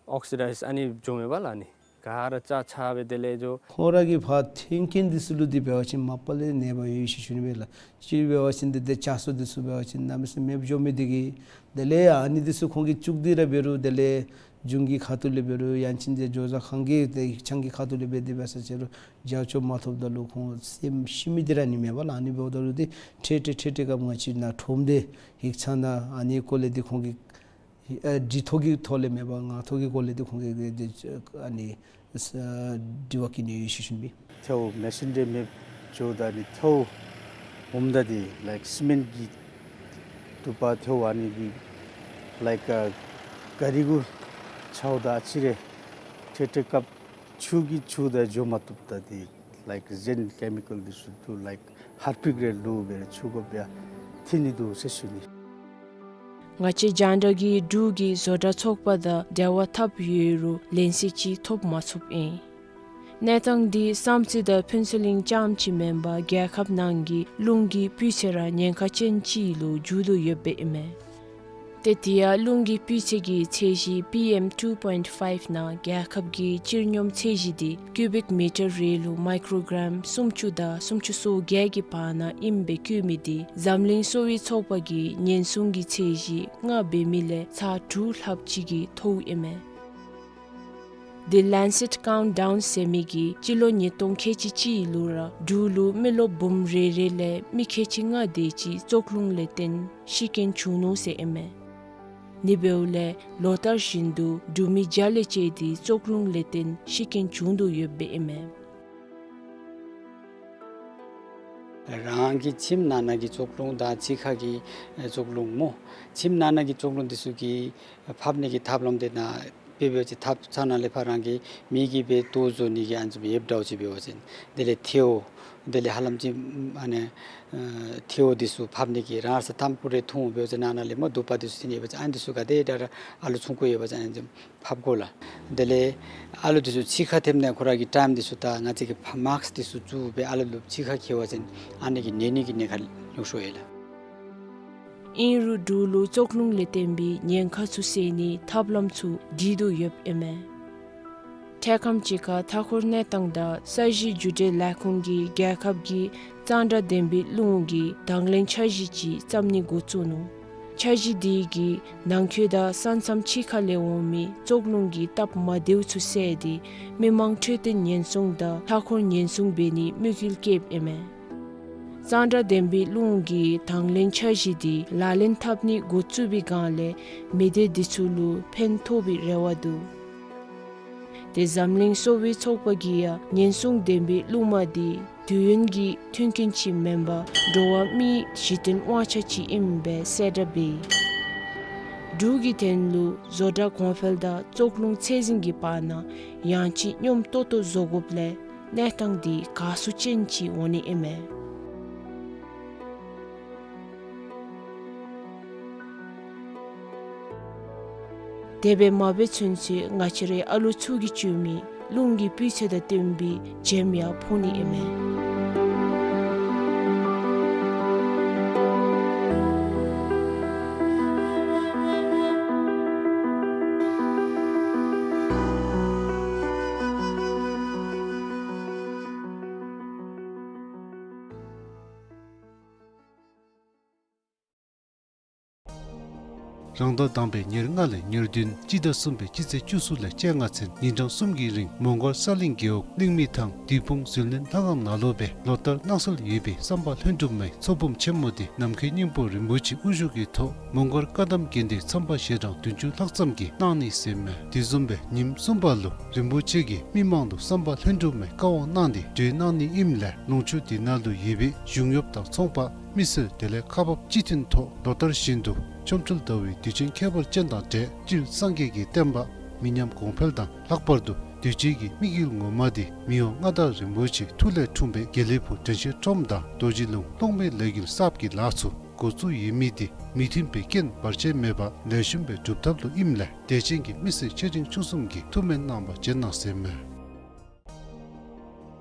ཨོག་སི་ཌའིཛ་ཨ་ནི་འགྱོཝ་མས་པ་ལགས། ཨ་ནི་ག་ར་ལྕགས་ཆག་སྦེ་དེ་ལས་འགྱོ། ཁོང་ར་གིས་ཕར་འཐོན་མཁན་འདི་ཚུ་ལུ་འདི་འབད་བ་ཅིན་མ་པ་ལས་ནད་པ་ཡོད་ཟེར་ཞུ་ནི་མས་ལགས། གཅིག་འབད་བ་ཅིན་འདི་ཏེ་ལྕགས་སོ་འདི་ཚུ་འབད་བ་ཅིན་གནམ་མེད་ས་མེད་མེདཔ་འགྱོ་མི་འདི་གིས་དེ་ལས་ཨ་ནི་འདི་ཚུ་ཁོང་གིས་བཙུགས་ཏེ་ར་འབད་རུང་དེ་ལས་གཞུང་གི་ཁ་ཐུག་ལས་འབད་རུང་ཡང་ཅིན་ཏེ་ཇོ་བཟའ་ཁང་གི་ཏེ་ཡིག་ཚང་གི་ཁ་ཐུག་ལས་འབད་དེ་འབད་ས་ཅིག་རུང་རྒྱབ་སྐྱོར་མ་ཐོབ་ད་ལུ་ཁོང་སེམས་ཤི་མི་འདི་ར་ཨ་ནི་མས་པ་ལགས། ཨ་ནི་འབདཝ་ད་ལུ་འདི་འཕྲལ་འཕྲལ་འཕྲལ་འཕྲལ་སྐབས་ང་བཅས་ནཱ་ཁྲོམ་སྡེ་ཡིག་ཚང་ནང་ཨ་ནི་སྐོར་ལས་འདི་ཁོང་གིས་ཨ་འདི་ཐོག་གི་ཐོག་ལས་མེན་པར་ངང་ཐོག་གི་སྐོར་ལས་འདི་ཁོང་གིས་འདི་ཨ་ནི་ཨ་དྲི་བ་བཀོད་ནི་ཡོད་ཟེར་ཞུ་ནི་ཨིན། ཐལཝ་མེ་སོན་རི་མེདཔ་འགྱོཝ་ད་ནི་ཐལཝ་འོངམ་ད་འདི་ལའིཀ་སི་མེནཊ་གི་དུ་པ་ཐལཝ་ཨ་ནི་འདི་ལའིཀ་ཨ་ག་རི་གུ་འཕྱརཝ་ད་ཨ་ཙི་རེ་འཕྲལ་འཕྲལ་སྐབས་ཆུ་གིས་འཁྱུ་ད་འགྱོ་མ་བཏུབ་ད་འདི་ལའིཀ་གཞན་ཀེ་མི་ཀཱལ་འདི་ཚུ་འདུག། ལའིཀ་ཧར་པིཀ་རེ་བླུགས་སྦེ་ཆུ་གོ་བརྒྱ་ཐིམ་ནི་འདུག་ཟེར་ཞུ་ནི། ང་བཅས་རྒྱང་བསྒྲགས་ཀྱིས་འབྲུག་གི་བཟོ་གྲྭ་ཚོགས་པ་དང་འབྲེལ་བ་འཐབ་ཡོད་རུང་ལན་གསལ་ཅིག་ཐོབ་མ་ཚུགསཔ་ཨིན། གནས་སྟངས་འདི་བསམ་རྩེ་དང་ཕུན་ཚོགས་གླིང་རྐྱངམ་ཅིག་མེན་པར་རྒྱལ་ཁབ་ནང་གི་རླུང་གི་སྤུས་ཚད་ར་ཉེན་ཁ་ཅན་ཅིག་ལུ་འགྱུར་དོ་ཡོདཔ་ཨིན་མས། ཏེ་དེ་ཡང་རླུང་གི་སྤུས་ཚད་ཀྱི་ཚད་གཞི་པི་ཨེམ་ཊུ་པོའིནཊི་ཕའིབ་ནང་རྒྱལ་ཁབ་ཀྱི་སྤྱིར་སྙོམས་ཚད་གཞི་འདི་ཀུ་བིཀ་མི་ཊར་རེ་ལུ་མའི་ཀྲོ་གྲམ་སུམ་ཅུ་དང་སུམ་ཅུ་སོ་བརྒྱད་ཀྱི་བར་ན་ཨིནམ་སྦེ་བཀོད་མི་འདི་འཛམ་གླིང་གསོ་བའི་ཚོགས་པ་གིས་ཉེན་སྲུང་གི་ཚད་གཞི་ལྔ་འབད་མི་ལས་ཚར་དྲུག་ལྷགཔ་ཅིག་གིས་མཐོཝ་ཨིན་མས། The Lancet Countdown ཟེར་མི་གིས་སྤྱི་ལོ་ཉིས་སྟོང་ཁལ་གཅིག་གཅིག་ལུ་ར་འབྲུག་ལུ་མི་རློབས་འབུམ་རེ་རེ་ལས་མི་ཁལ་གཅིག་ལྔ་དེ་ཅིག་བཙོག་རླུང་ལས་བརྟེན་ཤི་རྐྱེན་བྱུང་ནུག་ཟེར་ཨིན་མས། ཨ་ནི་འབདཝ་ལས་ལོ་ལྟར་བཞིན་དུ་འབྲུག་མི་བརྒྱ་ལས་བཅད་དེ་བཙོག་རླུང་ལས་བརྟེན་ཤི་རྐྱེན་བྱུང་དོ་ཡོདཔ་ཨིན་མས། རང་གི་ཁྱིམ་ནང་ན་གི་བཙོག་རླུང་དང་ཕྱི་ཁ་གི་བཙོག་རླུང་སྨོ། ཁྱིམ་ནང་ན་གི་བཙོག་རླུང་འདི་ཚུ་གི་ཕབ་ནི་གི་ཐབས་ལམ་དེ་ནང་དཔེ་འབད་བ་ཅིན་ཐབ་ཚང་ནང་ལས་ཕར་རང་གི་མི་གིས་སྦེ་ལྟོ་བཟོ་ནི་གི་ཨ་ནི་ཚུ་ཡོདཔ་འདྲཝ་ཅིག་འབད་བ་ཅིན་དེ་ལས་ཐལཝ་དེ་ལས་ཧ་ལམ་ཅིག་ཨ་ནི་ཨ་ཐལཝ་འདི་ཚུ་ཕབ་ནི་གི་རང་ས་ཐམ་ཕུ་རེ་འཐུང་འབད་བ་ཅིན་ནང་ན་ལས་སྨོ་དུ་པ་འདི་ཚུ་ཐིམ་ཡོད་པ་ཅིན་ཨ་ནི་འདི་ཚུ་ག་དེ་དྲག་ར་ཨ་ལུ་ཆུང་ཀུ་ཡོད་པ་ཅིན་ཨ་ནི་ཚུ་ཕབ་དགོ་ལགས། དེ་ལས་ཨ་ལུ་འདི་ཚུ་ཕྱི་ཁར་ཐེབས་ནི་ཁོ་ར་གི་ཊའིམ་འདི་ཚུ་ད་ང་བཅས་ཀྱིས་ཕ་མཱསཀ་འདི་ཚུ་བཙུགས་སྦེ་ཨ་ལུ་ལུ་ཕྱི་ཁར་འཁྱིད་པ་ཅིན་ཨ་ནི་གིས་ནད་ནི་གི་ཉེན་ཁ་ཉུང་སུ་ཡོད་ལགས། ཨིན་རུང་འབྲུག་ལུ་བཙོག་རླུང་ལས་བརྟེན་པའི་ཉེན་ཁ་ཚུ་སེལ་ནིའི་ཐབས་ལམ་ཚུ་སྒྲིག་དོ་ཡོདཔ་ཨིན་མས། འཕྲལ་ཁམས་ཅིག་ཁར་མཐའ་འཁོར་གནས་སྟངས་དང་ས་གཞི་རྒྱུ་འབྲས་ལས་ཁུངས་ཀྱིས་རྒྱལ་ཁབ་ཀྱི་གཙང་སྦྲ་ལྡན་པའི་རླུང་གི་དང་ལེན་འཆར་གཞི་ཅིག་བརྩམ་ནི་འགོ་བཙུགས་ནུག། འཆར་གཞི་དེ་གིས་ནང་འཁོད་དང་ས་མཚམས་ཕྱི་ཁ་ལས་འོང་མི་བཙོག་རླུང་གི་སྟབས་མ་བདེཝ་ཚུ་བསལ་ཏེ་མི་མང་འཕྲོད་བསྟེན་ཉེན་སྲུང་དང་མཐའ་འཁོར་ཉེན་སྲུང་འབད་ནིའི་དམིགས་ཡུལ་བསྐྱེདཔ་ཨིན་མས། གཙང་སྦྲ་ལྡན་པའི་རླུང་གི་དང་ལེན་འཆར་གཞི་དེ་ལག་ལེན་འཐབ་ནི་འགོ་བཙུགས་པའི་སྒང་ལས་མི་སྡེ་འདི་ཚུ་ལུ་ཕན་ཐོགས་པའི་རེ་བ་འདུག། དེ་འཛམ་གླིང་གསོ་བའི་ཚོགས་པ་གིས་ཡང་ཉེན་སྲུང་ལྡན་པའི་རླུང་མ་དེ་དུས་ཡུན་གྱི་མཐུན་རྐྱེན་ཅིག་མེན་པར་འགྲོ་བ་མིའི་གཞི་རྟེན་དབང་ཆ་ཅིག་ཨིནམ་སྦེ་གསལ་བསྒྲགས་འབད་ཡི། འབྲུག་གི་དོན་ལུ་བཟོ་གྲྭ་གོང་འཕེལ་དང་བཙོག་རླུང་ཚད་འཛིན་གྱི་བར་ན་ཡང་ཅིན་སྙོམས་ཏོག་ཏོ་བཟོ་དགོཔ་ལས་གནས་སྟངས་འདི་དགའ་བསུ་ཅན་ཅིག་འོང་ནི་ཨིན་མས། དེ་སྦེ་མ་འབད་ཚུན་ཚོད་ང་བཅས་རའི་ཨ་ལོ་ཚུ་གིས་སྤྱོད་མི་རླུང་གི་སྤུས་ཚད་དང་བསྟུན་པའི་བྱེམ་ཡང་ཕོག་ནི་ཨིན་མས། རང་ཟླ་དང་པའི་ཉེར་ལྔ་ལས་ཉེར་བདུན་སྤྱི་ཟླ་གསུམ་པའི་སྤྱི་ཚེས་བཅུ་གསུམ་ལས་བཅོ་ལྔ་ཚུན་ཉིན་གྲངས་གསུམ་གྱི་རིང་མོང་སྒར་ས་གླིང་རྒེད་འོག་གླིང་མི་ཐང་བདུད་དཔུང་ཟིལ་གནོན་ལྷ་ཁང་ནང་ལུ་སྦེ་ལོ་ལྟར་གནང་སྲོལ་ཡོད་པའི་བསམ་པ་ལྷུན་གྲུབ་མའི་ཚོགས་འབུམ་ཆེན་མོ་དེ་ནམ་མཁའི་སྙིང་པོ་རིན་པོ་ཆེ་དབུ་བཞུགས་ཀྱི་ཐོག་མོང་སྒར་བཀའ་གདམས་དགོན་སྡེའི་མཚམས་པ་ཞལ་གྲངས་བདུན་ཅུ་ལྷག་ཙམ་གྱིས་གནང་ནི་ཟེར་མས། དེ་བཟུམ་སྦེ་ཉིནམ་གསུམ་པ་ལུ་རིན་པོ་ཆེ་གིས་མི་མང་ལུ་བསམ་པ་ལྷུན་གྲུབ་མའི་བཀའ་དབང་གནང་སྟེ་གྲོལ་གནང་ནི་ཨིནམ་ལས་ལུང་ཕྱོགས་དེ་ནང་ལུ་ཡོད་པའི་གཞུང་གཡོགཔ་དང་ཚོང་པ་མི་སེར་དེ་ལས་ཁག་འབགཔ་སྤྱི་མཐུན་ཐོག་ལོ་ལྟར་བཞིན་དུ་ཆོ་འཕྲུལ་ཟླ་བའི་དུས་ཆེན་ཁྱད་པར་ཅན་དང་འབྲེལ་སྤྱིར་སངས་རྒྱས་ཀྱི་བསྟན་པ་མི་ཉམས་གོང་འཕེལ་དང་ལྷག་པར་དུ་དུས་ཅི་གི་དམིགས་ཡུལ་ངོ་མ་དེ་མི་དབང་མངའ་བདག་རིན་པོ་ཆེའི་ཐུགས་ལས་འཁྲུངས་པའི་དགེ་ལེགས་ཕུག་དྲན་ཤེས་ཁྲོམ་དང་རྡོ་རྗེ་ལུང་སློབ་མའི་ལས་འགུལ་གསརཔ་གི་ལཱ་ཚུ་འགོ་བཙུགས་ཡོད་མི་དེ་མི་མཐུན་པའི་རྐྱེན་བར་ཆད་མེད་པར་ལེགས་ཤོམ་སྦེ་སྒྲུབ་ཐབས་ལུ་ཨིནམ་ལས་དད་ཅན་གྱི་མི་སེར་ཆེ་འབྲིང་ཆུང་གསུམ་གྱིས་ཐུགས་སྨོན་གནང་བར་བྱོན་གནང་ཟེར་མས།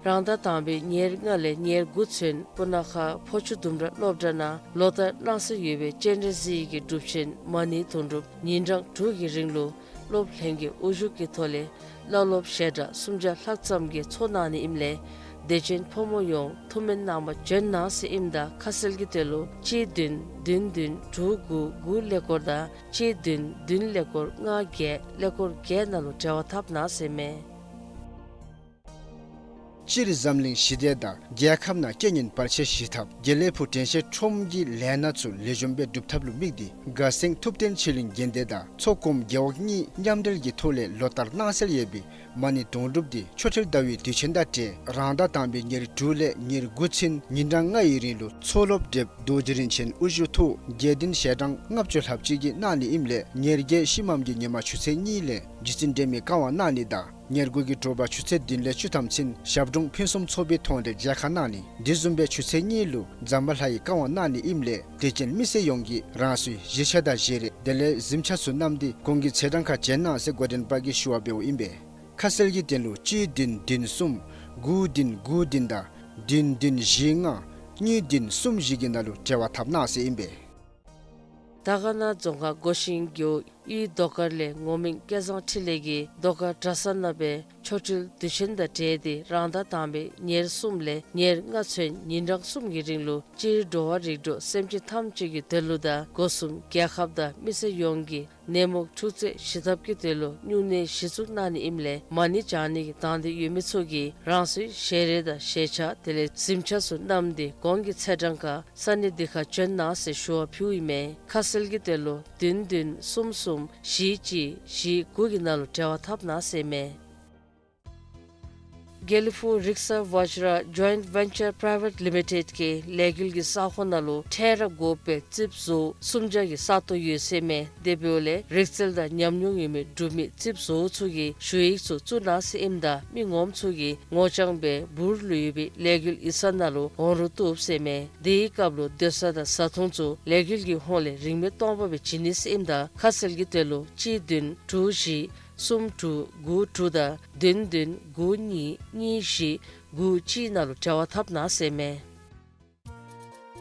རང་ཟླ་དང་པའི་ཉེར་ལྔ་ལས་ཉེར་དགུ་ཚུན་སྤུ་ན་ཁ་ཕོ་ཆུ་ལྡུམ་ར་སློབ་གྲྭ་ནང་ལོ་ལྟར་གནང་སྲོལ་ཡོད་པའི་སྤྱན་རས་གཟིགས་ཀྱི་སྒྲུབ་ཆེན་མ་ཎི་དོན་གྲུབ་ཉིན་གྲངས་དྲུག་གི་རིང་ལུ་སློབ་ལྷན་རྒྱས་དབུ་བཞུགས་ཀྱི་ཐོག་ལས་བླ་སློབ་ཞལ་གྲངས་སུམ་བརྒྱ་ལྷག་ཙམ་གྱིས་ཚོགས་གནང་ནི་ཨིནམ་ལས་དད་ཅན་ཕོ་མོ་ཡོངས་ཐུགས་སྨོན་གནང་བར་བྱོན་གནང་ཟེར་ཨིནམ་ད་ཁ་གསལ་གྱི་དོན་ལུ་གཅིག་བདུན་བདུན་བདུན་དྲུག་དགུ་དགུ་ཀླད་ཀོར་དང་གཅིག་བདུན་བདུན་ཀླད་ཀོར་ལྔ་བརྒྱད་ཀླད་ཀོར་བརྒྱད་ནང་ལུ་འབྲེལ་བ་འཐབ་གནང་ཟེར་མས། སྤྱིར་འཛམ་གླིང་ཞི་བདེ་དང་རྒྱལ་ཁབ་ནང་རྐྱེན་ངན་བར་ཆད་ཞི་ཐབས་དགེ་ལེགས་ཕུག་དྲན་ཤེས་ཁྲོམ་གྱི་ལས་སྣ་ཚུ་ལེགས་ཤོམ་སྦེ་སྒྲུབ་ཐབས་ལུ་དམིགས་ཏེ་དགའ་སེང་ཐུབ་བསྟན་ཆོས་གླིང་དགོན་སྡེ་དང་མཚོ་སྒོམ་རྒེད་འོག་གཉིས་མཉམ་འབྲེལ་གྱི་ཐོག་ལས་ལོ་ལྟར་གནང་སྲོལ་ཡོད་པའི་མ་ཎི་དོན་གྲུབ་དེ་ཆོ་འཕྲུལ་ཟླ་བའི་དུས་ཆེན་དང་འབྲེལ་རང་ཟླ་དང་པའི་ཉེར་དྲུག་ལས་ཉེར་དགུ་ཚུན་ཉིན་གྲངས་ལྔ་ཡི་རིང་ལུ་མཚོ་སློབ་བགྲེསཔ་རྡོ་རྗེ་རིན་ཆེན་དབུ་བཞུགས་ཐོག་དགེ་འདུན་ཞལ་གྲངས་ལྔ་བཅུ་ལྷགཔ་ཅིག་གིས་གནང་ནི་ཨིནམ་ལས་ཉེར་བརྒྱད་ཤིང་མམ་གྱི་ཉི་མ་ཆུ་ཚོད་གཉིས་ལས་རྗེ་བཙུན་སྒྲོལ་མའི་བཀའ་དབང་གནང་ནི་དང་ཉེར་དགུ་གི་དྲོ་པ་ཆུ་ཚོད་བདུན་ལས་བཅུ་ཐམ་ཚུན་ཞབས་དྲུང་ཕུན་སུམ་ཚོགས་པའི་ཐོག་ལས་མཇལ་ཁ་གནང་ནི། དེ་བཟུམ་སྦེ་ཆུ་ཚོད་གཉིས་ལུ་ཛམ་བྷ་ལ་ཡི་བཀའ་དབང་གནང་ནི་ཨིནམ་ལས་དད་ཅན་མི་སེར་ཡོངས་ཀྱིས་རང་སོའི་གཞིས་ཆགས་དང་བཞེས་རིགས་དེ་ལས་གཟིམ་ཆས་ཚུ་བསྣམས་ཏེ་གོང་གི་ཚེས་གྲངས་ཁར་བྱོན་གནང་ཟེར་འགོ་འདྲེན་པ་གིས་ཞུ་བ་འབདཝ་ཨིན་པས། ཁ་གསལ་གྱི་དོན་ལུ་གཅིག་བདུན་བདུན་གསུམ་དགུ་བདུན་དགུ་བདུན་དང་བདུན་བདུན་བཞི་ལྔ་གཉིས་བདུན་གསུམ་བཞི་གི་ནང་ལུ་འབྲེལ་བ་འཐབ་གནང་ཟེར་ཨིན་པས། དར་དཀར་ན་རྫོང་ཁག་སྒོ་ཤིང་རྒེད་འོག་གཡུས་རྡོ་དཀར་ལས་ངོ་མིང་སྐལ་བཟང་འཕྲིན་ལས་ཀྱིས་རྡོ་དཀར་གྲྭ་ས་ནང་སྦེ་ཆོ་འཕྲུལ་དུས་ཆེན་དང་འབྲེལ་ཏེ་རང་ཟླ་དང་པའི་ཉེར་གསུམ་ལས་ཉེར་ལྔ་ཚུན་ཉིན་གྲངས་གསུམ་གྱི་རིང་ལུ་སྤྱིར་འགྲོ་བ་རིགས་དྲུག་སེམས་ཅན་ཐམས་ཅད་ཀྱི་དོན་ལུ་དང་སྒོ་གསུམ་རྒྱལ་ཁབ་དང་མི་སེར་ཡོངས་ཀྱི་ནད་མུག་འཁྲུག་རྩོད་ཞི་ཐབས་ཀྱི་དོན་ལུ་སྨྱུང་གནས་གཞི་བཙུགས་གནང་ནི་ཨིནམ་ལས་མ་ཎི་བགྲང་ནི་གི་དང་འདོད་ཡོད་མི་ཚུ་གིས་རང་སོའི་ཞལ་རས་དང་ཞལ་ཆས་དེ་ལས་གཟིམ་ཆས་ཚུ་བསྣམས་ཏེ་གོང་གི་ཚེས་གྲངས་ཁར་ས་གནས་འདི་ཁར་བྱོན་གནང་ཟེར་ཞུ་བ་ཕུལཝ་ཨིན་མས། ཁ་གསལ་གྱི་དོན་ལུ་བདུན་བདུན་གསུམ་གསུམ་བཞི་གཅིག་བཞི་དགུ་གི་ནང་ལུ་འབྲེལ་བ་འཐབ་གནང་ཟེར་མས། དགེ་ལེགས་ཕུག་རིག་གསར་བཛྲ་ཇོའིནཊ་ཝེན་ཅར་པ་རའི་ཝེཊ་ལི་མི་ཊེཌ་ཀྱིས་ལས་འགུལ་གྱི་ས་ཁོངས་ནང་ལུ་ཕྲལ་ར་དགོ་པའི་རྩིགཔ་བཟོ་སུམ་བརྒྱ་གི་ས་སྟོང་ཡོད་ཟེར་མས། དེ་འབདཝ་ལས་རིག་རྩལ་དང་ཉམས་མྱོང་ཡོད་མི་འབྲུག་མི་རྩིགཔ་བཟོ་བ་ཚུ་གིས་ཞུ་ཡིག་ཚུ་བཙུགས་གནང་ཟེར་ཨིནམ་ད་མི་ངོམ་ཚུ་གིས་ངོ་རྐྱང་སྦེ་འབུར་ལུ་ཡོད་པའི་ལས་འགུལ་ཡིག་ཚང་ནང་ལུ་འོང་རོགས་བཏུབ་ཟེར་མས། དེའི་སྐབས་ལུ་སྡོད་ས་དང་བཟའ་འཐུང་ཚུ་ལས་འགུལ་གྱི་ཧོངས་ལས་རིན་མེད་སྟོང་པ་སྦེ་བྱིན་ནི་ཟེར་ཨིནམ་ད་ཁ་གསལ་གྱི་དོན་ལུ་གཅིག་བདུན་དྲུག་བཞི་གསུམ་དྲུག་དགུ་དྲུག་དང་བདུན་བདུན་དགུ་གཉིས་གཉིས་བཞི་དགུ་གཅིག་ནང་ལུ་འབྲེལ་བ་འཐབ་གནང་ཟེར་མས།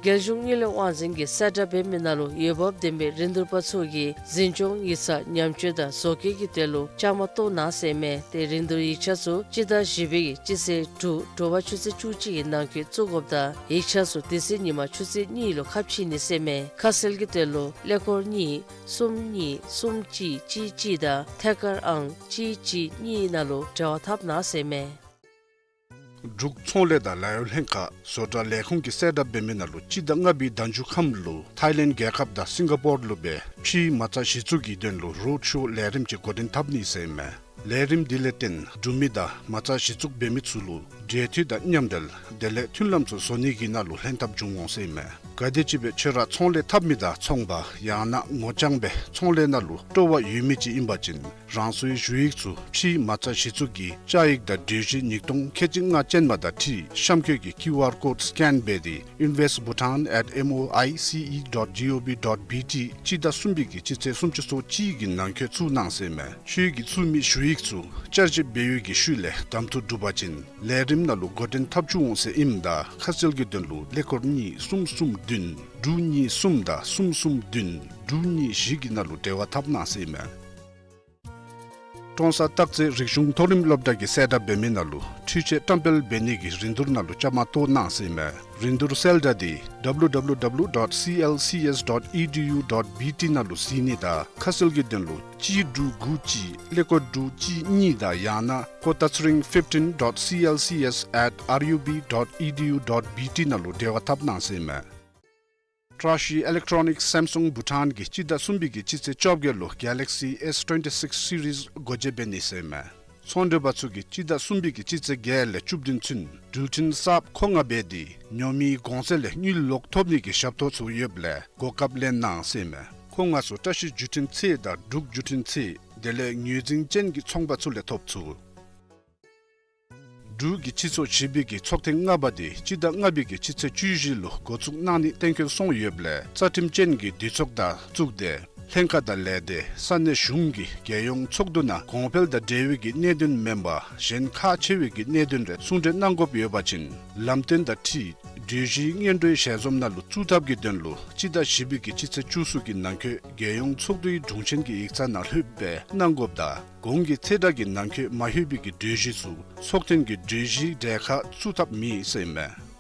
རྒྱལ་གཞུང་དངུལ་ལས་དབང་འཛིན་གྱིས་གསལ་བསྒྲགས་འབད་མི་ནང་ལུ་འོས་འབབ་ལྡན་པའི་རིན་བསྡུར་པ་ཚུ་གིས་འཛིན་སྐྱོང་ཡིག་ཚང་ཉམས་བཅོས་དང་བཟོ་བཀོད་ཀྱི་དོན་ལུ་བཅའ་མར་གཏོགས་གནང་ཟེར་ཨིན་མས། ཏེ་རིན་བསྡུར་ཡིག་ཆ་ཚུ་སྤྱི་ཟླ་བཞི་པའི་གི་སྤྱི་ཚེས་དྲུག་དྲོ་པ་ཆུ་ཚོད་བཅུ་གཅིག་གི་ནང་འཁོད་བཙུགས་དགོཔ་དང་ཡིག་ཆ་ཚུ་དེ་ཚེ་ཉིན་མ་ཆུ་ཚོད་གཉིས་ལུ་ཁ་ཕྱེ་ནི་ཟེར་ཨིན་མས། ཁ་གསལ་གྱི་དོན་ལུ་ཀླད་ཀོར་གཉིས་གསུམ་གཉིས་གསུམ་གཅིག་གཅིག་གཅིག་དང་ཐད་ཀར་ཨང་གཅིག་གཅིག་གཉིས་ནང་ལུ་འབྲེལ་བ་འཐབ་གནང་ཟེར་ཨིན་མས། འབྲུག་ཚོང་ལས་དང་ལཱ་གཡོག་ལྷན་ཁག་བཟོ་གྲྭ་ལས་ཁུངས་ཀྱིས་གསལ་བསྒྲགས་འབད་མི་ནང་ལུ་སྤྱི་ཟླ་ལྔ་པའི་ཟླ་མཇུག་ཁམས་ལུ་ཐའི་ལེནཌ་རྒྱལ་ཁབ་དང་སིང་ག་པོར་ལུ་སྦེ་ཕྱིའི་མ་རྩ་གཞི་བཙུགས་ཀྱི་དོན་ལུ་རོཌ་ཤོ་ལས་རིམ་ཅིག་འགོ་འདྲེན་འཐབ་ནི་ཟེར་ཨིན་མས། ལས་རིམ་འདི་ལས་བརྟེན་འབྲུག་མི་དང་མ་རྩ་གཞི་བཙུགས་འབད་མི་ཚུ་ལུ་འབྲེལ་མཐུད་དང་མཉམ་འབྲེལ་དེ་ལས་མཐུན་ལམ་ཚུ་བཟོ་ནི་གི་ནང་ལུ་ལྷན་ཐབས་འབྱུང་འོང་ཟེར་ཨིན་མས། ག་དེམ་ཅིག་སྦེ་ཁྱོད་ར་ཚོང་ལས་འཐབ་མི་དང་ཚོང་པ་ཡང་ན་ངོ་རྐྱང་སྦེ་ཚོང་ལས་ནང་ལུ་སྤྲོ་བ་ཡོད་མི་ཅིག་ཨིན་པ་ཅིན་རང་སོའི་ཞུ་ཡིག་ཚུ་ཕྱིའི་མ་རྩ་གཞི་བཙུགས་ཀྱི་བཅའ་ཡིག་དང་གྲོས་གཞི་ཉིས་སྟོང་ཁལ་གཅིག་ལྔ་ཅན་མ་དང་འཁྲིལ་གཤམ་འཁོད་ཀྱི་ཀིའུ་ཨར་ཀོཌ་སི་ཀེན་འབད་དེ་invest bhutan at M O I C E dot G O V dot B T སྤྱི་ཟླ་གསུམ་པའི་གི་སྤྱི་ཚེས་སུམ་ཅུ་སོ་གཅིག་གི་ནང་འཁོད་བཙུགས་གནང་ཟེར་ཨིན་མས། ཁྱོད་ཀྱིས་བཙུགས་མི་ཞུ་ཡིག་ཚུ་བསྐྱར་ཞིབ་འབད་བའི་གི་ཤུལ་ལས་གདམ་འཐུ་གྲུབ་པ་ཅིན་ལས་རིམ་ནང་ལུ་འགོ་འདྲེན་འཐབ་བཅུག་འོང་ཟེར་ཨིནམ་ད་ཁ་གསལ་གྱི་དོན་ལུ་ཀླད་ཀོར་གཉིས་གསུམ་གསུམ་བདུན་དྲུག་གཉིས་གསུམ་དང་གསུམ་གསུམ་བདུན་དྲུག་གཉིས་བཞི་གི་ནང་ལུ་འབྲེལ་བ་འཐབ་གནང་ཟེར་ཨིན་མས། ཀྲོང་གསར་སྟག་རྩེ་རིག་གཞུང་མཐོ་རིམ་སློབ་གྲྭ་གིས་གསལ་བསྒྲགས་འབད་མི་ནང་ལུ་འཕྲུལ་ཆས་བཀྲམ་སྤེལ་འབད་ནི་གི་རིན་བསྡུར་ནང་ལུ་བཅའ་མར་གཏོགས་གནང་ཟེར་ཨིན་མས། རིན་བསྡུར་གསལ་བསྒྲགས་འདི་W W W dot C L C S dot E D U dot B T ནང་ལུ་གཟིགས་ནི་དང་ཁ་གསལ་གྱི་དོན་ལུ་གཅིག་དྲུག་དགུ་གཅིག་ཀླད་ཀོར་དྲུག་གཅིག་གཉིས་དང་ཡང་ན་kotatsring fifteen dot C L C S at R U B dot E D U dot B T ནང་ལུ་འབྲེལ་བ་འཐབ་གནང་ཟེར་ཨིན་མས། བཀྲ་ཤིས་ཨི་ལེག་ཊོ་ནིཀ་སེམ་སུང་བྷུ་ཊཱན་གྱིས་སྤྱི་ཟླ་གསུམ་པའི་གི་སྤྱི་ཚེས་བཅོ་བརྒྱད་ལུ་གེ་ལེག་སི་ཨེསི་ཊུ་ཝེན་ཊི་སིགསི་སི་རིསི་སྒོ་འབྱེད་འབད་ནི་ཟེར་ཨིན་མས། ཚོང་འབྲེལ་པ་ཚུ་གིས་སྤྱི་ཟླ་གསུམ་པའི་གི་སྤྱི་ཚེས་བརྒྱད་ལས་བཅུ་བདུན་ཚུན་འགྲུལ་འཕྲིན་གསརཔ་མཁོ་མངགས་འབད་དེ་ཉོ་མིའི་གོང་ཚད་ལས་དངུལ་ལོག་ཐོབ་ནི་གི་ཞབས་ཏོག་ཚུ་ཡོདཔ་ལས་གོ་སྐབས་ལེན་གནང་ཟེར་ཨིན་མས། མཁོ་མངགས་ཚུ་བཀྲ་ཤིས་བརྒྱུད་འཕྲིན་ཚད་དང་འབྲུག་བརྒྱུད་འཕྲིན་ཚད་དེ་ལས་ངོས་འཛིན་ཅན་གྱི་ཚོང་པ་ཚུ་ལས་ཐོབ་ཚུགས། འབྲུག་གི་སྤྱི་ཚོགས་བཞི་པའི་གི་ཚོགས་ཐེངས་ལྔ་པ་དེ་སྤྱི་ཟླ་ལྔ་པའི་གི་སྤྱི་ཚེས་བཅུ་བཞི་ལུ་འགོ་བཙུགས་གནང་ནི་གཏན་འཁེལ་སོང་ཡོདཔ་ལས་རྩ་ཁྲིམས་ཅན་གྱི་འདུས་ཚོགས་དང་བཙུགས་ཏེ་ལྷན་ཁག་དང་ལས་སྡེ་ས་གནས་གཞུང་གི་རྒྱལ་ཡོངས་ཚོགས་འདུ་ནང་གོང་འཕེལ་དང་འབྲེལ་བའི་གི་གནད་དོན་མེན་པར་གཞན་ཁག་ཆེ་བའི་གི་གནད་དོན་རེ་གསུང་གྲོས་གནང་དགོཔ་ཡོད་པ་ཅིན་ལམ་སྟོན་དང་འཁྲིལ་གྲོས་གཞིའི་སྔོན་འགྲོའི་ཞལ་འཛོམས་ནང་ལུ་བཙུགས་ཐབས་ཀྱི་དོན་ལུ་སྤྱི་ཟླ་བཞི་པའི་གི་སྤྱི་ཚེས་བཅུ་གསུམ་གྱི་ནང་འཁོད་རྒྱལ་ཡོངས་ཚོགས་འདུའི་དྲུང་ཆེན་གྱི་ཡིག་ཚང་ནང་ལྷོདཔ་སྦེ་གནང་དགོཔ་དང་གོང་གི་ཚེས་གྲངས་ཀྱི་ནང་འཁོད་མ་ལྷོད་པའི་གི་གྲོས་གཞི་ཚུ་ཚོགས་ཐེངས་ཀྱི་གྲོས་གཞིའི་གྲལ་ཁར་བཙུགས་ཐབས་མེད་ཟེར་ཨིན་མས།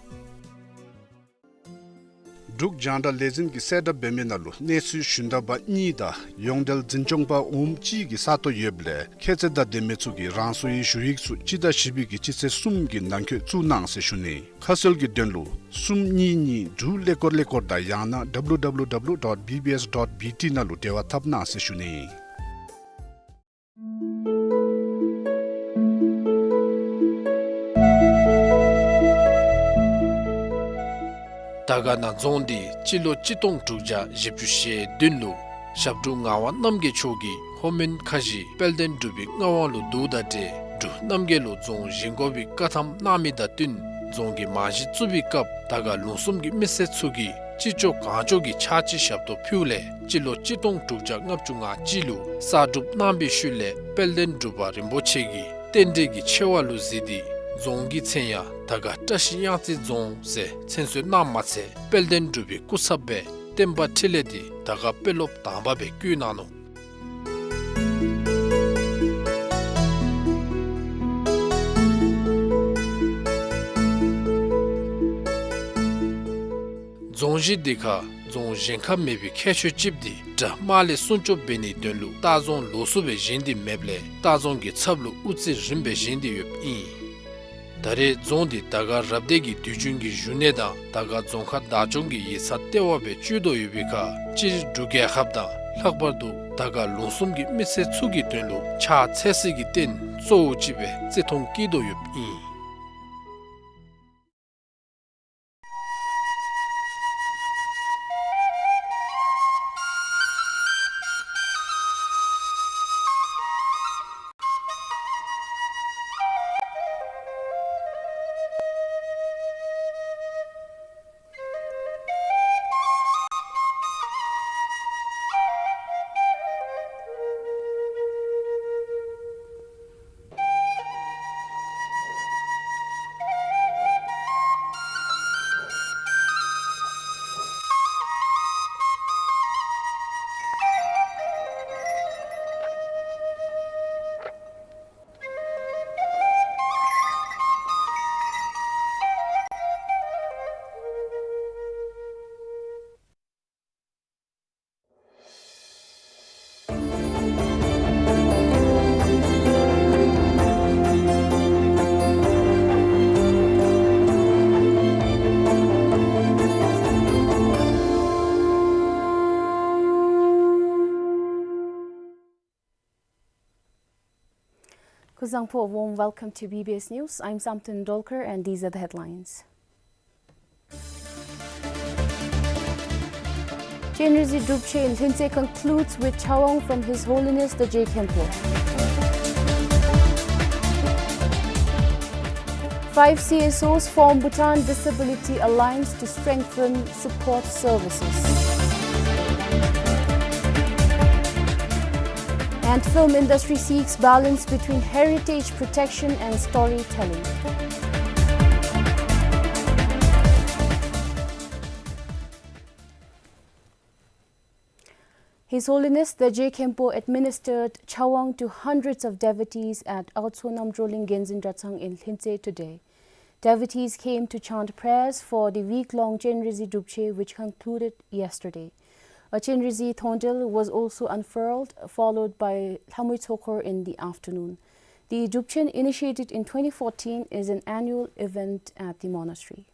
འབྲུག་རྒྱང་བསྒྲགས་ལས་འཛིན་གྱིས་གསལ་བསྒྲགས་འབད་མི་ནང་ལུ་གནས་ཚུལ་ཞུན་དག་པ་གཉིས་དང་ཡོངས་འབྲེལ་འཛིན་སྐྱོང་པ་འོགམ་གཅིག་གི་ས་སྟོང་ཡོདཔ་ལས་ཁྱད་ཚད་དང་ལྡན་མི་ཚུ་གིས་རང་སོའི་ཞུ་ཡིག་ཚུ་སྤྱི་ཟླ་བཞི་པའི་གི་སྤྱི་ཚེས་གསུམ་གྱི་ནང་འཁོད་བཙུགས་གནང་ཟེར་ཞུ་ནི། ཁ་གསལ་གྱི་དོན་ལུ་གསུམ་གཉིས་གཉིས་དྲུག་ཀླད་ཀོར་ཀླད་ཀོར་དང་ཡང་ན་W W W dot B B S dot B T ནང་ལུ་འབྲེལ་བ་འཐབ་གནང་ཟེར་ཞུ་ནི། དར་དཀར་ན་རྫོང་འདི་སྤྱི་ལོ་གཅིག་སྟོང་དྲུག་བརྒྱ་བཞི་བཅུ་ཞེ་བདུན་ལུ་ཞབས་དྲུང་ངག་དབང་རྣམ་རྒྱལ་མཆོག་གིས་ལྷོ་མོན་ཁ་བཞི་དཔལ་ལྡན་འབྲུག་པའི་མངའ་དབང་ལུ་བསྡུཝ་དང་འབྲེལ་འབྲུག་རྣམ་རྒྱལ་ལུ་རྫོང་བཞེངས་དགོ་པའི་བཀའ་ཐམ་གནང་མི་དང་བསྟུན་རྫོང་གི་རྨང་གཞི་བཙུགས་པའི་སྐབས་དར་དཀར་ལུང་གསུམ་གྱི་མི་སེར་ཚུ་གིས་ཅི་ལྕོགས་གང་ལྕོགས་ཀྱི་ཕྱག་ཕྱི་ཞབས་ཏོག་ཕུལཝ་ལས་སྤྱི་ལོ་གཅིག་སྟོང་དྲུག་བརྒྱ་ལྔ་བཅུ་ང་གཅིག་ལུ་གསར་སྒྲུབ་གནང་བའི་ཤུལ་ལས་དཔལ་ལྡན་འབྲུག་པ་རིན་པོ་ཆེ་གིས་རྟེན་འབྲེལ་གྱི་ཆེ་བ་ལུ་གཟིགས་ཏེ་རྫོང་གི་མཚན་ཡང་དར་དཀར་བཀྲ་ཤིས་གཡང་རྩེ་རྫོང་ཟེར་མཚན་གསོལ་གནངམ་མ་ཚད་དཔལ་ལྡན་འབྲུག་པའི་སྐུ་ཚབ་སྦེ་བསྟན་པ་འཕྲིན་ལས་འདི་དར་དཀར་དཔོན་སློབ་དང་པ་སྦེ་བསྐོ་གནང་ནུག། རྫོང་གཞི་འདི་ཁར་རྫོང་གཞན་ཁར་མེད་པའི་ཁྱད་ཆོས་ཅིག་འདི་དགྲ་དམག་ལས་སྲུང་སྐྱོབ་འབད་ནིའི་དོན་ལུ་ལྟ་རྫོང་ལོགས་སུ་སྦེ་བཞེངས་ཏེ་མེདཔ་ལས་ལྟ་རྫོང་གི་ཚབ་ལུ་དབུ་རྩེ་རིངམ་སྦེ་བཞེངས་ཏེ་ཡོདཔ་ཨིན། ད་རེས་རྫོང་འདི་དར་དཀར་རབ་སྡེ་གི་དུས་རྒྱུན་གྱི་བཞུགས་གནས་དང་དར་དཀར་རྫོང་ཁག་བདག་སྐྱོང་གི་ཡིག་ཚང་ལྟེ་བ་སྦེ་སྤྱོད་དོ་ཡོད་པའི་ཁར་སྤྱིར་འབྲུག་རྒྱལ་ཁབ་དང་ལྷག་པར་དུ་དར་དཀར་ལུང་གསུམ་གྱི་མི་སེར་ཚུ་གི་དོན་ལུ་ཕྱག་འཚལ་སའི་རྟེན་གཙོ་བོ་ཅིག་སྦེ་བརྩི་མཐོང་བསྐྱེད་དོ་ཡོདཔ་ཨིན། Zangpo, a warm welcome to B B S News. I'm Samten Dolkar, and these are the headlines. Chenrezig Drupche in Lhintse concludes with Chawang from His Holiness the Je Khenpo. Five C S Os form Bhutan Disability Alliance to strengthen support services. And film industry seeks balance between heritage protection and storytelling. His Holiness the Je Khenpo administered Chawang to hundreds of devotees at Aotso Namdroling Genzin Dratshang in Lhintse today. Devotees came to chant prayers for the week-long Chenrezig Drupche, which concluded yesterday. A Chenrezig Thondel was also unfurled, followed by Lhamui Tsokhor in the afternoon. The Drupchen, initiated in twenty fourteen, is an annual event at the monastery.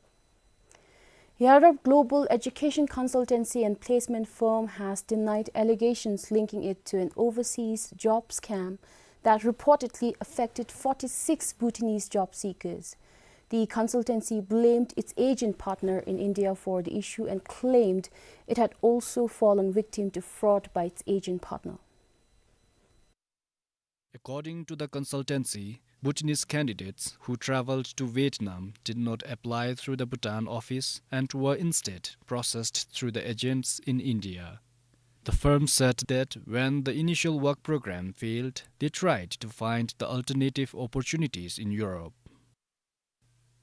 Yarab global education consultancy and placement firm has denied allegations linking it to an overseas job scam that reportedly affected forty-six Bhutanese job seekers. The consultancy blamed its agent partner in India for the issue and claimed it had also fallen victim to fraud by its agent partner. According to the consultancy, Bhutanese candidates who traveled to Vietnam did not apply through the Bhutan office and were instead processed through the agents in India. The firm said that when the initial work program failed, they tried to find the alternative opportunities in Europe.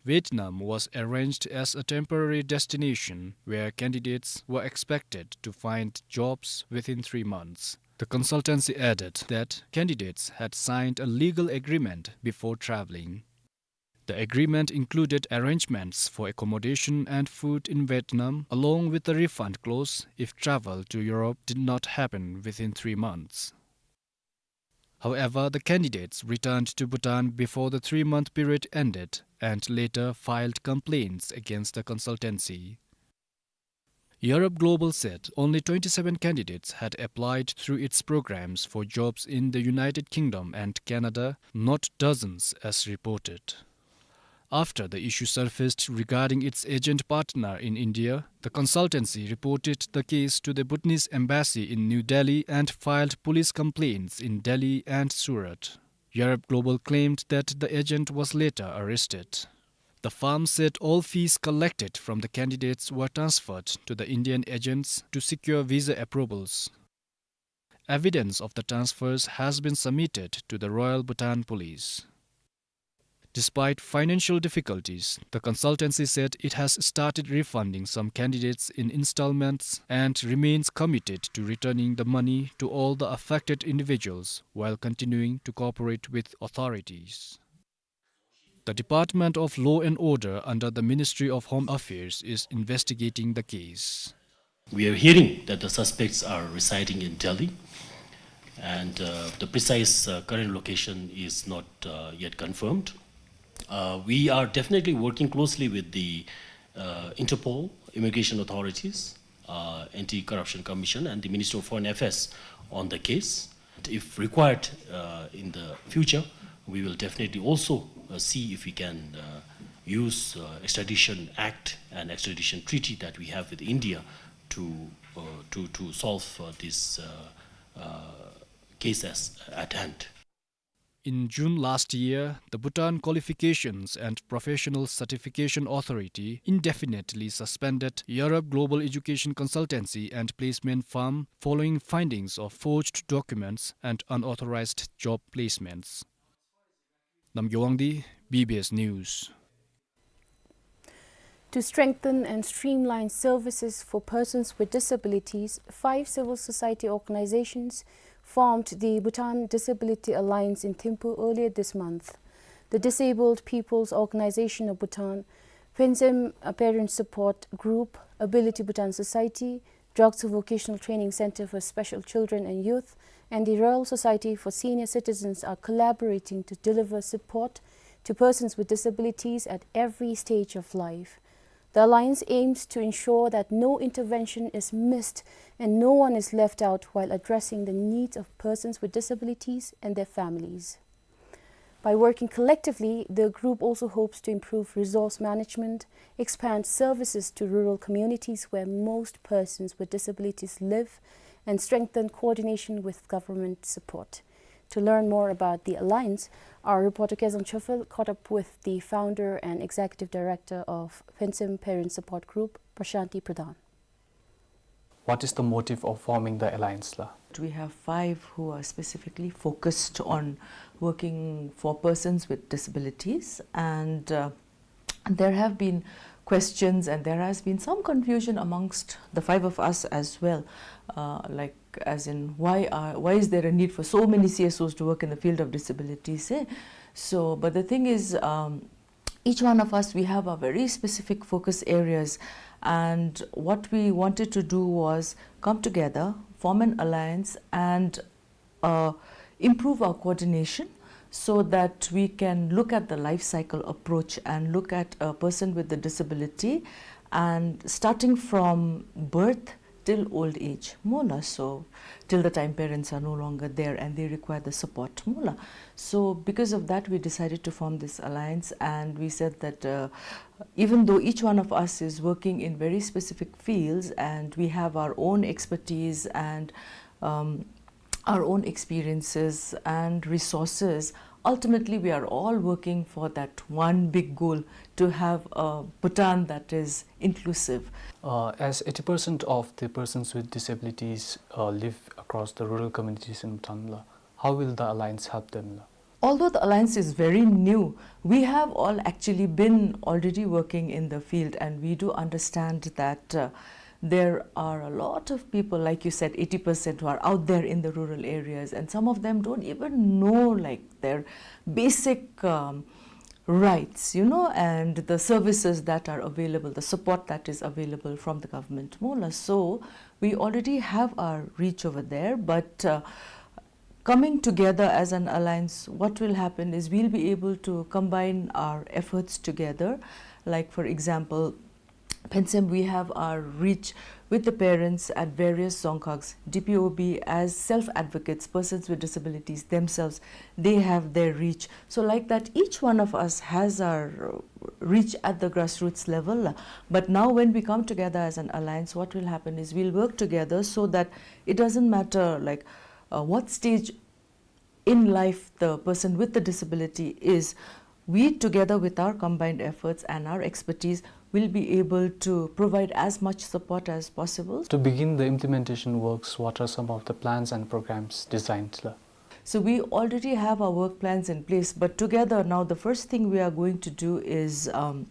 Vietnam was arranged as a temporary destination where candidates were expected to find jobs within three months. The consultancy added that candidates had signed a legal agreement before traveling. The agreement included arrangements for accommodation and food in Vietnam, along with a refund clause if travel to Europe did not happen within three months. However, the candidates returned to Bhutan before the three-month period ended and later filed complaints against the consultancy. Europe Global said only twenty-seven candidates had applied through its programs for jobs in the United Kingdom and Canada, not dozens as reported. After the issue surfaced regarding its agent partner in India, the consultancy reported the case to the Bhutanese embassy in New Delhi and filed police complaints in Delhi and Surat. Europe Global claimed that the agent was later arrested. The firm said all fees collected from the candidates were transferred to the Indian agents to secure visa approvals. Evidence of the transfers has been submitted to the Royal Bhutan Police. Despite financial difficulties, the consultancy said it has started refunding some candidates in installments and remains committed to returning the money to all the affected individuals while continuing to cooperate with authorities. The Department of Law and Order under the Ministry of Home Affairs is investigating the case. We are hearing that the suspects are residing in Delhi, and, uh, the precise, uh, current location is not, uh, yet confirmed. Uh, we are definitely working closely with the, uh, Interpol, immigration authorities, uh, Anti-Corruption Commission, and the Ministry of Foreign Affairs on the case. If required, uh, in the future, we will definitely also, uh, see if we can, uh, use, uh, Extradition Act and Extradition Treaty that we have with India to, uh, to, to solve, uh, this, uh, uh, case as, at hand. In June last year, the Bhutan Qualifications and Professional Certification Authority indefinitely suspended Europe Global Education Consultancy and Placement Firm following findings of forged documents and unauthorized job placements. Namgyo Wangdi, B B S News. To strengthen and streamline services for persons with disabilities, five civil society organizations formed the Bhutan Disability Alliance in Thimphu earlier this month. The Disabled People's Organization of Bhutan, Phensem Parent Support Group, Ability Bhutan Society, Drogtso Vocational Training Center for Special Children and Youth, and the Royal Society for Senior Citizens are collaborating to deliver support to persons with disabilities at every stage of life. The Alliance aims to ensure that no intervention is missed and no one is left out while addressing the needs of persons with disabilities and their families. By working collectively, the group also hopes to improve resource management, expand services to rural communities where most persons with disabilities live, and strengthen coordination with government support. To learn more about the alliance, our reporter Kezang Chofel caught up with the founder and executive director of Phentsem Parent Support Group, Prashanti Pradhan. What is the motive of forming the alliance la? We have five who are specifically focused on working for persons with disabilities, and uh, there have been questions and there has been some confusion amongst the five of us as well. Uh, like, as in, why are, why is there a need for so many C S Os to work in the field of disabilities, eh? So, but the thing is, um, each one of us, we have our very specific focus areas, and what we wanted to do was come together, form an alliance, and uh, improve our coordination so that we can look at the life cycle approach and look at a person with a disability, and starting from birth till old age, mo la, so till the time parents are no longer there and they require the support, mo la. So because of that, we decided to form this alliance, and we said that, uh, even though each one of us is working in very specific fields and we have our own expertise and, um, our own experiences and resources, ultimately we are all working for that one big goal, to have a Bhutan that is inclusive. Uh, as eighty percent of the persons with disabilities, uh, live across the rural communities in Bhutan la, how will the alliance help them la? Although the alliance is very new, we have all actually been already working in the field, and we do understand that, uh, there are a lot of people, like you said, eighty percent, who are out there in the rural areas, and some of them don't even know, like, their basic, um, rights, you know, and the services that are available, the support that is available from the government, mo la. So we already have our reach over there, but, uh, coming together as an alliance, what will happen is we'll be able to combine our efforts together. Like, for example, Phentsem, we have our reach with the parents at various dzongkhags. D P O B, as self-advocates, persons with disabilities themselves, they have their reach. So like that, each one of us has our, uh, reach at the grassroots level. But now when we come together as an alliance, what will happen is we'll work together so that it doesn't matter, like, uh, what stage in life the person with the disability is, we, together with our combined efforts and our expertise, will be able to provide as much support as possible. To begin the implementation works, what are some of the plans and programs designed la? So we already have our work plans in place, but together now the first thing we are going to do is, um,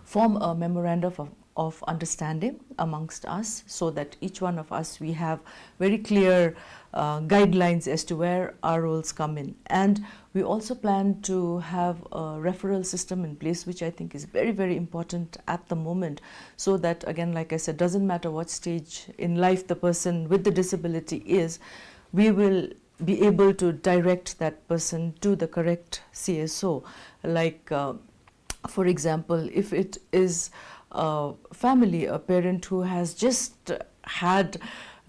form a memorandum of, of understanding amongst us, so that each one of us, we have very clear, uh, guidelines as to where our roles come in. And we also plan to have a referral system in place, which I think is very, very important at the moment, so that, again, like I said, doesn't matter what stage in life the person with the disability is, we will be able to direct that person to the correct C S O. Like, uh, for example, if it is a family, a parent who has just had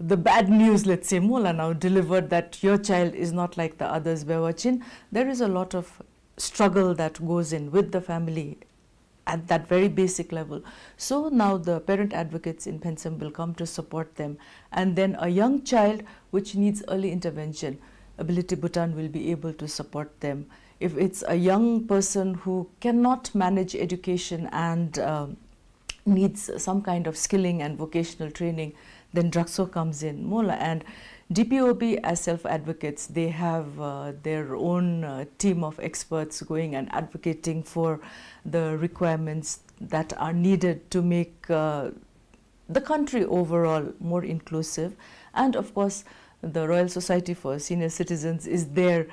the bad news, let's say, mo la, now delivered, that your child is not like the others, bawachin, there is a lot of struggle that goes in with the family at that very basic level. So now the parent advocates in Phentsem will come to support them. And then a young child which needs early intervention, Ability Bhutan will be able to support them. If it's a young person who cannot manage education and, uh, needs some kind of skilling and vocational training, then Drakso comes in, mo la. And D P O B, as self-advocates, they have, uh, their own, uh, team of experts going and advocating for the requirements that are needed to make, uh, the country overall more inclusive. And of course, the Royal Society for Senior Citizens is there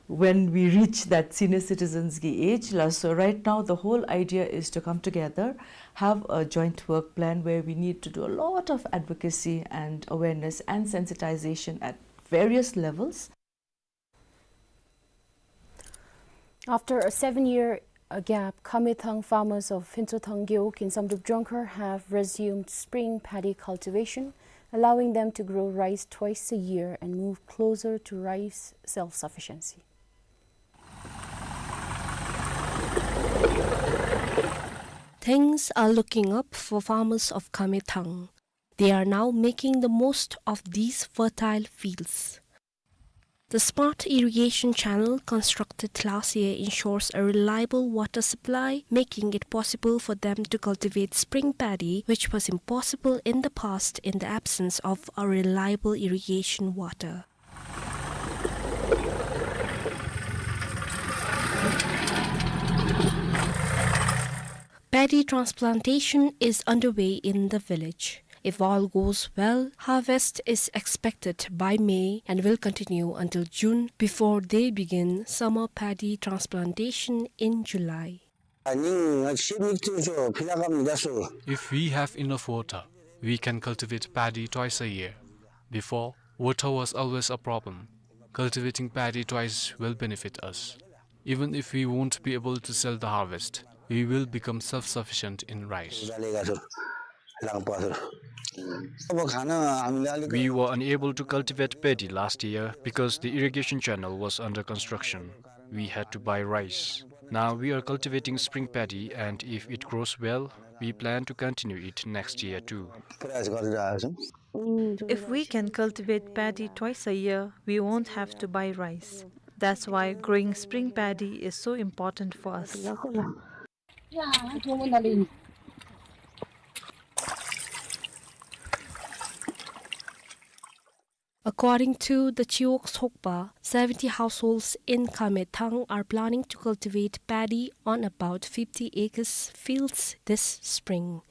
when we reach that senior citizens ki age la. So right now, the whole idea is to come together, have a joint work plan where we need to do a lot of advocacy and awareness and sensitization at various levels. After a seven-year, uh, gap, Khamethang farmers of Phentsothang Gewog in Samdrup Jongkhar have resumed spring paddy cultivation, allowing them to grow rice twice a year and move closer to rice self-sufficiency. Things are looking up for farmers of Khamethang. They are now making the most of these fertile fields. The smart irrigation channel constructed last year ensures a reliable water supply, making it possible for them to cultivate spring paddy, which was impossible in the past in the absence of a reliable irrigation water. Paddy transplantation is underway in the village. If all goes well, harvest is expected by May and will continue until June before they begin summer paddy transplantation in July. If we have enough water, we can cultivate paddy twice a year. Before, water was always a problem. Cultivating paddy twice will benefit us. Even if we won't be able to sell the harvest, we will become self-sufficient in rice. We were unable to cultivate paddy last year because the irrigation channel was under construction. We had to buy rice. Now we are cultivating spring paddy, and if it grows well, we plan to continue it next year too. If we can cultivate paddy twice a year, we won't have to buy rice. That's why growing spring paddy is so important for us. According to the Chiwog Sokpa, seventy households in Khamethang are planning to cultivate paddy on about fifty acres fields this spring.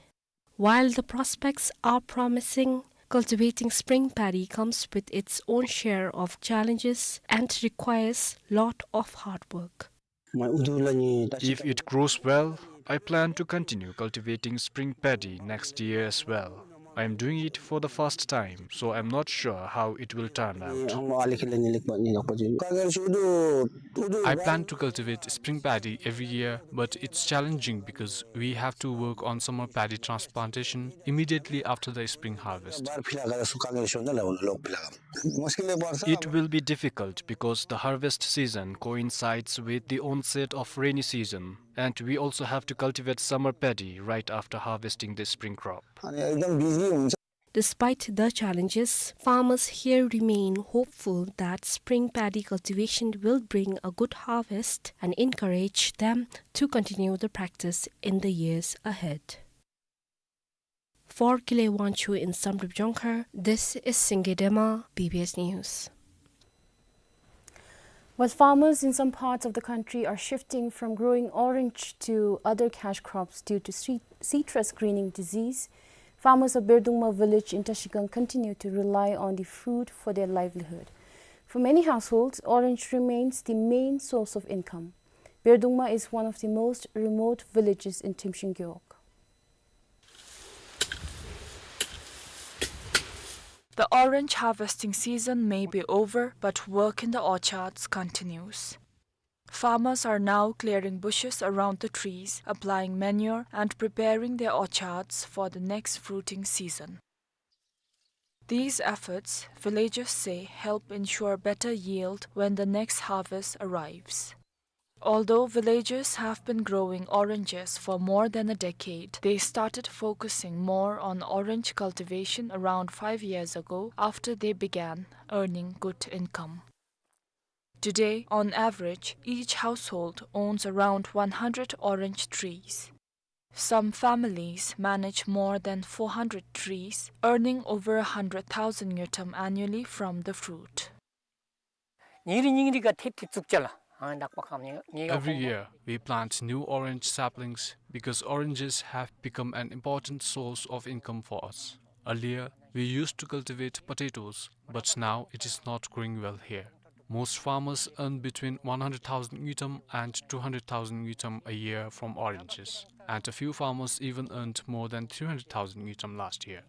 While the prospects are promising, cultivating spring paddy comes with its own share of challenges and requires lot of hard work. If it grows well, I plan to continue cultivating spring paddy next year as well. I am doing it for the first time, so I am not sure how it will turn out. I plan to cultivate spring paddy every year, but it's challenging because we have to work on summer paddy transplantation immediately after the spring harvest. It will be difficult because the harvest season coincides with the onset of rainy season, and we also have to cultivate summer paddy right after harvesting the spring crop. Despite the challenges, farmers here remain hopeful that spring paddy cultivation will bring a good harvest and encourage them to continue the practice in the years ahead. For Gile Wangchuk in Samdrup Jongkhar, this is Singye Dema, B B S News. While farmers in some parts of the country are shifting from growing orange to other cash crops due to cit-, citrus greening disease, farmers of Berdungma village in Trashigang continue to rely on the fruit for their livelihood. For many households, orange remains the main source of income. Berdungma is one of the most remote villages in Thrimshiung Gewog. The orange harvesting season may be over, but work in the orchards continues. Farmers are now clearing bushes around the trees, applying manure, and preparing their orchards for the next fruiting season. These efforts, villagers say, help ensure better yield when the next harvest arrives. Although villagers have been growing oranges for more than a decade, they started focusing more on orange cultivation around five years ago after they began earning good income. Today, on average, each household owns around one hundred orange trees. Some families manage more than four hundred trees, earning over a hundred thousand ngultrum annually from the fruit. Every year, we plant new orange saplings because oranges have become an important source of income for us. Earlier, we used to cultivate potatoes, but now it is not growing well here. Most farmers earn between one hundred thousand ngultrum and two hundred thousand ngultrum a year from oranges, and a few farmers even earned more than three hundred thousand ngultrum last year.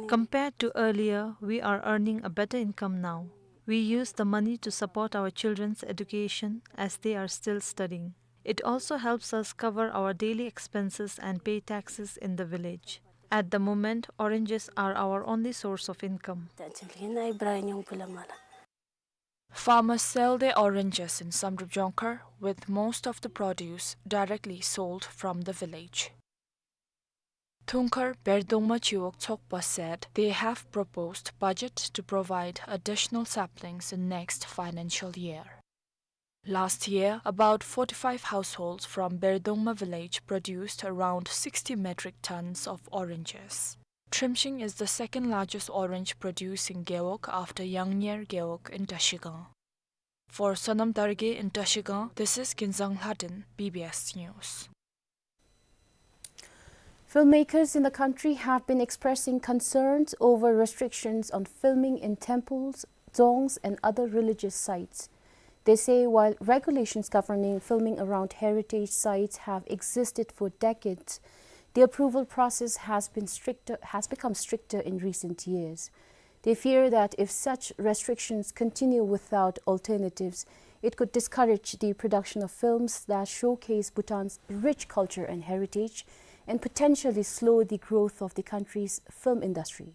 Compared to earlier, we are earning a better income now. We use the money to support our children's education as they are still studying. It also helps us cover our daily expenses and pay taxes in the village. At the moment, oranges are our only source of income. Farmers sell their oranges in Samdrup Jongkhar, with most of the produce directly sold from the village. ཐུང་མཁར་བེར་གདོང་མ་བྱི་འོག་ཚོགས་པ said they have proposed budget to provide additional saplings in next financial year. Last year, about forty-five households from Berdongma village produced around sixty metric tons of oranges. Trimshing is the second largest orange producing gewog after Yangnyer gewog in Trashigang. For Sonam Dargay in Trashigang, this is Kinzang Lhadin, B B S News. Filmmakers in the country have been expressing concerns over restrictions on filming in temples, dzongs, and other religious sites. They say while regulations governing filming around heritage sites have existed for decades, the approval process has been stricter, has become stricter in recent years. They fear that if such restrictions continue without alternatives, it could discourage the production of films that showcase Bhutan's rich culture and heritage and potentially slow the growth of the country's film industry.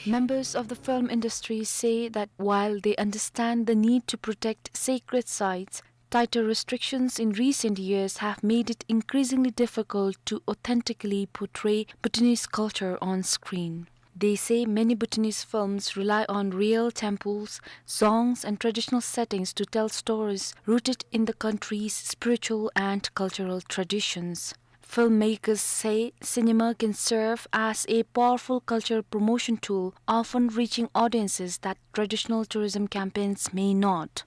Members of the film industry say that while they understand the need to protect sacred sites, tighter restrictions in recent years have made it increasingly difficult to authentically portray Bhutanese culture on screen. They say many Bhutanese films rely on real temples, dzongs, and traditional settings to tell stories rooted in the country's spiritual and cultural traditions. Filmmakers say cinema can serve as a powerful cultural promotion tool, often reaching audiences that traditional tourism campaigns may not.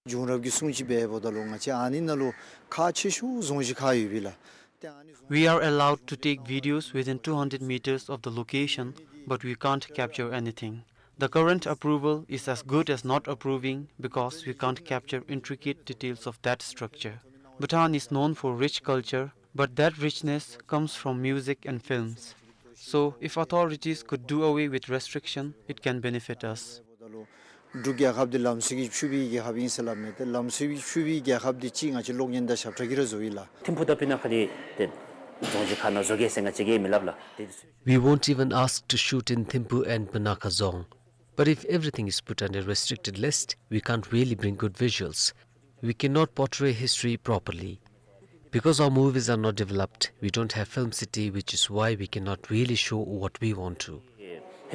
བྱུང་རབས་ཀྱི་སྲུང་བརྩི་འབད་འབདཝ་ད་ལུ་ང་བཅས་ཨ་ནི་ནང་ལུ་ཁག་ཆེ་ཤོས་རྫོང་གཞི་ཁག་ཡོད་པས་ལགས། ཏེ་ཨ་ནི་རྫོང་We are allowed to take videos within two hundred meters of the location, but we can't capture anything. The current approval is as good as not approving because we can't capture intricate details of that structure. Bhutan is known for rich culture, but that richness comes from music and films. So, if authorities could do away with restriction, it can benefit us. འབྲུག་རྒྱལ་ཁབ་འདི་ལམ་སྲོལ་གྱིས་ཕྱུག་པའི་རྒྱལ་ཁབ་ཨིན་ཟེར་སླབ་མས། ཏེ་ལམ་སྲོལ་གྱིས་ཕྱུག་པའི་རྒྱལ་ཁབ་འདི་ཅིག་ང་བཅས་གློག་བརྙན་དང་ཞབས་ཁྲ་གིས་ར་བཟོ་ཡི་ལགས། ཐིམ་ཕུ་དང་སྤུ་ན་ཁ་འདི་ཏེ་རྫོང་གཞི་ཁག་ནང་བཟོ་གེ་ཟེར་ང་བཅས་ཀྱིས་མི་སླབ་ལགས། ཏེ་We won't even ask to shoot in Thimphu and Punakha Dzong. But if everything is put under restricted list, we can't really bring good visuals. We cannot portray history properly. Because our movies are not developed, we don't have film city, which is why we cannot really show what we want to.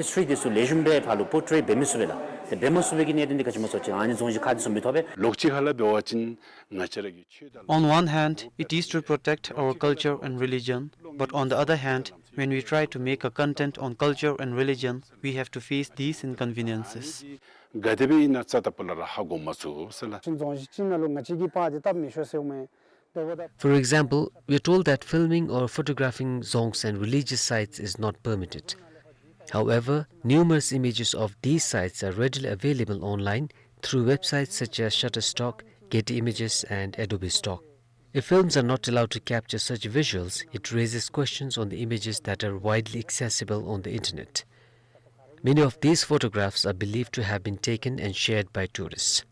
History འདི་ཚུ་ལེགས་ཤོམ་སྦེ་ཕར་ལུ་པོར་ཊྲེ་འབད་མི་ཚུགས་པས་ལགས། ཏེ་འབད་མ་ཚུགས་པའི་གི་གནད་དོན་འདི་ག་ཅི་སྨོ་ཟེར་བ་ཅིན་ཨ་ནི་རྫོང་གཞི་ཁག་འདི་ཚུ་མི་ཐོབ་པས། ལོགས་གཅིག་ཁ་ལས་འབད་བ་ཅིན་ང་བཅས་ར་གི་ཆོས་དང་། On one hand, it is to protect our culture and religion, but on the other hand, when we try to make a content on culture and religion, we have to face these inconveniences. ག་དེ་སྦེ་ཨིན་ན་རྩ་དང་སྤུ་ལས་ར་ཧ་གོ་མ་ཚུགས་ཟེར་ལགས། རྫོང་གཞི་ཅིག་ནང་ལུ་ང་བཅས་ཀྱིས་པར་འདི་བཏབ་མི་ཆོག་ཟེར་མས། For example, we are told that filming or photographing dzongs and religious sites is not permitted. However, numerous images of these sites are readily available online through websites such as Shutterstock, Getty Images, and Adobe Stock. If films are not allowed to capture such visuals, it raises questions on the images that are widely accessible on the internet. Many of these photographs are believed to have been taken and shared by tourists.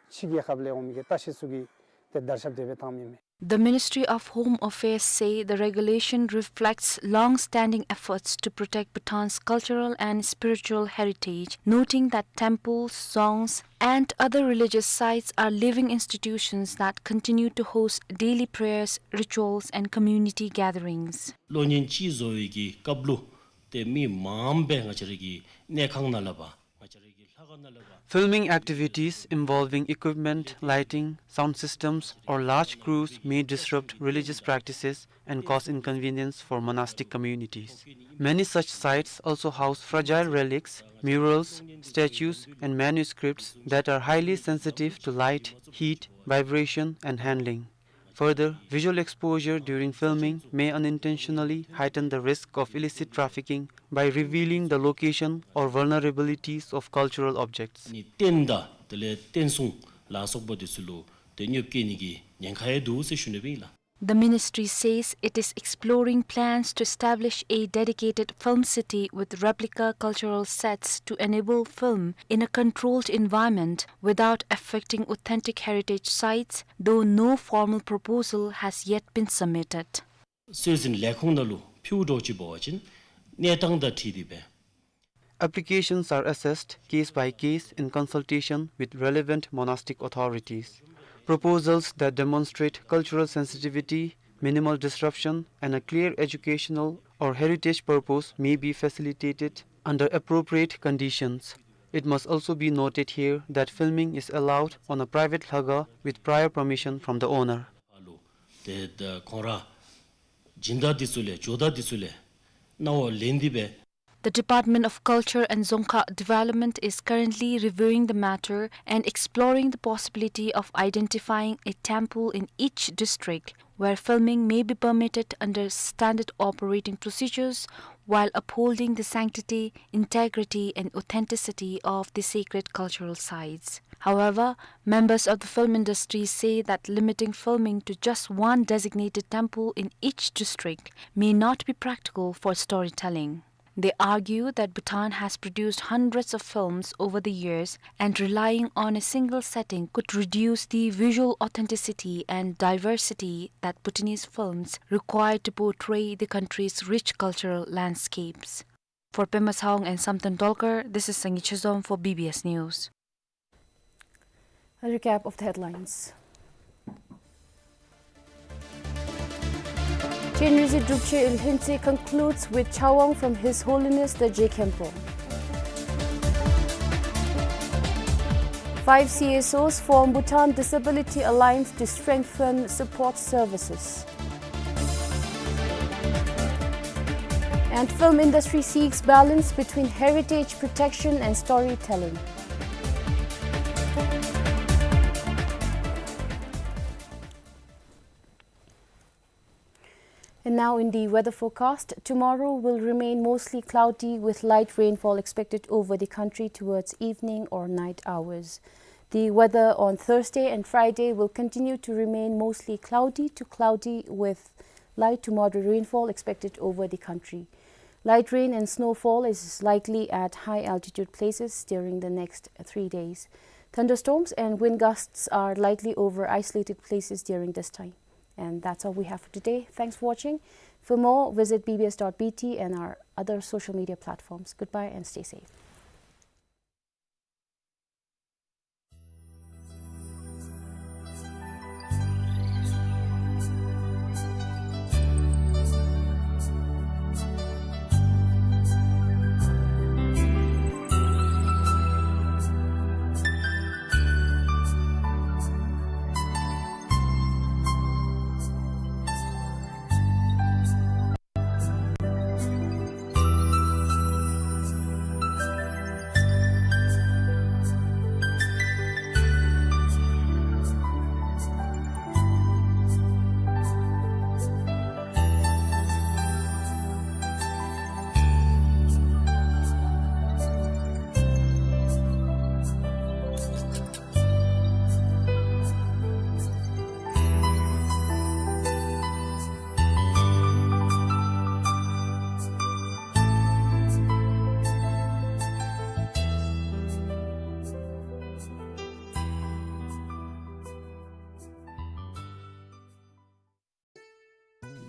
ཕྱི་རྒྱལ་ཁབ་ལས་འོང་མི་གི་བརྟག་ཞིབ་ཚུ་གིས་ཏེ་བརྡར་ཤ་དེ་སྦེ་བཏང་མི་མས། The Ministry of Home Affairs say the regulation reflects long-standing efforts to protect Bhutan's cultural and spiritual heritage, noting that temples, dzongs, and other religious sites are living institutions that continue to host daily prayers, rituals, and community gatherings. གློག་བརྙན་ཅིག་བཟོ་བའི་གི་སྐབས་ལུ་ཏེ་མི་མངམ་སྦེ་ང་བཅས་ར་གི་གནས་ཁང་ནང་ལས་ཕར་ང་བཅས་ར་གི་ལྷ་ཁང་ནང་ལས་ཕར། Filming activities involving equipment, lighting, sound systems, or large crews may disrupt religious practices and cause inconvenience for monastic communities. Many such sites also house fragile relics, murals, statues, and manuscripts that are highly sensitive to light, heat, vibration, and handling. Further, visual exposure during filming may unintentionally heighten the risk of illicit trafficking by revealing the location or vulnerabilities of cultural objects. ནི་རྟེན་དང་དེ་ལས་རྟེན་གསུང་ལ་སོགས་པ་འདི་ཚུ་ལུ་ཏེ་གནོདཔ་བཀལ་ནི་གི་ཉེན་ཁ་ཡང་འདུག་ཟེར་ཞུ་ནི་སྦེ་ཨིན་ལགས། The ministry says it is exploring plans to establish a dedicated film city with replica cultural sets to enable film in a controlled environment without affecting authentic heritage sites, though no formal proposal has yet been submitted. སྲོལ་འཛིན་ལས་ཁུངས་ནང་ལུ་ཕུལཝ་འདྲཝ་ཅིག་འབད་བ་ཅིན་གནས་སྟངས་དང་འཁྲིལ་ཏེ་སྦེ། Applications are assessed case by case in consultation with relevant monastic authorities. Proposals that demonstrate cultural sensitivity, minimal disruption, and a clear educational or heritage purpose may be facilitated under appropriate conditions. It must also be noted here that filming is allowed on a private lhakha with prior permission from the owner. ཨ་ལུ་ཏེ་ད་ཁོང་ར་སྦྱིན་བདག་འདི་ཚུ་ལས་ཇོ་བདག་འདི་ཚུ་ལས་གནང་བ་ལེན་ཏེ་སྦེ། The Department of Culture and Dzongkha Development is currently reviewing the matter and exploring the possibility of identifying a temple in each district where filming may be permitted under standard operating procedures while upholding the sanctity, integrity, and authenticity of the sacred cultural sites. However, members of the film industry say that limiting filming to just one designated temple in each district may not be practical for storytelling. They argue that Bhutan has produced hundreds of films over the years, and relying on a single setting could reduce the visual authenticity and diversity that Bhutanese films require to portray the country's rich cultural landscapes. For Pema Sawang and Samten Dolkar, this is Sangi Chezom for B B S News. A recap of the headlines. Chin Rizit Drupchen Ülhintse concludes with Chawang from His Holiness the Je Khenpo. Five C S Os form Bhutan Disability Alliance to strengthen support services. And film industry seeks balance between heritage protection and storytelling. And now in the weather forecast, tomorrow will remain mostly cloudy with light rainfall expected over the country towards evening or night hours. The weather on Thursday and Friday will continue to remain mostly cloudy to cloudy with light to moderate rainfall expected over the country. Light rain and snowfall is likely at high altitude places during the next three days. Thunderstorms and wind gusts are likely over isolated places during this time. And that's all we have for today. Thanks for watching. For more, visit B B S dot B T and our other social media platforms. Goodbye and stay safe.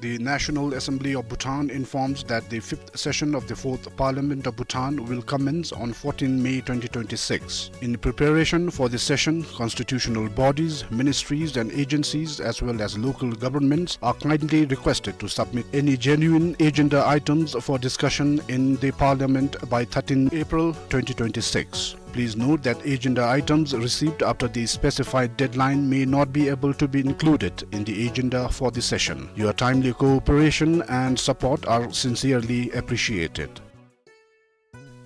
The National Assembly of Bhutan informs that the fifth session of the Fourth Parliament of Bhutan will commence on fourteen May twenty twenty-six. In preparation for the session, constitutional bodies, ministries and agencies, as well as local governments, are kindly requested to submit any genuine agenda items for discussion in the Parliament by thirteen April twenty twenty-six. Please note that agenda items received after the specified deadline may not be able to be included in the agenda for the session. Your timely cooperation and support are sincerely appreciated.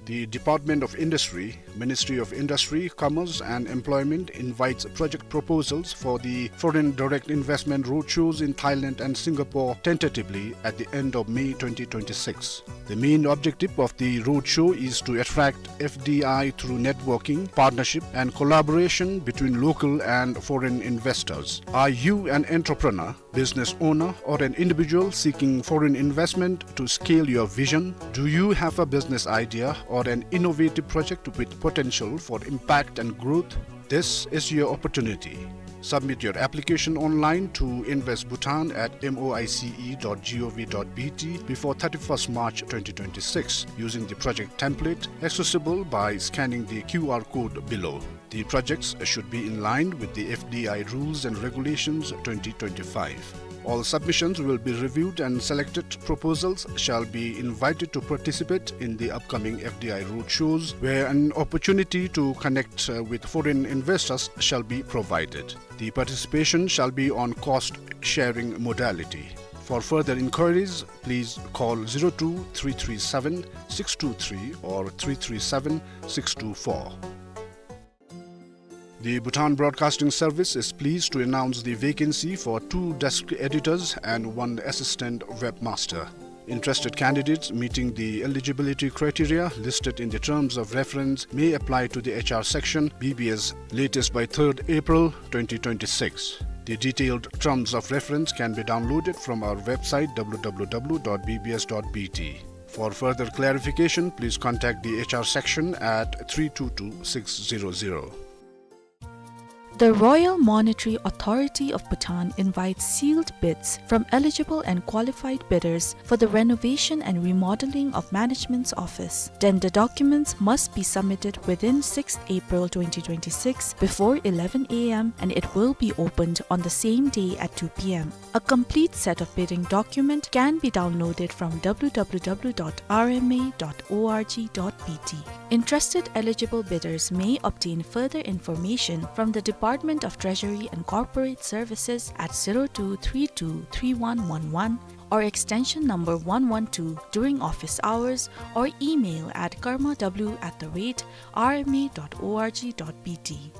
The Department of Industry, Ministry of Industry, Commerce and Employment invites project proposals for the Foreign Direct Investment Roadshows in Thailand and Singapore, tentatively at the end of May twenty twenty-six. The main objective of the roadshow is to attract F D I through networking, partnership, and collaboration between local and foreign investors. Are you an entrepreneur? business owner, or an individual seeking foreign investment to scale your vision? Do you have a business idea or an innovative project with potential for impact and growth? This is your opportunity. Submit your application online to invest bhutan at moice dot gov dot bt before thirty-first March twenty twenty-six using the project template accessible by scanning the Q R code below. The projects should be in line with the F D I rules and regulations twenty twenty-five. All submissions will be reviewed and selected proposals shall be invited to participate in the upcoming F D I roadshows, where an opportunity to connect, uh, with foreign investors shall be provided. The participation shall be on cost sharing modality. For further inquiries, please call zero two three three seven six two three or three three seven six two four. The Bhutan Broadcasting Service is pleased to announce the vacancy for two desk editors and one assistant webmaster. Interested candidates meeting the eligibility criteria listed in the terms of reference may apply to the H R section, B B S, latest by third April twenty twenty-six. The detailed terms of reference can be downloaded from our website, w w w dot b b s dot b t. For further clarification, please contact the H R section at three two two six zero zero. The Royal Monetary Authority of Bhutan invites sealed bids from eligible and qualified bidders for the renovation and remodeling of management's office. Tender documents must be submitted within sixth April twenty twenty-six before eleven a m and it will be opened on the same day at two p m. A complete set of bidding document can be downloaded from w w w dot r m a dot o r g dot b t. Interested eligible bidders may obtain further information from the Department of Treasury and Corporate Services at zero two three two three one one one or extension number one one two during office hours or email at karma w at the rate r m a dot o r g dot b t.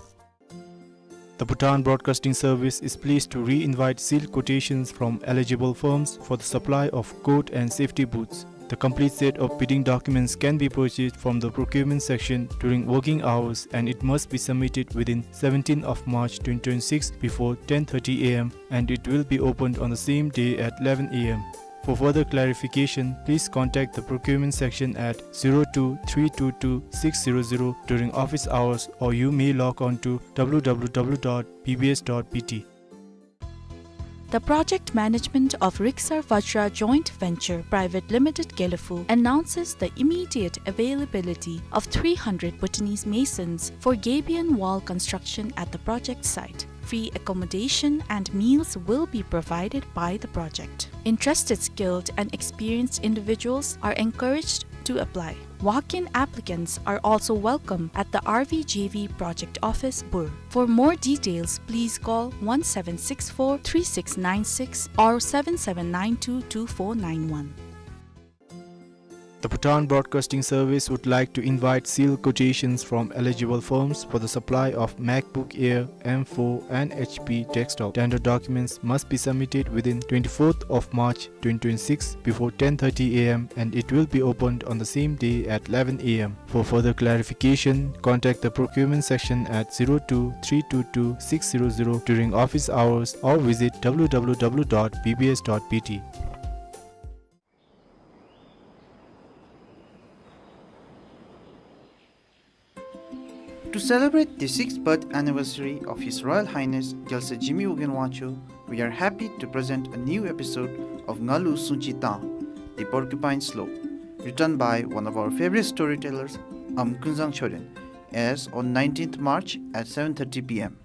The Bhutan Broadcasting Service is pleased to re-invite sealed quotations from eligible firms for the supply of coat and safety boots. The complete set of bidding documents can be purchased from the procurement section during working hours, and it must be submitted within seventeenth of March twenty twenty-six before ten thirty a m, and it will be opened on the same day at eleven a m. For further clarification, please contact the procurement section at zero two three two two six zero zero during office hours, or you may log on to w w w dot b b s dot b t. The project management of Riksar Vajra Joint Venture Private Limited Gelephu announces the immediate availability of three hundred Bhutanese masons for gabion wall construction at the project site. Free accommodation and meals will be provided by the project. Interested skilled and experienced individuals are encouraged to apply. Walk-in applicants are also welcome at the R V J V project office, Bur. For more details, please call one seven six four three six nine six or seven seven nine two two four nine one. The Bhutan Broadcasting Service would like to invite sealed quotations from eligible firms for the supply of MacBook Air M four and H P desktop. Tender documents must be submitted within twenty-fourth of March twenty twenty-six before ten thirty a m, and it will be opened on the same day at eleven a m. For further clarification, contact the procurement section at zero two three two two six zero zero during office hours or visit w w w dot b b s dot b t. To celebrate the sixth birth anniversary of His Royal Highness Gyaltsuen Jigme Wogyen Wangchuck, we are happy to present a new episode of Ngalu Sungchi Tang, The Porcupine Slope, written by one of our favorite storytellers, Am Kunzang Choden, airs on nineteenth March at seven thirty p m.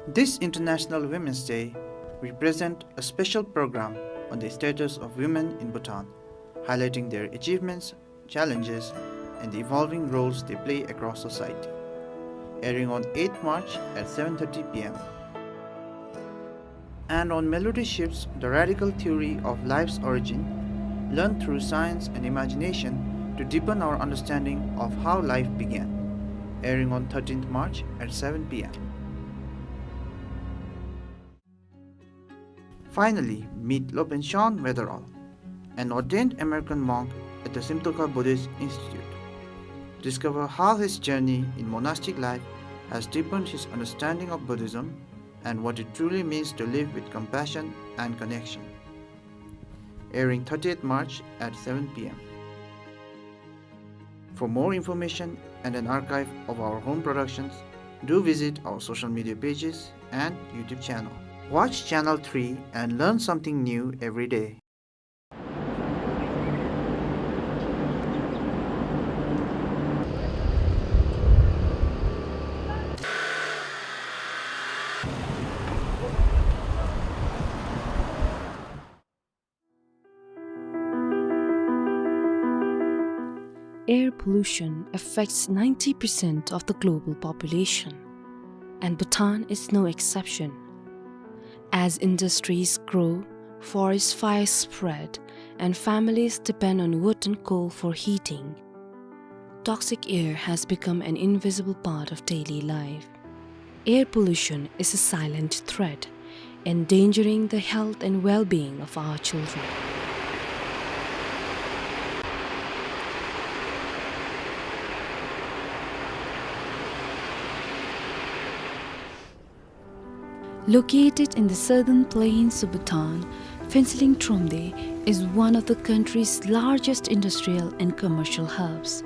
This International Women's Day, we present a special program on the status of women in Bhutan, highlighting their achievements, challenges, and the evolving roles they play across society. Airing on eighth March at seven thirty p m. And on Melody Shifts, the radical theory of life's origin, learned through science and imagination to deepen our understanding of how life began. Airing on thirteenth March at seven p m. Finally, meet Lopen Shan Weatherall, an ordained American monk at the Simtokha Buddhist Institute. Discover how his journey in monastic life has deepened his understanding of Buddhism and what it truly means to live with compassion and connection. Airing thirtieth March at seven p m. For more information and an archive of our home productions, do visit our social media pages and YouTube channel. Watch Channel three and learn something new every day. Air pollution affects ninety percent of the global population, and Bhutan is no exception. As industries grow, forest fires spread, and families depend on wood and coal for heating, toxic air has become an invisible part of daily life. Air pollution is a silent threat, endangering the health and well-being of our children. Located in the southern plains of Bhutan, Phuentsholing Thromde is one of the country's largest industrial and commercial hubs.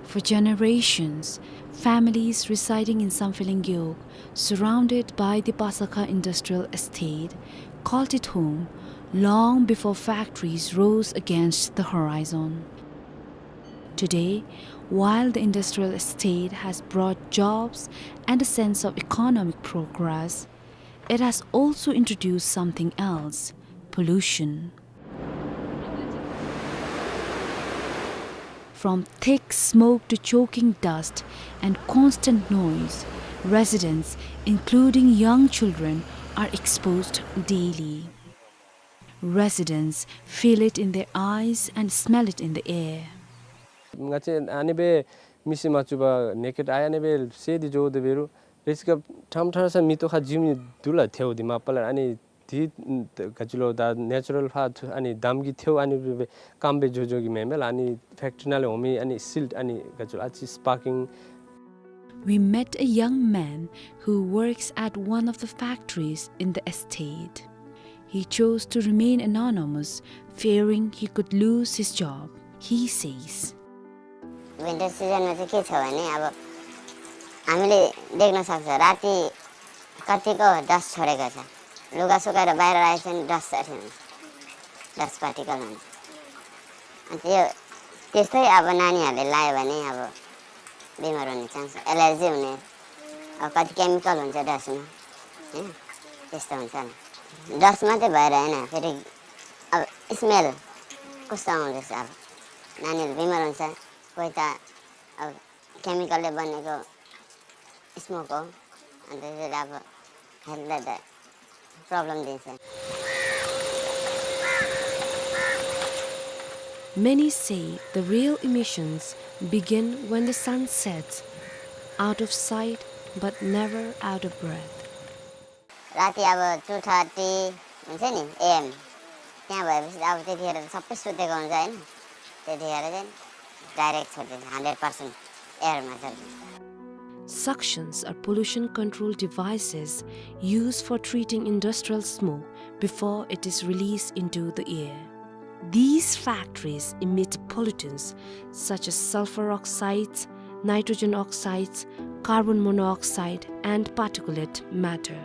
For generations, families residing in Samphehleng Gewog, surrounded by the Pasakha Industrial Estate, called it home long before factories rose against the horizon. Today, while the industrial estate has brought jobs and a sense of economic progress, it has also introduced something else: pollution. From thick smoke to choking dust and constant noise, residents, including young children, are exposed daily. Residents feel it in their eyes and smell it in the air. ང་བཅས་ཨ་ནི་སྦེ་མིག་གིས་མ་བཅུག་པར་ནེ་ཀེཌ་ཨའི་ཨ་ནི་སྦེ་གསལ་ཏེ་འགྱོ་དེ་འབད་རུང་རེ་ཅིག་སྐབས་ཕྲང་ཕྲང་ས་མེ་ཏོག་ཁ་འཇིམ་ནི་འདུག་ལགས། ཐལཝ་འདི་མ་པ་ལས་ཨ་ནི་འདི་ག་ཅི་ལོ་ད་ནེ་ཅུ་རཱལ་ཕར་ཨ་ནི་འདམ་གྱི་ཐལཝ་ཨ་ནི་སྦེ་སྐམ་སྦེ་འགྱོ་འགྱོ་གི་མེན་མས་ལགས། ཨ་ནི་ཕེཀ་ཊི་རི་ནང་ལས་འོང་མི་ཨ་ནི་སིལཊ་ཨ་ནི་ག་ཅི་ལོ་ཨ་ཙི་སི་པར་ཀིང། We met a young man who works at one of the factories in the estate. He chose to remain anonymous, fearing he could lose his job. He says, winter सिजनमा चाहिँ के छ भने, अब हामीले देख्न सक्छ, राति कतिको डस्ट छोडेको छ। लुगा सुकाएर बाहिर राखेको छ भने डस्ट अठ्याउँछ, डस्ट पार्टिकल हुन्छ। अनि त्यो, त्यस्तै अब नानीहरूले लायो भने अब बिमार हुने चान्स, एलर्जी हुने, अब कति केमिकल हुन्छ डस्टमा, होइन? त्यस्तो हुन्छ नि। डस्ट मात्रै भएर होइन, फेरि अब स्मेल कस्तो आउँदैछ, अब नानीहरू बिमार हुन्छ, कोही त अब केमिकलले बनेको स्मोक हो, अनि त्यसले अब हेल्थलाई त प्रब्लम दिन्छ। Many say the real emissions begin when the sun sets, out of sight but never out of breath. राति अब टू थर्टी हुन्छ नि, एएम, त्यहाँ भएपछि अब त्यतिखेर त सबै सुतेको हुन्छ, होइन? त्यतिखेर चाहिँ डाइरेक्ट छोडिदिन्छ, हन्ड्रेड पर्सेन्ट एयरमा छोडिदिन्छ। Suctions are pollution control devices used for treating industrial smoke before it is released into the air. These factories emit pollutants such as sulfur oxides, nitrogen oxides, carbon monoxide, and particulate matter.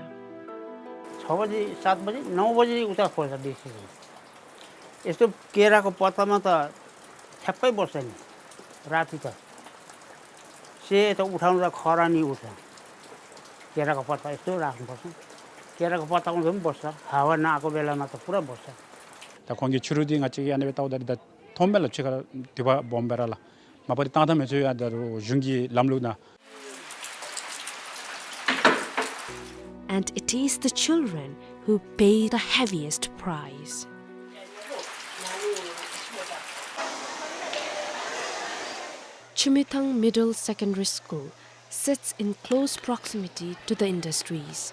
छ बजी, सात बजी, नौ बजी उता खोज्छ बेसी चाहिँ। यस्तो केराको पत्तामा त ठ्याप्पै बस्छ नि, राति त। सेतो उठाउँदा खरानी उठ्छ। केराको पत्ता यस्तो राख्नुपर्छ। केराको पत्ता उठ्दा पनि बस्छ। हावा नआएको बेलामा त पुरा बस्छ। ད་ཁོང་གིས་ཕྱི་རུ་འདི་ང་བཅས་ཀྱིས་ཨ་ནི་སྦེ་བལྟཝ་ད་འདི་ད་མཐོངམ་མས་ལགས། ཕྱི་ཁར་དུད་པ་སྦོམ་སྦེ་ར་ལགས། མ་པ་འདི་བཏང་ད་མི་ཚུགས་ཡ། ད་རུང་གཞུང་གི་ལམ་ལུགས་ནང་། And it is the children who pay the heaviest price. Chimithang Middle Secondary School sits in close proximity to the industries.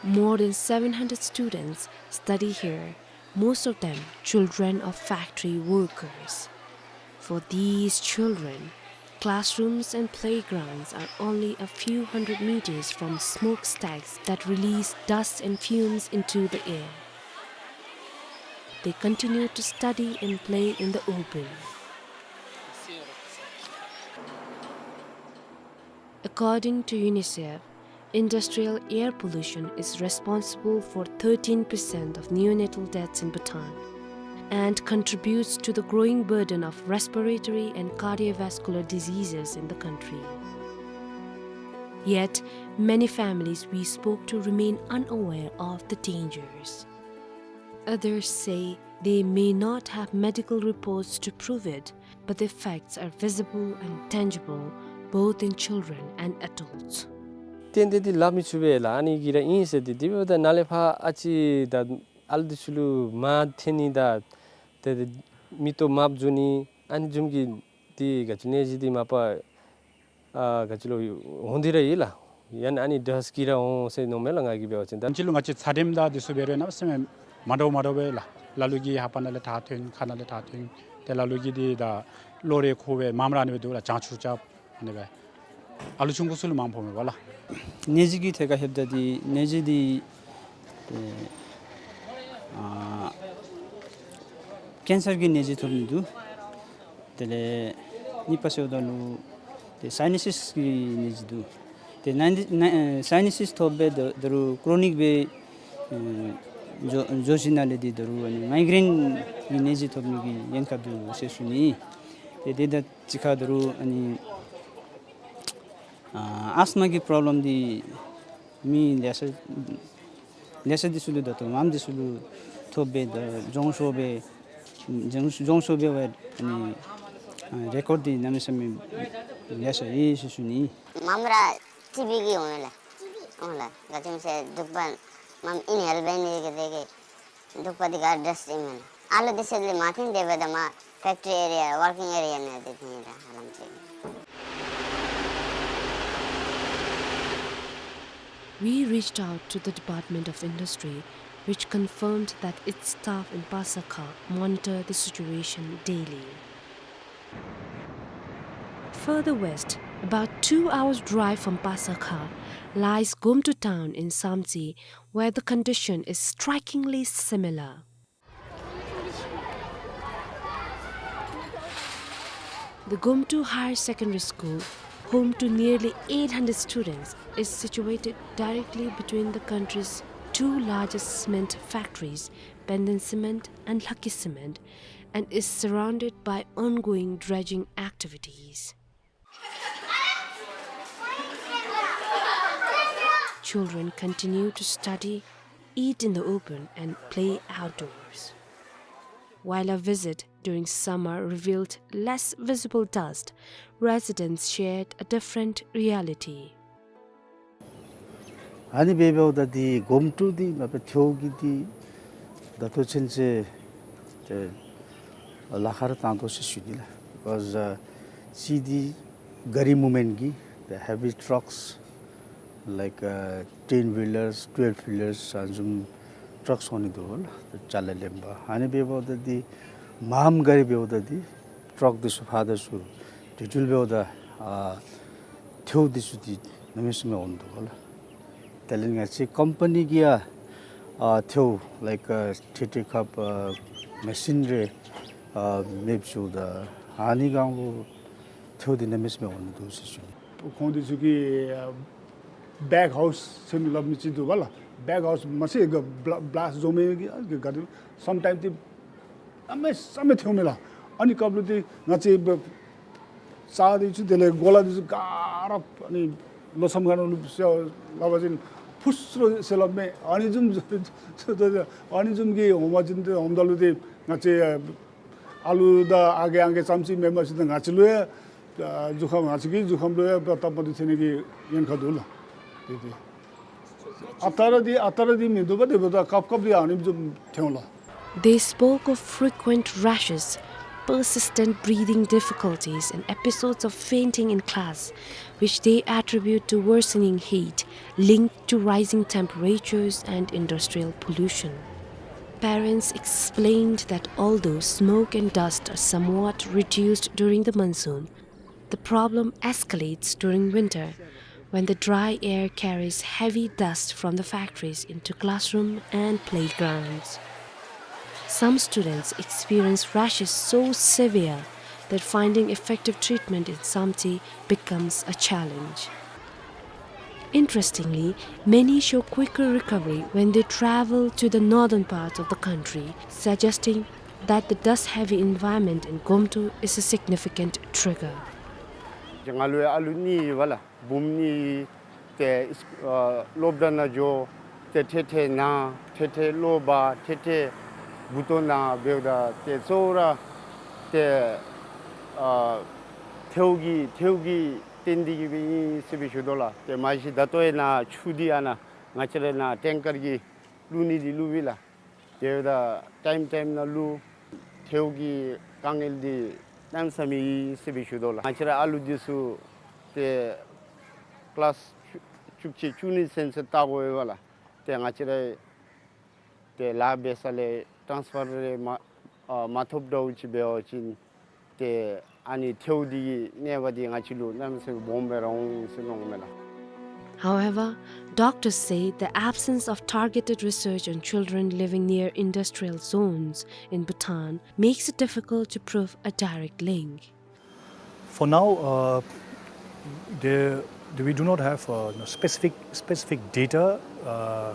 More than seven hundred students study here, most of them children of factory workers. For these children, classrooms and playgrounds are only a few hundred meters from smokestacks that release dust and fumes into the air. They continue to study and play in the open. According to UNICEF, industrial air pollution is responsible for thirteen percent of neonatal deaths in Bhutan and contributes to the growing burden of respiratory and cardiovascular diseases in the country. Yet, many families we spoke to remain unaware of the dangers. Others say they may not have medical reports to prove it, but the effects are visible and tangible, both in children and adults. ཏན་ཏན་འདི་སླབ་མི་ཚུགས་པས་ལགས། ཨ་ནི་གི་ར་ཨིན་ཟེར་ཏེ། དེ་འབདཝ་ད་ནཱ་ལས་ཕར་ཨ་ཙི་ད་ཨ་ལུ་འདི་ཚུ་ལུ་མར་འཐེན་ནི་ད་ཏེ་མིག་ཏོ་དམརཔོ་བཟོ་ནི་ཨ་ནི་བཟུམ་གྱི་འདི་ག་ཅི་ནད་གཞི་འདི་མ་པ་ཨ་ག་ཅི་ལོ་འོང་སྟེ་ར་ཡོད་ལགས། ཡང་ན་ཨ་ནི་ཌསཊ་གིས་ར་འོང་ཟེར་མནོཝ་མས་ལགས། ང་གིས་འབད་བ་ཅིན་ད་ཨ་ནི་ཅིག་ལུ་ང་བཅས་ཚད་རིམས་དང་འདི་ཚུ་འབད་རུང་གནམ་མེད་ས་མེད་མ་འདྲཝ་མ་འདྲཝ་སྦེ་ལགས། ལ་ལུ་གིས་ལྷ་པ་ནང་ལས་ཐལ་ཐོན་ཁ་ནང་ལས་ཐལ་ཐོན། ཏེ་ལ་ལུ་གིས་འདི་ད་གློ་རེ་ཁུ་སྦེ་མངམ་ར་ཨ་ནི་སྦེ་འདུག་ལགས། བྱང་ཆུབ་རྐྱབ་ཨ་ནི་སྦེ། ཨ་ལུ་ཆུང་ཀུ་ཚུ་ལུ་མངམ་ཕོགཔ་མས་པ་ལགས། ནད་གཞི་གི་ཐད་ཁར་ལྷོདཔ་ད་འདི་ནད་གཞི་འདི་ཏེ་ཨ་ཀེན་སར་གྱི་ནད་གཞི་ཐོབ་ནི་འདུག། དེ་ལས་གཉིས་པ་ཟེརཝ་ད་ལུ་ཏེ་སའི་ནཱ་སིས་ཀྱི་ནད་གཞི་འདུག། ཏེ་ནཱ་ནཱ་ཨེ་སའི་ནཱ་སིས་ཐོབ་སྦེ་ད་ད་རུང་ཀྲོ་ནིག་སྦེ་ཨེ་འགྱོ་འགྱོ་ཞིནམ་ལས་འདི་ད་རུང་ཨ་ནི་མའི་གྲེན་གྱི་ནད་གཞི་ཐོབ་ནི་གི་ཉེན་ཁ་འདུག་ཟེར་ཞུ་ནི། ཏེ་དེ་དང་གཅིག་ཁར་ད་རུང་ཨ་ནི་ཨ་ཨས་མ་གི་པྲོབ་ལེམ་འདི་མི་ལེ་ཤ་ལེ་ཤ་འདི་ཚུ་ལུ་ད་ལྟོ་མངམ་འདི་ཚུ་ལུ་ཐོབ་སྦེ་ད་གྱོང་ཤོར་སྦེ་གྱོང་གྱོང་ཤོར་སྦེ་འབད་ཨ་ནི་ཨ་རེ་ཀོཌ་འདི་གནམ་མེད་ས་མེད་ལེ་ཤ་ཡོད་ཟེར་ཞུ་ནི། མངམ་ར་ཊི་བི་གིས་འོང་ཡི་ལགས། འོང་ལགས། ག་ཅི་སྨོ་ཟེར་གདུག་པ་མངམ་ཨིན་ཧེལ་འབད་ནི་གི་དེ་གིས་གདུག་པ་འདི་ག་ཌསཊ་ཨིན་མས་ལགས། ཨ་ལུ་འདི་ཚུ་ལུ་མ་འཐེན་དེ་འབདཝ་ད་མར་ཕེཀ་ཊི་རི་ཨེ་རི་ཡ་ཝར་ཀིང་ཨེ་རི་ཡ་ནང་འདི་འཐེན་ཡི་ལགས་ཧ་ལམ་ཅིག། We reached out to the Department of Industry, which confirmed that its staff in Pasakha monitor the situation daily. Further west, about two hours' drive from Pasakha, lies Gomtu town in Samtse, where the condition is strikingly similar. The Gomtu Higher Secondary School, home to nearly eight hundred students, is situated directly between the country's two largest cement factories, Penden Cement and Lhakhi Cement, and is surrounded by ongoing dredging activities. Children continue to study, eat in the open, and play outdoors. While our visit during summer revealed less visible dust, residents shared a different reality. ཨ་ནི་འབདཝ་ད་འདི་གོམ་ཀྲུ་འདི་མ་པ་ཐེའུ་གི་འདི་ད་ལྟོ་ཚུན་ཚོད་ཏེ་ལཱ་ཁག་ར་བཏང་དོ་ཟེར་ཞུ་ནི་ལགས། Because uh, see the gari movement གི་the heavy trucks like uh, ten wheelers, twelve wheelers ཨ་ནི་བཟུམ་ཊགསི་འོང་ནི་འདུག་ལགས། ཅ་ལ་ལེན་པར་ཨ་ནི་འབདཝ་ད་འདི་མངམ་ག་ར་འབདཝ་ད་འདི་ཊགསི་འདི་ཚུ་ཕར་དང་ཚུར་དེ་འགྱོ་འབདཝ་ད་ཨ་ཐེའུ་འདི་ཚུ་འདི་གནམ་མེད་ས་མེད་འོང་འདུག་ལགས། དེ་ལས་ང་བཅས་ཀམ་པ་ནི་གིས་ཡང་ཨ་ཐེའུ་like uh, ཊི་ཊི་ཀབ་ཨ་མེ་ཤིན་རེ་ཨ་མེདཔ་བཟོཝ་ད་ཨ་ནི་སྒང་ལུ་ཐེའུ་འདི་གནམ་མེད་ས་མེད་འོང་ནི་འདུག་ཟེར་ཞུ་ནི། ཁོང་འདི་ཚུ་གིས་ཨ་བེག་ཧའུསི་ཟེར་མི་སླབ་མི་ཅིག་འདུག་པ་ལགས། བེག་ཧའུསི་མ་ཚད་ག་བླ་བླཱསཊ་བཟོ་མི་གི་ག་དེ་སམ་ཊའིམ་སི་འདི་གནམ་མེད་ས་མེད་ཐེའུ་མས་ལགས། ཨ་ནི་སྐབས་ལུ་འདི་ང་བཅས་རྩྭ་འདི་ཚུ་དེ་ལས་གོ་ལ་འདི་ཚུ་ག་ར་ཨ་ནི་ལོ་མཚམས་སྒང་ལུ་ཟེར་སླབ་པ་ཅིན་ཕུ་སུ་རུ་ཟེར་སླབ་མས། ཨ་ནི་བཟུམ་ཨ་ནི་བཟུམ་གྱི་འོང་པ་ཅིན་ཏེ་འོངམ་ད་ལུ་འདི་ང་བཅས་ཨ་ལུ་དང་ཨ་རྒས་ཨང་རྒས་ཙམ་ཅིག་མེན་པར་ཅིག་ད་ང་བཅས་ལུ་ཡང་ཨ་གཟུགས་ཁམས་ང་བཅས་ཀྱི་གཟུགས་ཁམས་ལུ་ཡང་སྟབས་མ་བདེཝ་ཐོན་ནི་གི་ཉེན་ཁ་འདུག་ལགས། དེ་དེ་ཨ་རྟག་ར་འདི་ཨ་རྟག་ར་འདི་མིན་འདུག་པ། དེ་འབདཝ་ད་སྐབས་སྐབས་འདི་ཨ་ནི་བཟུམ་ཐོན་ལགས། They spoke of frequent rashes, persistent breathing difficulties, and episodes of fainting in class, which they attribute to worsening heat linked to rising temperatures and industrial pollution. Parents explained that although smoke and dust are somewhat reduced during the monsoon, the problem escalates during winter, when the dry air carries heavy dust from the factories into classroom and playgrounds. Some students experience rashes so severe that finding effective treatment in Samtse becomes a challenge. Interestingly, many show quicker recovery when they travel to the northern parts of the country, suggesting that the dust-heavy environment in Gomtok is a significant trigger. ང་ལུ་ཡང་ཨ་ལུ་གཉིས་ཡོད་པ་ལགས། བུམོ་གཉིས། ཏེ་ཨ་སློབ་གྲྭ་ནང་འགྱོ། ཏེ་ཐེ་ཐེ་ན། ཐེ་ཐེ་གློ་བ། ཐེ་ཐེ་མགུ་ཏོ་ན་འབདཝ་ད་ཏེ་གཙོ་བོ་ར་ཏེ་ཨ་ཐལཝ་གི་ཐལཝ་གིས་བརྟེན་ཏེ་གིས་སྦེ་ཨིན་ཟེར་སྦེ་ཞུ་དོ་ལགས། ཏེ་མ་གཞི་ད་ལྟོ་ཡང་ནཱ་ཆུ་འདི་ཨ་ནཱ་ང་བཅས་ར་ནཱ་ཊེང་ཀར་གྱིས་བླུག་ནི་འདི་བླུག་པས་ལགས། དེ་འབདཝ་ད་ཊའིམ་ཊའིམ་ནང་བླུག། ཐལཝ་གི་དཀའ་ངལ་འདི་གནམ་མེད་ས་མེད་ཨིན་ཟེར་སྦེ་ཞུ་དོ་ལགས། ང་བཅས་ར་ཨ་ལུ་འདི་ཚུ་ཏེ་ཀི་ལཱསི་བཅུ་བཅུ་གཅིག་བཅུ་གཉིས་ཚུན་ཚོད་བལྟ་དགོ་པས་ལགས། ཏེ་ང་བཅས་ར་ཏེ་ལཱ་འབད་ས་ལས་ཊཱནསི་ཕར་རེ་མ་ཨ་མ་ཐོབ་འདྲཝ་ཅིག་འབད་བ་ཅིན་ཏེ་ཨ་ནི་ཐལཝ་འདི་གི་གནོད་པ་འདི་ང་བཅས་ལུ་གནམ་མེད་ས་མེད་སྦོམ་སྦེ་ར་འོང་ཟེར་མནོཝ་མས་ལགས། However, doctors say the absence of targeted research on children living near industrial zones in Bhutan makes it difficult to prove a direct link. For now, uh, there, we do not have uh, specific, specific data uh, uh,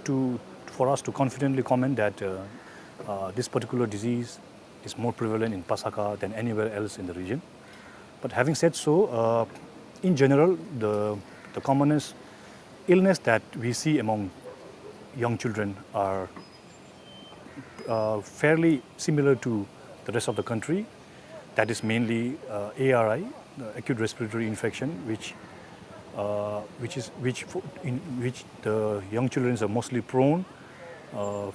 to, for us to confidently comment that uh, uh, this particular disease is more prevalent in Pasakha than anywhere else in the region. But having said so, uh, in general, the, the commonest illness that we see among young children are uh, fairly similar to the rest of the country. That is mainly uh, A R I, uh, acute respiratory infection, which uh, which is which for, in which the young children are mostly prone, uh,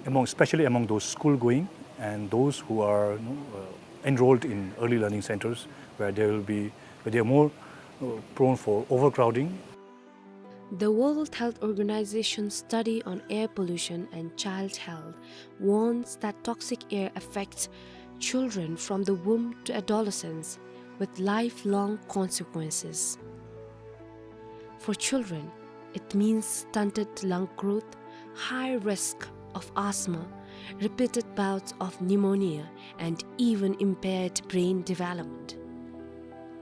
among, especially among those school going and those who are you know, uh, enrolled in early learning centers where they will be where they are more uh, prone for overcrowding. The World Health Organization study on air pollution and child health warns that toxic air affects children from the womb to adolescence with lifelong consequences. For children, it means stunted lung growth, high risk of asthma, repeated bouts of pneumonia, and even impaired brain development.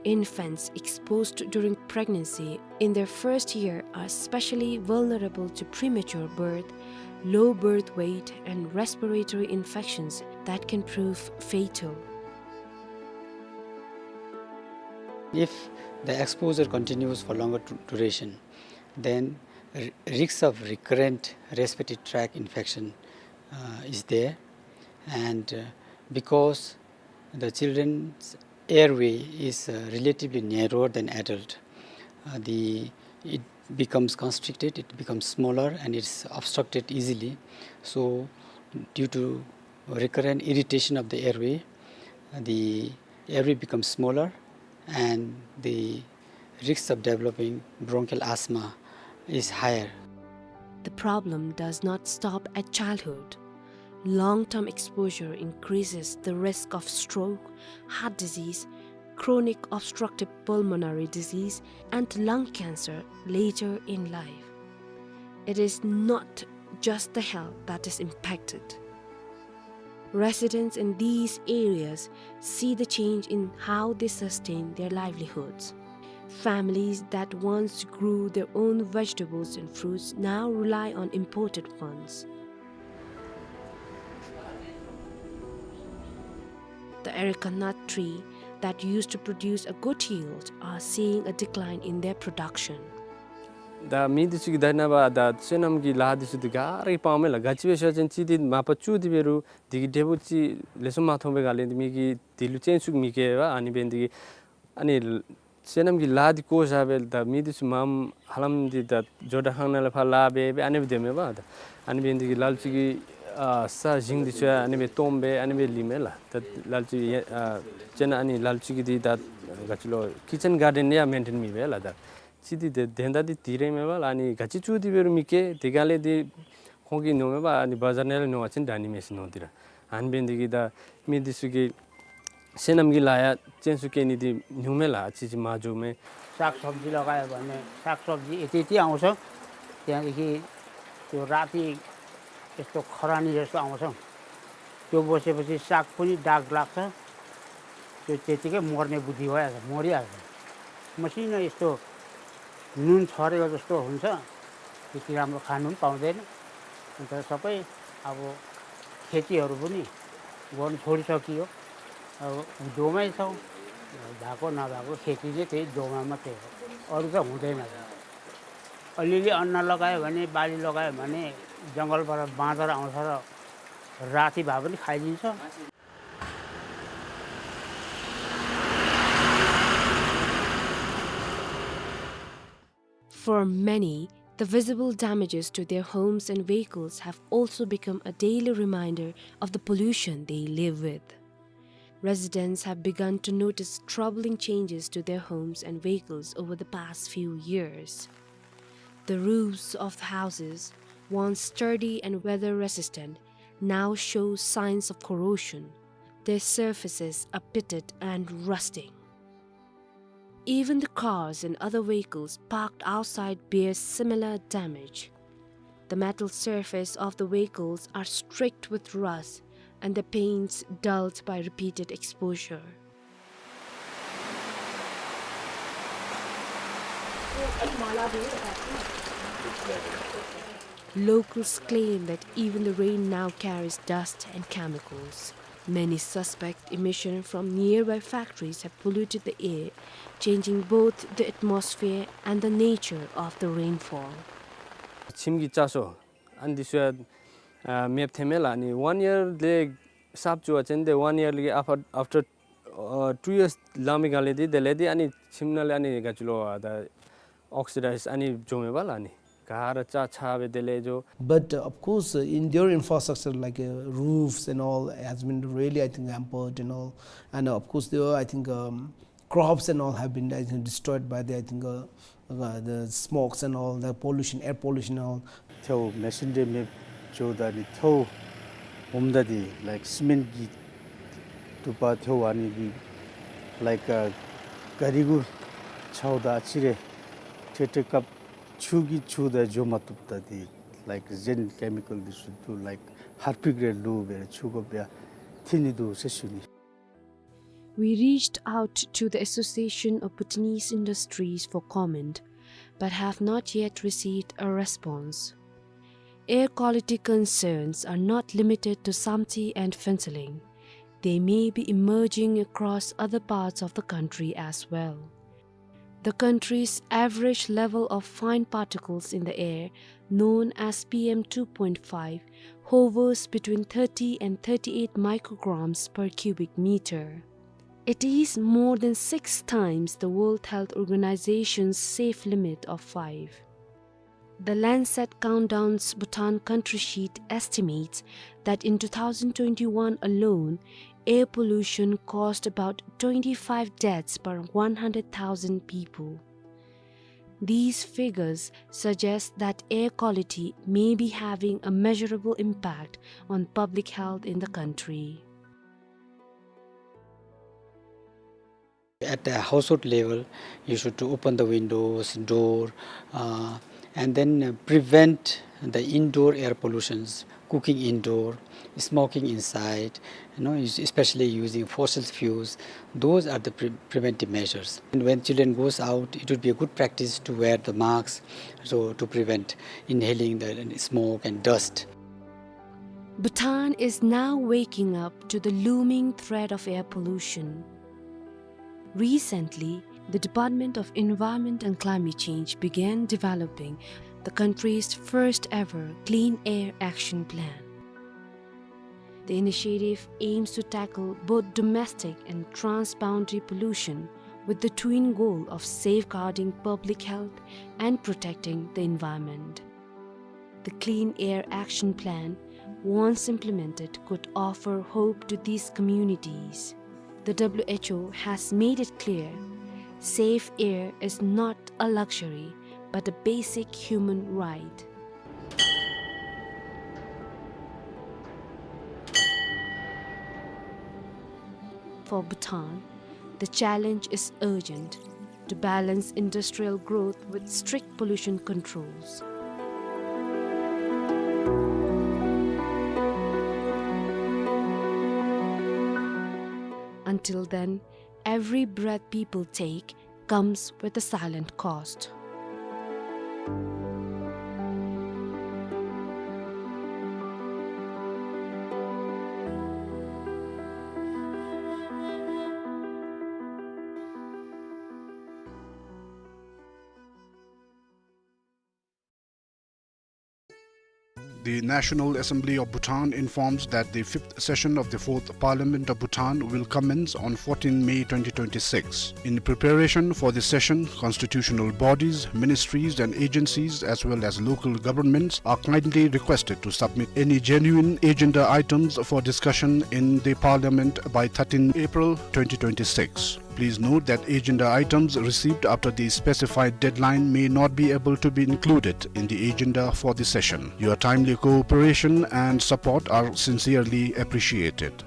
Infants exposed during pregnancy in their first year are especially vulnerable to premature birth, low birth weight, and respiratory infections that can prove fatal. If the exposure continues for longer du- duration, then r- risks of recurrent respiratory tract infection uh, is there, and uh, because the children's airway is uh, relatively narrower than adult, uh, the it becomes constricted, it becomes smaller, and it's obstructed easily. So, due to recurrent irritation of the airway, the airway becomes smaller, and the risks of developing bronchial asthma is higher. The problem does not stop at childhood. Long term exposure increases the risk of stroke, heart disease, chronic obstructive pulmonary disease, and lung cancer later in life. It is not just the health that is impacted. Residents in these areas see the change in how they sustain their livelihoods. Families that once grew their own vegetables and fruits now rely on imported ones. The areca nut tree that used to produce a good yield are seeing a decline in their production. ད་མི་འདི་ཚུ་གིས་ད་ནངས་པ་ད་སོ་ནམ་གྱི་ལཱ་འདི་ཚུ་འདི་ག་ར་གིས་སྤང་མས་ལགས། ག་ཅི་སྦེ་ཟེར་བ་ཅིན་གཅིག་འདི་མ་པ་བཙུགས་ཏེ་འབད་རུང་དེ་གི་འབྲས་བུ་ཅིག་ལེགས་ཤོམ་མ་ཐོབ་པའི་སྒང་ལས་འདི་མི་གིས་དེ་ལུ་སྤྱན་ཚུགས་མི་བཀལ་བས། ཨ་ནི་འབད་ནི་འདི་གིས་ཨ་ནི་སོ་ནམ་གྱི་ལཱ་འདི་བཀོ་བཞག་སྦེ་ད་མི་འདི་ཚུ་མངམ་ཧ་ལམ་འདི་ད་ཇོ་བདག་ཁང་ནང་ལས་ཕར་ལཱ་འབད་སྦེ་ཨ་ནི་སྦེ་སྡོད་མས་པ། ད་ཨ་ནི་འབད་ནི་འདི་གིས་ལ་ལུ་ཅིག་གིས་ཨ་ས་ཞིང་འདི་ཚུ་ཡང་ཨ་ནི་སྦེ་སྟོངམ་སྦེ་ཨ་ནི་སྦེ་ལུས་མས་ལགས། ད་ལ་ལུ་ཅིག་ཨ་ཅེ་ན་ཨ་ནི་ལ་ལུ་ཅིག་གིས་འདི་ད་ག་ཅི་ལོ་ཀི་ཅན་གཱར་ཌེན་ཡང་མེན་ཊེན་མི་འབད་ལགས། ད་ཅིག་འདི་ཏེ་དོན་དག་འདི་དེ་ར་མས་པ་ལགས། ཨ་ནི་ག་ཅི་བཙུགས་ཏེ་འབད་རུང་མི་སྐྱེ། དེ་སྒང་ལས་འདི་ མོ་གིས་ཉོ་མེད་པར་ཨ་ནི་བ་ཛར་ནང་ལས་ཉོ་བ་ཅིན་དྲག་ནི་མས་ཟེར་མནོ་སྟེ་ར། ཨ་ནི་འབད་ནི་དེ་གིས་ད་མི་འདི་ཚུ་གིས་སོ་ནམ་གྱི་ལཱ་ཡང་ཅན་ཚུ་བཀལ་ནི་འདི་ཉུང་མས་ལགས། ཨ་ཙི་ཅིག་མར་འགྱོཝ་མས། सागसब्जी लगायो भने सागसब्जी यति यति आउँछ। त्यहाँदेखि त्यो राति यस्तो खरानी जस्तो आउँछ। त्यो बसेपछि साग पनि दाग लाग्छ। त्यो त्यतिकै मर्ने बुद्धि भइहाल्छ, मरिहाल्छ। मसिनो यस्तो नुन छरेको जस्तो हुन्छ। त्यति राम्रो खानु पनि पाउँदैन। अन्त सबै अब खेतीहरू पनि गर्नु छोडिसकियो। अब दोमै छौँ। भएको नभएको खेती चाहिँ त्यही दोमा मात्रै हो, अरू त हुँदैन। अलिअलि अन्न लगायो भने, बाली लगायो भने जङ्गलबाट बाँदर आउँछ र राति भए पनि खाइदिन्छ। For many, the visible damages to their homes and vehicles have also become a daily reminder of the pollution they live with. Residents have begun to notice troubling changes to their homes and vehicles over the past few years. The roofs of the houses, once sturdy and weather-resistant, now show signs of corrosion. Their surfaces are pitted and rusting. Even the cars and other vehicles parked outside bear similar damage. The metal surface of the vehicles are streaked with rust and the paints dulled by repeated exposure. Locals claim that even the rain now carries dust and chemicals. Many suspect emission from nearby factories have polluted the air, changing both the atmosphere and the nature of the rainfall. ཁྱིམ་གྱི་ལྕགས་ཤོག་ཨ་ནི་འདི་ཚུ་ཡང་ཨ་མེདཔ་ཐོནམ་མས་ལགས། ཨ་ནི་one year ལས་གསརཔ་བཙུགས་པ་ཅིན་དེ་one year ལས་after, after, uh, two years ལང་མི་སྒང་ལས་འདི་དེ་ལས་འདི་ཨ་ནི་ཁྱིམ་ནང་ལས་ཨ་ནི་ག་ཅི་ལོ་ཨ་ད་oxidize ཨ་ནི་འགྱོཝ་མས་པ་ལགས། ཨ་ནི་ག་ར་ཆག་ཆག་སྦེ་དེ་ལས་འགྱོ། But, uh, of course, uh, in their infrastructure, like, uh, roofs and all, has been really, I think, hampered and all. And, uh, of course, there were, I think, um, crops and all have been, I think, destroyed by the, I think, uh, uh, the smokes and all, the pollution, air pollution and all. ཐལཝ་མེ་ཤིནརི་མེདཔ་འགྱོཝ་ད་ནི་ཐལཝ་འོངམ་ད་འདི་like cement གི་དུ་པ་ཐལཝ་ཨ་ནི་འདི་like ཨ་ག་རི་གུ་འཕྱཝ་ད་ཨ་ཙི་རེ་ཏེ་ཏེ་སྐབས་ཆུ་གིས་འཁྱུ་ད་འགྱོ་མ་བཏུབ་ད་འདི་like གཞན་chemical འདི་ཚུ་འདུག like Harpic རེ་བླུགས་སྦེ་འཁྱུ་དགོཔ་ཡང་ཐོན་ནི་འདུག་ཟེར་ཞུ་ནི། We reached out to the Association of Bhutanese Industries for comment, but have not yet received a response. Air quality concerns are not limited to Samtse and Phuentsholing. They may be emerging across other parts of the country as well. The country's average level of fine particles in the air, known as P M two point five, hovers between thirty and thirty-eight micrograms per cubic meter. It is more than six times the World Health Organization's safe limit of five. The Lancet Countdown's Bhutan country sheet estimates that in two thousand twenty-one alone, air pollution caused about twenty-five deaths per one hundred thousand people. These figures suggest that air quality may be having a measurable impact on public health in the country. At the household level, you should open the windows, door, uh, and then, uh, prevent the indoor air pollutions, cooking indoor, smoking inside, you know, us-, especially using fossil fuels. Those are the pre-, preventive measures. And when children goes out, it would be a good practice to wear the masks, so to prevent inhaling the smoke and dust. Bhutan is now waking up to the looming threat of air pollution. Recently, the Department of Environment and Climate Change began developing the country's first ever Clean Air Action Plan. The initiative aims to tackle both domestic and transboundary pollution with the twin goal of safeguarding public health and protecting the environment. The Clean Air Action Plan, once implemented, could offer hope to these communities. The W H O has made it clear, safe air is not a luxury, but a basic human right. For Bhutan, the challenge is urgent to balance industrial growth with strict pollution controls. Until then, every breath people take comes with a silent cost. The National Assembly of Bhutan informs that the fifth session of the Fourth Parliament of Bhutan will commence on fourteenth May twenty twenty-six. In preparation for the session, constitutional bodies, ministries and agencies, as well as local governments, are kindly requested to submit any genuine agenda items for discussion in the Parliament by thirteenth April twenty twenty-six. Please note that agenda items received after the specified deadline may not be able to be included in the agenda for the session. Your timely cooperation and support are sincerely appreciated.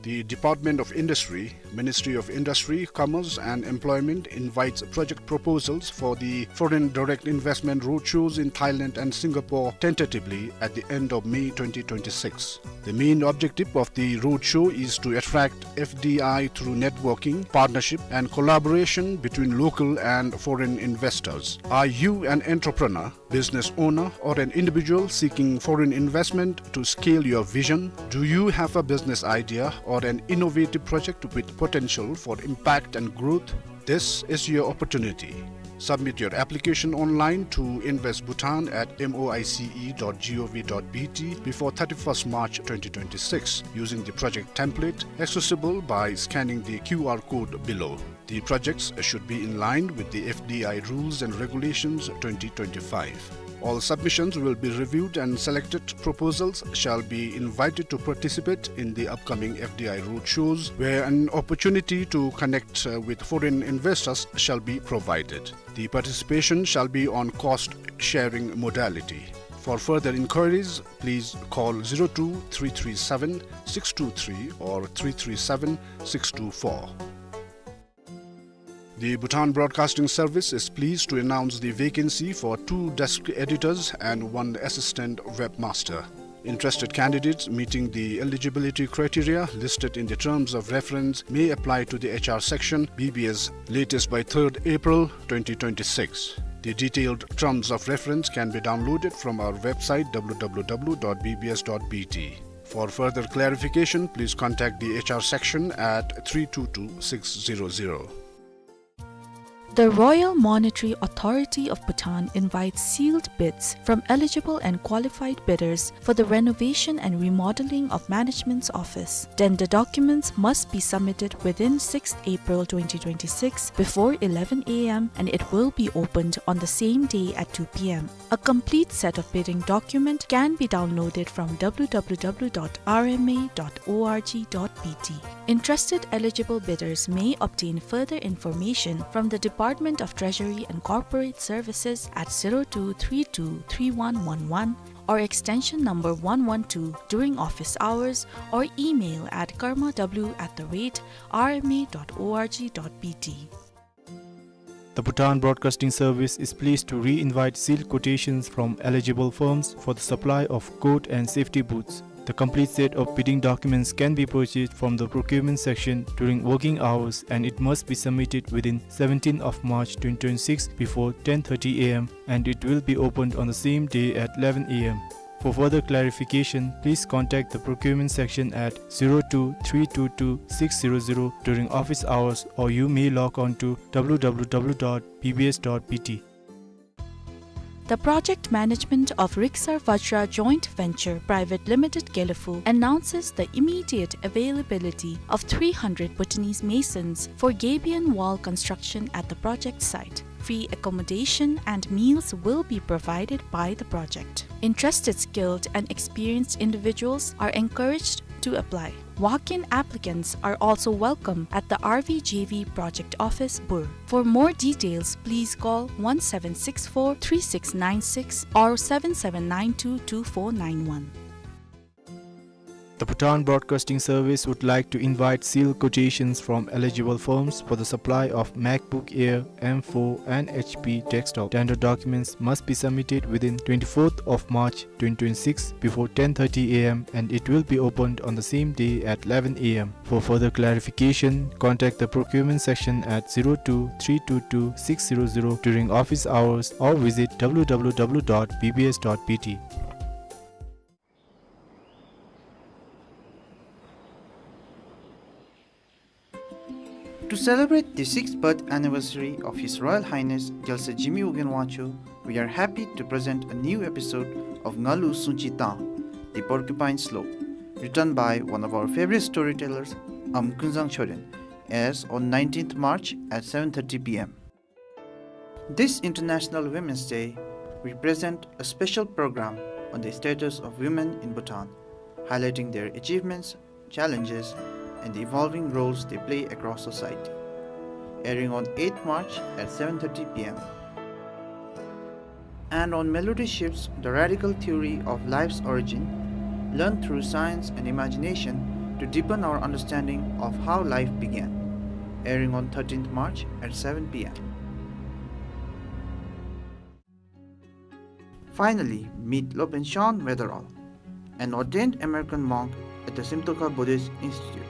The Department of Industry, Ministry of Industry, Commerce and Employment invites project proposals for the foreign direct investment roadshows in Thailand and Singapore, tentatively at the end of May twenty twenty-six. The main objective of the roadshow is to attract F D I through networking, partnership, and collaboration between local and foreign investors. Are you an entrepreneur, business owner, or an individual seeking foreign investment to scale your vision? Do you have a business idea or an innovative project with potential for impact and growth? This is your opportunity. Submit your application online to invest bhutan at moice dot gov dot bt before thirty-first March twenty twenty-six using the project template accessible by scanning the Q R code below. The projects should be in line with the F D I rules and regulations twenty twenty-five. All submissions will be reviewed and selected proposals shall be invited to participate in the upcoming F D I roadshows, where an opportunity to connect, uh, with foreign investors shall be provided. The participation shall be on cost sharing modality. For further inquiries, please call zero two three three seven six two three or three three seven six two four. The Bhutan Broadcasting Service is pleased to announce the vacancy for two desk editors and one assistant webmaster. Interested candidates meeting the eligibility criteria listed in the terms of reference may apply to the H R section, B B S, latest by third April twenty twenty-six. The detailed terms of reference can be downloaded from our website, w w w dot b b s dot b t. For further clarification, please contact the H R section at three two two six zero zero. The Royal Monetary Authority of Bhutan invites sealed bids from eligible and qualified bidders for the renovation and remodeling of Management's office. Tender documents must be submitted within sixth April twenty twenty-six before eleven A M and it will be opened on the same day at two P M. A complete set of bidding document can be downloaded from w w w dot r m a dot o r g dot b t. Interested eligible bidders may obtain further information from the Department of Treasury and Corporate Services at zero two three two three one one one or extension number one one two during office hours or email at karma w at the rate r m a dot o r g dot b t. The Bhutan Broadcasting Service is pleased to re-invite sealed quotations from eligible firms for the supply of coat and safety boots. The complete set of bidding documents can be purchased from the procurement section during working hours, and it must be submitted within seventeenth of March twenty twenty-six before ten thirty A M, and it will be opened on the same day at eleven A M. For further clarification, please contact the procurement section at zero two three two two six zero zero during office hours, or you may log on to w w w dot b b s dot b t. The project management of Riksar Vajra Joint Venture Private Limited Gelephu announces the immediate availability of three hundred Bhutanese masons for gabion wall construction at the project site. Free accommodation and meals will be provided by the project. Interested skilled and experienced individuals are encouraged to apply. Walk-in applicants are also welcome at the R V J V Project Office, Bur. For more details, please call one seven six four three six nine six or seven seven nine two two four nine one. The Bhutan Broadcasting Service would like to invite sealed quotations from eligible firms for the supply of MacBook Air M four and H P desktop. Tender documents must be submitted within twenty-fourth of March twenty twenty-six before ten thirty A M and it will be opened on the same day at eleven A M. For further clarification, contact the procurement section at zero two three two two six zero zero during office hours or visit W W W dot B B S dot B T. To celebrate the sixth birth anniversary of His Royal Highness Gyalse Jigme Ugyen Wangchuck, we are happy to present a new episode of Ngalu Sungchi Tang, The Porcupine Slope, written by one of our favorite storytellers, Am Kunzang Choden, airs on nineteenth March at seven thirty P M. This International Women's Day, we present a special program on the status of women in Bhutan, highlighting their achievements, challenges, and the evolving roles they play across society. Airing on eighth March at seven thirty P M. And on Melody Shifts, the radical theory of life's origin, learned through science and imagination to deepen our understanding of how life began. Airing on thirteenth March at seven P M. Finally, meet Lopen Sean Weatherall, an ordained American monk at the Simtokha Buddhist Institute.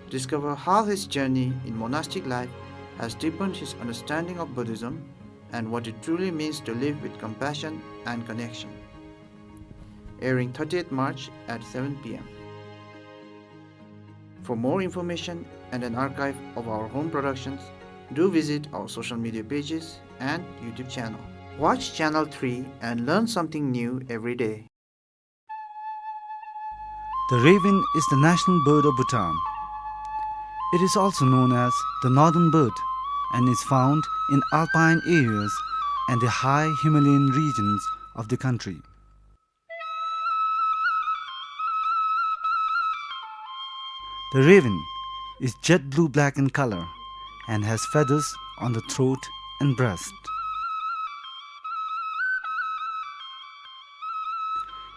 Discover how his journey in monastic life has deepened his understanding of Buddhism and what it truly means to live with compassion and connection. Airing thirtieth March at seven P M. For more information and an archive of our home productions, do visit our social media pages and YouTube channel. Watch Channel three and learn something new every day. The raven is the national bird of Bhutan. It is also known as the northern bird and is found in alpine areas and the high Himalayan regions of the country. The raven is jet blue-black in color and has feathers on the throat and breast.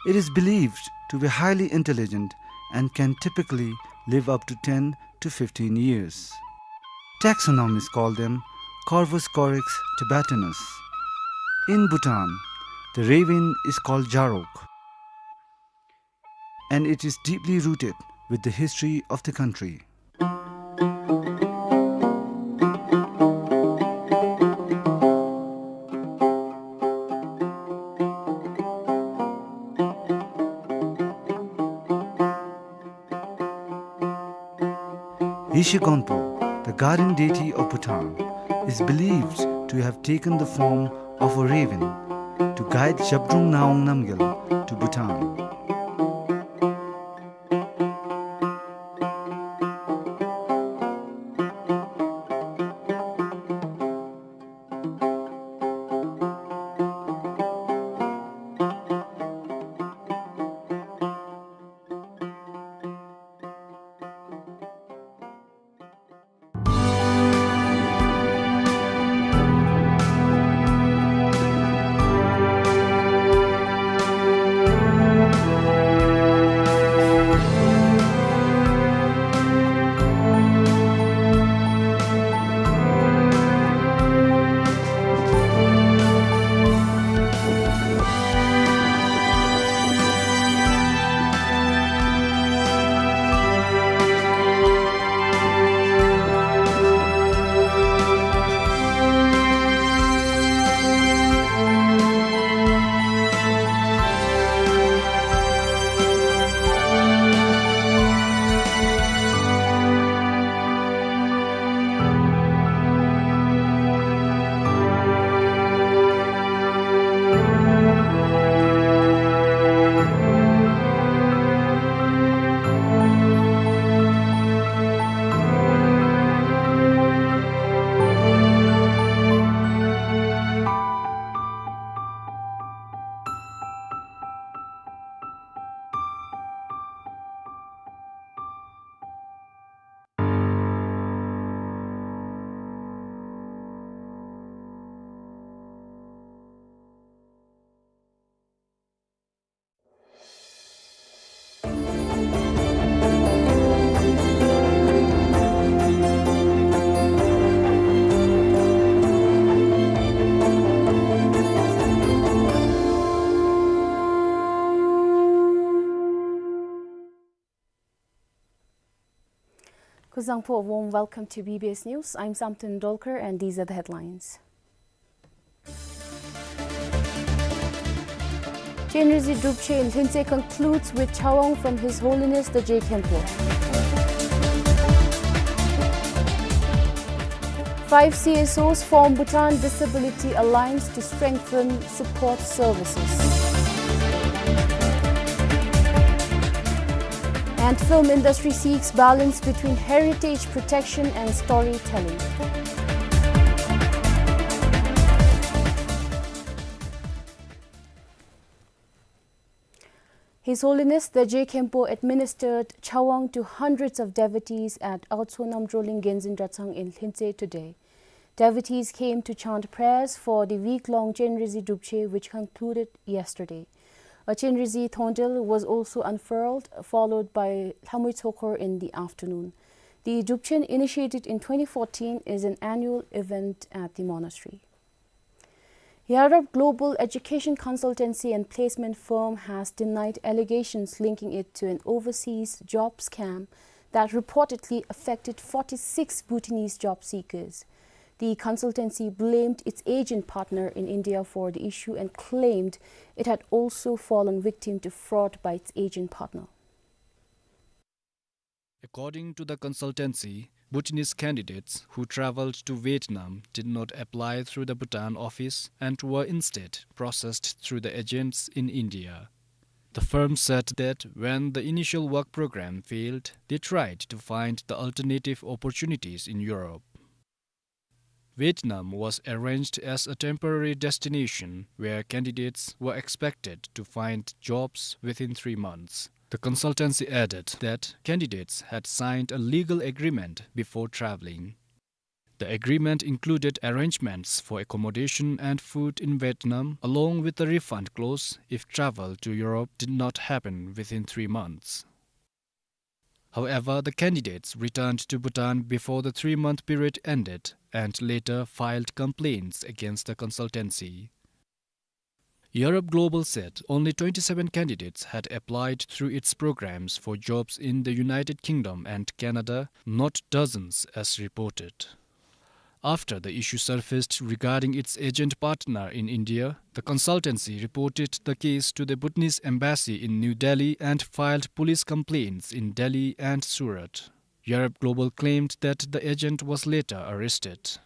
It is believed to be highly intelligent and can typically live up to ten to fifteen years. Taxonomists call them Corvus corax tibetanus. In Bhutan, the raven is called Jarok, and it is deeply rooted with the history of the country. Yeshe Gonpo, the guardian deity of Bhutan, is believed to have taken the form of a raven to guide Zhabdrung Ngawang Namgyal to Bhutan. Kuzuzangpo, a warm welcome to B B S News. I'm Samten Dolkar, and these are the headlines. Chenrezig Drupchen Lhentse concludes with Chawang from His Holiness the Je Khenpo. Five C S Os form Bhutan Disability Alliance to strengthen support services. And film industry seeks balance between heritage protection and storytelling. His Holiness the Je Khenpo administered Chawang to hundreds of devotees at Aotso Namdroling Genzin Dratshang in Lhentse today. Devotees came to chant prayers for the week-long Chenrezig Drupchen, which concluded yesterday. A Chenrezig Thongdel was also unfurled, followed by Lhamui Tsokhor in the afternoon. The Drupchen, initiated in twenty fourteen, is an annual event at the monastery. Yarap Global Education Consultancy and Placement Firm has denied allegations linking it to an overseas job scam that reportedly affected forty-six Bhutanese job seekers. The consultancy blamed its agent partner in India for the issue and claimed it had also fallen victim to fraud by its agent partner. According to the consultancy, Bhutanese candidates who traveled to Vietnam did not apply through the Bhutan office and were instead processed through the agents in India. The firm said that when the initial work program failed, they tried to find the alternative opportunities in Europe. Vietnam was arranged as a temporary destination where candidates were expected to find jobs within three months. The consultancy added that candidates had signed a legal agreement before traveling. The agreement included arrangements for accommodation and food in Vietnam, along with a refund clause if travel to Europe did not happen within three months. However, the candidates returned to Bhutan before the three-month period ended and later filed complaints against the consultancy. Yarap Global said only twenty-seven candidates had applied through its programs for jobs in the United Kingdom and Canada, not dozens as reported. After the issue surfaced regarding its agent partner in India, the consultancy reported the case to the Bhutanese embassy in New Delhi and filed police complaints in Delhi and Surat. Yarap Global claimed that the agent was later arrested.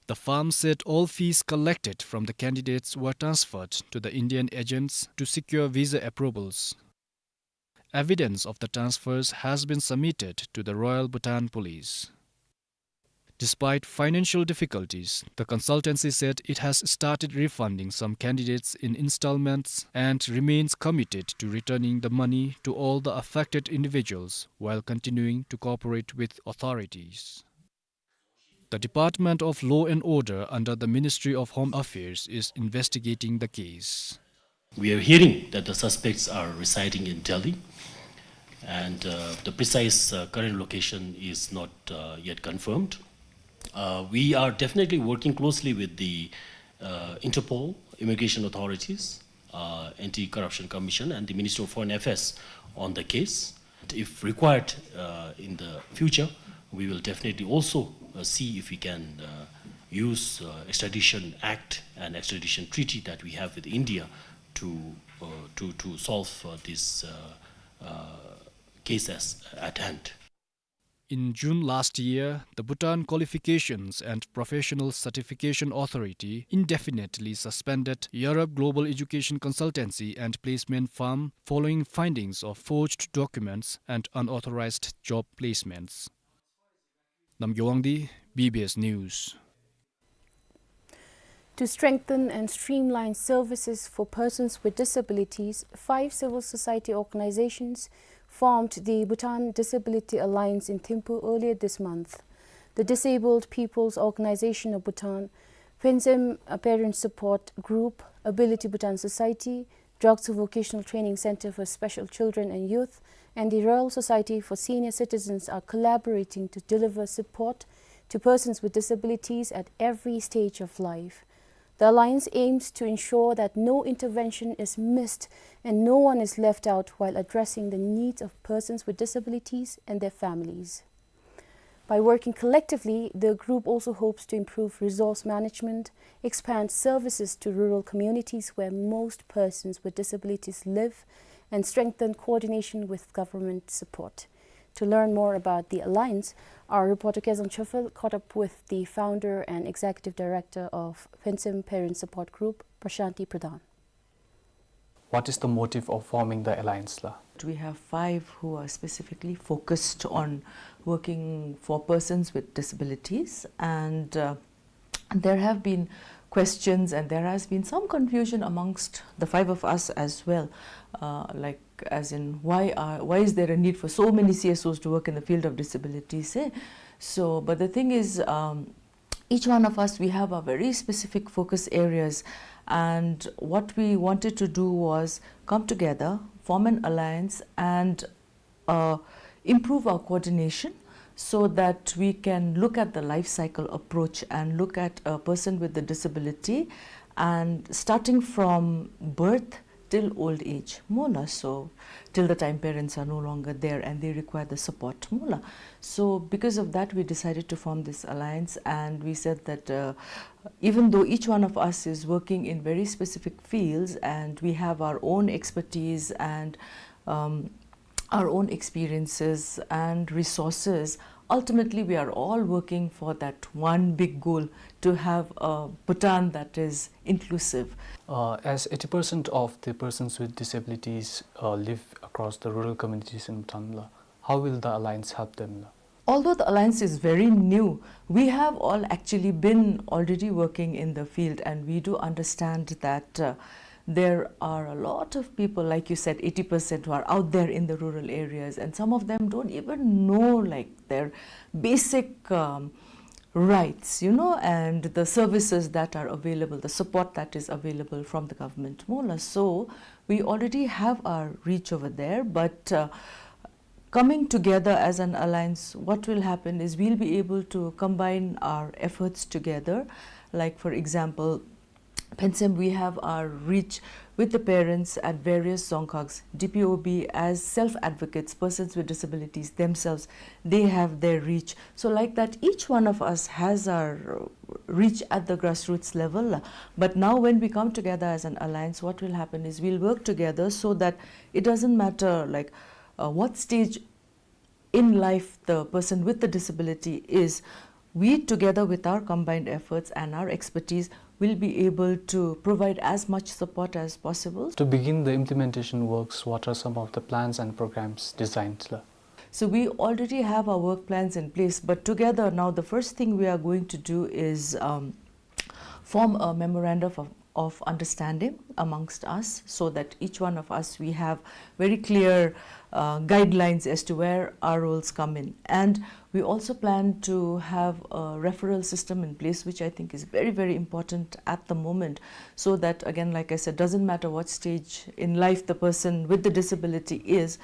The firm said all fees collected from the candidates were transferred to the Indian agents to secure visa approvals. Evidence of the transfers has been submitted to the Royal Bhutan Police. Despite financial difficulties, the consultancy said it has started refunding some candidates in installments and remains committed to returning the money to all the affected individuals while continuing to cooperate with authorities. The Department of Law and Order under the Ministry of Home Affairs is investigating the case. We are hearing that the suspects are residing in Delhi, and, uh, the precise, uh, current location is not, uh, yet confirmed. Uh, we are definitely working closely with the, uh, Interpol, immigration authorities, uh, Anti-Corruption Commission, and the Ministry of Foreign Affairs on the case. If required, uh, in the future, we will definitely also, uh, see if we can, uh, use, uh, Extradition Act and Extradition Treaty that we have with India to, uh, to, to solve, uh, this, uh, uh, case as, at hand. In June last year, the Bhutan Qualifications and Professional Certification Authority indefinitely suspended Yarap Global Education Consultancy and Placement Firm following findings of forged documents and unauthorized job placements. Namgay Wangdi, B B S News. To strengthen and streamline services for persons with disabilities, five civil society organizations formed the Bhutan Disability Alliance in Thimphu earlier this month. The Disabled People's Organization of Bhutan, Phensem, uh, Parent Support Group, Ability Bhutan Society, Drogtso Vocational Training Center for Special Children and Youth, and the Royal Society for Senior Citizens are collaborating to deliver support to persons with disabilities at every stage of life. The Alliance aims to ensure that no intervention is missed and no one is left out while addressing the needs of persons with disabilities and their families. By working collectively, the group also hopes to improve resource management, expand services to rural communities where most persons with disabilities live, and strengthen coordination with government support. To learn more about the alliance, our reporter Kezang Chofel caught up with the founder and executive director of Phentsem Parent Support Group, Prashanti Pradhan. What is the motive of forming the alliance la? We have five who are specifically focused on working for persons with disabilities, and, uh, there have been questions and there has been some confusion amongst the five of us as well, uh, like, as in, why are, why is there a need for so many C S Os to work in the field of disabilities, eh? So, but the thing is, um, each one of us, we have our very specific focus areas, and what we wanted to do was come together, form an alliance, and, uh, improve our coordination so that we can look at the life cycle approach and look at a person with a disability, and starting from birth till old age, mo la, so till the time parents are no longer there and they require the support, mo la. So because of that, we decided to form this alliance, and we said that, uh, even though each one of us is working in very specific fields and we have our own expertise and, um, our own experiences and resources, ultimately we are all working for that one big goal, to have a Bhutan that is inclusive. Uh, as eighty percent of the persons with disabilities, uh, live across the rural communities in Bhutan la, how will the alliance help them la? Although the alliance is very new, we have all actually been already working in the field, and we do understand that, uh, there are a lot of people, like you said, eighty percent who are out there in the rural areas, and some of them don't even know, like, their basic, um, rights, you know, and the services that are available, the support that is available from the government, mo la. So we already have our reach over there, but, uh, coming together as an alliance, what will happen is we'll be able to combine our efforts together. Like, for example, Phentsem, we have our reach with the parents at various dzongkhags. D P O B, as self-advocates, persons with disabilities themselves, they have their reach. So like that, each one of us has our, uh, reach at the grassroots level. But now when we come together as an alliance, what will happen is we'll work together so that it doesn't matter, like, uh, what stage in life the person with the disability is, we, together with our combined efforts and our expertise, will be able to provide as much support as possible. To begin the implementation works, what are some of the plans and programs designed la? So we already have our work plans in place, but together now the first thing we are going to do is, um, form a memorandum of, of understanding amongst us, so that each one of us, we have very clear, uh, guidelines as to where our roles come in. And we also plan to have a referral system in place, which I think is very, very important at the moment, so that, again, like I said, doesn't matter what stage in life the person with the disability is,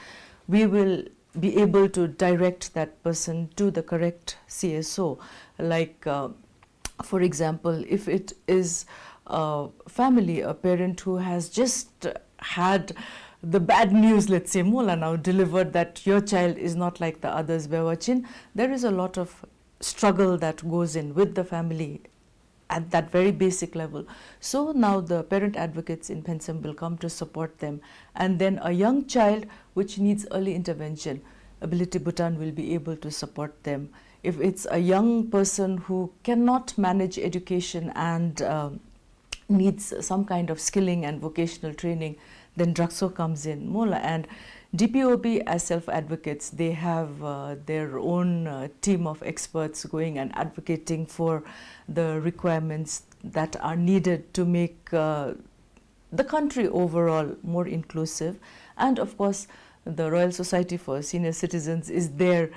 we will be able to direct that person to the correct C S O. Like, uh, for example, if it is a family, a parent who has just had the bad news, let's say, mo la, now delivered, that your child is not like the others, Bewachin, there is a lot of struggle that goes in with the family at that very basic level. So now the parent advocates in Phentsem will come to support them. And then a young child which needs early intervention, Ability Bhutan will be able to support them. If it's a young person who cannot manage education and, uh, needs some kind of skilling and vocational training, then Drakso comes in, mo la. And D P O B, as self-advocates, they have, uh, their own, uh, team of experts going and advocating for the requirements that are needed to make, uh, the country overall more inclusive. And of course, the Royal Society for Senior Citizens is there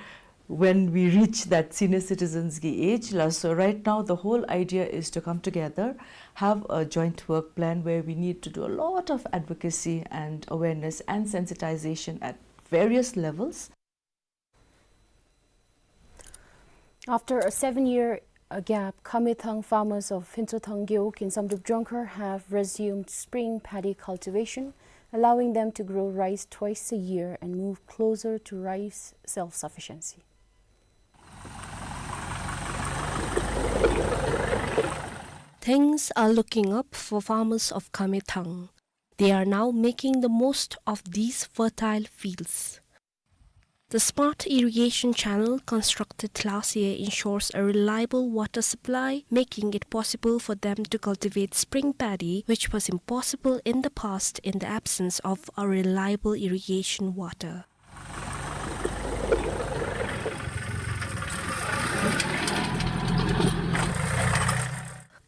when we reach that senior citizens ki age la. So right now, the whole idea is to come together, have a joint work plan where we need to do a lot of advocacy and awareness and sensitization at various levels. After a seven-year, uh, gap, Khamethang farmers of Phentsothang Gewog in Samdrup Jongkhar have resumed spring paddy cultivation, allowing them to grow rice twice a year and move closer to rice self-sufficiency. Things are looking up for farmers of Khamethang. They are now making the most of these fertile fields. The smart irrigation channel constructed last year ensures a reliable water supply, making it possible for them to cultivate spring paddy, which was impossible in the past in the absence of a reliable irrigation water.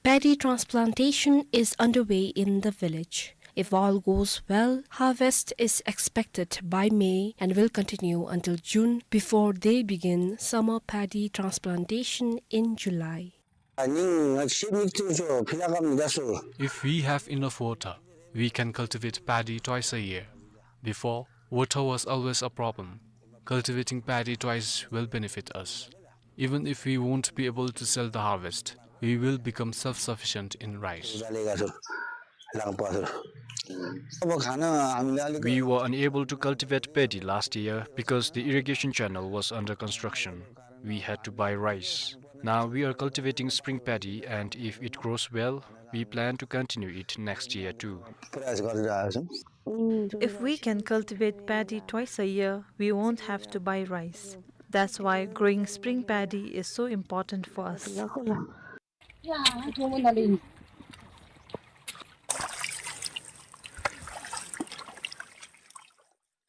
Paddy transplantation is underway in the village. If all goes well, harvest is expected by May and will continue until June before they begin summer paddy transplantation in July. If we have enough water, we can cultivate paddy twice a year. Before, water was always a problem. Cultivating paddy twice will benefit us. Even if we won't be able to sell the harvest, we will become self-sufficient in rice. We were unable to cultivate paddy last year because the irrigation channel was under construction. We had to buy rice. Now we are cultivating spring paddy, and if it grows well, we plan to continue it next year too. If we can cultivate paddy twice a year, we won't have to buy rice. That's why growing spring paddy is so important for us.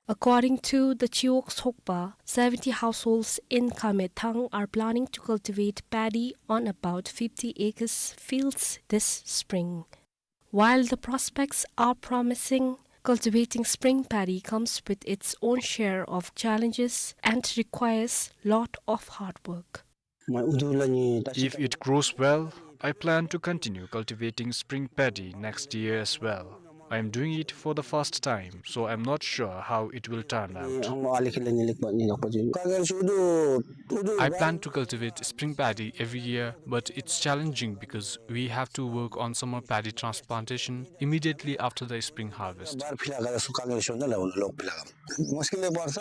According to the Chiwog Sokpa, seventy households in Khamethang are planning to cultivate paddy on about fifty acres fields this spring. While the prospects are promising, cultivating spring paddy comes with its own share of challenges and requires lot of hard work. If it grows well, I plan to continue cultivating spring paddy next year as well. I am doing it for the first time, so I am not sure how it will turn out. I plan to cultivate spring paddy every year, but it's challenging because we have to work on summer paddy transplantation immediately after the spring harvest.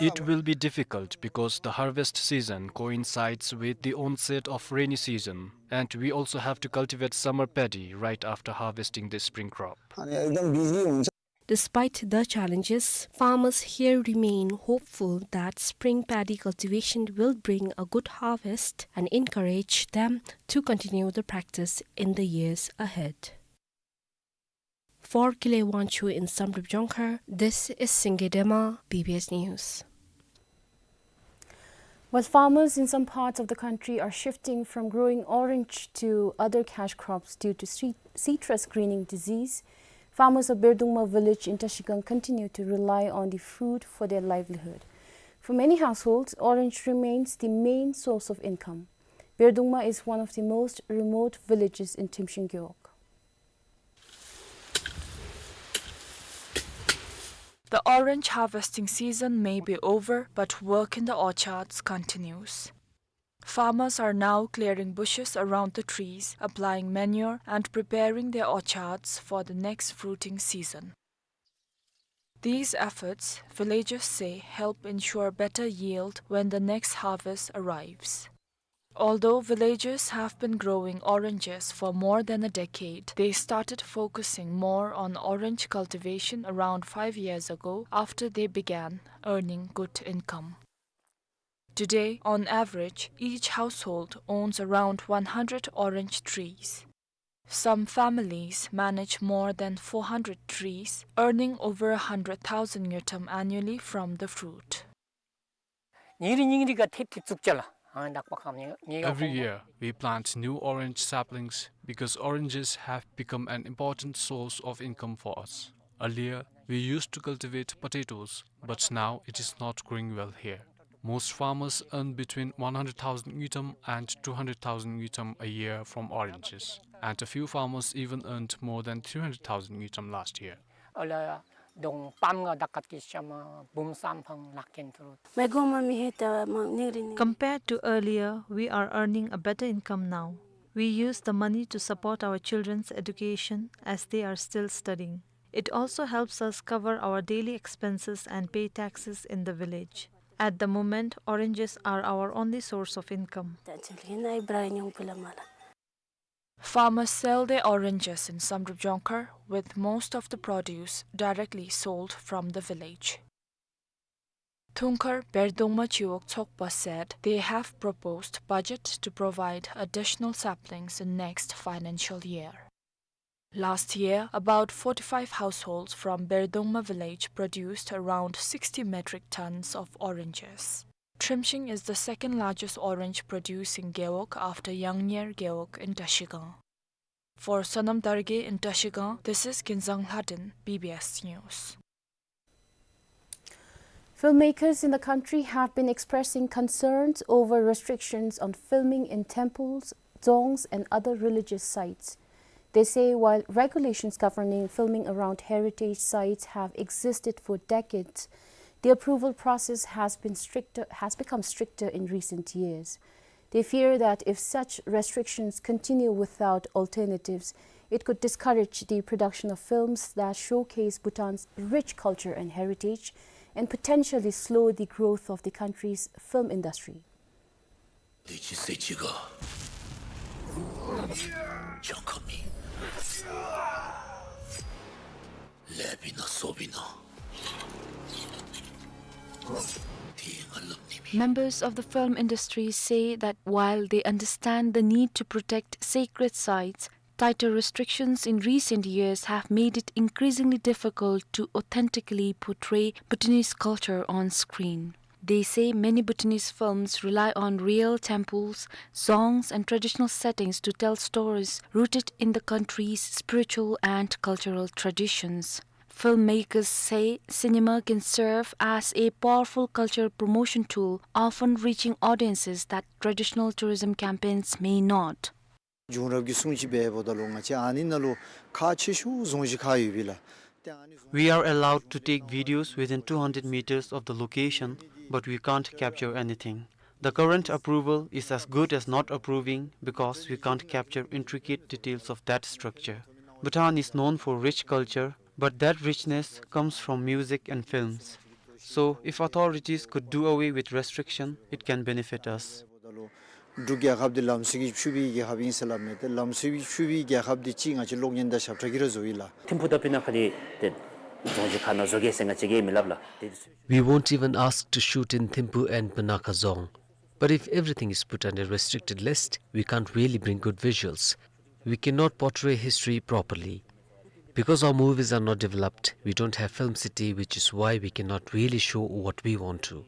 It will be difficult because the harvest season coincides with the onset of rainy season, and we also have to cultivate summer paddy right after harvesting the spring crop. Despite the challenges, farmers here remain hopeful that spring paddy cultivation will bring a good harvest and encourage them to continue the practice in the years ahead. For Kile Wangchuk in Samdrup Jongkhar, this is Singye Dema, B B S News. While farmers in some parts of the country are shifting from growing orange to other cash crops due to cit-, citrus greening disease, farmers of Berdungma village in Trashigang continue to rely on the fruit for their livelihood. For many households, orange remains the main source of income. Berdungma is one of the most remote villages in Thrimshiung Gewog. The orange harvesting season may be over, but work in the orchards continues. Farmers are now clearing bushes around the trees, applying manure, and preparing their orchards for the next fruiting season. These efforts, villagers say, help ensure better yield when the next harvest arrives. Although villagers have been growing oranges for more than a decade, they started focusing more on orange cultivation around five years ago after they began earning good income. Today, on average, each household owns around one hundred orange trees. Some families manage more than four hundred trees, earning over a hundred thousand ngultrum annually from the fruit. Every year, we plant new orange saplings because oranges have become an important source of income for us. Earlier, we used to cultivate potatoes, but now it is not growing well here. Most farmers earn between one hundred thousand ngultrum and two hundred thousand ngultrum a year from oranges, and a few farmers even earned more than three hundred thousand ngultrum last year. Compared to earlier, we are earning a better income now. We use the money to support our children's education as they are still studying. It also helps us cover our daily expenses and pay taxes in the village. At the moment, oranges are our only source of income. Farmers sell their oranges in Samdrup Jongkhar, with most of the produce directly sold from the village. ཐུང་མཁར་བེར་གདུང་མ་བྱི་འོག་ཚོགས་པ said they have proposed budget to provide additional saplings in next financial year. Last year, about forty-five households from Berdongma village produced around sixty metric tons of oranges. Trimshing is the second largest orange producing gewog after Yangnyer gewog in Trashigang. For Sonam Dargay in Trashigang, this is Kinzang Lhadin, B B S News. Filmmakers in the country have been expressing concerns over restrictions on filming in temples, dzongs, and other religious sites. They say while regulations governing filming around heritage sites have existed for decades, the approval process has been stricter, has become stricter in recent years. They fear that if such restrictions continue without alternatives, it could discourage the production of films that showcase Bhutan's rich culture and heritage and potentially slow the growth of the country's film industry. Members of the film industry say that while they understand the need to protect sacred sites, tighter restrictions in recent years have made it increasingly difficult to authentically portray Bhutanese culture on screen. They say many Bhutanese films rely on real temples, dzongs, and traditional settings to tell stories rooted in the country's spiritual and cultural traditions. Filmmakers say cinema can serve as a powerful cultural promotion tool, often reaching audiences that traditional tourism campaigns may not. བྱུང་རབས་ཀྱི་སྲུང་བརྩི་འབད་འབདཝ་ད་ལུ་ང་བཅས་ཨ་ནི་ནང་ལུ་ཁག་ཆེ་ཤོས་རྫོང་གཞིས་ཁག་ཡོད་པས་ལགས། ཏེ་ཨ་ནི་རྫོང་We are allowed to take videos within two hundred meters of the location, but we can't capture anything. The current approval is as good as not approving because we can't capture intricate details of that structure. Bhutan is known for rich culture, but that richness comes from music and films. So, if authorities could do away with restriction, it can benefit us. འབྲུག་རྒྱལ་ཁབ་འདི་ལམ་སྲོལ་གྱིས་ཕྱུག་པའི་རྒྱལ་ཁབ་ཨིན་ཟེར་སླབ་མས། ཏེ་ལམ་སྲོལ་གྱིས་ཕྱུག་པའི་རྒྱལ་ཁབ་འདི་ཅིག་ང་བཅས་གློག་བརྙན་དང་ཞབས་ཁྲ་གིས་ར་བཟོ་ཡི་ལགས། ཐིམ་ཕུ་དང་སྤུ་ན་ཁ་འདི་ཏེ་རྫོང་གཞིས་ཁག་ནང་བཟོ་གེ་ཟེར་ང་བཅས་ཀྱིས་མི་སླབ་ལགས། ཏེ་We won't even ask to shoot in Thimphu and Punakha Dzong. But if everything is put under restricted list, we can't really bring good visuals. We cannot portray history properly. Because our movies are not developed, we don't have film city, which is why we cannot really show what we want to.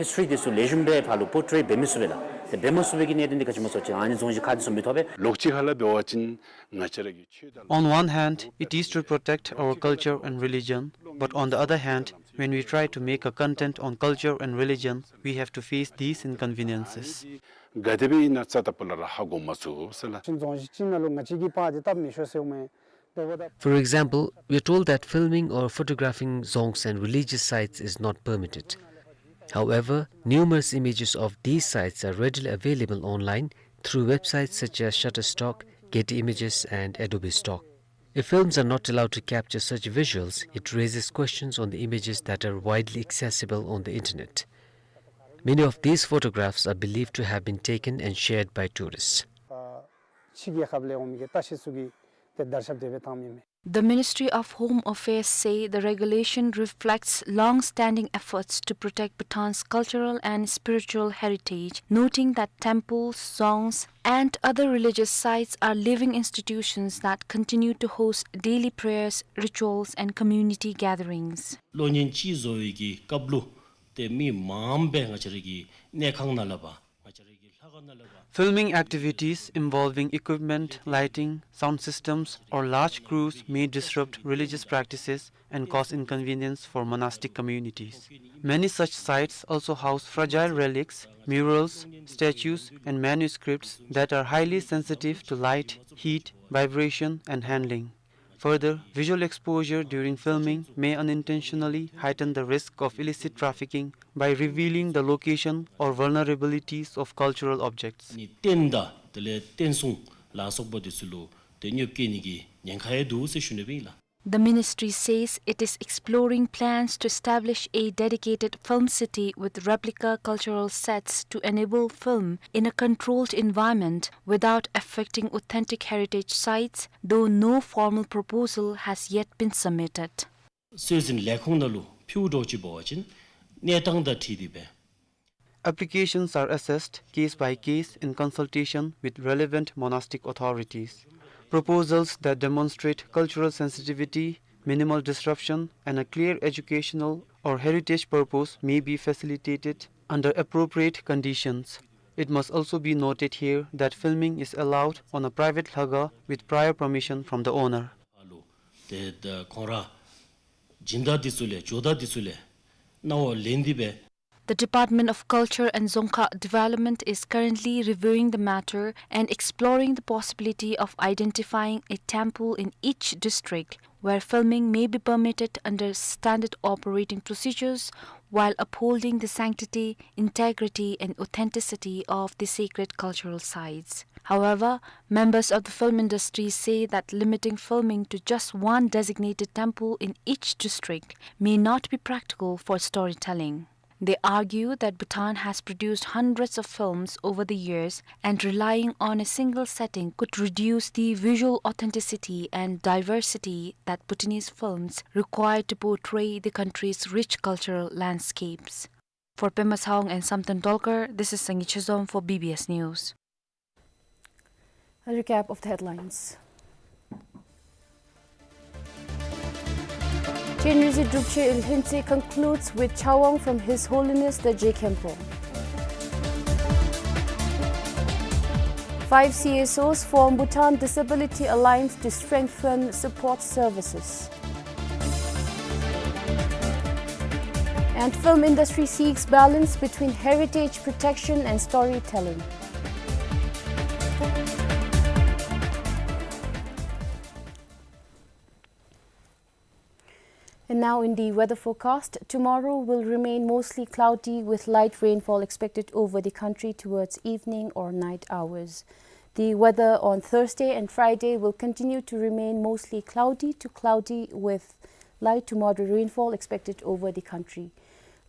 History འདི་ཚུ་ལེགས་ཤོམ་སྦེ་ཕར་ལུ་པོར་ཊྲེ་འབད་མི་ཚུགས་པས་ལགས། ཏེ་འབད་མ་ཚུགས་པའི་གི་གནད་དོན་འདི་ག་ཅི་སྨོ་ཟེར་བ་ཅིན་ཨ་ནི་རྫོང་གཞིས་ཁག་འདི་ཚུ་མི་ཐོབ་པས། ལོགས་གཅིག་ཁ་ལས་འབད་བ་ཅིན་ང་བཅས་ར་གི་ཆོས་དང་། On one hand, it is to protect our culture and religion, but on the other hand, when we try to make a content on culture and religion, we have to face these inconveniences. ག་དེ་སྦེ་ཨིན་ན་རྩ་དང་པོ་ལས་ར་ཧ་གོ་མ་ཚུགས་ཟེར་ལགས། ཅིན་རྫོང་གཞིས་ཅིག་ནང་ལུ་ང་བཅས་ཀྱིས་པར་འདི་བཏབ་མི་ཆོག་ཟེརཝ་མས། For example, we are told that filming or photographing dzongs and religious sites is not permitted. However, numerous images of these sites are readily available online through websites such as Shutterstock, Getty Images, and Adobe Stock. If films are not allowed to capture such visuals, it raises questions on the images that are widely accessible on the internet. Many of these photographs are believed to have been taken and shared by tourists. ཕྱི་རྒྱལ་ཁབ་ལས་འོང་མི་གི་བརྟག་ཞིབ་ཚུ་གིས་ཏེ་བརྡར་ཤ་དེ་སྦེ་བཏང་མི་མས། The Ministry of Home Affairs say the regulation reflects long-standing efforts to protect Bhutan's cultural and spiritual heritage, noting that temples, dzongs, and other religious sites are living institutions that continue to host daily prayers, rituals, and community gatherings. གློག་བརྙན་ཅིག་བཟོ་བའི་གི་སྐབས་ལུ་ཏེ་མི་མངམ་སྦེ་ང་བཅས་ར་གི་གནས་ཁང་ནང་ལས་ཕར་ང་བཅས་ར་གི་ལྷ་ཁང་ནང་ལས་ཕར། Filming activities involving equipment, lighting, sound systems, or large crews may disrupt religious practices and cause inconvenience for monastic communities. Many such sites also house fragile relics, murals, statues, and manuscripts that are highly sensitive to light, heat, vibration, and handling. Further, visual exposure during filming may unintentionally heighten the risk of illicit trafficking by revealing the location or vulnerabilities of cultural objects. ནི་རྟེན་དང་དེ་ལས་རྟེན་གསུང་ལ་སོགས་པ་འདི་ཚུ་ལུ་ཏེ་གནོདཔ་བཀལ་ནི་གི་ཉེན་ཁ་ཡང་འདུག་ཟེར་ཞུ་ནི་སྦེ་ཨིན་ལགས། The ministry says it is exploring plans to establish a dedicated film city with replica cultural sets to enable film in a controlled environment without affecting authentic heritage sites, though no formal proposal has yet been submitted. སྲོལ་འཛིན་ལས་ཁུངས་ནང་ལུ་ཕུལཝ་འདྲཝ་ཅིག་འབད་བ་ཅིན་གནས་སྟངས་དང་འཁྲིལ་ཏེ་སྦེ། Applications are assessed case by case in consultation with relevant monastic authorities. Proposals that demonstrate cultural sensitivity, minimal disruption, and a clear educational or heritage purpose may be facilitated under appropriate conditions. It must also be noted here that filming is allowed on a private ལྷ་ཁང with prior permission from the owner. ཨ་ལུ་ཏེ་ད་ཁོང་ར་སྦྱིན་བདག་འདི་ཚུ་ལས་ཇོ་བདག་འདི་ཚུ་ལས་གནང་བ་ལེན་ཏེ་སྦེ། The Department of Culture and Dzongkha Development is currently reviewing the matter and exploring the possibility of identifying a temple in each district where filming may be permitted under standard operating procedures while upholding the sanctity, integrity, and authenticity of the sacred cultural sites. However, members of the film industry say that limiting filming to just one designated temple in each district may not be practical for storytelling. They argue that Bhutan has produced hundreds of films over the years, and relying on a single setting could reduce the visual authenticity and diversity that Bhutanese films require to portray the country's rich cultural landscapes. For Pema Sawang and Samten Dolkar, this is Sangi Chezom for B B S News. A recap of the headlines. Chin Rizit Drupchen Lhentse concludes with Chawang from His Holiness the Je Khenpo. Five C S Os form Bhutan Disability Alliance to strengthen support services. And film industry seeks balance between heritage protection and storytelling. And now in the weather forecast, tomorrow will remain mostly cloudy with light rainfall expected over the country towards evening or night hours. The weather on Thursday and Friday will continue to remain mostly cloudy to cloudy with light to moderate rainfall expected over the country.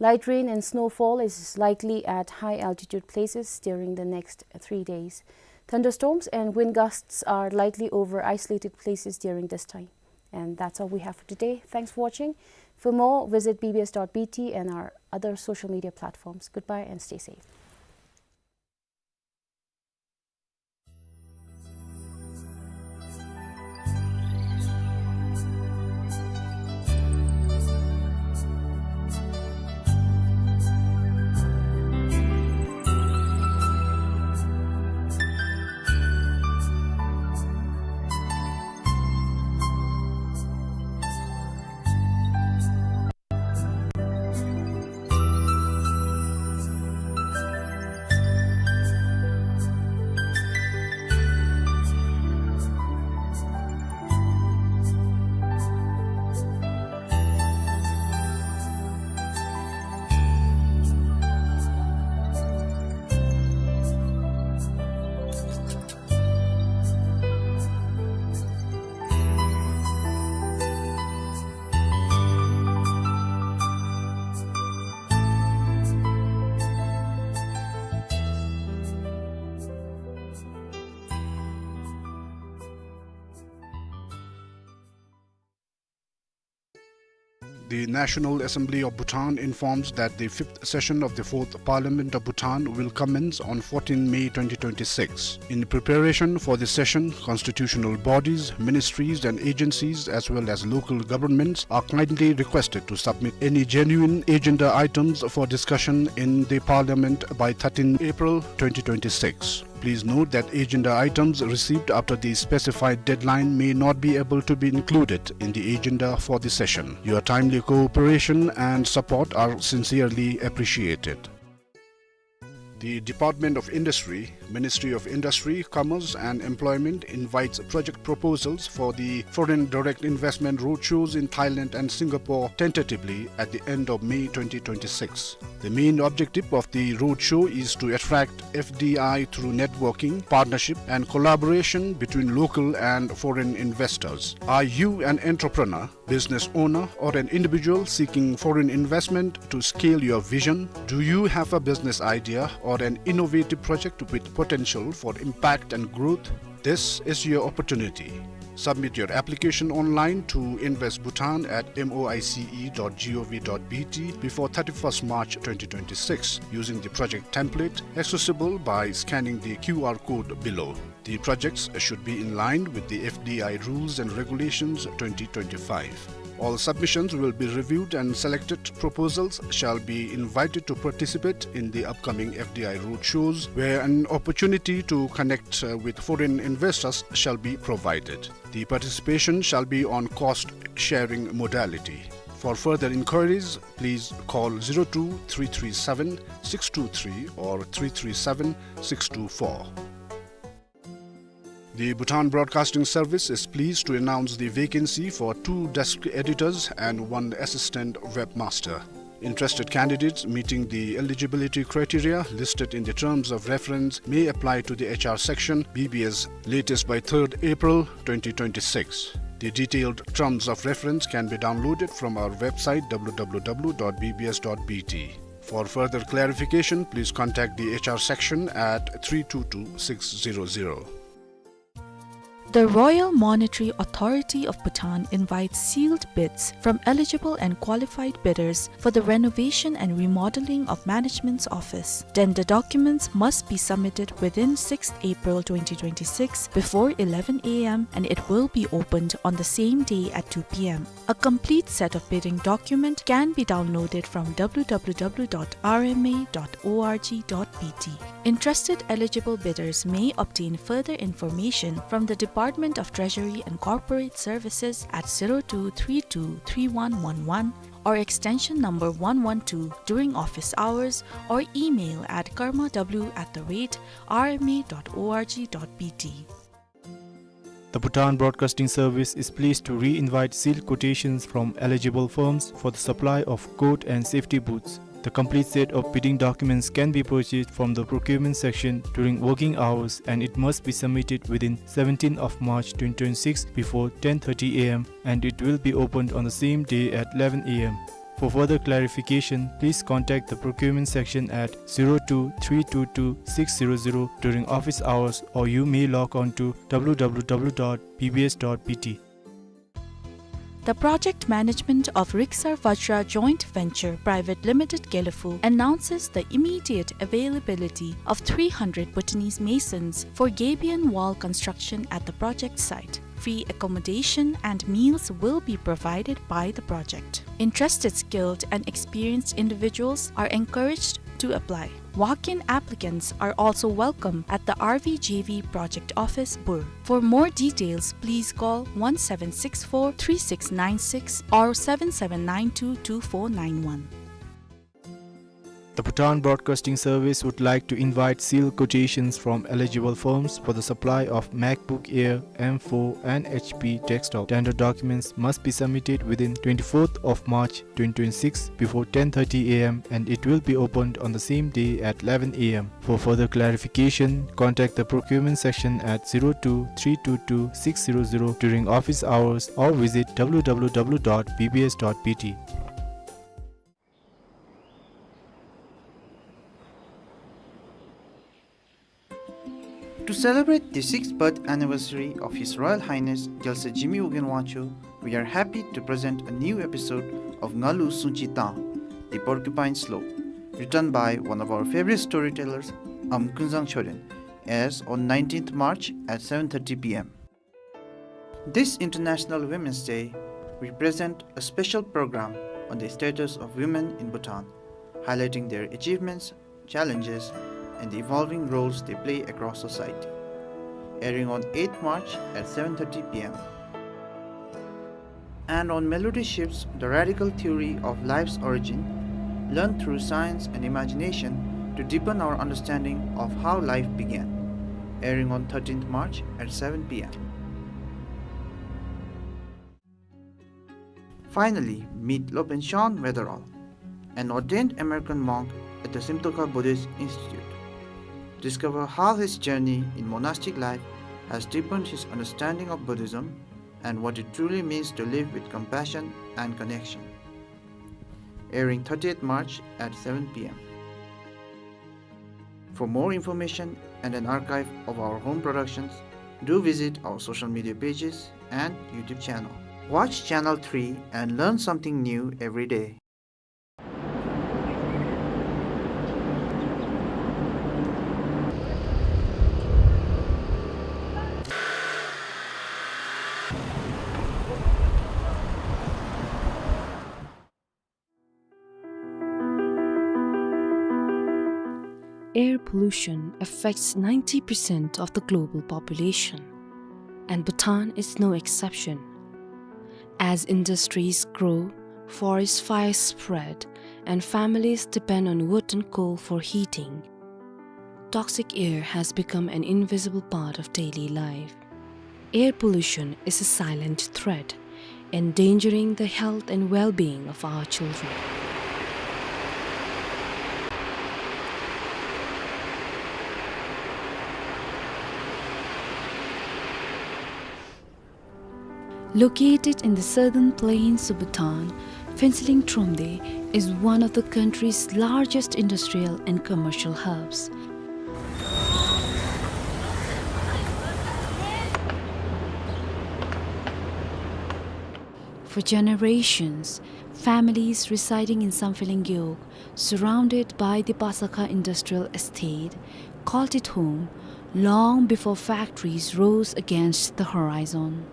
Light rain and snowfall is likely at high altitude places during the next three days. Thunderstorms and wind gusts are likely over isolated places during this time. And that's all we have for today. Thanks for watching. For more, visit B B S dot B T and our other social media platforms. Goodbye and stay safe. The National Assembly of Bhutan informs that the fifth session of the Fourth Parliament of Bhutan will commence on fourteen May twenty twenty-six. In preparation for the session, constitutional bodies, ministries and agencies, as well as local governments, are kindly requested to submit any genuine agenda items for discussion in the Parliament by thirteen April twenty twenty-six. Please note that agenda items received after the specified deadline may not be able to be included in the agenda for the session. Your timely cooperation and support are sincerely appreciated. The Department of Industry, Ministry of Industry, Commerce and Employment invites project proposals for the Foreign Direct Investment Roadshows in Thailand and Singapore, tentatively at the end of May twenty twenty-six. The main objective of the roadshow is to attract F D I through networking, partnership, and collaboration between local and foreign investors. Are you an entrepreneur, business owner, or an individual seeking foreign investment to scale your vision? Do you have a business idea or an innovative project with potential for impact and growth? This is your opportunity. Submit your application online to invest bhutan at moice dot gov dot bt before thirty-first March twenty twenty-six using the project template accessible by scanning the Q R code below. The projects should be in line with the F D I rules and regulations twenty twenty-five. All submissions will be reviewed and selected proposals shall be invited to participate in the upcoming F D I roadshows, where an opportunity to connect, uh, with foreign investors shall be provided. The participation shall be on cost sharing modality. For further inquiries, please call zero two three three seven six two three or three three seven six two four. The Bhutan Broadcasting Service is pleased to announce the vacancy for two desk editors and one assistant webmaster. Interested candidates meeting the eligibility criteria listed in the terms of reference may apply to the H R section, B B S, latest by third April twenty twenty-six. The detailed terms of reference can be downloaded from our website, w w w dot b b s dot b t. For further clarification, please contact the H R section at three two two six zero zero. The Royal Monetary Authority of Bhutan invites sealed bids from eligible and qualified bidders for the renovation and remodeling of management's office. Tender documents must be submitted within sixth April twenty twenty-six before eleven a m and it will be opened on the same day at two p m. A complete set of bidding document can be downloaded from w w w dot r m a dot o r g dot b t. Interested eligible bidders may obtain further information from the Department of Treasury and Corporate Services at zero two three two three one one one or extension number one one two during office hours or email at karma w at the rate r m a dot o r g dot b t. The Bhutan Broadcasting Service is pleased to re-invite sealed quotations from eligible firms for the supply of coat and safety boots. The complete set of bidding documents can be purchased from the procurement section during working hours, and it must be submitted within seventeenth of March twenty twenty-six before ten thirty a m, and it will be opened on the same day at eleven a m. For further clarification, please contact the procurement section at zero two three two two six zero zero during office hours, or you may log on to w w w dot b b s dot b t. The project management of Riksar Vajra Joint Venture Private Limited, Gelephu, announces the immediate availability of three hundred Bhutanese masons for gabion wall construction at the project site. Free accommodation and meals will be provided by the project. Interested skilled and experienced individuals are encouraged to apply. Walk-in applicants are also welcome at the R V J V project office, Bur. For more details, please call one seven six four three six nine six or seven seven nine two two four nine one. The Bhutan Broadcasting Service would like to invite sealed quotations from eligible firms for the supply of MacBook Air M four and H P desktop. Tender documents must be submitted within twenty-fourth of March twenty twenty-six before ten thirty a m, and it will be opened on the same day at eleven a m. For further clarification, contact the procurement section at zero two three two two six zero zero during office hours or visit w w w dot b b s dot b t. To celebrate the sixth birth anniversary of His Royal Highness Gyaltsuen Jigme Wogyen Wangchuck, we are happy to present a new episode of Ngalu Sungchi Tang, The Porcupine Slope, written by one of our favorite storytellers, Am Kunzang Choren, airs on nineteenth March at seven thirty p m. This International Women's Day, we present a special program on the status of women in Bhutan, highlighting their achievements, challenges, and the evolving roles they play across society. Airing on eighth March at seven thirty p m. And on Melody Ships, the radical theory of life's origin, learned through science and imagination to deepen our understanding of how life began. airing on thirteenth March at seven p m. Finally, meet Lopen Sean Weatherall, an ordained American monk at the Simtokha Buddhist Institute. Discover how his journey in monastic life has deepened his understanding of Buddhism and what it truly means to live with compassion and connection. Airing thirtieth March at seven p m. For more information and an archive of our home productions, do visit our social media pages and YouTube channel. Watch Channel three and learn something new every day. Air pollution affects ninety percent of the global population, and Bhutan is no exception. As industries grow, forest fires spread, and families depend on wood and coal for heating, toxic air has become an invisible part of daily life. Air pollution is a silent threat, endangering the health and well-being of our children. Located in the southern plains of Bhutan, Phuentsholing Thromde is one of the country's largest industrial and commercial hubs. For generations, families residing in Samphehleng Gewog, surrounded by the Pasakha Industrial Estate, called it home long before factories rose against the horizon.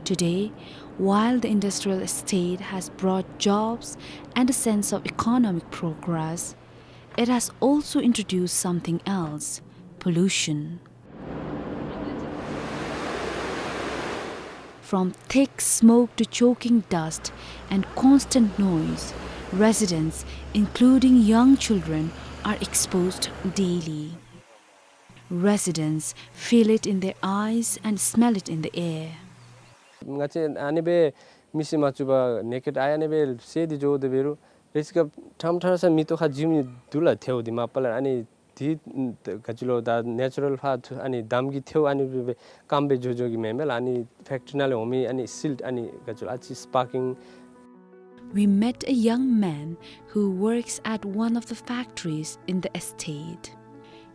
Today, while the industrial estate has brought jobs and a sense of economic progress, it has also introduced something else: pollution. From thick smoke to choking dust and constant noise, residents, including young children, are exposed daily. Residents feel it in their eyes and smell it in the air. ང་བཅས་ཨ་ནི་སྦེ་མིག་གིས་མ་བཅུག་པར་naked eye ཨ་ནི་སྦེ་གསལ་ཏེ་འགྱོ་དེ་འབད་རུང་རེ་ཅིག་ཁྲམ་ཁྲ་ས་མེ་ཏོག་ཁ་འཇིམ་ནི་འདུག་ལགས། ཐལཝ་འདི་མ་པ་ལས་ཨ་ནི་འདི་ག་ཅི་ལོ་ད་ནེ་ཅུ་རཱལ་ཕར་ཨ་ནི་འདམ་གྱི་ཐལཝ་ཨ་ནི་སྦེ་སྦེ་སྐམ་སྦེ་འགྱོ་འགྱོ་གི་མེན་མས་ལགས། ཨ་ནི་ཕེཀ་ཊི་རི་ནང་ལས་འོང་མི་ཨ་ནི་སིལཊ་ཨ་ནི་ག་ཅི་ལོ་ཨ་ཙི་སི་པར་ཀིང། We met a young man who works at one of the factories in the estate.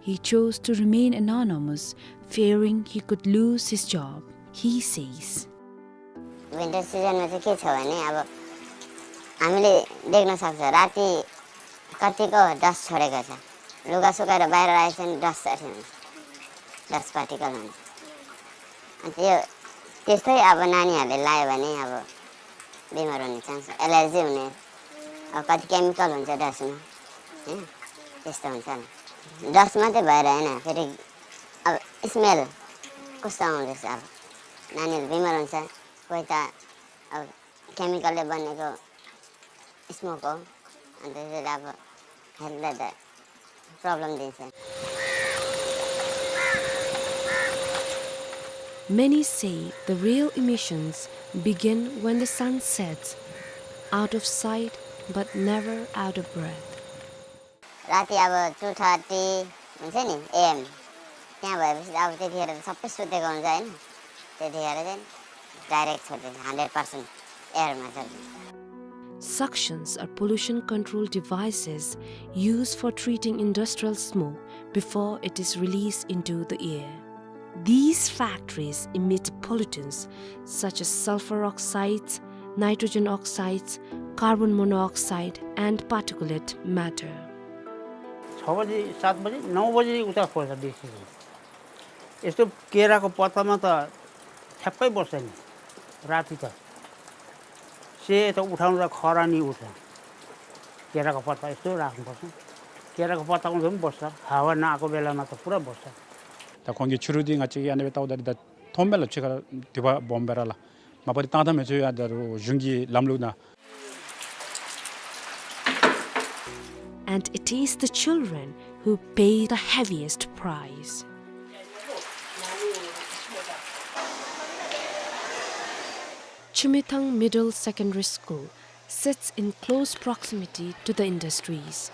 He chose to remain anonymous, fearing he could lose his job. He says, winter सिजनमा चाहिँ के छ भने, अब हामीले देख्न सक्छ, राति कतिको डस्ट छोडेको छ। लुगा सुकाएर बाहिर राखेको छ भने डस्ट चढ्छ, डस्ट पार्टिकल हुन्छ। अनि त्यो, त्यस्तै अब नानीहरूले लायो भने अब बिमार हुने चान्स, एलर्जी हुने, अब कति केमिकल हुन्छ डस्टमा, होइन? त्यस्तो हुन्छ नि। डस्ट मात्रै भएर होइन, फेरि अब स्मेल कस्तो आउँदैछ, अब नानीहरू बिमार हुन्छ, कोही त अब केमिकलले बनेको स्मोक हो, अनि त्यसले अब हेल्थलाई त प्रब्लम दिन्छ। Many say the real emissions begin when the sun sets, out of sight but never out of breath. राति अब टू थर्टी हुन्छ नि एएम, त्यहाँ भएपछि अब त्यतिखेर त सबै सुतेको हुन्छ, होइन? त्यतिखेर चाहिँ डाइरेक्ट छोडिदिन्छ, हन्ड्रेड पर्सेन्ट एयरमा छोडिदिन्छ। Suctions are pollution control devices used for treating industrial smoke before it is released into the air. These factories emit pollutants such as sulfur oxides, nitrogen oxides, carbon monoxide, and particulate matter. छ बजी, सात बजी, नौ बजी उता खोज्छ बेसी। यस्तो केराको पत्तामा त ठ्याक्कै बस्छ नि, राति त। सेतो उठाउँदा खरानी उठ्छ। केराको पत्ता यस्तो राख्नुपर्छ। केराको पत्तामा पनि बस्छ, हावा नआएको बेलामा त पुरा बस्छ। ད་ཁོང་གིས་ཆུ་རུད་འདི་ང་བཅས་ཀྱིས་ཨ་ནི་སྦེ་བལྟཝ་ད་ད་མཐོངམ་མས་ལགས། ཕྱི་ཁར་དུད་པ་སྦོམ་སྦེ་ར་ལགས། མ་པ་འདི་བཏང་ཐངས་མི་ཚུ་ཡང་ད་རུང་གཞུང་གི་ལམ་ལུགས་ནང་། And it is the children who pay the heaviest price. Chumithang Middle Secondary School sits in close proximity to the industries.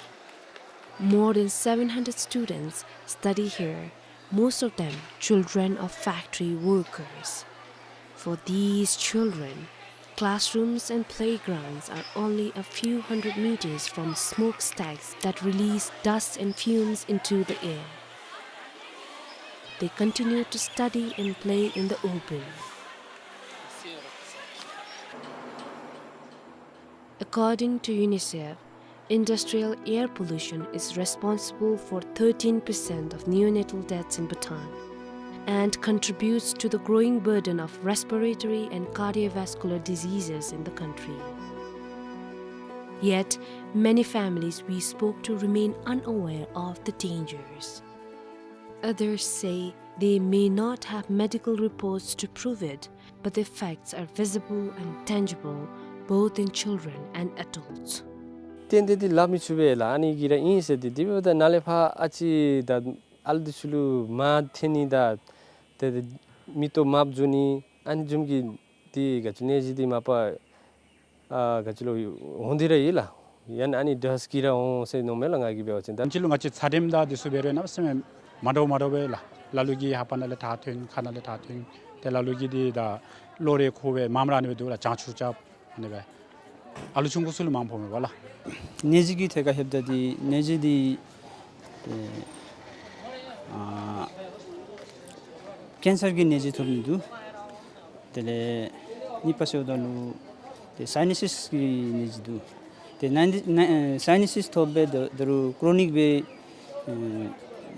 More than seven hundred students study here, most of them children of factory workers. For these children, classrooms and playgrounds are only a few hundred meters from smokestacks that release dust and fumes into the air. They continue to study and play in the open. According to UNICEF, industrial air pollution is responsible for thirteen percent of neonatal deaths in Bhutan and contributes to the growing burden of respiratory and cardiovascular diseases in the country. Yet, many families we spoke to remain unaware of the dangers. Others say they may not have medical reports to prove it, but the effects are visible and tangible, both in children and adults. ཏན་ཏན་འདི་སླབ་མི་ཚུགས་པས་ལགས། ཨ་ནི་གི་ར་ཨིན་ཟེར་ཏེ། དེ་འབདཝ་ད་ནཱ་ལས་ཕར་ཨ་ཙི་ད་ཨ་ལུ་འདི་ཚུ་ལུ་མར་འཐེན་ནི་དང་ཏེ་མིག་ཏོ་དམརཔོ་འགྱོ་ནི་ཨ་ནི་བཟུམ་གྱི་འདི་ག་ཅི་ནད་གཞི་འདི་མ་པ་ཨ་ག་ཅི་ལོ་འོང་སྟེ་ར་ཡོད་ལགས། ཡང་ན་ཨ་ནི་ཌསཊ་གིས་ར་འོང་ཟེར་མནོཝ་མས་ལགས་ང་གིས་འབད་བ་ཅིན། ད་ཕྱི་ལུ་ང་བཅས་ཚ་དྲོད་དང་འདི་ཚུ་འབད་རུང་གནམ་མེད་ས་མེད་མ་འདྲཝ་མ་འདྲཝ་སྦེ་ལགས། ལ་ལུ་གིས་ལྷ་པ་ནང་ལས་ཐག་འཐེན་ཁ་ནང་ལས་ཐག་འཐེན། ཏེ་ལ་ལུ་གིས་འདི་ད་གློ་རེ་ཁོག་སྦེ་མངམ་ར་ཨ་ནི་སྦེ་འདུག་ལགས། གྱང་ཆུ་རྐྱབ་ཨ་ནི་སྦེ། ཨ་ལུ་ཆུང་ཀུ་ཚུ་ལུ་མངམ་ཕོག་མས་པ་ལགས། ནད་གཞི་གི་ཐད་ཁར་ལྷོདཔ་ད་འདི་ནད་གཞི་འདི་ཨེ་ཨ་ཀེན་སར་གྱི་ནད་གཞི་ཐོབ་ནི་འདུག། དེ་ལས་གཉིས་པ་ཟེརཝ་ད་ལུ་ཏེ་སའི་ནཱ་སིས་ཀྱི་ནད་གཞི་འདུག། ཏེ་ནཱ་ནཱ་ཨེ་སའི་ནཱ་སིས་ཐོབ་སྦེ་ད་ད་རུང་ཀྲོ་ནིག་སྦེ་ཨེ་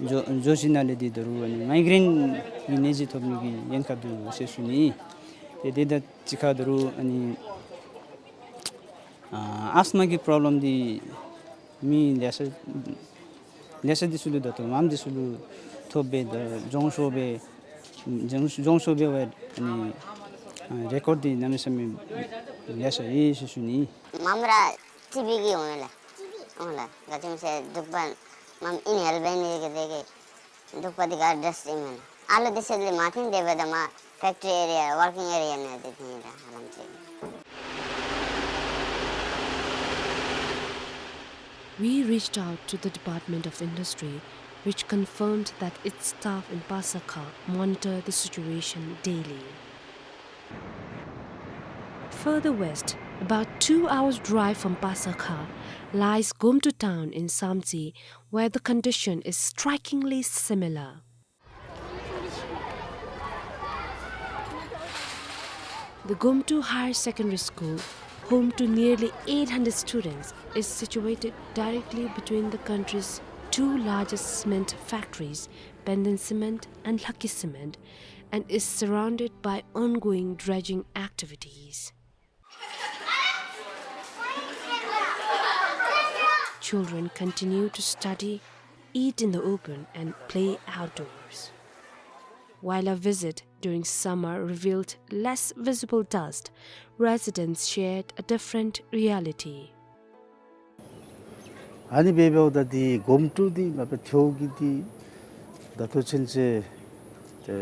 འགྱོ་འགྱོ་ཞིནམ་ལས་འདི་ད་རུང་ཨ་ནི་མའི་གྲེན་གྱི་ནད་གཞི་ཐོབ་ནི་གི་ཉེན་ཁ་འདུག་ཟེར་ཞུ་ནི། ཏེ་དེ་དང་གཅིག་ཁར་ད་རུང་ཨ་ནི་ཨ་ཨས་མ་གི་པྲོབ་ལེམ་འདི་མི་ལེ་ཤ་ལེ་ཤ་འདི་ཚུ་ལུ་ད་ལྟོ་མངམ་འདི་ཚུ་ལུ་ཐོབ་སྦེ་ད་རྫོང་ཤོར་སྦེ་རྫོང་རྫོང་ཤོར་སྦེ་འབད་ཨ་ནི་ཨ་རེ་ཀོཌ་འདི་གནམ་མེད་ས་མེད་ལེ་ཤ་ཡོད་ཟེར་ཞུ་ནི། མངམ་ར་ཊི་བི་གིས་འོང་ཡི་ལགས། འོང་ལགས། ག་ཅི་སྨོ་ཟེར་གདུག་པ་མངམ་ཨིན་ཧེལ་འབད་ནི་གི་དེ་གིས་གདུག་པ་འདི་ག་ཌསཊ་ཨིན་མས་ལགས། ཨ་ལུ་འདི་ཚུ་ལུ་མ་འཐེན་དེ་འབདཝ་ད་མར་ཕེཀ་ཊི་རི་ཨེ་རི་ཡ་ཝར་ཀིང་ཨེ་རི་ཡ་ནང་འདི་འཐེན་ཡི་ལགས་ཧ་ལམ་ཅིག། We reached out to the Department of Industry, which confirmed that its staff in Pasakha monitor the situation daily. Further west, about two hours' drive from Pasakha, lies Gomtu town in Samtse, where the condition is strikingly similar. The Gomtu Higher Secondary School, home to nearly eight hundred students, is situated directly between the country's two largest cement factories, Penden Cement and Lhakki Cement, and is surrounded by ongoing dredging activities. Children continue to study, eat in the open, and play outdoors. While our visit during summer revealed less visible dust, residents shared a different reality. ཨ་ནི་སྦེ་འབདཝ་ད་འདི་གོམ་ཊུ་འདི་མ་པ་ཐེའུ་གི་འདི་ད་ལྟོ་ཚུན་ཚོད་ཏེ་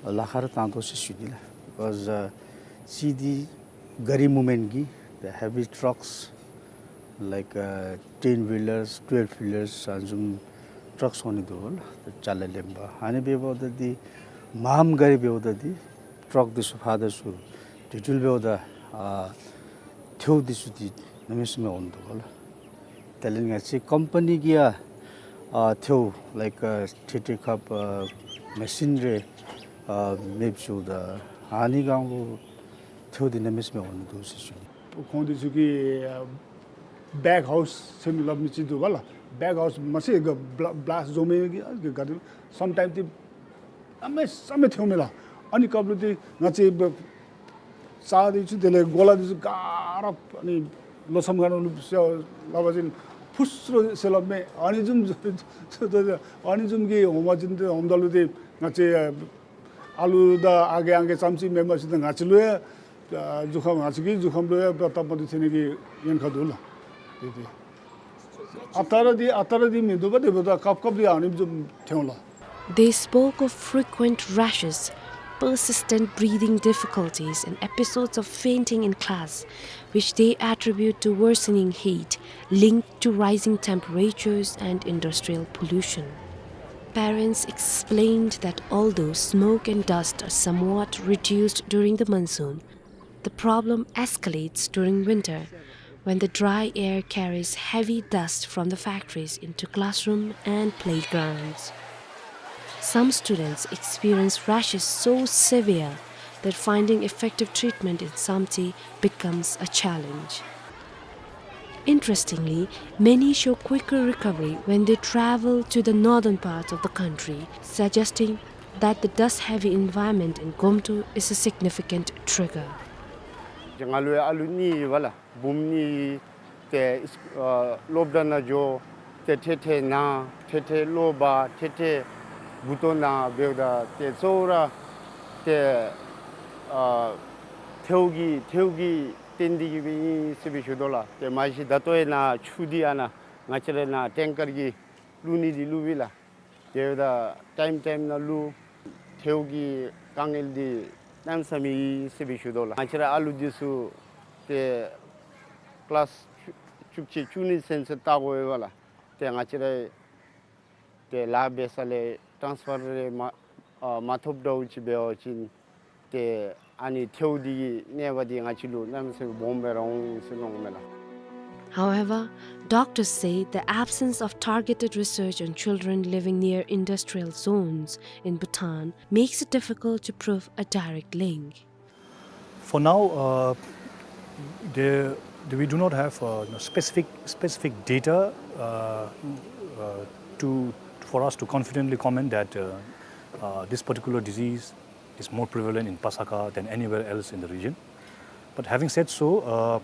ལཱ་ཁག་ར་བཏང་དོ་ཟེར་ཞུ་ནི་ལགས། Because uh, see the gari movement གི་the heavy trucks like uh, ten wheelers, twelve wheelers ཨ་ནི་བཟུམ་ཊརཀསི་འོང་ནི་འདུག་ལགས། ཅ་ལ་ལེན་པར་ཨ་ནི་འབདཝ་ད་འདི་མངམ་ག་ར་འབདཝ་ད་འདི་ཊརཀ་འདི་ཚུ་ཕར་དང་ཚུར་འགྲུལ་འགྲུལ་འབདཝ་ད་ཨ་ཐེའུ་འདི་ཚུ་འདི་གནམ་མེད་ས་མེད་འོང་ནི་འདུག་ལགས། དེ་ལས་ང་བཅས་ཀམ་པ་ནི་གིས་ཡང་ཨ་ཐེའུ་like uh, ཐེ་ཐེ་ཁབ་ཨ་མེ་ཤིན་རེ་ཨ་མེདཔ་བཟོཝ་ད་ཨ་ནི་སྒང་ལུ་ཐེའུ་འདི་གནམ་མེད་ས་མེད་འོང་ནི་འདུག་ཟེར་ཞུ་ནི། ཁོང་འདི་ཚུ་གིས་ཨ་བེག་ཧའུསི་ཟེར་མི་སླབ་མི་ཅིག་འདུག་པ་ལགས། བེག་ཧའུསི་མ་ཚད་ག་བླ་བླཱསཊ་བཟོ་མི་གི་ཨ་ག་དེ་སམ་ཊའིམསི་འདི་གནམ་མེད་ས་མེད་ཐེའུ་མས་ལགས། ཨ་ནི་སྐབས་ལུ་འདི་ང་བཅས་རྩྭ་འདི་ཚུ་དེ་ལས་གོ་ལ་འདི་ཚུ་ག་ར་ཨ་ནི་ལོ་མཚམས་ཁ་ནང་ལུ་ཟེར་སླབ་པ་ཅིན་ཕུ་སུ་རུ་ཟེར་སླབ་མས། ཨ་ནི་བཟུམ་ཨ་ནི་བཟུམ་གྱི་འོང་པ་ཅིན་ཏེ་འོངམ་ད་ལུ་ཏེ་ང་བཅས་ཨ་ལུ་དང་ཨ་རྒས་ཨང་རྒས་ཙམ་ཅིག་མེན་པར་ཅིན་ཏེ་ང་བཅས་ལུ་ཡང་ཨ་གཟུགས་ཁམས་ང་བཅས་ཀྱི་གཟུགས་ཁམས་ལུ་ཡང་སྟབས་མ་བདེཝ་ཐོན་ནི་གི་ཉེན་ཁ་འདུག་ལགས། ཏེ་ཏེ་ཨ་རྟག་ར་འདི་ཨ་རྟག་ར་འདི་མིན་འདུག་པ། དེ་འབདཝ་ད་སྐབས་སྐབས་འདི་ཨ་ནི་བཟུམ་ཐོན་ལགས། They spoke of frequent rashes, persistent breathing difficulties, and episodes of fainting in class, which they attribute to worsening heat linked to rising temperatures and industrial pollution. Parents explained that although smoke and dust are somewhat reduced during the monsoon, the problem escalates during winter, when the dry air carries heavy dust from the factories into classroom and playgrounds. Some students experience rashes so severe that finding effective treatment in Samtse becomes a challenge. Interestingly, many show quicker recovery when they travel to the northern parts of the country, suggesting that the dust-heavy environment in Gomtu is a significant trigger. ང་ལུ་ཡང་ཨ་ལུ་གཉིས་ཡོད་པ་ལགས། བུམོ་གཉིས་ཏེ་ཨ་སློབ་གྲྭ་ནང་འགྱོ། ཏེ་ཐེངས་ཐེངས་ན། ཐེངས་ཐེངས་གློ་བ། ཐེངས་ཐེངས་མགུ་ཏོ་ན་འབདཝ་ད་ཏེ་གཙོ་བོ་ར་ཏེ་ཨ་ཐལཝ་གི་ཐལཝ་གི་བརྟེན་ཏེ་གིས་སྦེ་ཨིན་ཟེར་སྦེ་ཞུ་དོ་ལགས། ཏེ་མ་གཞི་ད་ལྟོ་ཡང་ན་ཆུ་འདི་ཨ་ནཱ་ང་བཅས་ར་ནཱ་ཊེང་ཀར་གྱིས་བླུག་ནི་འདི་བླུག་པས་ལགས། དེ་འབདཝ་ད་ཊའིམ་ཊའིམ་ནང་བླུག། ཐལཝ་གི་དཀའ་ངལ་འདི་གནམ་མེད་ས་མེད་ཨིན་ཟེར་སྦེ་ཞུ་དོ་ལགས། ང་བཅས་ར་ཨ་ལུ་འདི་ཚུ་ཏེ་ཀི་ལཱསི་བཅུ་བཅུ་གཅིག་བཅུ་གཉིས་ཚུན་ཚོད་བལྟ་དགོ་པས་ལགས། ཏེ་ང་བཅས་ར་ཏེ་ལཱ་འབད་ས་ལས་ཊཱནསི་ཕར་རེ་མ་ཨ་མ་ཐོབ་འདྲཝ་ཅིག་འབད་བ་ཅིན་ཏེ་ཨ་ནི་ཐལཝ་འདི་གི་ནད་པ་འདི་ང་བཅས་ལུ་གནམ་མེད་ས་མེད་སྦོམ་སྦེ་ར་འོང་ཟེར་མནོཝ་མས་ལགས། However, doctors say the absence of targeted research on children living near industrial zones in Bhutan makes it difficult to prove a direct link. For now, uh, there, we do not have, uh, specific, specific data, uh, uh, to, for us to confidently comment that, uh, uh, this particular disease is more prevalent in Pasakha than anywhere else in the region. But having said so, uh,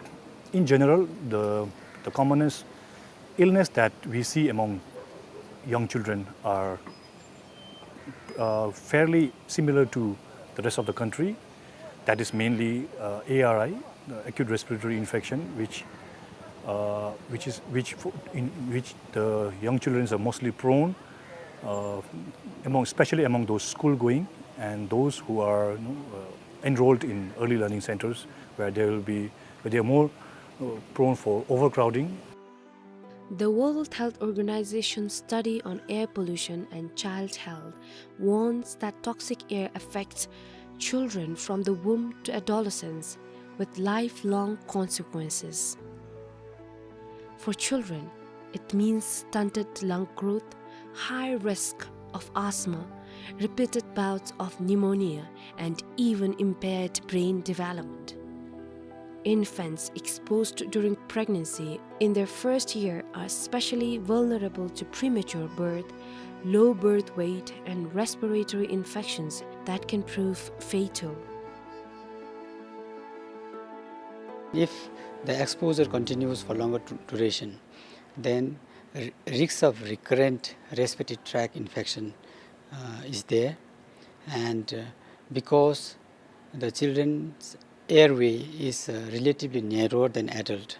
in general, the, the commonest illness that we see among young children are, uh, fairly similar to the rest of the country. That is mainly, uh, A R I, uh, acute respiratory infection, which, uh, which is, which fo-, in which the young children are mostly prone, uh, among, especially among those school going and those who are, you know, uh, enrolled in early learning centers, where they will be, where they are more, uh, prone for overcrowding. The World Health Organization study on air pollution and child health warns that toxic air affects children from the womb to adolescence, with lifelong consequences. For children, it means stunted lung growth, high risk of asthma, repeated bouts of pneumonia, and even impaired brain development. Infants exposed during pregnancy in their first year are especially vulnerable to premature birth, low birth weight, and respiratory infections that can prove fatal. If the exposure continues for longer du-, duration, then r-, risks of recurrent respiratory tract infection, uh, is there. And, uh, because the children's airway is, uh, relatively narrower than adult,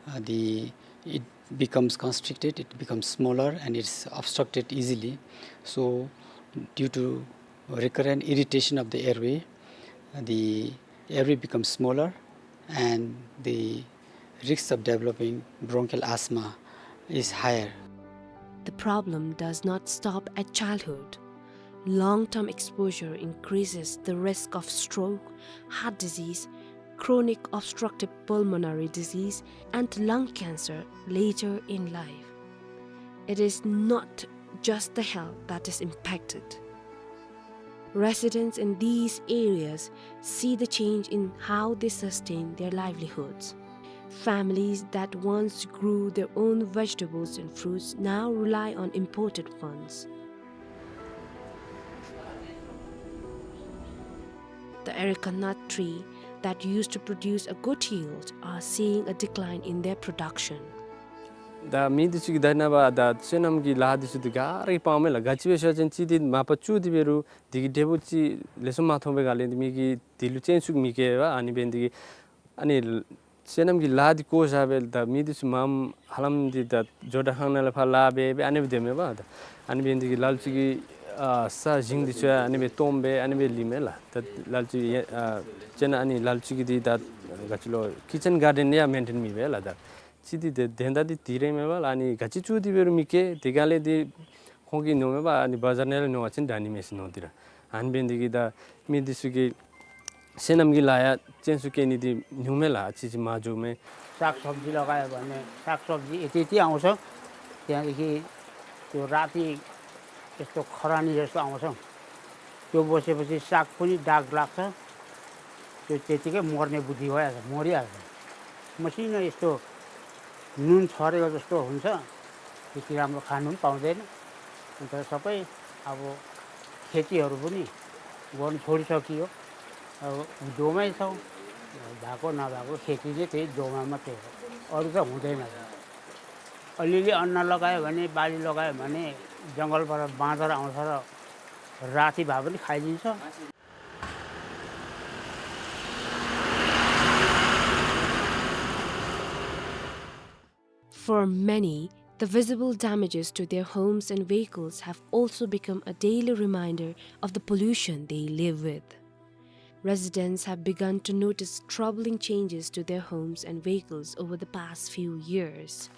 uh, the, it becomes constricted, it becomes smaller, and it's obstructed easily. So, due to recurrent irritation of the airway, uh, the airway becomes smaller, and the risks of developing bronchial asthma is higher. The problem does not stop at childhood. Long-term exposure increases the risk of stroke, heart disease, chronic obstructive pulmonary disease, and lung cancer later in life. It is not just the health that is impacted. Residents in these areas see the change in how they sustain their livelihoods. Families that once grew their own vegetables and fruits now rely on imported ones. The areca nut tree that used to produce a good yield are seeing a decline in their production. ད་མི་འདི་ཚུ་གིས་ད་ནངས་པ་ད་སོ་ནམ་གྱི་ལཱ་འདི་ཚུ་འདི་ག་ར་གིས་སྤང་མས་ལགས། ག་ཅི་སྦེ་ཟེར་བ་ཅིན་ཅིག་འདི་མ་པ་བཙུགས་ཏེ་འབད་རུང་འདི་གི་འབྲས་བུ་ཅིག་ལེགས་ཤོམ་མ་ཐོབ་པའི་སྒང་ལས་འདི་མི་གིས་འདི་ལུ་སྤྱན་ཟུང་མི་བསྐྱེད་པས། ཨ་ནི་འབད་ནི་འདི་གིས་ཨ་ནི་སོ་ནམ་གྱི་ལཱ་འདི་བཀོ་བཞག་སྦེ་ད་མི་འདི་ཚུ་མངམ་ཧ་ལམ་འདི་ད་ཇོ་བདག་ཁང་ནང་ལས་ཕར་ལཱ་འབད་འབད་ཨ་ནི་སྦེ་སྡོད་མས་པ། ད་ཨ་ནི་འབད་ནི་འདི་གིས་ལ་ལུ་ཅིག་གིས་ ཨ་ས་ཞིང་འདི་ཚུ་ཡང་ཨ་ནི་སྦེ་སྟོངམ་སྦེ་ཨ་ནི་སྦེ་ལུས་མས་ལགས། ད་ལ་ལུ་ཅིག་ཨ་ཅིན་ཨ་ནི་ལ་ལུ་ཅིག་གིས་འདི་ད་ག་ཅི་ལོ་ཀི་ཅན་གར་ཌེན་ཡང་མེན་ཊེན་མི་འབད་ལགས། ད་ཅི་འདི་དེ་དོན་དག་འདི་དེ་ར་མས་པ་ལགས། ཨ་ནི་ག་ཅི་བཙུགས་ཏེ་འབད་རུང་མི་སྐྱེ། དེ་ག་ལས་འདི་ཁོང་གིས་ཉོ་མས་པ། ཨ་ནི་བ་ཛར་ནང་ལས་ཉོ་བ་ཅིན་དྲག་ནི་མས་ཟེར་མནོ་སྟེ་ར། ཨ་ནི་འབད་ནི་འདི་གིས་ད་མི་འདི་ཚུ་གི་སོ་ནམ་གྱི་ལཱ་ཡང་ཅན་སུ་སྐྱེ་ནི་འདི་ཉུང་མས་ལགས། ཨ་ཙི་ཅིག་མར་འགྱོཝ་མས། सागसब्जी लगायो भने सागसब्जी यति यति आउँछ। त्यहाँदेखि त्यो राति यस्तो खरानी जस्तो आउँछ। त्यो बसेपछि साग पनि दाग लाग्छ। त्यो त्यतिकै मर्ने बुद्धि भइहाल्छ, मरिहाल्छ। मसिनो यस्तो नुन छरेको जस्तो हुन्छ। त्यति राम्रो खानु पनि पाउँदैन। अन्त सबै अब खेतीहरू पनि गर्नु छोडिसकियो। अब दोमै छौँ। भएको नभएको खेती चाहिँ त्यही दोमा मात्रै हो, अरू त हुँदैन। अलिअलि अन्न लगायो भने, बाली लगायो भने जङ्गलबाट बाँदर आउँछ र राति भए पनि खाइदिन्छ। For many, the visible damages to their homes and vehicles have also become a daily reminder of the pollution they live with. Residents have begun to notice troubling changes to their homes and vehicles over the past few years.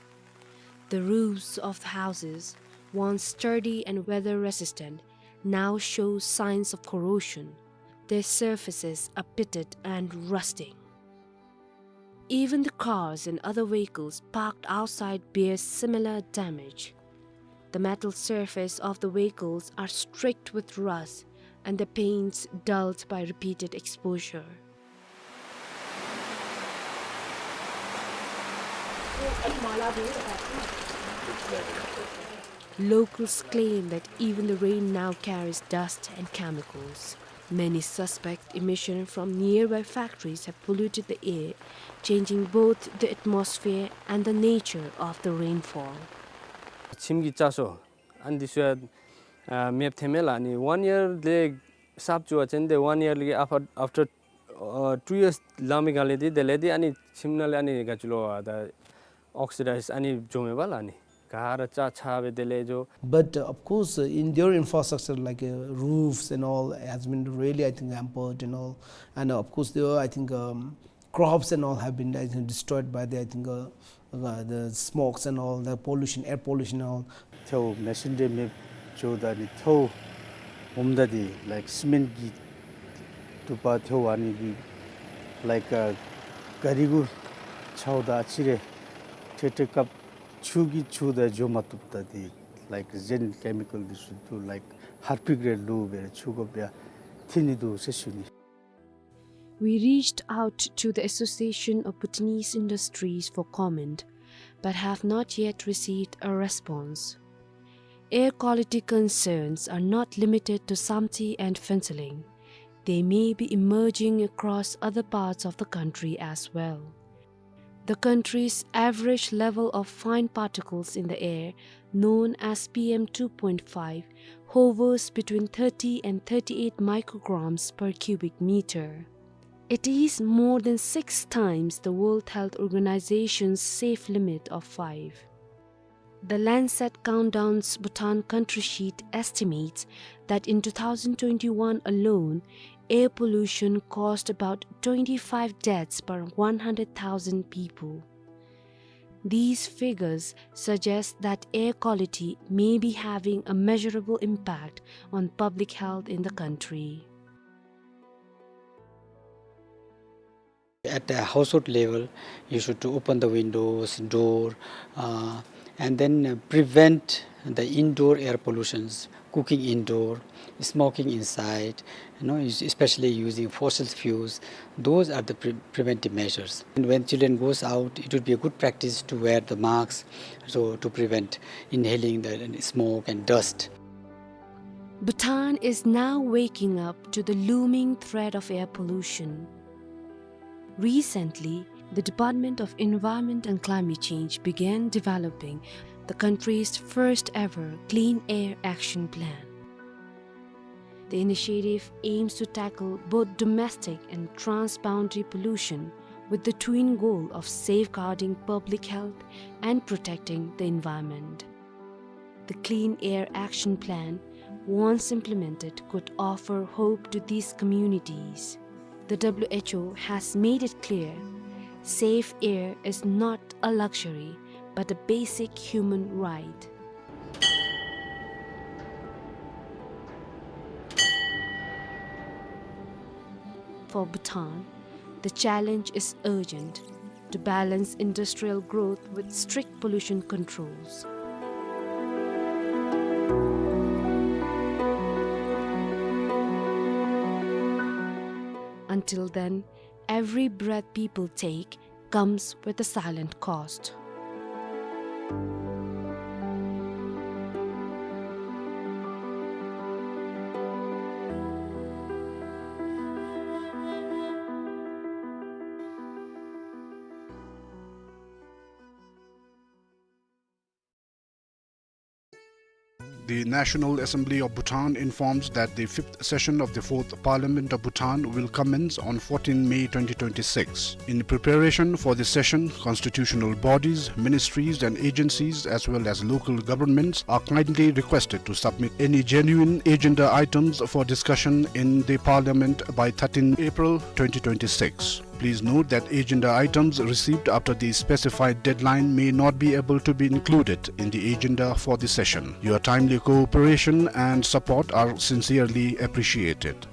The roofs of the houses, once sturdy and weather resistant, now show signs of corrosion. Their surfaces are pitted and rusting. Even the cars and other vehicles parked outside bear similar damage. The metal surface of the vehicles are streaked with rust and the paints dulled by repeated exposure. Locals claim that even the rain now carries dust and chemicals. Many suspect emission from nearby factories have polluted the air, changing both the atmosphere and the nature of the rainfall. ཁྱིམ་གྱི་ལྕགས་སོ་ཨ་ནི་འདི་ཚུ་ཡང་ཨ་མེདཔ་ཐོནམ་མས་ལགས། ཨ་ནི་ཝན་ཡར་ལས་གསརཔ་བཙུགས་པ་ཅིན་དེ་ཝན་ཡར་ལས་ཨཕ་ཨཕ་ཊར་ཨ་ཊུ་ཡརསི་ལང་མི་ག་ལས་འདི་དེ་ལས་འདི་ཨ་ནི་ཁྱིམ་ནང་ལས་ཨ་ནི་ག་ཅི་ལོ་ཨ་ད་ཨོག་སི་ཌའིཛ་ཨ་ནི་འགྱོཝ་མས་པ་ལགས། ཨ་ནི་ག་ར་ཆག་ཆག་སྦེ་དེ་ལས་འགྱོ། But uh, of course, uh, in their infrastructure like uh, roofs and all has been really, I think, hampered and all. And uh, of course, there are, I think, um, crops and all have been, I think, destroyed by the, I think, uh, uh, the smokes and all, the pollution, air pollution and all. ཐལཝ་མེ་ཤིན་རེ་མེདཔ་འགྱོཝ་ད་ནི་ཐལཝ་འོངམ་ད་འདི་ལའིཀ་སི་མེནཊ་གི་དུ་པ་ཐལཝ་ཨ་ནི་འདི་ལའིཀ་ཨ་ག་རི་གུ་འཕྱགཝ་ད་ཨ་ཙི་རེ་ཏེ་ཏེ་སྐབས་ཆུ་གིས་འཁྱུཝ་ད་འགྱོ་མ་བཏུབ། ད་འདི་ལའིཀ་གཞན་ཀེ་མི་ཀཱལ་འདི་ཚུ་འདུག། ལའིཀ་ཧར་པིཀ་རེ་ལུ་སྦེ་ཆུ་ཁོག་སྦེ་ཐོན་ནི་འདུག་ཟེར་ཞུ་ནི། We reached out to the Association of Bhutanese Industries for comment, but have not yet received a response. Air quality concerns are not limited to Samtse and Phuentsholing. They may be emerging across other parts of the country as well. The country's average level of fine particles in the air, known as P M two point five, hovers between thirty and thirty-eight micrograms per cubic meter. It is more than six times the World Health Organization's safe limit of five. The Lancet Countdown's Bhutan Country Sheet estimates that in two thousand twenty-one alone, air pollution caused about twenty-five deaths per one hundred thousand people. These figures suggest that air quality may be having a measurable impact on public health in the country. At the household level, you should open the windows, door, uh, and then uh, prevent the indoor air pollutions, cooking indoor, smoking inside, you know, es- especially using fossil fuels. Those are the pre- preventive measures. And when children goes out, it would be a good practice to wear the masks, so to prevent inhaling the smoke and dust. Bhutan is now waking up to the looming threat of air pollution. Recently, the Department of Environment and Climate Change began developing the country's first ever Clean Air Action Plan. The initiative aims to tackle both domestic and transboundary pollution with the twin goal of safeguarding public health and protecting the environment. The Clean Air Action Plan once implemented, could offer hope to these communities. The W H O has made it clear, safe air is not a luxury, but a basic human right. For Bhutan, the challenge is urgent to balance industrial growth with strict pollution controls. Until then, every breath people take comes with a silent cost. The National Assembly of Bhutan informs that the fifth session of the Fourth Parliament of Bhutan will commence on fourteenth May twenty twenty-six. In preparation for the session, constitutional bodies, ministries and agencies, as well as local governments, are kindly requested to submit any genuine agenda items for discussion in the Parliament by thirteenth April twenty twenty-six. Please note that agenda items received after the specified deadline may not be able to be included in the agenda for the session. Your timely cooperation and support are sincerely appreciated.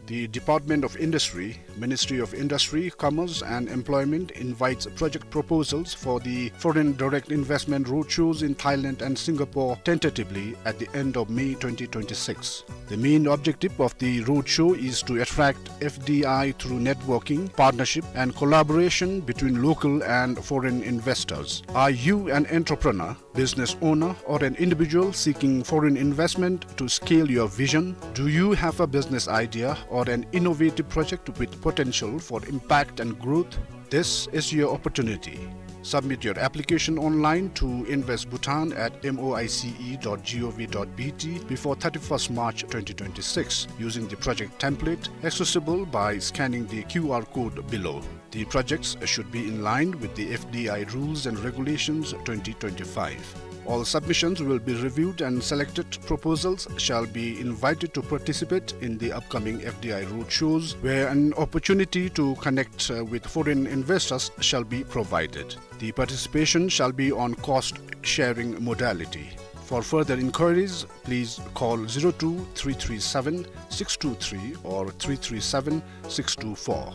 The Department of Industry, Ministry of Industry, Commerce and Employment invites project proposals for the Foreign Direct Investment Roadshows in Thailand and Singapore, tentatively at the end of May twenty twenty-six. The main objective of the roadshow is to attract F D I through networking, partnership, and collaboration between local and foreign investors. Are you an entrepreneur, business owner, or an individual seeking foreign investment to scale your vision? Do you have a business idea or an innovative project with potential for impact and growth? This is your opportunity. Submit your application online to invest bhutan at moice dot gov dot bt before thirty-first March twenty twenty-six using the project template accessible by scanning the Q R code below. The projects should be in line with the F D I Rules and Regulations twenty twenty-five. All submissions will be reviewed and selected proposals shall be invited to participate in the upcoming F D I roadshows, where an opportunity to connect, uh, with foreign investors shall be provided. The participation shall be on cost sharing modality. For further inquiries, please call zero two three three seven six two three or three three seven six two four.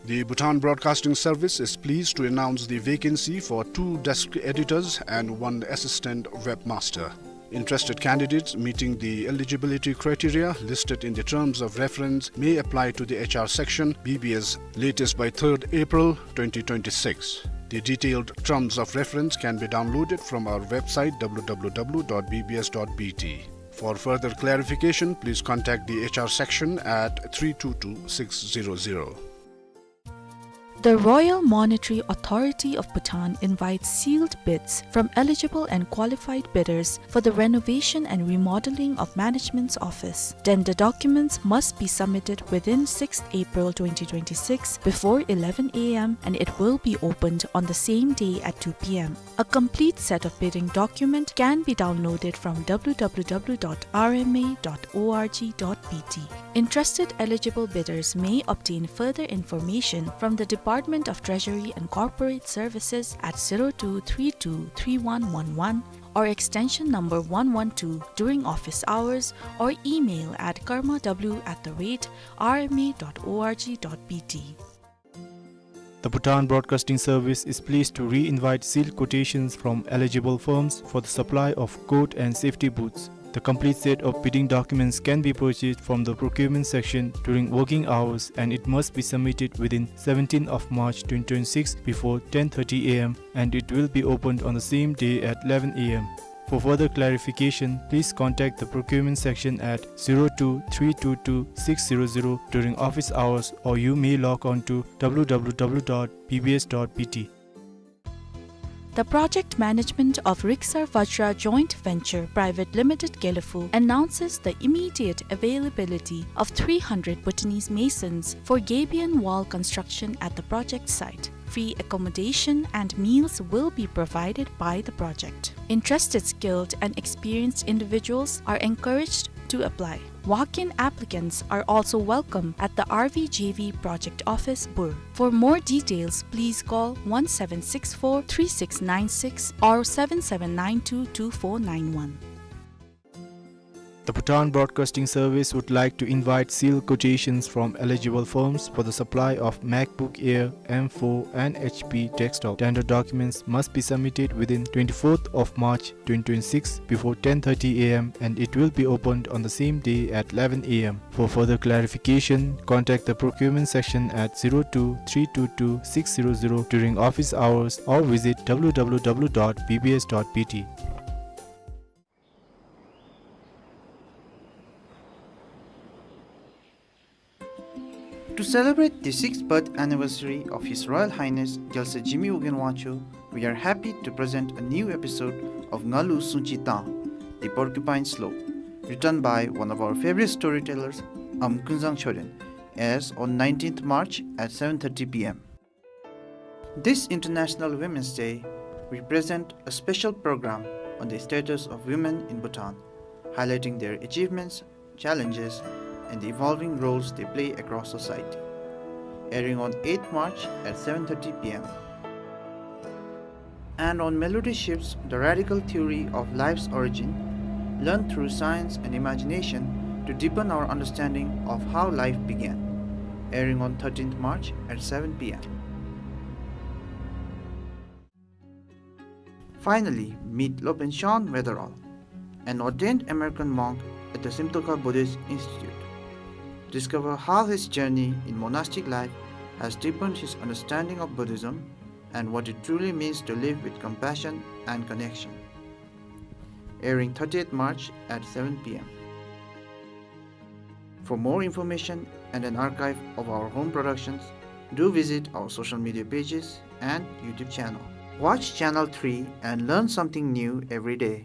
The Bhutan Broadcasting Service is pleased to announce the vacancy for two desk editors and one assistant webmaster. Interested candidates meeting the eligibility criteria listed in the terms of reference may apply to the H R section, B B S, latest by third April twenty twenty-six. The detailed terms of reference can be downloaded from our website, w w w dot b b s dot b t. For further clarification, please contact the H R section at three two two six zero zero. The Royal Monetary Authority of Bhutan invites sealed bids from eligible and qualified bidders for the renovation and remodeling of Management's office. Tender documents must be submitted within sixth April twenty twenty-six before eleven a m and it will be opened on the same day at two p m. A complete set of bidding document can be downloaded from w w w dot r m a dot o r g dot b t. Interested eligible bidders may obtain further information from the Department of Treasury and Corporate Services at zero two three two three one one one or extension number one one two during office hours or email at karma w at the rate r m a dot o r g dot b t. The Bhutan Broadcasting Service is pleased to re-invite sealed quotations from eligible firms for the supply of coat and safety boots. The complete set of bidding documents can be purchased from the procurement section during working hours, and it must be submitted within seventeenth of March twenty twenty-six before ten thirty a m, and it will be opened on the same day at eleven a m. For further clarification, please contact the procurement section at zero two three two two six zero zero during office hours, or you may log on to w w w dot b b s dot b t. The project management of Riksar Vajra Joint Venture Private Limited Gelephu announces the immediate availability of three hundred Bhutanese masons for gabion wall construction at the project site. Free accommodation and meals will be provided by the project. Interested, skilled, and experienced individuals are encouraged to apply. Walk-in applicants are also welcome at the R V J V project office, Bur. For more details, please call one seven six four three six nine six or seven seven nine two two four nine one. The Bhutan Broadcasting Service would like to invite sealed quotations from eligible firms for the supply of MacBook Air M four and H P desktop. Tender documents must be submitted within twenty-fourth of March twenty twenty-six before ten thirty A M, and it will be opened on the same day at eleven A M. For further clarification, contact the procurement section at zero two three two two six zero zero during office hours or visit W W W dot B B S dot B T. To celebrate the sixth birth anniversary of His Royal Highness Gyalse Jigme Ugyen Wangchuck, we are happy to present a new episode of Ngalu Sungchi Tang, The Porcupine Slope, written by one of our favorite storytellers, Amkunzang Choden, airs on nineteenth March at seven thirty P M. This International Women's Day, we present a special program on the status of women in Bhutan, highlighting their achievements, challenges, and the evolving roles they play across society. Airing on eighth March at seven thirty P M. And on Melody Ships, the radical theory of life's origin, learned through science and imagination to deepen our understanding of how life began. Airing on thirteenth March at seven P M. Finally, meet Lopen Shan Weatherall, an ordained American monk at the Simtokha Buddhist Institute. Discover how his journey in monastic life has deepened his understanding of Buddhism and what it truly means to live with compassion and connection. Airing thirtieth March at seven P M. For more information and an archive of our home productions, do visit our social media pages and YouTube channel. Watch Channel three and learn something new every day.